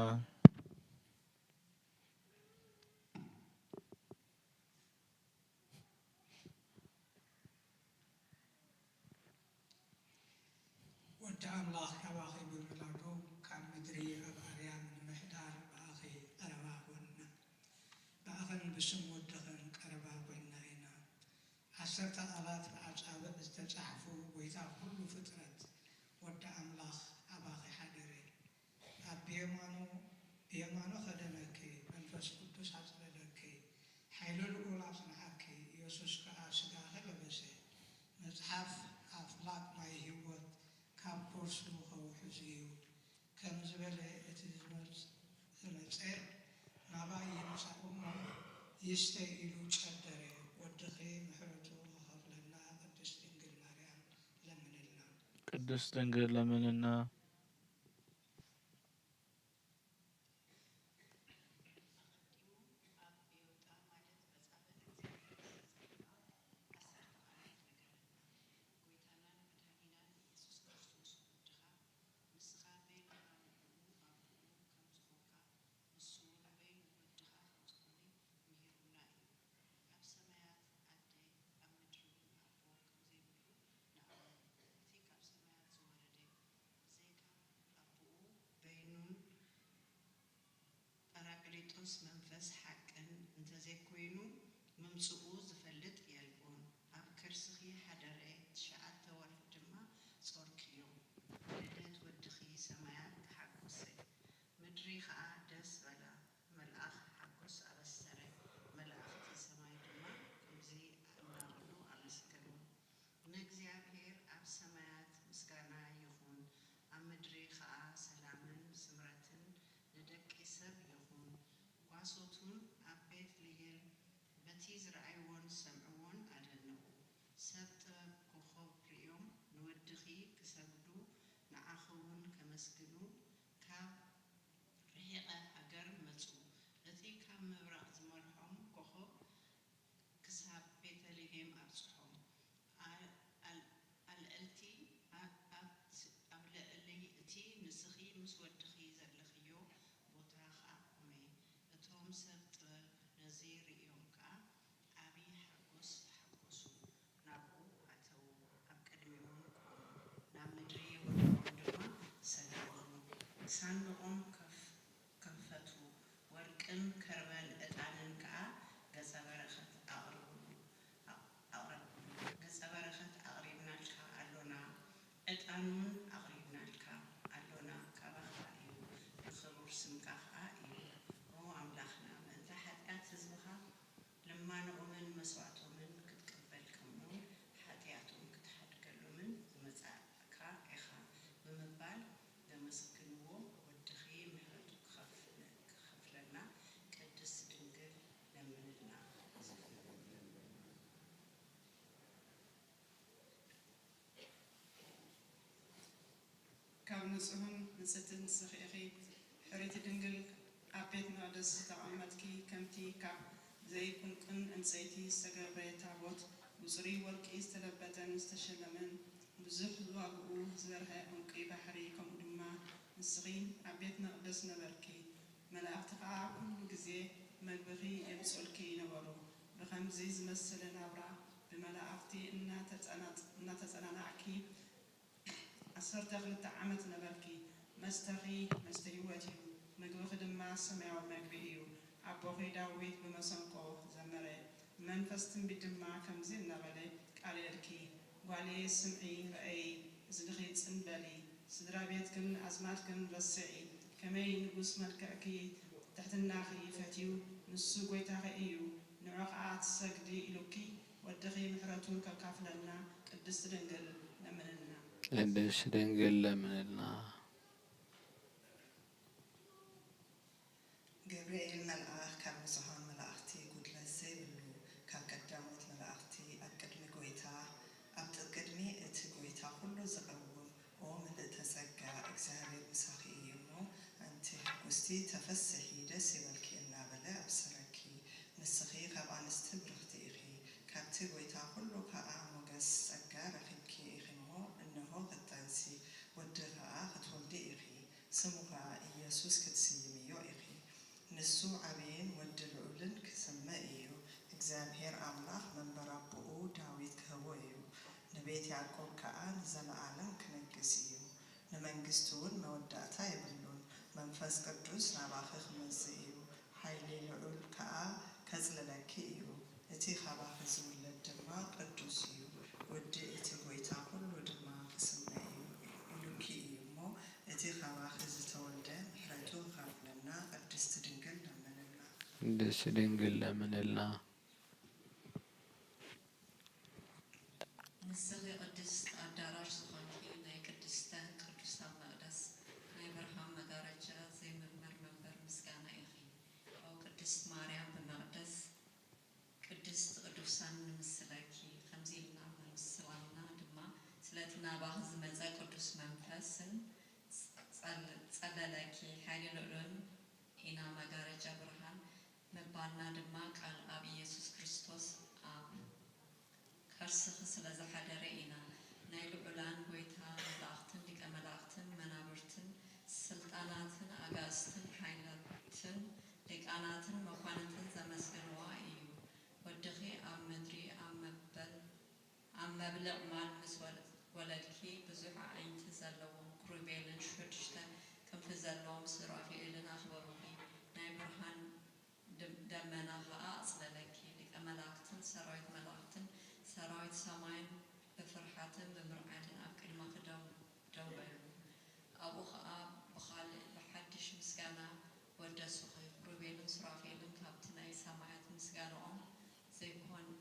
ወዲ ኣምላኽ ካባኺ ብምውላዱ ካብ ምድሪ ኣብ ኣርያም ንምሕዳር ብኣኺ ቀረባ ኾንና። ብኣኽን ብስም ወድኽን ቀረባ ኮይንና ኢና። ዓሰርተ ቃላት ብኣጻብዕ ዝተጻሕፉ ጎይታ ኩሉ ፍጥረት ወዲ ኣምላኽ ኣባኺ ሓደረ። ኣብ ብየማኑ፣ ብየማኑ ከደነኪ፣ መንፈስ ቅዱስ ኣጽለለኪ፣ ሓይሊ ልዑል ኣጽንዓኪ፣ ኢየሱስ ከኣ ስጋኺ ለበሰ። መጽሓፍ ኣፍላግ ማይ ህይወት ካብ ከርሱ ከውሕዝ እዩ። ከም ዝበለ እቲ ዝመጽ-፣ ዝመጸ ናባይ ይምጻእ እሞ ይስተ ኢሉ ጨደረ። ወድኺ ምሕረቱ ክኸፍለና ቅድስት ድንግል ማርያም ለምንልና። ቅድስት ድንግል ለምንልና። ኣቐዲሙ ኣብ ዮጣ ማለት መጻሕፍቲ እግዚኣብሔር ዝተጻሕፋ ዓሰርተ ቃላት ነገረና። ጎይታናን መድኃኒናን ኢየሱስ ክርስቶስ ወድኻ፣ ንስኻ በይንኻ ንዕኡ ኣብኡ ከም ዝኾንካ፣ ንሱ እውን በይኑ ወድኻ ከም ዝኾነ ምሂሩና እዩ። ኣብ ሰማያት ኣደ፣ ኣብ ምድሪ እውን ኣቦ ከም ዘይብሉ ንኣምን። እቲ ካብ ሰማያት ዝወረደ፣ ብዘይካ ኣቦኡ በይኑን ጳራቅሊጦስ መንፈስ ሓቅን እንተዘይኮይኑ፣ ምምጽኡ ዝፈልጥ የልቦን። ኣብ ከርስኺ ሓደረ፣ ትሽዓተ ወርሒ ድማ ጾርክዮ። ልደት ወድኺ ሰማያት ተሓጎሰ፣ ምድሪ ኸኣ ደስ በላ። መልኣኽ ሓጎስ ኣበሰረ፣ መላእኽቲ ሰማይ ድማ ከምዚ እናበሉ ኣመስገኑ። ንእግዚኣብሔር ኣብ ሰማያት ምስጋና ይኹን፣ ኣብ ምድሪ ኸኣ ሰላምን ስምረትን ንደቂ ሰብ ይኹን። ጓሶቱን ኣብ ቤት ልሔም በቲ ዝረኣይዎን ዝሰምዕዎን ኣደነቑ። ሰብ ጥበብ ኮኾብ ርእዮም ንወድኺ ክሰግዱ ንዓኺ እውን ከመስግኑ ካብ ርሒቐ ሃገር መጹ። እቲ ካብ ምብራቕ ዝመርሖም ኮኾብ ክሳብ ቤተልሔም ኣብጽሖም። ኣል-፣ ኣል-፣ ኣልዕልቲ ኣ-፣ ኣብ ስ-፣ ኣብ ልዕሊ እቲ ንስኺ ምስ ወድኺ ዘለኽዮ ቦታ ኸኣ ቁሚ። እቶም ሰብ ጥበብ ነዚ ርእዮም ከኣ ዓቢ ሓጎስ ተሓጎሱ። ናብኡ ኣተዉ፣ ኣብ ቅድሚኡን ቆሙ፣ ናብ ምድሪ ወዲቖም ድማ ሰገዱ። ሳንዱቖም ከፍ-፣ ከፈቱ፣ ወርቅን ከርበን ዕጣንን ከኣ ገጸ በረኸት ኣቕርብሉ፣ ኣቕ-፣ ኣቕረብሉ። ገጸ በረኸት ኣቕሪብናልካ ኣሎና፣ ዕጣንውን ኣቕሪብናልካ ኣሎና፣ ካባኻ እዩ፣ ንኽቡር ስምካ ኸኣ እዩ። ኦ ኣምላኽና፣ ምእንተ ሓጢኣት ህዝብኻ ልማኖኦምን መስዋእቶምን ክትቅበል፣ ከምኡውን ሓጢኣቶም ክትሓድገሎምን ዝመጻእካ ኢኻ ብምባል ዘመስግንዎ ወድኺ ምሕረቱ ክኸፍለ-፣ ክኸፍለልና ቅድስት ድንግል ለምንልና። ካብ ንጹህን ንጽህትን ንስኺ ኢኺ፣ ሕርይቲ ድንግል፣ ኣብ ቤት መቕደስ ዝተቐመጥኪ፣ ከምቲ ካብ ዘይቁንቁን ዕንጸይቲ ዝተገብረ ታቦት፣ ብጽሩይ ወርቂ ዝተለበጠን ዝተሸለመን፣ ብዙሕ ዋግኡ ዝበርሀ ዕንቂ ባሕሪ፣ ከምኡ ድማ ንስኺ ኣብ ቤት መቕደስ ነበርኪ። መላእኽቲ ኸኣ ኩሉ ግዜ መግብኺ የምጽኡልኪ ነበሩ። ብኸምዚ ዝመሰለ ናብራ ብመላእኽቲ እናተጸናጽ-፣ እናተጸናናዕኪ ዓሰርተ ክልተ ዓመት ነበርኪ። መስተኺ መስተ ህይወት እዩ፣ ምግብኺ ድማ ሰማያዊ መግቢ እዩ። ኣቦኺ ዳዊት ብመሰንቆ ዘመረ፣ ብመንፈስ ትንቢት ድማ ከምዚ እናበለ ቃል የልኪ፣ ጓለየ፣ ስምዒ፣ ረኣዪ፣ እዝንኺ ጽን በሊ፣ ስድራ ቤትክን ኣዝማድክን ረስዒ፣ ከመይ ንጉስ መልክዕኪ ትሕትናኺ ፈትዩ፣ ንሱ ጐይታኺ እዩ፣ ንዑ ኸኣ ትሰግዲ ኢሉኪ፣ ወድኺ ምሕረቱ ከካፍለና ቅድስት ድንግል ለምንልና። ቅድስት ድንግል ለምንልና። ገብርኤል መልኣኽ ካብ ብዙኃን መላእኽቲ ጉድለት ዘይብሉ፣ ካብ ቀዳሞት መላእኽቲ ኣብ ቅድሚ ጐይታ፣ ኣብ ጥ-፣ ቅድሚ እቲ ጐይታ ኩሉ ዝቐውም፣ ኦ ምልእተ ጸጋ፣ እግዚኣብሔር ምሳኺ እዩ እሞ፣ ኣንቲ ሕጉስቲ ተፈስሒ፣ ደስ ይበልኪ እናበለ ኣብሰረኪ። ንስኺ ካብ ኣንስቲ ብርኽቲ ኢኺ፣ ካብቲ ጐይታ ኩሉ ከኣ ሞገስ ጸጋ ረኺብኪ ኢኺ እሞ፣ እንሆ ክትጠንሲ፣ ወዲ ከኣ ክትወልዲ ኢኺ፣ ስሙ ከኣ ኢየሱስ ክትስይምዮ ኢኺ። ንሱ ዓብይን ወዲ ልዑልን ክስመ እዩ። እግዚኣብሔር ኣምላኽ መንበር ኣቦኡ ዳዊት ክህቦ እዩ። ንቤት ያዕቆብ ከኣ ንዘለዓለም ክነግስ እዩ። ንመንግስቱ እውን መወዳእታ የብሉን። መንፈስ ቅዱስ ናባኺ ክመጽእ እዩ። ሓይሊ ልዑል ከኣ ከጽልለኪ እዩ። እቲ ካባኺ ዝውለድ ድማ ቅዱስ እዩ። ወዲ እቲ ጐይታ ኩሉ ድማ ክስመ እዩ ኢሉኪ እዩ እሞ፣ እቲ ካባኺ ዝተወልደ ምሕረቱ ክኸፍለና ቅድስት ድንግል ለምንልና። ቅድስት ድንግል ለምንልና። ንስኺ ቅድስት ኣዳራሽ ዝኾንኪ ናይ ቅድስተ ቅዱሳን መቕደስ ናይ ብርሃን መጋረጃ ዘይምንበር መንበር ምስጋና ኢኺ። ኦ ቅድስት ማርያም ብመቕደስ ቅድስት ቅዱሳን ንምስለኪ፣ ከምዚ ኢልና ምምስላልና ድማ ስለቲ ናባኺ ዝመጸ ቅዱስ መንፈስን ጸል-፣ ጸለለኪ፣ ሓይሊ ልዑልን ኢና መጋረጃ ብርሃን ምባልና ድማ ቃል ኣብ ኢየሱስ ክርስቶስ ኣብ ከርስኺ ስለ ዝሓደረ ኢና። ናይ ልዑላን ጐይታ መላእኽትን ሊቀ መላእኽትን መናብርትን ስልጣናትን ኣጋእዝትን ሓይላትን ሊቃናትን መኳንንትን ዘመስግንዋ እዩ። ወድኺ ኣብ ምድሪ ኣብ መበል ኣብ መብልዕ ማል ምስ ወለ-፣ ወለድኪ ብዙሕ ኣዒንቲ ዘለዎም ክሩቤልን ሽዱሽተ ክንፊ ዘለዎም ሱራፌልን ኣኽበሩኺ። ናይ ብርሃን ድ-፣ ደመና ኸኣ ኣጽለለኪ። ሊቀ መላእክትን ሰራዊት መላእክትን ሰራዊት ሰማይን ብፍርሓትን ብምርዓድን ኣብ ቅድመኺ ደው፣ ደው በሉ። ኣብኡ ኸኣ ብኻልእ ብሓድሽ ምስጋና ወደሱኺ። ክሩቤልን ሱራፌልን ካብቲ ናይ ሰማያት ምስጋናኦም ዘይኮን-፣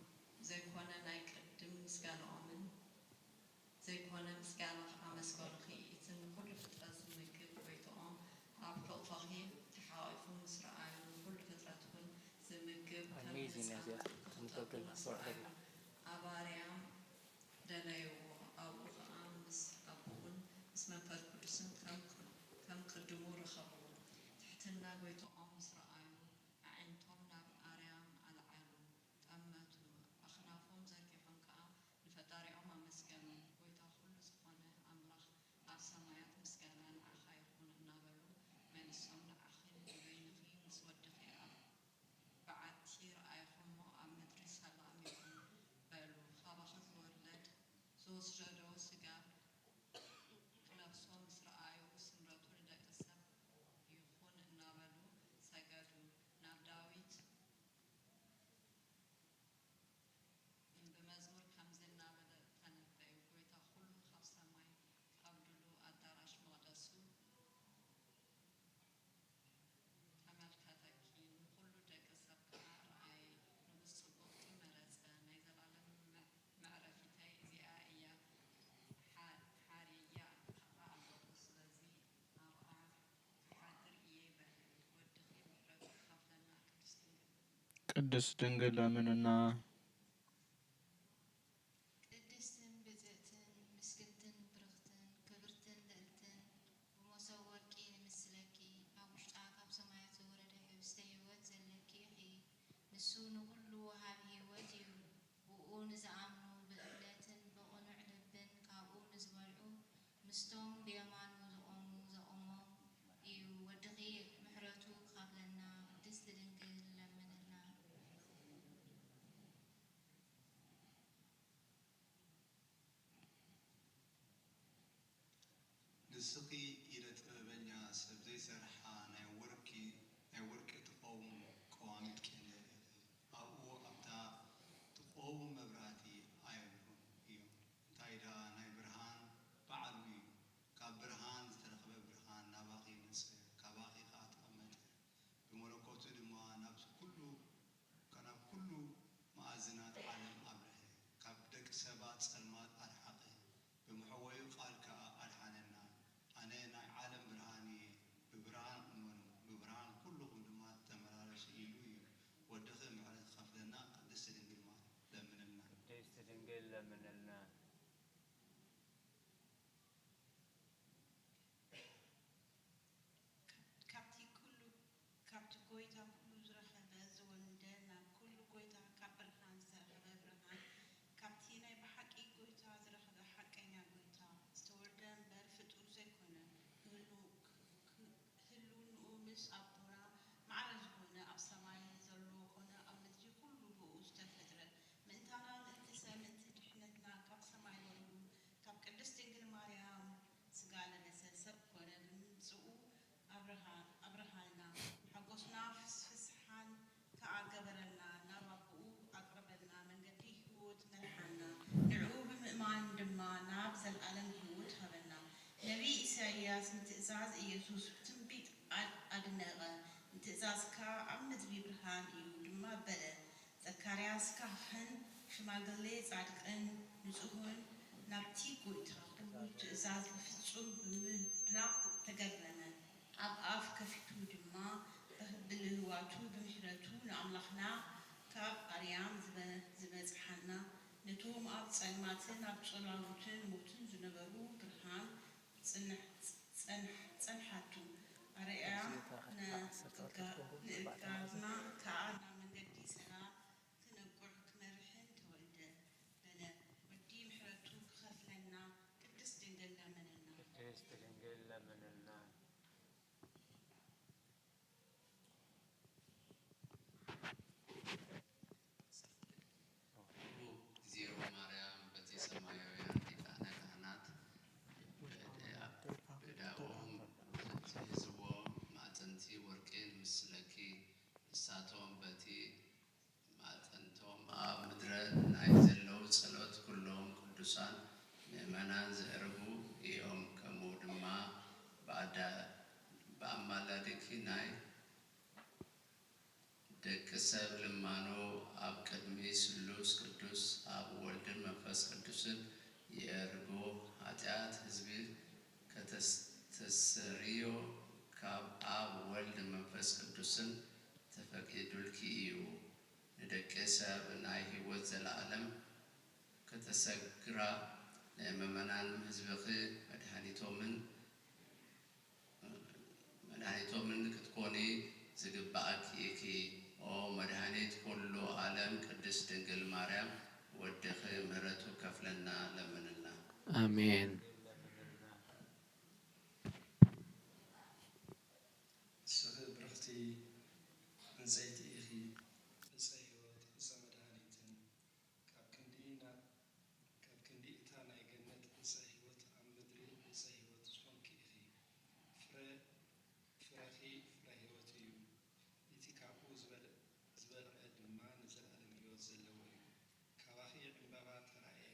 ዘይኮነ ናይ ቅድም ምስጋናኦምን ዘይኮነ ምስጋናኺ ኣመስገኑኺ። እቲ ንኹሉ ፍጥረት ዝምግብ ጐይታኦም ኣብ ሕቑፎኺ ተሓቋቒፉ ምስ ረኣዩ፣ ንኹሉ ፍጥረት እውን ዝምግብ ከም Amazing ህጻን እዚኣ። ክኽተቱ ምስ ረኣዩ፣ ኣብ ኣርያም ደለይዎ። ኣብኡ ኸኣ ምስ ኣቦኡን ምስ መንፈስ ቅዱስን ከም፣ ከም ቅድሙ ረኸብዎ። ትሕትና ጐይታኦም ምስ ረኣዩ፣ ኣዒንቶም ናብ ኣርያም ኣልዓሉ፣ ጠመቱ። ኣኽናፎም ዘርጊሖም ከኣ ንፈጣሪኦም ኣመስገኑ። ጐይታ ኹሉ ዝኾነ ኣምላኽ ኣብ ሰማያት ምስጋና ንዓኻ ይኹን እናበሉ መሊሶም ንዓኺን ንበይንኺ ምስ ወድኺ ኣብ በዓቲ ረኣይኹሞ ኣብ ምድሪ ሰላም ይኹን በሉ። ካባኺ ዝወለድ ዝወሰዶ ሥጋ ክለብሶ ምስ ረኣዩ ስምረቱ ንደቂ ሰብ ይኹን እናበሉ ሰገዱ። ናብ ዳዊት ብመዝሙር ከምዚ እናበለ ተነበዩ፣ ጐይታ ኹሉ ካብ ሰማይ ካብ ድሉ ኣዳራሽ መቕደሱ ተመልከተኪ፣ ንኹሉ ደቂ ሰብ ከኣ ረኣየ። ንጉስ ጽቡቕኪ መረጸ፣ ናይ ዘላለም መ-፣ መዕረፊተይ እዚኣ እያ፣ ሓ-፣ ሓርየያ ኣለኹ፣ ስለዚ ኣብኣ ክሓድር እየ በሊ። ወድኺ ምሕረቱ ክኸፍለና ቅድስት ድንግል። ቅድስት ድንግል ለምንና። ቅድስትን ብፅዕትን ምስክንትን ብርኽትን ክብርትን ልዕልትን ብመሶብ ወርቂ ንምስለኪ፣ ኣብ ውሽጣ ካብ ሰማያት ዝወረደ ህብስተ ህይወት ዘለኪ ኢኺ። ንሱ ንኹሉ ወሃቢ ህይወት እዩ። ብኡ ንዝኣምኑ ብእምነትን ብቕኑዕ ልብን ካብኡ ንዝበልዑ ምስቶም ብየማኑ ዝቖሙ ዘቑሞም እዩ። ወድኺ ምሕረቱ ክኸፍለና ቅድስት ድንግል ለምንልና። ንትእዛዝ ኢየሱስ ብትንቢት ኣድ-፣ ኣድነቐ። ንትእዛዝካ ኣብ ምድሪ ብርሃን እዩ ድማ በለ። ዘካርያስ ካህን ሽማግሌ ጻድቅን ንጹሕን ናብቲ ጐይታ ኩሉ ትእዛዝ ብፍጹም ብምድናቕ ተገረመ። ኣብ ኣፍ ከፊቱ ድማ ብልህዋቱ ብምሕረቱ ንኣምላኽና ካብ ኣርያም ዝበ-፣ ዝበጽሓና ነቶም ኣብ ጸልማትን ኣብ ጽላሎትን ሞትን ዝነበሩ ብርሃን ጽንሕ-፣ ጸንሕ-፣ ጸንሓቱ ኣርኣያ ንእጋርና ከኣ ናብ መንገዲ ሰላም ክነቅዕ ክመርሕን ተወልደ በለ። ወዲ ምሕረቱ ክኸፍለና ቅድስት ድንግል ለምንልና። ቅድስት ድንግል ለምንልና። እዚኦም ማርያም በቲ ሰማያውያን ሊቃነ ካህናት ብዳኦም ዝሕዝዎ ማዕጠንቲ ወርቂ ንምስለኪ፣ ንሳቶም በቲ ማዕጠንቶም ኣብ ምድረ ናይ ዘለዉ ጸሎት ኩሎም ቅዱሳን ምእመናን ዘዕርጉ እዮም። ከምኡ ድማ ብኣዳ-፣ ብኣማላድኪ ናይ ደቂ ሰብ ልማኖ ኣብ ቅድሚ ስሉስ ቅዱስ ኣብ ወልድን መንፈስ ቅዱስን የእርጎ። ኃጢአት ሕዝቢ ከተስተሰርዮ ካብ ኣብ ወልድ መንፈስ ቅዱስን ተፈቂዱልኪ እዩ። ንደቂ ሰብ ናይ ሕይወት ዘለዓለም ከተሰግራ ንምእመናን ሕዝብኺ መድኃኒቶምን መድኃኒቶምን ክትኮኒ ዝግብኣኪ ኢኪ። ኦ መድኃኒት ኩሉ ዓለም ቅድስት ድንግል ማርያም ወድኺ ምሕረቱ ከፍለና ለምንልና። ኣሜን። ንስኺ ብርኽቲ ዕንጸይቲ ኢኺ፣ ዕጸ ሕይወት፣ ዕጸ መድኃኒትን ካብ ክንዲ ና-፣ ካብ ክንዲ እታ ናይ ገነት ዕፀ ህይወት ኣብ ምድሪ ዕፀ ህይወት ዝኾንኪ ኢኺ። ፍረ-፣ ፍረኺ ፍረ ህይወት እዩ። እቲ ካብኡ ዝበል-፣ ዝበልዐ ድማ ንዘለኣለም ህይወት ዘለዎ እዩ። ካባኺ ዕምባባ ተራእየ፣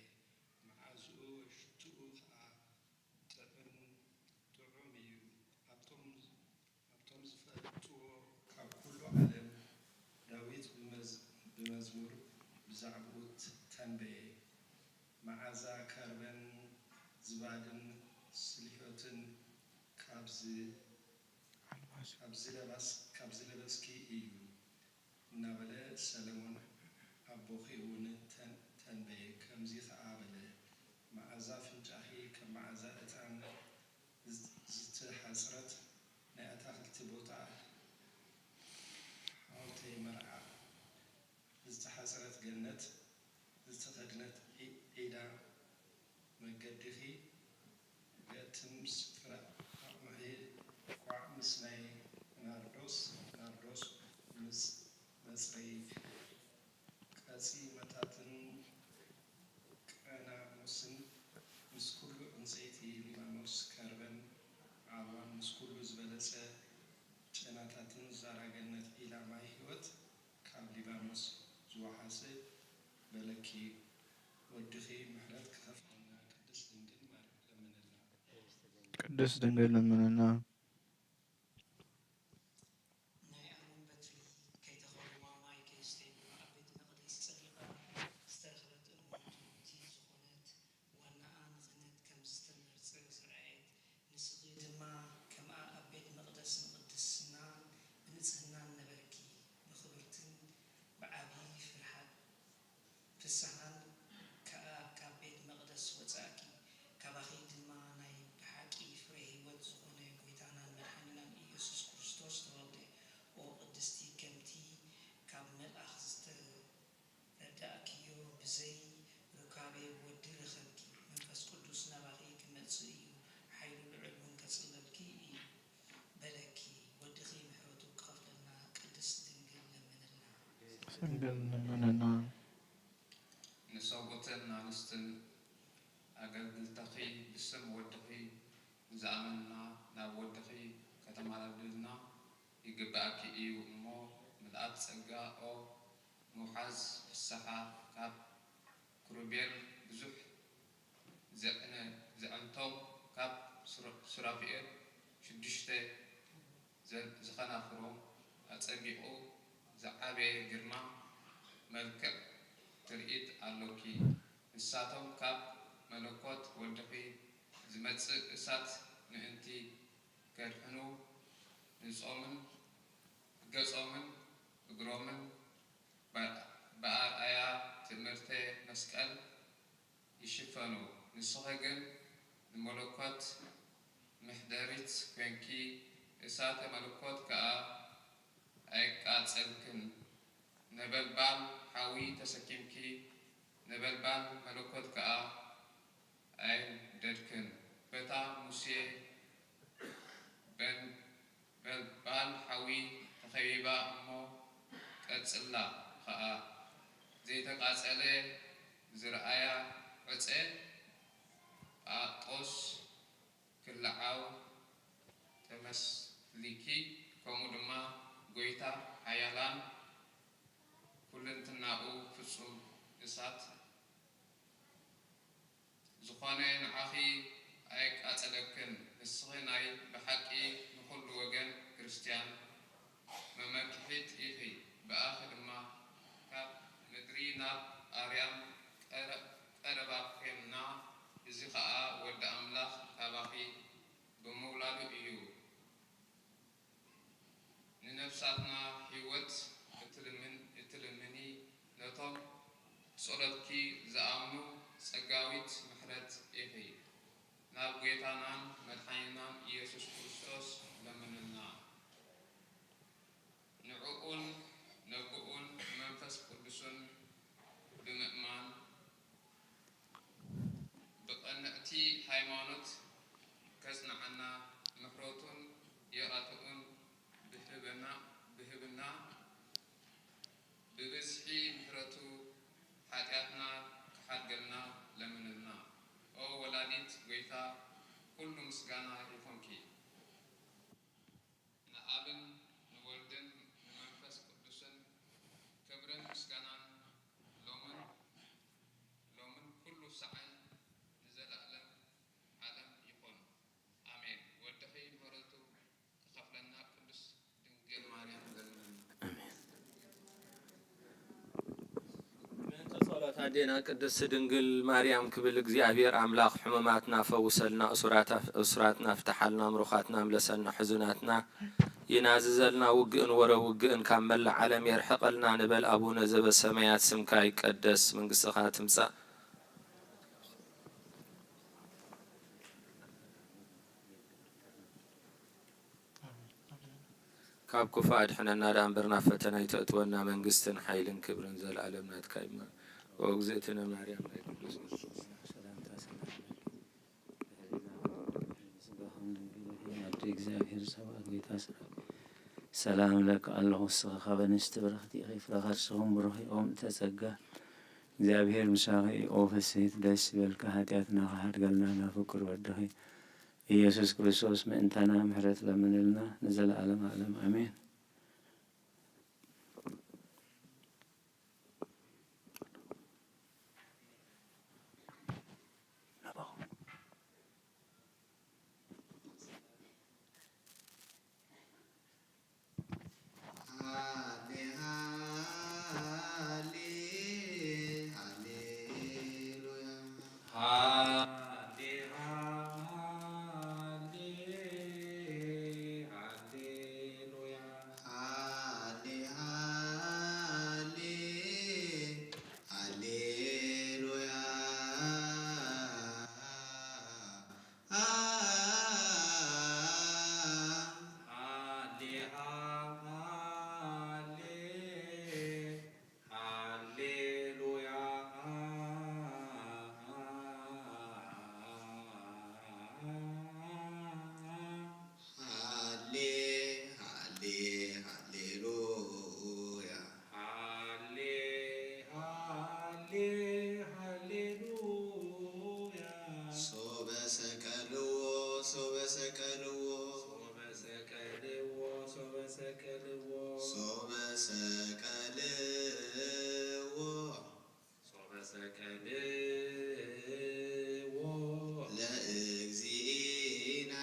መዓዝኡ ሽትኡ ኸዓ ጥዑም፣ ጥዑም እዩ። ኣብቶም ኣብቶም ዝፈልጥዎ ካብ ኩሉ ዓለም፣ ዳዊት ብመዝ-፣ ብመዝሙር ብዛዕባኡ ት-፣ ተንበየ። መዓዛ ከርበን ዝባድን ስሊሖትን ካብ ዝ-፣ ካብ ዝለባስ-፣ ካብ ዝለበስኪ እዩ። እናበለ ሰሎሞን ኣቦኺ እውን ተን-፣ ተንበየ። ከምዚ ኸዓ በለ፣ መዓዛ ኣፍንጫኺ ከም መዓዛ ዕጣን ዝት-፣ ዝተሓጽረት ናይ ኣታኽልቲ ቦታ፣ ሓወልተይ መርዓ ዝተሓጽረት ገነት ዝተኸድነት ዒ-፣ ዒላ መገድኺ ገትም ስፍራ ኣቕምዒ ኳዕ ምስ ናይ ናርዶስ፣ ናርዶስ ምስ መጽረዪ ቀጺ መታትን ቀናሞስን ምስ ኩሉ ዕንጸይቲ ሊባኖስ ከርበን ዓርባን ምስ ኩሉ ዝበለጸ ጨናታትን ዛራ ገነት ዒላ ማይ ህይወት ካብ ሊባኖስ ዝወሓሰ በለኪ፣ ወድኺ ምሕረት ክኸፍለልና ቅድስት ድንግል ማርያም ለምንልና። ቅድስት ድንግል ለምንልና። ናይ ኣሮን በትሪ ከይተኸልዋ ማይ ከይስተዩ ኣብ ቤት መቕደስ ጸዲቓ ዝተረኽበት እሞ ትውንቲ ዝኾነት ዋናኣ ንኽህነት ከም ዝተመርጸ ዝረኣየት፣ ንስኺ ድማ ከምኣ ኣብ ቤት መቕደስ ንቕድስና ብንጽህናን ነበርኪ። ብኽብርትን ብዓቢ ፍርሃት ፍስሓን ከኣ ካብ ቤት መቕደስ ወጻእኪ። ካባኺ ድማ ናይ ብሓቂ ፍረ ህይወት ዝኾነ ጐይታናን መድሓኒናን ኢየሱስ ክርስቶስ ተወልደ። ኦ ቅድስቲ፣ ከምቲ ካብ መልኣኽ ዝተረዳእክዮ፣ ብዘይ ሩካቤ ወዲ ረኸብኪ። መንፈስ ቅዱስ ናባኺ ክመጽእ እዩ፣ ሓይሉ ልዑል እውን ከጽልለልኪ እዩ። በለኪ፣ ወድኺ ምሕረቱ ክኸፍለልና ቅድስት ድንግል ለምንልና። ድንግል ለምንልና። ንሰብኡትን ኣንስትን ኣገልግልተኺ ብስም ወድኺ ንዝኣመንና ናብ ወድኺ ከተማልድልና ይግብኣኪ እዩ እሞ፣ ምልኣት ጸጋ ኦ ምውሓዝ ፍስሓ ካብ ክሩቤል ብዙሕ ዘዕነ-፣ ዘዕንቶም ካብ ሱራ-፣ ሱራፊኤል ግርማ መልክዕ ትርኢት ኣሎኪ። ንሳቶም ካብ መለኮት ወድኺ ዝመጽእ እሳት ምእንቲ ከድሕኑ ንጾምን ገጾምን እግሮምን ብኣርኣያ ትእምርተ መስቀል ይሽፈኑ። ንስኺ ግን ንመለኮት ምሕደሪት ኮንኪ፣ እሳተ መለኮት ከኣ ኣየቃጸልክን። ነበልባል ሓዊ ተሰኪምኪ፣ ነበልባል መለኮት ከኣ ኣየንደድክን። በታ ሙሴ በን በልባል ሓዊ ተኸቢባ እሞ ቀጽላ ኸኣ ዘይተቓጸለ ዝረኣያ ዕጸ ጳጦስ ክልዓል ተመስልኪ፣ ከምኡ ድማ ጐይታ ሓያላን ኩልንትናኡ ፍጹም እሳት ዝኾነ ንዓኺ ኣየቃጸለክን። ንስኺ ናይ ብሓቂ ንኹሉ ወገን ክርስትያን መመክሒት ኢኺ። ብኣኺ ድማ ካብ ምድሪ ናብ ኣርያም ቀረ-፣ ቀረባ ኴንና፣ እዚ ኸኣ ወዲ ኣምላኽ ካባኺ ብምውላዱ እዩ። ንነፍሳትና ህይወት እትልምን-፣ እትልምኒ፣ ነቶም ብጸሎትኪ ዝኣምኑ ጸጋዊት ምሕረት ኢኺ። ናብ ጐይታናን መድሓኒናን ኢየሱስ ክርስቶስ ለምንልና። ንዕኡን ነብኡን መንፈስ ቅዱስን ብምእማን፣ ብቕንዕቲ ሃይማኖት ከጽንዓና፣ ምሕረቱን ይቕረትኡን ብህብና፣ ብህብና፣ ብብዝሒ ምሕረቱ ሓጢኣትና ክሓድገልና ለምንልና። ኦ ወላዲት ጐይታ፣ ኩሉ ምስጋና ይኹንኪ። ንኣብን ንወልድን ንመንፈስ ቅዱስን ክብርን ምስጋናን ሎምን፣ ሎምን ኩሉ ሳዕን ንዘለኣለም ዓለም ይኹን። ኣሜን። ወድኺ ምሕረቱ ክኸፍለና ቅድስት ድንግል ማርያም ለምንልና። ኣሜን። ምእንቲ ጸሎት ኣዴና ቅድስት ድንግል ማርያም ክብል እግዚኣብሔር ኣምላኽ ሕሙማትና ፈውሰልና፣ እሱራት-፣ እሱራትና ፍትሓልና፣ ምሩኻትና ምለሰልና፣ ሕዙናትና ይናዝዘልና፣ ውግእን ወረ ውግእን ካብ መላእ ዓለም የርሕቐልና ንበል። ኣቡነ ዘበሰማያት ስምካ ይቀደስ፣ መንግስትኻ ትምጻእ። ካብ ክፉእ ኣድሕነና ደኣ እምበር ናብ ፈተና ኣይተእትወና፣ መንግስትን ሓይልን ክብርን ዘለኣለም ናትካ እዩ። ኦ እግዝእትነ ማርያም ናይ ቅዱስ ሰላምታ ሰላም ለኪ። ኣደ እግዚኣብሔር ጸባኦት ጌታ ሰራዊት ሰላም እለኪ ኣለኹ፣ ንስኺ ካብ ኣንስቲ ብርኽቲ ኢኺ፣ ፍረ ከርስኽን ብሩኽ እዩ። ኦም እተጸጋ እግዚኣብሔር ምሳኺ እዩ። ኦ ፍስሕቲ ደስ ይበልኪ፣ ሓጢኣትና ክሓድገልና ናብ ፍቁር ወድኺ ኢየሱስ ክርስቶስ ምእንታና ምሕረት ለምንልና ንዘለዓለም ዓለም ኣሜን። ሃሌ፣ ሃሌ፣ ሃሌሉያ። ሃሌ፣ ሃሌ፣ ሃሌሉያ። ሶበ ሰቀልዎ፣ ሶበ ሰቀልዎ። ሶበ ሰቀልዎ፣ ሶበ ሰቀልዎ። ሶበ ሰቀልዎ። ሶበ ሰቀልዎ ለእግዚእነ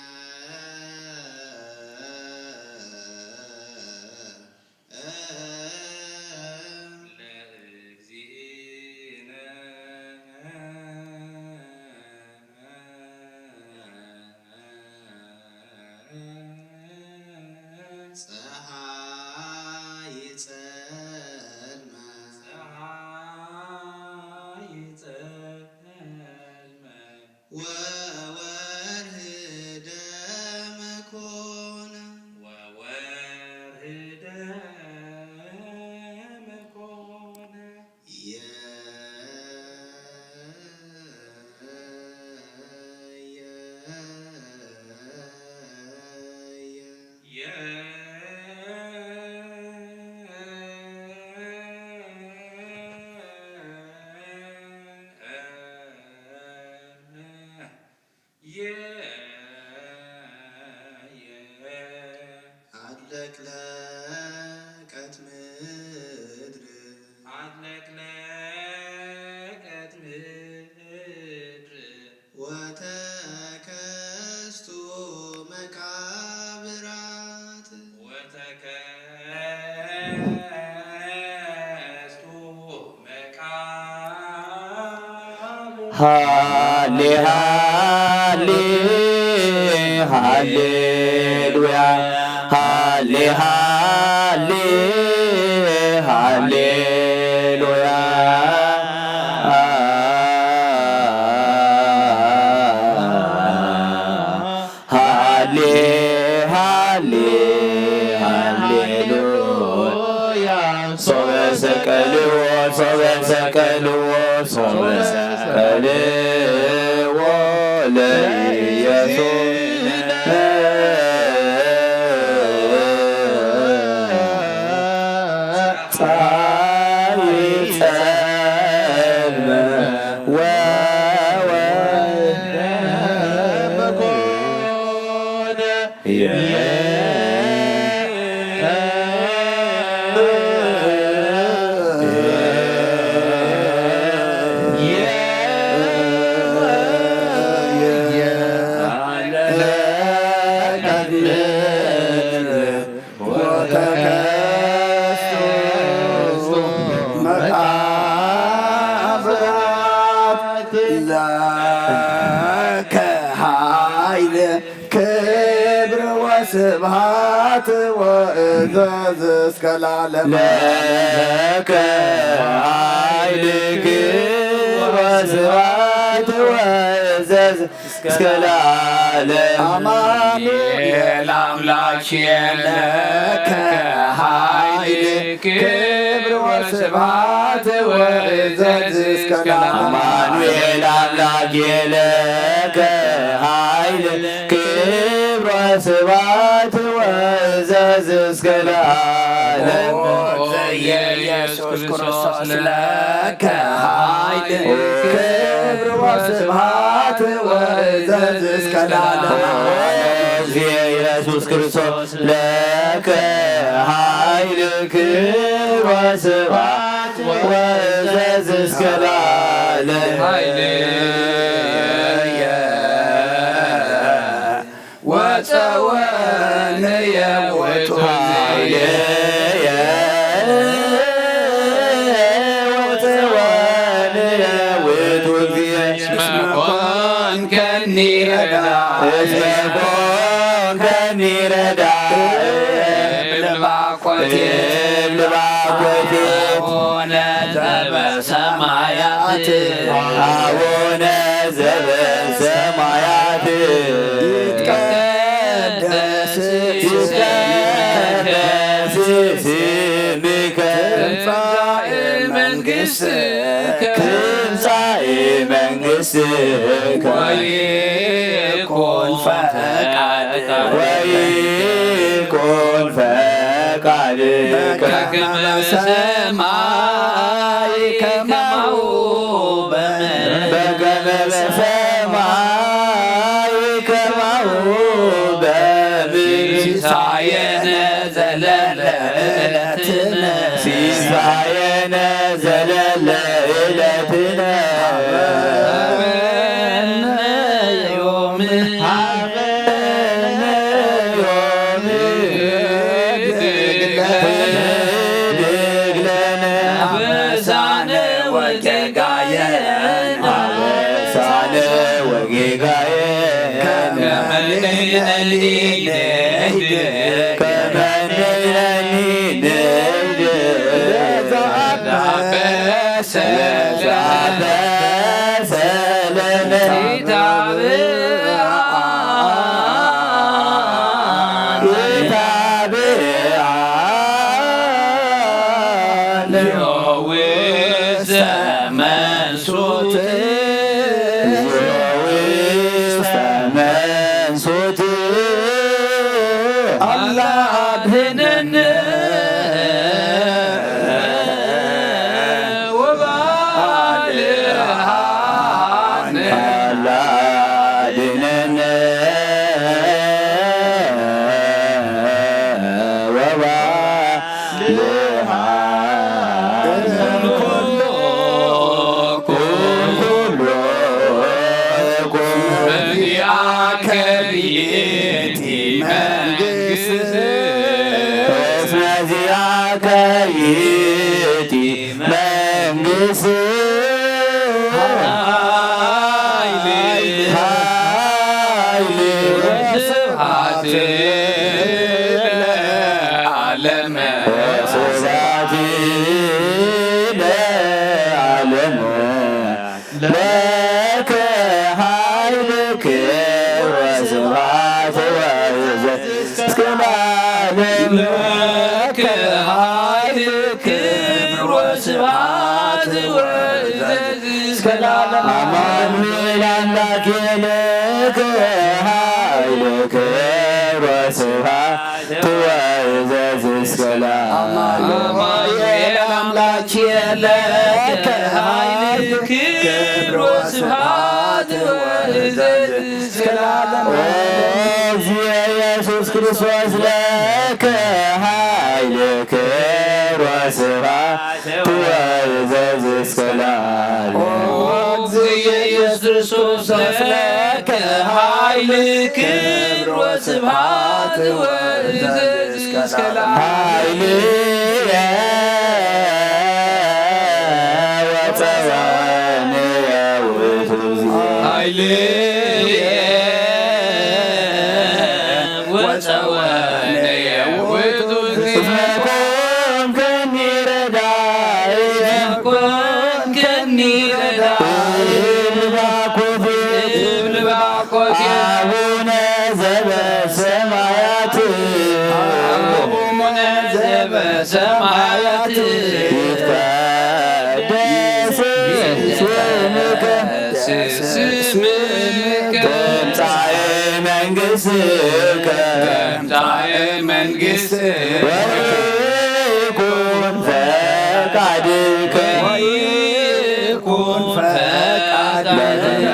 አለቅለቀት ምድር አለቅለቀት ምድር ወተከስቱ መቃብራት ወተከስቱ መቃብራት ሃሌ ሃሌ ሃሌሉያ ሃሌ ሃሌ ሃሌሉያ ሃሌ ሃሌ ሃሌሉያ ሶበ ሰቀልዎ ሶበ ሰቀልዎ ሶበ ሰቀልዎ ለኢየሱስ ጻይ ጸልመ ወወልደ መኮነ መቃብራት ለከ ኃይል ክብር ወስብሐት ወእዘዝ እስከ ለዓለመ ለከ ኃይል ክብር ወስብሐት ወእዘዝ እስከ ለዓለም አማኑኤል አምላክ ለከ ኃይል ክብር ወስብሐት ወእዘዝ እስከ ለዓለም አማኑኤል አምላክ ለከ ኃይል ክብር ወስብሐት ወእዘዝ እስከ ለዓለም ኢየሱስ ክርስቶስ ለከ ኃይል ክብር ወስብሐት ወእዘዝ እስከ ለዓለም ኢየሱስ ክርስቶስ ለከ ኃይል ክብር ወስብሐት ወእዘዝ እስከ ለዓለም ወጸወንየ ውእቱ ኃይልየ ወጸወንየ ውእቱ እግዚእ እስመ ኮንከኒ ረዳእ እስመ ኮንከኒ ረዳእ እብል ባኮቴ እብል ባኮቴ አቡነ ዘበሰማያት አቡነ ዘበሰማያት ይትቀደስ ይትቀደስ ስምከ ትምጻእ መንግሥትከ ትምጻእ መንግሥትከ ወይኩን ፈቃድከ ወይኩን ፈቃድከ በከመ በሰማይ ከማሁ በምድር በከመ በሰማይ ከማሁ በምድር ሲሳየነ ዘለለ ዕለትነ ሲሳየነ ዘለለ ዕለትነ ሃበነ ዮም ሃበነ ዮም ህድግ ለነ አበሳነ ወጌጋየነ አበሳነ ወጌጋየነ ከመ ንሕነኒ ንህድግ ከመ ንሕነኒ ንህድግ ለዘአበሰ ለዘአበሰ ለነ ይታብአነ ይታብአነ ውስተ መንሱት ውስተ መንሱት አላ አድህነነ ወባልሃነ አላ አድህነነ ኃይል ወስብሐት ለዓለመ ወስብሐት ለዓለመ ለከ ኃይል ክብር ወስብሐት ወእዘዝ እስከ ለዓለም። ለከ ኃይል ክብር ወስብሐት ወእዘዝ እስከ ለዓለም። አማኑኤል አምላክ ለከ ኃይል ክብር ወስብሐት ወእዘዝ እስከ ለዓለም። አማኑኤል አምላክ ለከ ኃይል ክብር ወስብሐት ወእዘዝ እስከ ለዓለም። ኦ እግዚእ ኢየሱስ ክርስቶስ ለከ ኃይል ክብር ወስብሐት ወእዘዝ እስከ ለዓለም። ኦ እግዚእ ኢየሱስ ክርስቶስ ለከ ኃይል ክብር ወስብሐት ወእዘዝ እስከ ለዓለም። ኃይል ወጸወነ ውእቱ እግዚእ። ኃይል ወጸወነ ውእቱ እግዚእ። እስመ ኮንከኒ ረዳኢ። ኮንከኒ ረዳኢ። እብል ባኮቴ። እብል ባኮቴ። አቡነ ዘበሰማያት። አቡነ ዘበሰማያት። ይትቀደስ ስምከ። ስምከ። ትምጻእ መንግሥትከ። ትምጻእ መንግሥትከ። ወይኩን ፈቃድከ። ወይኩን ፈቃድከ። በከመ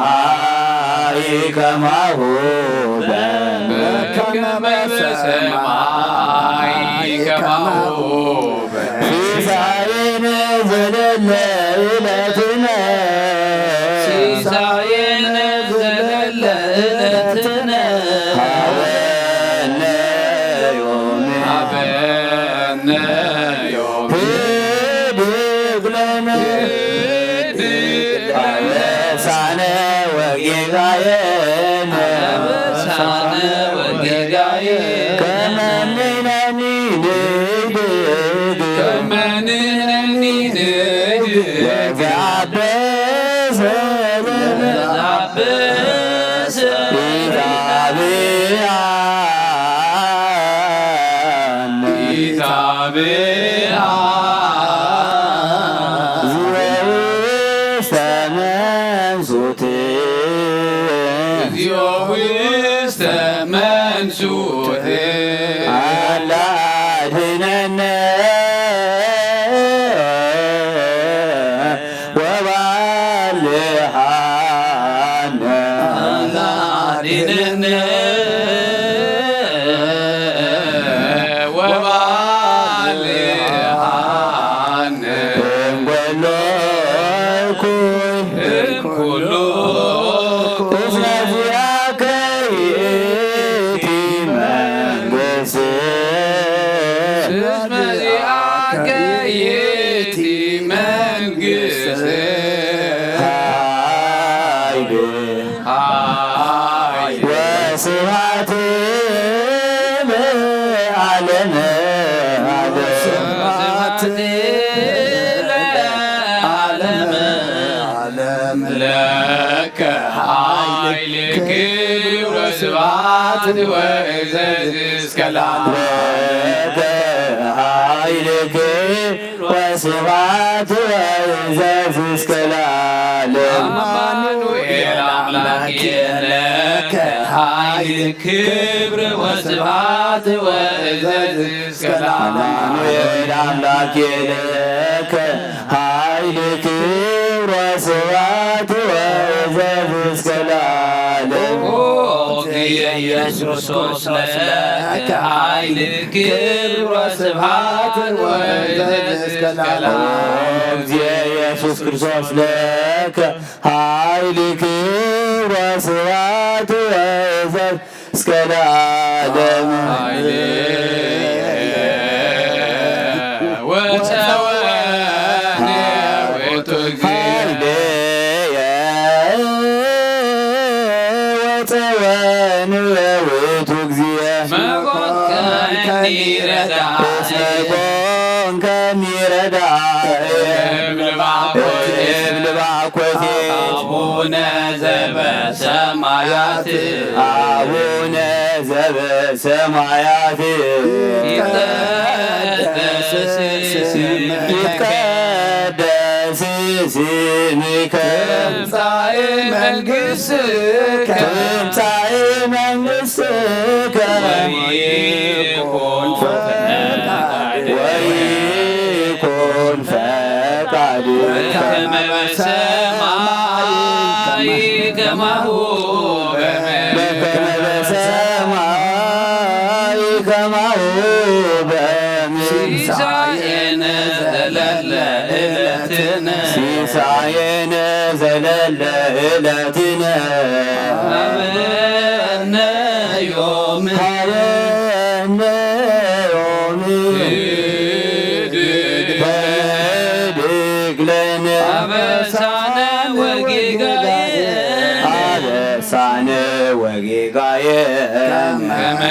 በሰማይ ከማሁ በምድር። በከመ በሰማይ ከማሁ ሲሳየነ ዘለለ ዕለትነ። ሲሳየነ ዘለለ ዕለትነ። ሀበነ ዮም። ሀበነ ዮም። ህድግ ለነ። ህድግ ለነ። አበሳነ ወጌጋየነ። አበሳነ ወጌጋየነ። ከመ ንሕነኒ ንህድግ። ከመ ንሕነኒ ንህድግ። ለዘአበሰ ለነ። ለዘአበሰ ለነ። ኢታብአነ። ኢታብአነ። ውስተ መንሱት። እግዚኦ ውስተ መንሱት። አላ አድነነ ወባልሐነ። አላ አድነነ ወባልሐነ። እምኩሉ እኩይ። እምኩሉ እኩይ። እስመ ዚአከ ይእቲ መንግሥት። እስመ ዚአከ ይእቲ መንግሥት። ኃይል ኃይል ወስብሐት ለዓለመ ዓለም። ወስብሐት ለዓለመ ዓለም። ለከ ኃይል ክብር ወስብሐት ወእዘዝ እስከ ለዓለም። ለከ ኃይል ክብር ወስብሐት ወእዘዝ እስከ ለዓለም። አማኑኤል አምላክ ለከ ኃይል ክብር ወስብሐት ወእዘዝ እስከ ለዓለም። አማኑኤል አምላክ ለከ ኃይል ክብር ወስብሐት ወእዘዝ እስከ ለዓለም። ኦ ኢየሱስ ክርስቶስ ለከ ኃይል ክብር ወስብሐት ወእዘዝ እስከ ለዓለም። ኦ ኢየሱስ ክርስቶስ ለከ ኃይል ክብር ወስብሐት ወእዘዝ እስከ ለዓለም። ኃይል ወጸወነ ውእቱ እግዚእ። እብል ባኮቴ። አቡነ ዘበሰማያት። አቡነ ዘበሰማያት። ይትቀደስ ስምከ። ይትቀደስ ስምከ። ትምጻእ መንግሥትከ። ትምጻእ መንግሥትከ። ወይኩን ፈቃድከ። ወይኩን ፈቃድከ። በከመ በሰማይ ከማሁ በምድር። በከመ በሰማይ ከማሁ በምድር። ሲሳየነ ዘለለ ዕለትነ። ሲሳየነ ዘለለ ዕለትነ። ሀበነ ዮም። ሀበነ ዮም። ህድግ። ህድግ ለነ። አበሳነ ወጌጋየነ። አበሳነ ወጌጋየነ። ከመ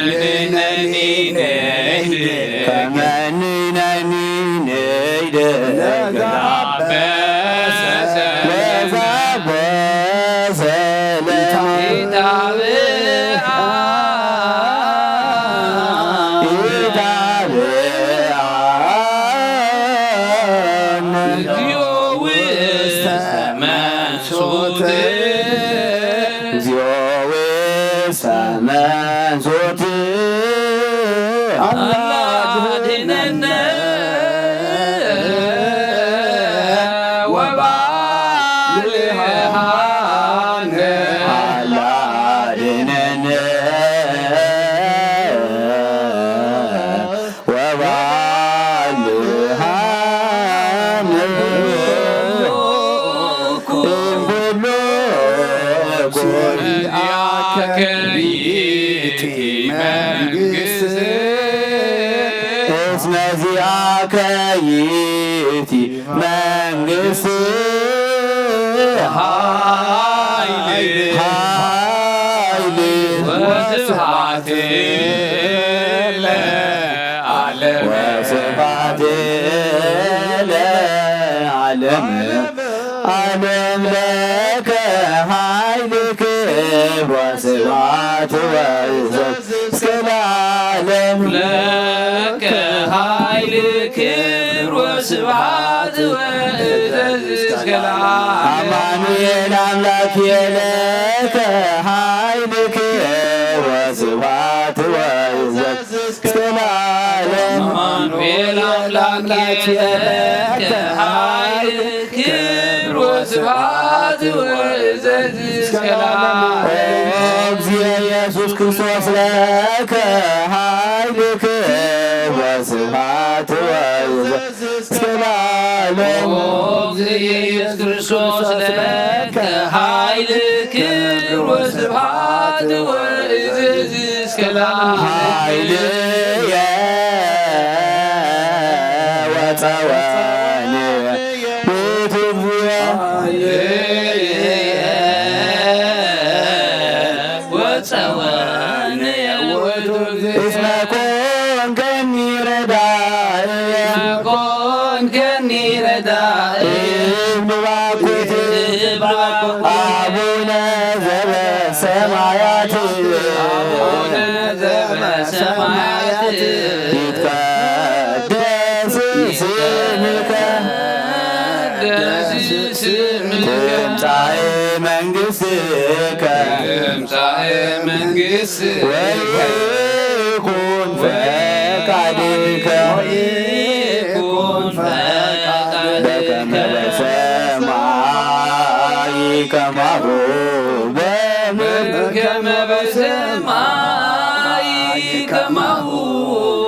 ንሕነኒ ንህድግ። ከመ ንሕነኒ ንህድግ። ለዛበሰ። ለዛበሰ። ኢታብአ። ኢታብአነ። እግዚኦ ውስተ መንሱት። እግዚኦ ውስተ መንሱት። አላ አድነነ ወባልሃነ። አላ አድነነ ወባልሃነ። እምኩሉ እኩይ። ዚአከ ይእቲ መንግሥት። እስመ ዚአከ ይእቲ መንግሥት። ኃይል። ኃይል። ወስብሐት ለዓለም። ወስብሐት ለዓለም። ዓለም ለከ ኃይል ክብር ወስብሐት ወእዘዝ እስከ ለዓለም። ለከ ኃይል ክብር ወስብሐት ወእዘዝ እስከ ለዓለም። አማኑኤል አምላክ ለከ ኃይል ክብር ወስብሐት ወእዘዝ እስከ ለዓለም። አማኑኤል አምላክ ለከ ኃይል ክብር ወስብሐት ወእዘዝ እስከ ለዓለም። ኦ እግዚእ ኢየሱስ ክርስቶስ ለከ ኃይል ክብር ወስብሐት ወእዘዝ እስከ ለዓለም። ኦ እግዚእ ኢየሱስ ክርስቶስ ለከ ኃይል ክብር ወስብሐት ወእዘዝ እስከ ለዓለም። ኃይልየ ወጸወንየ ውእቱ እግዚእ። ኃይልየ ወጸወንየ ውእቱ እግዚእ። እስመ ኮንከኒ ረዳእየ። ኮንከኒ ረዳእየ። እብል ባኮቴ። እብል ባኮቴ። አቡነ ዘበሰማያት። አቡነ ዘበሰማያት። ይትቀደስ ስምከ። ይትቀደስ ስምከ። ትምጻእ መንግሥትከ። ትምጻእ መንግሥትከ። ወይኩን ፈቃድከ። ወይኩን ፈቃድከ። በከመ በሰማይ ከማሁ በምድር። በከመ በሰማይ ከማሁ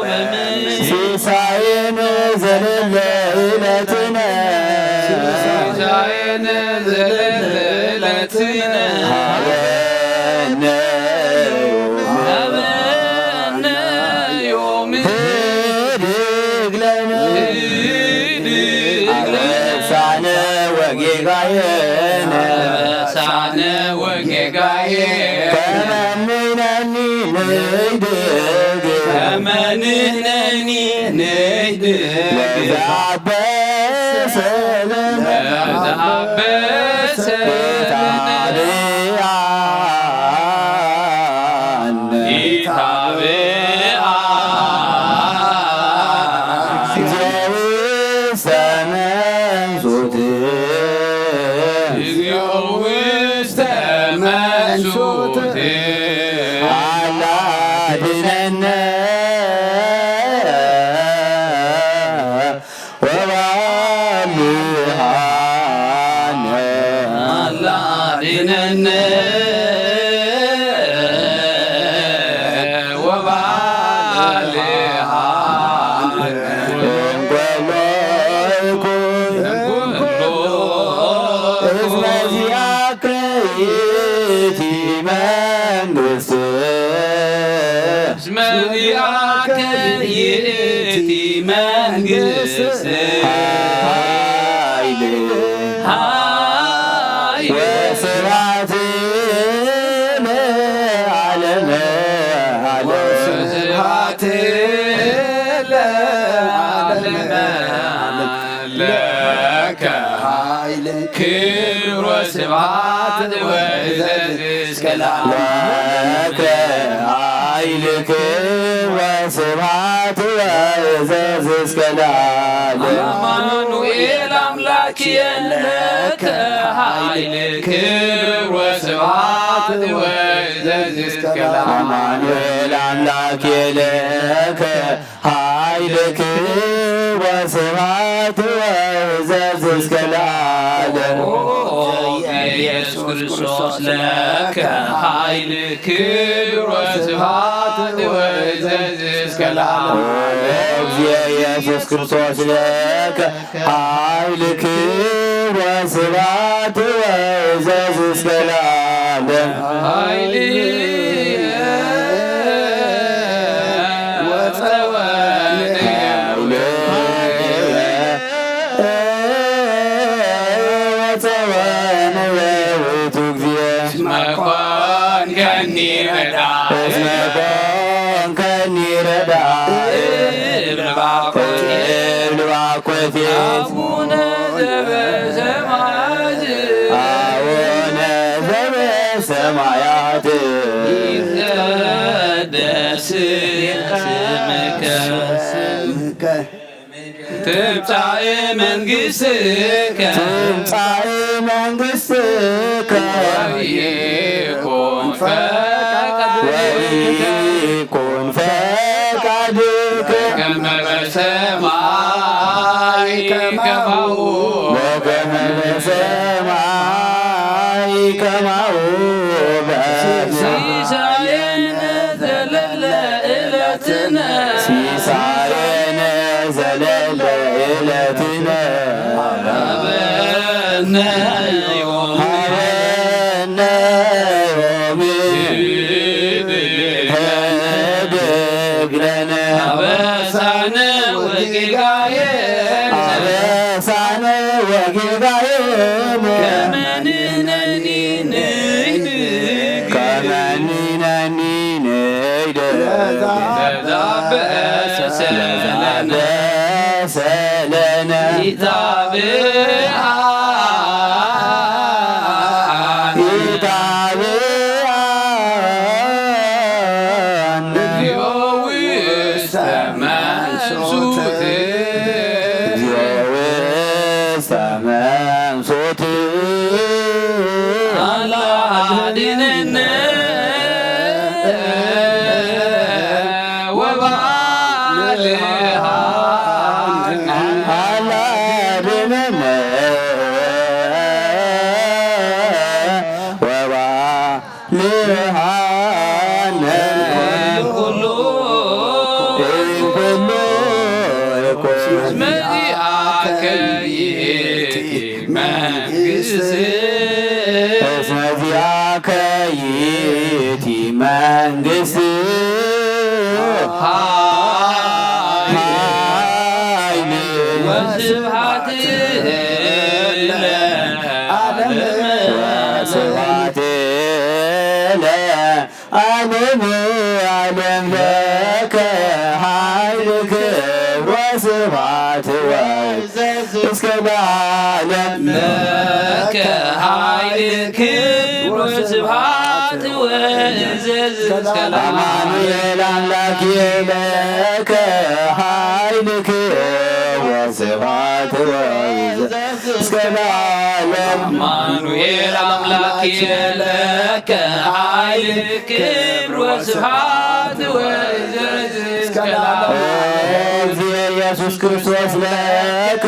በምድር። ሲሳየነ ዘለለ ዕለትነ። ሲሳየነ ዘለለ ዕለትነ። ሀበነ ዮም። ሀበነ ዮም። ህድግ ለነ። ህድግ ለነ። አበሳነ ወጌጋየነ። አበሳነ ወጌጋየነ። ከመ ንሕነኒ ንህድግ። ከመ ንሕነኒ ንህድግ። ለዘአበሰ ለነ። አበሰ ኢታብአነ ኢታብአነ እግዚኦ ውስተ መንሱት እግዚኦ ውስተ መንሱት አላ ድነነ ወባልሃነ አላ ድነነ ወባልሃነ እንኮሎ ይኩን እንኮሎ እስመ ዚአከ ይእቲ መንግስት እስመ ዚአከ ይእቲ መንግስት ኃይል ኃይል ወስብሐት ለዓለመ ዓለም። ወስብሐት ለዓለመ ዓለም። ለከ ኃይል ክብር ወስብሐት ወእዘዝ እስከ ለዓለም። ለከ ኃይል ክብር ወስብሐት ወእዘዝ እስከ ለዓለም። አማኑኤል አምላክ የለከ ኃይል ክብር ወስብሐት ወእዘዝ እስከ ለዓለም። አማኑኤል አምላክ የለከ ኃይልክ ወስብሐት ወእዘዝ እስከ ለዓለም። ኦ ኢየሱስ ክርስቶስ ለከ ኃይል ክብር ወስብሐት ወእዘዝ እስከ ለዓለም። ኦ ኢየሱስ ክርስቶስ ለከ ኃይልክ ወስብሐት ወእዘዝ እስከ ለዓለም። ኃይል ወጸወን ወጸወን ውእቱ እግዚእ። እስመ ኮንከኒ ረዳኢ። እስመ ኮንከኒ ረዳኢ። እብል ባኮቴ። እብል ባኮቴ። አቡነ ዘበሰማያት። አቡነ ዘበሰማያት። ይትቀደስ ስምከ። ስምከ። ትምጻእ መንግሥትከ። ትምጻእ መንግሥትከ። ወይኩን ፈቃድከ። ወይኩን ፈቃድከ። በከመ በሰማይ ከማሁ። በከመ በሰማይ ከማሁ በምድር። ሲሳየነ ዘለለ ዕለትነ። ሲሳየነ ዘለለ ዕለትነ። ሀበነ ዮም። ሀበነ ዮም። ህድግ ለነ። አበሳነ ወጌጋየነ። አበሳነ ወጌጋየነ። ከመ ንሕነኒ ንሕነኒ። ከመ ንሕነኒ ንሕነኒ። ለዘአበሰ ለነ። ለዘአበሰ ለነ። ኢታብአነ። ኢታብአነ። እግዚኦ ውስተ መንሱት። እግዚኦ ውስተ መንሱት። አላ አድነነ ወባልሃነ። አላ አድነነ ወባልሃነ። ኩሉ ኩሉ እስመ ዚአከ ይእቲ መንግስት። እስመ ዚአከ ይእቲ መንግስት። ኃይል ወስብሐት ለዓለመ። ወስብሐት ለዓለመ ዓለም። ለከ ኃይል ክብር ወስብሐት ወእዘዝ እስከ ለዓለም። ለከ ኃይል ክብር ወስብሐት ወእዘዝ እስከ ለዓለም። አማኑኤል አምላክ ለከ ኃይል ክብር ወስብሐት ወእዘዝ እስከ ለዓለም። አማኑኤል አምላክ ለከ ኃይል ክብር ወስብሐት ወእዘዝ እስከ ለዓለም። እግዚእ ኢየሱስ ክርስቶስ ለከ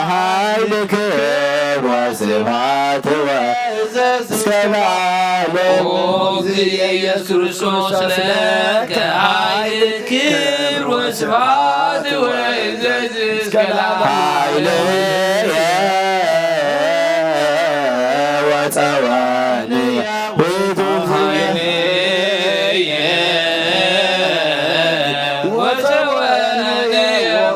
ኃይል ክብር ወስብሐት ወእዘዝ እስከ ለዓለም። ኦ እግዚእ ኢየሱስ ክርስቶስ ለከ ኃይል ክብር ወስብሐት ወእዘዝ እስከ ለዓለም። ኃይልየ ወጸወንየ ውእቱ ኃይልየ ወጸወንየ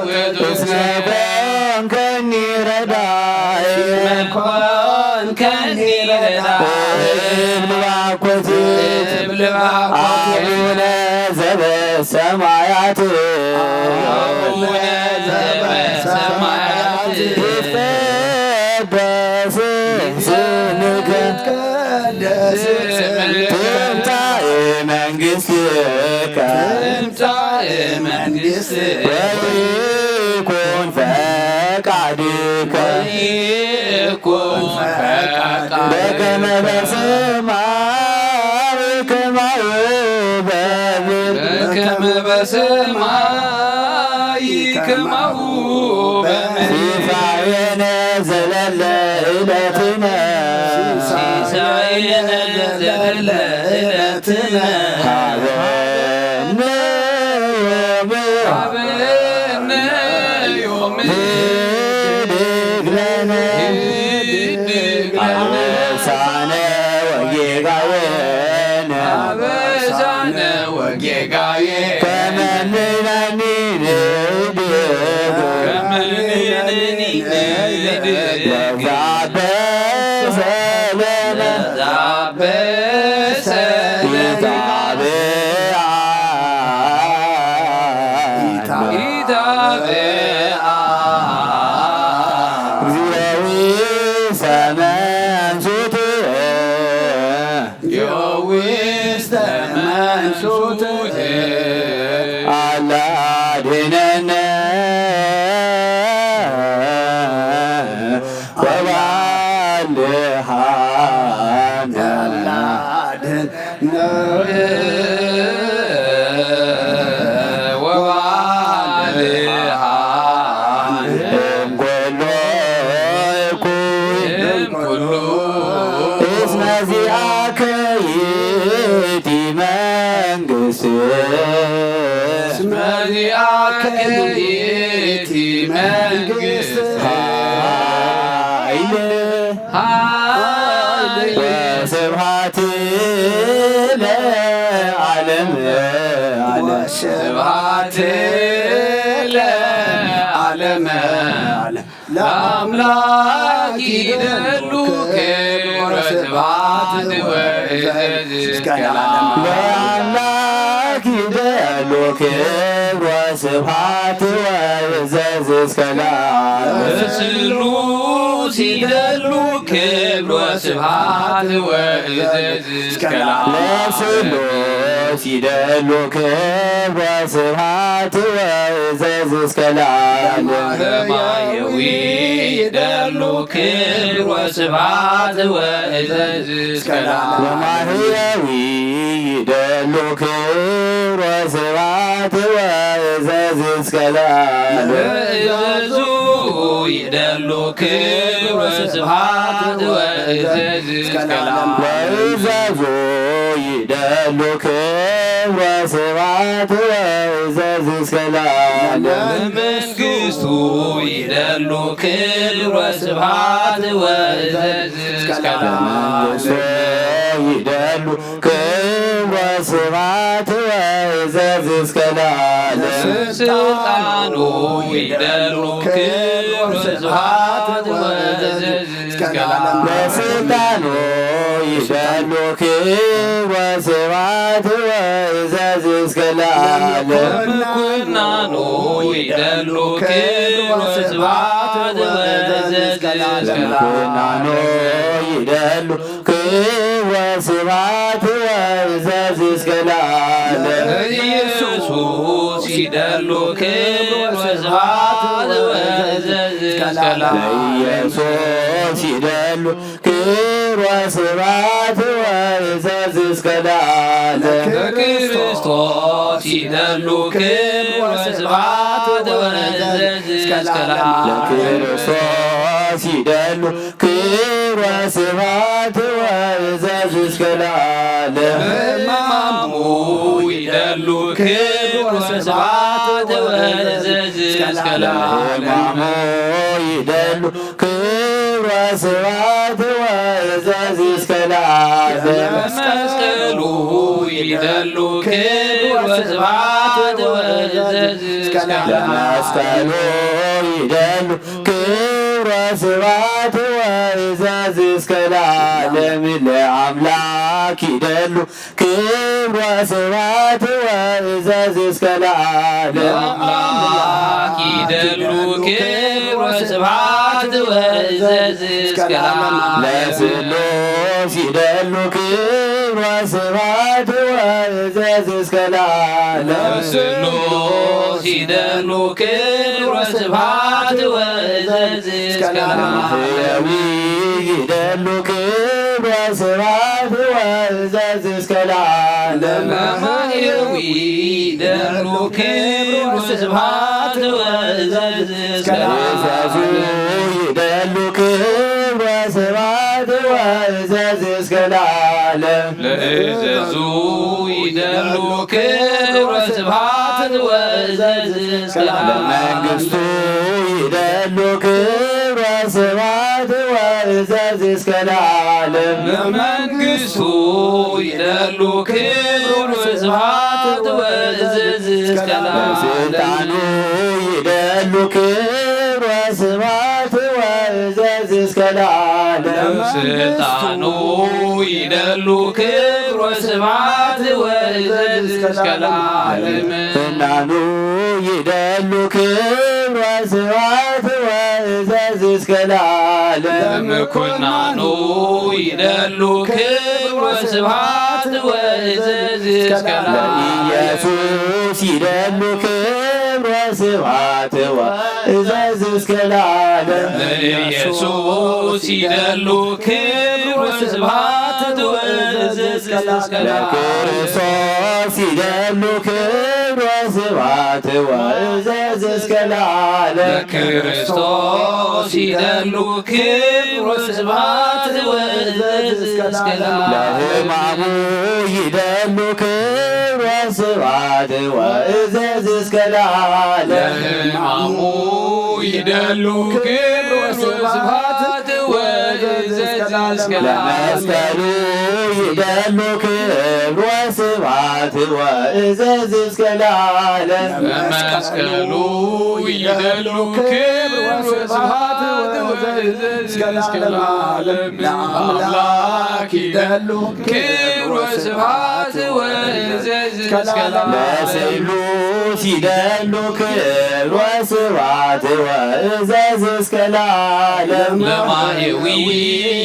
ውእቱ እስመ ኮንከኒ ረዳኢ። እስመ ኮንከኒ ረዳኢ። እብል ባኮት እብል ባኮት አቡነ ዘበሰማያት። አቡነ ዘበሰማያት። ይትቀደስ ስምከ። ይትቀደስ ስምከ። ትምጻእ መንግሥትከ። ትምጻእ መንግሥትከ። ወይኩን ፈቃድከ። ወይኩን ፈቃድከ። በከመ በሰማይ ከማሁ በምድር። በከመ በሰማይ ከማሁ በምድር። ሲሳየነ ዘለለ ዕለትነ። ሲሳየነ ዘለለ ዕለትነ። ሀበነ ዮም። ሀበነ ዮም። ህድግ ለነ። ህድግ ለነ። አበሳነ ወጌጋየነ። አበሳነ ወጌጋየነ። ከመ ንሕነኒ ንህድግ። ከመ ንሕነኒ ንህድግ። ለዘአበሰ ለነ። ለዘአበሰ ለነ። ኢታብአ። ኢታብአ። እግዚኦ ውስተ መንሱት። እግዚኦ ውስተ መንሱት። አላ አድኅነነ ወባልሐነ። አላ አድኅነነ ወባልሐነ። እምኩሉ እኩይ። እምኩሉ። እስመ ዚአከ ይእቲ መንግሥት። እስመ ዚአከ ይእቲ መንግሥት። ኃይል። ኃይል። ወስብሐት ለዓለመ ዓለም። ወስብሐት ለዓለመ ዓለም። ለአምላክ ይደሉ ክብር ወስብሐት ወእዘዝ እስከ ለዓለም። ለአምላክ ይደሉ ክብር ወስብሐት ወእዘዝ እስከ ለዓለም። ለስሉስ ይደሉ ክብር ወስብሐት ወእዘዝ እስከ ለዓለም። ለስሉስ ይደሉ ክብር ወስብሐት ወእዘዝ እስከ ለዓለም። ለማህየዊ ይደሉ ክብር ወስብሐት ወእዘዝ እስከ ለዓለም። ለማህየዊ ይደሉ ክብር ወስብሐት ወእዘዝ እስከ ለዓለም። ለእዘዙ ይደሉ ክብር ወስብሐት ወእዘዝ እስከ ለዓለም። ለእዘዙ ይደሉ ክብር ወስብሐት ወእዘዝ እስከ ለዓለም። ለመንግስቱ ይደሉ ክብር ወስብሐት ወእዘዝ እስከ ለዓለም። ለመንግስቱ ይደሉ ክብር ወስብሐት ወእዘዝ እስከ ለዓለም። ለስልጣኑ ይደሉ ክብር ወስብሐት ወእዘዝ እስከ ለስልጣኑ ይደሉ ክብር ወስብሐት ወእዘዝ እስከ ለዓለም። ለምኩናኑ ይደሉ ክብር ወስብሐት ወእዘዝ እስከ ለዓለም። ለምኩናኑ ይደሉ ክብር ወስብሐት ወእዘዝ እስከ ለዓለም። ኢየሱስ ይደሉ ክብር ወስብሐት ወእዘዝ እስከ ለዓለም። ለኢየሱስ ይደሉ ክብር ወስብሐት ወእዘዝ እስከ ለዓለም። ለክርስቶስ ይደሉ ክብር ወስብሐት ወእዘዝ እስከ ለዓለም። ለክርስቶስ ይደሉ ክብር ወስብሐት ወእዘዝ እስከ ለዓለም። ለሕማሙ ይደሉ ክብር ወስብሐት ወእዘዝ እስከ ለዓለም። ለሕማሙ ይደሉ ክብር ወስብሐት ወእዘዝ እስከ ለዓለም። ለመስቀሉ ይደሉ ክብር ወስብሐት ወእዘዝ እስከ ለዓለም። ለመስቀሉ ይደሉ ክብር ወስብሐት ወእዘዝ እስከ ለዓለም። ለአምላክ ይደሉ ክብር ወስብሐት ወእዘዝ እስከ ለዓለም። ለአምላክ ይደሉ ክብር ወስብሐት ወእዘዝ እስከ ለዓለም። ለስሉስ ይደሉ ክብር ወስብሐት ወእዘዝ እስከ ለዓለም። ለስሉስ ይደሉ ክብር ወስብሐት ወእዘዝ እስከ ለዓለም። ለማህየዊ ይደሉ ክብር ወስብሐት ወእዘዝ እስከ ለዓለም። ለማህየዊ ይደሉ ክብር ወስብሐት ወእዘዝ እስከ ለዓለም። ለእዘዙ ይደሉ ክብር ወስብሐት ወእዘዝ እስከ ለዓለም። ለእዘዙ ይደሉ ክብር ወስብሐት ወእዘዝ እስከ ለዓለም። ለመንግስቱ ይደሉ ክብር ወስብሐት ወእዘዝ እስከ ለዓለም። ለመንግስቱ ይደሉ ክብር ወስብሐት ወእዘዝ እስከ ለዓለም። ለስልጣኑ ይደሉ ክብር ወስብሐት ወእዘዝ እስከ ለዓለም። ለስልጣኑ ይደሉ ክብር ወስብሐት ወእዘዝ እስከ ለዓለም። ለምኩናኑ ይደሉ ክብር ወስብሐት ወእዘዝ እስከ ለዓለም። ለምኩናኑ ይደሉ ክብር ወስብሐት ወእዘዝ እስከ ለዓለም። ለኢየሱስ ይደሉ ክብር ወስብሐት ወእዘዝ እስከ ለዓለም። ለኢየሱስ ይደሉ ክብር ወስብሐት ወእዘዝ እስከ ለዓለም። ለክርስቶስ ይደሉ ክብር ወስብሐት ወእዘዝ እስከ ለዓለም። ለክርስቶስ ይደሉ ክብር ወስብሐት ወእዘዝ እስከ ለዓለም። ለሕማሙ ይደሉ ክብር ወስብሐት ወእዘዝ እስከ ለዓለም። ለሕማሙ ይደሉ ክብር ወስብሐት ወእዘዝ እስከ ለዓለም። ለመስቀሉ ይደሉ ክብር ወስብሐት ወእዘዝ እስከ ለዓለም። ለመስቀሉ ይደሉ ክብር ወስብሐት ወእዘዝ እስከ ለዓለም። ለአምላክ ይደሉ ክብር ወስብሐት ወእዘዝ እስከ ለዓለም። ለስሉስ ይደሉ ክብር ወስብሐት ወእዘዝ እስከ ለዓለም። ለማየዊ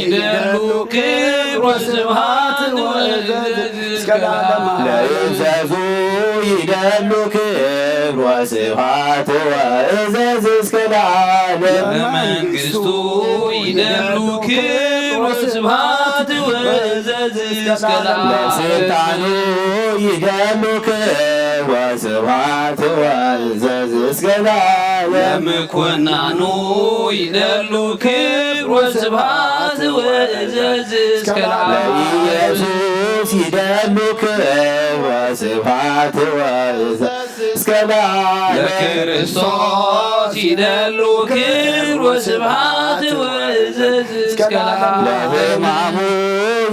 ይደሉ ክብር ወስብሐት ወእዘዝ እስከ ለዓለም። ለእዘዙ ይደሉ ክብር ወስብሐት ወእዘዝ እስከ ለዓለም። ለመንግስቱ ይደሉ ክብር ወስብሐት ወእዘዝ እስከ ለዓለም። ለስልጣኑ ይደሉ ክብር ወስብሐት ወእዘዝ እስከ ለዓለም። ለምኮናኑ ይደሉ ክብር ወስብሐት ወእዘዝ እስከ ለዓለም። ለኢየሱስ ይደሉ ክብር ወስብሐት ወእዘዝ እስከ ለዓለም። ለክርስቶስ ይደሉ ክብር ወስብሐት ወእዘዝ እስከ ለዓለም። ለሕማሙ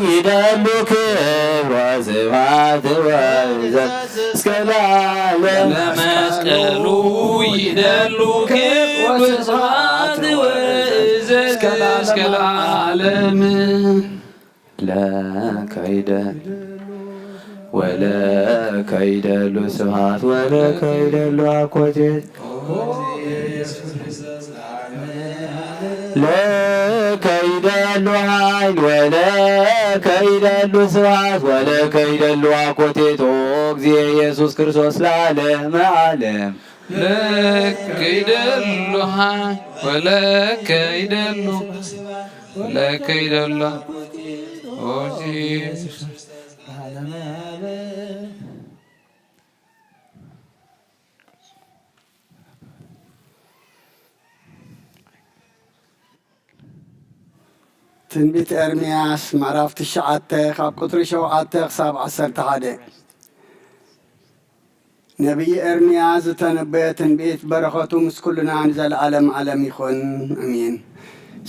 ይደሉ ክብር ወስብሐት ወእዘዝ እስከ ለዓለም። ለመስቀሉ ይደሉ ክብር ወስብሐት ወእዘዝ እስከ እስከ ለዓለም ለከይደ ወለከይደሉ ስብሐት ወለከይደሉ አኮቴት ለከይደሉ ኃይል ወለከይደሉ ስብሐት ወለከይደሉ አኮቴት ኦ እግዚእ ኢየሱስ ክርስቶስ ለዓለመ ዓለም። ለከይደሉ ኃይል ወለከይደሉ ወለከይደሉ ኦ ኢየሱስ ለዓለመ ዓለም። ትንቢት ኤርምያስ ምዕራፍ ትሽዓተ ካብ ቁጽሪ ሸውዓተ ክሳብ ዓሰርተ ሓደ። ነቢይ ኤርምያስ ዝተነበየ ትንቢት በረኸቱ ምስ ኩልና ንዘለዓለም ዓለም ይኹን። ኣሜን።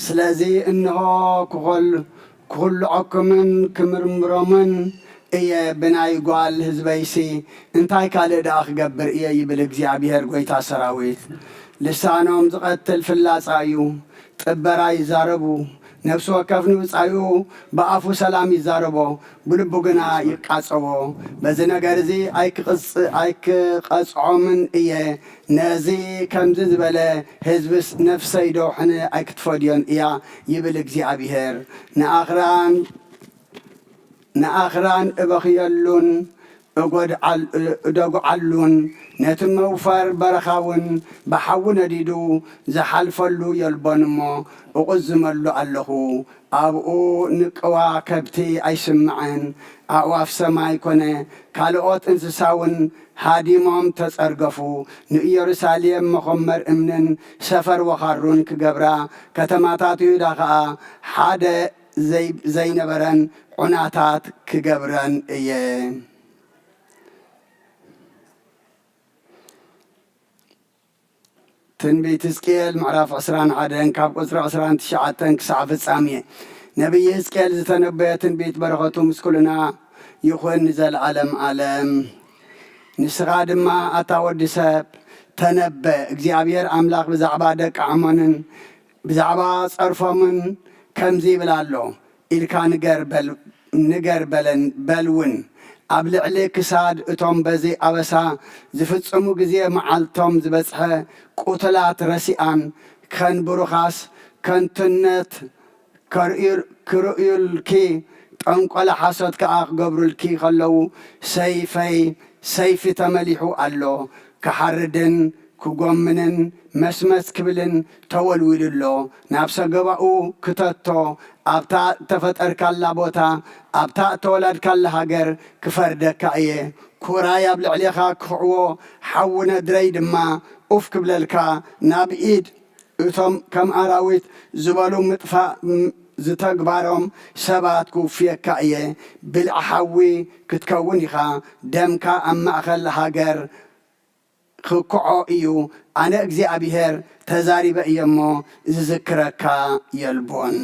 ስለዚ እንሆ ክኾል-፣ ክኹልዖኩምን ክምርምሮምን እየ፣ ብናይ ጓል ህዝበይሲ እንታይ ካልእ ደኣ ክገብር እየ? ይብል እግዚኣብሔር ጐይታ ሰራዊት። ልሳኖም ዝቐትል ፍላጻ እዩ፣ ጥበራ ይዛረቡ። ነፍሲ ወከፍ ንብጻዩ ብኣፉ ሰላም ይዛረቦ፣ ብልቡ ግና ይቃጸዎ። በዚ ነገር እዚ ኣይክቕጽ-፣ ኣይክቐጽዖምን እየ። ነዚ ከምዚ ዝበለ ህዝብስ ነፍሰይ ዶ ሕነ ኣይክትፈድዮን እያ? ይብል እግዚኣብሔር። ንኣኽራን ንኣኽራን እበኽየሉን እጎድዓል-፣ እደጉዓሉን፣ ነቲ መውፈር በረኻውን ብሓዊ ነዲዱ ዝሓልፈሉ የልቦን እሞ፣ እቑዝመሉ ኣለኹ። ኣብኡ ንቅዋ ከብቲ ኣይስምዕን፣ ኣእዋፍ ሰማይ ኮነ፣ ካልኦት እንስሳውን ሃዲሞም ተጸርገፉ። ንኢየሩሳሌም መኾመር እምንን ሰፈር ወኻሩን ክገብራ፣ ከተማታት ይሁዳ ኸኣ ሓደ ዘይ-፣ ዘይነበረን ዑናታት ክገብረን እየ። ትንቢት ሕዝቅኤል ምዕራፍ ዕስራን ሓደን ካብ ቁጽሪ ዕስራን ትሽዓተን ክሳዕ ፍጻሜ። ነቢይ ሕዝቅኤል ዝተነበየ ትንቢት በረኸቱ ምስ ኩልና ይኹን ንዘለዓለም ዓለም። ንስኻ ድማ ኣታ ወዲ ሰብ ተነበ፣ እግዚኣብሔር ኣምላኽ ብዛዕባ ደቂ ዓሞንን ብዛዕባ ጸርፎምን ከምዚ ይብል ኣሎ ኢልካ ንገር በል፣ ንገር በለን፣ በል እውን ኣብ ልዕሊ ክሳድ እቶም በዚ ኣበሳ ዝፍጽሙ ግዜ መዓልቶም ዝበጽሐ ቁትላት ረሲኣን ከንብሩኻስ ከንቱነት ከርእዩ-፣ ክርእዩልኪ፣ ጠንቆለ ሓሶት ከኣ ክገብሩልኪ ከለዉ፣ ሰይፈይ፣ ሰይፊ ተመሊሑ ኣሎ፣ ክሓርድን ክጎምንን መስመስ ክብልን ተወልዊሉ ኣሎ። ናብ ሰገባኡ ክተቶ፣ ኣብታ እተፈጠርካላ ቦታ፣ ኣብታ እተወለድካላ ሃገር ክፈርደካ እየ። ኩራይ ኣብ ልዕሌኻ ክኽዕዎ፣ ሓዊ ነድረይ ድማ ኡፍ ክብለልካ፣ ናብ ኢድ እቶም ከም ኣራዊት ዝበሉ ምጥፋእ ም-፣ ዝተግባሮም ሰባት ክውፍየካ እየ። ብልዒ ሓዊ ክትከውን ኢኻ፣ ደምካ ኣብ ማእከል ሃገር ክክዖ እዩ። ኣነ እግዚኣብሄር ተዛሪበ እየ እሞ፣ ዝዝክረካ የልቦን።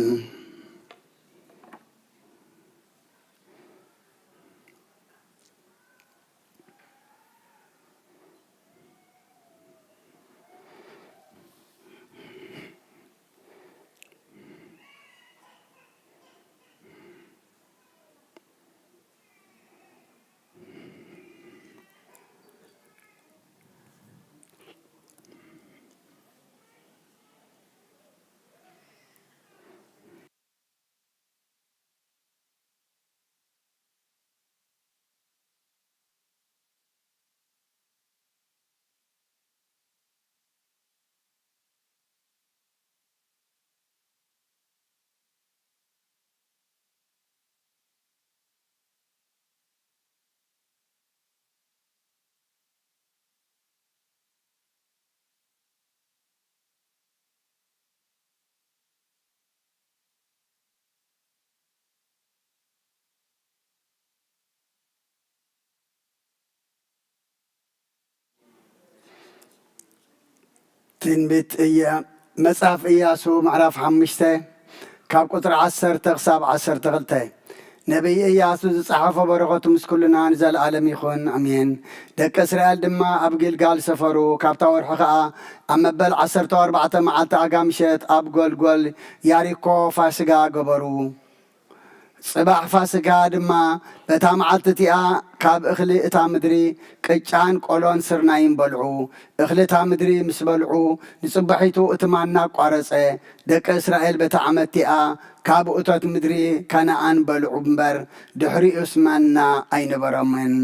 ትንቢት እያ፣ መጽሓፍ ኢያሱ ምዕራፍ ሓሙሽተ ካብ ቁጽሪ ዓሰርተ ክሳብ ዓሰርተ ክልተ። ነቢይ ኢያሱ ዝጸሓፎ በረኸቱ ምስ ኩልና ንዘለኣለም ይኹን፣ ኣሜን። ደቂ እስራኤል ድማ ኣብ ጊልጋል ሰፈሩ። ካብታ ወርሒ ኸኣ ኣብ መበል ዓሰርተ ኣርባዕተ መዓልቲ ኣጋ ምሸት ኣብ ጐልጐል ያሪኮ ፋስጋ ገበሩ። ጽባሕ ፋስጋ ድማ በታ መዓልቲ እቲኣ ካብ እኽሊ እታ ምድሪ ቅጫን ቆሎን ስርናይን በልዑ። እኽሊ እታ ምድሪ ምስ በልዑ፣ ንጽባሒቱ እቲ ማና ኣቋረጸ። ደቂ እስራኤል በታ ዓመት እቲኣ ካብ እቶት ምድሪ ከነኣን በልዑ እምበር፣ ድሕሪኡስ ማና ኣይነበሮምን።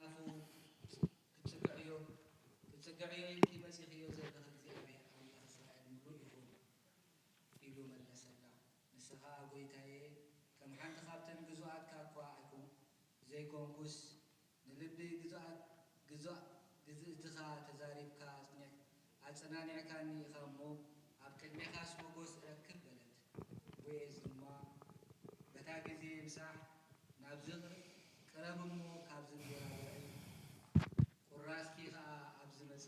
ኣፉ ክትጽግዕዮ፣ ክትጽግዕዮ ኢልኪ መጺኽዮ ዘለኺ እግዚኣብሔር ኣምላኽ እስራኤል ምሉእ ይኹን ኢሉ መለሰላ። ንስኻ ጐይታዬ፣ ከም ሓንቲ ካብተን ግዙኣትካ እኳ ኣይኮን-፣ ዘይኮንኩስ፣ ንልቢ ግዙኣት-፣ ግዙኣ-፣ ግዝእትኻ ተዛሪብካ ኣጽኒዕ-፣ ኣጸናኒዕካኒ ኢኻ እሞ፣ ኣብ ቅድሜኻስ ሞገስ እረክብ በለት። ቦዔዝ ድማ፣ በታ ግዜ ምሳሕ ናብዚ ቅረብ እሞ፣ ካብዚ እንጌራ ብልዒ፣ ቁራስኪ ኸኣ ኣብዚ መጺ-፣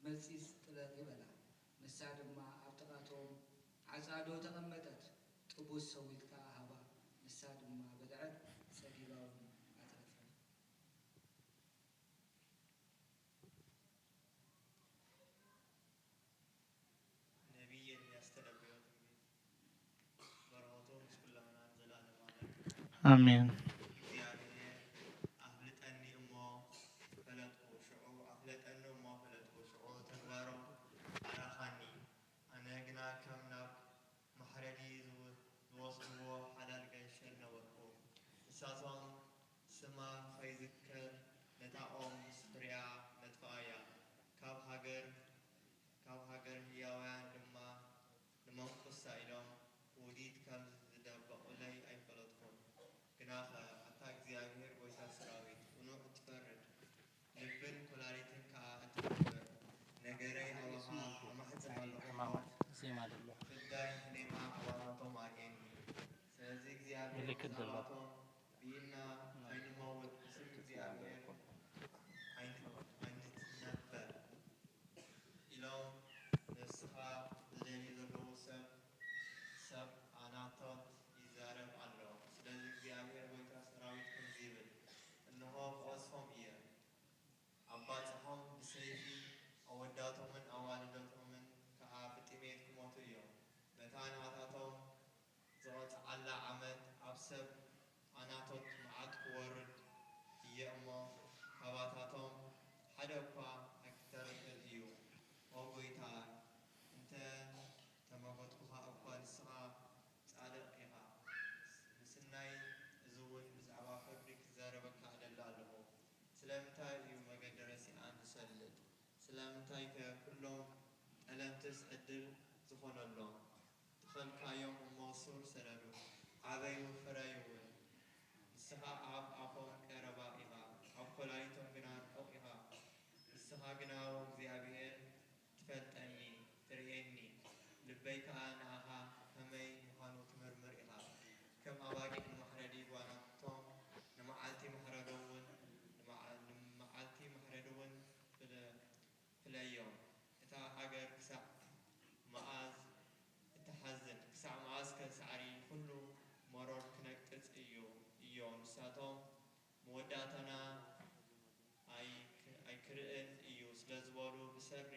መጺጽ ጥበቂ በላ። ንሳ ድማ ኣብ ጥቓቶም ዓጻዶ ተቐመጠት፣ ጥቡስ ሰዊት ከኣ ሃባ። ንሳ ድማ በልዐት፣ ጸጊባ እውን ኣትረፈት። ነቢይ ኤርምያስ ዝተነበዮ ትንቢት። በረኸቱ ምስ ኩላህና ንዘለኣለም ኣሜን። ኣሜን። እግዚኣብሔር ኣፍልጠኒ እሞ ፈለጥኩ፣ ሽዑ ኣፍለጠኒ እሞ ፈለጥኩ፣ ሽዑ ተግባሮም ኣራኻኒ። ኣነ ግና ከም ናብ ማሕረዲ ዝወ-፣ ዝወስድዎ ሓላል ገንሸል ነበርኩ። ንሳቶም ስማ ኸይዝከር ነታ ኦም ምስ ፍሬኣ ነጥፍኣያ። ካብ ሃገር፣ ካብ ሃገር ህያውያን ድማ ንመንኩሳ ኢሎም ውዲት ከም ዝደበቑለይ ኣይፈለጥኩን። ግናኸ ኣታ እግዚኣብሄር ጐይታ ሰራዊት፣ ቅኑዕ እትፈርድ፣ ልብን ኵላሊትን ከኣ እትገብር፣ ነገረይ ኣብ ኣኻ ኣማሕጽን ኣለኹ እሞ፣ ዜማ ደሎ። ፍዳይ ሕኔና ኣባታቶም ኣርእየኒ። ስለዚ እግዚኣብሄር ምልክት ደሎ። ብዛዕባቶም ብኢድና ኣይንመውት፣ ብስም እግዚኣብሄር ኣይን-፣ ኣይንትነበር። ኢሎም ነፍስኻ ዝደልዩ ዘለዉ ሰብ፣ ሰብ ኣናቶት ይዛረብ ኣሎ። ስለዚ እግዚኣብሔር ጐይታ ሰራዊት ከምዚ ይብል፣ እንሆ ክቐዝፎም እየ፣ ኣባጽሖም ብሰይፊ፣ ኣወዳቶምን ኣዋልዶቶምን ከኣ ብጥሜት ክሞቱ እዮም። በታ ንኣታቶም ዝቐጽዓላ ዓመት ኣብ ሰብ ኣናቶት መዓት ክወርድ እየ እሞ፣ ካባታቶም ሓደ እኳ ኣይክተርፍን እዩ። ኦ ጐይታ፣ እንተ ተማጎትኩኻ እኳ፣ ንስኻ ጻድቕ ኢኻ። ምስናይ እዚ እውን ብዛዕባ ፍርዲ ክዛረበካ እደሊ ኣለኹ። ስለምንታይ እዩ መገዲ ረሲኣን ዝሰልል? ስለምንታይከ ኩሎም ጠለምትስ ዕድል ዝኾነሎም? ተኸልካዮም እሞ ሱር ሰደዱ፣ ዓበዩ ፍረዩ እውን። ንስኻ ኣብ ኣፎም ቀረባ ኢኻ፣ ኣብ ኰላሊቶም ግና ርሑቕ ኢኻ። ንስኻ ግና፣ ኦ እግዚኣብሄር፣ ትፈልጠኒ፣ ትርእየኒ፣ ልበይ ከኣ ንኣኻ ከመይ ምዃኑ ትምርምር ኢኻ። ከም ኣባጊዕ ንማሕረዲ ጓናቶም፣ ንመዓልቲ ማሕረዶም እውን፣ ንመዓ-፣ ንመዓልቲ ማሕረዲ እውን ፍለ-፣ ፍለዮም። እታ ሃገር ክሳዕ መኣዝ እትሓዝን፣ ክሳዕ መኣዝከ ሳዕሪ ኩሉ መሮር ክነቅጽ እዩ፣ እዮ? ንሳቶም መወዳእታና ኣይክ-፣ ኣይክርእን እዩ ስለ ዝበሉ፣ ብሰሪ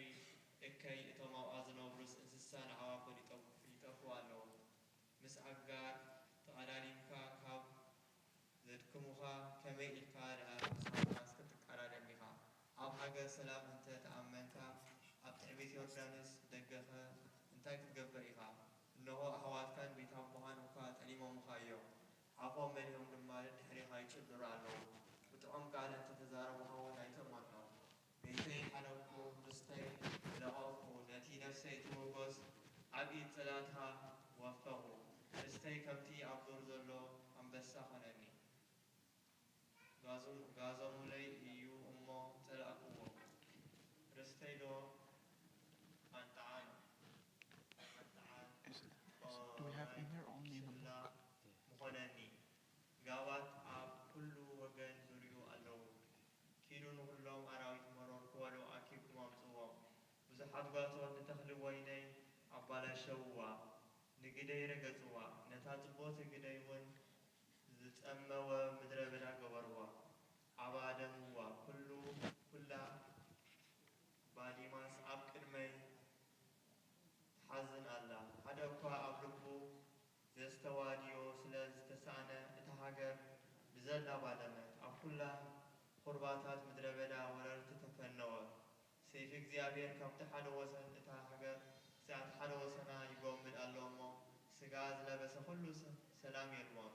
እከይ እቶም ኣብኣ ዝነብሩስ እንስሳ ንዓዋ ፈሊጦም ይጠፍኡ ኣለዉ። ምስ ኣጋር ተቐዳዲምካ ካብ ዘድክሙኻ፣ ከመይ ኢልካ ደኣ ምስ ሃማስ ክትቀዳደም ኢኻ? ኣብ ሃገር ሰላም እንተ ተኣመንካ፣ ኣብ ትዕቢት ዮርዳኖስ ደገኸ እንታይ ክትገብር ኢኻ? ሰይቲ ሞጎስ፣ ኣብ ኢድ ጸላእትኻ ወፈኹ። ርስተይ ከምቲ ኣብ ዱር ዘሎ ኣንበሳ ኾነኒ። ጋዞ-፣ ጋዞሙለይ እዩ እሞ ጸላእክዎ። ርስተይ ዶ ኣንጥዓን፣ ኣንጥዓን Is it, is it, do we have in here only in the book? ምኾነኒ። ጋባት ኣብ ኩሉ ወገን ዙርዩ ኣለዉ። ኪዱ ንኹሎም ኣራዊት መሮር ክበልዑ ኣኪብኩም ኣምጽእዎም። ብዙሓት ጓሶት ንተኽሊ ወይነይ ኣባላሸውዋ፣ ንግደይ ረገጽዋ፣ ነታ ጽብቕቲ ግደይ እውን ዝጸመወ ምድረ በዳ ገበርዋ፣ ኣባደምዋ። ኩሉ፣ ኩላ ባዲማስ ኣብ ቅድመይ ትሓዝን ኣላ። ሓደ እኳ ኣብ ልቡ ዘስተዋድዮ ስለ ዝተሳእነ፣ እታ ሃገር ብዘላ ባደመት። ኣብ ኩላ ኹርባታት ምድረ በዳ ወረርቲ ተፈነወ። ሰይፊ እግዚኣብሔር ካብቲ ሓደ ወሰን እታ ሃገር ክሳዕ እቲ ሓደ ወሰና ይጎምድ ኣሎ እሞ፣ ስጋ ዝለበሰ ኩሉ ሰ-፣ ሰላም የልቦን።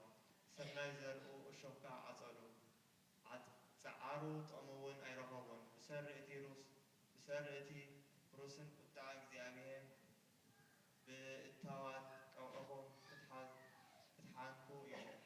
ስርናይ ዘርኡ እሾኽ ከኣ ዓጸዱ። ዓጽ-፣ ጸዓሩ ጥቕሚ እውን ኣይረኸቡን። ብሰሪ እቲ ሩስ-፣ ብሰሪ እቲ ሩስን ቁጥዓ እግዚኣብሔር ብእታዋት ቀውዕኹም ክትሓዝ-፣ ክትሓንኩ ኢኹም።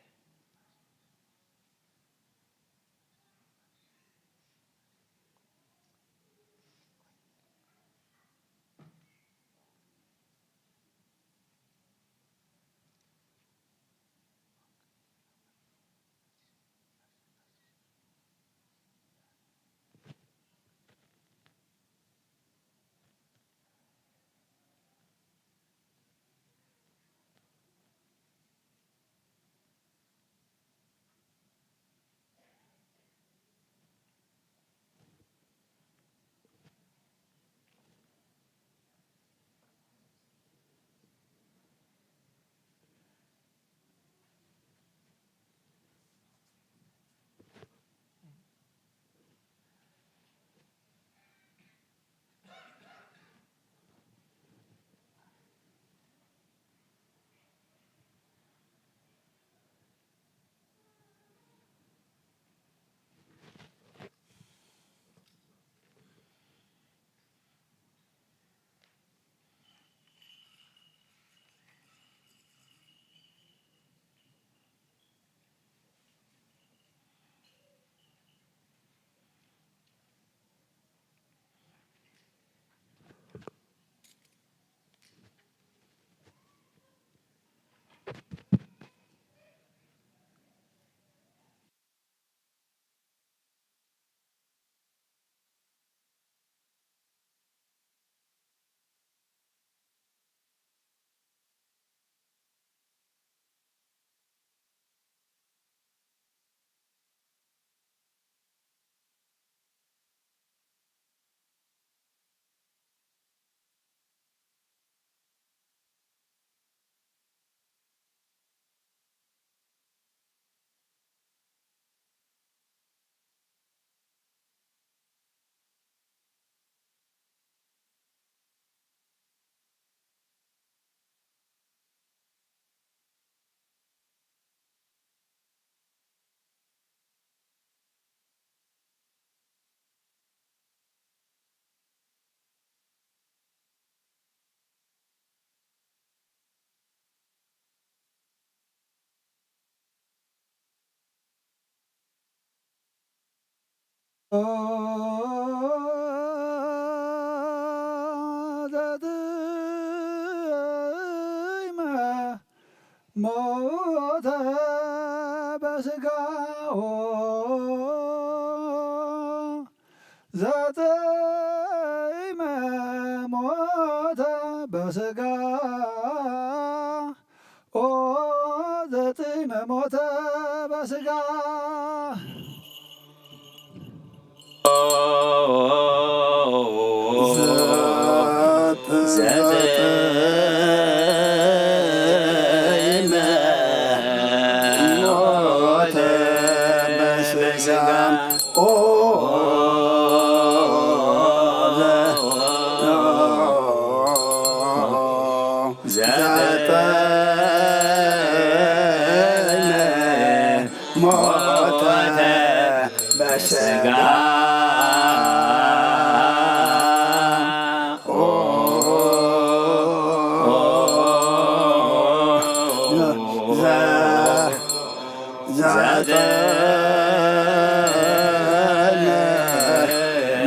ዘጥዕመ ሞተ በስጋሁ ዘጥዕመ ሞተ በስጋ ኦ ዘጥዕመ ሞተ በስጋ ዘጥዕመ ሞተ በስጋ ኦ ዘጠነ ሞተ በስጋ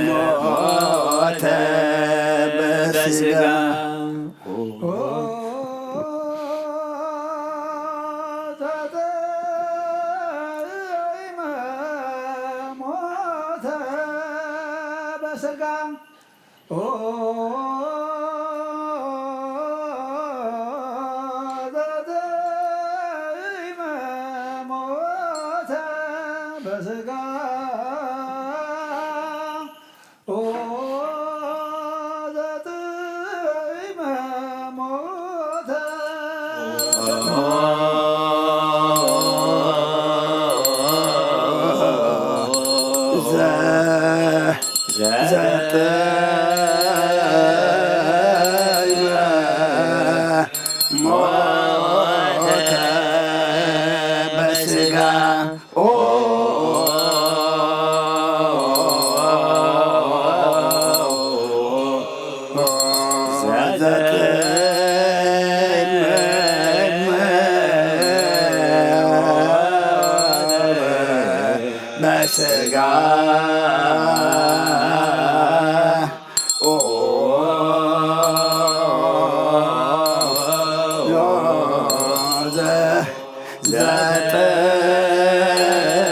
ሞተ በስጋ። ሞተ በስጋ። ኦ ዘተይመ ሞተ በስጋ። ኦ ዘተይመ ሞተ በስጋ። ዘተይመ ሞተ በስጋ። ኦ ዘተይመ በስጋ። ኦ ዘ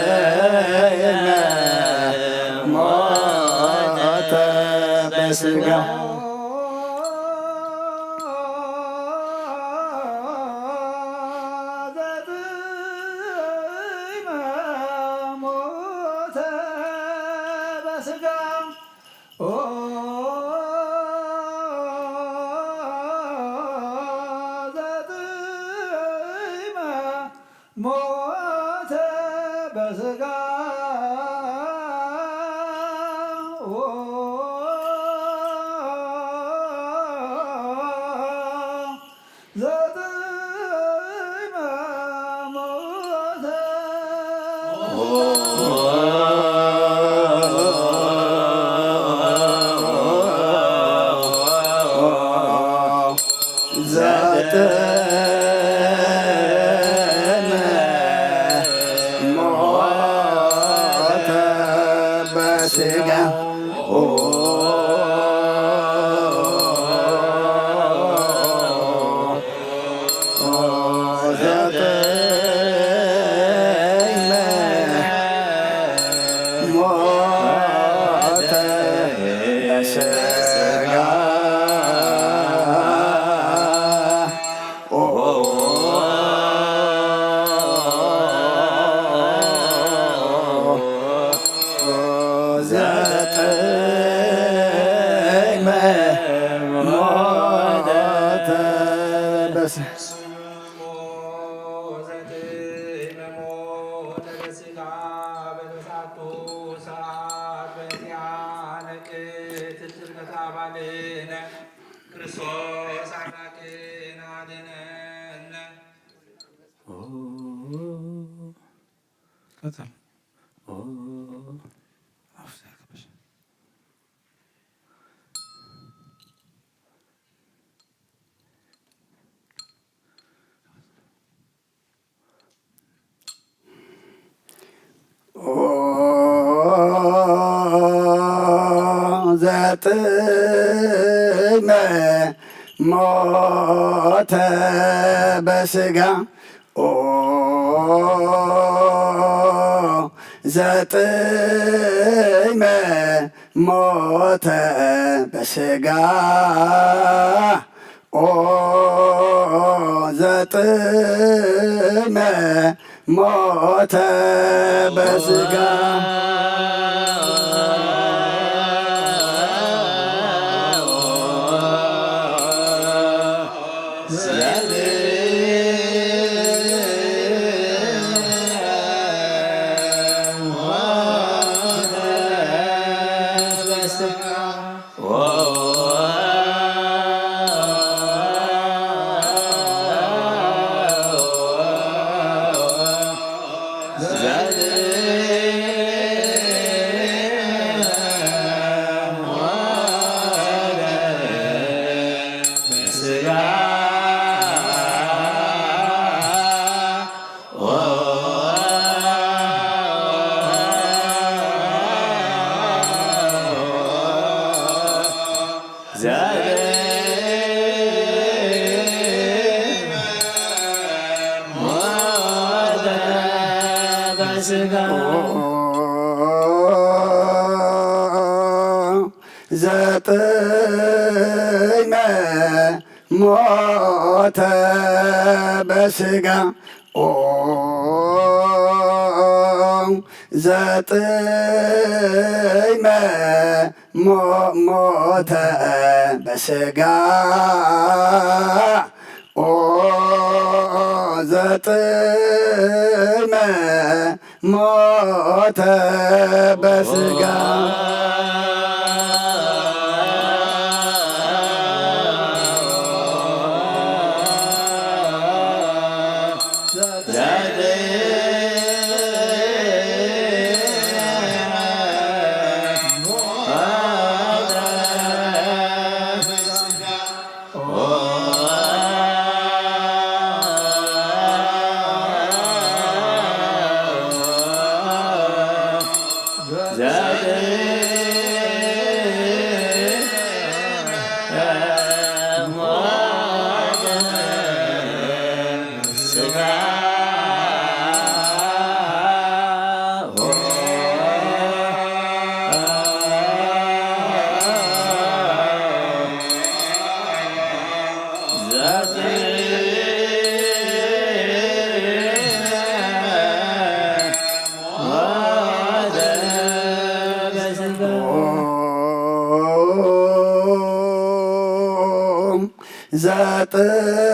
ዘተይመ ሞተ በስጋ። ዘተይመ ሞተ በስጋ። ኦ ዘተይመ ሞተ በስጋ። ኦ ዘተይመ ሞተ። ዘተይመ ሞተ በስጋ። ኦ ዘተይመ ሞተ በስጋ። ኦ ዘተይመ ሞተ በስ- ዘተይመ ሞተ በስጋ በተሳቱ ሰዓት በዚያነ ቅትል በታባልነ ክርስቶስ አምላክነ አድነነ። ቀጥል። ኦ። አፍ ዘርግበሽ። ኦ ዘጥዕመ ሞተ በስጋ። ኦ ዘጥዕመ ሞተ በስጋ። ኦ ዘጥዕመ ሞተ በስጋ። ስጋ። ዘጥዕመ ሞተ በስጋ። ኦ ዘጥዕመ ሞ-፣ ሞተ በስጋ። ኦ ዘጥዕመ ሞተ በስጋ።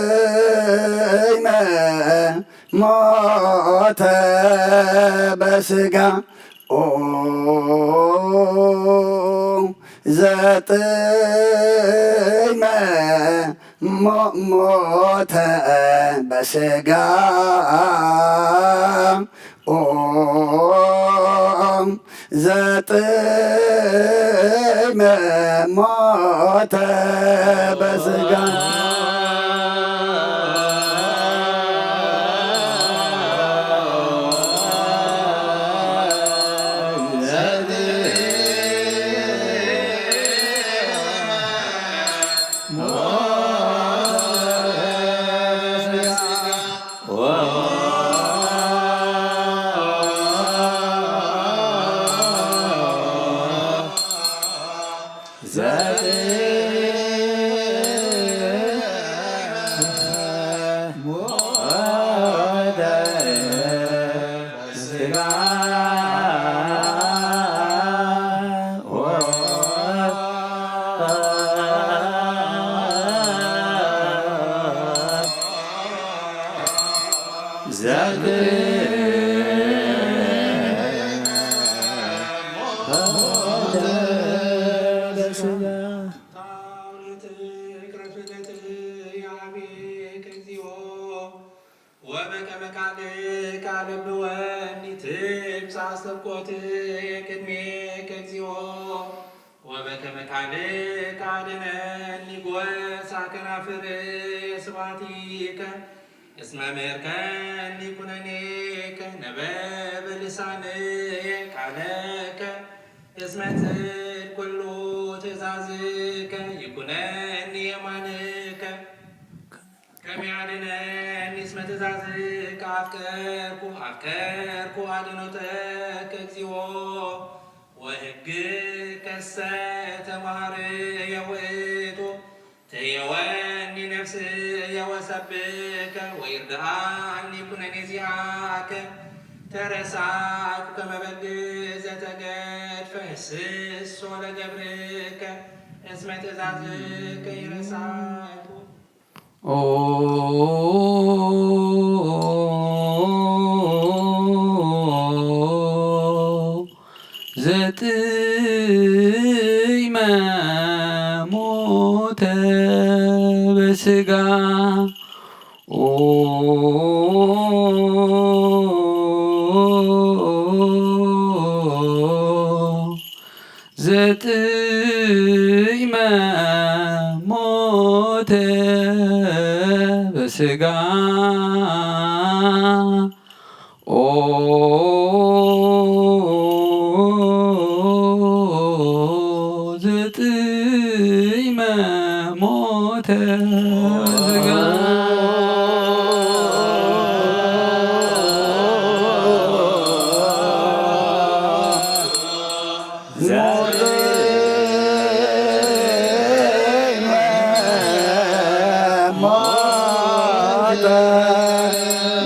ዘጥዕመ ሞተ በስጋ። ኦ ዘጥዕመ ሞ-፣ ሞተ በስጋ። ኦ ዘጥዕመ ሞተ በስጋ። ወበከመ ካልእ ካልእ ብወኒ ትብጻሕ ሰብኮትየ ቅድሜከ እግዚኦ። ወበከመ ካልእ ካድነኒ ጎሳ ከናፍር ስብሐቲከ። እስመ ምሕርከኒ ኩነኔከ ነበበ ልሳንየ ቃለከ። እስመ ጽድቅ ኩሉ ትእዛዝከ ይኩነኒ የማንከ። ከመ ያድነኒ እስመ ትእዛዝከ አፍቀርኩ፣ አፍቀርኩ አድኖተከ እግዚኦ። ወሕግከሰ ተማህርየ ውእቱ። ትየወኒ ነፍስየ ወሰብከ፣ ወይርድኣኒ ኩነኔ ዚአከ። ተረሳኩ ከመ በግ ዘተገድፈ፣ ህስሶ ለገብርከ። እስመ ትእዛዝከ ይረሳኩ። ኦ ዘጥዕመ ሞተ በስጋ። ኦ ዘጥዕመ ሞተ በስጋ። ኦ ዘጥዕመ ሞተ በስጋ።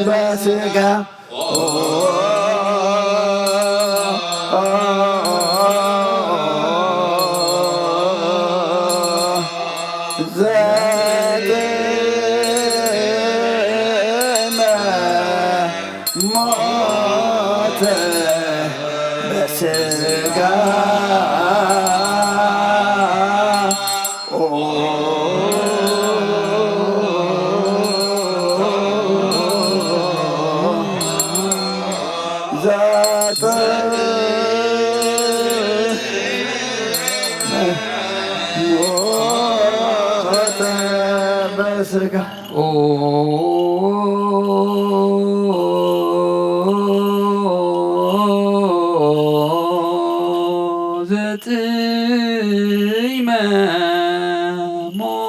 በስጋ ዘጥዕመ ሞተ በስጋ ሞተ በስጋ ዘጥዕመ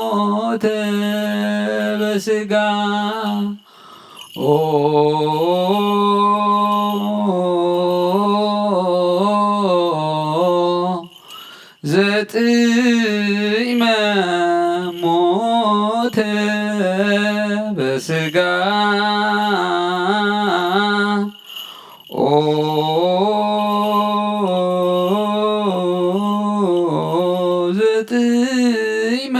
ሞተ በስጋ ዘጥዕመ ሞተ በስጋ ዘጥዕመ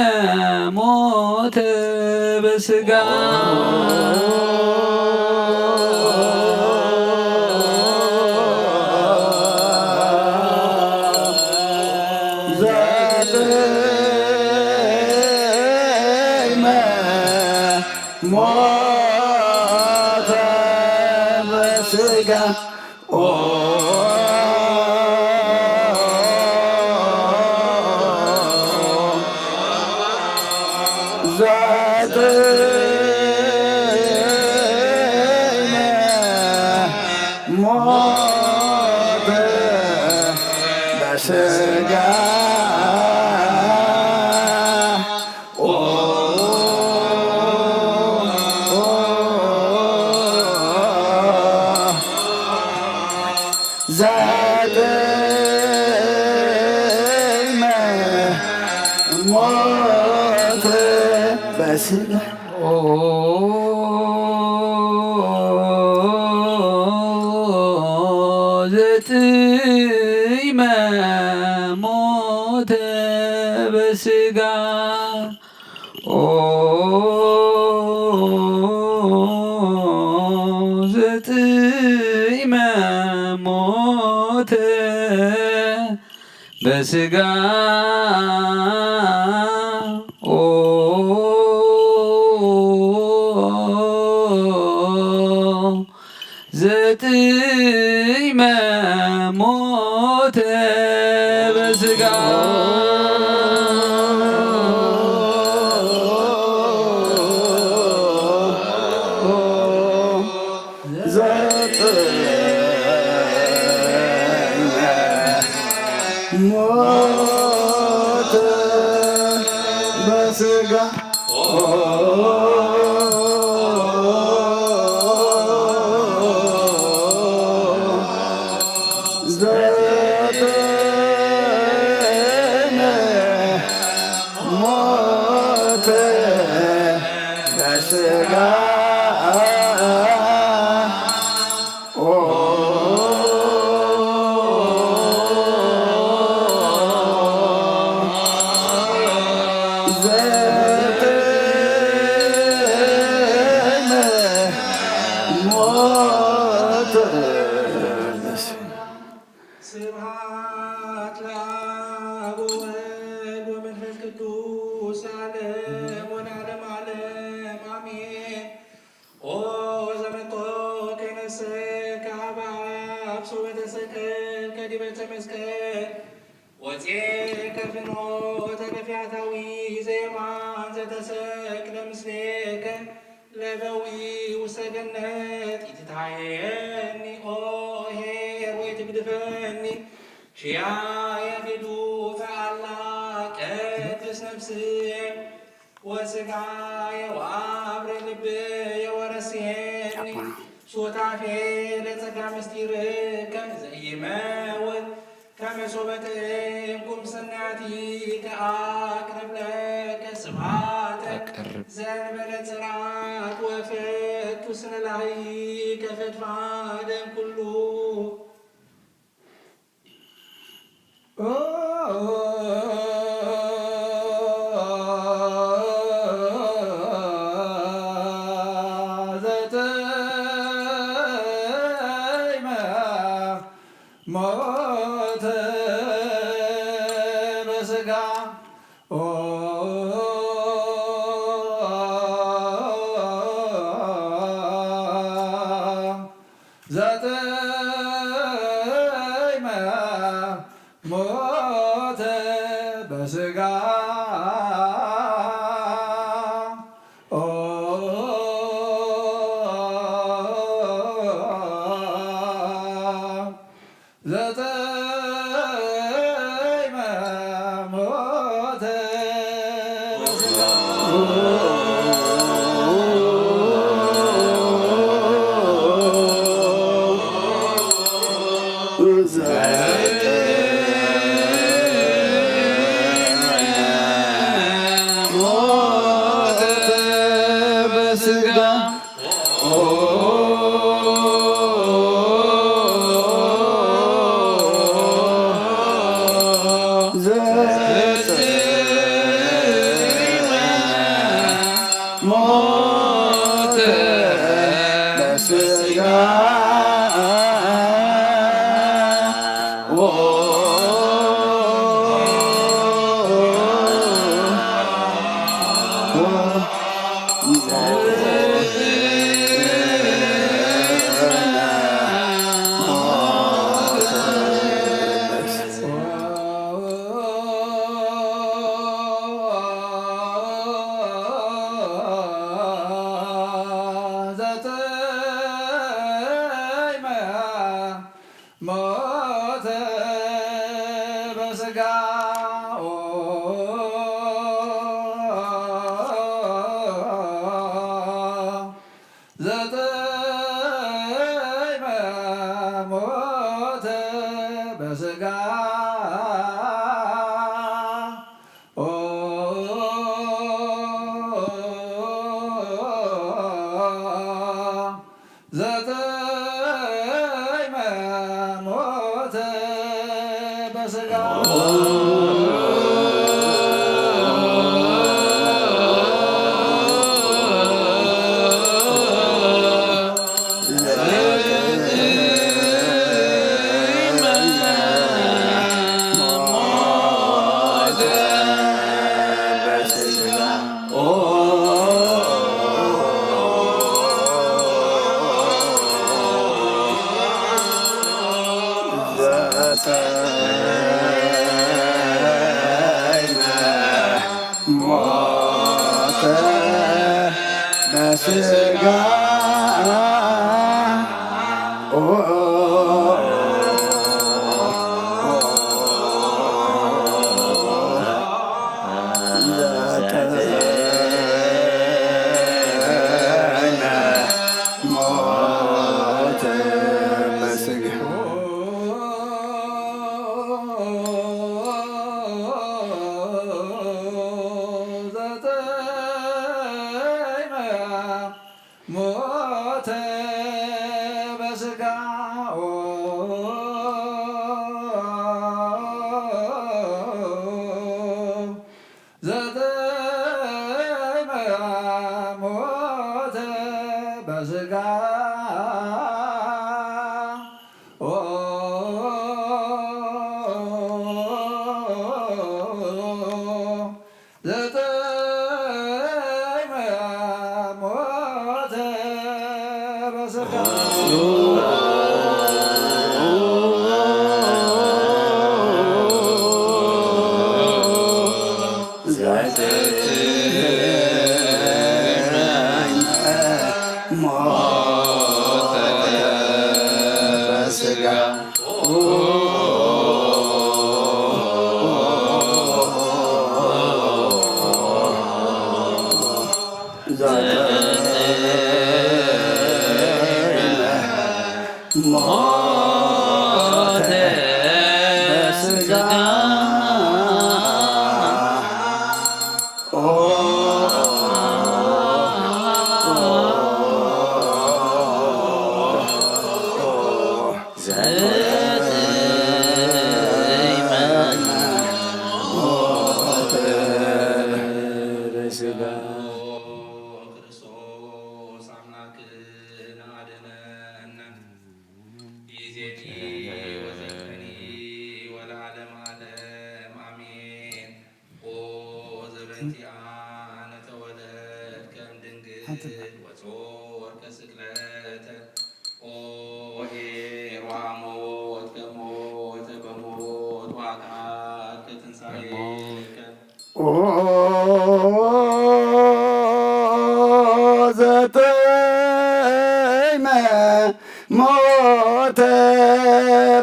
ሞተ በስጋ ዘጥዕመ ሞተ በስጋ ዘጥዕመ ሞተ በስጋ ዘጥዕመ ሞተ በስጋ ዘጥዕመ ሞተ በስጋ ዘጥዕመ ሞተ በስጋ ዘጥዕመ ሞተ በስጋ ዘጥዕመ ሞተ በስጋ ዘጥዕመ ሞተ በስጋ ዘጥዕመ ሞተ በስጋ ስብሐት ለአብ ወወልድ ወመንፈስ ቅዱስ ለዓለም ወለዓለመ ዓለም አሜን። ኦ ዘመንቶ ከይነሰ ከሀበ አብ ሶበ ተሰቀልከ ዲበ ዕፀ መስቀል ወፅኤ ከፍኖተ ለፊያታዊ ዘየማን ዘተሰቅለ ምስሌከ ለበዊ ውስተ ገነት ኢትትሃየኒ ኦ ኄር ወይ ትግድፈኒ ሽያየ ፊዱ ፈአላ ቀድስ ነፍስየ ወስጋየ ወአብሪ ልብየ ወረስየኒ ሱታፌ ለጸጋ ምስጢር ከመ ዘይመውት ከመ ሶበ ትእም ቁምስናቲከ አቅርብ ለከ ስብሐተ አቅርብ ዘእንበለ ጽራት ወፍት ውስነ ላህይ ከፈድፋደን ኩሉ ዘተይመ ሞተ በስጋ ዘተይመ ሞተ በስጋ ዘተይመ ሞተ በስጋ ሞተ በስጋ ሞተ በስጋ ሞተ በስጋ ዘተይመ ሞተ በስጋ ዘተይመ ሞተ በስጋ ሞተ በስጋ ሞተ በስጋ ሞተ በስጋ ዘተይመ ሞተ በስጋ ዘተይመ ሞተ በስጋ ሞተ በስጋ ሞተ በስጋ ወጾር ከስቅለተ ኦ ኄር ወሐሞት ከሞተ በሞት ወአክዓት ከትንሳኤከ። ኦ ዘጠይመ ሞተ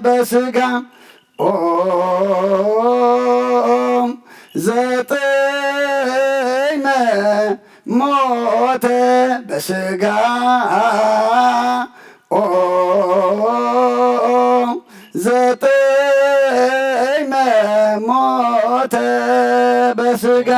በስጋ ኦ ዘጠይመ ሞተ በስጋ ኦ ዘጠይመ ሞተ በስጋ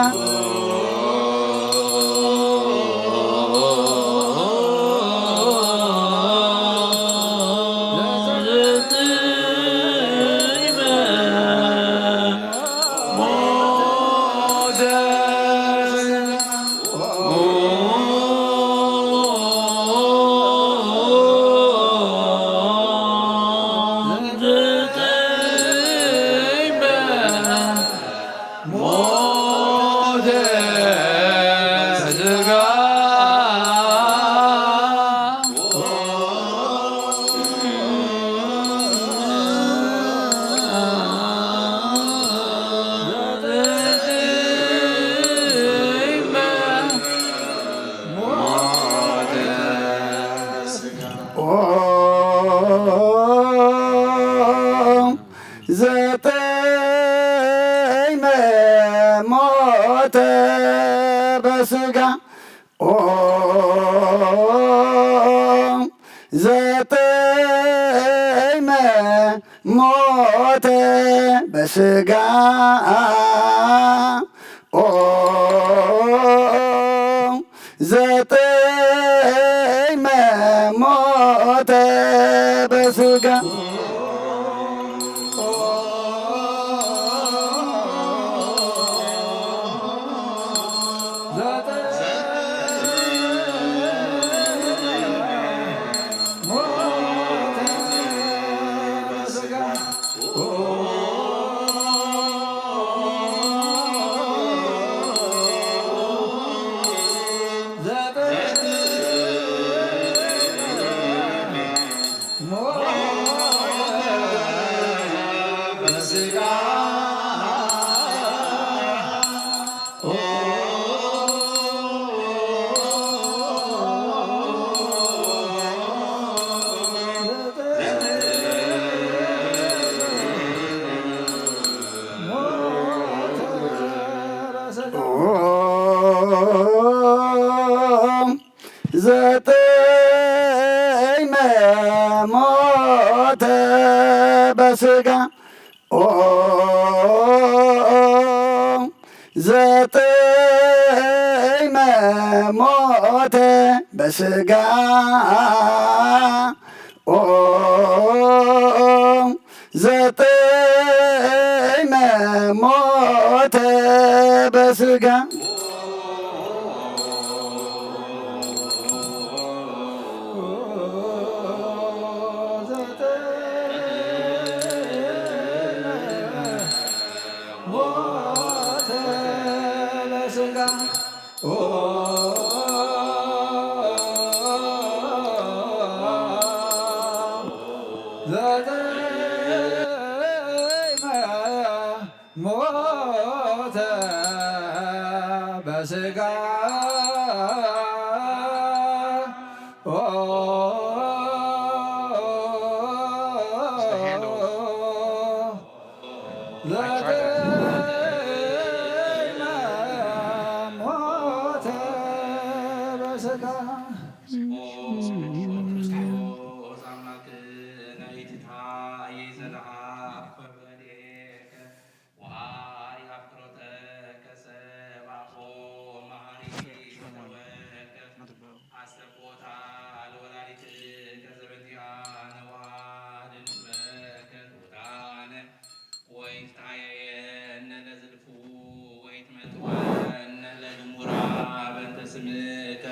ዘጠይመ ሞተ በስጋ ኦ ዘጠይመ ሞተ በስጋ ኦ ዘጠይመ ሞተ በስጋ ዘጠይመ ሞተ በስጋ ኦ ዘጠይመ ሞተ በስጋ ኦ ዘጠይመ ሞተ በስጋ ሞተ በስጋ ሞተ በስጋ አስተብቆታ ለወላዲትከ ዘበንቲያ ነዋ ድንበከ ትውጣነ ወይትታየየነ ለዝልፉ ወይትመጥወነ ለግሙራ በንተ ስምከ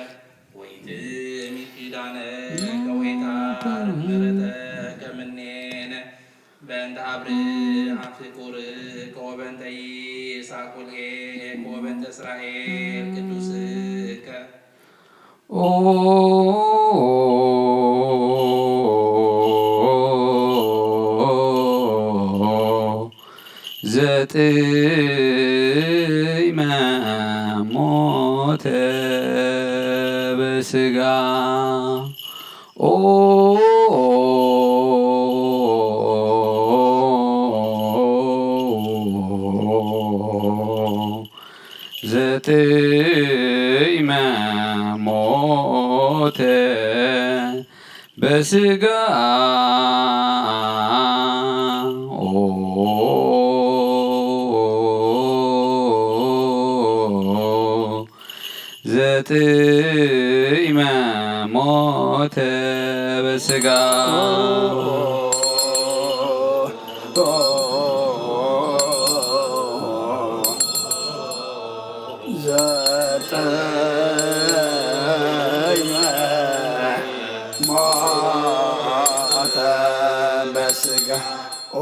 ወይትሚት ኪዳነከ ወይታርቅ ምሕረተከ ምኔነ በእንተ አብርሃም ፍቁርከ ወበእንተ ይስሐቅ ቁልኤከ ወበእንተ እስራኤል ቅዱስከ ኦ ኦ ዘጥዕመ ሞተ በስጋ። ኦ ዘጥዕመ ሞተ በስጋ። ኦ ዘጥዕመ ሞተ በስጋ። ዘጥዕመ ሞተ በስጋ። ኦ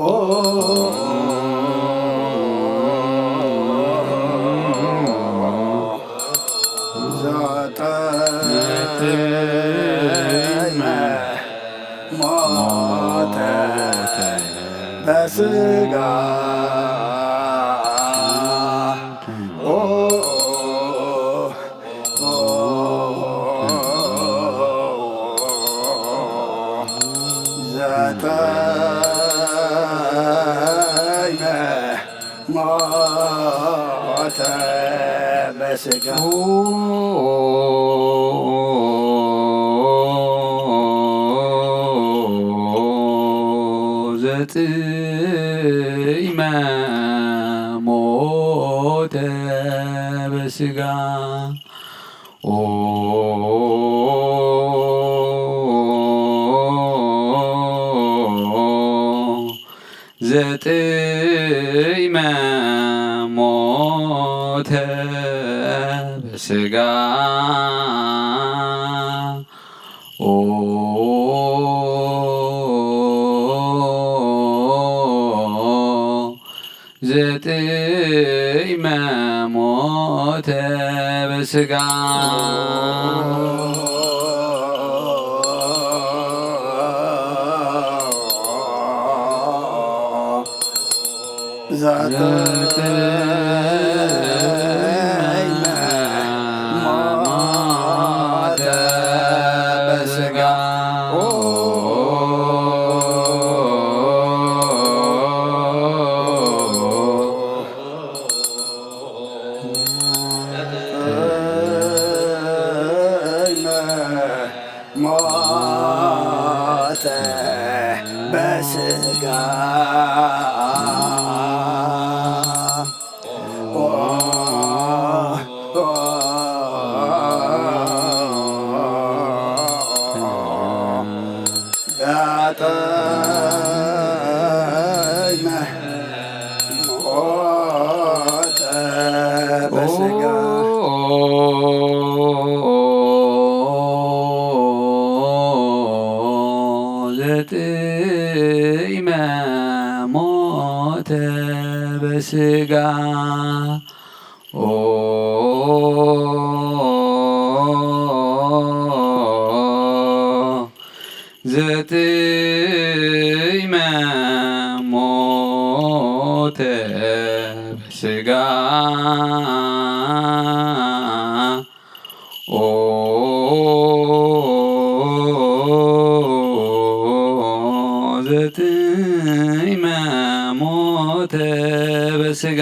ዘጥዕመ ሞተ በስጋ። ኦ ዘጥዕመ ሞተ በስጋ። ዘጥዕመ ሞተ በስጋ። ኦ ዘጥዕመ ሞተ በስጋ። ኦ ዘጥዕመ ሞተ በስጋ። ዘጥዕመ ሞተ በስጋ። ሞተ በስጋ። ዘጥዕመ ሞተ በስጋ። ዘጥዕመ ሞተ በስጋ። ኦ ዘጥዕመ ሞተ በስጋ። ኦ ዘጥዕመ ሞተ በስጋ።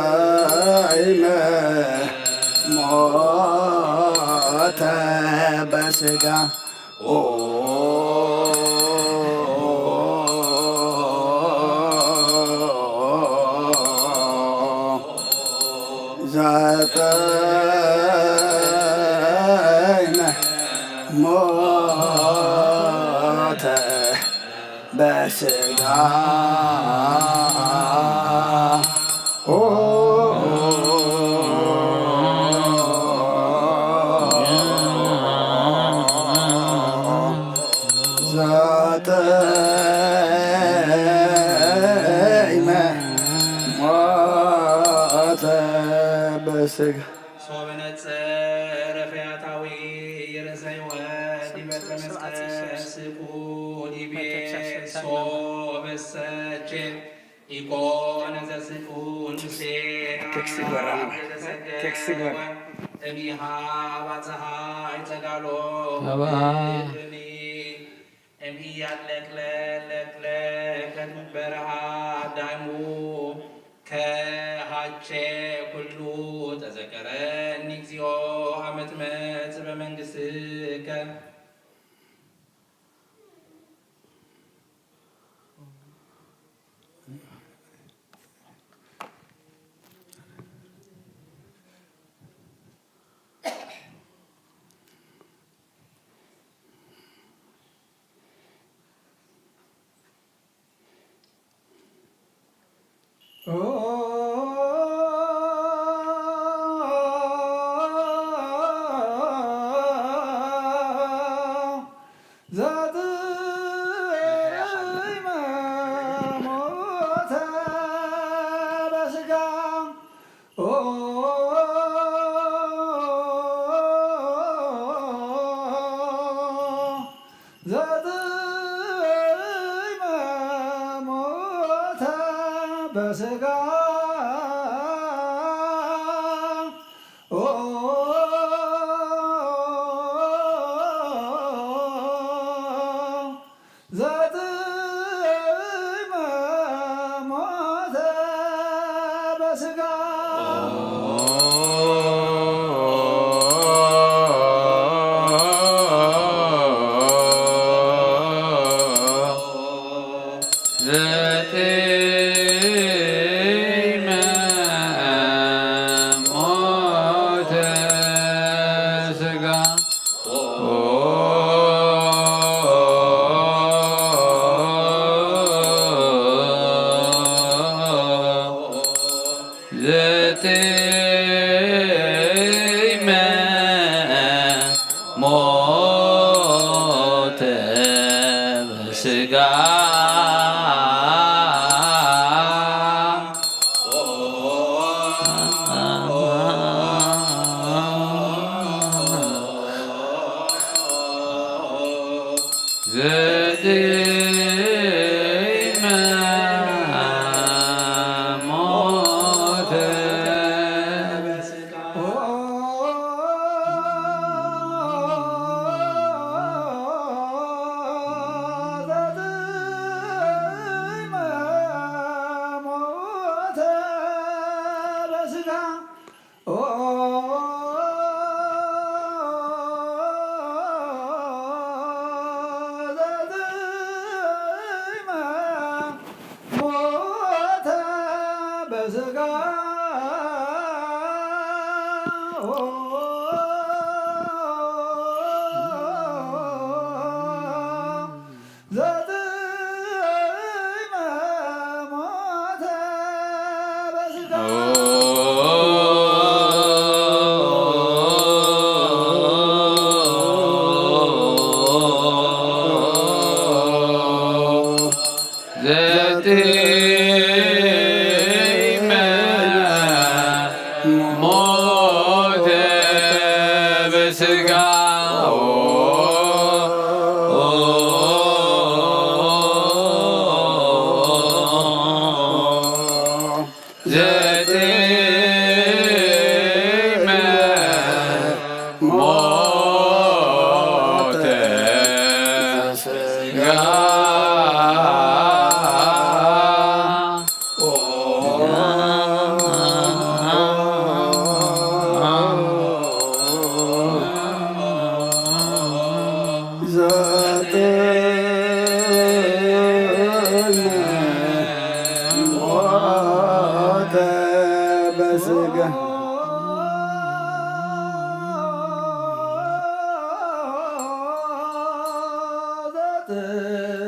ዘጥዕመ ሞተ በስጋ። ኦ ዘጥዕመ ሞተ በስጋ። ኦ ጠይመ ሞተ በስጋ። ሶበ ነጽር ፈያታዊ ይርእሰ ሕይወት ዲበ ተመስቀል ስቁ ዲቤ ሶበ ሰቼ ኢኮነ ዘስቁ ንሴ ቴክስት ግበራ፣ ቴክስት ግበራ። እሚሃ ባጽሃ ይጸጋሎ ተባ። እምኢያለቅለለቅለቀት በረሃ ዳይሙ ከሃቼ ኩሉ ተዘከረኒ እግዚኦ አመ ትመጽእ በመንግሥትከ። ዘጥዕመ ሞተ በስጋ። ዘጥዕመ ሞተ በስጋ። ዘጥዕመ ሞተ በስጋ። ዘጥዕመ ሞተ ስጋ። ዘጥዕመ ሞተ በስጋ። ዘጥዕመ ሞተ። ዘጥዕመ ሞተ በስጋ። ዘጥዕመ ሞተ በስጋ። ዘጥዕመ ሞተ በስጋ። ዘጥዕመ ሞተ በስጋ። ዘጥዕመ ሞተ ስጋ። ዘጥዕመ ሞተ በስጋ።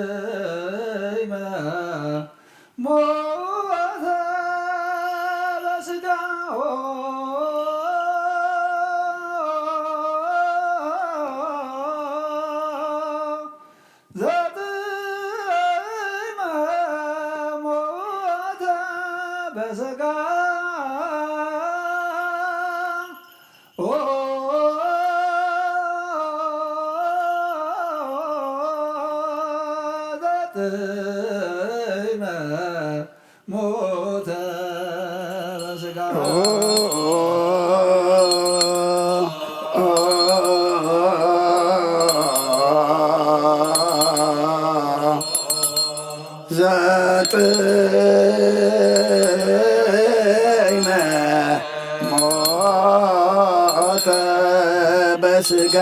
ዘጥዕመ ሞተ በስጋ። ዘጥዕመ በስጋ ዘጥዕመ ሞተ በስጋ ዘጥዕመ ሞተ በስጋ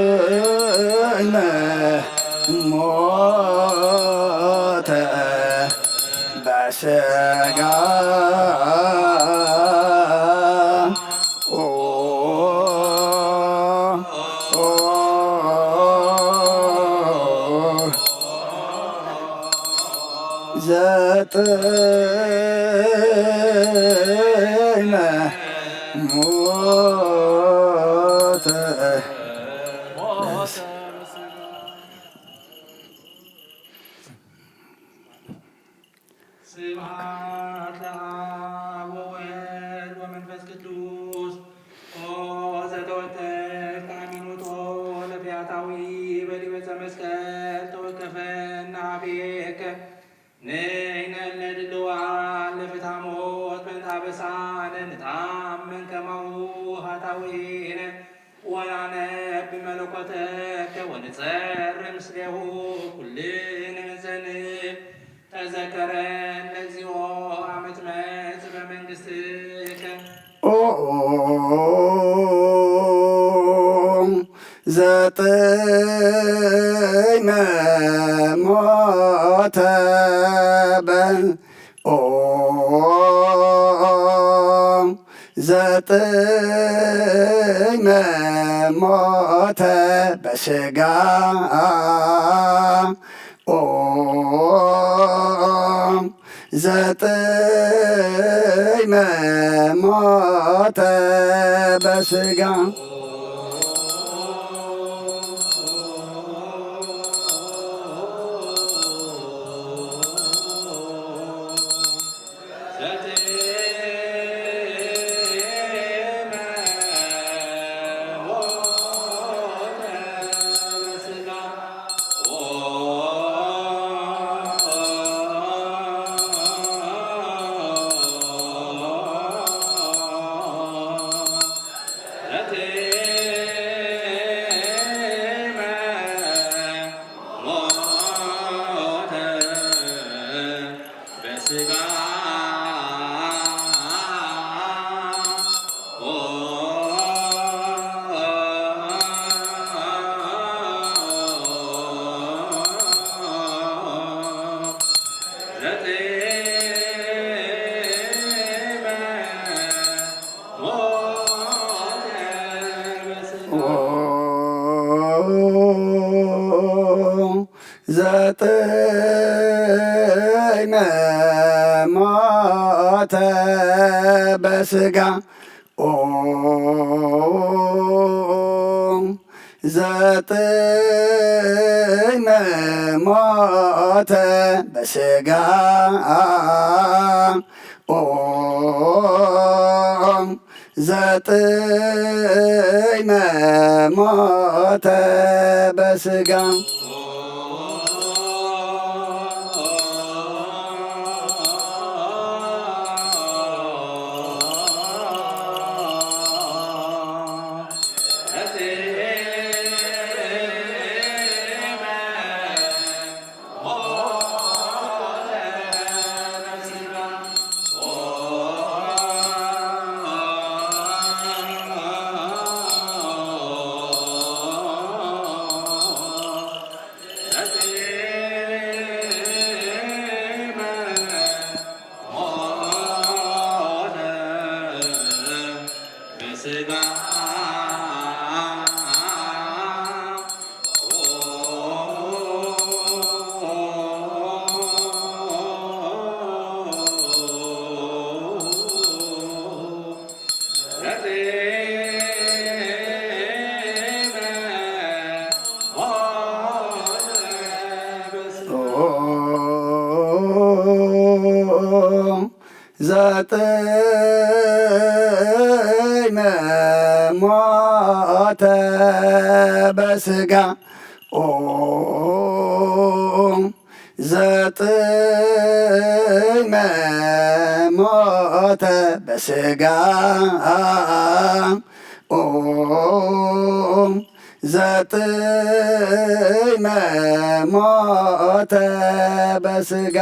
ዘጥዕመ ሞተ በስጋ ዘጥዕመ ሞተ ስብሐት ለአብ ወወልድ ወመንፈስ ቅዱስ። ኦ ዘተወከፍከ ሃይማኖቶ ለፈያታዊ በዲበ ዕፀ መስቀል ተወከፈና አፌከ ንሕነ እለ ድልዋን ለፍትሐ ሞት በእንተ አበሳነ ንትአመን ከማሁ ኃጣውኢነ ወናነብ መለኮተከ ወንጸሪ ምስሌሁ ኩልነ ዘንብ። ተዘከረነ እግዚኦ አመ ትመጽእ በመንግስትከ። ኦ ዘጥዕመ ሞተ በ ኦ ዘጥዕመ ሞተ በስጋ ኦ ዘጥዕመ ሞተ በስጋ ዘጥዕመ ሞተ በስጋ ኦ ዘጥዕመ ሞተ በስጋ ኦ ዘጥዕመ ሞተ በስጋ ዘጥዕመ ሞተ በስጋ። ኦ ዘጥዕመ ሞተ በስጋ። ኦ ዘጥዕመ ሞተ በስጋ።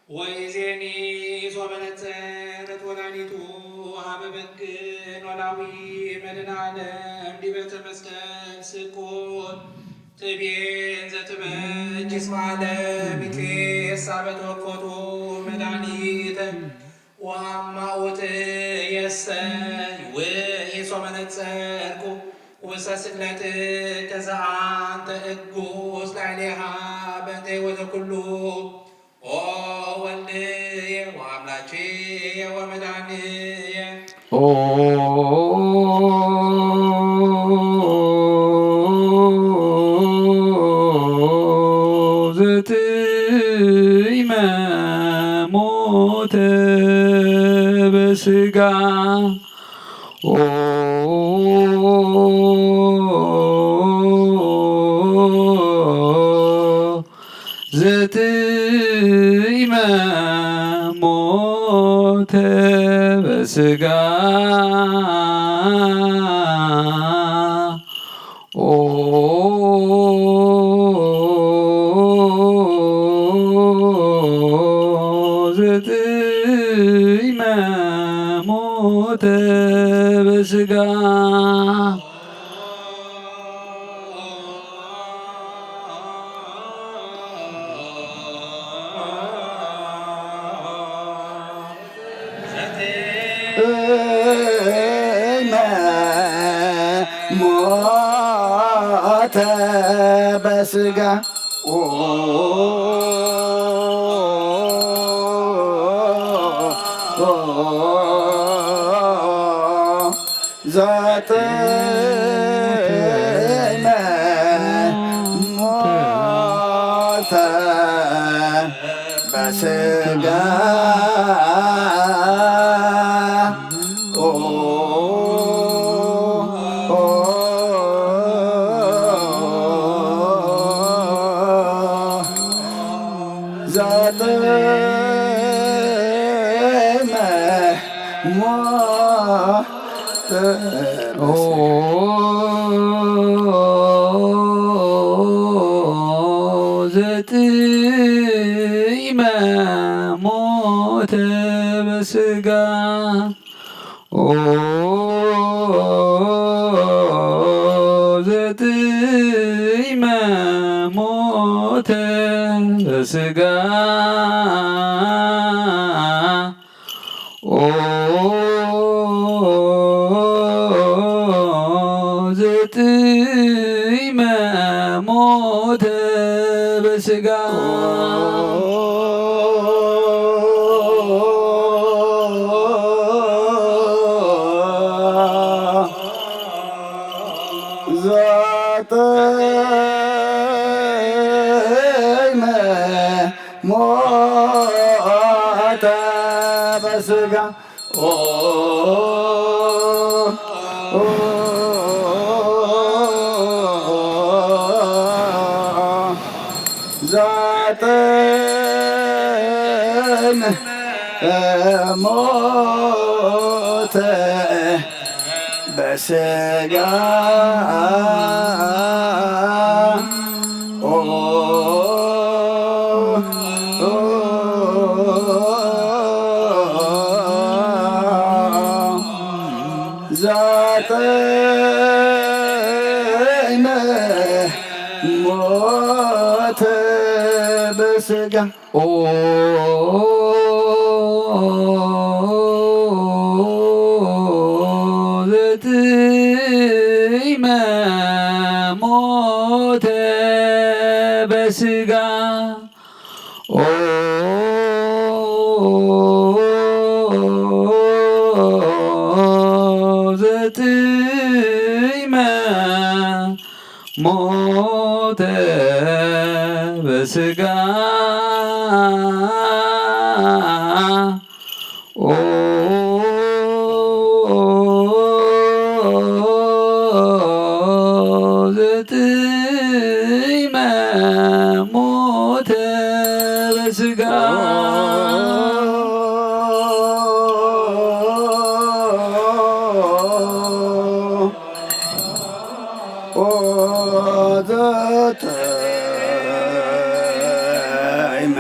ወይዜኒ ሶበ ነጸረት ወላዲቱ ሀበ በግ ኖላዊ መድኃኔ ዓለም ዲበ ተመስቀል ስቁል ትቤን ዘትበጅ እስመ ዓለም ይትቤ ሳበ ተወኮቱ መድኃኒተ ወአማኡት የሰ ወይ ሶበ ነጸርኩ ውስተ ስቅለት ከዘአንተ እጉስ ላዕሌሃ በእንተ ወዘኩሉ ኦ ወልድየ ወአምላኬየ ወመድኃኒየ። ኦ ዘጥዕመ ሞተ በስጋ። ኦ ዘጥዕመ ሞተ በስጋ። ኦ ዘጥዕመ ሞተ በስጋ። እመ ሞተ በስጋ። ዘጥዕመ ሞተ በስጋ። ኦ ዘጥዕመ ሞተ በስጋ። ዘጥዕመ ሞተ በስጋ። ኦ ዘጥዕመ ሞተ በስጋ። ኦ ዘጥዕመ ሞተ በስጋ። ዘጥዕመ ሞተ በስጋ። ኦ ዛጠመ ሞተ በስጋ። ኦ፣ ኦ፣ ዛጠመ ሞተ በስጋ። ኦ፣ ዘጥዕመ ሞተ በስጋ። ኦ፣ ዘጥዕመ ሞተ በስጋ። ኦ፣ ዘጥዕመ ሞተ በስጋ። ኦ፣ ዘጥዕመ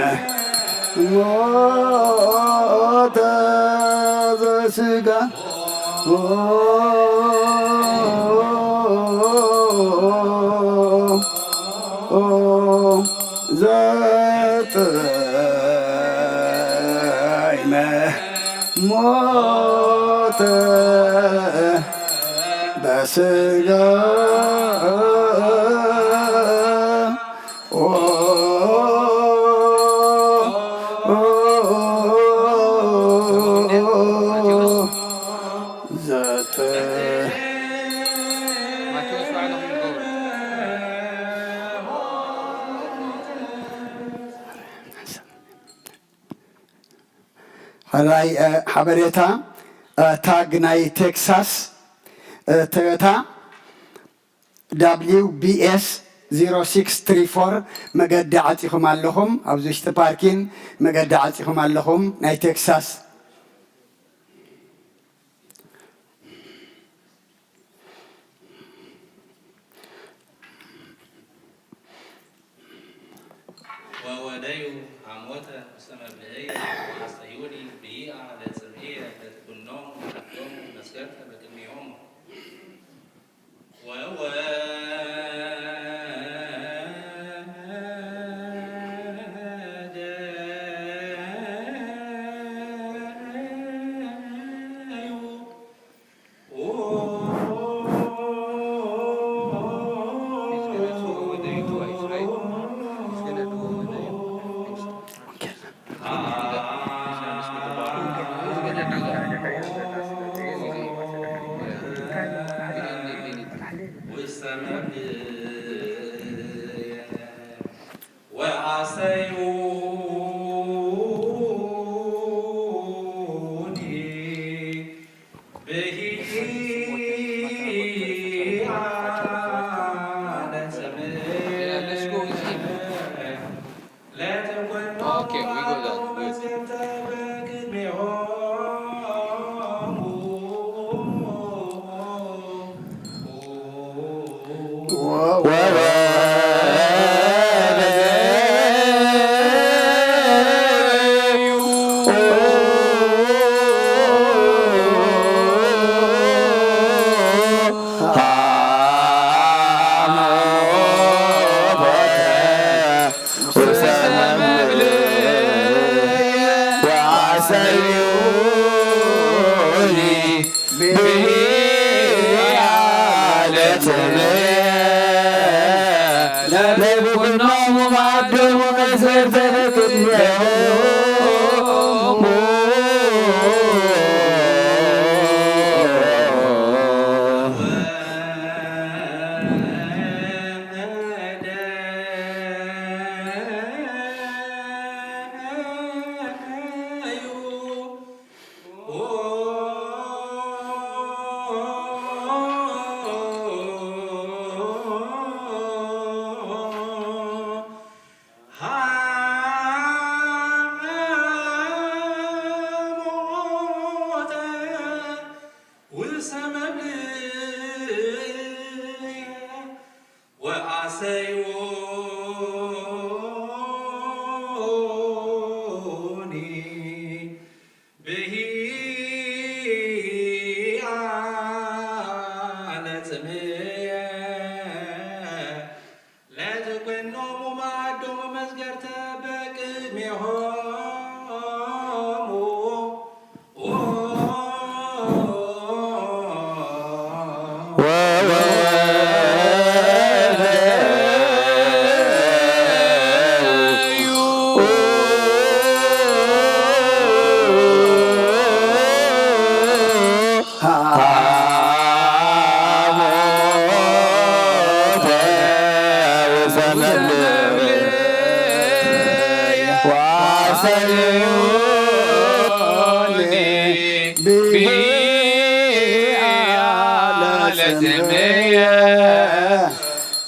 ሞተ ዘስጋ። ኦ፣ ኦ፣ ዘጥዕመ ሞተ በስጋ። ኦ፣ ኦ፣ ዘተ ሕራይ፣ እ፣ ሓበሬታ፣ እ፣ ታግ ናይ ቴክሳስ፣ እ፣ ቶዮታ ደብሊው ቢ ኤስ ዜሮ ሲክስ ትሪ ፎር መገዲ ዓጺኹም ኣለኹም። ኣብዚ ውሽጢ ፓርኪን መገዲ ዓጺኹም ኣለኹም። ናይ ቴክሳስ ወወደዩ ሐሞተ ውስተ መብልዕየ ወአስተዩኒ ብይአ ለጽምእየ ለትኩኖሙ ለአብዶሙ መስገድተ በቅድሜሆሙ። ወወደዩ ወአሰዩኒ ብሂ አለ ጽምእ ለትኩኖ Okay, we go that. Good. ለብኩኖሙ ማዕዶሙ መሰርተ ቅድሜሆሙ። ማዕዶም መስገርተ በቅድሜሆሙ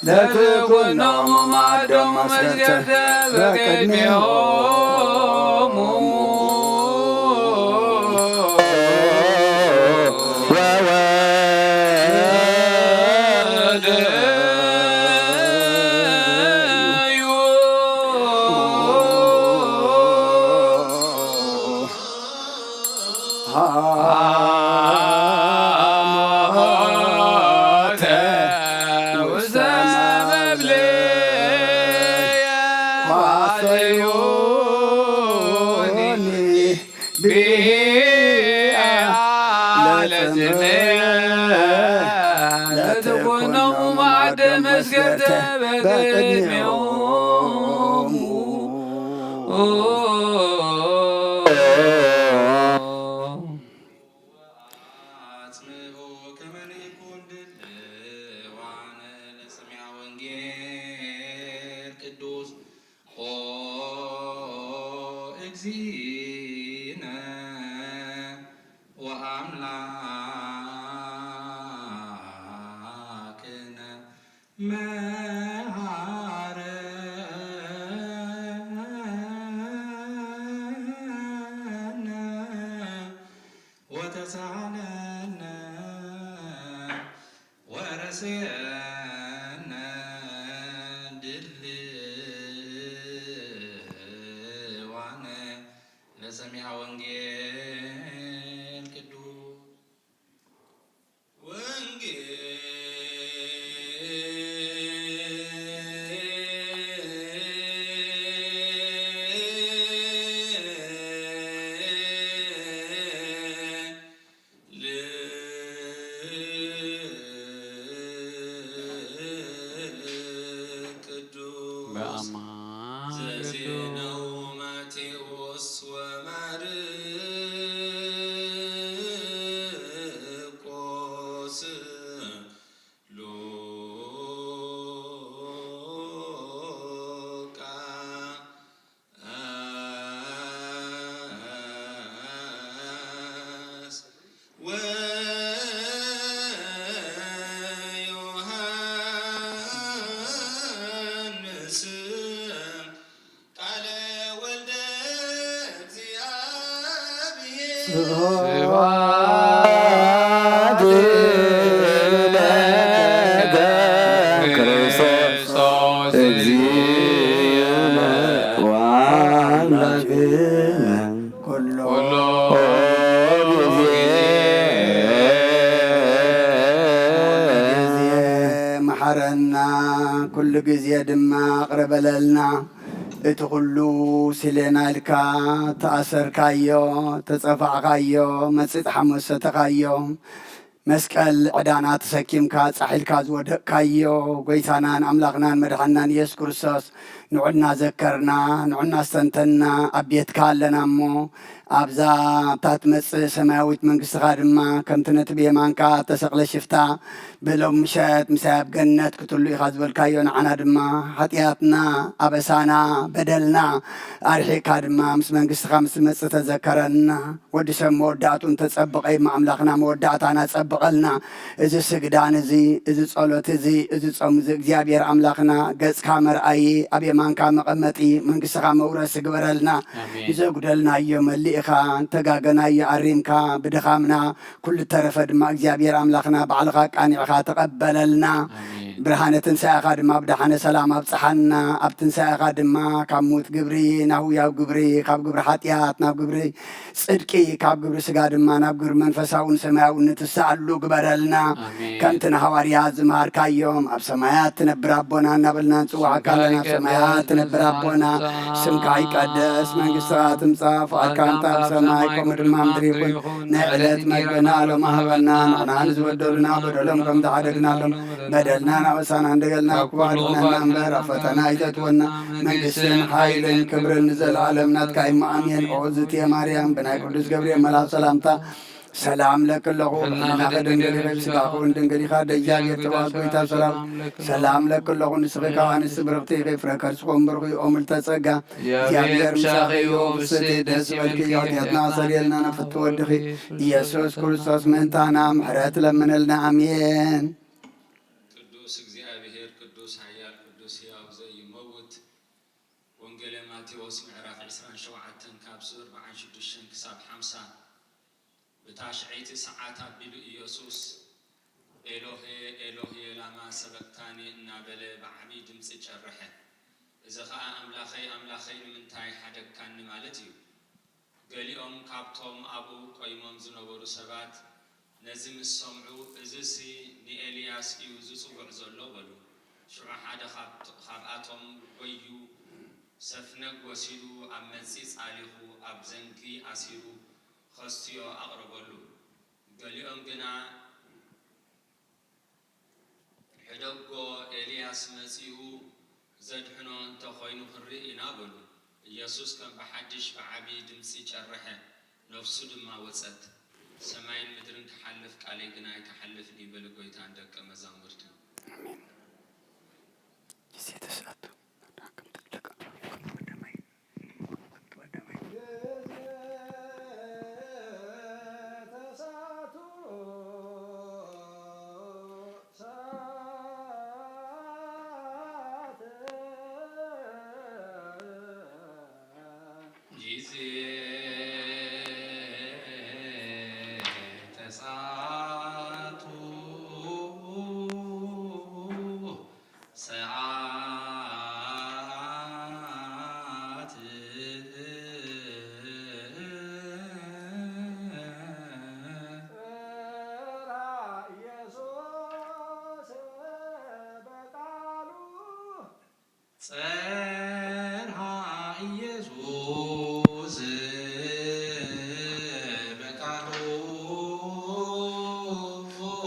ለትኩኖሙ ማዕዶም መስገርተ በቅድሜሆሙ ወወደዩ ሃሞተ ውስተ መብልየ ዋሰዩኒ ብሂአ ለጽምየ ለትኩኖሙ ማዕደ መስገርተ በቅድሜሆሙ። ወአጽምዑ ከመ ንኩን ድልዋነ ለሰሚዐ ወንጌል ቅዱስ። ኦ እግዚእነ ወአምላክነ መሐረነ ወተሳሃለነ ወረስየነ ድልዋነ ለሰሚዐ ወንጌል ቅዱስ። ወንጌል ቅዱስ በአማን ዘዜነው ማቴዎስ ወማርቆስ ሉቃስ ወዮሐንስ ቃለ ወልደ እግዚአብሔር። ስብሐት ለከ ክርስቶስ እግዚእነ ወአምላክነ ኩሎ ጊዜ። ኩሉ ግዜ መሓረና፣ ኩሉ ግዜ ድማ ይቕረ በለልና። እቲ ኩሉ ሲሌና ኢልካ ተኣሰርካዮ፣ ተጸፋዕካዮ፣ መጺጽ ሓሞት ሰተኻዮ፣ መስቀል ዕዳና ተሰኪምካ ጻሕ ኢልካ ዝወደቕካዮ ጎይታናን ኣምላኽናን መድሓንናን ኢየሱስ ክርስቶስ ንዑ እናዘከርና፣ ንዑ እናስተንተንና ኣብ ቤትካ ኣለና እሞ፣ ኣብዛ እታ ትመጽእ ሰማያዊት መንግስትኻ ድማ ከምቲ ነቲ ብየማንካ እተሰቕለ ሽፍታ ብሎም ምሸት ምሳይ ኣብ ገነት ክትህሉ ኢኻ ዝበልካዮ፣ ንዓና ድማ ሓጢኣትና፣ ኣበሳና፣ በደልና ኣርሒቕካ ድማ ምስ መንግስትኻ ምስ ትመጽእ ተዘከረና። ወዲ ሰብ መወዳእትኡ እንተጸብቐ እሞ ኣምላኽና መወዳእታና ጸብቐልና። እዚ ስግዳን እዚ፣ እዚ ጸሎት እዚ፣ እዚ ጾም እዚ እግዚኣብሔር ኣምላኽና ገጽካ መርኣዪ ኣብ የማንካ መቐመጢ መንግስትኻ መውረስ ግበረልና። ኣሜን። ዘጉደልናዮ መሊእኻ፣ እንተጋገናዮ ኣሪምካ፣ ብድኻምና ኩሉ እተረፈ ድማ እግዚኣብሔር ኣምላኽና ባዕልኻ ኣቃኒዕኻ ተቐበለልና። ኣሜን። ብርሃነ ትንሳኤኻ ድማ ብደሓነ ሰላም ኣብጽሓና። ኣብ ትንሳኤኻ ድማ ካብ ሞት ግብሪ ናብ ህያው ግብሪ፣ ካብ ግብሪ ሓጢኣት ናብ ግብሪ ጽድቂ፣ ካብ ግብሪ ስጋ ድማ ናብ ግብሪ መንፈሳውን ሰማያውን ንትስኣሉ ግበረልና። ኣሜን። ከምቲ ንሃዋርያት ዝመሃርካዮም፣ ኣብ ሰማያት ትነብር ኣቦና እናበልና ንጽውዓካ ኣለና። ኣብ ሰማያት ትነብር ኣቦና፣ ስምካ ይቀደስ፣ መንግስትኻ ትምጻእ፣ ፍቓድካ እንተ ኣብ ሰማይ ከምኡ ድማ ምድሪ ይኹን። ናይ ዕለት መግብና ሎሚ ሃበና፣ ንሕና ንዝበደሉና በደሎም ከም ዝሓደግናሎም፣ በደልና ናበሳና እንደገልና፣ ካብ ክፉእ ኣድሕነና እምበር፣ ኣብ ፈተና ኣይተእትወና። መንግስትን ሓይልን ክብርን ንዘለኣለም ናትካ እዩ። ኣሜን። ኦ ዝትየ ማርያም፣ ብናይ ቅዱስ ገብርኤል መልኣክ ሰላምታ ሰላም ለኪ ኣለኹ። ብሕልናኺ ድንግል ኢኺ፣ ብስጋኺ እውን ድንግል ኢኻ። ደጃ ቤት ተባዕት ጎይታ ሰላም ሰላም ለኪ ኣለኹ። ንስኺ ካብ ኣንስቲ ብርኽቲ ኢኺ፣ ፍረ ከርስኺ እውን ብሩኽ እዩ። ኦ ምልዕተ ጸጋ፣ እግዚኣብሔር ምሳኺ እዩ። ብስቲ ደስ ይበልኪ፣ ኃጢአትና ኣሰርየልና፣ ንፍቲ ወድኺ ኢየሱስ ክርስቶስ ምእንታና ምሕረት ለምንልና። ኣሜን። ቅዱስ እግዚኣብሔር፣ ቅዱስ ኃያል፣ ቅዱስ ሕያው ዘይመውት። ወንጌለ ማቴዎስ ምዕራፍ ዕስራን ሸውዓተን ካብ ኣርብዓን ሽዱሽተን ክሳብ ሓምሳ። ብታሽዐይቲ ሰዓት ኣቢሉ ኢየሱስ፣ "ኤሎሄ፣ ኤሎሄ፣ ላማ ሰበቅታኒ?" እናበለ ብዓቢ ድምጺ ጨርሐ። እዚ ኸኣ፣ "ኣምላኸይ፣ ኣምላኸይ፣ ንምንታይ ሓደግካኒ?" ማለት እዩ። ገሊኦም ካብቶም ኣብኡ ቆይሞም ዝነበሩ ሰባት ነዚ ምስ ሰምዑ፣ "እዝሲ ንኤልያስ እዩ ዝጽውዕ ዘሎ" በሉ። ሽዑ ሓደ ካብ-፣ ካብኣቶም ጎዩ ሰፍነግ ወሲዱ ኣብ መጺጽ ኣሊኹ ኣብ ዘንጊ ኣሲሩ ኸስትዮ ኣቕረበሉ። ገሊኦም ግና፣ "ሕደጎ፣ ኤልያስ መጺኡ ዘድሕኖ እንተ ኾይኑ ክንርኢ ኢና" በሉ። ኢየሱስ ከም ብሓድሽ ብዓቢ ድምጺ ጨርሐ፣ ነፍሱ ድማ ወጸት። "ሰማይን ምድርን ክሓልፍ፣ ቃለይ ግና ኣይክሓልፍን እዩ" በለ ጐይታ ንደቀ መዛሙርቱ። ኣሜን። ጊዜ ተስኣቱ። ጊዜ ተስኣቱ ሰዓት። ጽርሐ ኢየሱስ በቃሉ። ጸርሃ ኢየሱስ በቃሉ።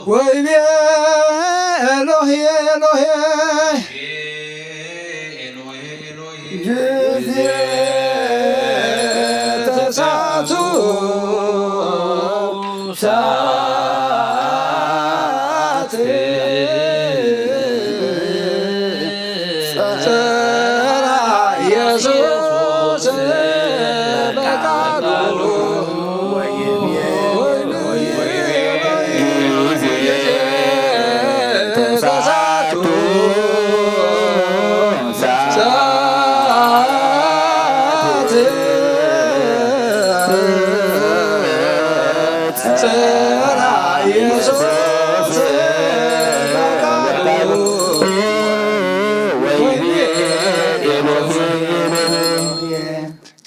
ወይቤ ኤሎሄ ኤሎሄ። ኤሎሄ ኤሎሄ። ጊዜ ተስኣቱ ሰዓት። ጸራ ኢየሱስ በቃሉ።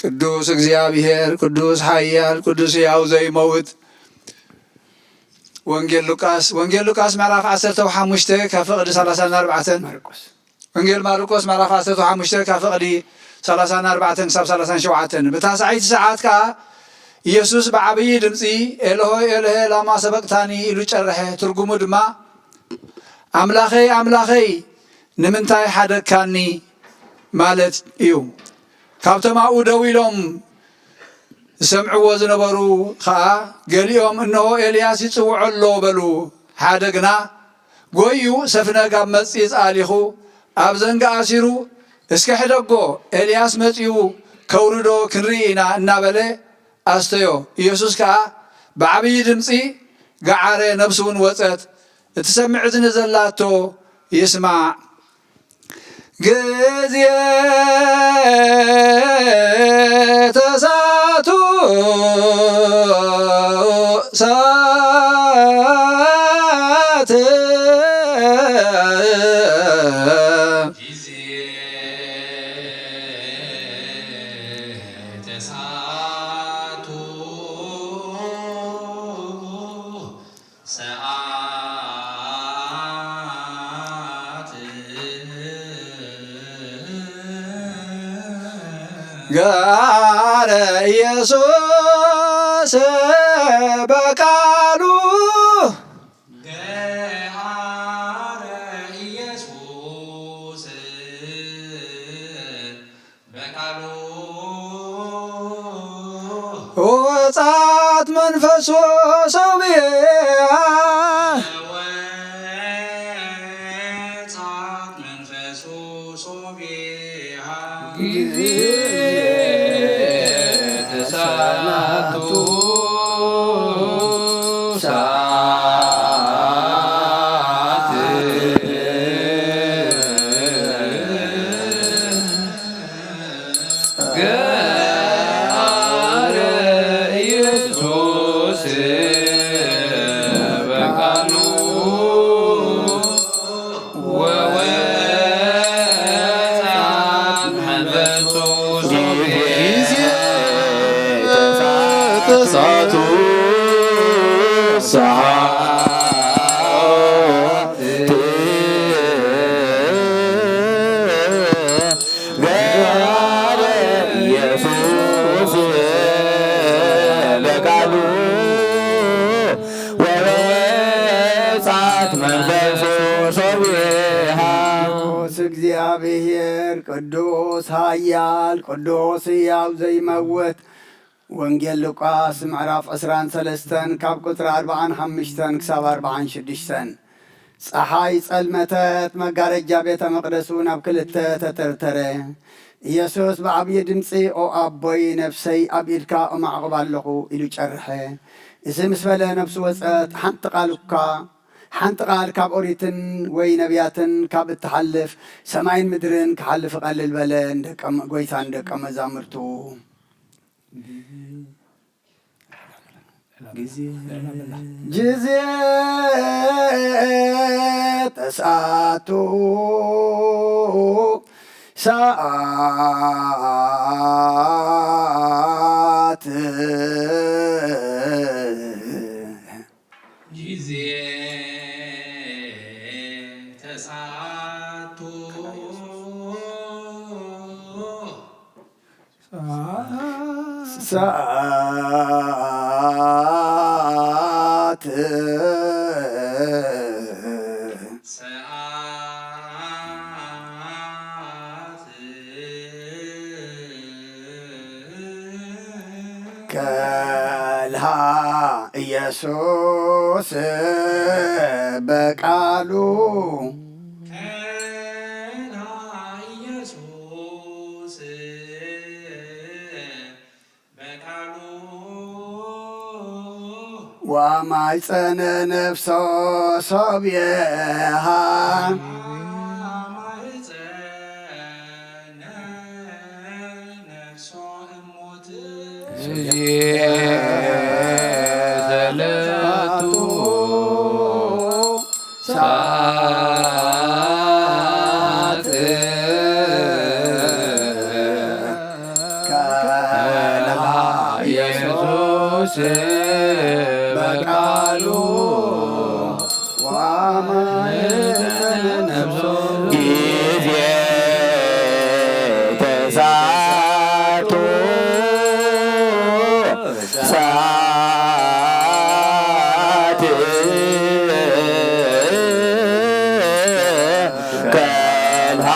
ቅዱስ እግዚኣብሔር፣ ቅዱስ ኃያል፣ ቅዱስ ሕያው ዘይመውት። ወንጌል ሉቃስ፣ ወንጌል ሉቃስ ምዕራፍ ዓሰርተ ሓሙሽተ ካብ ፍቕዲ ሰላሳን ኣርባዕተን። ማርቆስ። ወንጌል ማርቆስ ምዕራፍ ዓሰርተ ሓሙሽተ ካብ ፍቕዲ ሰላሳን ኣርባዕተን ክሳብ ሰላሳን ሸውዓተን። ብታስዓይቲ ሰዓት ከኣ ኢየሱስ ብዓብዪ ድምጺ፣ "ኤሎሄ፣ ኤሎሄ፣ ላማ ሰበቅታኒ?" ኢሉ ጨርሐ። ትርጉሙ ድማ፣ "ኣምላኸይ፣ ኣምላኸይ፣ ንምንታይ ሓደግካኒ?" ማለት እዩ። ካብቶም ኣብኡ ደው ኢሎም ዝሰምዕዎ ዝነበሩ ኸኣ ገሊኦም፣ "እንሆ፣ ኤልያስ ይጽውዖ ኣሎ" በሉ። ሓደ ግና፣ ጎዩ ሰፍነግ ኣብ መጺጽ ኣሊኹ ኣብ ዘንጋ ኣሲሩ፣ "እስከ ሕደጎ፣ ኤልያስ መጺኡ ከውርዶ ክንርኢ ኢና" እናበለ ኣስተዮ። ኢየሱስ ከኣ ብዓብዪ ድምጺ ገዓረ፣ ነፍሱ እውን ወጸት። እትሰምዕ እዝኒ ዘላቶ ይስማዕ። ግዜ ተሳቱ ሰዓት። ሰዓቱ ሰዓት ገአረ ኢየሱስ በቃሉ ገአረ ኢየሱስ በቃሉ ወጻት መንፈሱ ሰውቢያ ወጻት መንፈሱ ሶቢያ ጊዜ ተሰናቱ ሰዓት ገአረ ኢየሱስ በቃሉ ወወጻት መንፈሱ ጊዜ ተሳቱ ሰዓት ገአረ ኢየሱስ በቃሉ ወወጻት መንፈሱ ሶቢሃ። ቅዱስ እግዚአብሔር፣ ቅዱስ ኃያል፣ ቅዱስ ሕያው ዘይመውት። ወንጌል ሉቃስ ምዕራፍ ዕስራን ሰለስተን ካብ ቁጽሪ ኣርብዓን ሓሙሽተን ክሳብ ኣርብዓን ሽዱሽተን። ጸሓይ ጸልመተት፣ መጋረጃ ቤተ መቕደስ እውን ኣብ ክልተ ተተርተረ። ኢየሱስ ብዓብዪ ድምጺ፣ "ኦ ኣቦይ፣ ነፍሰይ ኣብ ኢድካ እማዕቑባ ኣለኹ" ኢሉ ጨርሐ። እዚ ምስ በለ ነፍሱ ወጸት። ሓንቲ ቃል እኳ፣ ሓንቲ ቃል ካብ ኦሪትን ወይ ነቢያትን ካብ እትሓልፍ፣ ሰማይን ምድርን ክሓልፍ እቐልል በለ ንደቀ-፣ ጎይታ ንደቀ መዛሙርቱ። ጊዜ ጊዜ ተስዓቱ ሰዓት ጊዜ ተስዓቱ ሰዓት ሰዓት ከልሃ ኢየሱስ በቃሉ ከልሃ ኢየሱስ በቃሉ ወማይጸነ ነፍሶ ሶብየሃ ወማይጸነ ነፍሶ እሞት ጊዜ ሰለቱ ሰዓት ከልሃ ኢየሱስ በቃሉ ወአመ ነፍሶ ጊዜ ተሳቱ ሰዓት ከልሃ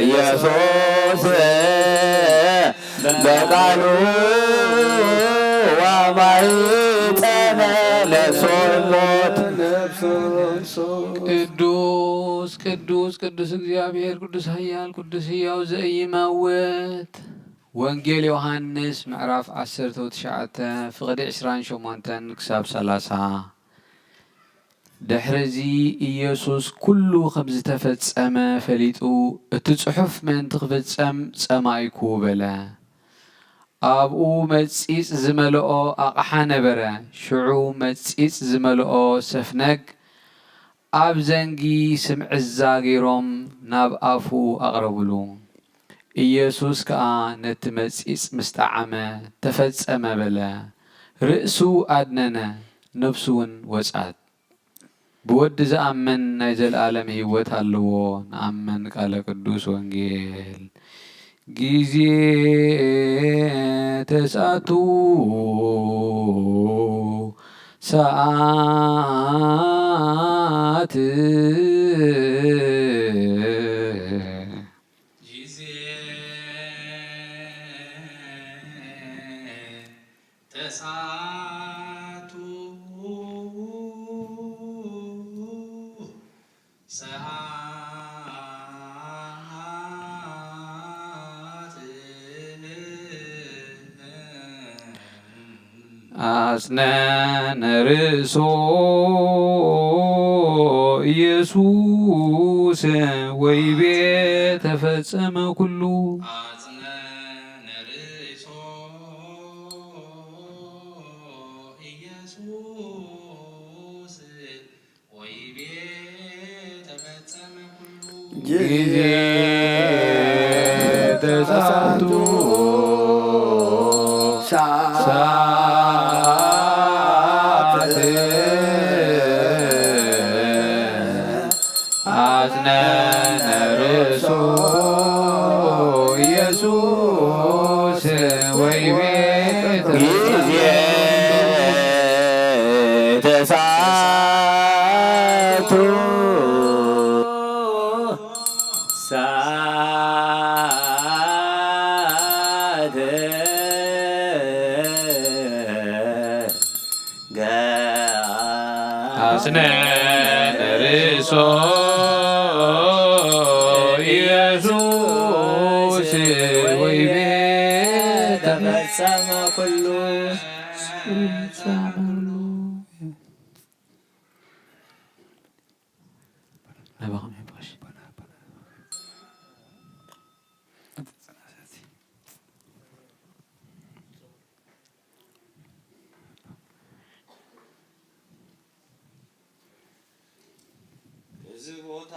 ኢየሱስ በቃሉ ወማይጸነ ነፍሶ ሞት። ቅዱስ ቅዱስ ቅዱስ እግዚኣብሔር ቅዱስ ኃያል ቅዱስ ሕያው ዘኢይመውት። ወንጌል ዮሃንስ ምዕራፍ ዓሰርተ ትሽዓተ ፍቕዲ ዕስራን ሸሞንተን ክሳብ ሰላሳ። ድሕርዚ ኢየሱስ ኩሉ ከም ዝተፈጸመ ፈሊጡ፣ "እቲ ጽሑፍ ምእንቲ ክፍጸም ጸማኢኩ" በለ። ኣብኡ መጺጽ ዝመልኦ ኣቕሓ ነበረ። ሽዑ መጺጽ ዝመልኦ ሰፍነግ ኣብ ዘንጊ ስምዕዛ ገይሮም ናብ ኣፉ ኣቕረቡሉ። ኢየሱስ ከኣ ነቲ መጺጽ ምስ ጠዓመ፣ "ተፈጸመ" በለ። ርእሱ ኣድነነ፣ ነፍሱ እውን ወጽኣት። ብወዲ ዝኣምን ናይ ዘለኣለም ህይወት ኣለዎ። ንኣምን። ቃለ ቅዱስ ወንጌል። ጊዜ ተስዓቱ ሰዓት። ጊዜ ተስዓቱ ሰዓት። ኣጽነነ ርእሶ ኢየሱስ ወይቤ ተፈጸመ ኩሉ። ኣጽነነ ርእሶ ኢየሱስ ወይቤ ተፈጸመ ኩሉ። ጊዜ ተስዓቱ ሰዓት። ኣጽነነ ርእሶ ኢየሱስ ወይቤ ጊዜ ተስዓቱ ሰዓት። ኣጽነነ ርእሶ ኢየሱስ ወይቤ ተፈጸመ ኩሉ። ናባኹም ይሕባሽ። እዚ ቦታ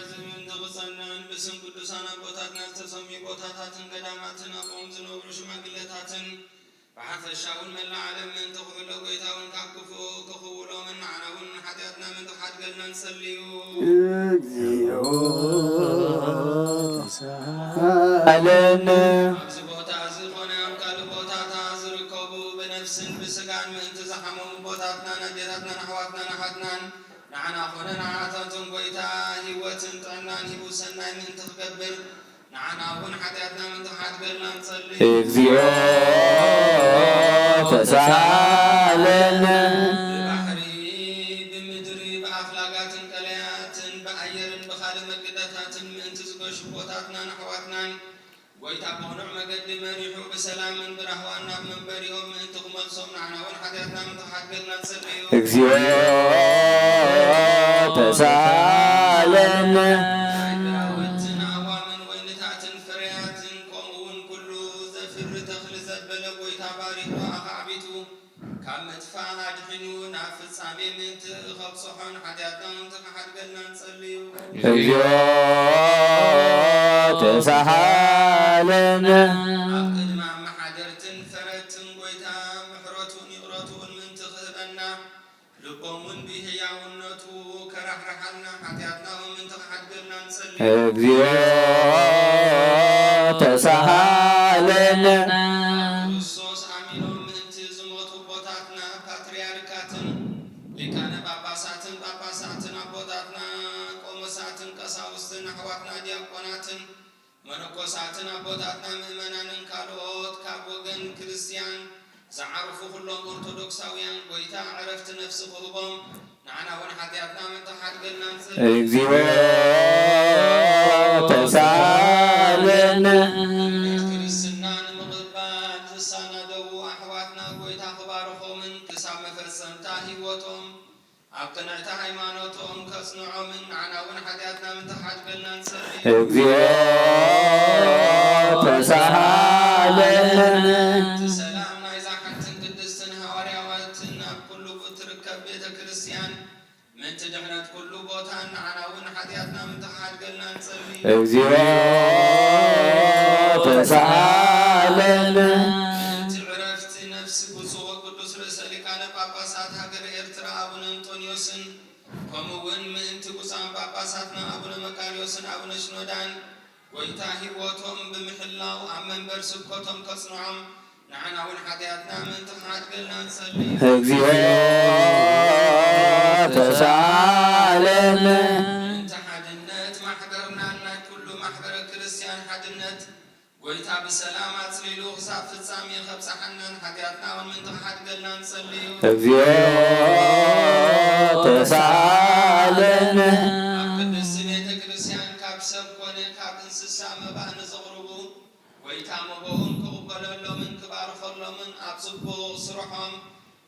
እዚ ምእንቲ ክጸንዕን ብስም ቅዱሳን ኣቦታትና ዝተሰምዩ ቦታታትን ገዳማትን ኣብኦም ዝነብሩ ሽማግለታትን ብሓፈሻ እውን መላእ ዓለም ምእንቲ ክሕሎ፣ ጎይታ እውን ካብ ክፉእ ክኽውሎምን ንዓና እውን ንሓጢኣትና ምእንቲ ክሓድገልና ንጸልዩ። እግዚኣብሔር ተሳሃለነ። ኣብዚ ቦታ እዚ ኮነ ኣብ ካልእ ቦታታት ዝርከቡ ብነፍስን ብስጋን ምእንቲ ዝሓመሙ ኣቦታትናን ኣዴታትናን ኣሕዋትናን ኣሓትናን ንዓና ኮነ ንዓታቶም ጎይታ ህይወትን ጥዕናን ሂቡ ሰናይ ምእንቲ ክገብር ንዓና እውን ሓጢኣትና ምእንቲ ክሓድገልና ንጸሊ። እግዚኣብሔር ተሳሃለነ። ብባሕሪ፣ ብምድሪ፣ ብኣፍላጋትን ቀለያትን፣ ብኣየርን ብኻልእ መገድታትን ምእንቲ ዝገሹ ኣቦታትናን ኣሕዋትናን፣ ጎይታ ብቕኑዕ መገዲ መሪሑ ብሰላምን ብራህዋን ናብ መንበሪኦም ምእንቲ ክመልሶም ንዓና እውን ሓጢኣትና ምእንቲ ክሓድገልና ንጸልዩ። እግዚኣብሔር ተሳሃለነ። ናይ ግራውትን ኣእዋምን ወይንታትን ፍርያትን ከምኡ እውን ኩሉ ዘፍሪ ተኽሊ ዘበለ ጎይታ ባሪኹ ኣኻዕቢቱ ካብ ምጥፋእ ኣድሒኑ ናብ ፍጻሜ ምእንቲ ከብጽሖን ሓጢኣትና ምእንቲ ክሓድገልና ንጸልዩ። እግዚኣብሔር ተሳሃለነ። ኣብ ቅድሚ ኣመሓደርትን ፈረድትን ጎይታ ምሕረቱን ይቕረትኡን ምእንቲ ክህበና፣ ልቦም እውን ብህያውነቱ ከራሕርሓልና፣ ሓጢኣትና እውን ምእንቲ ክሓድገልና ንጸልዩ። እግዚኣብሔር ተሳሃለነ። ኣብ ክርስቶስ ኣሚኖም ምእንቲ ዝሞቱ ኣቦታትና ፓትርያርካትን ሊቃነ ጳጳሳትን ጳጳሳትን ኣቦታትና ቆሞሳትን ቀሳውስትን ኣሕዋትና ዲያቆናትን መነኮሳትን ኣቦታትና ምእመናንን ካልኦት ካብ ወገን ክርስትያን ዝዓረፉ ኩሎም ኦርቶዶክሳውያን ጎይታ ዕረፍቲ ነፍሲ ክህቦም ንዓና እውን ሓጢኣትና ምእንቲ ክሓድገልና ንጸሊ። እግዚኣብሔር ተሳሃለነ። እምነት ክርስትና ንምቕባል ዝሰናደዉ ኣሕዋትና ጎይታ ክባርኾምን ክሳብ መፈጸምታ ህይወቶም ኣብ ቅንዕቲ ሃይማኖቶም ከጽንዖምን ንዓና እውን ሓጢኣትና ምእንቲ ክሓድገልና ንጸሊ። እግዚኣብሔር ተሳሃለነ። እቲ ሰላም ናይዛ ሓንትን ቅድስትን ሃዋርያዊትን ኣብ ኩሉ እትርከብ ቤተ ክርስቲያን ምእንቲ ድሕነት ኩሉ ቦታን ንዓና እውን ሓጢኣትና ምእንቲ ክሓድገልና ንጸሊ። እግዚኣብሔር ተሳሃለነ። እቲ ዕረፍቲ ነፍሲ ብፁዕ ወቅዱስ ርእሰ ሊቃነ ጳጳሳት ሃገረ ኤርትራ ኣቡነ እንጦንዮስን ከምኡ እውን ምእንቲ ብፁዓን ጳጳሳትና ኣቡነ መቃርዮስን ኣቡነ ሽኖዳን ጐይታ ህይወቶም ብምሕላው ኣብ መንበር ስብከቶም ከጽንዖም ንዓና እውን ሓጢኣትና ምእንቲ ክሓድገልና ንጸሊ። እግዚኦ ተሳሃለነ። ምእንቲ ሓድነት ማሕበርናን ናይ ኩሉ ማሕበረ ክርስቲያን ሓድነት ጐይታ ብሰላም ኣጽሊሉ ክሳብ ፍጻሜ ከብጽሓናን ሓጢኣትና እውን ምእንቲ ክሓድገልና ንጸልዩ። እግዚኦ ተሳሃለነ። ኣብ ቅድስቲ ቤተ ክርስቲያን ካብ ሰብ ኮነ ካብ እንስሳ መባእ ንዘቕርቡ ጐይታ መባኦም ክቕበለሎምን ክባርኸሎምን ኣብ ጽቡቕ ስርሖም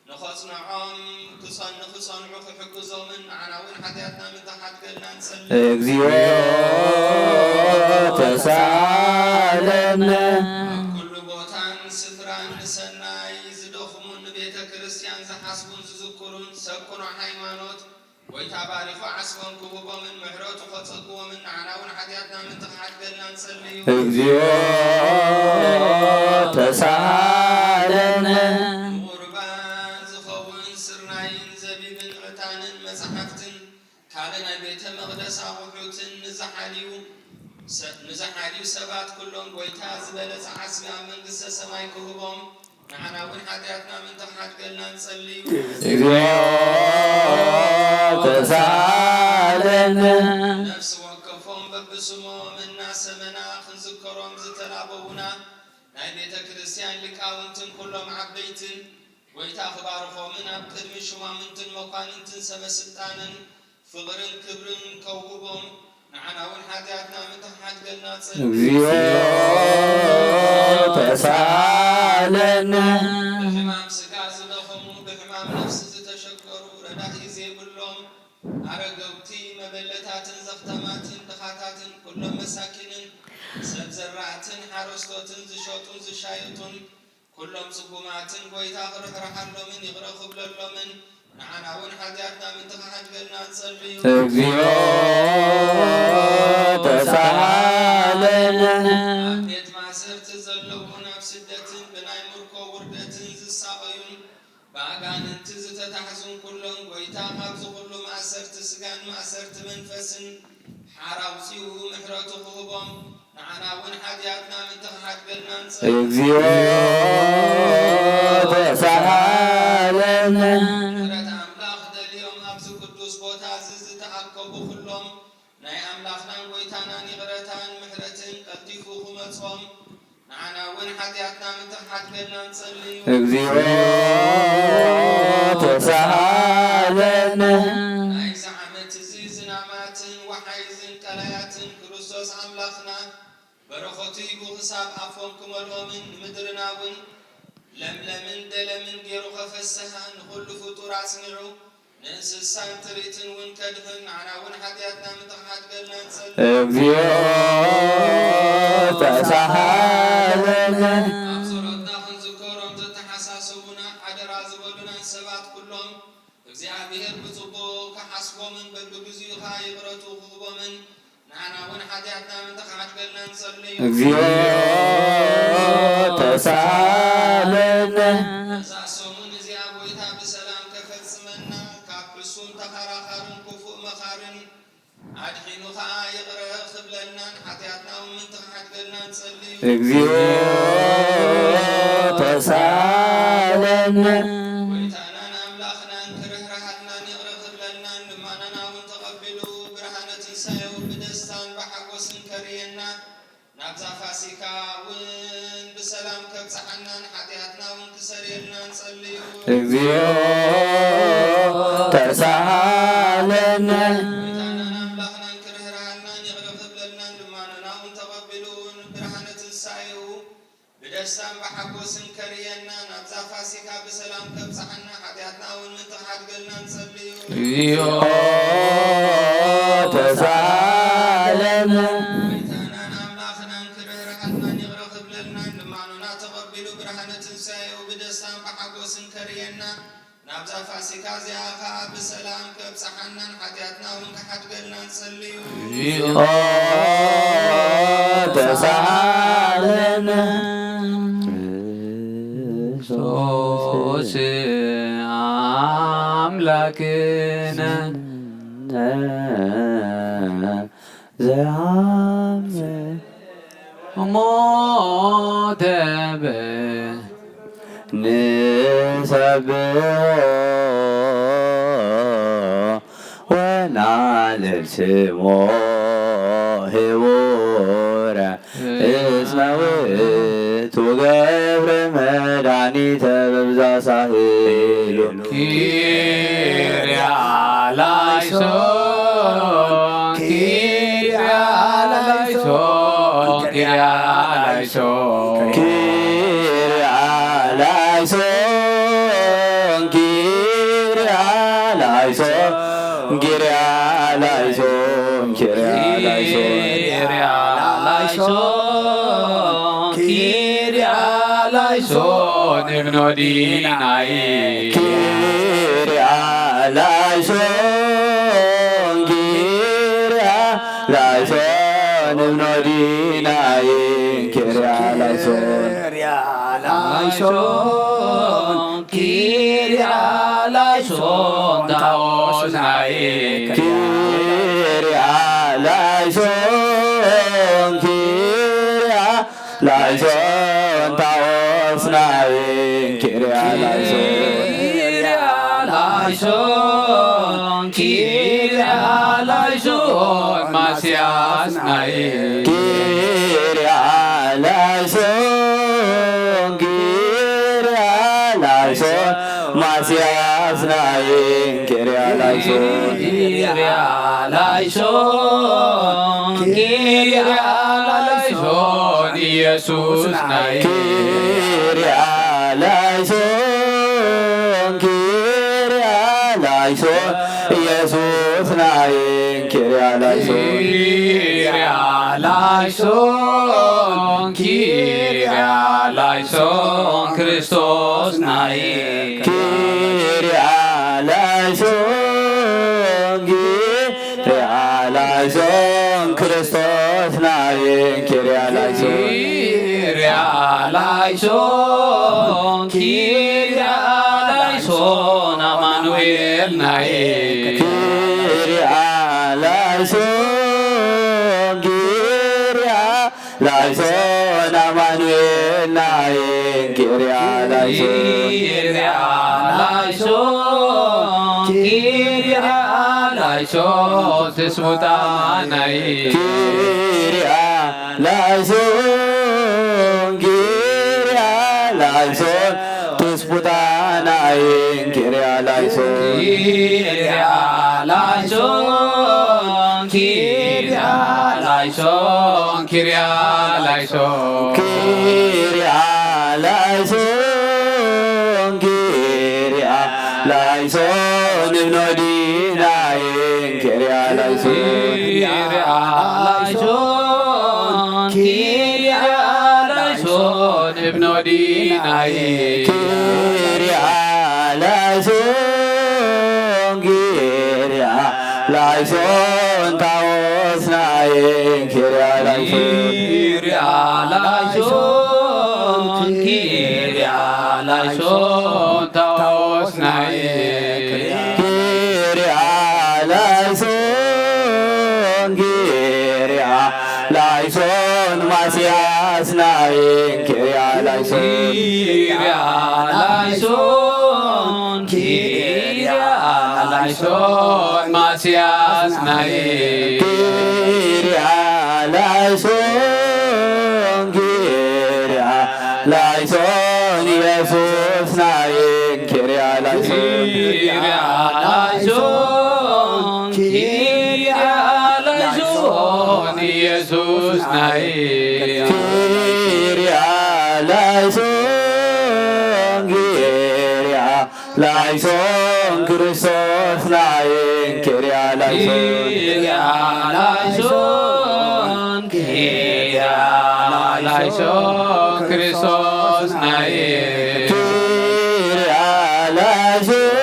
ንኸጽንዖም ክጸን-፣ ንኽጸንዑ ክሕግዞምን ንዓና እውን ሓጢኣትና ምእንቲ ክሓድገልና ንጸሊ። እግዚኦ ተሳሃለነ። ኣብ ኩሉ ቦታን ስፍራን ንሰናይ ዝደኽሙን ንቤተ ክርስቲያን ዝሓስቡን ዝዝክሩን ሰብ ቅኑዕ ሃይማኖት ጐይታ ባሪኹ ዓስቦም ክህቦምን ምሕረቱ ከጸግቦምን ንዓና እውን ሓጢኣትና ምእንቲ ክሓድገልና ንጸልዩ። እግዚኦ ተሳሃለነ። ንቑርባን ዝኸውን ስርናይን ዘቢብን ዕጣንን መጻሕፍትን ካልእ ናይ ቤተ መቕደስ ኣቑሑትን ንዝሓልዩ ሰ-፣ ንዝሓልዩ ሰባት ኩሎም ጐይታ ዝበለጸ ዓስቢ ኣብ መንግስተ ሰማይ ክህቦም ንዓና እውን ሓጢኣትና ምእንቲ ክሓድገልና ንጸልዩ። እግዚኦ ተሳሃለነ። ነፍሲ ወከፎም በብስሞም እናሰመና ክንዝከሮም ዝተላበዉና ናይ ቤተ ክርስቲያን ሊቃውንትን ኩሎም ዓበይትን ጐይታ ክባርኾምን ኣብ ቅድሚ ሹማምንትን መኳንንትን ሰበ ስልጣንን ፍቕርን ክብርን ከውህቦም ንዓና እውን ሓጢኣትና ምእንቲ ክሓድገልና ንጸሊ። እግዚኦ ተሳሃለነ። ብሕማም ስጋ ዝደኸሙ ብሕማም ነፍሲ ዝተሸገሩ ረዳኢ ዘይብሎም ኣረገውቲ መበለታትን ዘኽታማትን ድኻታትን ኩሎም መሳኪንን ሰብ ዘራእትን ሓረስቶትን ዝሸጡን ዝሻየጡን ኩሎም ጽጉማትን ጐይታ ክርሕርሓሎምን ይቕረ ክብለሎምን ንዓና እውን ሓጢኣትና ምእንቲ ክሓድገልና ንጸልዩ። እግዚኦ ተሳሃለነ። ኣብ ቤት ማእሰርቲ ዘለዉን ኣብ ስደትን ብናይ ምርኮ ውርደትን ዝሳቐዩን ብኣጋንንቲ ዝተታሕዙን ኩሎም ጐይታ ካብዚ ኩሉ ማእሰርቲ ስጋን ማእሰርቲ መንፈስን ሓራ ኣውጺኡ ምሕረቱ ክህቦም ንዓና እውን ሓጢኣትና ምእንቲ ክሓድገልና ንጸሊ። እግዚኦ ተሳሃለነ። ምሕረት ኣምላኽ ደልዮም ኣብዚ ቅዱስ ቦታ እዚ ዝተኣከቡ ኩሎም ናይ ኣምላኽናን ጐይታናን ይቕረታን ምሕረትን ቀልጢፉ ክመጾም ንዓና እውን ሓጢኣትና ምእንቲ ክሓድገልና ንጸሊ። እግዚኦ ተሳሃለነ። ናይዚ ዓመት እዚ ዝናማትን ወሓይዝን ቀላያትን ክርስቶስ ኣምላኽና በረኸቱ ሂቡ ክሳብ ኣፎም ክመልኦምን ንምድርና እውን ለምለምን ደለምን ገይሩ ከፈስሓ ንኹሉ ፍጡር ኣጽኒዑ ንእንስሳን ጥሪትን እውን ከድሕን ንዓና እውን ሓጢኣትና ምእንቲ ክሓድገልና ንጸሊ። እግዚኦ ተሳሃለነ። ኣብ ጸሎትና ክንዝከሮም ዘተሓሳሰቡና ሓደራ ዝበሉናን ሰባት ኩሎም እግዚኣብሔር ብጽቡቕ ክሓስቦምን በብግዚኡ ኸኣ ይቕረቱ ክህቦምን ንዓና እውን ሓጢኣትና ምእንቲ ክሓድገልና ንጸልዩ። እግዚኦ ተሳሃለነ። እዛ ሰሙን እዚኣ ጐይታ ብሰላም ከፈጽመና ካብ ሕሱም ተኸራኻርን ክፉእ መኻርን ኣድሒኑ ኸኣ ይቕረ ክብለልናን ሓጢኣትና እውን ምእንቲ ክሓድገልና ንጸልዩ። እግዚኦ ተሳሃለነ። ጐይታናን ኣምላኽናን ክርህርሃልናን ይቕረ ክብለልናን ልማናና እውን ተቐቢሉ ብርሃነ ትንሳኤኡ ብደስታን ብሓጎስን ከርእየና ናብዛ ፋሲካ እውን ብሰላም ከብጽሓናን ሓጢኣትና እውን ክሰርየልና ንጸልዩ። እግዚኦ ተሳሃለነ። ጐይታናን ኣምላኽናን ክርህርሃልናን ይቕረ ክብለልናን ልማኖና እውን ተቐቢሉ ንብርሃነ ትንሳኤኡ ብደስታን ብሓጎስን ከርእየና ናብዛ ፋሲካ ብሰላም ከብጽሓና ሓጢኣትና እውን ምእንቲ ክሓድገልና ንጸልዩ። እግዚኦ ተሳሃለነ። ጐይታናን ኣምላኽናን ክርህርሃልናን ይቕረ ክብለልናን ልማኖና ተቐቢሉ ብርሃነ ትንሳኤኡ ብደስታን ብሓጎስን ከርእየና ናብዛ ፋሲካ እዚኣ ኸኣ ብሰላም ከብጽሓናን ሓጢኣትና እውን ክሓድገልና ንጸልዩ። እግዚኦ ተሳሃለነ። ክርስቶስ ኣምላክነ ዘአምር ሞተ በ ንሰብሖ ወናልል ስሞ ህቡረ እስመ ውእቱ ገብረ መድኃኒተ በብዛ ሳህሉ። ኪርያ ላይሶን ኪርያ ላይሶን ኪርያ ላይሶን ኪርያ ላይሶን ኪርያ ላይሶን ኪርያ ላይሶን ኪርያ ላይሶን ኪርያ ላይሶን እብኖ ዲናይ ኪርያ ላይሶን ኪርያ ላይሶን እብኖ ዲናይ ኪርያ ላይሶን ኪርያ ላይሶን ኪርያ ላይሶን ታኦስናይ ኪርያ ላይሶን ኪርያ ላይሶን ታኦስናይ ኪርያ ላይሶን ኪርያ ላይሶን ኪርያ ላይሶን ማስያስናይ ኪርያ ላይሶን ኪርያ ላይሶን ማስያስናይ ኪርያ ላይሶን ኪርያ ላይሶን ኪርያ ላይሶን ኢየሱስ ናይ ኪርያ ላይሶን ኪርያ ላይሶን ኢየሱስ ናይ ኪርያ ላይሶን ኪርያ ላይሶን ኪርያ ላይሶን ክርስቶስ ናይ ኪርያ ላይሶን ኪርያ ላይሶን ክርስቶስ ናይ ኪርያ ላይሶን ኪርያ ላይሶን ኪርያ ላይሶን ኣማኑኤል ናይ ኪርያ ላይሶን ኪርያ ላይሶን ኣማኑኤል ናይ ኪርያ ላይሶን ኪርያ ላይሶን ኪርያ ላይሶን ትስሙታ ናይ ኪርያ ላይሶን ኪርያ ላይሶን ትስፉታ ናይ ኪርያ ላይሶን ኪርያ ላይሶን ኪርያ ላይሶን ኪርያ ላይሶን ኪርያ ላይሶን ኪርያ ላይሶን እብኖ ዲናይ ኪርያ ላይሶን ኪርያ ላይሶን ኪርያ ላይሶን እብኖ ዲናይ ኪርያ ላይሶን ኪርያ ላይሶን ታኦስናይ ኪርያ ላይሶን ኪርያ ላይሶን ኪርያ ላይሶን ታኦስናይ ኪርያ ላይሶን ኪርያ ላይሶን ማስያስ ናይን ኪርያ ላይሶን ኪርያ ላይሶን ኪርያ ላይሶን ማስያስ ናይን ኪርያ ላይሶን ኪርያ ላይሶን ኢየሱስ ናይን ኪርያ ላይሶን ኪርያ ላይሶን ኪርያ ላይሶን ኢየሱስ ናይ ኪርያ ላይሶን ኪርያ ላይሶን ክርስቶስ ናይን ኪርያ ላይሶን ኪርያ ላይሶን ኪርያ ላይሶን ክርስቶስ ናይ ኪርያ ላይሶን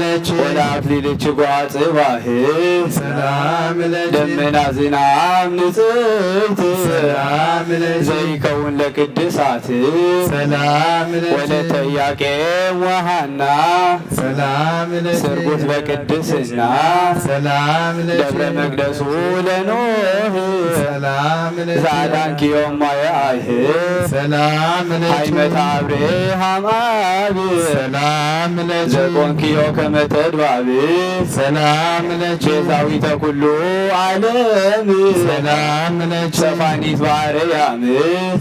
ለኪ ወለአክሊልኪ ጓጽባህ ሰላም ለኪ ደመና ዝናም ንጽሕት ሰላም ለኪ ዘይከውን ለቅድሳት ሰላም ለኪ ወለተ ኢያቄም ወሐና ሰላም ለኪ ስርጉት በቅድስና ሰላም ለኪ ደብረ መቅደሱ ለኖህ ሰላም ለኪ ዛዳንኪዮም ማየ አይህ ሰላም ለኪ ሃይመት አብርሃም አብ ሰላም ለኪ ዘቆንኪዮ ከመ ተድባብ ሰላም ለኪ ቤዛዊተ ኩሉ ዓለም ሰላም ለኪ ሰፋኒት ባርያም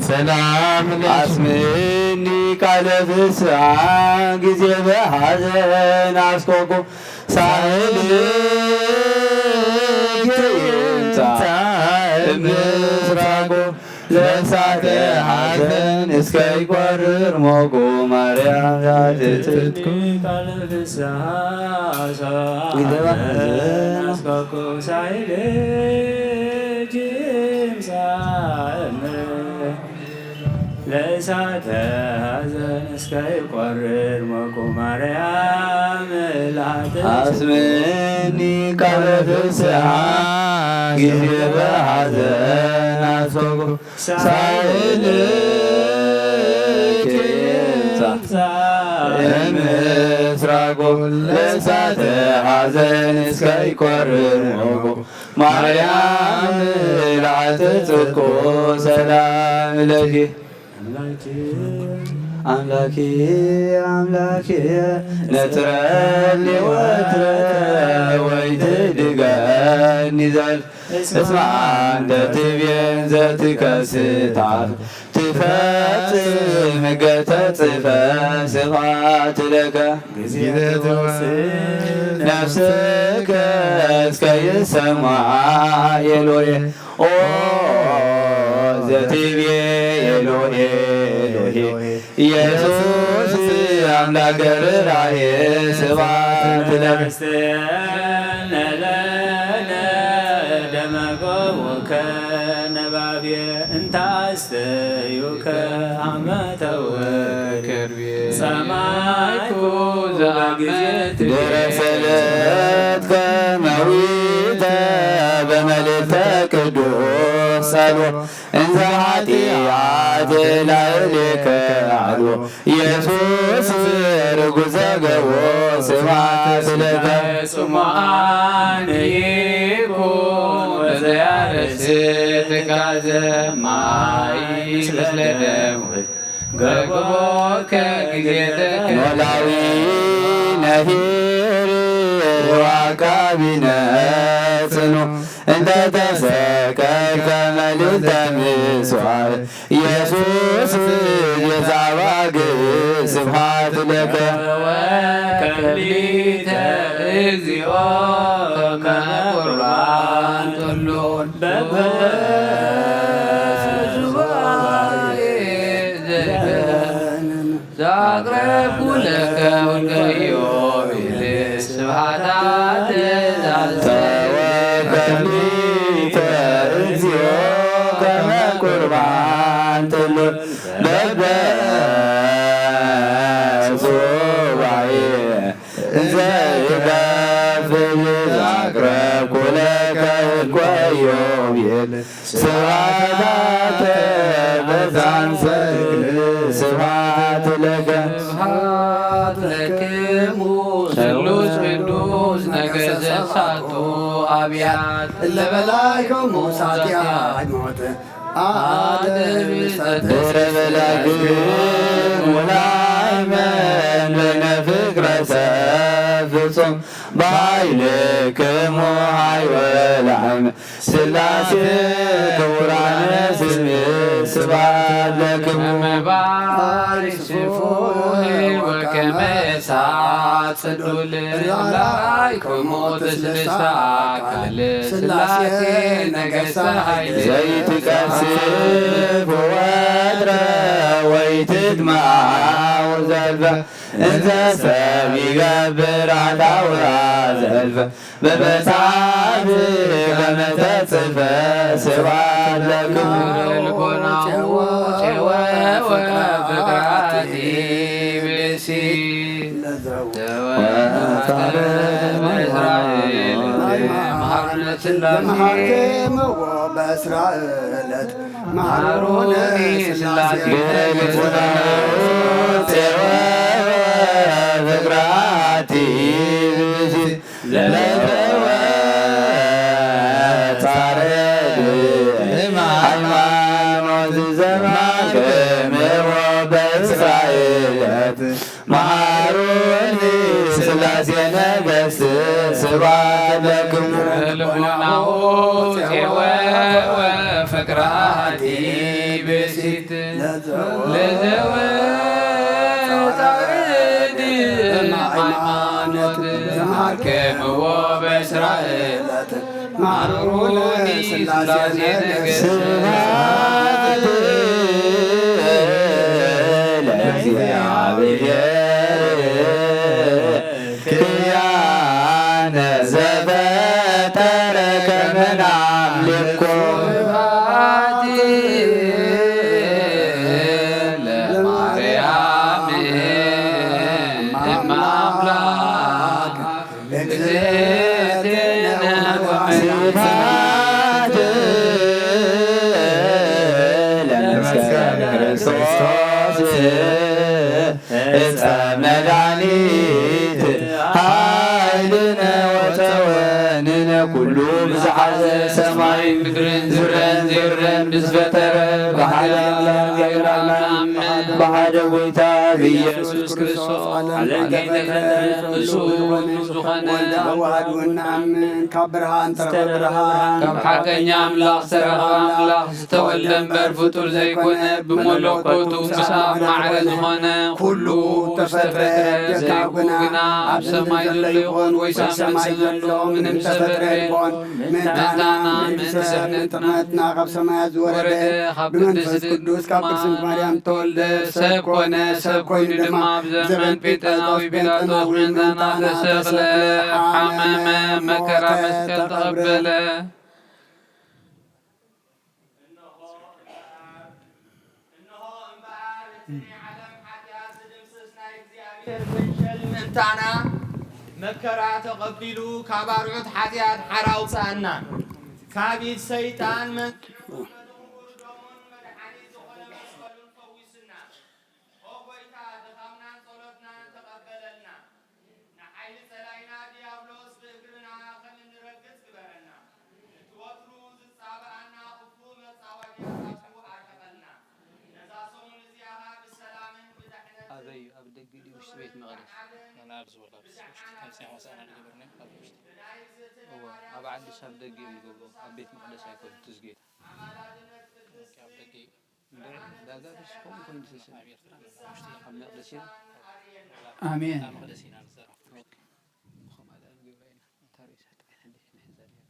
ሰላም ለኪ አስምኒ ቃለ ፍስሐ ጊዜ በሐዘን አስቆቁ ሳህል ይምጻእ እምስራቁ ለእሳተ ሐዘን እስከ ይቆርር ሞቁ ማርያም ዛትትት ቃለ ፍስሐ ጊዜ በሐዘን አስቆቁ ሳህል ይምጻእ ለእሳተ ሐዘን እስከ ይቆርር ሞቁ ማርያም ላትስ አስምኒ ቃለ ፍስሐ ጊዜ በሐዘን አስቆቁ ሳይልኪ እምስራቁ ለእሳተ ሐዘን እስከ ይቆርር ሞቁ ማርያም ላዕተ ጽድቁ ሰላም ለኪ አምላኪ አምላኪ ነጽረኒ ወትረ ወይትድገኒ ዘል እስመ አንተ ትቤን ዘትከስታት ትፈጽም ገተጽፈ ስብሐት ለከ ጊዜ ትወስድ ነፍስከ እስከ ይሰማ ኤሎሄ ኦ ዘትቤ ኤሎሄ ኤሎሄ ኢየሱስ አምላከ ርራሄ ስብሐት ለከ ለነ ደመ ገቦከ ነባቤ እንተ አስተዩከ አመተወ ከርቤ ሰማይኩ ዘአግዝእት ድረሰለት ከመዊተ በመልእልተ ቅዱስ ጸሎ እንዘ ኃጢአት ላዕሌከ አልቦ ኢየሱስ ርጉዘ ገቦ ስብሐት ለከ። ጽሙዓን ይኩን ወዘያረስ ትካዘ ማይ ምስለ ደም ገቦከ ጊዜ ተከ ኖላዊ ነሂር ወአቃቢ ነጽኑ እንተ ተሰቀልከ መልዕልተ ምጽዋዕ ኢየሱስ ቤዛ ባግ ስብሐት ለከ። ወከሊተ እግዚኦ ከመ ቁርባን ጥሉል በበ ሱባኤ ዘእተ ዘአቅረብኩ ለከ ወልደ ኢዮቤል ስብሐታ ትእዛዝ ተወከሊተ እግዚኦ ከመ ቁርባን ጥሉል በበ ሱባኤ እንዘ ይከፍል አቅረብኩ ለከ ህልቆ ኢዮቤል ስብሐተ በዛንሰ ስብሐት ለከ። ስብሐት ለክሙ ስሉስ ቅዱስ ነገሰ ሳቱ አብያት እለ በላይከሙ ሳቲያ ሞት ድረ በላግሙ ላይመን በይነ ፍቅረ ሰብ ፍጹም በኃይልክሙ ኃይወ ላይመን ሥላሴ ክቡራነ ስም ስብሐት ለክሙ። እመባሪ ስፉሕ ወከመ እሳት ጽዱል ራራይክሙ ትስልስተ አካል ሥላሴ ነገሥተ ኃይል ዘይትቀስፍ ወትረ ወይትድማው ዘልፈ እንዘ ሰብ ይገብር አታውራ ዘልፈ በመጽሐፍ ከመ ተጽፈ ስብሐት ለክሙ። ልቦናሁ ጨወ ወፍቅራት ብእሲ መሃርነ ስላሴ ዘመሃርክምዎ በስራ ዕለት መሃሩኒ ስላሴ ፍቅራቲ ብዚ ለዘወ ጻረድ ሃይማኖት ዘማርክምዎ በስራ ዕለት መሃሩኒ ስላሴ ነገስት ስብሐት ለክሙ። ልቦናሁ ጼወ ፍቅራቲ ብእሲት ለዘወ ጻረድ ሃይማኖት ዘማርክምዎ በስራ ዕለት መሃሩኒ ስላሴ ነገስት። ስብሐት ለእግዚአብሔር ክያነ ዘፈጠረ ከመ ናምልኮ። ስብሐት ለማርያም እመ አምላክ እግዝእትነ ወመድኃኒትነ። ስብሐት ለመስቀል ክርስቶስ ዕፀ መድኃኒት ኃይልነ ወፀወንነ ኩሉ ብዝሓዘ ሰማይ ምድርን ዝረን ዘይረን ብዝፈጠረ ብሓደ ኣምላክ ብሓደ ጎይታ ብኢየሱስ ክርስቶስ ዓለም ዓለም ከይተፈጠረ ከይተፈጠረ ንሱ ንሱ እውን ዝኾነ ወልዳ ዋህድ እውን ንኣምን ካብ ብርሃን ተረኸበ ብርሃን ካብ ሓቀኛ ኣምላኽ ዝተረኸበ ኣምላኽ ዝተወልደ እምበር ፍጡር ዘይኮነ ብመለኮቱ ምስ ኣብ ማዕረ ዝኾነ ኩሉ ተፈጥረ። ደካው ግና ኣብ ሰማይ ዘሎ ይኹን ወይስ ኣብ ሰማይ ዘሎ ምንም ተፈጥረ ይኹን ምእንታና ምእንቲ ሰብ ምእንቲ ጥቕመትና ካብ ሰማያት ዝወረደ ብመንፈስ ቅዱስ ካብ ቅድስት ማርያም ተወልደ ሰብ ኮነ። ሰብ ኮይኑ ድማ ኣብ ዘመን ጴንጠናዊ ጲላጦስ ምእንታና ተሰቕለ፣ ሓመመ፣ መከራ መስቀል ተቐበለ። እንሆ እምበኣር እቲ ናይ ዓለም ሓጢኣት ዝድምስስ ናይ እግዚኣብሔር ምንሸል ምእንታና መከራ ተቐቢሉ ካብ ኣርዑት ሓጢኣት ሓራ ኣውፅኣና። ካብ ኢድ ሰይጣን መንጢቑ መድኽሙር ደሙን መድሓኒት ዝኾነ መስቀሉን ፈዊስና። ኦ ጎይታ ድኻምናን ጸሎትናን ተቐበለልና። ንሓይሊ ጸላኢና ዲያብሎስ ብእግርና ከም እንረግጽ ግበረና። እቲ ወትሩ ዝጻብኣና ክፉእ መጻወድያ ካብኡ ኣርሕቐልና። ነዛ ሰሙን እዚኣ ኸኣ ብሰላምን ብድሕነትን ኣበይ እዩ? ኣብ ደገ ድዩ ውሽጢ ቤት መቕደስ? እወ፣ ኣብ ዓዲ ሰብ ደገ እዮም ዝገብሩ። ኣብ ቤት መቕደስ ኣይኮኑን፣ ትዝጌ። ኣማላድነት ቅድስቲ ዳጋ ተስፎም ኮይኑ ተሰ-፣ ኣብ መቕደስ ኢና። ኣሜን። ኦኬ። ብኸምኣ ደኣ ንገብራ ኢና። እታ ርእሳ ጥራሕ እንዲህ ንሕዛ ነይራ።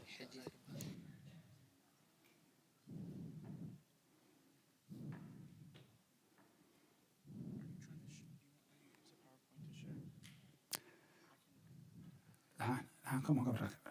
ሕጂ ደሓን፣ ደሓን ከምኡ ገብረካ።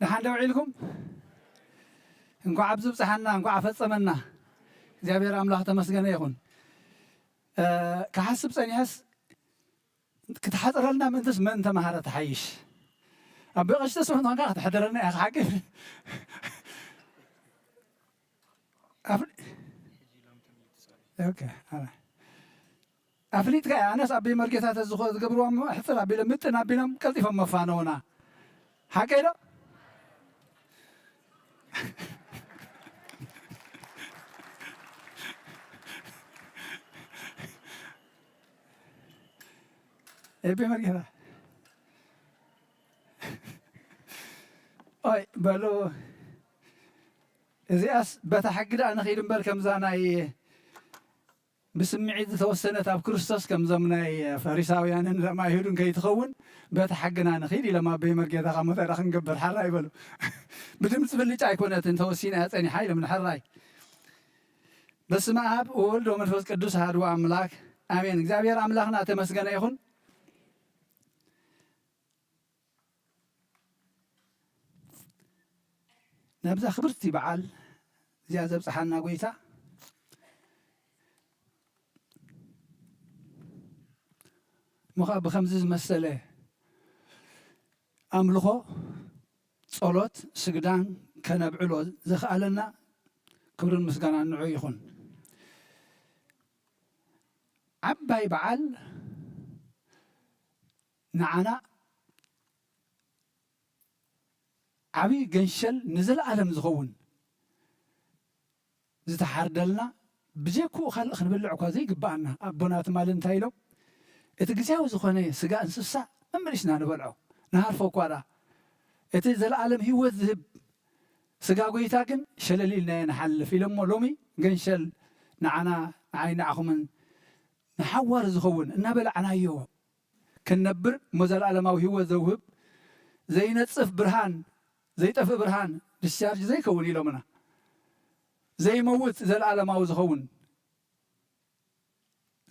ደሓን ዶ ውዒልኩም? እንኳዕ ኣብዚ ብጽሓና፣ እንኳዕ ኣፈጸመና። እግዚኣብሔር ኣምላኽ ተመስገነ ይኹን። እ፣ ክሓስብ ጸኒሐስ ክትሓጽረልና ምእንትስ መን ተማሃረ ትሓይሽ? ኣቦይ ቀሺ ተስፋ እንኳን ክትሕደረና ኢኻ ሓቂ። ኣፍ-፣ ኦኬ፣ ኣረ። ኣፍሊጥካ እያ። ኣነስ ኣቦይ መርጌታ ተዝኾ ዝገብርዋ እሞ ሕጽር ኣቢሎም፣ ምጥን ኣቢሎም ቀልጢፎም መፋነውና። ሓቀይ ዶ? ኣቦይ መርጌታ። ኦይ፣ በሉ። እዚኣስ በታ ሕጊ ደኣ ንኺድ እምበር፣ ከምዛ ናይ ብስምዒት ዝተወሰነት ኣብ ክርስቶስ፣ ከምዞም ናይ ፈሪሳውያንን ዞም ኣይሁድን ከይትኸውን፣ በታ ሕግና ንኺድ ኢሎም ኣቦይ መርጌታ፣ ካብ ሞት ኣይዳ ክንገብር፣ ሓራይ በሉ። ብድምፂ ብልጫ ኣይኮነትን ተወሲና እያ ጸኒሓ ኢሎም ንሕራይ። በስመ ኣብ ወወልድ ወመንፈስ ቅዱስ ኣሐዱ ኣምላክ ኣሜን። እግዚኣብሔር ኣምላኽና ተመስገነ ይኹን። ናብዛ ክብርቲ በዓል እዚኣ ዘብጽሓና ጐይታ እሞ ኸኣ ብኸምዚ ዝመሰለ ኣምልኾ፣ ጸሎት፣ ስግዳን ከነብዕሎ ዘኽኣለና ክብርን ምስጋናን ንዑ ይኹን። ዓባይ በዓል ንዓና ዓብዪ ገንሸል ንዘለኣለም ዝኸውን ዝተሓርደልና፣ ብዘይክኡ ካልእ ክንበልዕ እኳ ዘይግብኣና። ኣቦና ትማሊ እንታይ ኢሎም? "እቲ ግዜያዊ ዝኾነ ስጋ እንስሳ መመሊስና ንበልዖ፣ ንሃርፎ እኳ ደኣ፣ እቲ ዘለኣለም ህይወት ዝህብ ስጋ ጐይታ ግን ሸለል ኢልናዮ ንሓልፍ" ኢሎሞ። ሎሚ ገንሸል ንዓና፣ ንዓይ ንዓኹምን ንሓዋሩ ዝኸውን እናበላዕናዮ ክንነብር እሞ ዘለኣለማዊ ህይወት ዘውህብ ዘይነጽፍ ብርሃን፣ ዘይጠፍእ ብርሃን፣ ዲስቻርጅ ዘይከውን ኢሎምና። ዘይመውት ዘለኣለማዊ ዝኸውን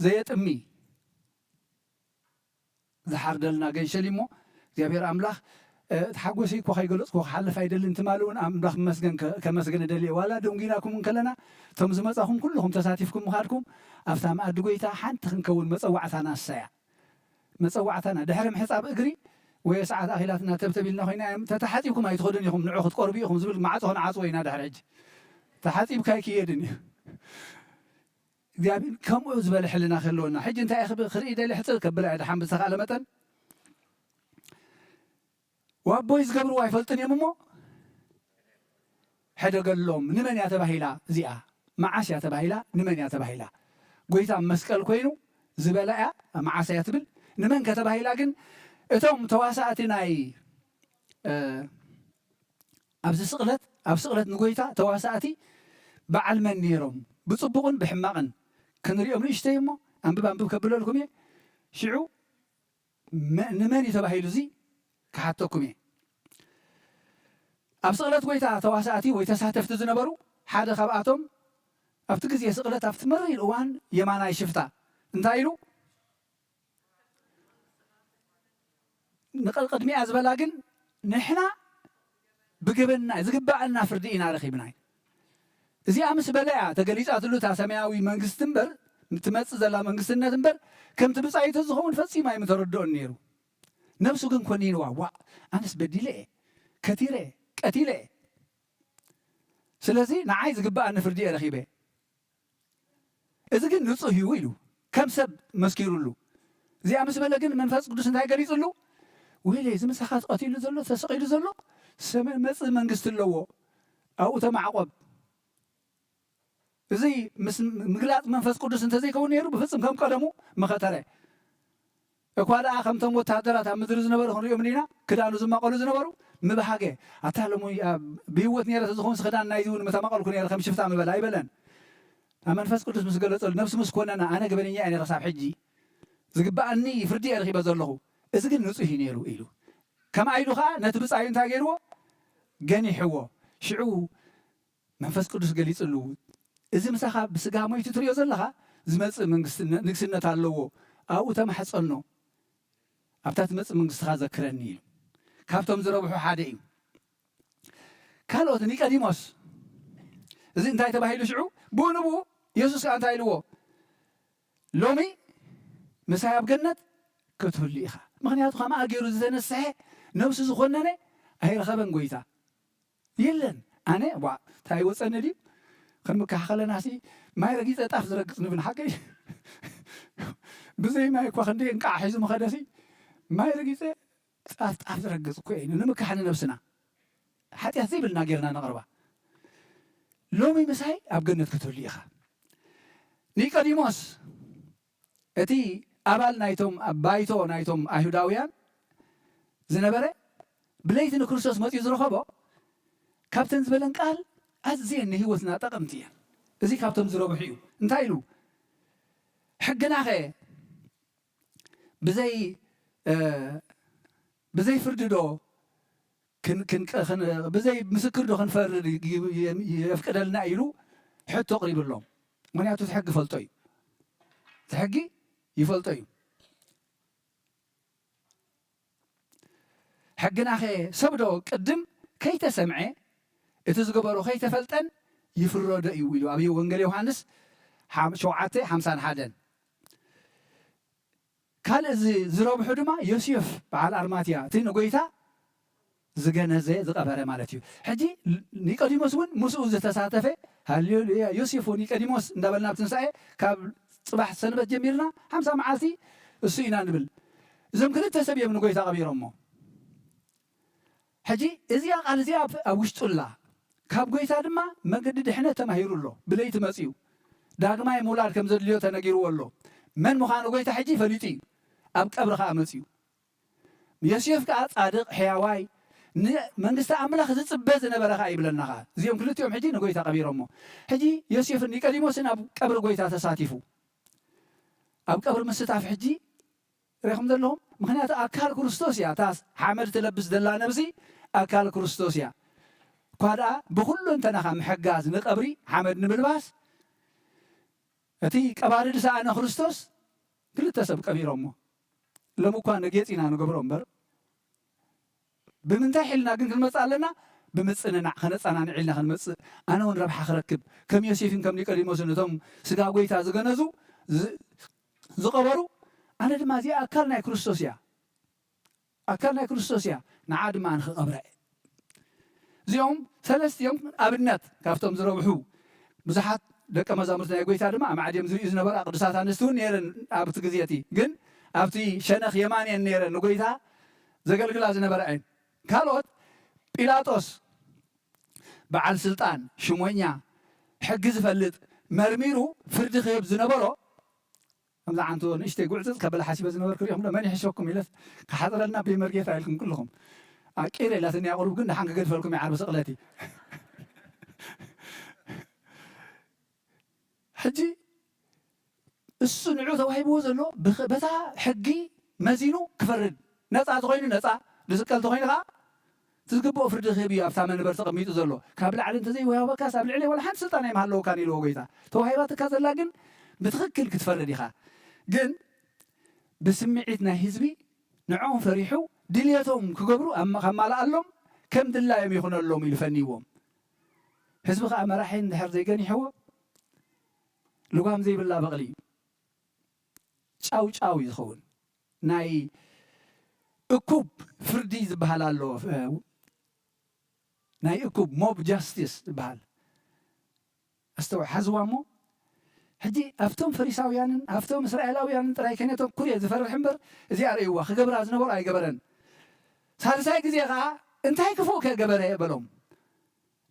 ዘየጥሚ ዝሓርደልና ገንሸል እሞ እግዚኣብሔር ኣምላኽ፣ እ፣ እቲ ሓጎሰይ እኮ ከይገለጽኩ ክሓልፍ ኣይደልን። ትማሊ እውን ኣምላኽ ይመስገን ከ-፣ ከመስግን እደሊ እየ። ዋላ ደንጒናኩም እንከለና፣ እቶም ዝመጻኹም ኩልኹም ተሳቲፍኩም ምኻድኩም፣ ኣብታ መኣዲ ጐይታ ሓንቲ ክንከውን መጸዋዕታና እሳ እያ። መጸዋዕታና ድሕሪ ምሕጻብ እግሪ ወይ ሰዓት ኣኺላትና ተብተብ ኢልና ኮይና፣ እዮም፣ "ተተሓጺብኩም ኣይትኸዱን ኢኹም፣ ንዑ ክትቆርቡ ኢኹም" ዝብል ማዕጾ ክንዓጽዎ ኢና ድሕሪ ሕጂ። ተሓጺብካ ኣይክየድን እዩ። እግዚኣብሔር ከምኡ ዝበለ ሕልና ክህልወና። ሕጂ እንታይ ክብ-፣ ክርኢ ደሊ ሕጽር ከብላ እየ፣ ደሓን ብዝተኻእለ መጠን። ወኣቦይ ዝገብርዎ ኣይፈልጥን እዮም እሞ፣ ሕደገሎም። ንመን እያ ተባሂላ እዚኣ? መዓስ እያ ተባሂላ? ንመን እያ ተባሂላ? ጐይታ ኣብ መስቀል ኮይኑ ዝበላ እያ፣ መዓስ እያ ትብል? ንመን ከ ተባሂላ ግን? እቶም ተዋሳእቲ ናይ፣ እ፣ ኣብዚ ስቕለት፣ ኣብ ስቕለት ንጐይታ ተዋሳእቲ በዓል መን ነይሮም? ብጽቡቕን ብሕማቕን ክንሪኦም ንእሽተይ እሞ፣ ኣንብብ ኣንብብ ከብለልኩም እየ። ሽዑ መ-፣ ንመን እዩ ተባሂሉ እዚ ክሓተኩም እየ። ኣብ ስቕለት ጐይታ ተዋሳእቲ ወይ ተሳተፍቲ ዝነበሩ ሓደ ካብኣቶም ኣብቲ ግዜ ስቕለት ኣብቲ መሪር እዋን የማናይ ሽፍታ እንታይ ኢሉ? ንቐ-፣ ቅድሚኣ ዝበላ ግን ንሕና ብገበንና ዝግብኣና ፍርዲ ኢና ረኺብና። እዚኣ ምስ በለ እያ ተገሊጻትሉ እታ ሰማያዊ መንግስቲ እምበር፣ ትመጽእ ዘላ መንግስትነት እምበር፣ ከምቲ ብጻዩ ተዝኸውን ፈጺሙ ኣይምተረድኦን ነይሩ። ነብሱ ግን ኮኒንዋ፣ "ዋእ፣ ኣነስ በዲለ እየ፣ ከቲረ እየ፣ ቀቲለ እየ። ስለዚ ንዓይ ዝግብኣኒ ፍርዲ እየ ረኺበ። እዚ ግን ንጹህ እዩ" ኢሉ ከም ሰብ መስኪሩሉ። እዚኣ ምስ በለ ግን መንፈስ ቅዱስ እንታይ ገሊጹሉ? "ወይለይ፣ እዚ ምሳኻ ተቐቲሉ ዘሎ፣ ተሰቒሉ ዘሎ፣ ሰመ-፣ መጽእ መንግስቲ ኣለዎ፣ ኣብኡ ተማዕቆብ" እዚ ምስ ምግላጽ መንፈስ ቅዱስ እንተዘይከውን ነይሩ፣ ብፍጹም ከም ቀደሙ መኸተረ። እኳ ደኣ ከምቶም ወተሃደራት ኣብ ምድሪ ዝነበሩ ክንሪኦም እንዲና፣ ክዳኑ ዝማቐሉ ዝነበሩ፣ ምብሃገ። ኣታ ሎሚ ኣብ፣ ብህይወት ነይረ ተዝኸውን፣ ክዳን ናይዚ እውን ምተማቐልኩ ነይረ፣ ከም ሽፍታ ምበላ ኣይበለን። ኣብ መንፈስ ቅዱስ ምስ ገለጸሉ፣ ነብሱ ምስ ኮነና፣ ኣነ ገበነኛ እየ ነይረ ክሳብ ሕጂ። ዝግብኣኒ ፍርዲ እየ ረኺበ ዘለኹ። እዚ ግን ንጹህ እዩ ነይሩ ኢሉ። ከምኣ ኢሉ ኸኣ ነቲ ብጻዩ እንታይ ገይርዎ? ገኒሕዎ። ሽዑ መንፈስ ቅዱስ ገሊጽሉ፣ "እዚ ምሳኻ ብስጋ ሞይቱ ትርእዮ ዘለኻ ዝመጽእ መንግስቲ-፣ ንግስነት ኣለዎ፣ ኣብኡ ተማሕጸኖ፣ ኣብታ ትመጽእ መንግስትኻ ዘክረኒ" ኢሉ። ካብቶም ዝረብሑ ሓደ እዩ። ካልኦት፣ ኒቀዲሞስ፣ እዚ እንታይ ተባሂሉ ሽዑ? ብኡ ንብኡ የሱስ ከኣ እንታይ ኢልዎ? "ሎሚ ምሳይ ኣብ ገነት ክትህሉ ኢኻ." ምኽንያቱ ከምኣ ገይሩ ዝተነስሐ ነብሱ ዝኾነነ ኣይረኸበን ጎይታ። የለን። ኣነ ዋ እንታይ ወፀኒ ድዩ? ክንምካሕ ከለናሲ ማይ ረጊፀ ጣፍ ዝረግፅ ንብል ሓቀይ። ብዘይ ማይ እኳ ክንደይ እንቃዕ ሒዙ ምኸደሲ፣ ማይ ረጊፀ ጣፍ ጣፍ ዝረግፅ እኮ እዩ ንምካሕ ንነብስና። ሓጢኣት ዘይብልና ጌርና ነቕርባ። ሎሚ ምሳይ ኣብ ገነት ክትህሉ ኢኻ። ኒቆዲሞስ እቲ ኣባል ናይቶም ኣብ ባይቶ ናይቶም ኣይሁዳውያን ዝነበረ፣ ብለይቲ ንክርስቶስ መጺኡ ዝረኸቦ፣ ካብተን ዝበለን ቃል ኣዝየን ንህይወትና ጠቐምቲ እየን። እዚ ካብቶም ዝረብሑ እዩ። እንታይ ኢሉ? ሕግናኸ ብዘይ እ፣ ብዘይ ፍርዲ ዶ ክን- ክን- ክን- ብዘይ ምስክር ዶ ክንፈርድ ይ- ይ- የፍቅደልና ኢሉ ሕቶ ኣቕሪብሎም። ምክንያቱ እቲ ሕጊ ይፈልጦ እዩ። እቲ ሕጊ ይፈልጦ እዩ። ሕግናኸ ሰብ ዶ ቅድም ከይተሰምዐ እቲ ዝገበሮ ከይተፈልጠን ይፍረዶ እዩ ኢሉ ኣብ ወንጌል ዮሃንስ ሓም- ሸውዓተ ሓምሳን ሓደን። ካልእ ዝ- ዝረብሑ ድማ ዮሴፍ በዓል ኣርማትያ እቲ ንጎይታ ዝገነዘ ዝቐበረ ማለት እዩ። ሕጂ ኒቆዲሞስ እውን ምስኡ ዝተሳተፈ ሃሌሉያ ዮሴፍ ወኒቆዲሞስ እንዳበልና ኣብ ትንሳኤ ካብ ፅባሕ ሰንበት ጀሚርና ሓምሳ መዓልቲ እሱ ኢና ንብል። እዞም ክልተ ሰብ እዮም ንጎይታ ቀቢሮሞ። ሕጂ እዚኣ ቃል እዚኣ ኣብ- ኣብ ውሽጡ ኣላ። ካብ ጎይታ ድማ መገዲ ድሕነት ተማሂሩ ኣሎ። ብለይቲ መፅዩ ዳግማይ ምውላድ ከም ዘድልዮ ተነጊርዎ ኣሎ። መን ምዃኑ ጎይታ ሕጂ ፈሊጡ እዩ። ኣብ ቀብሪ ከዓ መፅዩ። ዮሴፍ ከዓ ፃድቕ ሕያዋይ ንመንግስቲ ኣምላኽ ዝፅበ ዝነበረ ከዓ ይብለና ከዓ እዚኦም ክልቲኦም ሕጂ ንጎይታ ቀቢሮሞ። ሕጂ ዮሴፍን ኒቆዲሞስን ኣብ ቀብሪ ጎይታ ተሳቲፉ። ኣብ ቀብሪ ምስታፍ ሕጂ ሪኹም ዘለኹም ምክንያቱ ኣካል ክርስቶስ እያ እታ ሓመድ ትለብስ ዘላ ነብሲ ኣካል ክርስቶስ እያ። እኳ ደኣ ብኩሉ እንተናኻ ምሕጋዝ ንቀብሪ ሓመድ ንምልባስ እቲ ቀባሪ ዝሰኣነ ክርስቶስ ክልተ ሰብ ቀቢሮሞ። ሎም እኳ ነጌፅ ኢና ንገብሮ እምበር ብምንታይ ሒልና ግን ክንመፅእ ኣለና? ብምፅንናዕ ከነፀናንዕ ኢልና ክንመፅእ። ኣነ እውን ረብሓ ክረክብ ከም ዮሴፍን ከም ኒቆዲሞስን እቶም ስጋ ጎይታ ዝገነዙ ዝ- ዝቐበሩ ኣነ ድማ እዚኣ ኣካል ናይ ክርስቶስ እያ ኣካል ናይ ክርስቶስ እያ ንዓ ድማ ንክቐብረ እየ። እዚኦም ሰለስቲኦም ኣብነት ካብቶም ዝረብሑ ብዙሓት ደቀ መዛሙርቲ ናይ ጎይታ ድማ ኣማዕድዮም ዝርእዩ ዝነበራ ቅዱሳት ኣንስቲ እውን ነይረን ኣብቲ ግዜ እቲ ግን ኣብቲ ሸነኽ የማንየን ነይረን ንጎይታ ዘገልግላ ዝነበራ እየን። ካልኦት ጲላጦስ በዓል ስልጣን ሽሞኛ ሕጊ ዝፈልጥ መርሚሩ ፍርዲ ክህብ ዝነበሮ ከምዛ ዓንቶ ንእሽተይ ጉዕፅፅ ከበላ ሓሲበ ዝነበርኩ ሪኹም ዶ መን ይሕሸኩም ኢለስ ክሓፅረልና ቤመርጌታ ኢልኩም ኩልኹም ኣቂረ ኢላትኒ ኣቁሩብ ግን ደሓን ክገድፈልኩም ይዓርቢ ስቕለቲ ሕጂ እሱ ንዑ ተዋሂብዎ ዘሎ በታ ሕጊ መዚኑ ክፈርድ ነፃ ተኮይኑ ነፃ ዝስቀል ተኮይኑ ከዓ እቲ ዝግብኦ ፍርዲ ክህብ እዩ ኣብታ መንበር ተቐሚጡ ዘሎ ካብ ላዕሊ እንተዘይወሃበካስ ኣብ ልዕሊ ወላ ሓንቲ ስልጣን ኣይምሃለወካን ኢልዎ ጎይታ ተዋሂባትካ ዘላ ግን ብትኽክል ክትፈርድ ኢኻ ግን ብስምዒት ናይ ህዝቢ ንዕኦም ፈሪሑ ድልየቶም ክገብሩ ከማልኣሎም ከም ድላዮም ይኹነሎም ኢሉ ፈንይዎም ህዝቢ ከዓ መራሒ እንድሕር ዘይገኒሕዎ ልጓም ዘይብላ በቕሊ እዩ ጫው ጫው እዩ ዝኸውን ናይ እኩብ ፍርዲ ዝበሃል ኣሎ ናይ እኩብ ሞብ ጃስቲስ ዝበሃል ኣስተው ሓዝዋ እሞ ሕጂ ኣብቶም ፈሪሳውያንን ኣብቶም እስራኤላውያንን ጥራይ ከነተኩር እየ ዝፈርሕ እምበር እዚኣ ርእይዋ ክገብራ ዝነበሩ ኣይገበረን ሳልሳይ ግዜ ከዓ እንታይ ክፉእ ከገበረ በሎም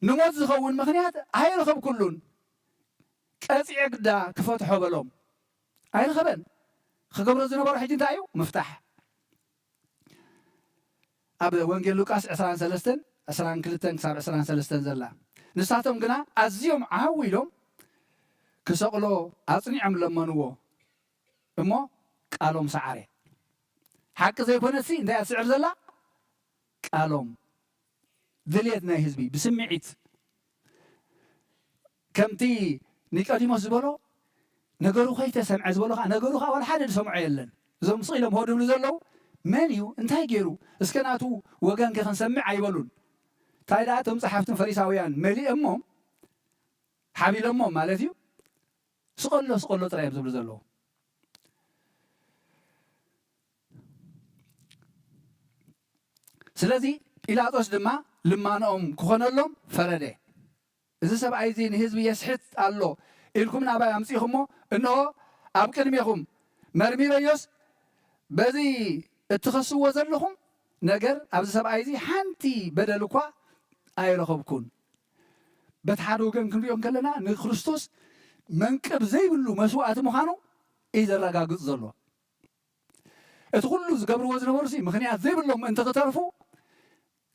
ንሞት ዝኸውን ምኽንያት ኣይረኸብኩሉን ቀፂዐ ግዳ ክፈትሖ በሎም ኣይረኸበን ክገብሮ ዝነበሮ ሕጂ እንታይ እዩ ምፍታሕ ኣብ ወንጌል ሉቃስ ዕስራን ሰለስተን ዕስራን ክልተን ክሳብ ዕስራን ሰለስተን ዘላ ንሳቶም ግና ኣዝዮም ዓው ኢሎም ክሰቕሎ ኣጽኒዖም ለመንዎ እሞ ቃሎም ሰዓረ ሓቂ ዘይኮነሲ እንታይ እያ ትስዕር ዘላ ቃሎም ድልየት ናይ ህዝቢ ብስምዒት ከምቲ ኒቆዲሞስ ዝበሎ ነገሩ ከይተሰምዐ ዝበሎ ከዓ ነገሩ ከዓ ዋላ ሓደ ዝሰምዖ የለን እዞም ስቕ ኢሎም ሆ ድብሉ ዘለዉ መን እዩ እንታይ ገይሩ እስከ ናቱ ወገን ከ ክንሰምዕ ኣይበሉን እንታይ ደኣ እቶም ፀሓፍትን ፈሪሳውያን መሊኦሞም ሓቢሎሞም ማለት እዩ ስቐሎ ስቐሎ ጥራይ እዮም ዝብሉ ዘለዉ ስለዚ ጲላጦስ ድማ ልማኖኦም ክኾነሎም ፈረደ። እዚ ሰብኣይ እዚ ንህዝቢ የስሕት ኣሎ ኢልኩም ናባይ ኣምጺእኹሞ፣ እንሆ ኣብ ቅድሜኹም መርሚረዮስ፣ በዚ እትኸስዎ ዘለኹም ነገር ኣብዚ ሰብኣይ እዚ ሓንቲ በደል እኳ ኣይረኸብኩን። በቲ ሓደ ወገን ክንሪኦ እንከለና ንክርስቶስ መንቅብ ዘይብሉ መስዋእቲ ምዃኑ እዩ ዘረጋግጽ ዘሎ። እቲ ኩሉ ዝገብርዎ ዝነበሩሲ ምኽንያት ዘይብሎም ምእንቲ ክተርፉ፣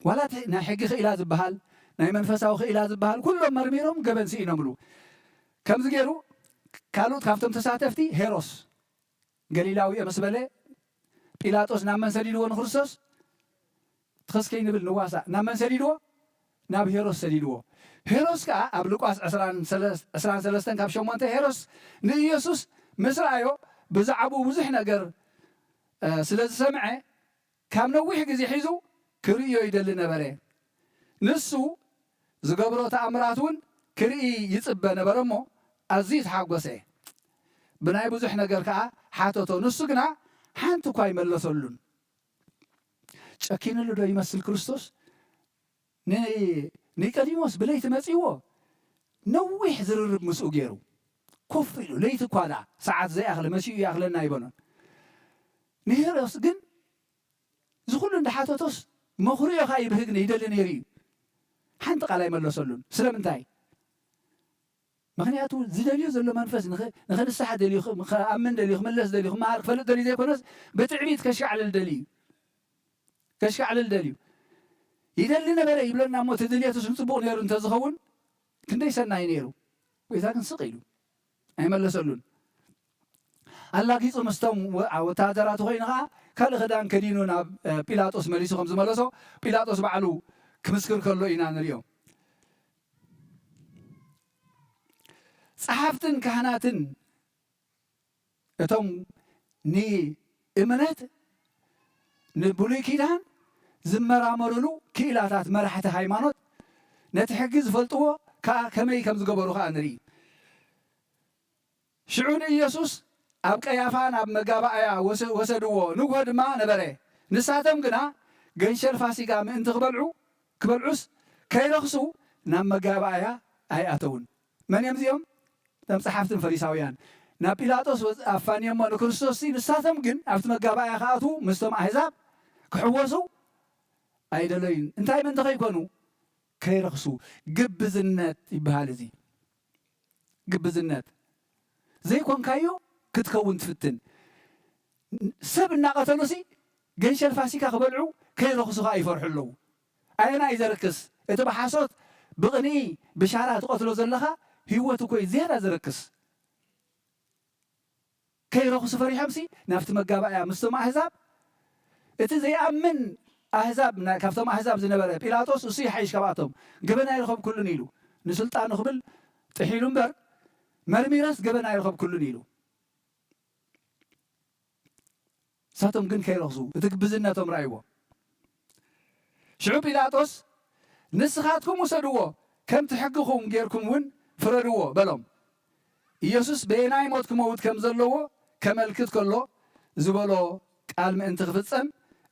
ዋላ እቲ ናይ ሕጊ ክኢላ ዝበሃል፣ ናይ መንፈሳዊ ክኢላ ዝበሃል ኩሎም መርሚሮም ገበን ስኢኖምሉ። ከምዚ ገይሩ ካልኦት ካብቶም ተሳተፍቲ ሄሮስ ገሊላዊ እየ ምስ በለ ጲላጦስ ናብ መን ሰዲድዎ ንክርስቶስ? ትኸስከይ ንብል ንዋሳእ ናብ መን ሰዲድዎ? ናብ ሄሮስ ሰዲድዎ። ሄሮስ ከኣ ኣብ ሉቃስ ዕስራን ሰለስተን ካብ ሸሞንተ ሄሮስ ንኢየሱስ ምስ ረኣዮ ብዛዕባኡ ብዙሕ ነገር ስለ ዝሰምዐ ካብ ነዊሕ ግዜ ሒዙ ክርእዮ ይደሊ ነበረ። ንሱ ዝገብሮ ተኣምራት እውን ክርኢ ይጽበ ነበረ እሞ ኣዝዩ ተሓጎሰ። ብናይ ብዙሕ ነገር ከኣ ሓተቶ፣ ንሱ ግና ሓንቲ እኳ ኣይመለሰሉን። ጨኪንሉ ዶ ይመስል ክርስቶስ? ንኒቆዲሞስ ብለይቲ መጺእዎ ነዊሕ ዝርርብ ምስኡ ገይሩ ኮፍ ኢሉ ለይቲ እኳ ደኣ ሰዓት ዘይኣኽለ መሲኡ ይኣኽለና ኣይበሎን። ንሄሮስ ግን እዚ ኩሉ እንዳሓተቶስ መኹርዮ ከኣ ይብህግ ይደሊ ነይሩ እዩ። ሓንቲ ቃል ኣይመለሰሉን። ስለምንታይ? ምኽንያቱ ዝደልዮ ዘሎ መንፈስ ንኸ- ንኸንሳሕ ደልዩ ኽ- ክኣምን ደልዩ ክምለስ ደልዩ ክመሃር ክፈልጥ ደልዩ ዘይኮነስ ብትዕቢት ከሽካዕልል ደልዩ ከሽካዕልል ደልዩ ይደሊ ነበረ ይብለና እሞ እቲ ድልየቱስ ንፅቡቕ ነይሩ እንተዝኸውን ክንደይ ሰናይ ነይሩ። ጎይታ ግን ስቕ ኢሉ ኣይመለሰሉን። ኣላጊጹ ምስቶም ወ- ወታሃደራቱ ኮይኑ ኸዓ ካልእ ክዳን ከዲኑ ናብ እ፣ ጲላጦስ መሊሱ ከም ዝመለሶ ጲላጦስ ባዕሉ ክምስክር ከሎ ኢና ንሪኦ። ጸሓፍትን ካህናትን እቶም ንእምነት ንብሉይ ኪዳን ዝመራመሩሉ ክኢላታት መራሕቲ ሃይማኖት ነቲ ሕጊ ዝፈልጥዎ ከኣ ከመይ ከም ዝገበሩ ከኣ ንርኢ። ሽዑ ንኢየሱስ ኣብ ቀያፋ ናብ መጋባእያ ወሰ- ወሰድዎ፣ ንግሆ ድማ ነበረ። ንሳቶም ግና ገንሸል ፋሲጋ ምእንቲ ክበልዑ ክበልዑስ ከይረኽሱ ናብ መጋባእያ ኣይኣተውን። መን እዮም እዚኦም? እቶም ጸሓፍትን ፈሪሳውያን ናብ ጲላጦስ ወጽ- ኣፋንዮሞ ንክርስቶስሲ፣ ንሳቶም ግን ኣብቲ መጋባእያ ክኣትዉ ምስቶም ኣህዛብ ክሕወሱ ኣይደለዩን። እንታይ ምእንቲ ከይኮኑ? ከይረኽሱ። ግብዝነት ይበሃል እዚ። ግብዝነት ዘይኮንካዮ ክትከውን ትፍትን። ሰብ እናቐተሉሲ ገንሸል ፋሲካ ክበልዑ ከይረኽሱ ከዓ ይፈርሑ ኣለዉ። ኣየና እዩ ዘርክስ? እቲ ብሓሶት ብቕንኢ ብሻራ ትቐትሎ ዘለኻ ህይወት እኮ እዩ ዝያዳ ዘርክስ። ከይረኽሱ ፈሪሖምሲ ናብቲ መጋባእያ ምስቶም ኣህዛብ እቲ ዘይኣምን ኣህዛብ ና- ካብቶም ኣህዛብ ዝነበረ ጲላጦስ እሱ ይሓይሽ ካብኣቶም ገበን ኣይረኸብኩሉን ኢሉ ንስልጣኑ ክብል ጥሒሉ እምበር መርሚረስ ገበን ኣይረኸብኩሉን ኢሉ። ንሳቶም ግን ከይረኽሱ እቲ ግብዝነቶም ረኣይዎ። ሽዑ ጲላጦስ ንስኻትኩም ውሰድዎ፣ ከምቲ ሕግኹም ጌርኩም እውን ፍረድዎ በሎም። ኢየሱስ በየናይ ሞት ክመውት ከም ዘለዎ ከመልክት ከሎ ዝበሎ ቃል ምእንቲ ክፍጸም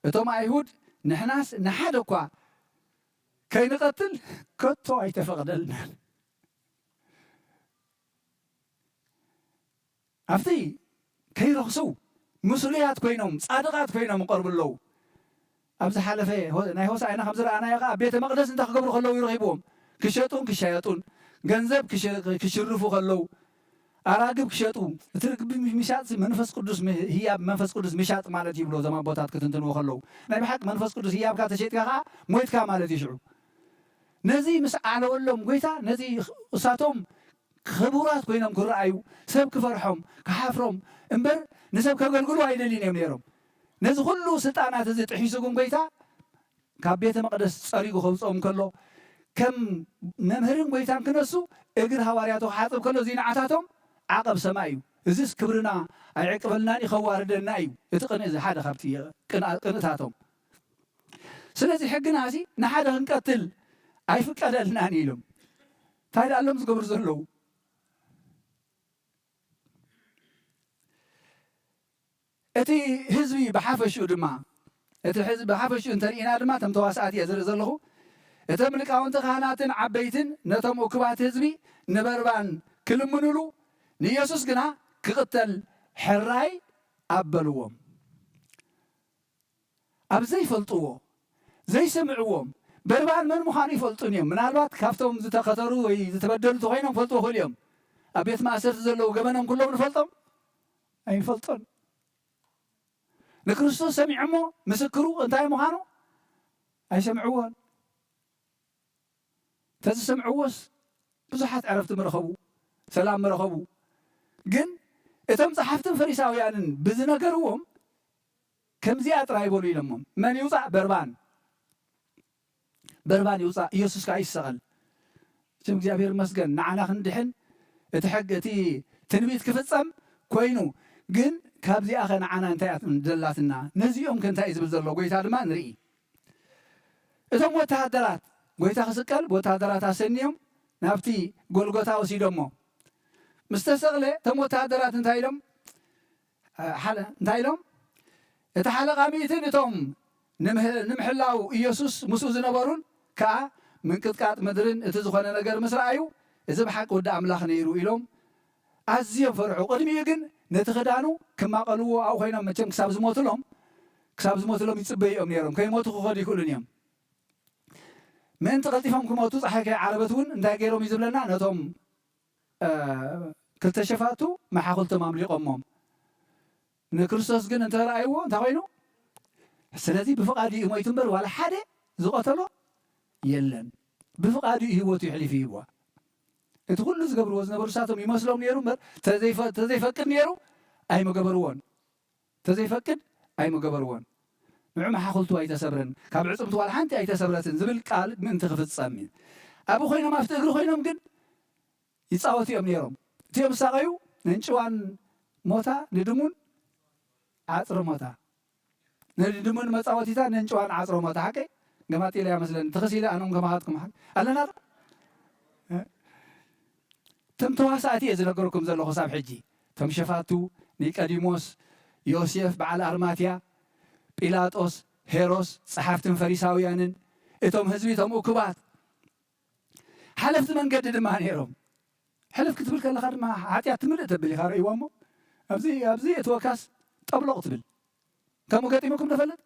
እቶም ኣይሁድ ንሕናስ ንሓደ እኳ ከይንቐትል ከቶ ኣይተፈቕደልናን። ኣብቲ ከይረኽሱ ምስሉያት ኮይኖም ጻድቓት ኮይኖም ይቐርቡ ኣለዉ። ኣብ ዝሓለፈ ሆ- ናይ ሆሳዕና ከም ዝረኣናዮ ከኣ ቤተ መቕደስ እንታይ ክገብሩ ከለዉ እዩ ረኺብዎም? ክሸጡን ክሻየጡን ገንዘብ ክሸ- ክሽርፉ ከለዉ ኣራግብ ክሸጡ እቲ ርግቢ ምሽ- ምሻጥ መንፈስ ቅዱስ ም- ህያብ መንፈስ ቅዱስ ምሻጥ ማለት ይብሎ እዞም ኣቦታት ክትንትንዎ ከለዉ ናይ ብሓቂ መንፈስ ቅዱስ ህያብካ ተሸጥካ ከዓ ሞይትካ ማለት እዩ ሽዑ ነዚ ምስ ዓለወሎም ጎይታ ነዚ እሳቶም ክቡራት ኮይኖም ክረኣዩ ሰብ ክፈርሖም ክሓፍሮም እምበር ንሰብ ከገልግሉ ኣይደልዩን እዮም ነይሮም ነዚ ኩሉ ስልጣናት እዚ ጥሒሱ ግን ጎይታ ካብ ቤተ መቅደስ ጸሪጉ ከውፅኦም ከሎ ከም መምህርን ጎይታን ክነሱ እግር ሃዋርያቱ ክሓፅብ ከሎ እዚ ንዓታቶም ዓቐብ ሰማይ እዩ እዚስ ክብርና ኣይዕቅበልናን እዩ ከዋርደና እዩ እቲ ቅንእ እዚ ሓደ ካብቲ ቅንእታቶም ስለዚ ሕግና እዚ ንሓደ ክንቀትል ኣይፍቀደልናን ኢሎም እንታይ ደኣሎም ዝገብሩ ዘለዉ እቲ ህዝቢ ብሓፈሽኡ ድማ እቲ ሕዝቢ ብሓፈሽኡ እንተርኢና ድማ፣ እቶም ተዋሳእቲ እየ ዝርኢ ዘለኹ፣ እቶም ሊቃውንቲ ካህናትን ዓበይትን ነቶም እኩባት ህዝቢ ንበርባን ክልምኑሉ፣ ንኢየሱስ ግና ክቕተል ሕራይ ኣበልዎም። ኣብ ዘይፈልጥዎ፣ ዘይሰምዕዎም፣ በርባን መን ምዃኑ ይፈልጡን እዮም። ምናልባት ካብቶም ዝተኸተሩ ወይ ዝተበደሉ እንተኾይኖም ክፈልጥዎ ይኽእሉ እዮም። ኣብ ቤት ማእሰርቲ ዘለዉ ገበኖም ኩሎም ንፈልጦም? ኣይንፈልጦን። ንክርስቶስ ሰሚዖሞ ምስክሩ እንታይ ምዃኑ ኣይሰምዕዎን። ተዝሰምዕዎስ ብዙሓት ዕረፍቲ ምረኸቡ፣ ሰላም ምረኸቡ። ግን እቶም ጸሓፍትን ፈሪሳውያንን ብዝነገርዎም ከምዚኣ ጥራይ በሉ ኢሎሞም። መን ይውጻእ? በርባን። በርባን ይውጻእ፣ ኢየሱስ ከኣ ይሰቐል። ስም እግዚኣብሔር ይመስገን፣ ንዓና ክንድሕን እቲ ሕግ፣ እቲ ትንቢት ክፍጸም ኮይኑ። ግን ካብዚኣኸ ንዓና እንታይ እያ ዘላትና? ነዚኦም ከ እንታይ እዩ ዝብል ዘሎ? ጎይታ ድማ ንርኢ። እቶም ወተሃደራት፣ ጎይታ ክስቀል ብወተሃደራት ኣሰንዮም ናብቲ ጎልጎታ ወሲዶሞ። ምስ ተሰቕለ እቶም ወተሃደራት እንታይ ኢሎም? እ፣ ሓለ-፣ እንታይ ኢሎም? እቲ ሓለቓ ሚእትን እቶም ንምህ-፣ ንምሕላው ኢየሱስ ምስኡ ዝነበሩን ከኣ ምንቅጥቃጥ ምድርን እቲ ዝኾነ ነገር ምስ ረኣዩ፣ "እዚ ብሓቂ ወዲ ኣምላኽ ነይሩ" ኢሎም ኣዝዮም ፈርሑ። ቅድሚኡ ግን ነቲ ክዳኑ ክማቐልዎ ኣብኡ ኮይኖም፣ መቸም ክሳብ ዝሞትሎም፣ ክሳብ ዝሞትሎም ይጽበዩ እዮም ነይሮም። ከይሞቱ ክኸዱ ይኽእሉን እዮም። ምእንቲ ቀልጢፎም ክሞቱ፣ ጸሓይ ከይዓረበት እውን እንታይ ገይሮም እዩ ዝብለና? ነቶም፣ እ፣ ክልተ ሸፋቱ መሓኹልቶም ኣምሊቖሞም። ንክርስቶስ ግን እንተ ረኣይዎ እንታይ ኮይኑ? ስለዚ ብፍቓዱ እዩ ሞይቱ እምበር ዋላ ሓደ ዝቐተሎ የለን። ብፍቓዱ እዩ ህይወቱ የሕሊፉ ይህብዋ። እቲ ኩሉ ዝገብርዎ ዝነበሩ ንሳቶም ይመስሎም ነይሩ እምበር ተዘይፈ-፣ ተዘይፈቅድ ነይሩ ኣይምገበርዎን። ተዘይፈቅድ ኣይምገበርዎን። ንዑ መሓኹልቱ ኣይተሰብረን፣ ካብ ዕጽምቱ ዋላ ሓንቲ ኣይተሰብረትን ዝብል ቃል ምእንቲ ክፍጸም እዩ። ኣብኡ ኮይኖም ኣብቲ እግሪ ኮይኖም ግን ይጻወቱ እዮም ነይሮም። እቲኦም ዝሳቐዩ ነንጭዋን ሞታ፣ ንድሙን ዓጽሪ ሞታ። ንድሙን መጻወቲታ፣ ነንጭዋን ዓጽሪ ሞታ። ሓቀይ? ገማጢለ እያ መስለኒ። ትኽሲለ ኣነም ከማኻትኩም ሓ-፣ ኣለና ዶ? እ? እቶም ተዋሳእቲ እየ ዝነገርኩም ዘለኹ ሳብ ሕጂ። እቶም ሸፋቱ፣ ኒቀዲሞስ፣ ዮሴፍ በዓል ኣርማትያ፣ ጲላጦስ፣ ሄሮስ፣ ጸሓፍትን ፈሪሳውያንን፣ እቶም ህዝቢ፣ እቶም እኩባት፣ ሓለፍቲ መንገዲ ድማ ነይሮም። ሕልፍ ክትብል ከለኻ ድማ ሓጢኣት ትምልእ ተብል ኢኻ ርእይዋ እሞ፣ ኣብዚ፣ ኣብዚ እትወካስ ጠብሎቕ ትብል። ከምኡ ገጢሙኩም ዶ ፈልጥ?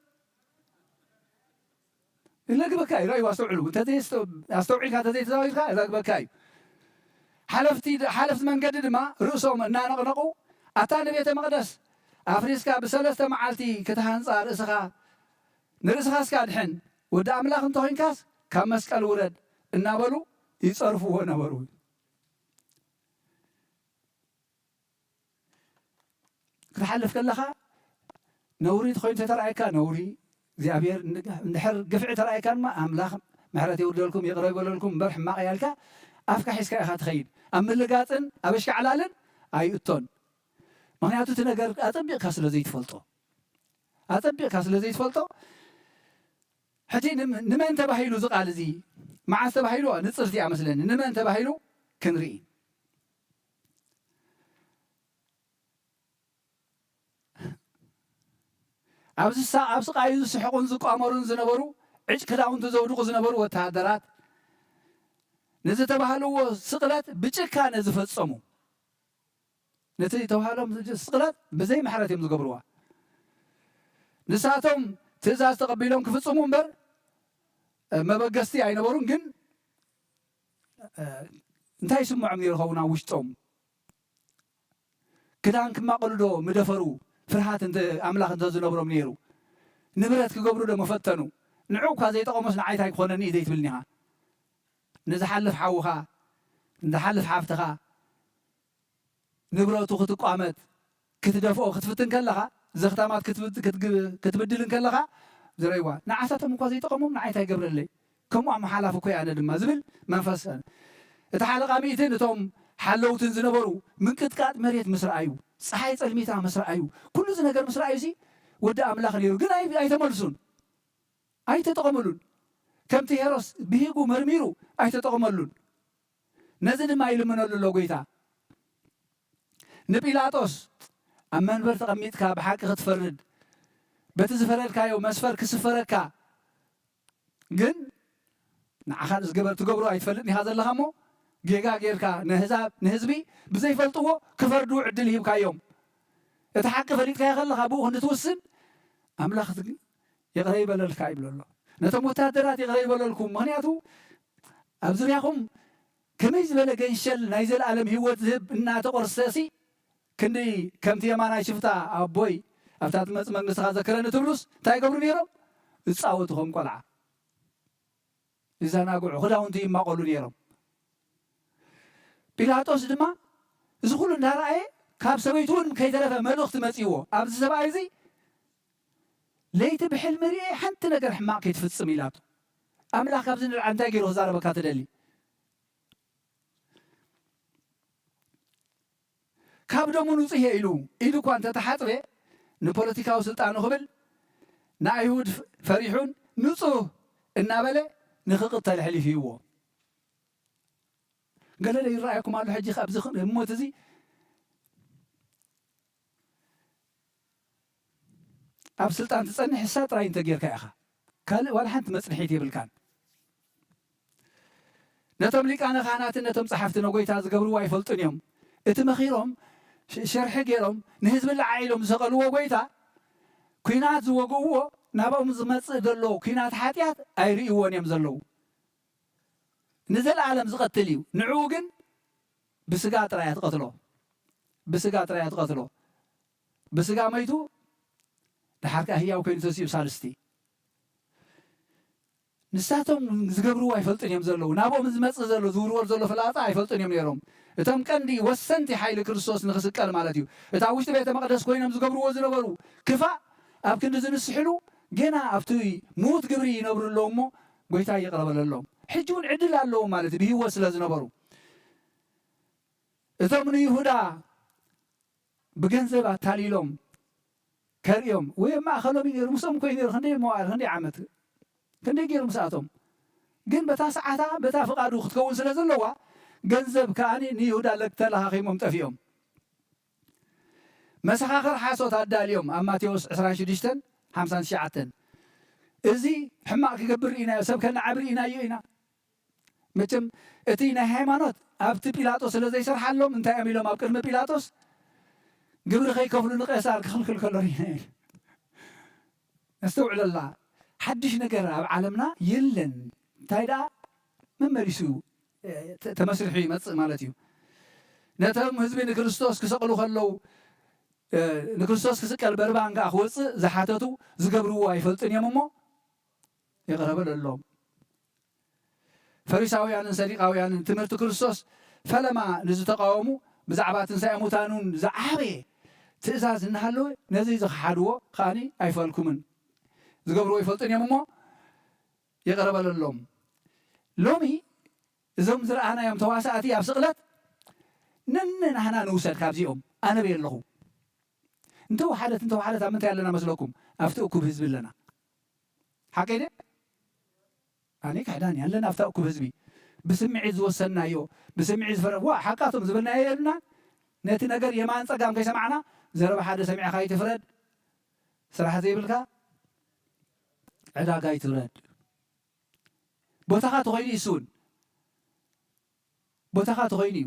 ይለግበካ እዩ። ረእይዋ፣ ኣስተውዕሉ። እንተዘይ-፣ ኣስተውዒልካ እንተዘይተዛዊርካ ይለግበካ እዩ። ሓለፍቲ፣ ሓለፍቲ መንገዲ ድማ ርእሶም እናነቕነቑ፣ "ኣታ ንቤተ መቕደስ ኣፍሪስካ ብሰለስተ መዓልቲ ክትሃንጻ ርእስኻ፣ ንርእስኻ እስካ ድሕን፣ ወዲ ኣምላኽ እንተኾይንካስ ካብ መስቀል ውረድ" እናበሉ ይጸርፍዎ ነበሩ። ክትሓልፍ ከለኻ ነውሪ ተኾይኑ ተተራእየካ ነውሪ፣ እግዚኣብሔር እንድሕር ግፍዒ ተራእየካ ድማ ኣምላኽ ምሕረት የውርደልኩም፣ ይቕረ ይበለልኩም እምበር ሕማቕ እያ ኢልካ ኣፍካ ሒዝካ ኢኻ ትኸይድ። ኣብ ምልጋጽን ኣብ ኣሽካዕላልን ኣይእቶን። ምኽንያቱ እቲ ነገር ኣጸቢቕካ ስለ ዘይትፈልጦ፣ ኣጸቢቕካ ስለ ዘይትፈልጦ፣ ሕጂ ንም-፣ ንመን ተባሂሉ እዚ ቃል እዚ? መዓስ ተባሂሉ? ንጽርቲ እያ መስለኒ። ንመን ተባሂሉ ክንርኢ። ኣብዚ ሳ-፣ ኣብ ስቓዩ ዝስሕቑን ዝቋመሩን ዝነበሩ፣ ዕጭ ክዳውንቲ ዘውድቑ ዝነበሩ ወተሃደራት፣ ንዝተባህልዎ ስቕለት ብጭካነ ዝፈጸሙ፣ ነቲ ዝተባህሎም ስቕለት ብዘይ ምሕረት እዮም ዝገብርዋ። ንሳቶም ትእዛዝ ተቐቢሎም ክፍጽሙ እምበር፣ እ፣ መበገስቲ ኣይነበሩን። ግን፣ እ፣ እንታይ ይስምዖም ነይሩ ኸውን ኣብ ውሽጦም? ክዳን ክማቐሉ ዶ ምደፈሩ? ፍርሃት እንተ፣ ኣምላኽ እንተ ዝነብሮም ነይሩ፣ ንብረት ክገብሩ ዶ ምፈተኑ? ንዑ እኳ ዘይጠቐሞስ ንዓይ እንታይ ክኾነኒ እዩ ዘይትብልኒ ኢኻ? ንዝሓልፍ ሓውኻ፣ ንዝሓልፍ ሓፍትኻ፣ ንብረቱ ክትቋመት፣ ክትደፍኦ ክትፍትን ከለኻ፣ ዘኽታማት ክትብድ-፣ ክትግ-፣ ክትብድል እንከለኻ፣ ዝረእይዋ፣ ንዓሳቶም እኳ ዘይጠቐሞም ንዓይ እንታይ ይገብረለይ? ከምኡ ኣመሓላፊ እኮ እየ ኣነ ድማ ዝብል መንፈስ። እቲ ሓለቓ ሚእትን እቶም ሓለውትን ዝነበሩ ምንቅጥቃጥ መሬት ምስ ረኣዩ፣ ጸሓይ ጸልሚታ ምስ ረኣዩ፣ ኩሉ እዚ ነገር ምስ ረኣዩ ሲ ወዲ ኣምላኽ ነይሩ፣ ግን ኣይ-፣ ኣይተመልሱን፣ ኣይተጠቐመሉን። ከምቲ ሄሮስ ብሂጉ መርሚሩ ኣይተጠቐመሉን። ነዚ ድማ ይልምነሉ ኣሎ ጎይታ። ንጲላጦስ፣ "ኣብ መንበር ተቐሚጥካ ብሓቂ ክትፈርድ በቲ ዝፈረድካዮ መስፈር ክስፈረካ ግን ንዓኻ ዝገበር ትገብሮ ኣይትፈልጥን ኢኻ ዘለኻ እሞ ጌጋ ጌርካ ንህዛብ ንህዝቢ ብዘይፈልጥዎ ክፈርዱ ዕድል ሂብካዮም። እቲ ሓቂ ፈሊጥካዮ ከለኻ ብኡ ክንዲ ትውስን ኣምላኽ ይቕረ ይበለልካ ይብሎ ኣሎ። ነቶም ወታደራት ይቕረ ይበለልኩም። ምኽንያቱ ኣብ ዙርያኹም ከመይ ዝበለ ገንሸል ናይ ዘለኣለም ህይወት ዝህብ እናተቖርሰ ሲ ክንዲ ከምቲ የማናይ ሽፍታ ኣቦይ ኣብታ ትመጽእ መንግስትኻ ዘክረኒ ትብሉስ እንታይ ይገብሩ ነይሮም? ይጻወቱ ከም ቆልዓ ይዘናግዑ፣ ክዳውንቲ ይማቐሉ ነይሮም። ጲላጦስ ድማ እዚ ኩሉ እንዳረኣየ ካብ ሰበይቱ እውን ከይተረፈ መልእኽቲ መጺዎ ኣብዚ ሰብኣይ እዚ ለይቲ ብሕልሚ ርኤ ሓንቲ ነገር ሕማቕ ከይትፍጽም ኢላቶ። ኣምላኽ ካብዚ ንልዓ እንታይ ገይሩ ክዛረበካ ትደሊ? ካብ ደሙ ንጹህ እየ ኢሉ ኢዱ እኳ እንተተሓጽበ ንፖለቲካዊ ስልጣኑ ክብል ንኣይሁድ ፈሪሑን ንጹህ እናበለ ንኽቕተል ኣሕሊፉ ሂብዎ። ገለ ዶ ይረኣየኩም ኣሎ ሕጂ ኣብዚ ሞት እዚ ኣብ ስልጣን ትጸንሕ እሳ ጥራይ እንተጌርካ ኢኻ ካልእ ዋላ ሓንቲ መጽንሒት የብልካን። ነቶም ሊቃነ ካህናትን ነቶም ጸሓፍቲ ነጎይታ ዝገብርዎ ኣይፈልጡን እዮም። እቲ መኺሮም ሸርሒ ገይሮም ንህዝቢ ለዓ ኢሎም ዝሰቐልዎ ጎይታ ኲናት ዝወግእዎ ናብኦም ዝመጽእ ዘሎ ኲናት ሓጢኣት ኣይርእይዎን እዮም ዘለዉ። ንዘለኣለም ዝቐትል እዩ። ንዕኡ ግን ብስጋ ጥራይ እያ ትቐትሎ። ብስጋ ጥራይ እያ ትቐትሎ። ብስጋ መይቱ ድሓር ከኣ ህያው ኮይኑ ተሲኡ ሳልስቲ። ንሳቶም ዝገብርዎ ኣይፈልጡን እዮም ዘለዉ። ናብኦም ዝመጽእ ዘሎ ዝውርወር ዘሎ ፍላጻ ኣይፈልጡን እዮም ነይሮም። እቶም ቀንዲ ወሰንቲ ሓይሊ ክርስቶስ ንኽስቀል ማለት እዩ። እታ ውሽጢ ቤተ መቕደስ ኮይኖም ዝገብርዎ ዝነበሩ ክፋእ ኣብ ክንዲ ዝንስሕሉ ገና ኣብቲ ምዉት ግብሪ ይነብሩ ኣለዉ እሞ ጎይታ ይቕረ በለሎም። ሕጂ እውን ዕድል ኣለዎም ማለት እዩ ብህይወት ስለ ዝነበሩ። እቶም ንይሁዳ ብገንዘብ ኣታሊሎም ከርእዮም ወይ ኣብ ማእኸሎም እዩ ነይሩ ምስኦም ኮይኑ ነይሩ ክንደይ መዋዕል ክንደይ ዓመት ክንደይ ገይሩ ምስኣቶም ግን በታ ሰዓታ በታ ፍቓዱ ክትከውን ስለ ዘለዋ ገንዘብ ከኣ ንይሁዳ ለግ ተለኻኺሞም ጠፊኦም። መሰኻኽር ሓሶት ኣዳልዮም ኣብ ማቴዎስ ዕስራን ሽዱሽተን ሓምሳን ትሽዓተን እዚ ሕማቕ ክገብር ርኢናዮ ሰብ ከነዓቢ ርኢናዮ ኢና። መቸም እቲ ናይ ሃይማኖት ኣብቲ ጲላጦስ ስለ ዘይሰርሓሎም እንታይ እዮም ኢሎም ኣብ ቅድሚ ጲላጦስ ግብሪ ከይከፍሉ ንቄሳር ክኽልክል ከሎ ርኢና ኢና። ኣስተውዕለላ ሓድሽ ነገር ኣብ ዓለምና የለን። እንታይ ደኣ መመሊሱ ተመስሪሑ ይመጽእ ማለት እዩ። ነቶም ህዝቢ ንክርስቶስ ክሰቕሉ ከለዉ ንክርስቶስ ክስቀል በርባን ከኣ ክወፅእ ዝሓተቱ ዝገብርዎ ኣይፈልጥን እዮም እሞ ይቕረ በለሎም። ፈሪሳውያንን ሰዲቃውያንን ትምህርቲ ክርስቶስ ፈለማ ንዝተቃወሙ ብዛዕባ ትንሳኤ ሙታኑን ዝዓበየ ትእዛዝ እናሃለወ ነዚ ዝኸሓድዎ ከኣኒ ኣይፈልኩምን ዝገብርዎ ይፈልጥን እዮም እሞ ይቕረ በለሎም። ሎሚ እዞም ዝረኣናዮም ተዋሳእቲ ኣብ ስቕለት ነንናህና ንውሰድ ካብዚኦም ኣነ በይ ኣለኹ። እንተወሓደት እንተወሓደት ኣብ ምንታይ ኣለና መስለኩም? ኣብቲ እኩብ ህዝቢ ኣለና። ሓቀይ ደ ኣነ ክሕዳን ኣለና ኣብታ እኩብ ህዝቢ ብስምዒት ዝወሰንናዮ ብስምዒት ዝፈረ ዋ ሓቃቶም ዝበልናዮ የልና። ነቲ ነገር የማን ጸጋም ከይሰማዕና ዘረባ ሓደ ሰሚዕኻ ይትፍረድ። ስራሕ ዘይብልካ ዕዳጋ ይትፍረድ። ቦታኻ ተኾይኑ እዩ እሱ እውን ቦታኻ ተኾይኑ እዩ።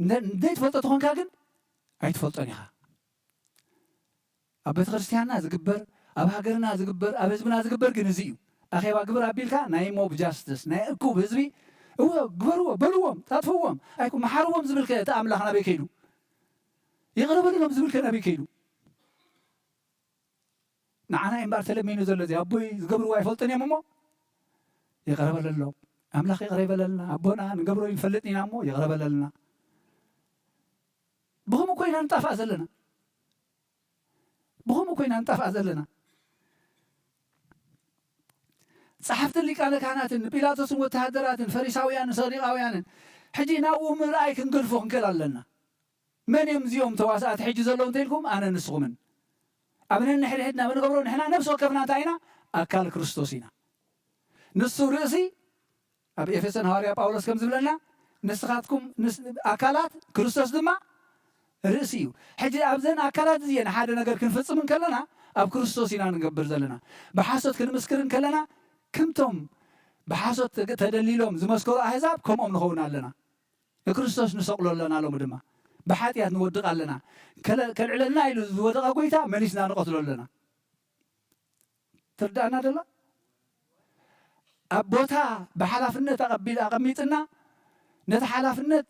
እንደ- እንደይትፈልጦ ተኾንካ ግን ኣይትፈልጦን ኢኻ። ኣብ ቤተ ክርስቲያንና ዝግበር ኣብ ሃገርና ዝግበር ኣብ ህዝብና ዝግበር ግን እዚ እዩ። ኣኼባ ግብር ኣቢልካ ናይ ሞብ ጃስትስ ናይ እኩብ ህዝቢ እወ ግበርዎ በልዎም ጣጥፍዎም ኣይኩ መሓርዎም ዝብልከ እቲ ኣምላኽ ናበይ ከይዱ? ይቕረ በልሎም ዝብልከ ናበይ ከይዱ? ንዓና እምበር ተለሚኑ ዘሎ እዚ ኣቦይ ዝገብርዎ ኣይፈልጥን እዮም እሞ ይቕረ በለሎም። ኣምላኽ ይቕረ ይበለልና። ኣቦና ንገብሮ ይንፈልጥ ኢና እሞ ይቕረ በለልና። ብኸምኡ ኮይና ንጣፋእ ዘለና ብኸምኡ ኮይና ንጣፋእ ዘለና። ጸሓፍትን ሊቃነ ካህናትን ንጲላጦስን ወተሃደራትን ፈሪሳውያንን ሰዲቃውያንን ሕጂ ናብኡ ምርኣይ ክንገድፎ ክንክእል ኣለና። መን እዮም እዚኦም ተዋሳእቲ ሕጂ ዘለዉ እንተኢልኩም ኣነ ንስኹምን ኣብ ነንሕድሕድና ብንገብሮ ንሕና ነብሲ ወከፍና እንታይ ኢና ኣካል ክርስቶስ ኢና። ንሱ ርእሲ ኣብ ኤፌሶን ሃዋርያ ጳውሎስ ከም ዝብለና ንስኻትኩም ኣካላት ክርስቶስ ድማ ርእሲ እዩ። ሕጂ ኣብዘን ኣካላት እዚአን ሓደ ነገር ክንፍጽም እንከለና ኣብ ክርስቶስ ኢና ንገብር ዘለና። ብሓሶት ክንምስክር እንከለና ከምቶም ብሓሶት ተገ-፣ ተደሊሎም ዝመስከሩ ኣህዛብ ከምኦም ንኸውን ኣለና። ንክርስቶስ ንሰቕሎ ኣለና። ሎሚ ድማ ብሓጢኣት ንወድቕ ኣለና። ከለ-፣ ከልዕለና ኢሉ ዝወደቐ ጎይታ መሊስና ንቐትሎ ኣለና። ትርዳእና ደሎ? ኣብ ቦታ ብሓላፍነት ኣቐቢል-፣ ኣቐሚጥና ነቲ ሓላፍነት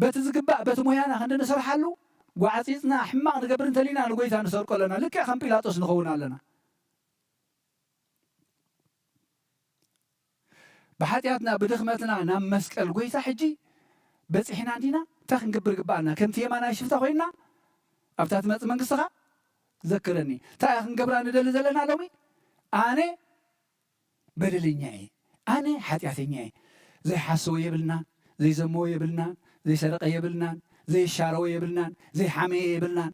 በቲ ዝግባእ በቲ ሞያና ክንዲ ንሰርሓሉ ጓዕጺጽና ሕማቕ ንገብር እንተሊና ንጎይታ ንሰርቆ ኣለና። ልክዕ ከም ጲላጦስ ንኸውን ኣለና። ብሓጢኣትና ብድኽመትና ናብ መስቀል ጎይታ ሕጂ በጺሕና እንዲና? እንታይ ክንገብር ግባኣና? ከምቲ የማናይ ሽፍታ ኮይንና ኣብታ ትመጽእ መንግስትኻ ዘክረኒ። እንታይ ክንገብራ ንደሊ ዘለና ሎሚ? ኣነ በደለኛ እየ፣ ኣነ ሓጢኣተኛ እየ። ዘይሓሰወ የብልናን፣ ዘይዘመወ የብልናን፣ ዘይሰረቐ የብልናን፣ ዘይሻረወ የብልናን፣ ዘይሓመየ የብልናን።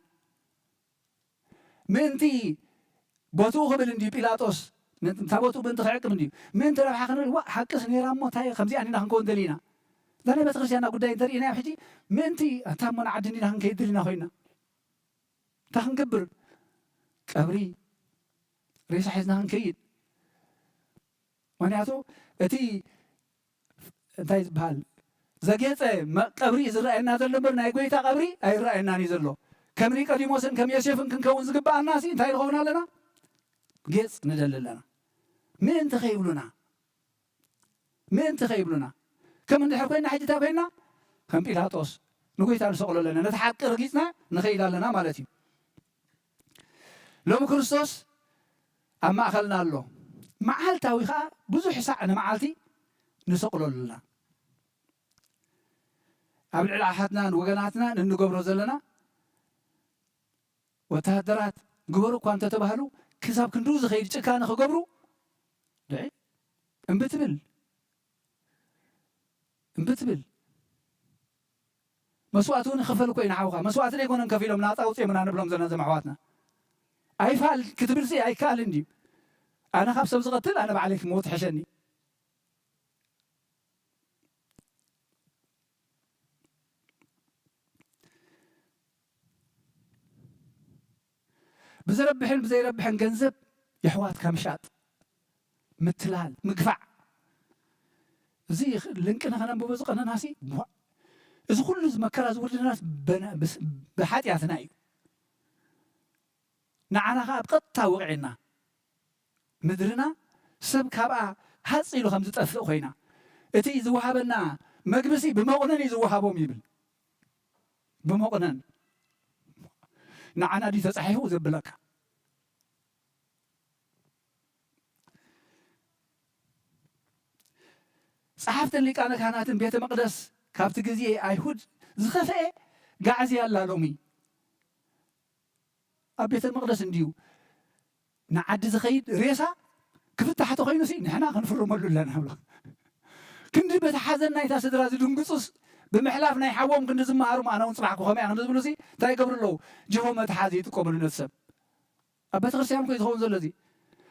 ምእንቲ ቦትኡ ክብል እንድዩ ጲላጦስ፣ ምእንቲ፣ እታ ቦትኡ ምእንቲ ክዕቅብ እንድዩ። ምእንቲ ረብሓ ክንብል፣ ዋእ፣ ሓቅስ ነይራ እሞ እንታይ ከምዚኣ እንዲና ክንከውን ደሊና? እዛ ናይ ቤተክርስትያንና ጉዳይ እንተርኢናዮ ሕጂ፣ ምእንቲ፣ ኣታ እሞ ንዓዲ እንዲና ክንከይድ ደሊና ኮይንና። እንታይ ክንገብር? ቀብሪ ሬሳ ሒዝና ክንከይድ። ምኽንያቱ እቲ እንታይ ዝበሃል ዘጌጸ መ-፣ ቀብሪ እዩ ዝረኣየና ዘሎ እምበር ናይ ጎይታ ቀብሪ ኣይረኣየናን እዩ ዘሎ። ከም ኒቆዲሞስን ከም ዮሴፍን ክንከውን ዝግበኣና ሲ እንታይ ንኸውን ኣለና? ጌጽ ንደሊ ኣለና። ምእንቲ ከይብሉና፣ ምእንቲ ከይብሉና። ከም እንድሕር ኮይና ሕጂ እንታይ ኮይና? ከም ጲላጦስ ንጎይታ ንሰቕሎ ኣለና። ነቲ ሓቂ ረጊጽና ንኸይድ ኣለና ማለት እዩ። ሎሚ ክርስቶስ ኣብ ማእከልና ኣሎ። መዓልታዊ ኸኣ ብዙሕ ሳዕ ንመዓልቲ ንሰቕሎ ኣለና። ኣብ ልዕሊ ኣሓትናን ወገናትናን እንገብሮ ዘለና፣ ወተሃደራት ግበሩ እኳ እንተተባህሉ፣ ክሳብ ክንድኡ ዝኸይድ ጭካነ ክገብሩ፣ ድዒ እምቢ ትብል፣ እምቢ ትብል። መስዋእቲ እውን ይኽፈል እኮ እዩ ንሓውኻ። መስዋእቲ ደይኮነን ከፊሎም ናጻ ኣውጽኦምና ንብሎም ዘለና እዞም ኣሕዋትና። ኣይፋል ክትብልሲ ኣይከኣልን ድዩ? ኣነ ካብ ሰብ ዝቐትል ኣነ ባዕለይ ክመውት ሕሸኒ። ብዝረብሕን ብዘይረብሕን ገንዘብ የሕዋትካ ምሻጥ፣ ምትላል፣ ምግፋዕ። እዚ ልንቅና ከነንብቦ ዝቐነናሲ፣ ቧዕ፣ እዚ ኩሉ እዚ መከራ ዝወርደናስ በና-፣ ብስ-፣ ብሓጢኣትና እዩ። ንዓና ኸኣ ኣብ ቀጥታ ወቕዒና፣ ምድርና ሰብ ካብኣ ሃጽ ኢሉ ከም ዝጠፍእ ኮይና፣ እቲ ዝወሃበና መግብሲ ብመቑነን እዩ ዝወሃቦም ይብል። ብመቑነን። ንዓና ድዩ ተጻሒፉ ዘብለካ? ጸሓፍትን ሊቃነ ካህናትን ቤተ መቕደስ ካብቲ ግዜ ኣይሁድ ዝኸፍኤ ጋዕዝያ ኣላ ሎሚ። ኣብ ቤተ መቕደስ እንድዩ ንዓዲ ዝኸይድ ሬሳ ክፍታሕ ተኾይኑሲ ንሕና ክንፍርመሉ ኣለና ብሎ። ክንዲ በቲ ሓዘን ናይታ ስድራ ዝድንግጹስ ብምሕላፍ ናይ ሓዎም ክንዲ ዝመሃሩ ኣነ እውን ጽባሕ ክኾም እያ ክንዲ ዝብሉሲ እንታይ ይገብሩ ኣለዉ? ጅሆ መትሓዚ ይጥቀምሉ ነቲ ሰብ። ኣብ ቤተክርስትያን እኮ እዩ ዝኸውን ዘሎ እዚ።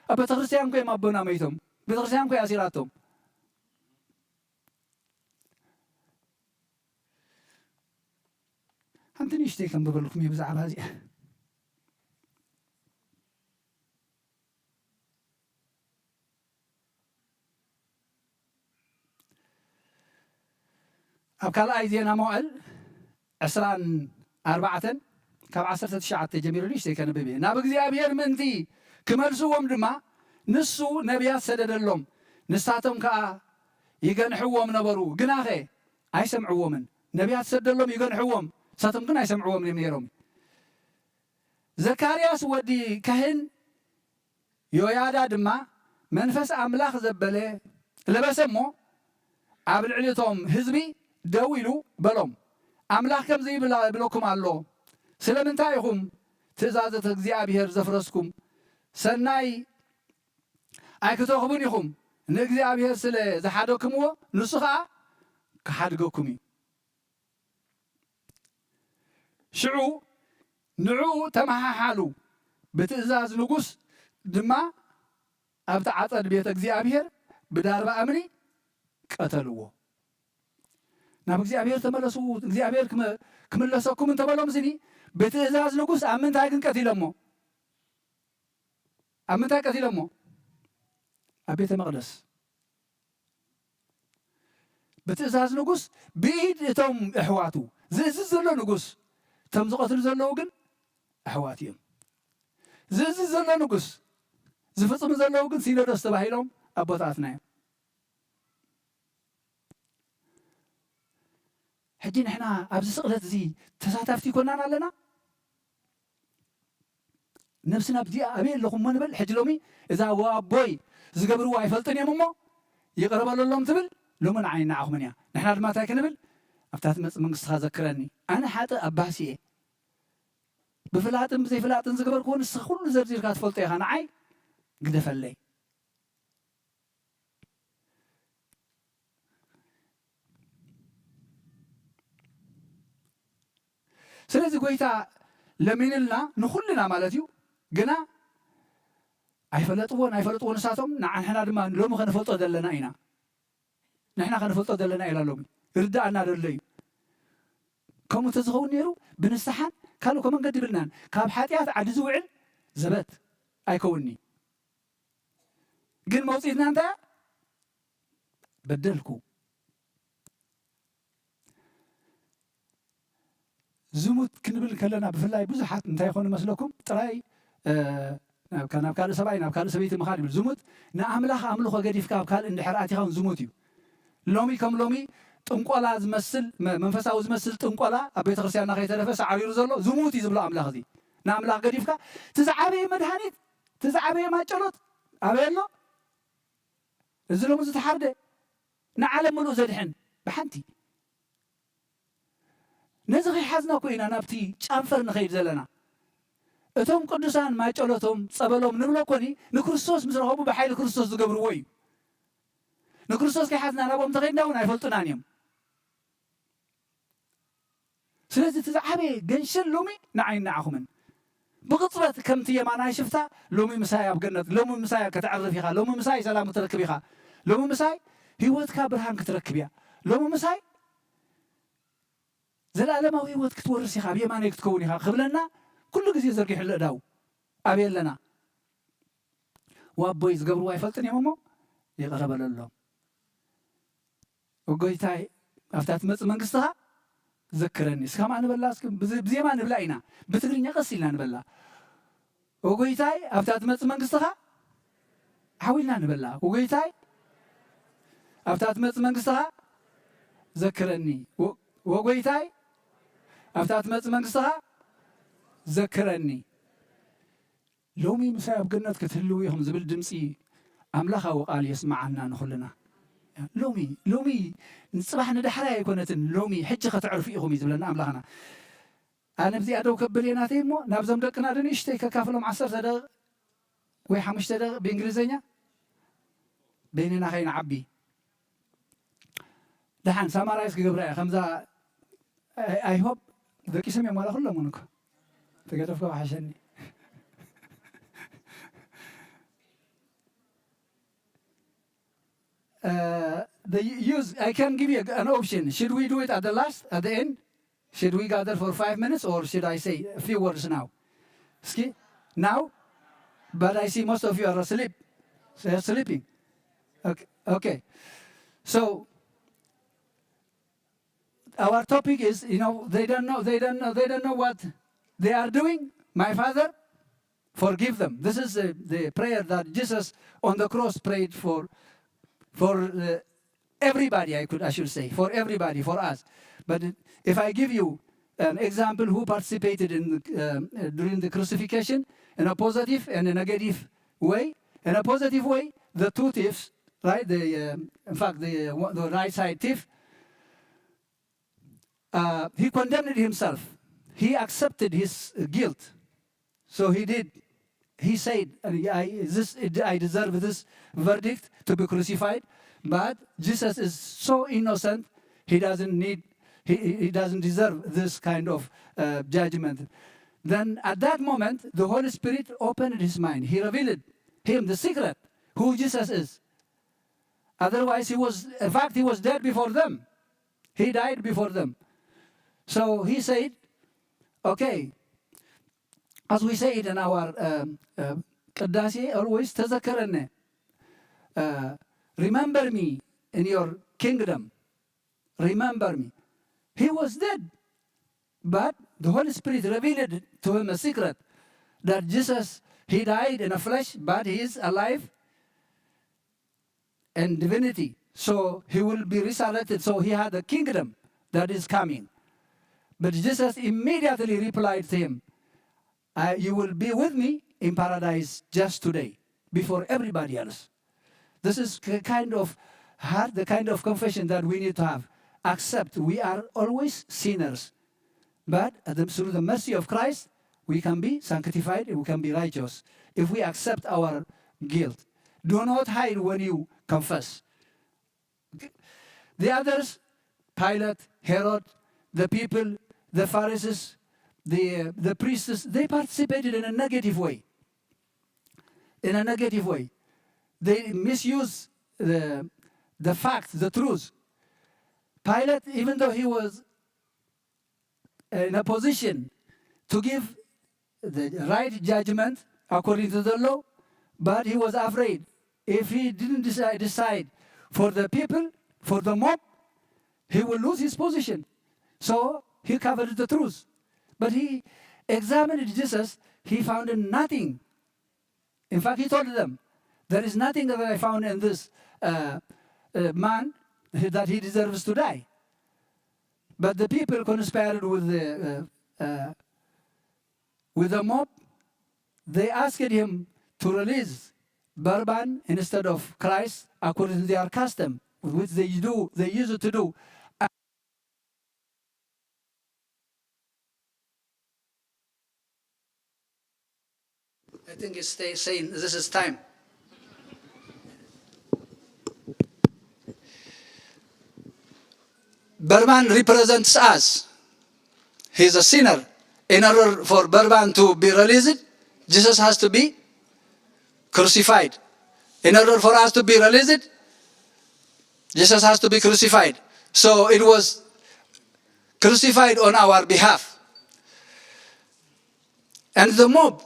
ኣብ ቤተክርስትያን እኮ እዮም ኣቦና መይቶም። ቤተክርስትያን እኮ እዩ ኣሲራቶም። ሓንቲ ንእሽተይ ከንብበልኩም እየ ብዛዕባ እዚኣ። ኣብ ካልኣይ ዜና መዋእል ዕስራን ኣርባዕተን ካብ ዓሰርተ ትሽዓተ ጀሚሩ ንእሽተይ ከንብብ እየ። ናብ እግዚኣብሔር ምእንቲ ክመልስዎም ድማ ንሱ ነቢያት ሰደደሎም፣ ንሳቶም ከኣ ይገንሕዎም ነበሩ፣ ግናኸ ኣይሰምዕዎምን። ነቢያት ሰደሎም ይገንሕዎም፣ ንሳቶም ግን ኣይሰምዕዎምን እዮም ነይሮም። ዘካርያስ ወዲ ካህን ዮያዳ ድማ መንፈስ ኣምላኽ ዘበለ ለበሰ እሞ ኣብ ልዕሊ እቶም ህዝቢ ደው ኢሉ በሎም፣ ኣምላኽ ከምዚ ይብል ይብለኩም ኣሎ፣ ስለምንታይ ኢኹም ትእዛዘት እግዚኣብሔር ዘፍረስኩም? ሰናይ ኣይክተኽቡን ኢኹም፣ ንእግዚኣብሔር ስለ ዝሓደክምዎ ንሱ ኸኣ ክሓድገኩም እዩ። ሽዑ ንዕኡ ተመሓሓሉ፣ ብትእዛዝ ንጉስ ድማ ኣብቲ ዓጸድ ቤተ እግዚኣብሔር ብዳርባ እምኒ ቀተልዎ። ናብ እግዚኣብሔር ተመለሱ፣ እግዚኣብሔር ክመ-፣ ክምለሰኩም እንተበሎም ስኒ፣ ብትእዛዝ ንጉስ ኣብ ምንታይ ግን ቀቲሎሞ? ኣብ ምንታይ ቀቲሎሞ? ኣብ ቤተ መቕደስ። ብትእዛዝ ንጉስ፣ ብኢድ እቶም ኣሕዋቱ ዝእዝዝ ዘሎ ንጉስ፣ እቶም ዝቐትሉ ዘለዉ ግን ኣሕዋት እዮም። ዝእዝዝ ዘሎ ንጉስ፣ ዝፍጽሙ ዘለዉ ግን ሲኖዶስ ተባሂሎም ኣቦታትና እዮም። ሕጂ ንሕና ኣብዚ ስቕለት እዚ ተሳታፍቲ ይኮናን ኣለና? ነብስና ብዚኣ ኣበይ ኣለኹም እሞ ንበል። ሕጂ ሎሚ እዛ ወኣቦይ ዝገብርዎ ኣይፈልጥን እዮም እሞ ይቕረ በለሎም ትብል፣ ሎሚ ንዓይ ንዓኹምን እያ። ንሕና ድማ እንታይ ክንብል? ኣብታ ትመጽእ መንግስትኻ ዘክረኒ። ኣነ ሓጥእ ኣባሲ እየ። ብፍላጥን ብዘይፍላጥን ዝገበርክዎ ንስኻ ኩሉ ዘርዚርካ ትፈልጦ ኢኻ። ንዓይ ግደፈለይ። ስለዚ ጎይታ ለሚንልና ንኹልና ማለት እዩ። ግና ኣይፈለጥዎን ኣይፈለጥዎ ንሳቶም፣ ንዓንሕና ድማ ሎሚ ከንፈልጦ ዘለና ኢና። ንሕና ከንፈልጦ ዘለና ኢላ ሎሚ ርዳኣና ደሎ እዩ። ከምኡ ተዝኸውን ነይሩ ብንስሓን ካልእ እኮ መንገዲ ብልናን ካብ ሓጢኣት ዓዲ ዝውዕል ዘበት ኣይከውንኒ። ግን መውፅኢትና እንታይ እያ? በደልኩ። ዝሙት ክንብል ከለና ብፍላይ ብዙሓት እንታይ ይኾኑ መስለኩም? ጥራይ፣ እ፣ ናብ ካ-፣ ናብ ካልእ ሰብኣይ፣ ናብ ካልእ ሰበይቲ ምኻድ ይብል። ዝሙት ንኣምላኽ ኣምልኾ ገዲፍካ ኣብ ካልእ እንድሕር ኣቲኻ እውን ዝሙት እዩ። ሎሚ ከም ሎሚ ጥንቆላ ዝመስል፣ መ-፣ መንፈሳዊ ዝመስል ጥንቆላ ኣብ ቤተ ክርስቲያንና ከይተረፈ ሳዕሪሩ ዘሎ ዝሙት እዩ ዝብሎ ኣምላኽ እዚ። ንኣምላኽ ገዲፍካ እቲ ዝዓበየ መድሃኒት፣ እቲ ዝዓበየ ማጨሎት ኣበይ ኣሎ? እዚ ሎሚ ዝተሓርደ ንዓለም ምሉእ ዘድሕን ብሓንቲ። ነዚ ከይሓዝና እኮ ኢና ናብቲ ጨንፈር ንኸይድ ዘለና። እቶም ቅዱሳን ማጨሎቶም ጸበሎም ንብሎ እኮኒ ንክርስቶስ ምስ ረኸቡ ብሓይሊ ክርስቶስ ዝገብርዎ እዩ። ንክርስቶስ ከይሓዝና ናብኦም እንተኸይድና እውን ኣይፈልጡናን እዮም። ስለዚ እቲ ዝዓበየ ገንሸል ሎሚ ንዓይን ንዓኹምን። ብቕጽበት ከምቲ የማናይ ሽፍታ ሎሚ ምሳይ ኣብ ገነት፣ ሎሚ ምሳይ ከተዕርፍ ኢኻ፣ ሎሚ ምሳይ ሰላም ክትረክብ ኢኻ፣ ሎሚ ምሳይ ህይወትካ ብርሃን ክትረክብ እያ፣ ሎሚ ምሳይ ዘለኣለማዊ ህይወት ክትወርስ ኢኻ፣ ኣብ የማነይ ክትከውን ኢኻ ክብለና ኩሉ ግዜ ዘርጊሑ ኣሎ እዳው። ኣበይ ኣለና? ወኣቦይ ዝገብርዎ ኣይፈልጥን እዮም እሞ ይቕረ በለሎም። ጎይታይ ኣብታ ትመጽእ መንግስትኻ ዘክረኒ። እስከ ከማኣ ንበላ፣ እስኪ ብዝ-፣ ብዜማ ንብላ ኢና፣ ብትግርኛ ቀስ ኢልና ንበላ። ወጎይታይ ኣብታ ትመጽእ መንግስትኻ ሓዊልና ንበላ። ወጎይታይ ኣብታ ትመጽእ መንግስትኻ ዘክረኒ። ወ-፣ ወጎይታይ ኣብታ ትመጽእ መንግስትኻ ዘክረኒ። ሎሚ ምሳይ ኣብ ገነት ክትህልዉ ኢኹም ዝብል ድምፂ ኣምላኻዊ ቃል የስምዓና ንኹልና። ሎሚ፣ ሎሚ፣ ንጽባሕ ንዳሕራይ ኣይኮነትን፣ ሎሚ፣ ሕጂ ከተዕርፉ ኢኹም እዩ ዝብለና ኣምላኽና። ኣነ ብዚኣ ደው ከብል እየ ናተይ እሞ፣ ናብዞም ደቅና ዶ ንእሽተይ ከካፍሎም ዓሰርተ ደቂቕ ወይ ሓሙሽተ ደቂቕ ብእንግሊዝኛ፣ በይንና ከይንዓቢ። ደሓን ሳማራይዝ ክገብራ እየ። ከምዛ፣ I hope ደቂሶም እዮም ዋላ ኩሎም እውን እኮ። ተገደፍካ ወሓሸኒ። Uh, the use, I can give you an option. Should we do it at the last, at the end? Should we gather for five minutes, or should I say a few words now? እስኪ now? But I see most of you are asleep. So you're sleeping. Okay. Okay. So our topic is, you know, they don't know, they don't know, they don't know what they are doing. My Father, forgive them. This is the, the prayer that Jesus on the cross prayed for, for, uh, everybody, I could, I should say, for everybody, for us. But if I give you an example who participated in, um, uh, during the crucifixion in a positive and a negative way. In a positive way, the two thieves, right? The, um, in fact, the, uh, the right side thief, uh, he condemned himself. He accepted his guilt. So he did. He said, "I, this, I deserve this verdict to be crucified, but Jesus is so innocent, he doesn't need, he, he he doesn't deserve this kind of, uh, judgment." Then at that moment, the Holy Spirit opened his mind. He revealed him the secret, who Jesus is. Otherwise, he was, in fact, he was dead before them. He died before them. So he said, okay, as we say it in our um, um, ቅዳሴ, always ተዘከረነ, uh, remember me in your kingdom. Remember me. He was dead, but the Holy Spirit revealed to him a secret that Jesus, he died in a flesh, but he is alive in divinity. So he will be resurrected. So he had a kingdom that is coming. But Jesus immediately replied to him, uh, you will be with me in paradise just today, before everybody else. This is the kind of heart, the kind of confession that we need to have. Accept we are always sinners, but at the, through the mercy of Christ, we can be sanctified, we can be righteous if we accept our guilt. Do not hide when you confess. The others, Pilate, Herod, the people, the Pharisees, the, the priests, they participated in a negative way. In a negative way. They misuse the, the fact, the truth. Pilate, even though he was in a position to give the right judgment according to the law, but he was afraid if he didn't decide, decide for the people, for the mob, he will lose his position. So he covered the truth. But he examined Jesus, he found nothing. In fact, he told them, there is nothing that I found in this uh, uh, man that he deserves to die. But the people conspired with the uh, uh, with the mob. They asked him to release Barban instead of Christ, according to their custom, which they do, they used to do. I think it's stay, saying this is time. Barban represents us. He's a sinner. In order for Barban to be released, Jesus has to be crucified. In order for us to be released, Jesus has to be crucified. So it was crucified on our behalf. And the mob,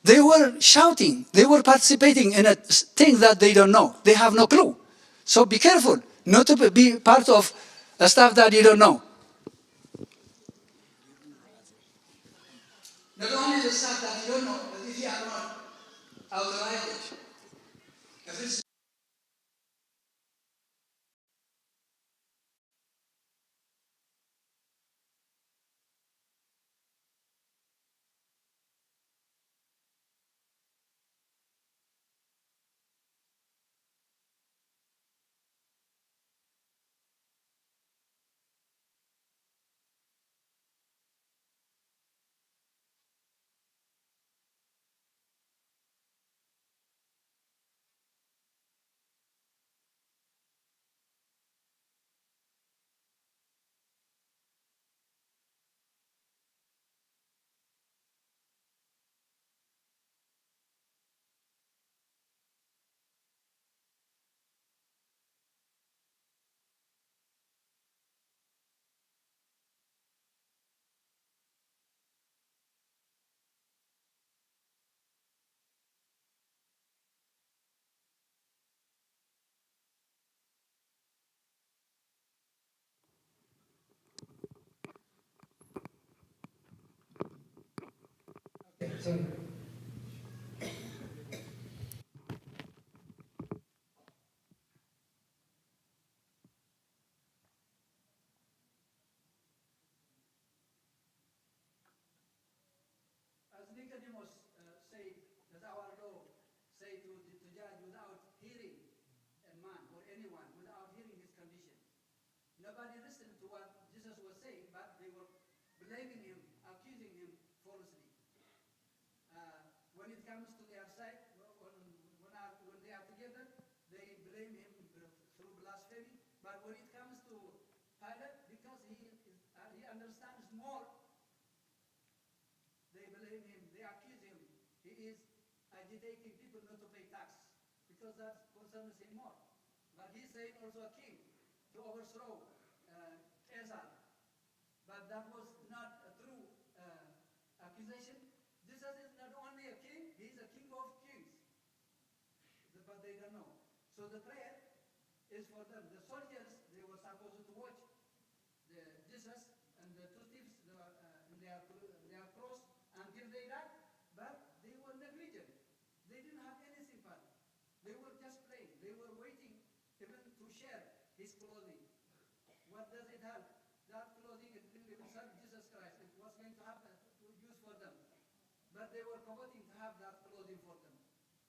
they were shouting, they were participating in a thing that they don't know. They have no clue. So be careful not to be part of a stuff that you don't know. Not only the stuff that you don't know, but if you are not authorized, if it's As Nicodemus uh, said, that our law say to, to judge without hearing a man or anyone, without hearing his condition. Nobody listened to what Jesus was saying, but they were blaming him, accusing him falsely. Uh, when it comes to their side, when, when, are, when they are together, they blame him through blasphemy. But when it comes to Pilate, because he, is, uh, he understands more, they blame him, they accuse him. He is agitating people not to pay tax because that concerns him more. But he said also a king to overthrow uh, That was not a true uh, accusation. Jesus is not only a king, he is a king of kings. But they don't know. So the prayer is for them. The soldiers, they were supposed to watch the Jesus and the two thieves they were, uh, in their, their cross until they died, but they were negligent. They didn't have any sympathy. They were just playing. They were waiting even to share his clothing. What does it help? That clothing it didn't even serve Jesus Christ. It was going to have a use for them. But they were coveting to have that